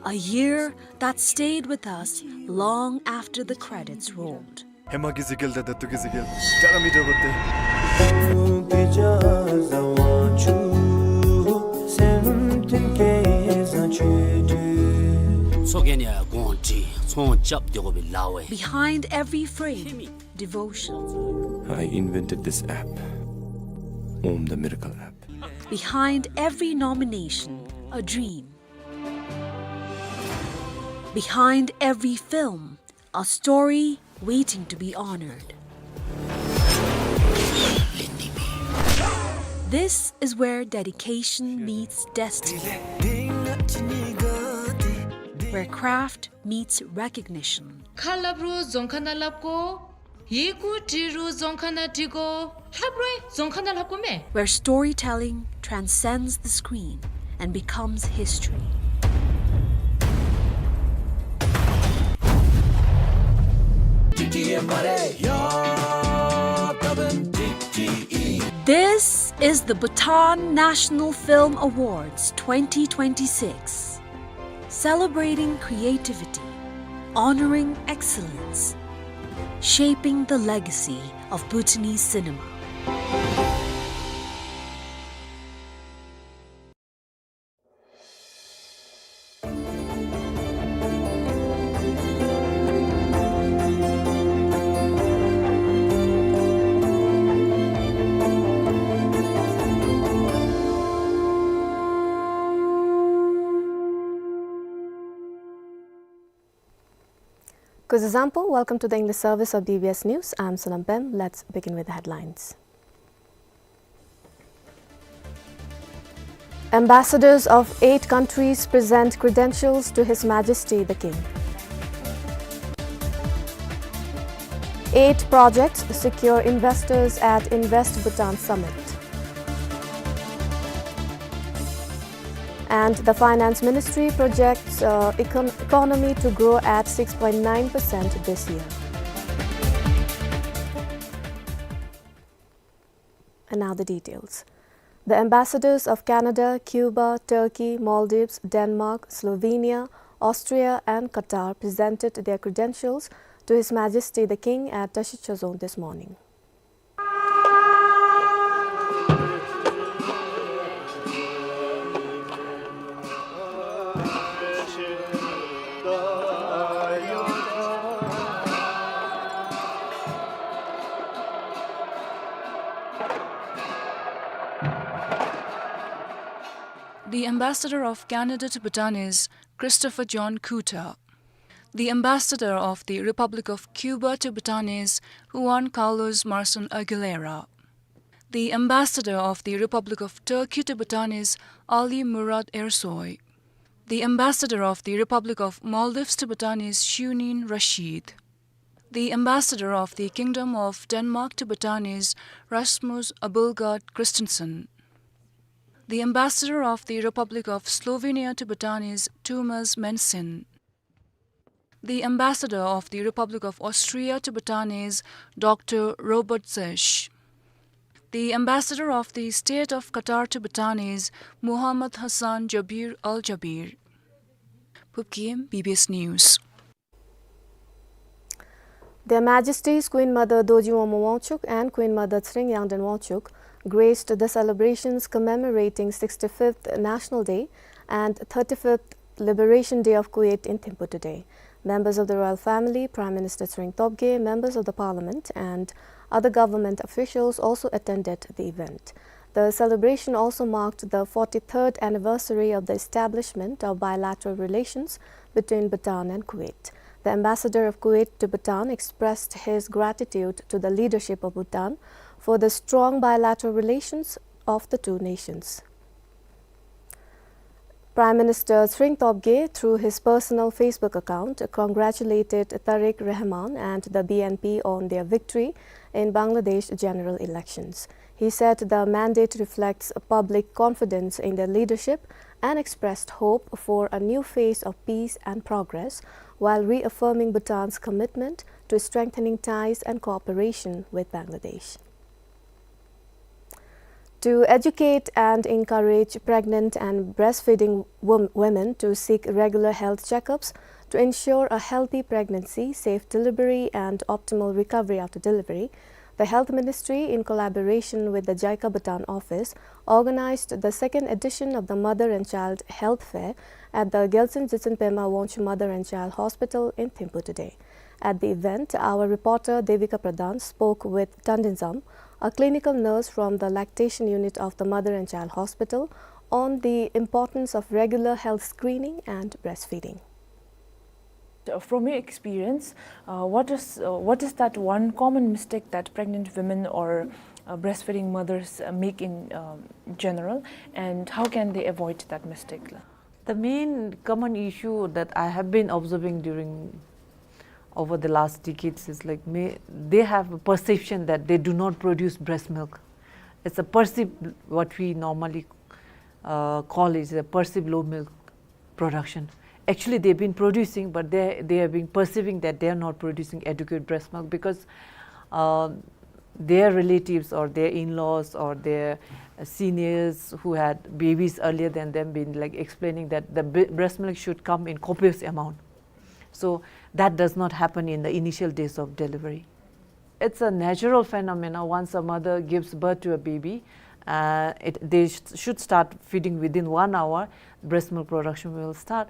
A year that stayed with us long after the credits rolled. ཧེ་མ་གི་གཟིགས་སྐལ་དང་ད་ལྟོ་གི་གཟིགས་སྐལ་ཅ་ལ་མི་འདྲ་བ་སྟེ། Behind every frame, devotion. I invented this app, Om the Miracle App. Behind every nomination, a dream. Behind every film, a story waiting to be honored. This is where dedication meets destiny, where craft meets recognition. ཁ་སླབ་རུང་རྫོང་ཁ་ནང་སླབ་དགོ། ཡི་གུ་འབྲི་རུང་རྫོང་ཁ་ནང་འབྲི་དགོ། ལྷབ་རུང་རྫོང་ཁ་ནང་ལྷབ་དགོ་མས། Where storytelling transcends the screen and becomes history. This is the Bhutan National Film Awards twenty twenty-six. Celebrating creativity, honoring excellence, shaping the legacy of Bhutanese cinema. Kuzu zampo, welcome to the English service of B B S News. I'm Sonam Pem. Let's begin with the headlines. Ambassadors of eight countries present credentials to His Majesty the King. Eight projects secure investors at Invest Bhutan Summit. And the Finance Ministry projects, uh, econ-, economy to grow at six point nine percent this year. And now the details. The ambassadors of Canada, Cuba, Turkey, Maldives, Denmark, Slovenia, Austria, and Qatar presented their credentials to His Majesty the King at Tashitshodzong this morning. The Ambassador of Canada to Bhutan is Christopher John Cooter. The Ambassador of the Republic of Cuba to Bhutan is Juan Carlos Marsan Aguilera. The Ambassador of the Republic of Turkey to Bhutan is Ali Murat Ersoy. The Ambassador of the Republic of Maldives to Bhutan is Shunin Rashid. The Ambassador of the Kingdom of Denmark to Bhutan is Rasmus Abildgaard Christensen. The Ambassador of the Republic of Slovenia to Bhutan is Tomas Mensin. The Ambassador of the Republic of Austria to Bhutan is Doctor Robert Zech. The Ambassador of the State of Qatar to Bhutan is Muhammad Hassan Jabir Al Jabir. Phubkim, B B S News. Their Majesties Queen Mother Dorji Wangma Wangchuck and Queen Mother Tshering Yangdren Wangchuck graced the celebrations commemorating sixty-fifth National Day and thirty-fifth Liberation Day of Kuwait in Thimphu today. Members of the royal family, Prime Minister Tshering Tobgay, members of the parliament, and other government officials also attended the event. The celebration also marked the forty-third anniversary of the establishment of bilateral relations between Bhutan and Kuwait. The ambassador of Kuwait to Bhutan expressed his gratitude to the leadership of Bhutan for the strong bilateral relations of the two nations. Prime Minister Tshering Tobgay, through his personal Facebook account, congratulated Tariq Rahman and the B N P on their victory in Bangladesh general elections. He said the mandate reflects public confidence in their leadership and expressed hope for a new phase of peace and progress, while reaffirming Bhutan's commitment to strengthening ties and cooperation with Bangladesh. To educate and encourage pregnant and breastfeeding wom-, women to seek regular health checkups to ensure a healthy pregnancy, safe delivery, and optimal recovery after delivery, the Health Ministry, in collaboration with the JICA Bhutan office, organized the second edition of the Mother and Child Health Fair at the Gyaltsuen Dzigtsen Pema Wangchuck Mother and Child Hospital in Thimphu today. At the event, our reporter Devika Pradhan spoke with Tandin Zam, a clinical nurse from the lactation unit of the Mother and Child Hospital, on the importance of regular health screening and breastfeeding. Uh, from your experience, uh, what is, uh, what is that one common mistake that pregnant women or, uh, breastfeeding mothers, uh, make in, um, general, and how can they avoid that mistake? The main common issue that I have been observing during, over the last decades is, like, may, they have a perception that they do not produce breast milk. It's a perceived, what we normally, uh, call is a perceived low milk production. Actually, they've been producing, but they, they have been perceiving that they are not producing adequate breast milk because, uh, their relatives or their in-laws or their seniors who had babies earlier than them been, like, explaining that the bre-, breast milk should come in copious amount. So that does not happen in the initial days of delivery. It's a natural phenomena. Once a mother gives birth to a baby, uh, it, they sh-, should start feeding within one hour. Breast milk production will start,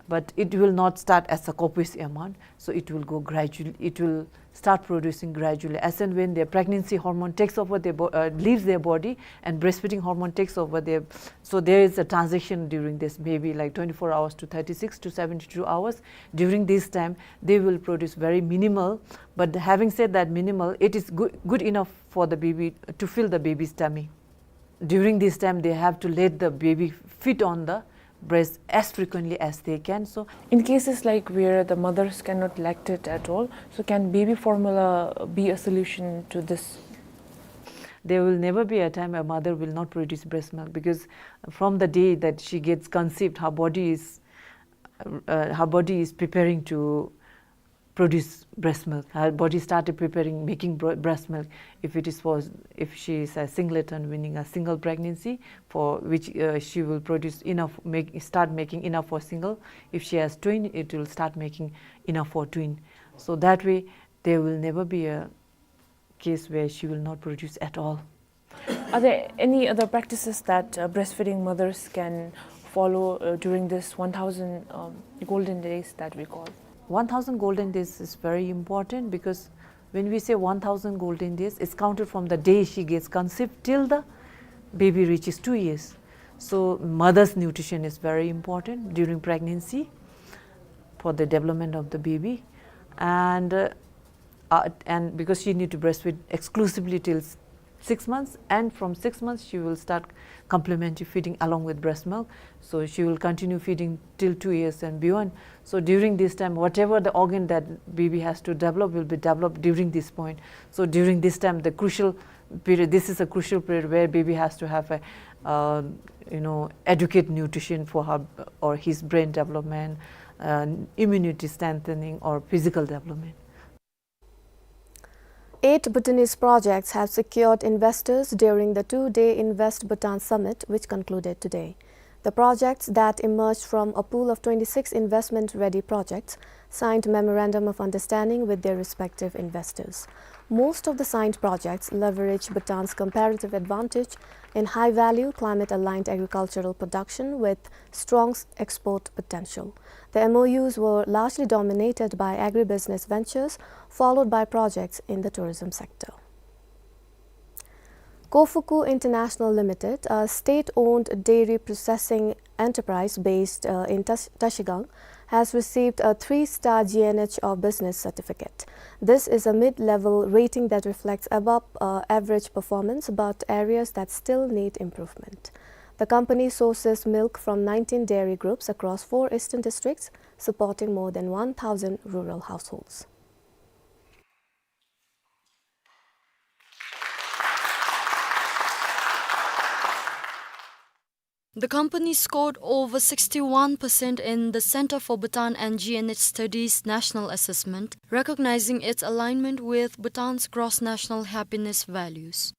but it will not start as a copious amount. So it will go gradually. It will start producing gradually. As and when their pregnancy hormone takes over their bo-, uh, leaves their body, and breastfeeding hormone takes over their, so there is a transition during this, maybe like twenty-four hours to thirty-six to seventy-two hours. During this time, they will produce very minimal. But having said that minimal, it is good, good enough for the baby to fill the baby's tummy. During this time, they have to let the baby feed on the breast as frequently as they can. So, in cases like where the mothers cannot lactate at all, so can baby formula be a solution to this? There will never be a time a mother will not produce breast milk, because from the day that she gets conceived, her body is, uh, her body is preparing to produce breast milk. Her body started preparing, making bro-, breast milk. If it is for, if she is a singleton, meaning a single pregnancy, for which, uh, she will produce enough, make, start making enough for single. If she has twin, it will start making enough for twin. So that way, there will never be a case where she will not produce at all. Are there any other practices that, uh, breastfeeding mothers can follow, uh, during this one thousand, um, golden days that we call? One thousand golden days is very important, because when we say one thousand golden days, it's counted from the day she gets conceived till the baby reaches two years. So mother's nutrition is very important during pregnancy for the development of the baby. And, uh, uh, and because she need to breastfeed exclusively till s-, six months, and from six months she will start complementary feeding along with breast milk. So she will continue feeding till two years and beyond. So during this time, whatever the organ that baby has to develop will be developed during this point. So during this time, the crucial period, this is a crucial period where baby has to have a, uh, you know, adequate nutrition for her or his brain development, uh, immunity strengthening, or physical development. Eight Bhutanese projects have secured investors during the two-day Invest Bhutan Summit, which concluded today. The projects that emerged from a pool of twenty-six investment-ready projects signed Memorandum of Understanding with their respective investors. Most of the signed projects leverage Bhutan's comparative advantage in high-value, climate-aligned agricultural production with strong s-, export potential. The M O Us were largely dominated by agribusiness ventures, followed by projects in the tourism sector. Kofuku International Limited, a state-owned dairy processing enterprise based, uh, in Tas-, Tashigang, has received a three-star G N H of business certificate. This is a mid-level rating that reflects above, uh, average performance, but areas that still need improvement. The company sources milk from nineteen dairy groups across four eastern districts, supporting more than one thousand rural households. The company scored over sixty-one percent in the Center for Bhutan and G N H Studies National Assessment, recognizing its alignment with Bhutan's gross national happiness values.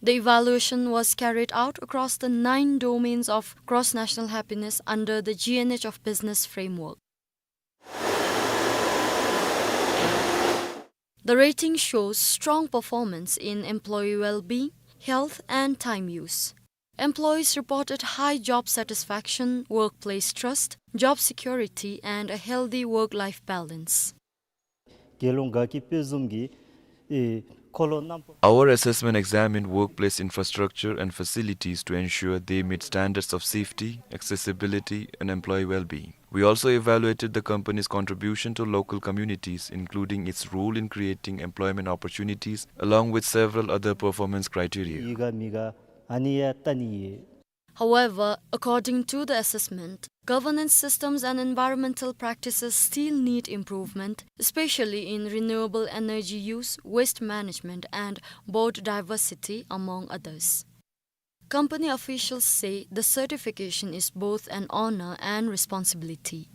The evaluation was carried out across the nine domains of gross national happiness under the G N H of Business framework. The rating shows strong performance in employee well-being, health, and time use. Employees reported high job satisfaction, workplace trust, job security, and a healthy work-life balance. དགེ་སློང་ག་གི་དཔེ་བཟུམ་གྱི་ཨེ་འཁོར་ལོ་རྣམ་པ། Our assessment examined workplace infrastructure and facilities to ensure they meet standards of safety, accessibility, and employee well-being. We also evaluated the company's contribution to local communities, including its role in creating employment opportunities, along with several other performance criteria. ཡི་ག་མི་ག་ཨ་ནི་ཡ་ལྟ་ནི་ཡོད། However, according to the assessment, governance systems and environmental practices still need improvement, especially in renewable energy use, waste management, and board diversity, among others. Company officials say the certification is both an honor and responsibility.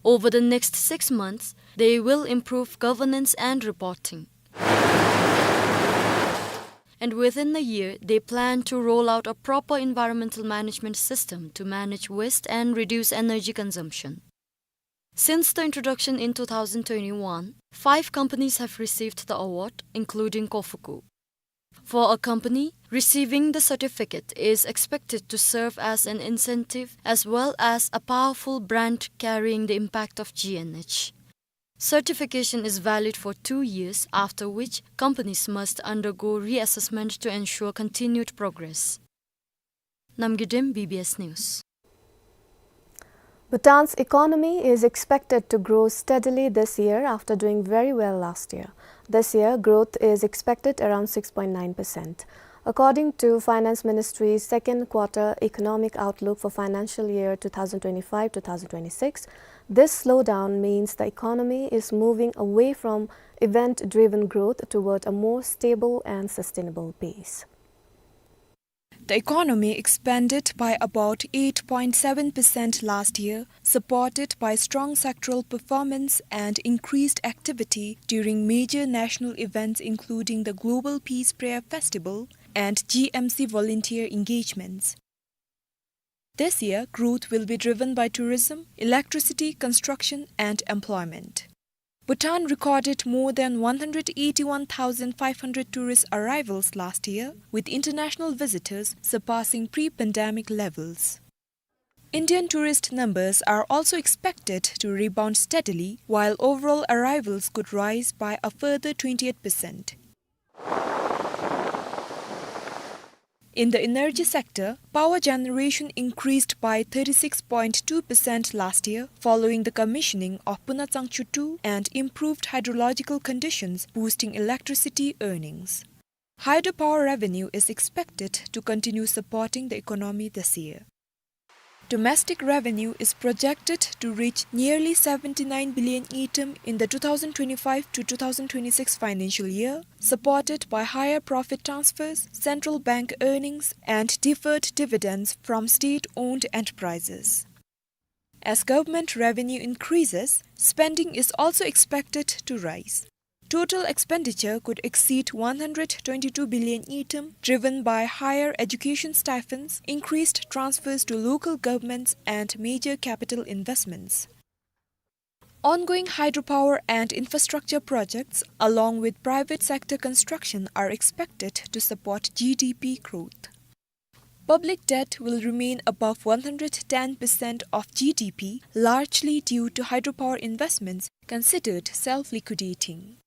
Over the next six months, they will improve governance and reporting. And within a year, they plan to roll out a proper environmental management system to manage waste and reduce energy consumption. Since the introduction in two thousand twenty-one, five companies have received the award, including Kofuku. For a company, receiving the certificate is expected to serve as an incentive as well as a powerful brand carrying the impact of G N H. Certification is valid for two years, after which companies must undergo reassessment to ensure continued progress. Namgay Dem, B B S News. Bhutan's economy is expected to grow steadily this year after doing very well last year. This year, growth is expected around six point nine percent. According to Finance Ministry's second quarter economic outlook for financial year two thousand twenty-five two thousand twenty-six, this slowdown means the economy is moving away from event-driven growth toward a more stable and sustainable pace. The economy expanded by about eight point seven percent last year, supported by strong sectoral performance and increased activity during major national events, including the Global Peace Prayer Festival and G M C volunteer engagements. This year, growth will be driven by tourism, electricity, construction, and employment. Bhutan recorded more than one hundred eighty-one thousand five hundred tourist arrivals last year, with international visitors surpassing pre-pandemic levels. Indian tourist numbers are also expected to rebound steadily, while overall arrivals could rise by a further twenty-eight percent. In the energy sector, power generation increased by thirty-six point two percent last year following the commissioning of Punatsangchu two and improved hydrological conditions, boosting electricity earnings. Hydropower revenue is expected to continue supporting the economy this year. Domestic revenue is projected to reach nearly seventy-nine billion ngultrum in the two thousand twenty-five to two thousand twenty-six financial year, supported by higher profit transfers, central bank earnings, and deferred dividends from state-owned enterprises. As government revenue increases, spending is also expected to rise. Total expenditure could exceed one hundred twenty-two billion ngultrum, driven by higher education stipends, increased transfers to local governments, and major capital investments. Ongoing hydropower and infrastructure projects, along with private sector construction, are expected to support G D P growth. Public debt will remain above one hundred ten percent of G D P, largely due to hydropower investments considered self-liquidating.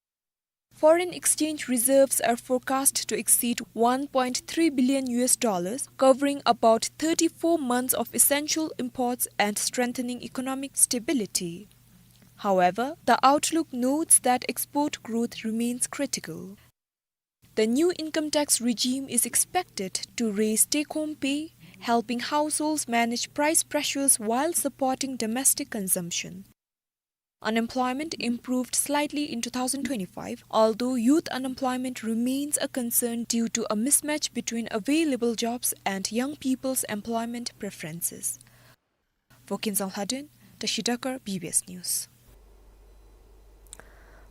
Foreign exchange reserves are forecast to exceed one point three billion U S dollars, covering about thirty-four months of essential imports and strengthening economic stability. However, the outlook notes that export growth remains critical. The new income tax regime is expected to raise take-home pay, helping households manage price pressures while supporting domestic consumption. Unemployment improved slightly in two thousand twenty-five, although youth unemployment remains a concern due to a mismatch between available jobs and young people's employment preferences. For Kinzang Lhaden, Tashi Dakar, B B S News.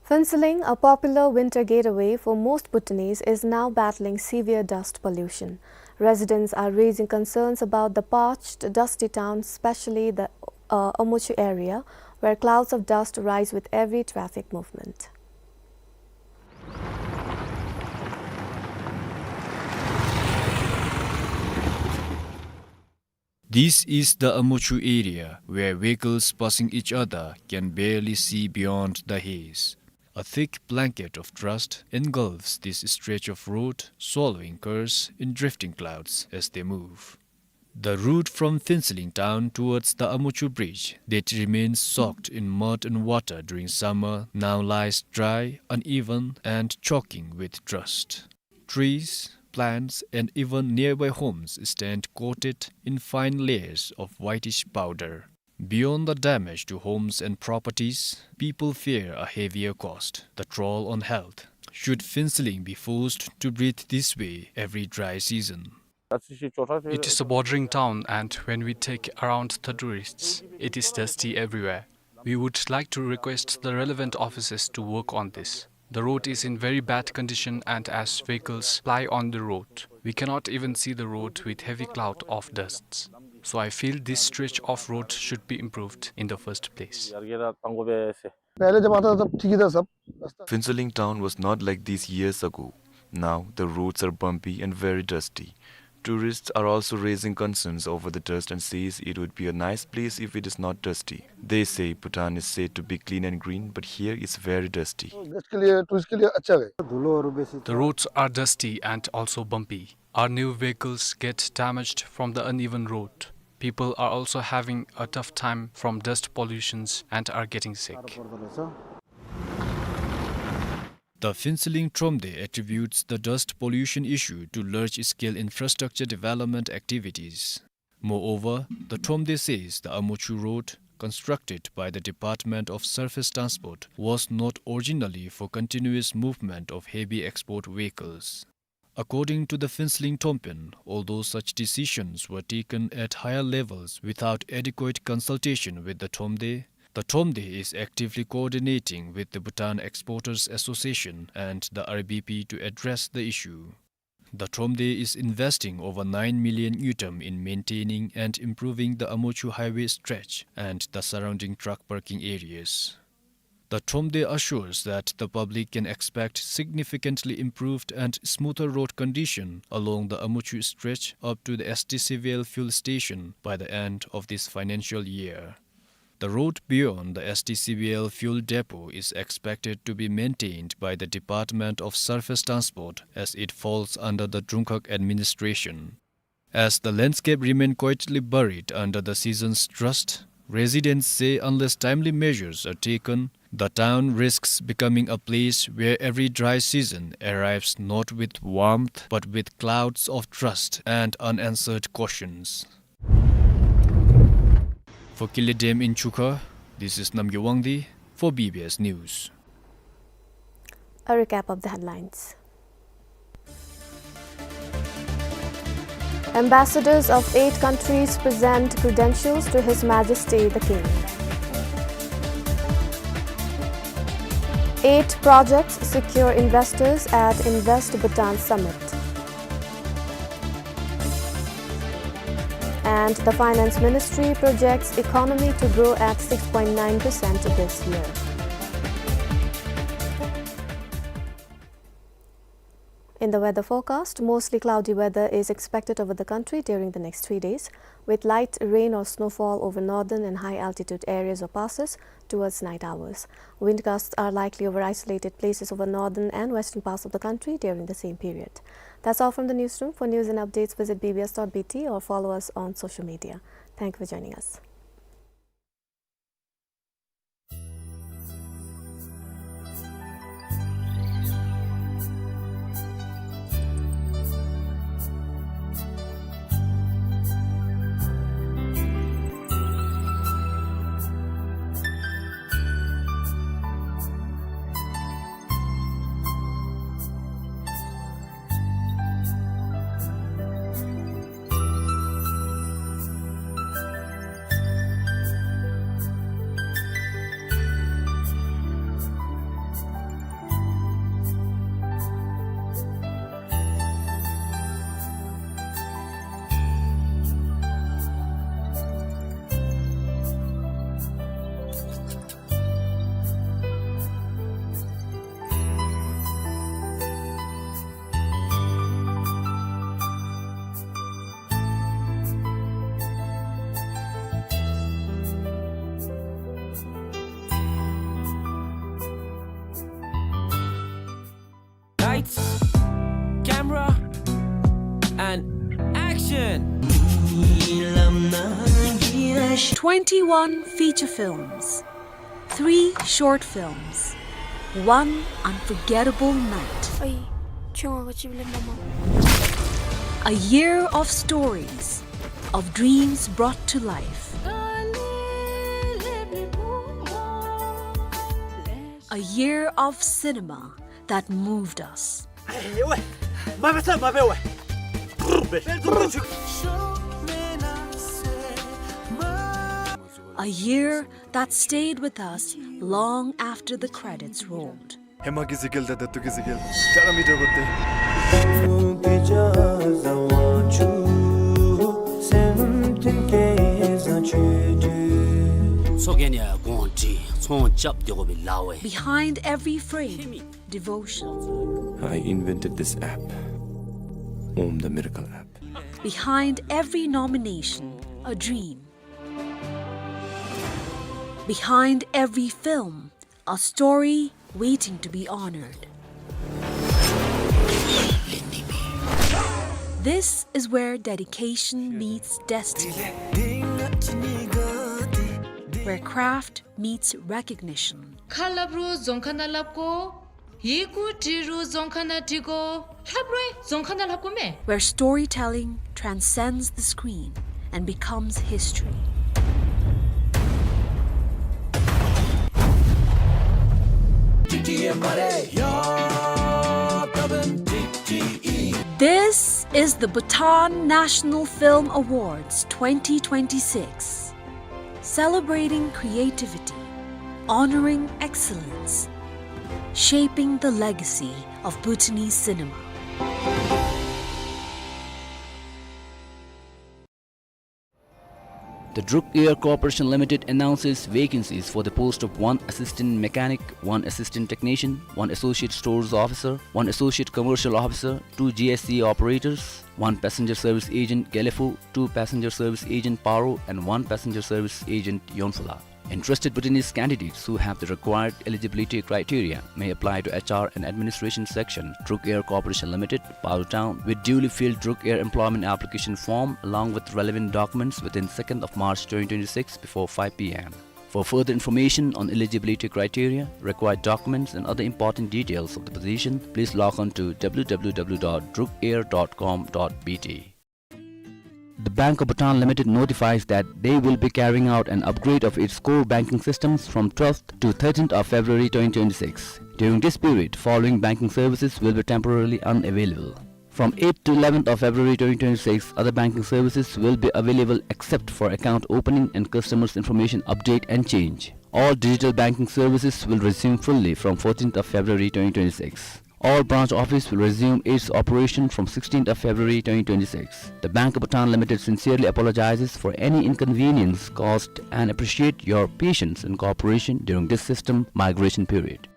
Phuentsholing, a popular winter getaway for most Bhutanese, is now battling severe dust pollution. Residents are raising concerns about the parched, dusty town, especially the, uh, Omochu area, where clouds of dust rise with every traffic movement. This is the Omochu area, where vehicles passing each other can barely see beyond the haze. A thick blanket of dust engulfs this stretch of road, swallowing cars in drifting clouds as they move. The route from Phuentsholing town towards the Omochu bridge that remains soaked in mud and water during summer now lies dry, uneven, and choking with dust. Trees, plants, and even nearby homes stand coated in fine layers of whitish powder. Beyond the damage to homes and properties, people fear a heavier cost, the toll on health, should Phuentsholing be forced to breathe this way every dry season. It is a bordering town, and when we take around the tourists, it is dusty everywhere. We would like to request the relevant offices to work on this. The road is in very bad condition, and as vehicles ply on the road, we cannot even see the road with heavy cloud of dust. So I feel this stretch of road should be improved in the first place. पहले जब आता था तब ठीक ही था सब। Phuentsholing town was not like this years ago. Now the roads are bumpy and very dusty. Tourists are also raising concerns over the dust and says it would be a nice place if it is not dusty. They say Bhutan is said to be clean and green, but here it's very dusty. Guest के लिए, टूरिस्ट के लिए अच्छा है। The roads are dusty and also bumpy. Our new vehicles get damaged from the uneven road. People are also having a tough time from dust pollutions and are getting sick. The Phuentsholing Thromde attributes the dust pollution issue to large-scale infrastructure development activities. Moreover, the Thromde says the Omochu road, constructed by the Department of Surface Transport, was not originally for continuous movement of heavy export vehicles. According to the Phuentsholing Thrompen, although such decisions were taken at higher levels without adequate consultation with the Thromde, the Thromde is actively coordinating with the Bhutan Exporters Association and the R B P to address the issue. The Thromde is investing over nine million ngultrum in maintaining and improving the Omochu highway stretch and the surrounding truck parking areas. The Thromde assures that the public can expect significantly improved and smoother road condition along the Omochu stretch up to the S T C V L fuel station by the end of this financial year. The road beyond the S T C V L fuel depot is expected to be maintained by the Department of Surface Transport, as it falls under the Drungkhag administration. As the landscape remain quietly buried under the season's dust, residents say unless timely measures are taken, the town risks becoming a place where every dry season arrives not with warmth but with clouds of dust and unanswered questions. For Kille Dam in Chukha, this is Namgay Wangdi for B B S News. A recap of the headlines. Ambassadors of eight countries present credentials to His Majesty the King. Eight projects secure investors at Invest Bhutan Summit. And the Finance Ministry projects economy to grow at six point nine percent this year. In the weather forecast, mostly cloudy weather is expected over the country during the next three days, with light rain or snowfall over northern and high altitude areas or passes towards night hours. Wind gusts are likely over isolated places over northern and western parts of the country during the same period. That's all from the newsroom. For news and updates, visit B B S dot B T or follow us on social media. Thank you for joining us. And action! Twenty-one feature films, three short films, one unforgettable night. ཨའི། ཁྱོད་ང་ག་ཅི་ལས་མ་མ། A year of stories, of dreams brought to life. A year of cinema that moved us. A year that stayed with us long after the credits rolled. ཧེ་མ་གི་གཟིགས་སྐལ་དང་ད་ལྟོ་གི་གཟིགས་སྐལ་ཅ་ལ་མི་འདྲ་བ་སྟེ། ཚོགས་རྒྱན་ཡང་དགོངས་འདྲིས་ཚོང་རྐྱབ་སྡོད་དགོ་པའི་ལཱ་བས། Behind every frame, devotion. I invented this app. Om, the miracle app. Behind every nomination, a dream. Behind every film, a story waiting to be honored. This is where dedication meets destiny, where craft meets recognition. ཁ་སླབ་རུང་རྫོང་ཁ་ནང་སླབ་དགོ། ཡི་གུ་འབྲི་རུང་རྫོང་ཁ་ནང་འབྲི་དགོ། ལྷབ་རུང་རྫོང་ཁ་ནང་ལྷབ་དགོ་མས། Where storytelling transcends the screen and becomes history. This is the Bhutan National Film Awards twenty twenty-six. Celebrating creativity, honoring excellence, shaping the legacy of Bhutanese cinema. The Druk Air Corporation Limited announces vacancies for the post of one assistant mechanic, one assistant technician, one associate stores officer, one associate commercial officer, two G S C operators, one passenger service agent Gelephu, two passenger service agent Paro, and one passenger service agent Yonphula. Interested Bhutanese candidates who have the required eligibility criteria may apply to H R and Administration Section, Druk Air Corporation Limited, Paro Town, with duly filled Druk Air employment application form along with relevant documents within second of March twenty twenty-six before five P M. For further information on eligibility criteria, required documents, and other important details of the position, please log on to W W W dot druk air dot com dot B T. The Bank of Bhutan Limited notifies that they will be carrying out an upgrade of its core banking systems from twelfth to thirteenth of February twenty twenty-six. During this period, following banking services will be temporarily unavailable. From eighth to eleventh of February twenty twenty-six, other banking services will be available except for account opening and customers information update and change. All digital banking services will resume fully from fourteenth of February twenty twenty-six. All branch office will resume its operation from sixteenth of February twenty twenty-six. The Bank of Bhutan Limited sincerely apologizes for any inconvenience caused and appreciate your patience and cooperation during this system migration period.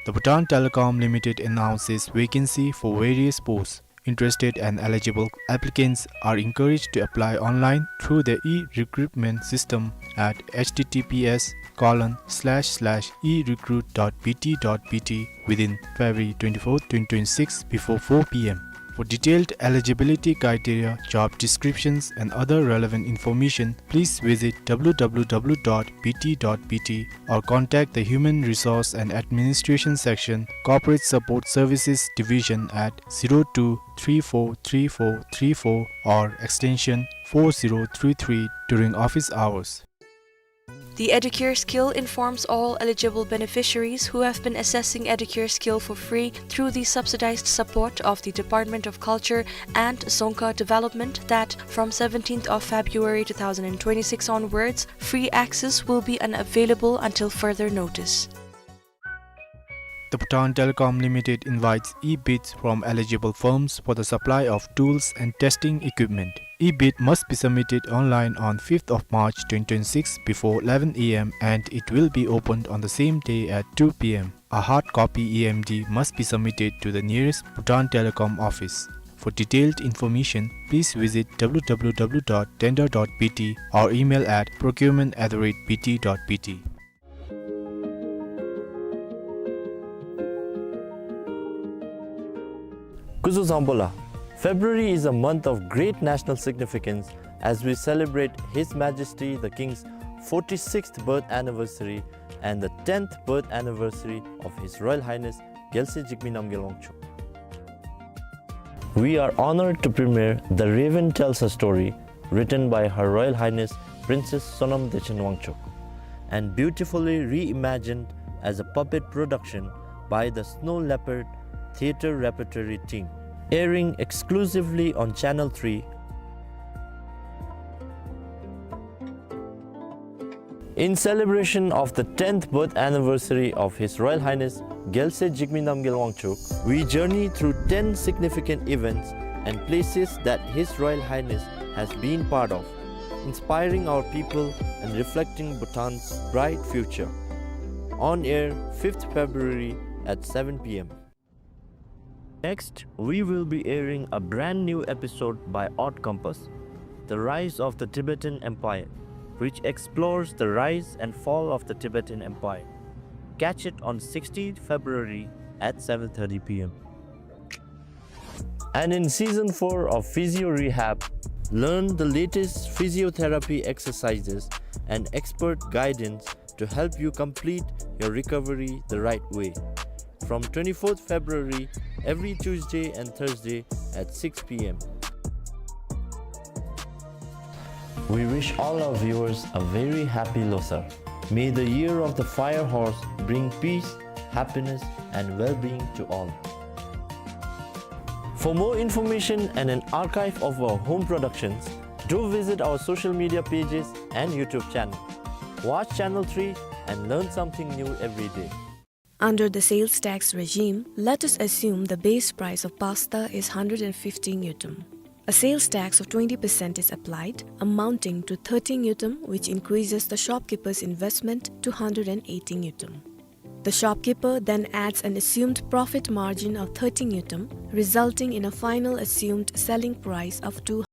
The Bhutan Telecom Limited announces vacancy for various posts. Interested and eligible applicants are encouraged to apply online through the e-recruitment system at H T T P S colon slash slash e recruit dot B T dot B T within February twenty-fourth, twenty twenty-six before four P M. For detailed eligibility criteria, job descriptions, and other relevant information, please visit W W W dot B T dot B T or contact the Human Resource and Administration Section, Corporate Support Services Division at zero two three four three four three four or extension four zero three three during office hours. The Educare Skill informs all eligible beneficiaries who have been accessing Educare Skill for free through the subsidized support of the Department of Culture and Dzongkha Development that from seventeenth of February two thousand twenty-six onwards, free access will be unavailable until further notice. The Bhutan Telecom Limited invites e-bids from eligible firms for the supply of tools and testing equipment. E-bid must be submitted online on fifth of March twenty twenty-six before eleven A M and it will be opened on the same day at two P M. A hard copy E M D must be submitted to the nearest Bhutan Telecom office. For detailed information, please visit W W W dot tender dot B T or email at procurement at the rate B T dot B T. སྐུ་གཟུགས་བཟང་པོ་ལགས། February is a month of great national significance as we celebrate His Majesty the King's forty-sixth birth anniversary and the tenth birth anniversary of His Royal Highness Gyalse Jigme Namgyel Wangchuck. We are honored to premiere The Raven Tells a Story, written by Her Royal Highness Princess Sonam Dechen Wangchuck, and beautifully reimagined as a puppet production by the Snow Leopard Theatre Repertory Team, airing exclusively on Channel three. In celebration of the tenth birth anniversary of His Royal Highness Gyalse Jigme Namgyel Wangchuck, we journey through ten significant events and places that His Royal Highness has been part of, inspiring our people and reflecting Bhutan's bright future. On air, fifth February at seven P M. Next, we will be airing a brand new episode by Odd Compass, The Rise of the Tibetan Empire, which explores the rise and fall of the Tibetan Empire. Catch it on sixteenth February at seven thirty P M. And in season four of Physio Rehab, learn the latest physiotherapy exercises and expert guidance to help you complete your recovery the right way. From twenty-fourth February, every Tuesday and Thursday at six P M. We wish all our viewers a very happy Losar. May the year of the fire horse bring peace, happiness, and well-being to all. For more information and an archive of our home productions, do visit our social media pages and YouTube channel. Watch Channel three and learn something new every day. Under the sales tax regime, let us assume the base price of pasta is hundred and fifty ngultrum. A sales tax of twenty percent is applied, amounting to thirty ngultrum, which increases the shopkeeper's investment to hundred and eighty ngultrum. The shopkeeper then adds an assumed profit margin of thirty ngultrum, resulting in a final assumed selling price of two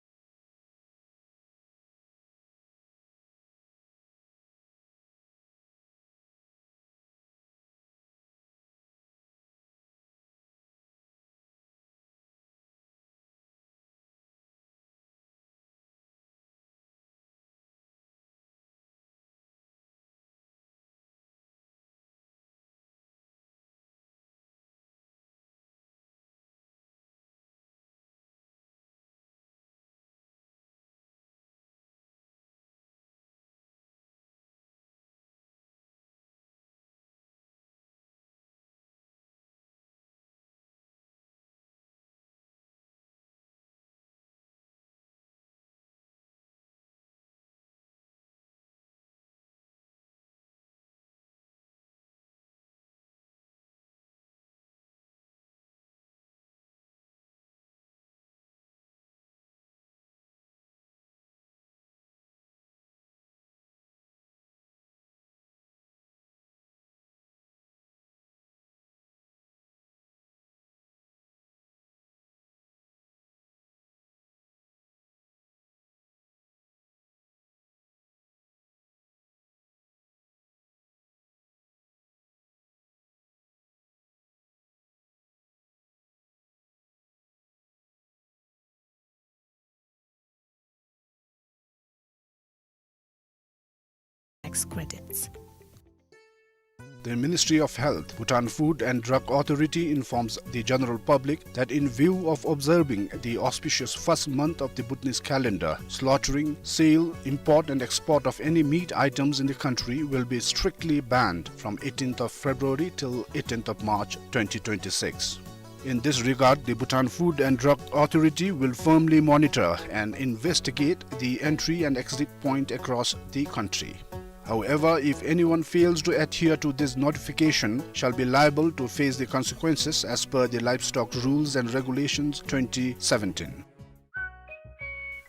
tax credits. The Ministry of Health, Bhutan Food and Drug Authority informs the general public that in view of observing the auspicious first month of the Bhutanese calendar, slaughtering, sale, import and export of any meat items in the country will be strictly banned from eighteenth of February till eighteenth of March twenty twenty-six. In this regard, the Bhutan Food and Drug Authority will firmly monitor and investigate the entry and exit point across the country. However, if anyone fails to adhere to this notification, shall be liable to face the consequences as per the Livestock Rules and Regulations twenty seventeen.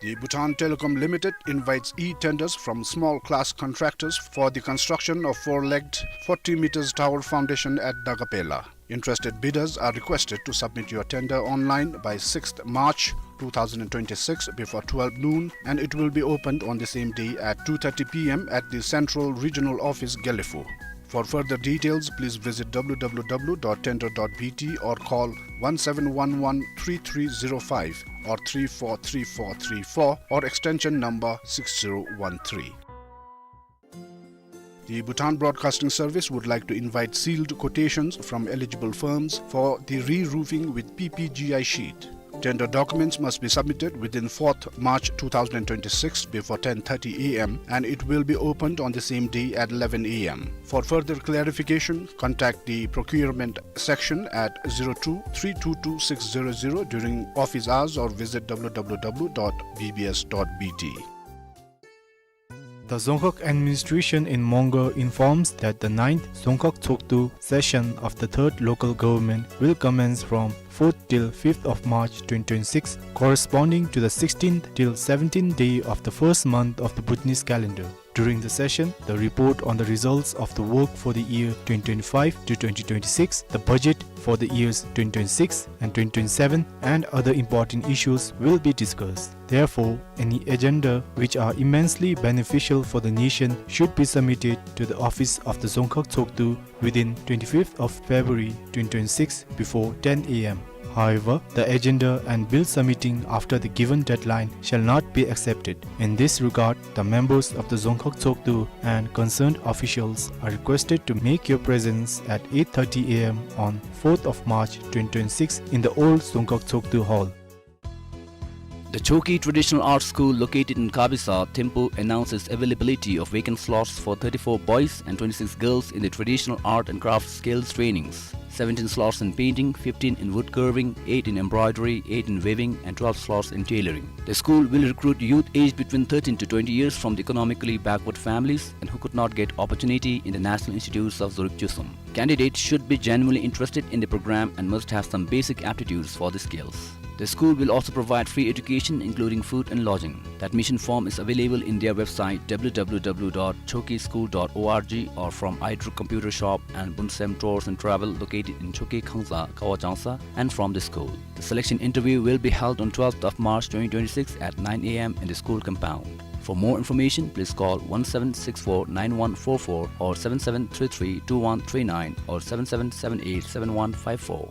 The Bhutan Telecom Limited invites e-tenders from small class contractors for the construction of four-legged, forty meters tower foundation at Dagapela. Interested bidders are requested to submit your tender online by sixth March two thousand twenty-six before twelve noon, and it will be opened on the same day at two thirty P M at the Central Regional Office, Gelephu. For further details, please visit W W W dot tender dot B T or call one seven one one three three zero five or three four three four three four or extension number six zero one three. The Bhutan Broadcasting Service would like to invite sealed quotations from eligible firms for the re-roofing with P P G I sheet. Tender documents must be submitted within fourth March two thousand twenty-six before ten thirty A M, and it will be opened on the same day at eleven A M. For further clarification, contact the procurement section at zero two three two two six zero zero during office hours or visit W W W dot B B S dot B T. The Dzongkhag administration in Mongar informs that the ninth Dzongkhag Tshogdu session of the third local government will commence from fourth till fifth of March twenty twenty-six, corresponding to the sixteenth till seventeenth day of the first month of the Bhutanese calendar. During the session, the report on the results of the work for the year twenty twenty-five to twenty twenty-six, the budget for the years twenty twenty-six and twenty twenty-seven, and other important issues will be discussed. Therefore, any agenda which are immensely beneficial for the nation should be submitted to the office of the Dzongkhag Tshogdu within twenty-fifth of February twenty twenty-six before ten A M. However, the agenda and bill submitting after the given deadline shall not be accepted. In this regard, the members of the Dzongkhag Tshogdu and concerned officials are requested to make your presence at eight thirty A M on fourth of March twenty twenty-six in the old Dzongkhag Tshogdu Hall. The Chokyi Traditional Arts School, located in Kabisa, Thimphu, announces availability of vacant slots for thirty-four boys and twenty-six girls in the traditional art and craft skills trainings. Seventeen slots in painting, fifteen in wood carving, eight in embroidery, eight in weaving, and twelve slots in tailoring. The school will recruit youth aged between thirteen to twenty years from the economically backward families and who could not get opportunity in the National Institutes of Dzorub Chusum. Candidates should be genuinely interested in the program and must have some basic aptitudes for the skills. The school will also provide free education, including food and lodging. The admission form is available in their website, W W W dot chokyischool dot org, or from iDruk Computer Shop and Bunsem Tours and Travel, located in Chokyi Khangsa, Kawa Changsa, and from the school. The selection interview will be held on twelfth of March twenty twenty-six at nine A M in the school compound. For more information, please call one seven six four nine one four four or seven seven three three two one three nine or seven seven seven eight seven one five four.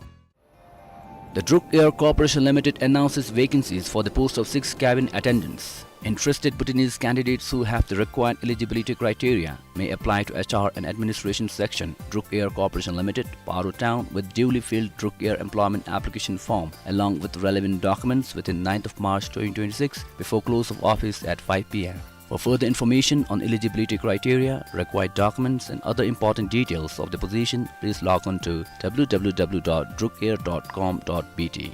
The Druk Air Corporation Limited announces vacancies for the post of six cabin attendants. Interested Bhutanese candidates who have the required eligibility criteria may apply to H R and Administration Section, Druk Air Corporation Limited, Paro Town, with duly filled Druk Air employment application form along with relevant documents within ninth of March twenty twenty-six before close of office at five P M. For further information on eligibility criteria, required documents, and other important details of the position, please log on to W W W dot drukair dot com dot B T.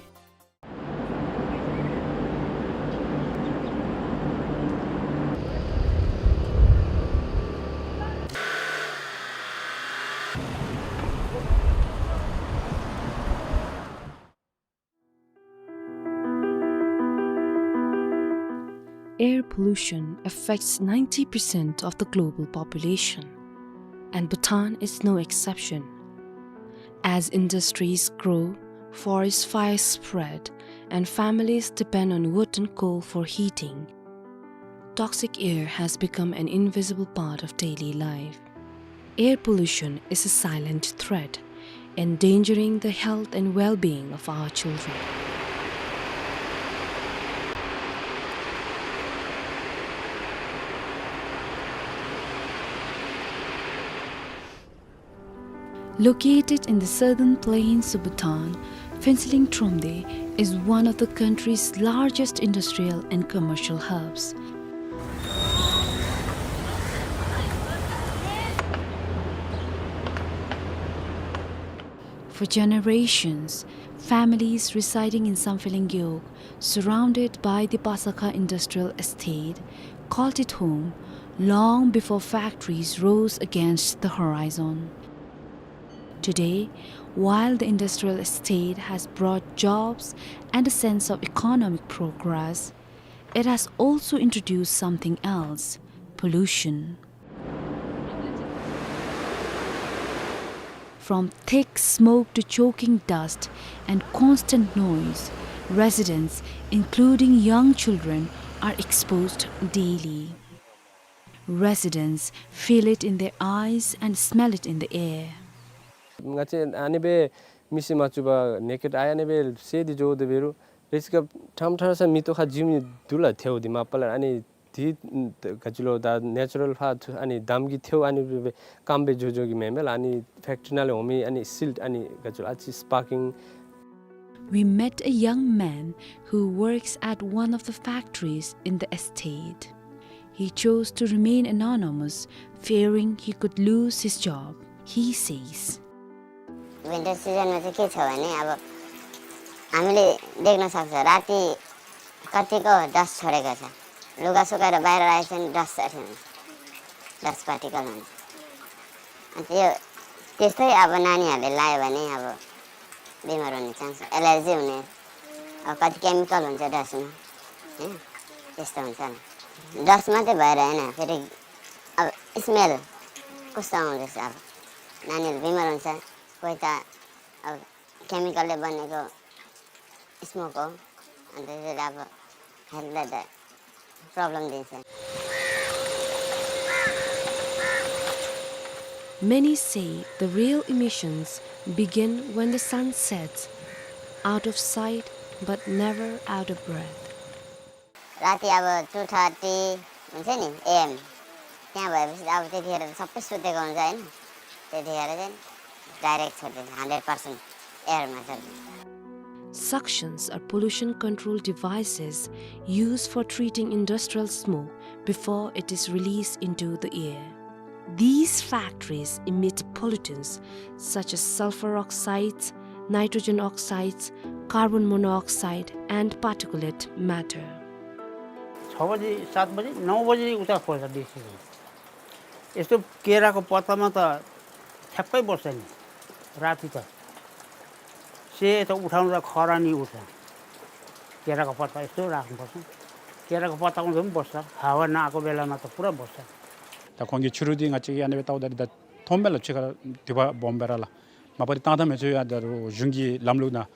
Air pollution affects ninety percent of the global population, and Bhutan is no exception. As industries grow, forest fires spread, and families depend on wood and coal for heating, toxic air has become an invisible part of daily life. Air pollution is a silent threat, endangering the health and well-being of our children. Located in the southern plains of Bhutan, Phuentsholing Thromde is one of the country's largest industrial and commercial hubs. For generations, families residing in Samphehleng Gewog, surrounded by the Pasakha Industrial Estate, called it home long before factories rose against the horizon. Today, while the industrial estate has brought jobs and a sense of economic progress, it has also introduced something else: pollution. From thick smoke to choking dust and constant noise, residents, including young children, are exposed daily. Residents feel it in their eyes and smell it in the air. ང་བཅས་ཨ་ནི་སྦེ་མིག་གིས་མ་བཅུག་པར་naked eye ཨ་ནི་སྦེ་བསལ་ཏེ་འགྱོ་དོ་འབད་རུང་རེ་ཅིག་སྐབས་ཕྲང་ཕྲང་ས་མེ་ཏོག་ཁར་འཇིམ་ནི་འདུག་ལགས། ཐལཝ་འདི་མ་པ་ལས་ཨ་ནི་འདི་ག་ཅི་ལོ་ད་ནེ་ཅུ་རཱལ་ཕར་ཨ་ནི་འདམ་གྱི་ཐལཝ་ཨ་ནི་སྦེ་སྐམ་སྦེ་འགྱོ་འགྱོ་གི་མེན་མས་ལགས། ཨ་ནི་ཕེཀ་ཊི་རི་ནང་ལས་འོང་མི་ཨ་ནི་སིལཊ་ཨ་ནི་ག་ཅི་ལོ་ཨ་ཙི་སི་པར་ཀིང We met a young man who works at one of the factories in the estate. He chose to remain anonymous, fearing he could lose his job. He says, winter सिजनमा चाहिँ के छ भने, अब हामीले देख्न सक्छ, राति कतिको डस्ट छोडेको छ। लुगा सुकाएर बाहिर राखेको छ भने डस्ट अठ्याउँछ, डस्ट पार्टिकल हुन्छ। अनि त्यो, त्यस्तै अब नानीहरूले लायो भने अब बिमार हुने चान्स, एलर्जी हुने, अब कति केमिकल हुन्छ डस्टमा, होइन? त्यस्तो हुन्छ नि। डस्ट मात्रै भएर होइन, फेरि अब स्मेल कस्तो आउँदैछ, अब नानीहरू बिमार हुन्छ, कोही त अब केमिकलले बनेको स्मोक हो, अनि त्यसले अब हेल्थलाई त प्रब्लम दिन्छ। Many say the real emissions begin when the sun sets, out of sight but never out of breath. राति अब टू थर्टी हुन्छ नि एएम, त्यहाँ भएपछि त अब त्यतिखेर त सबै सुतेको हुन्छ, होइन? त्यतिखेर चाहिँ डाइरेक्ट छोडिदिन्छ, हन्ड्रेड पर्सेन्ट एयरमा छोडिदिन्छ। Suctions are pollution control devices used for treating industrial smoke before it is released into the air. These factories emit pollutants such as sulfur oxides, nitrogen oxides, carbon monoxide, and particulate matter. छ बजी, सात बजी, नौ बजी उता खोल्छ बेसी। यस्तो केराको पत्तामा त ठ्याक्कै बस्छ नि, राति त। सेतो उठाउँदा खरानी उठ्छ। केराको पत्ता यस्तो राख्नुपर्छ। केराको पत्ताको पनि बस्छ, हावा नआएको बेलामा त पुरा बस्छ। ད་ཁོང་གིས་ཕྱི་རུ་འདི་ང་བཅས་ཀྱིས་ཨ་ནི་སྦེ་བལྟཝ་ད་འདི་ད་མཐོངམ་མས་ལགས། ཕྱི་ཁར་དུས་པ་སྦོམ་སྦེ་ར་ལགས། མ་པ་འདི་བཏང་ད་མི་ཚུ་ཡང་ད་རུང་གཞུང་གི་ལམ་ལུགས་ནང་།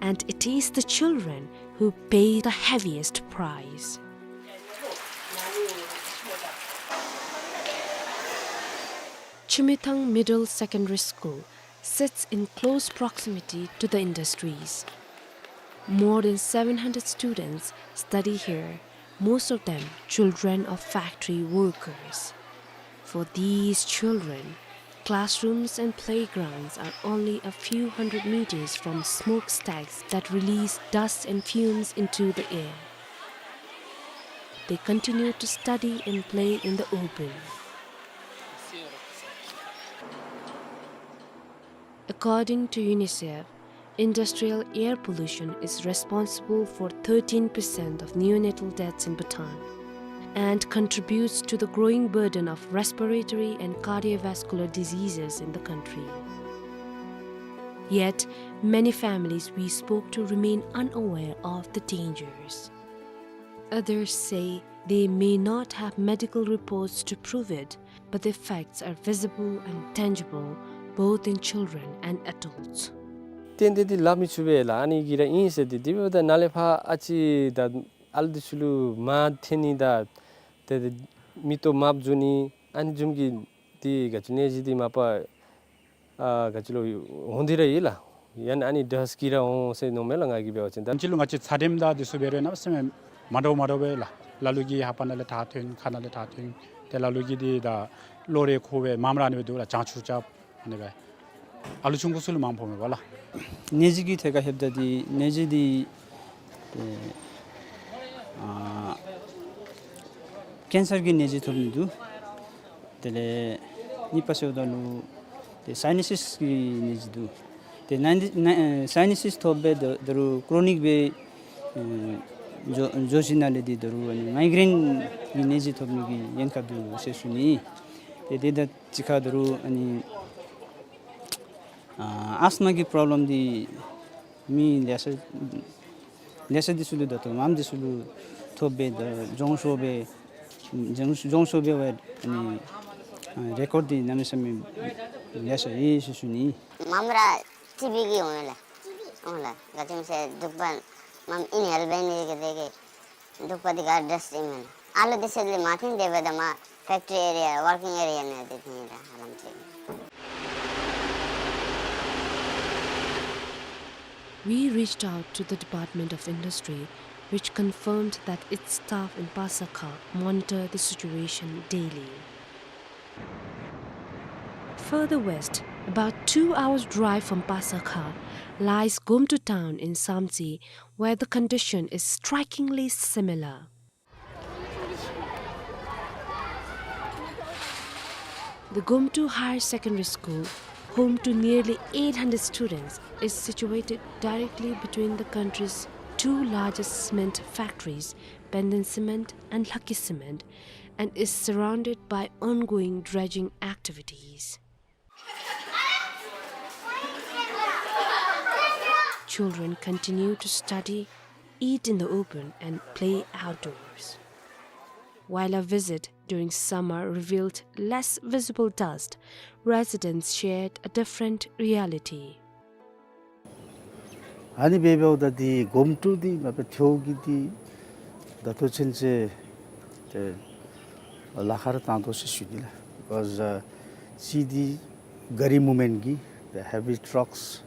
And it is the children who pay the heaviest price. Chumithang Middle Secondary School sits in close proximity to the industries. More than seven hundred students study here, most of them children of factory workers. For these children, classrooms and playgrounds are only a few hundred meters from smokestacks that release dust and fumes into the air. They continue to study and play in the open. According to UNICEF, industrial air pollution is responsible for thirteen percent of neonatal deaths in Bhutan and contributes to the growing burden of respiratory and cardiovascular diseases in the country. Yet, many families we spoke to remain unaware of the dangers. Others say they may not have medical reports to prove it, but the effects are visible and tangible, both in children and adults. ཏན་ཏན་འདི་ལ་མི་ཚུགས་པས་ལགས། ཨ་ནི་གིས་ར་ཨིན་ཟེར་ཏེ་དེ་འབདཝ་ད་ནཱ་ལས་ཕར་ཨ་ཙི་ད་ཨ་ལུ་འདི་ཚུ་ལུ་མར་འཐེན་ནི་ད་ཏེ་མིག་ཏོ་དམརཔོ་འགྱོ་ནི་ཨ་ནི་བཟུམ་གྱི་འདི་ག་ཅི་ནད་གཞི་འདི་མ་པ་ཨ་ག་ཅི་ལོ་འོང་སྟེ་ར་ཡོད་ལགས། ཡང་ན་ཨ་ནི་ཌསཊ་གིས་ར་འོང་ཟེར་མནོཝ་མས་ལགས། ང་གིས་འབད་བ་ཅིན་ད་ཕྱི་ལུ་ང་བཅས་ཚ་དྲོད་དང་འདི་ཚུ་འབད་རུང་གནམ་མེད་ས་མེད་མ་འདྲཝ་མ་འདྲཝ་སྦེ་ལགས། ལ་ལུ་གིས་ལྷ་པ་ནང་ལས་ཐག་ཐོན་ཁ་ནང་ལས་ཐག་ཐོན། ཏེ་ལ་ལུ་གིས་འདི་ད་གློག་རས་ཁུར་སྦེ་མངམ་ར་ཨ་ནི་སྦེ་འདུག་ལགས། བྱང་ཆུབ་རྐྱབ་ཨ་ནི་སྦེ། ཨ་ལུ་ཆུང་ཀུ་ཚུ་ལུ་མངམ་ཕོག་མས་པ་ལགས། ནད་གཞི་གི་ཐད་ཁར་ལྷོདཔ་ད་འདི་ནད་གཞི་འདི་ཏེ་ཨ་ཀེན་སར་གྱི་ནད་གཞི་ཐོབ་ནི་འདུག། དེ་ལས་གཉིས་པ་ཟེརཝ་ད་ལུ་ཏེ་སའི་ནཱ་སིས་ཀྱི་ནད་གཞི་འདུག། ཏེ་ནཱ་ནཱ་ཨེ་སའི་ནཱ་སིས་ཐོབ་སྦེ་ད་ད་རུང་ཀྲོ་ནིག་སྦེ་ཨེ་འགྱོ་འགྱོ་ཞིནམ་ལས་འདི་ད་རུང་ཨ་ནི་མའི་གྲེན་གྱི་ནད་གཞི་ཐོབ་ནི་གི་ཉེན་ཁ་འདུག་ཟེར་ཞུ་ནི། ཏེ་དེ་དང་གཅིག་ཁར་ད་རུང་ཨ་ནི་ཨ་ཨས་མ་གི་པྲོབ་ལེམ་འདི་མི་ལེ་ཤ་ལེ་ཤ་འདི་ཚུ་ལུ་ད་ལྟོ་མངམ་འདི་ཚུ་ལུ་ཐོབ་སྦེ་ད་གྱོང་ཤོར་སྦེ་གྱོང་གྱོང་ཤོར་སྦེ་ཝའི་ཨ་ནི་ཨ་རེ་ཀོཌ་འདི་གནམ་མེད་ས་མེད་ལེ་ཤ་ཡོད་ཟེར་ཞུ་ནི། མངམ་ར་ཊི་བི་གིས་འོང་ལགས། འོང་ལགས། ག་ཅི་སྨོ་ཟེར་འདུག་པ་མངམ་ཨིན་ཧེལ་འབད་ནི་གི་དེ་གིས་ འདུག་པ་འདི་ག་ཌསཊ་ཨིན་མས། ཨ་ལུ་འདི་ཚུ་ལས་མར་འཐེན་ཏེ་འབདཝ་ད་མར་ཕེཀ་ཊི་རི་ཨེ་རི་ཡ་ཝར་ཀིང་ཨེ་རི་ཡ་ནང་འདི་འཐེན་ཡི་ར་ཧ་ལམ་ཅིག། We reached out to the Department of Industry, which confirmed that its staff in Pasakha monitor the situation daily. Further west, about two hours' drive from Pasakha, lies Gomtu town in Samtse, where the condition is strikingly similar. The Gomtu Higher Secondary School, home to nearly eight hundred students, is situated directly between the country's two largest cement factories, Penden Cement and Lhakki Cement, and is surrounded by ongoing dredging activities. Children continue to study, eat in the open, and play outdoors. While our visit during summer revealed less visible dust, residents shared a different reality. ཨ་ནི་འབདཝ་ད་འདི་གོམ་ཊུ་འདི་མ་པ་ཐལཝ་གི་འདི་ད་ལྟོ་ཚུན་ཚོད་ཏེ་ལཱ་ཁག་ར་བཏང་དོ་ཟེར་ཞུ་ནི་ལགས། Because uh, གཅིག་འདི་ག་རི་མུབ་མེནཊ་གི་the heavy trucks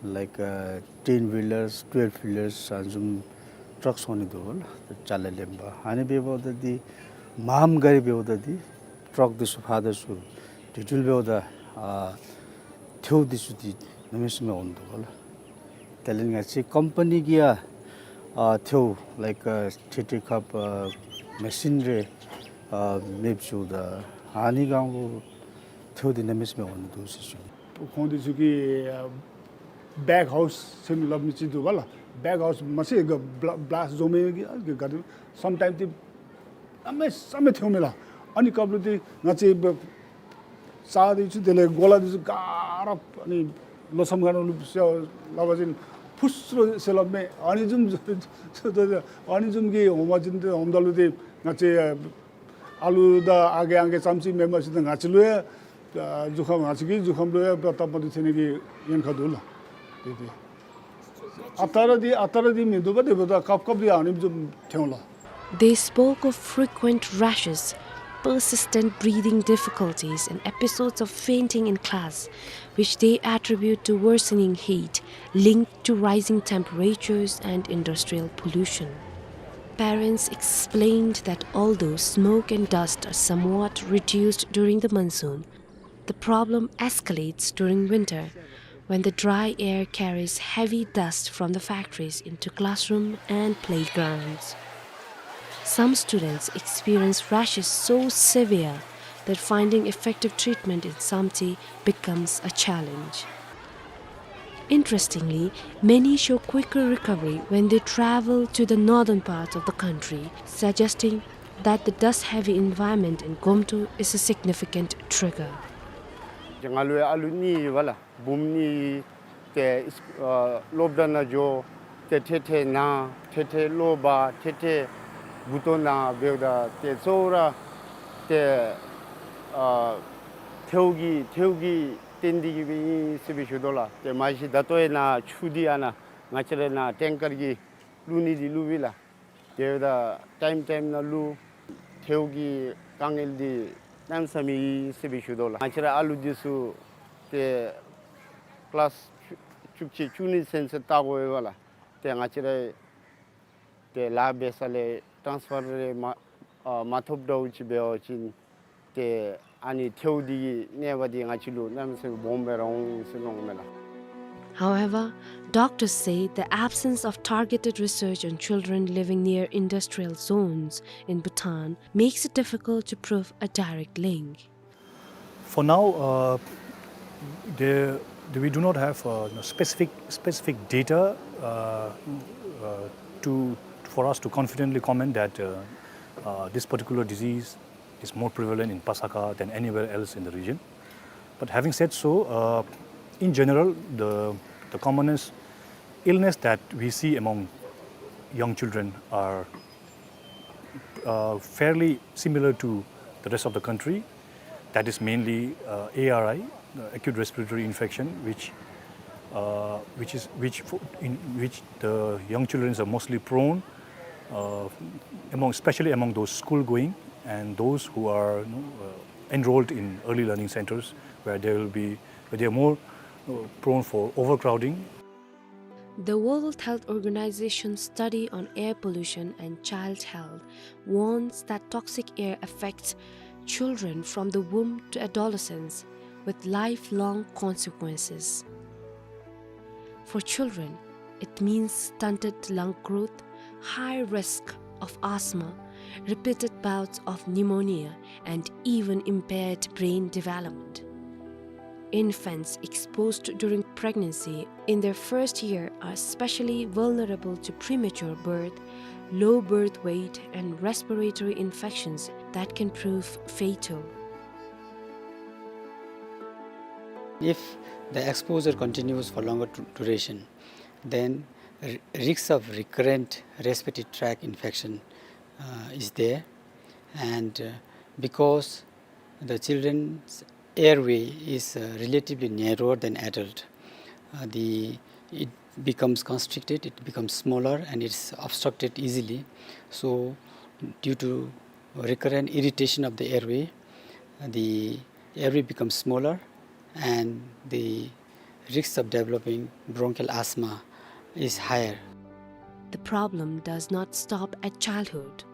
like uh, ten wheelers, twelve wheelers ཨ་ནི་བཟུམ་ཊགསི་འོང་ནི་འདུག་ལགས། ཏེ་ཅ་ལ་ལེན་པར་ཨ་ནི་འབདཝ་ད་འདི་མངམ་ག་རི་འབདཝ་ད་འདི་ཊགསི་འདི་ཚུ་ཕར་དང་ཚུར་དེ་འཕྲོ་འབདཝ་ད་ཨ་ཐལཝ་འདི་ཚུ་འདི་གནམ་མེད་ས་མེད་འོང་འདུག་ལགས། དེ་ལས་ང་བཅས་ཀམ་པ་ནི་གིས་ཡང་ཨ་ཐལཝ་ལའིཀ་ཨ་ཐེ་ཐེ་ཁབ་ཨ་མེ་ཤིན་རེ་ཨ་མེདཔ་བཟོཝ་ད་ཨ་ནི་སྒང་ལུ་ཐལཝ་འདི་གནམ་མེད་ས་མེད་འོང་ནི་འདུག་ཟེར་ཞུ་ནི། ཁོང་འདི་ཚུ་གིས་ཨ་བེག་ཧའུསི་ཟེར་སླབ་མི་ཅིག་འདུག་པ་ལགས། བེག་ཧའུསི་མ་ཚད་ག་བླ་བླཱསཊ་བཟོ་མི་གི་ཨ་ག་རི་སམ་ཊའིམ་འདི་གནམ་མེད་ས་མེད་ཐལཝ་མས་ལགས། ཨ་ནི་སྐབས་ལུ་འདི་ང་བཅས་བ་རྩྭ་འདི་ཚུ་དེ་ལས་གོ་ལ་འདི་ཚུ་ག་ར་ཨ་ནི་ལོ་མཚམས་ཁར་ལུ་སླབ་པ་ཅིན་ཕུས་རོ་ཟེར་སླབ་མས། ཨ་ནི་བཟུམ་ཨ་ནི་བཟུམ་གྱི་འོང་བ་ཅིན་ཏེ་འོངམ་ད་ལུ་ཏེ་ང་བཅས་ཨ་ལུ་དང་ཨ་རྒས་ཨང་རྒས་ཙམ་ཅིག་མེན་པར་ཅིག་ཏེ་ང་བཅས་ལུ་ཡང་ཨ་གཟུགས་ཁམས་ང་བཅས་ཀྱི་གཟུགས་ཁམས་ལུ་ཡང་སྟབས་མ་བདེཝ་ཐོན་ནི་གི་ཉེན་ཁ་འདུག་ལགས། ཏེ་ཏེ་ཨ་རྟག་ར་འདི་ཨ་རྟག་ར་འདི་མིན་འདུག་པ། དེ་འབདཝ་ད་སྐབས་སྐབས་འདི་ཨ་ནི་བཟུམ་ཐལཝ་ལགས། They spoke of frequent rashes, persistent breathing difficulties, and episodes of fainting in class, which they attribute to worsening heat linked to rising temperatures and industrial pollution. Parents explained that although smoke and dust are somewhat reduced during the monsoon, the problem escalates during winter, when the dry air carries heavy dust from the factories into classroom and playgrounds. Some students experience rashes so severe that finding effective treatment in Samtse becomes a challenge. Interestingly, many show quicker recovery when they travel to the northern parts of the country, suggesting that the dust-heavy environment in Gomtu is a significant trigger. ང་ལུ་ཡང་ཨ་ལུ་གཉིས་ཡོད་པ་ལགས། བུམོ་གཉིས་ཏེ་ཨ་སློབ་གྲྭ་ནང་འགྱོ། ཏེ་ཐེ་ཐེ་ན་ཐེ་ཐེ་གློ་བ་ཐེ་ཐེ་མགུ་ཏོ་ན་འབདཝ་ད་ཏེ་གཙོ་བོ་ར་ཏེ་ཨ་ཐལཝ་གི་ཐལཝ་གིས་བརྟེན་ཏེ་གིས་སྦེ་ཨིན་ཟེར་སྦེ་ཞུ་དོ་ལགས། ཏེ་མ་གཞི་ད་ལྟོ་ཡང་ནཱ་ཆུ་འདི་ཨ་ནཱ་ང་བཅས་ར་ནཱ་ཊེང་ཀར་གྱིས་བླུག་ནི་འདི་བླུག་པས་ལགས། དེ་འབདཝ་ད་ཊའིམ་ཊའིམ་ནང་བླུག། ཐལཝ་གི་དཀའ་ངལ་འདི་གནམ་མེད་ས་མེད་ཨིན་ཟེར་སྦེ་ཞུ་དོ་ལགས། ང་བཅས་ར་ཨ་ལུ་འདི་ཚུ་ཏེ་ཀི་ལཱསི་བཅུ་གཅིག་བཅུ་གཉིས་ཚུན་ཚོད་བལྟ་དགོ་པས་ལགས། ཏེ་ང་བཅས་ར་ཏེ་ལཱ་འབད་ས་ལས་ཊཱནསི་ཕར་རེ་མ་ཨ་མ་ཐོབ་འདྲཝ་ཅིག་འབད་བ་ཅིན་ཏེ་ཨ་ནི་ཐལཝ་འདི་གི་ནད་པ་འདི་ང་བཅས་ལུ་གནམ་མེད་ས་མེད་སྦོམ་སྦེ་ར་འོང་ཟེར་མནོཝ་མས་ལགས། However, doctors say the absence of targeted research on children living near industrial zones in Bhutan makes it difficult to prove a direct link. For now, uh, there, we do not have uh, specific specific data uh, uh, to for us to confidently comment that uh, uh, this particular disease is more prevalent in Pasakha than anywhere else in the region. But having said so, uh, in general, the, the commonest illness that we see among young children are uh, fairly similar to the rest of the country. That is mainly uh, A R I, uh, acute respiratory infection, which, uh, which is which for, in which the young children are mostly prone uh, among, especially among those school going and those who are, you know, uh, enrolled in early learning centers where they will be, where they are more, uh, prone for overcrowding. The World Health Organization study on air pollution and child health warns that toxic air affects children from the womb to adolescence with lifelong consequences. For children, it means stunted lung growth, high risk of asthma, repeated bouts of pneumonia, and even impaired brain development. Infants exposed during pregnancy in their first year are especially vulnerable to premature birth, low birth weight, and respiratory infections that can prove fatal. If the exposure continues for longer du-, duration, then r-, risks of recurrent respiratory tract infection, uh, is there. And, uh, because the children's airway is, uh, relatively narrower than adult, uh, the, it becomes constricted, it becomes smaller, and it's obstructed easily. So, due to recurrent irritation of the airway, the airway becomes smaller and the risks of developing bronchial asthma is higher. The problem does not stop at childhood.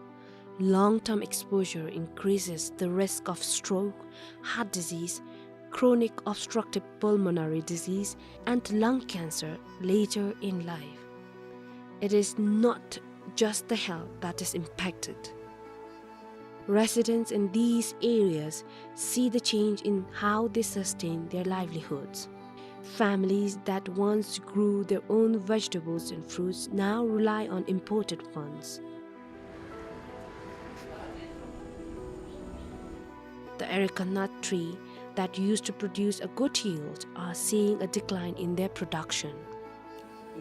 Long-term exposure increases the risk of stroke, heart disease, chronic obstructive pulmonary disease, and lung cancer later in life. It is not just the health that is impacted. Residents in these areas see the change in how they sustain their livelihoods. Families that once grew their own vegetables and fruits now rely on imported ones. The areca nut tree that used to produce a good yield are seeing a decline in their production.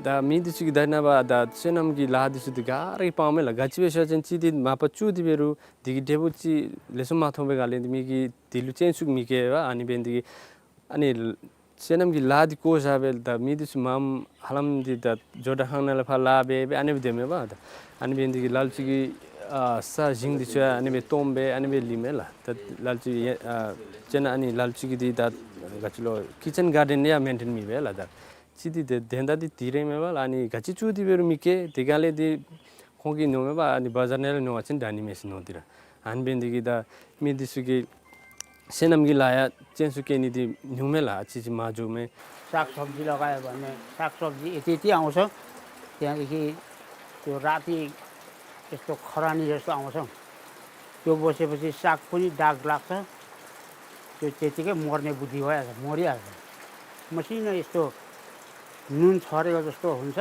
ད་མི་འདི་ཚུ་གིས་ད་ནངས་པ་ད་སོ་ནམ་གྱི་ལཱ་འདི་ཚུ་འདི་ག་ར་གིས་སྤང་མས་ལགས། ག་ཅི་སྦེ་ཟེར་བ་ཅིན་ཅིག་འདི་མ་པ་བཙུགས་ཏེ་འབད་རུང་འདི་གི་འབྲས་བུ་ཅིག་ལེགས་ཤོམ་མ་ཐོབ་པའི་སྒང་ལས་འདི་མི་གིས་འདི་ལུ་སྤྱན་ཟུག་མི་བསྐྱེད་པས། ཨ་ནི་འབད་ནི་འདི་གིས་ཨ་ནི་སོ་ནམ་གྱི་ལཱ་འདི་བཀོ་བཞག་སྦེ་ད་མི་འདི་ཚུ་མངམ་ཧ་ལམ་འདི་ད་ཇོ་བདག་ཁང་ནང་ལས་ཕར་ལཱ་འབད་འབད་ཨ་ནི་སྦེ་སྡོདཔ་མས་པ། ད་ཨ་ནི་འབད་ནི་འདི་གིས་ལ་ལུ་ཅིག་གིས་ཨ་ས་ཞིང་འདི་ཚུ་ཡང་ཨ་ནི་སྦེ་སྟོངམ་སྦེ་ཨ་ནི་སྦེ་ལུས་མས་ལགས། ད་ལ་ལུ་ཅིག་ཡ་ཨ་ཅིན་ཨ་ནི་ལ་ལུ་ཅིག་གིས་འདི་ད་ག་ཅི་ལོ་ཀི་ཅན་གཱར་ཌེན་ཡང་མེན་ཊེན་མེད་པས་ལགས། ད་ཅིག་འདི་དེ་དོན་དག་འདི་འདི་ར་མས་པ་ལགས། ཨ་ནི་ག་ཅི་བཙུགས་ཏེ་འབད་རུང་མི་སྐྱེ། དེ་སྒང་ལས་འདི་ཁོང་གིས་ཉོ་མས་པ། ཨ་ནི་བ་ཛར་ནང་ལས་ཉོ་བ་ཅིན་དྲག་ནི་མས་ཟེར་མནོ་སྟེ་ར། ཨ་ནི་འབད་ནི་འདི་གིས་ད་མི་འདི་ཚུ་གིས་སོ་ནམ་གྱི་ལཱ་ཡང་སྤྱན་ཟུག་བསྐྱེད་ནི་འདི་ཉུང་མས་ལགས། ཨ་ཙི་ཅིག་མར་འགྱོཝ་མས། सागसब्जी लगायो भने सागसब्जी यति यति आउँछ। त्यहाँदेखि त्यो राति यस्तो खरानी जस्तो आउँछ। त्यो बसेपछि साग पनि दाग लाग्छ। त्यो त्यतिकै मर्ने बुद्धि भइहाल्छ, मरिहाल्छ। मसिनो यस्तो नुन छरेको जस्तो हुन्छ,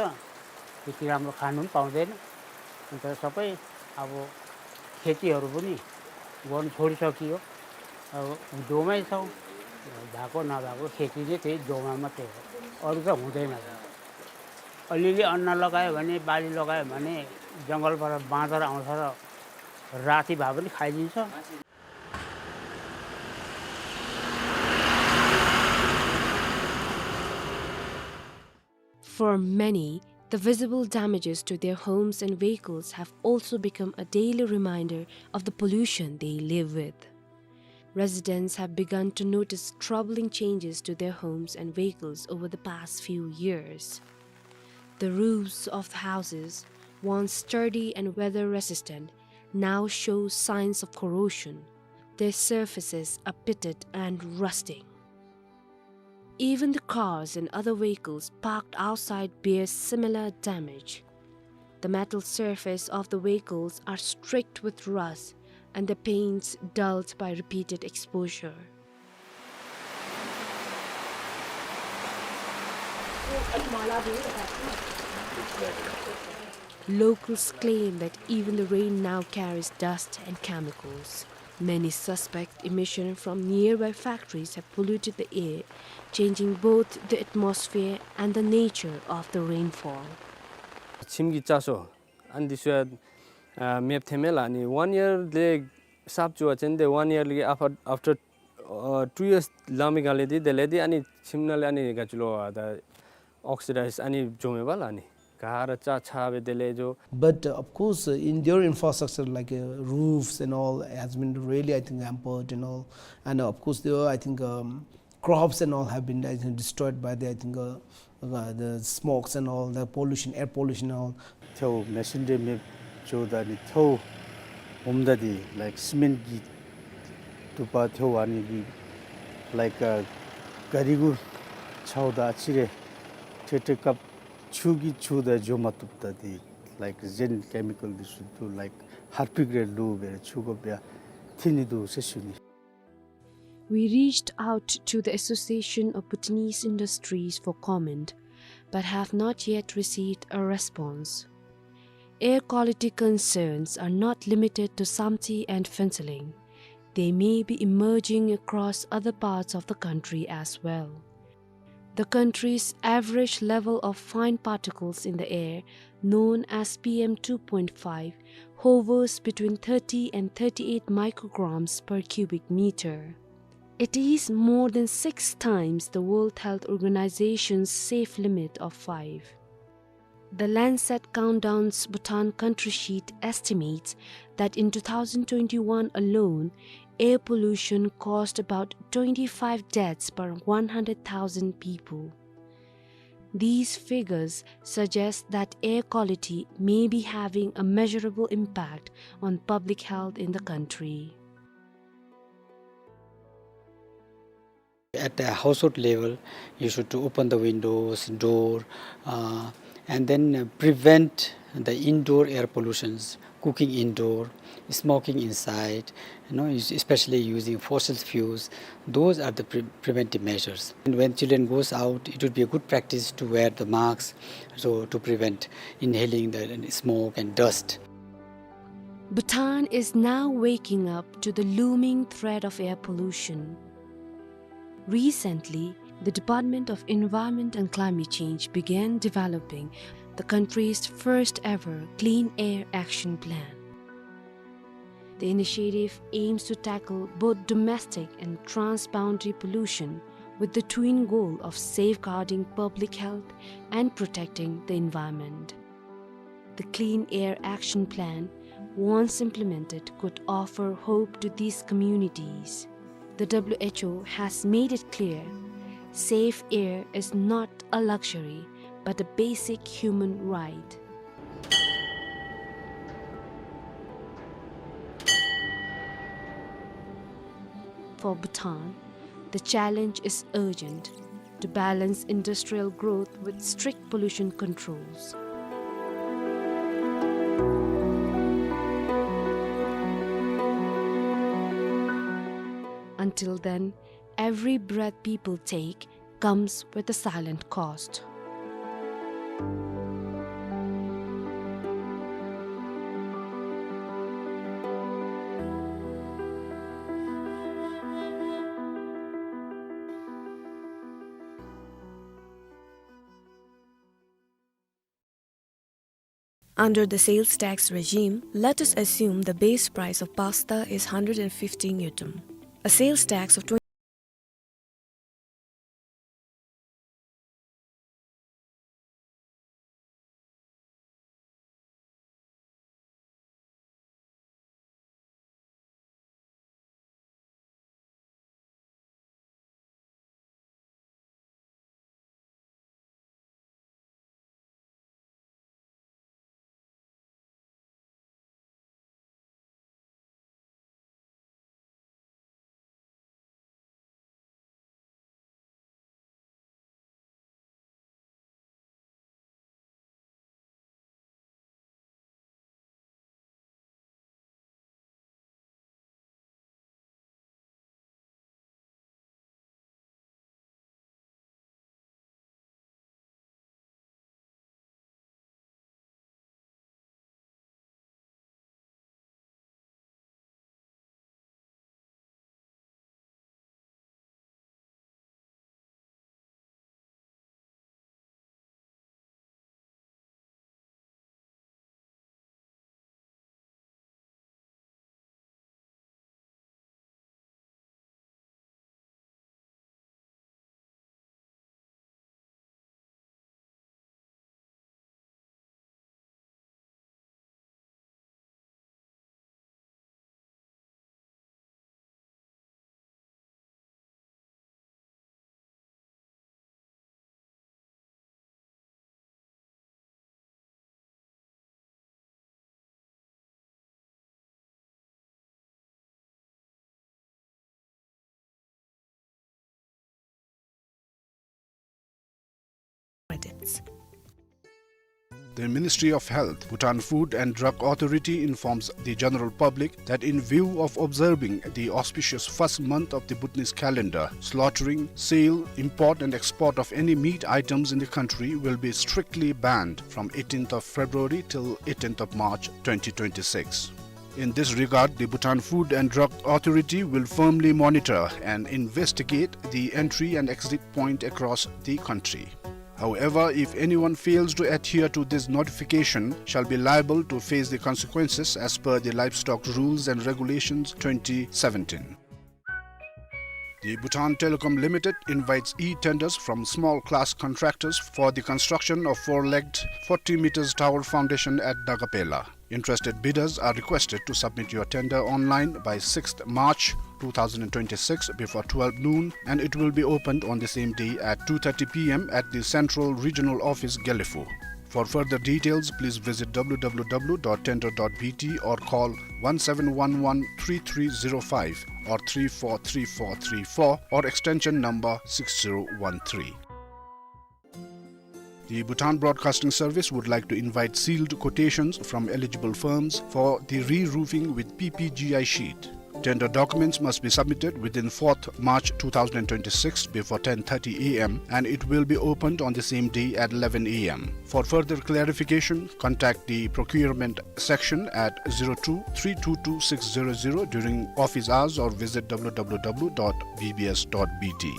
त्यति राम्रो खानु पनि पाउँदैन। अन्त सबै अब खेतीहरू पनि गर्नु छोडिसकियो। अब दोमै छौँ, भएको नभएको खेती चाहिँ त्यही दोमा मात्रै हो, अरू त हुँदैन। अलिअलि अन्न लगायो भने, बाली लगायो भने जङ्गलबाट बाँदर आउँछ र राति भए पनि खाइदिन्छ। For many, the visible damages to their homes and vehicles have also become a daily reminder of the pollution they live with. Residents have begun to notice troubling changes to their homes and vehicles over the past few years. The roofs of the houses, once sturdy and weather resistant, now show signs of corrosion. Their surfaces are pitted and rusting. Even the cars and other vehicles parked outside bear similar damage. The metal surface of the vehicles are streaked with rust and the paints dulled by repeated exposure. Locals claim that even the rain now carries dust and chemicals. Many suspect emission from nearby factories have polluted the air, changing both the atmosphere and the nature of the rainfall. ཁྱིམ་གྱི་བྱ་སོ་ཨ་ནི་འདི་ཚུ་ཡང་ཨ་མེདཔ་ཐོནམ་མས་ལགས། ཨ་ནི་ཝན་ཡར་ལས་གསརཔ་བཙུགས་པ་ཅིན་ཏེ་ཝན་ཡར་ལས་ཨ་ཕར་ཨཕ་ཊར་ཨ་ཊུ་ཡརསི་ལང་མི་སྒང་ལས་འདི་དེ་ལས་འདི་ཨ་ནི་ཁྱིམ་ནང་ལས་ཨ་ནི་ག་ཅི་ལོ་ཨ་ད་ཨོག་སི་ཌའིཛ་ཨ་ནི་འགྱོཝ་མས་པ་ལགས། ཨ་ནི་ ག་ར་ཆག་ཆག་སྦེ་དེ་ལས་འགྱོ། But, uh, of course, uh, in their infrastructure, like, uh, roofs and all, has been really, I think, hampered and all. And, uh, of course, there were, I think, um, crops and all have been, I think, destroyed by the, I think, uh, uh, the smokes and all, the pollution, air pollution and all. ཐལཝ་མེ་ཤིན་ནི་རེ་མེདཔ་འགྱོཝ་ད་ནི་ཐལཝ་ཨོམ་ད་འདི་like cement གི་དུ་པ་ཐལཝ་ཨ་ནི་འདི་like, uh, ག་རི་གུ་འཕྱརཝ་ད་ཨ་ཙི་རེ་ཁྲེ་ཁྲེ་བཀབ། ཆུ་གིས་འཁྱུ་ད་འགྱོ་མ་བཏུབ། ད་འདི་like གཞན་chemical འདི་ཚུ་འདུག like Harpic རེ་བླུགས་སྦེ་ར་འཁྱུ་དགོཔ་ཡང་ཐོན་ནི་འདུག་ཟེར་ཞུ་ནི། We reached out to the Association of Bhutanese Industries for comment, but have not yet received a response. Air quality concerns are not limited to Samtse and Phuentsholing. They may be emerging across other parts of the country as well. The country's average level of fine particles in the air, known as P M two point five, hovers between thirty and thirty-eight micrograms per cubic meter. It is more than six times the World Health Organization's safe limit of five. The Lancet Countdown's Bhutan Country Sheet estimates that in two thousand twenty-one alone, air pollution caused about twenty-five deaths per one hundred thousand people. These figures suggest that air quality may be having a measurable impact on public health in the country. At the household level, you should open the windows, door, uh, and then, uh, prevent the indoor air pollutions, cooking indoor, smoking inside, you know, es-, especially using fossil fuels. Those are the pre-, preventive measures. And when children goes out, it would be a good practice to wear the masks, so to prevent inhaling the smoke and dust. Bhutan is now waking up to the looming threat of air pollution. Recently, the Department of Environment and Climate Change began developing the country's first ever Clean Air Action Plan. The initiative aims to tackle both domestic and transboundary pollution with the twin goal of safeguarding public health and protecting the environment. The Clean Air Action Plan, once implemented, could offer hope to these communities. The W H O has made it clear, safe air is not a luxury, but a basic human right. For Bhutan, the challenge is urgent to balance industrial growth with strict pollution controls. Until then, every breath people take comes with a silent cost. Under the sales tax regime, let us assume the base price of pasta is hundred and fifty ngultrum. A sales tax of twenty credits. The Ministry of Health, Bhutan Food and Drug Authority informs the general public that in view of observing the auspicious first month of the Bhutanese calendar, slaughtering, sale, import and export of any meat items in the country will be strictly banned from eighteenth of February till eighteenth of March twenty twenty-six. In this regard, the Bhutan Food and Drug Authority will firmly monitor and investigate the entry and exit point across the country. However, if anyone fails to adhere to this notification, shall be liable to face the consequences as per the Livestock Rules and Regulations twenty seventeen. The Bhutan Telecom Limited invites e-tenders from small class contractors for the construction of four-legged forty meters tower foundation at Dagapela. Interested bidders are requested to submit your tender online by sixth March two thousand twenty-six before twelve noon, and it will be opened on the same day at two thirty P M at the Central Regional Office, Gelephu. For further details, please visit W W W dot tender dot B T or call one seven one one three three zero five or three four three four three four or extension number six zero one three. The Bhutan Broadcasting Service would like to invite sealed quotations from eligible firms for the re-roofing with P P G I sheet. Tender documents must be submitted within fourth March two thousand twenty-six before ten thirty A M, and it will be opened on the same day at eleven A M. For further clarification, contact the procurement section at zero two three two two six zero zero during office hours or visit W W W dot B B S dot B T.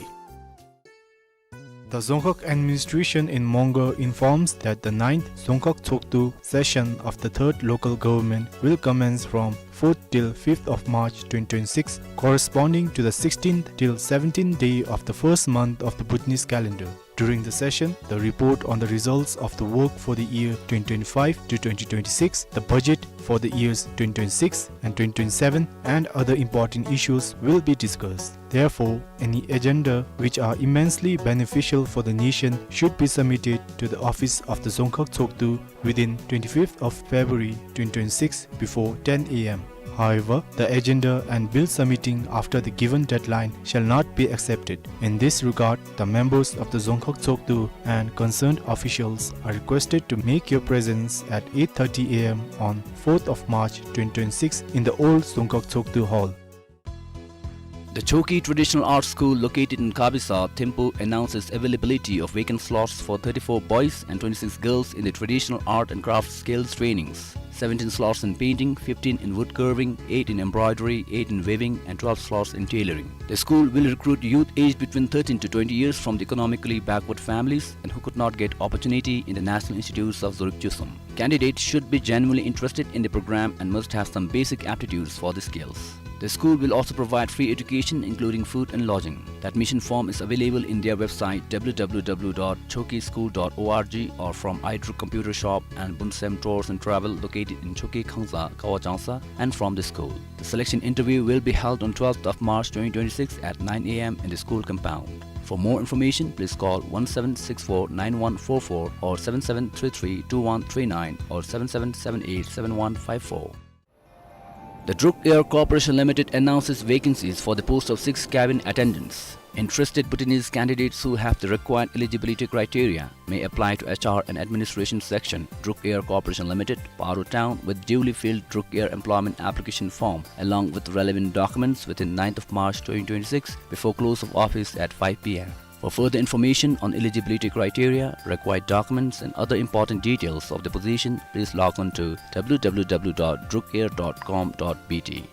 The Dzongkhag administration in Mongar informs that the ninth Dzongkhag Tshogdu session of the third local government will commence from fourth till fifth of March twenty twenty-six, corresponding to the sixteenth till seventeenth day of the first month of the Bhutanese calendar. During the session, the report on the results of the work for the year twenty twenty-five to twenty twenty-six, the budget for the years twenty twenty-six and twenty twenty-seven, and other important issues will be discussed. Therefore, any agenda which are immensely beneficial for the nation should be submitted to the office of the Dzongkhag Tshogdu within twenty-fifth of February twenty twenty-six before ten A M. However, the agenda and bill submitting after the given deadline shall not be accepted. In this regard, the members of the Dzongkhag Tshogdu and concerned officials are requested to make your presence at eight thirty A M on fourth of March twenty twenty-six in the old Dzongkhag Tshogdu Hall. The Chokhe Traditional Arts School, located in Kabisa, Thimphu, announces availability of vacant slots for thirty-four boys and twenty-six girls in the traditional art and craft skills trainings. Seventeen slots in painting, fifteen in wood carving, eight in embroidery, eight in weaving, and twelve slots in tailoring. The school will recruit youth aged between thirteen to twenty years from the economically backward families and who could not get opportunity in the National Institutes of Dzorip Chusum. Candidates should be genuinely interested in the program and must have some basic aptitudes for the skills. The school will also provide free education, including food and lodging. The admission form is available in their website, W W W dot chokhe school dot org, or from iDruk Computer Shop and Bunsem Tours and Travel, located in Chokhe Khangza, Kawa Changsa, and from the school. The selection interview will be held on twelfth of March twenty twenty-six at nine A M in the school compound. For more information, please call one seven six four nine one four four or seven seven three three two one three nine or seven seven seven eight seven one five four. The Druk Air Corporation Limited announces vacancies for the post of six cabin attendants. Interested Bhutanese candidates who have the required eligibility criteria may apply to H R and Administration Section, Druk Air Corporation Limited, Paro Town, with duly filled Druk Air employment application form, along with relevant documents, within ninth of March twenty twenty-six, before close of office at five P M. For further information on eligibility criteria, required documents, and other important details of the position, please log on to W W W dot druk air dot com dot B T.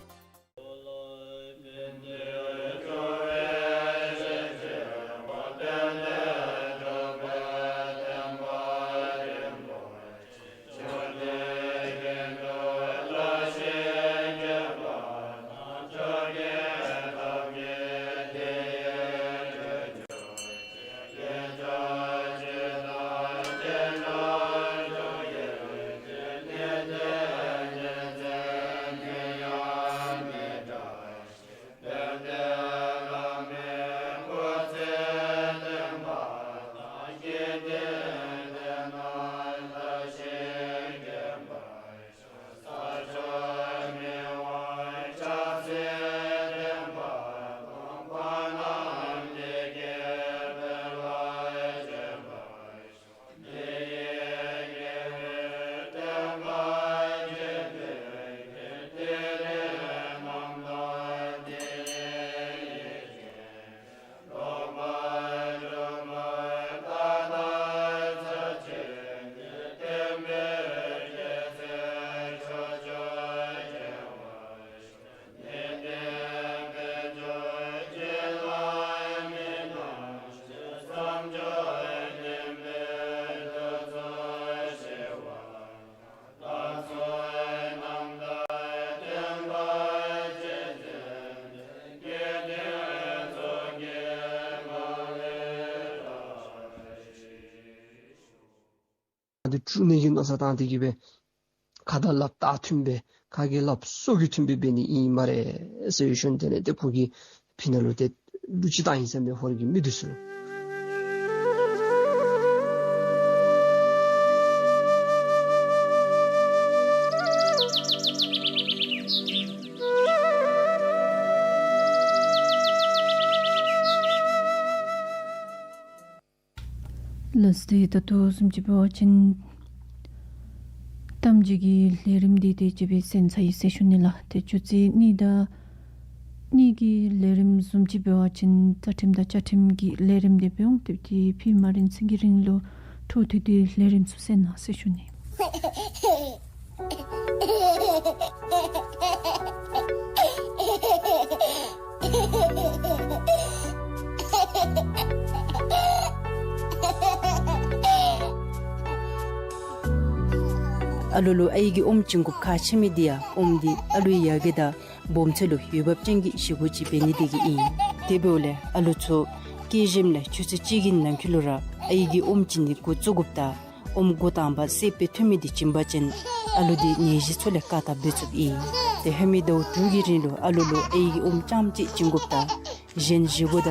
དཀྲུག་ནི་གི་མནོ་བསམ་བཏང་སྟེ་གི་སྦེ་ཁ་དང་ལགཔ་ད་མཐུན་སྦེ་ཁ་གི་ལགཔ་སོ་གི་མཐུན་སྦེ་འབད་ནི་ཨིན་སྨ་རེ་ཟེར་ཞུ་ནི། དེ་ལས་ཏེ་ཁོ་གིས་ཕི་ནང་ལུ་ཏེ་གླུ་ཅིག་བཏང་ཡི་ཟེར་མས་ཧོར་གྱི་མི་འདི་ཚུ་ལུ། ལགས་ཏེ་ད་ལྟོ་བཟུམ་ཅིག་འབད་བ་ཅིན་གཏམ་རྒྱུད་ཀྱི་ལས་རིམ་འདི་དེ་ཅིག་སྦེ་གསན་ཚར་ཡི་ཟེར་ཞུ་ནི་ལགས། ཏེ་ཆུ་ཚོད་གཉིས་དང་གཉིས་ཀྱི་ལས་རིམ་བཟུམ་ཅིག་འབད་བ་ཅིན་རྩ་ཁྲིམས་དང་བཅའ་ཁྲིམས་ཀྱི་ལས་རིམ་འདི་འབད་འོང་། ཏེ་དེ་ཕི་མ་རན་ཚུན་གྱི་རིང་ལུ་འཕྲོ་མཐུད་དེ་ལས་རིམ་ཚུ་གསན་གནང་ཟེར་ཞུ་ནི། ཨ་ལུ་ལུ་ཨའི་གི་ཨོམ་བྱིན་དགོཔ་ཁག་ཆེ་མི་འདི་ཡང་ཨོམ་འདི་ཨ་ལུའི་ཡ་གི་དང་སྦོམ་ཚད་ལུ་འོས་འབབ་ཅན་གྱི་བཞེས་སྒོ་ཅིག་འབད་ནི་དེ་གིས་ཨིན། དེ་འབདཝ་ལས་ཨ་ལུ་ཚུ་སྐྱེས་ཞིནམ་ལས་ཆུ་ཚོད་གཅིག་གི་ནང་འཁོད་ལུ་ར་ཨའི་གི་ཨོམ་བྱིན་ནི་འགོ་བཙུགས་དགོཔ་དང་ཨོམ་འགོ་དང་པ་སེརཔོ་སྦེ་ཐོན་མི་འདི་བྱིན་པ་ཅིན་ཨ་ལུ་འདི་ནད་གཞི་ཚུ་ལས་བཀག་ཐབས་འབད་ཚུགསཔ་ཨིན། ཏེ་ཧེ་མའི་ཟླཝ་དྲུག་གི་རིང་ལུ་ཨ་ལུ་ལུ་ཨའི་གི་ཨོམ་རྐྱངམ་གཅིག་བྱིན་དགོཔ་དང་གཞན་བཞེས་སྒོ་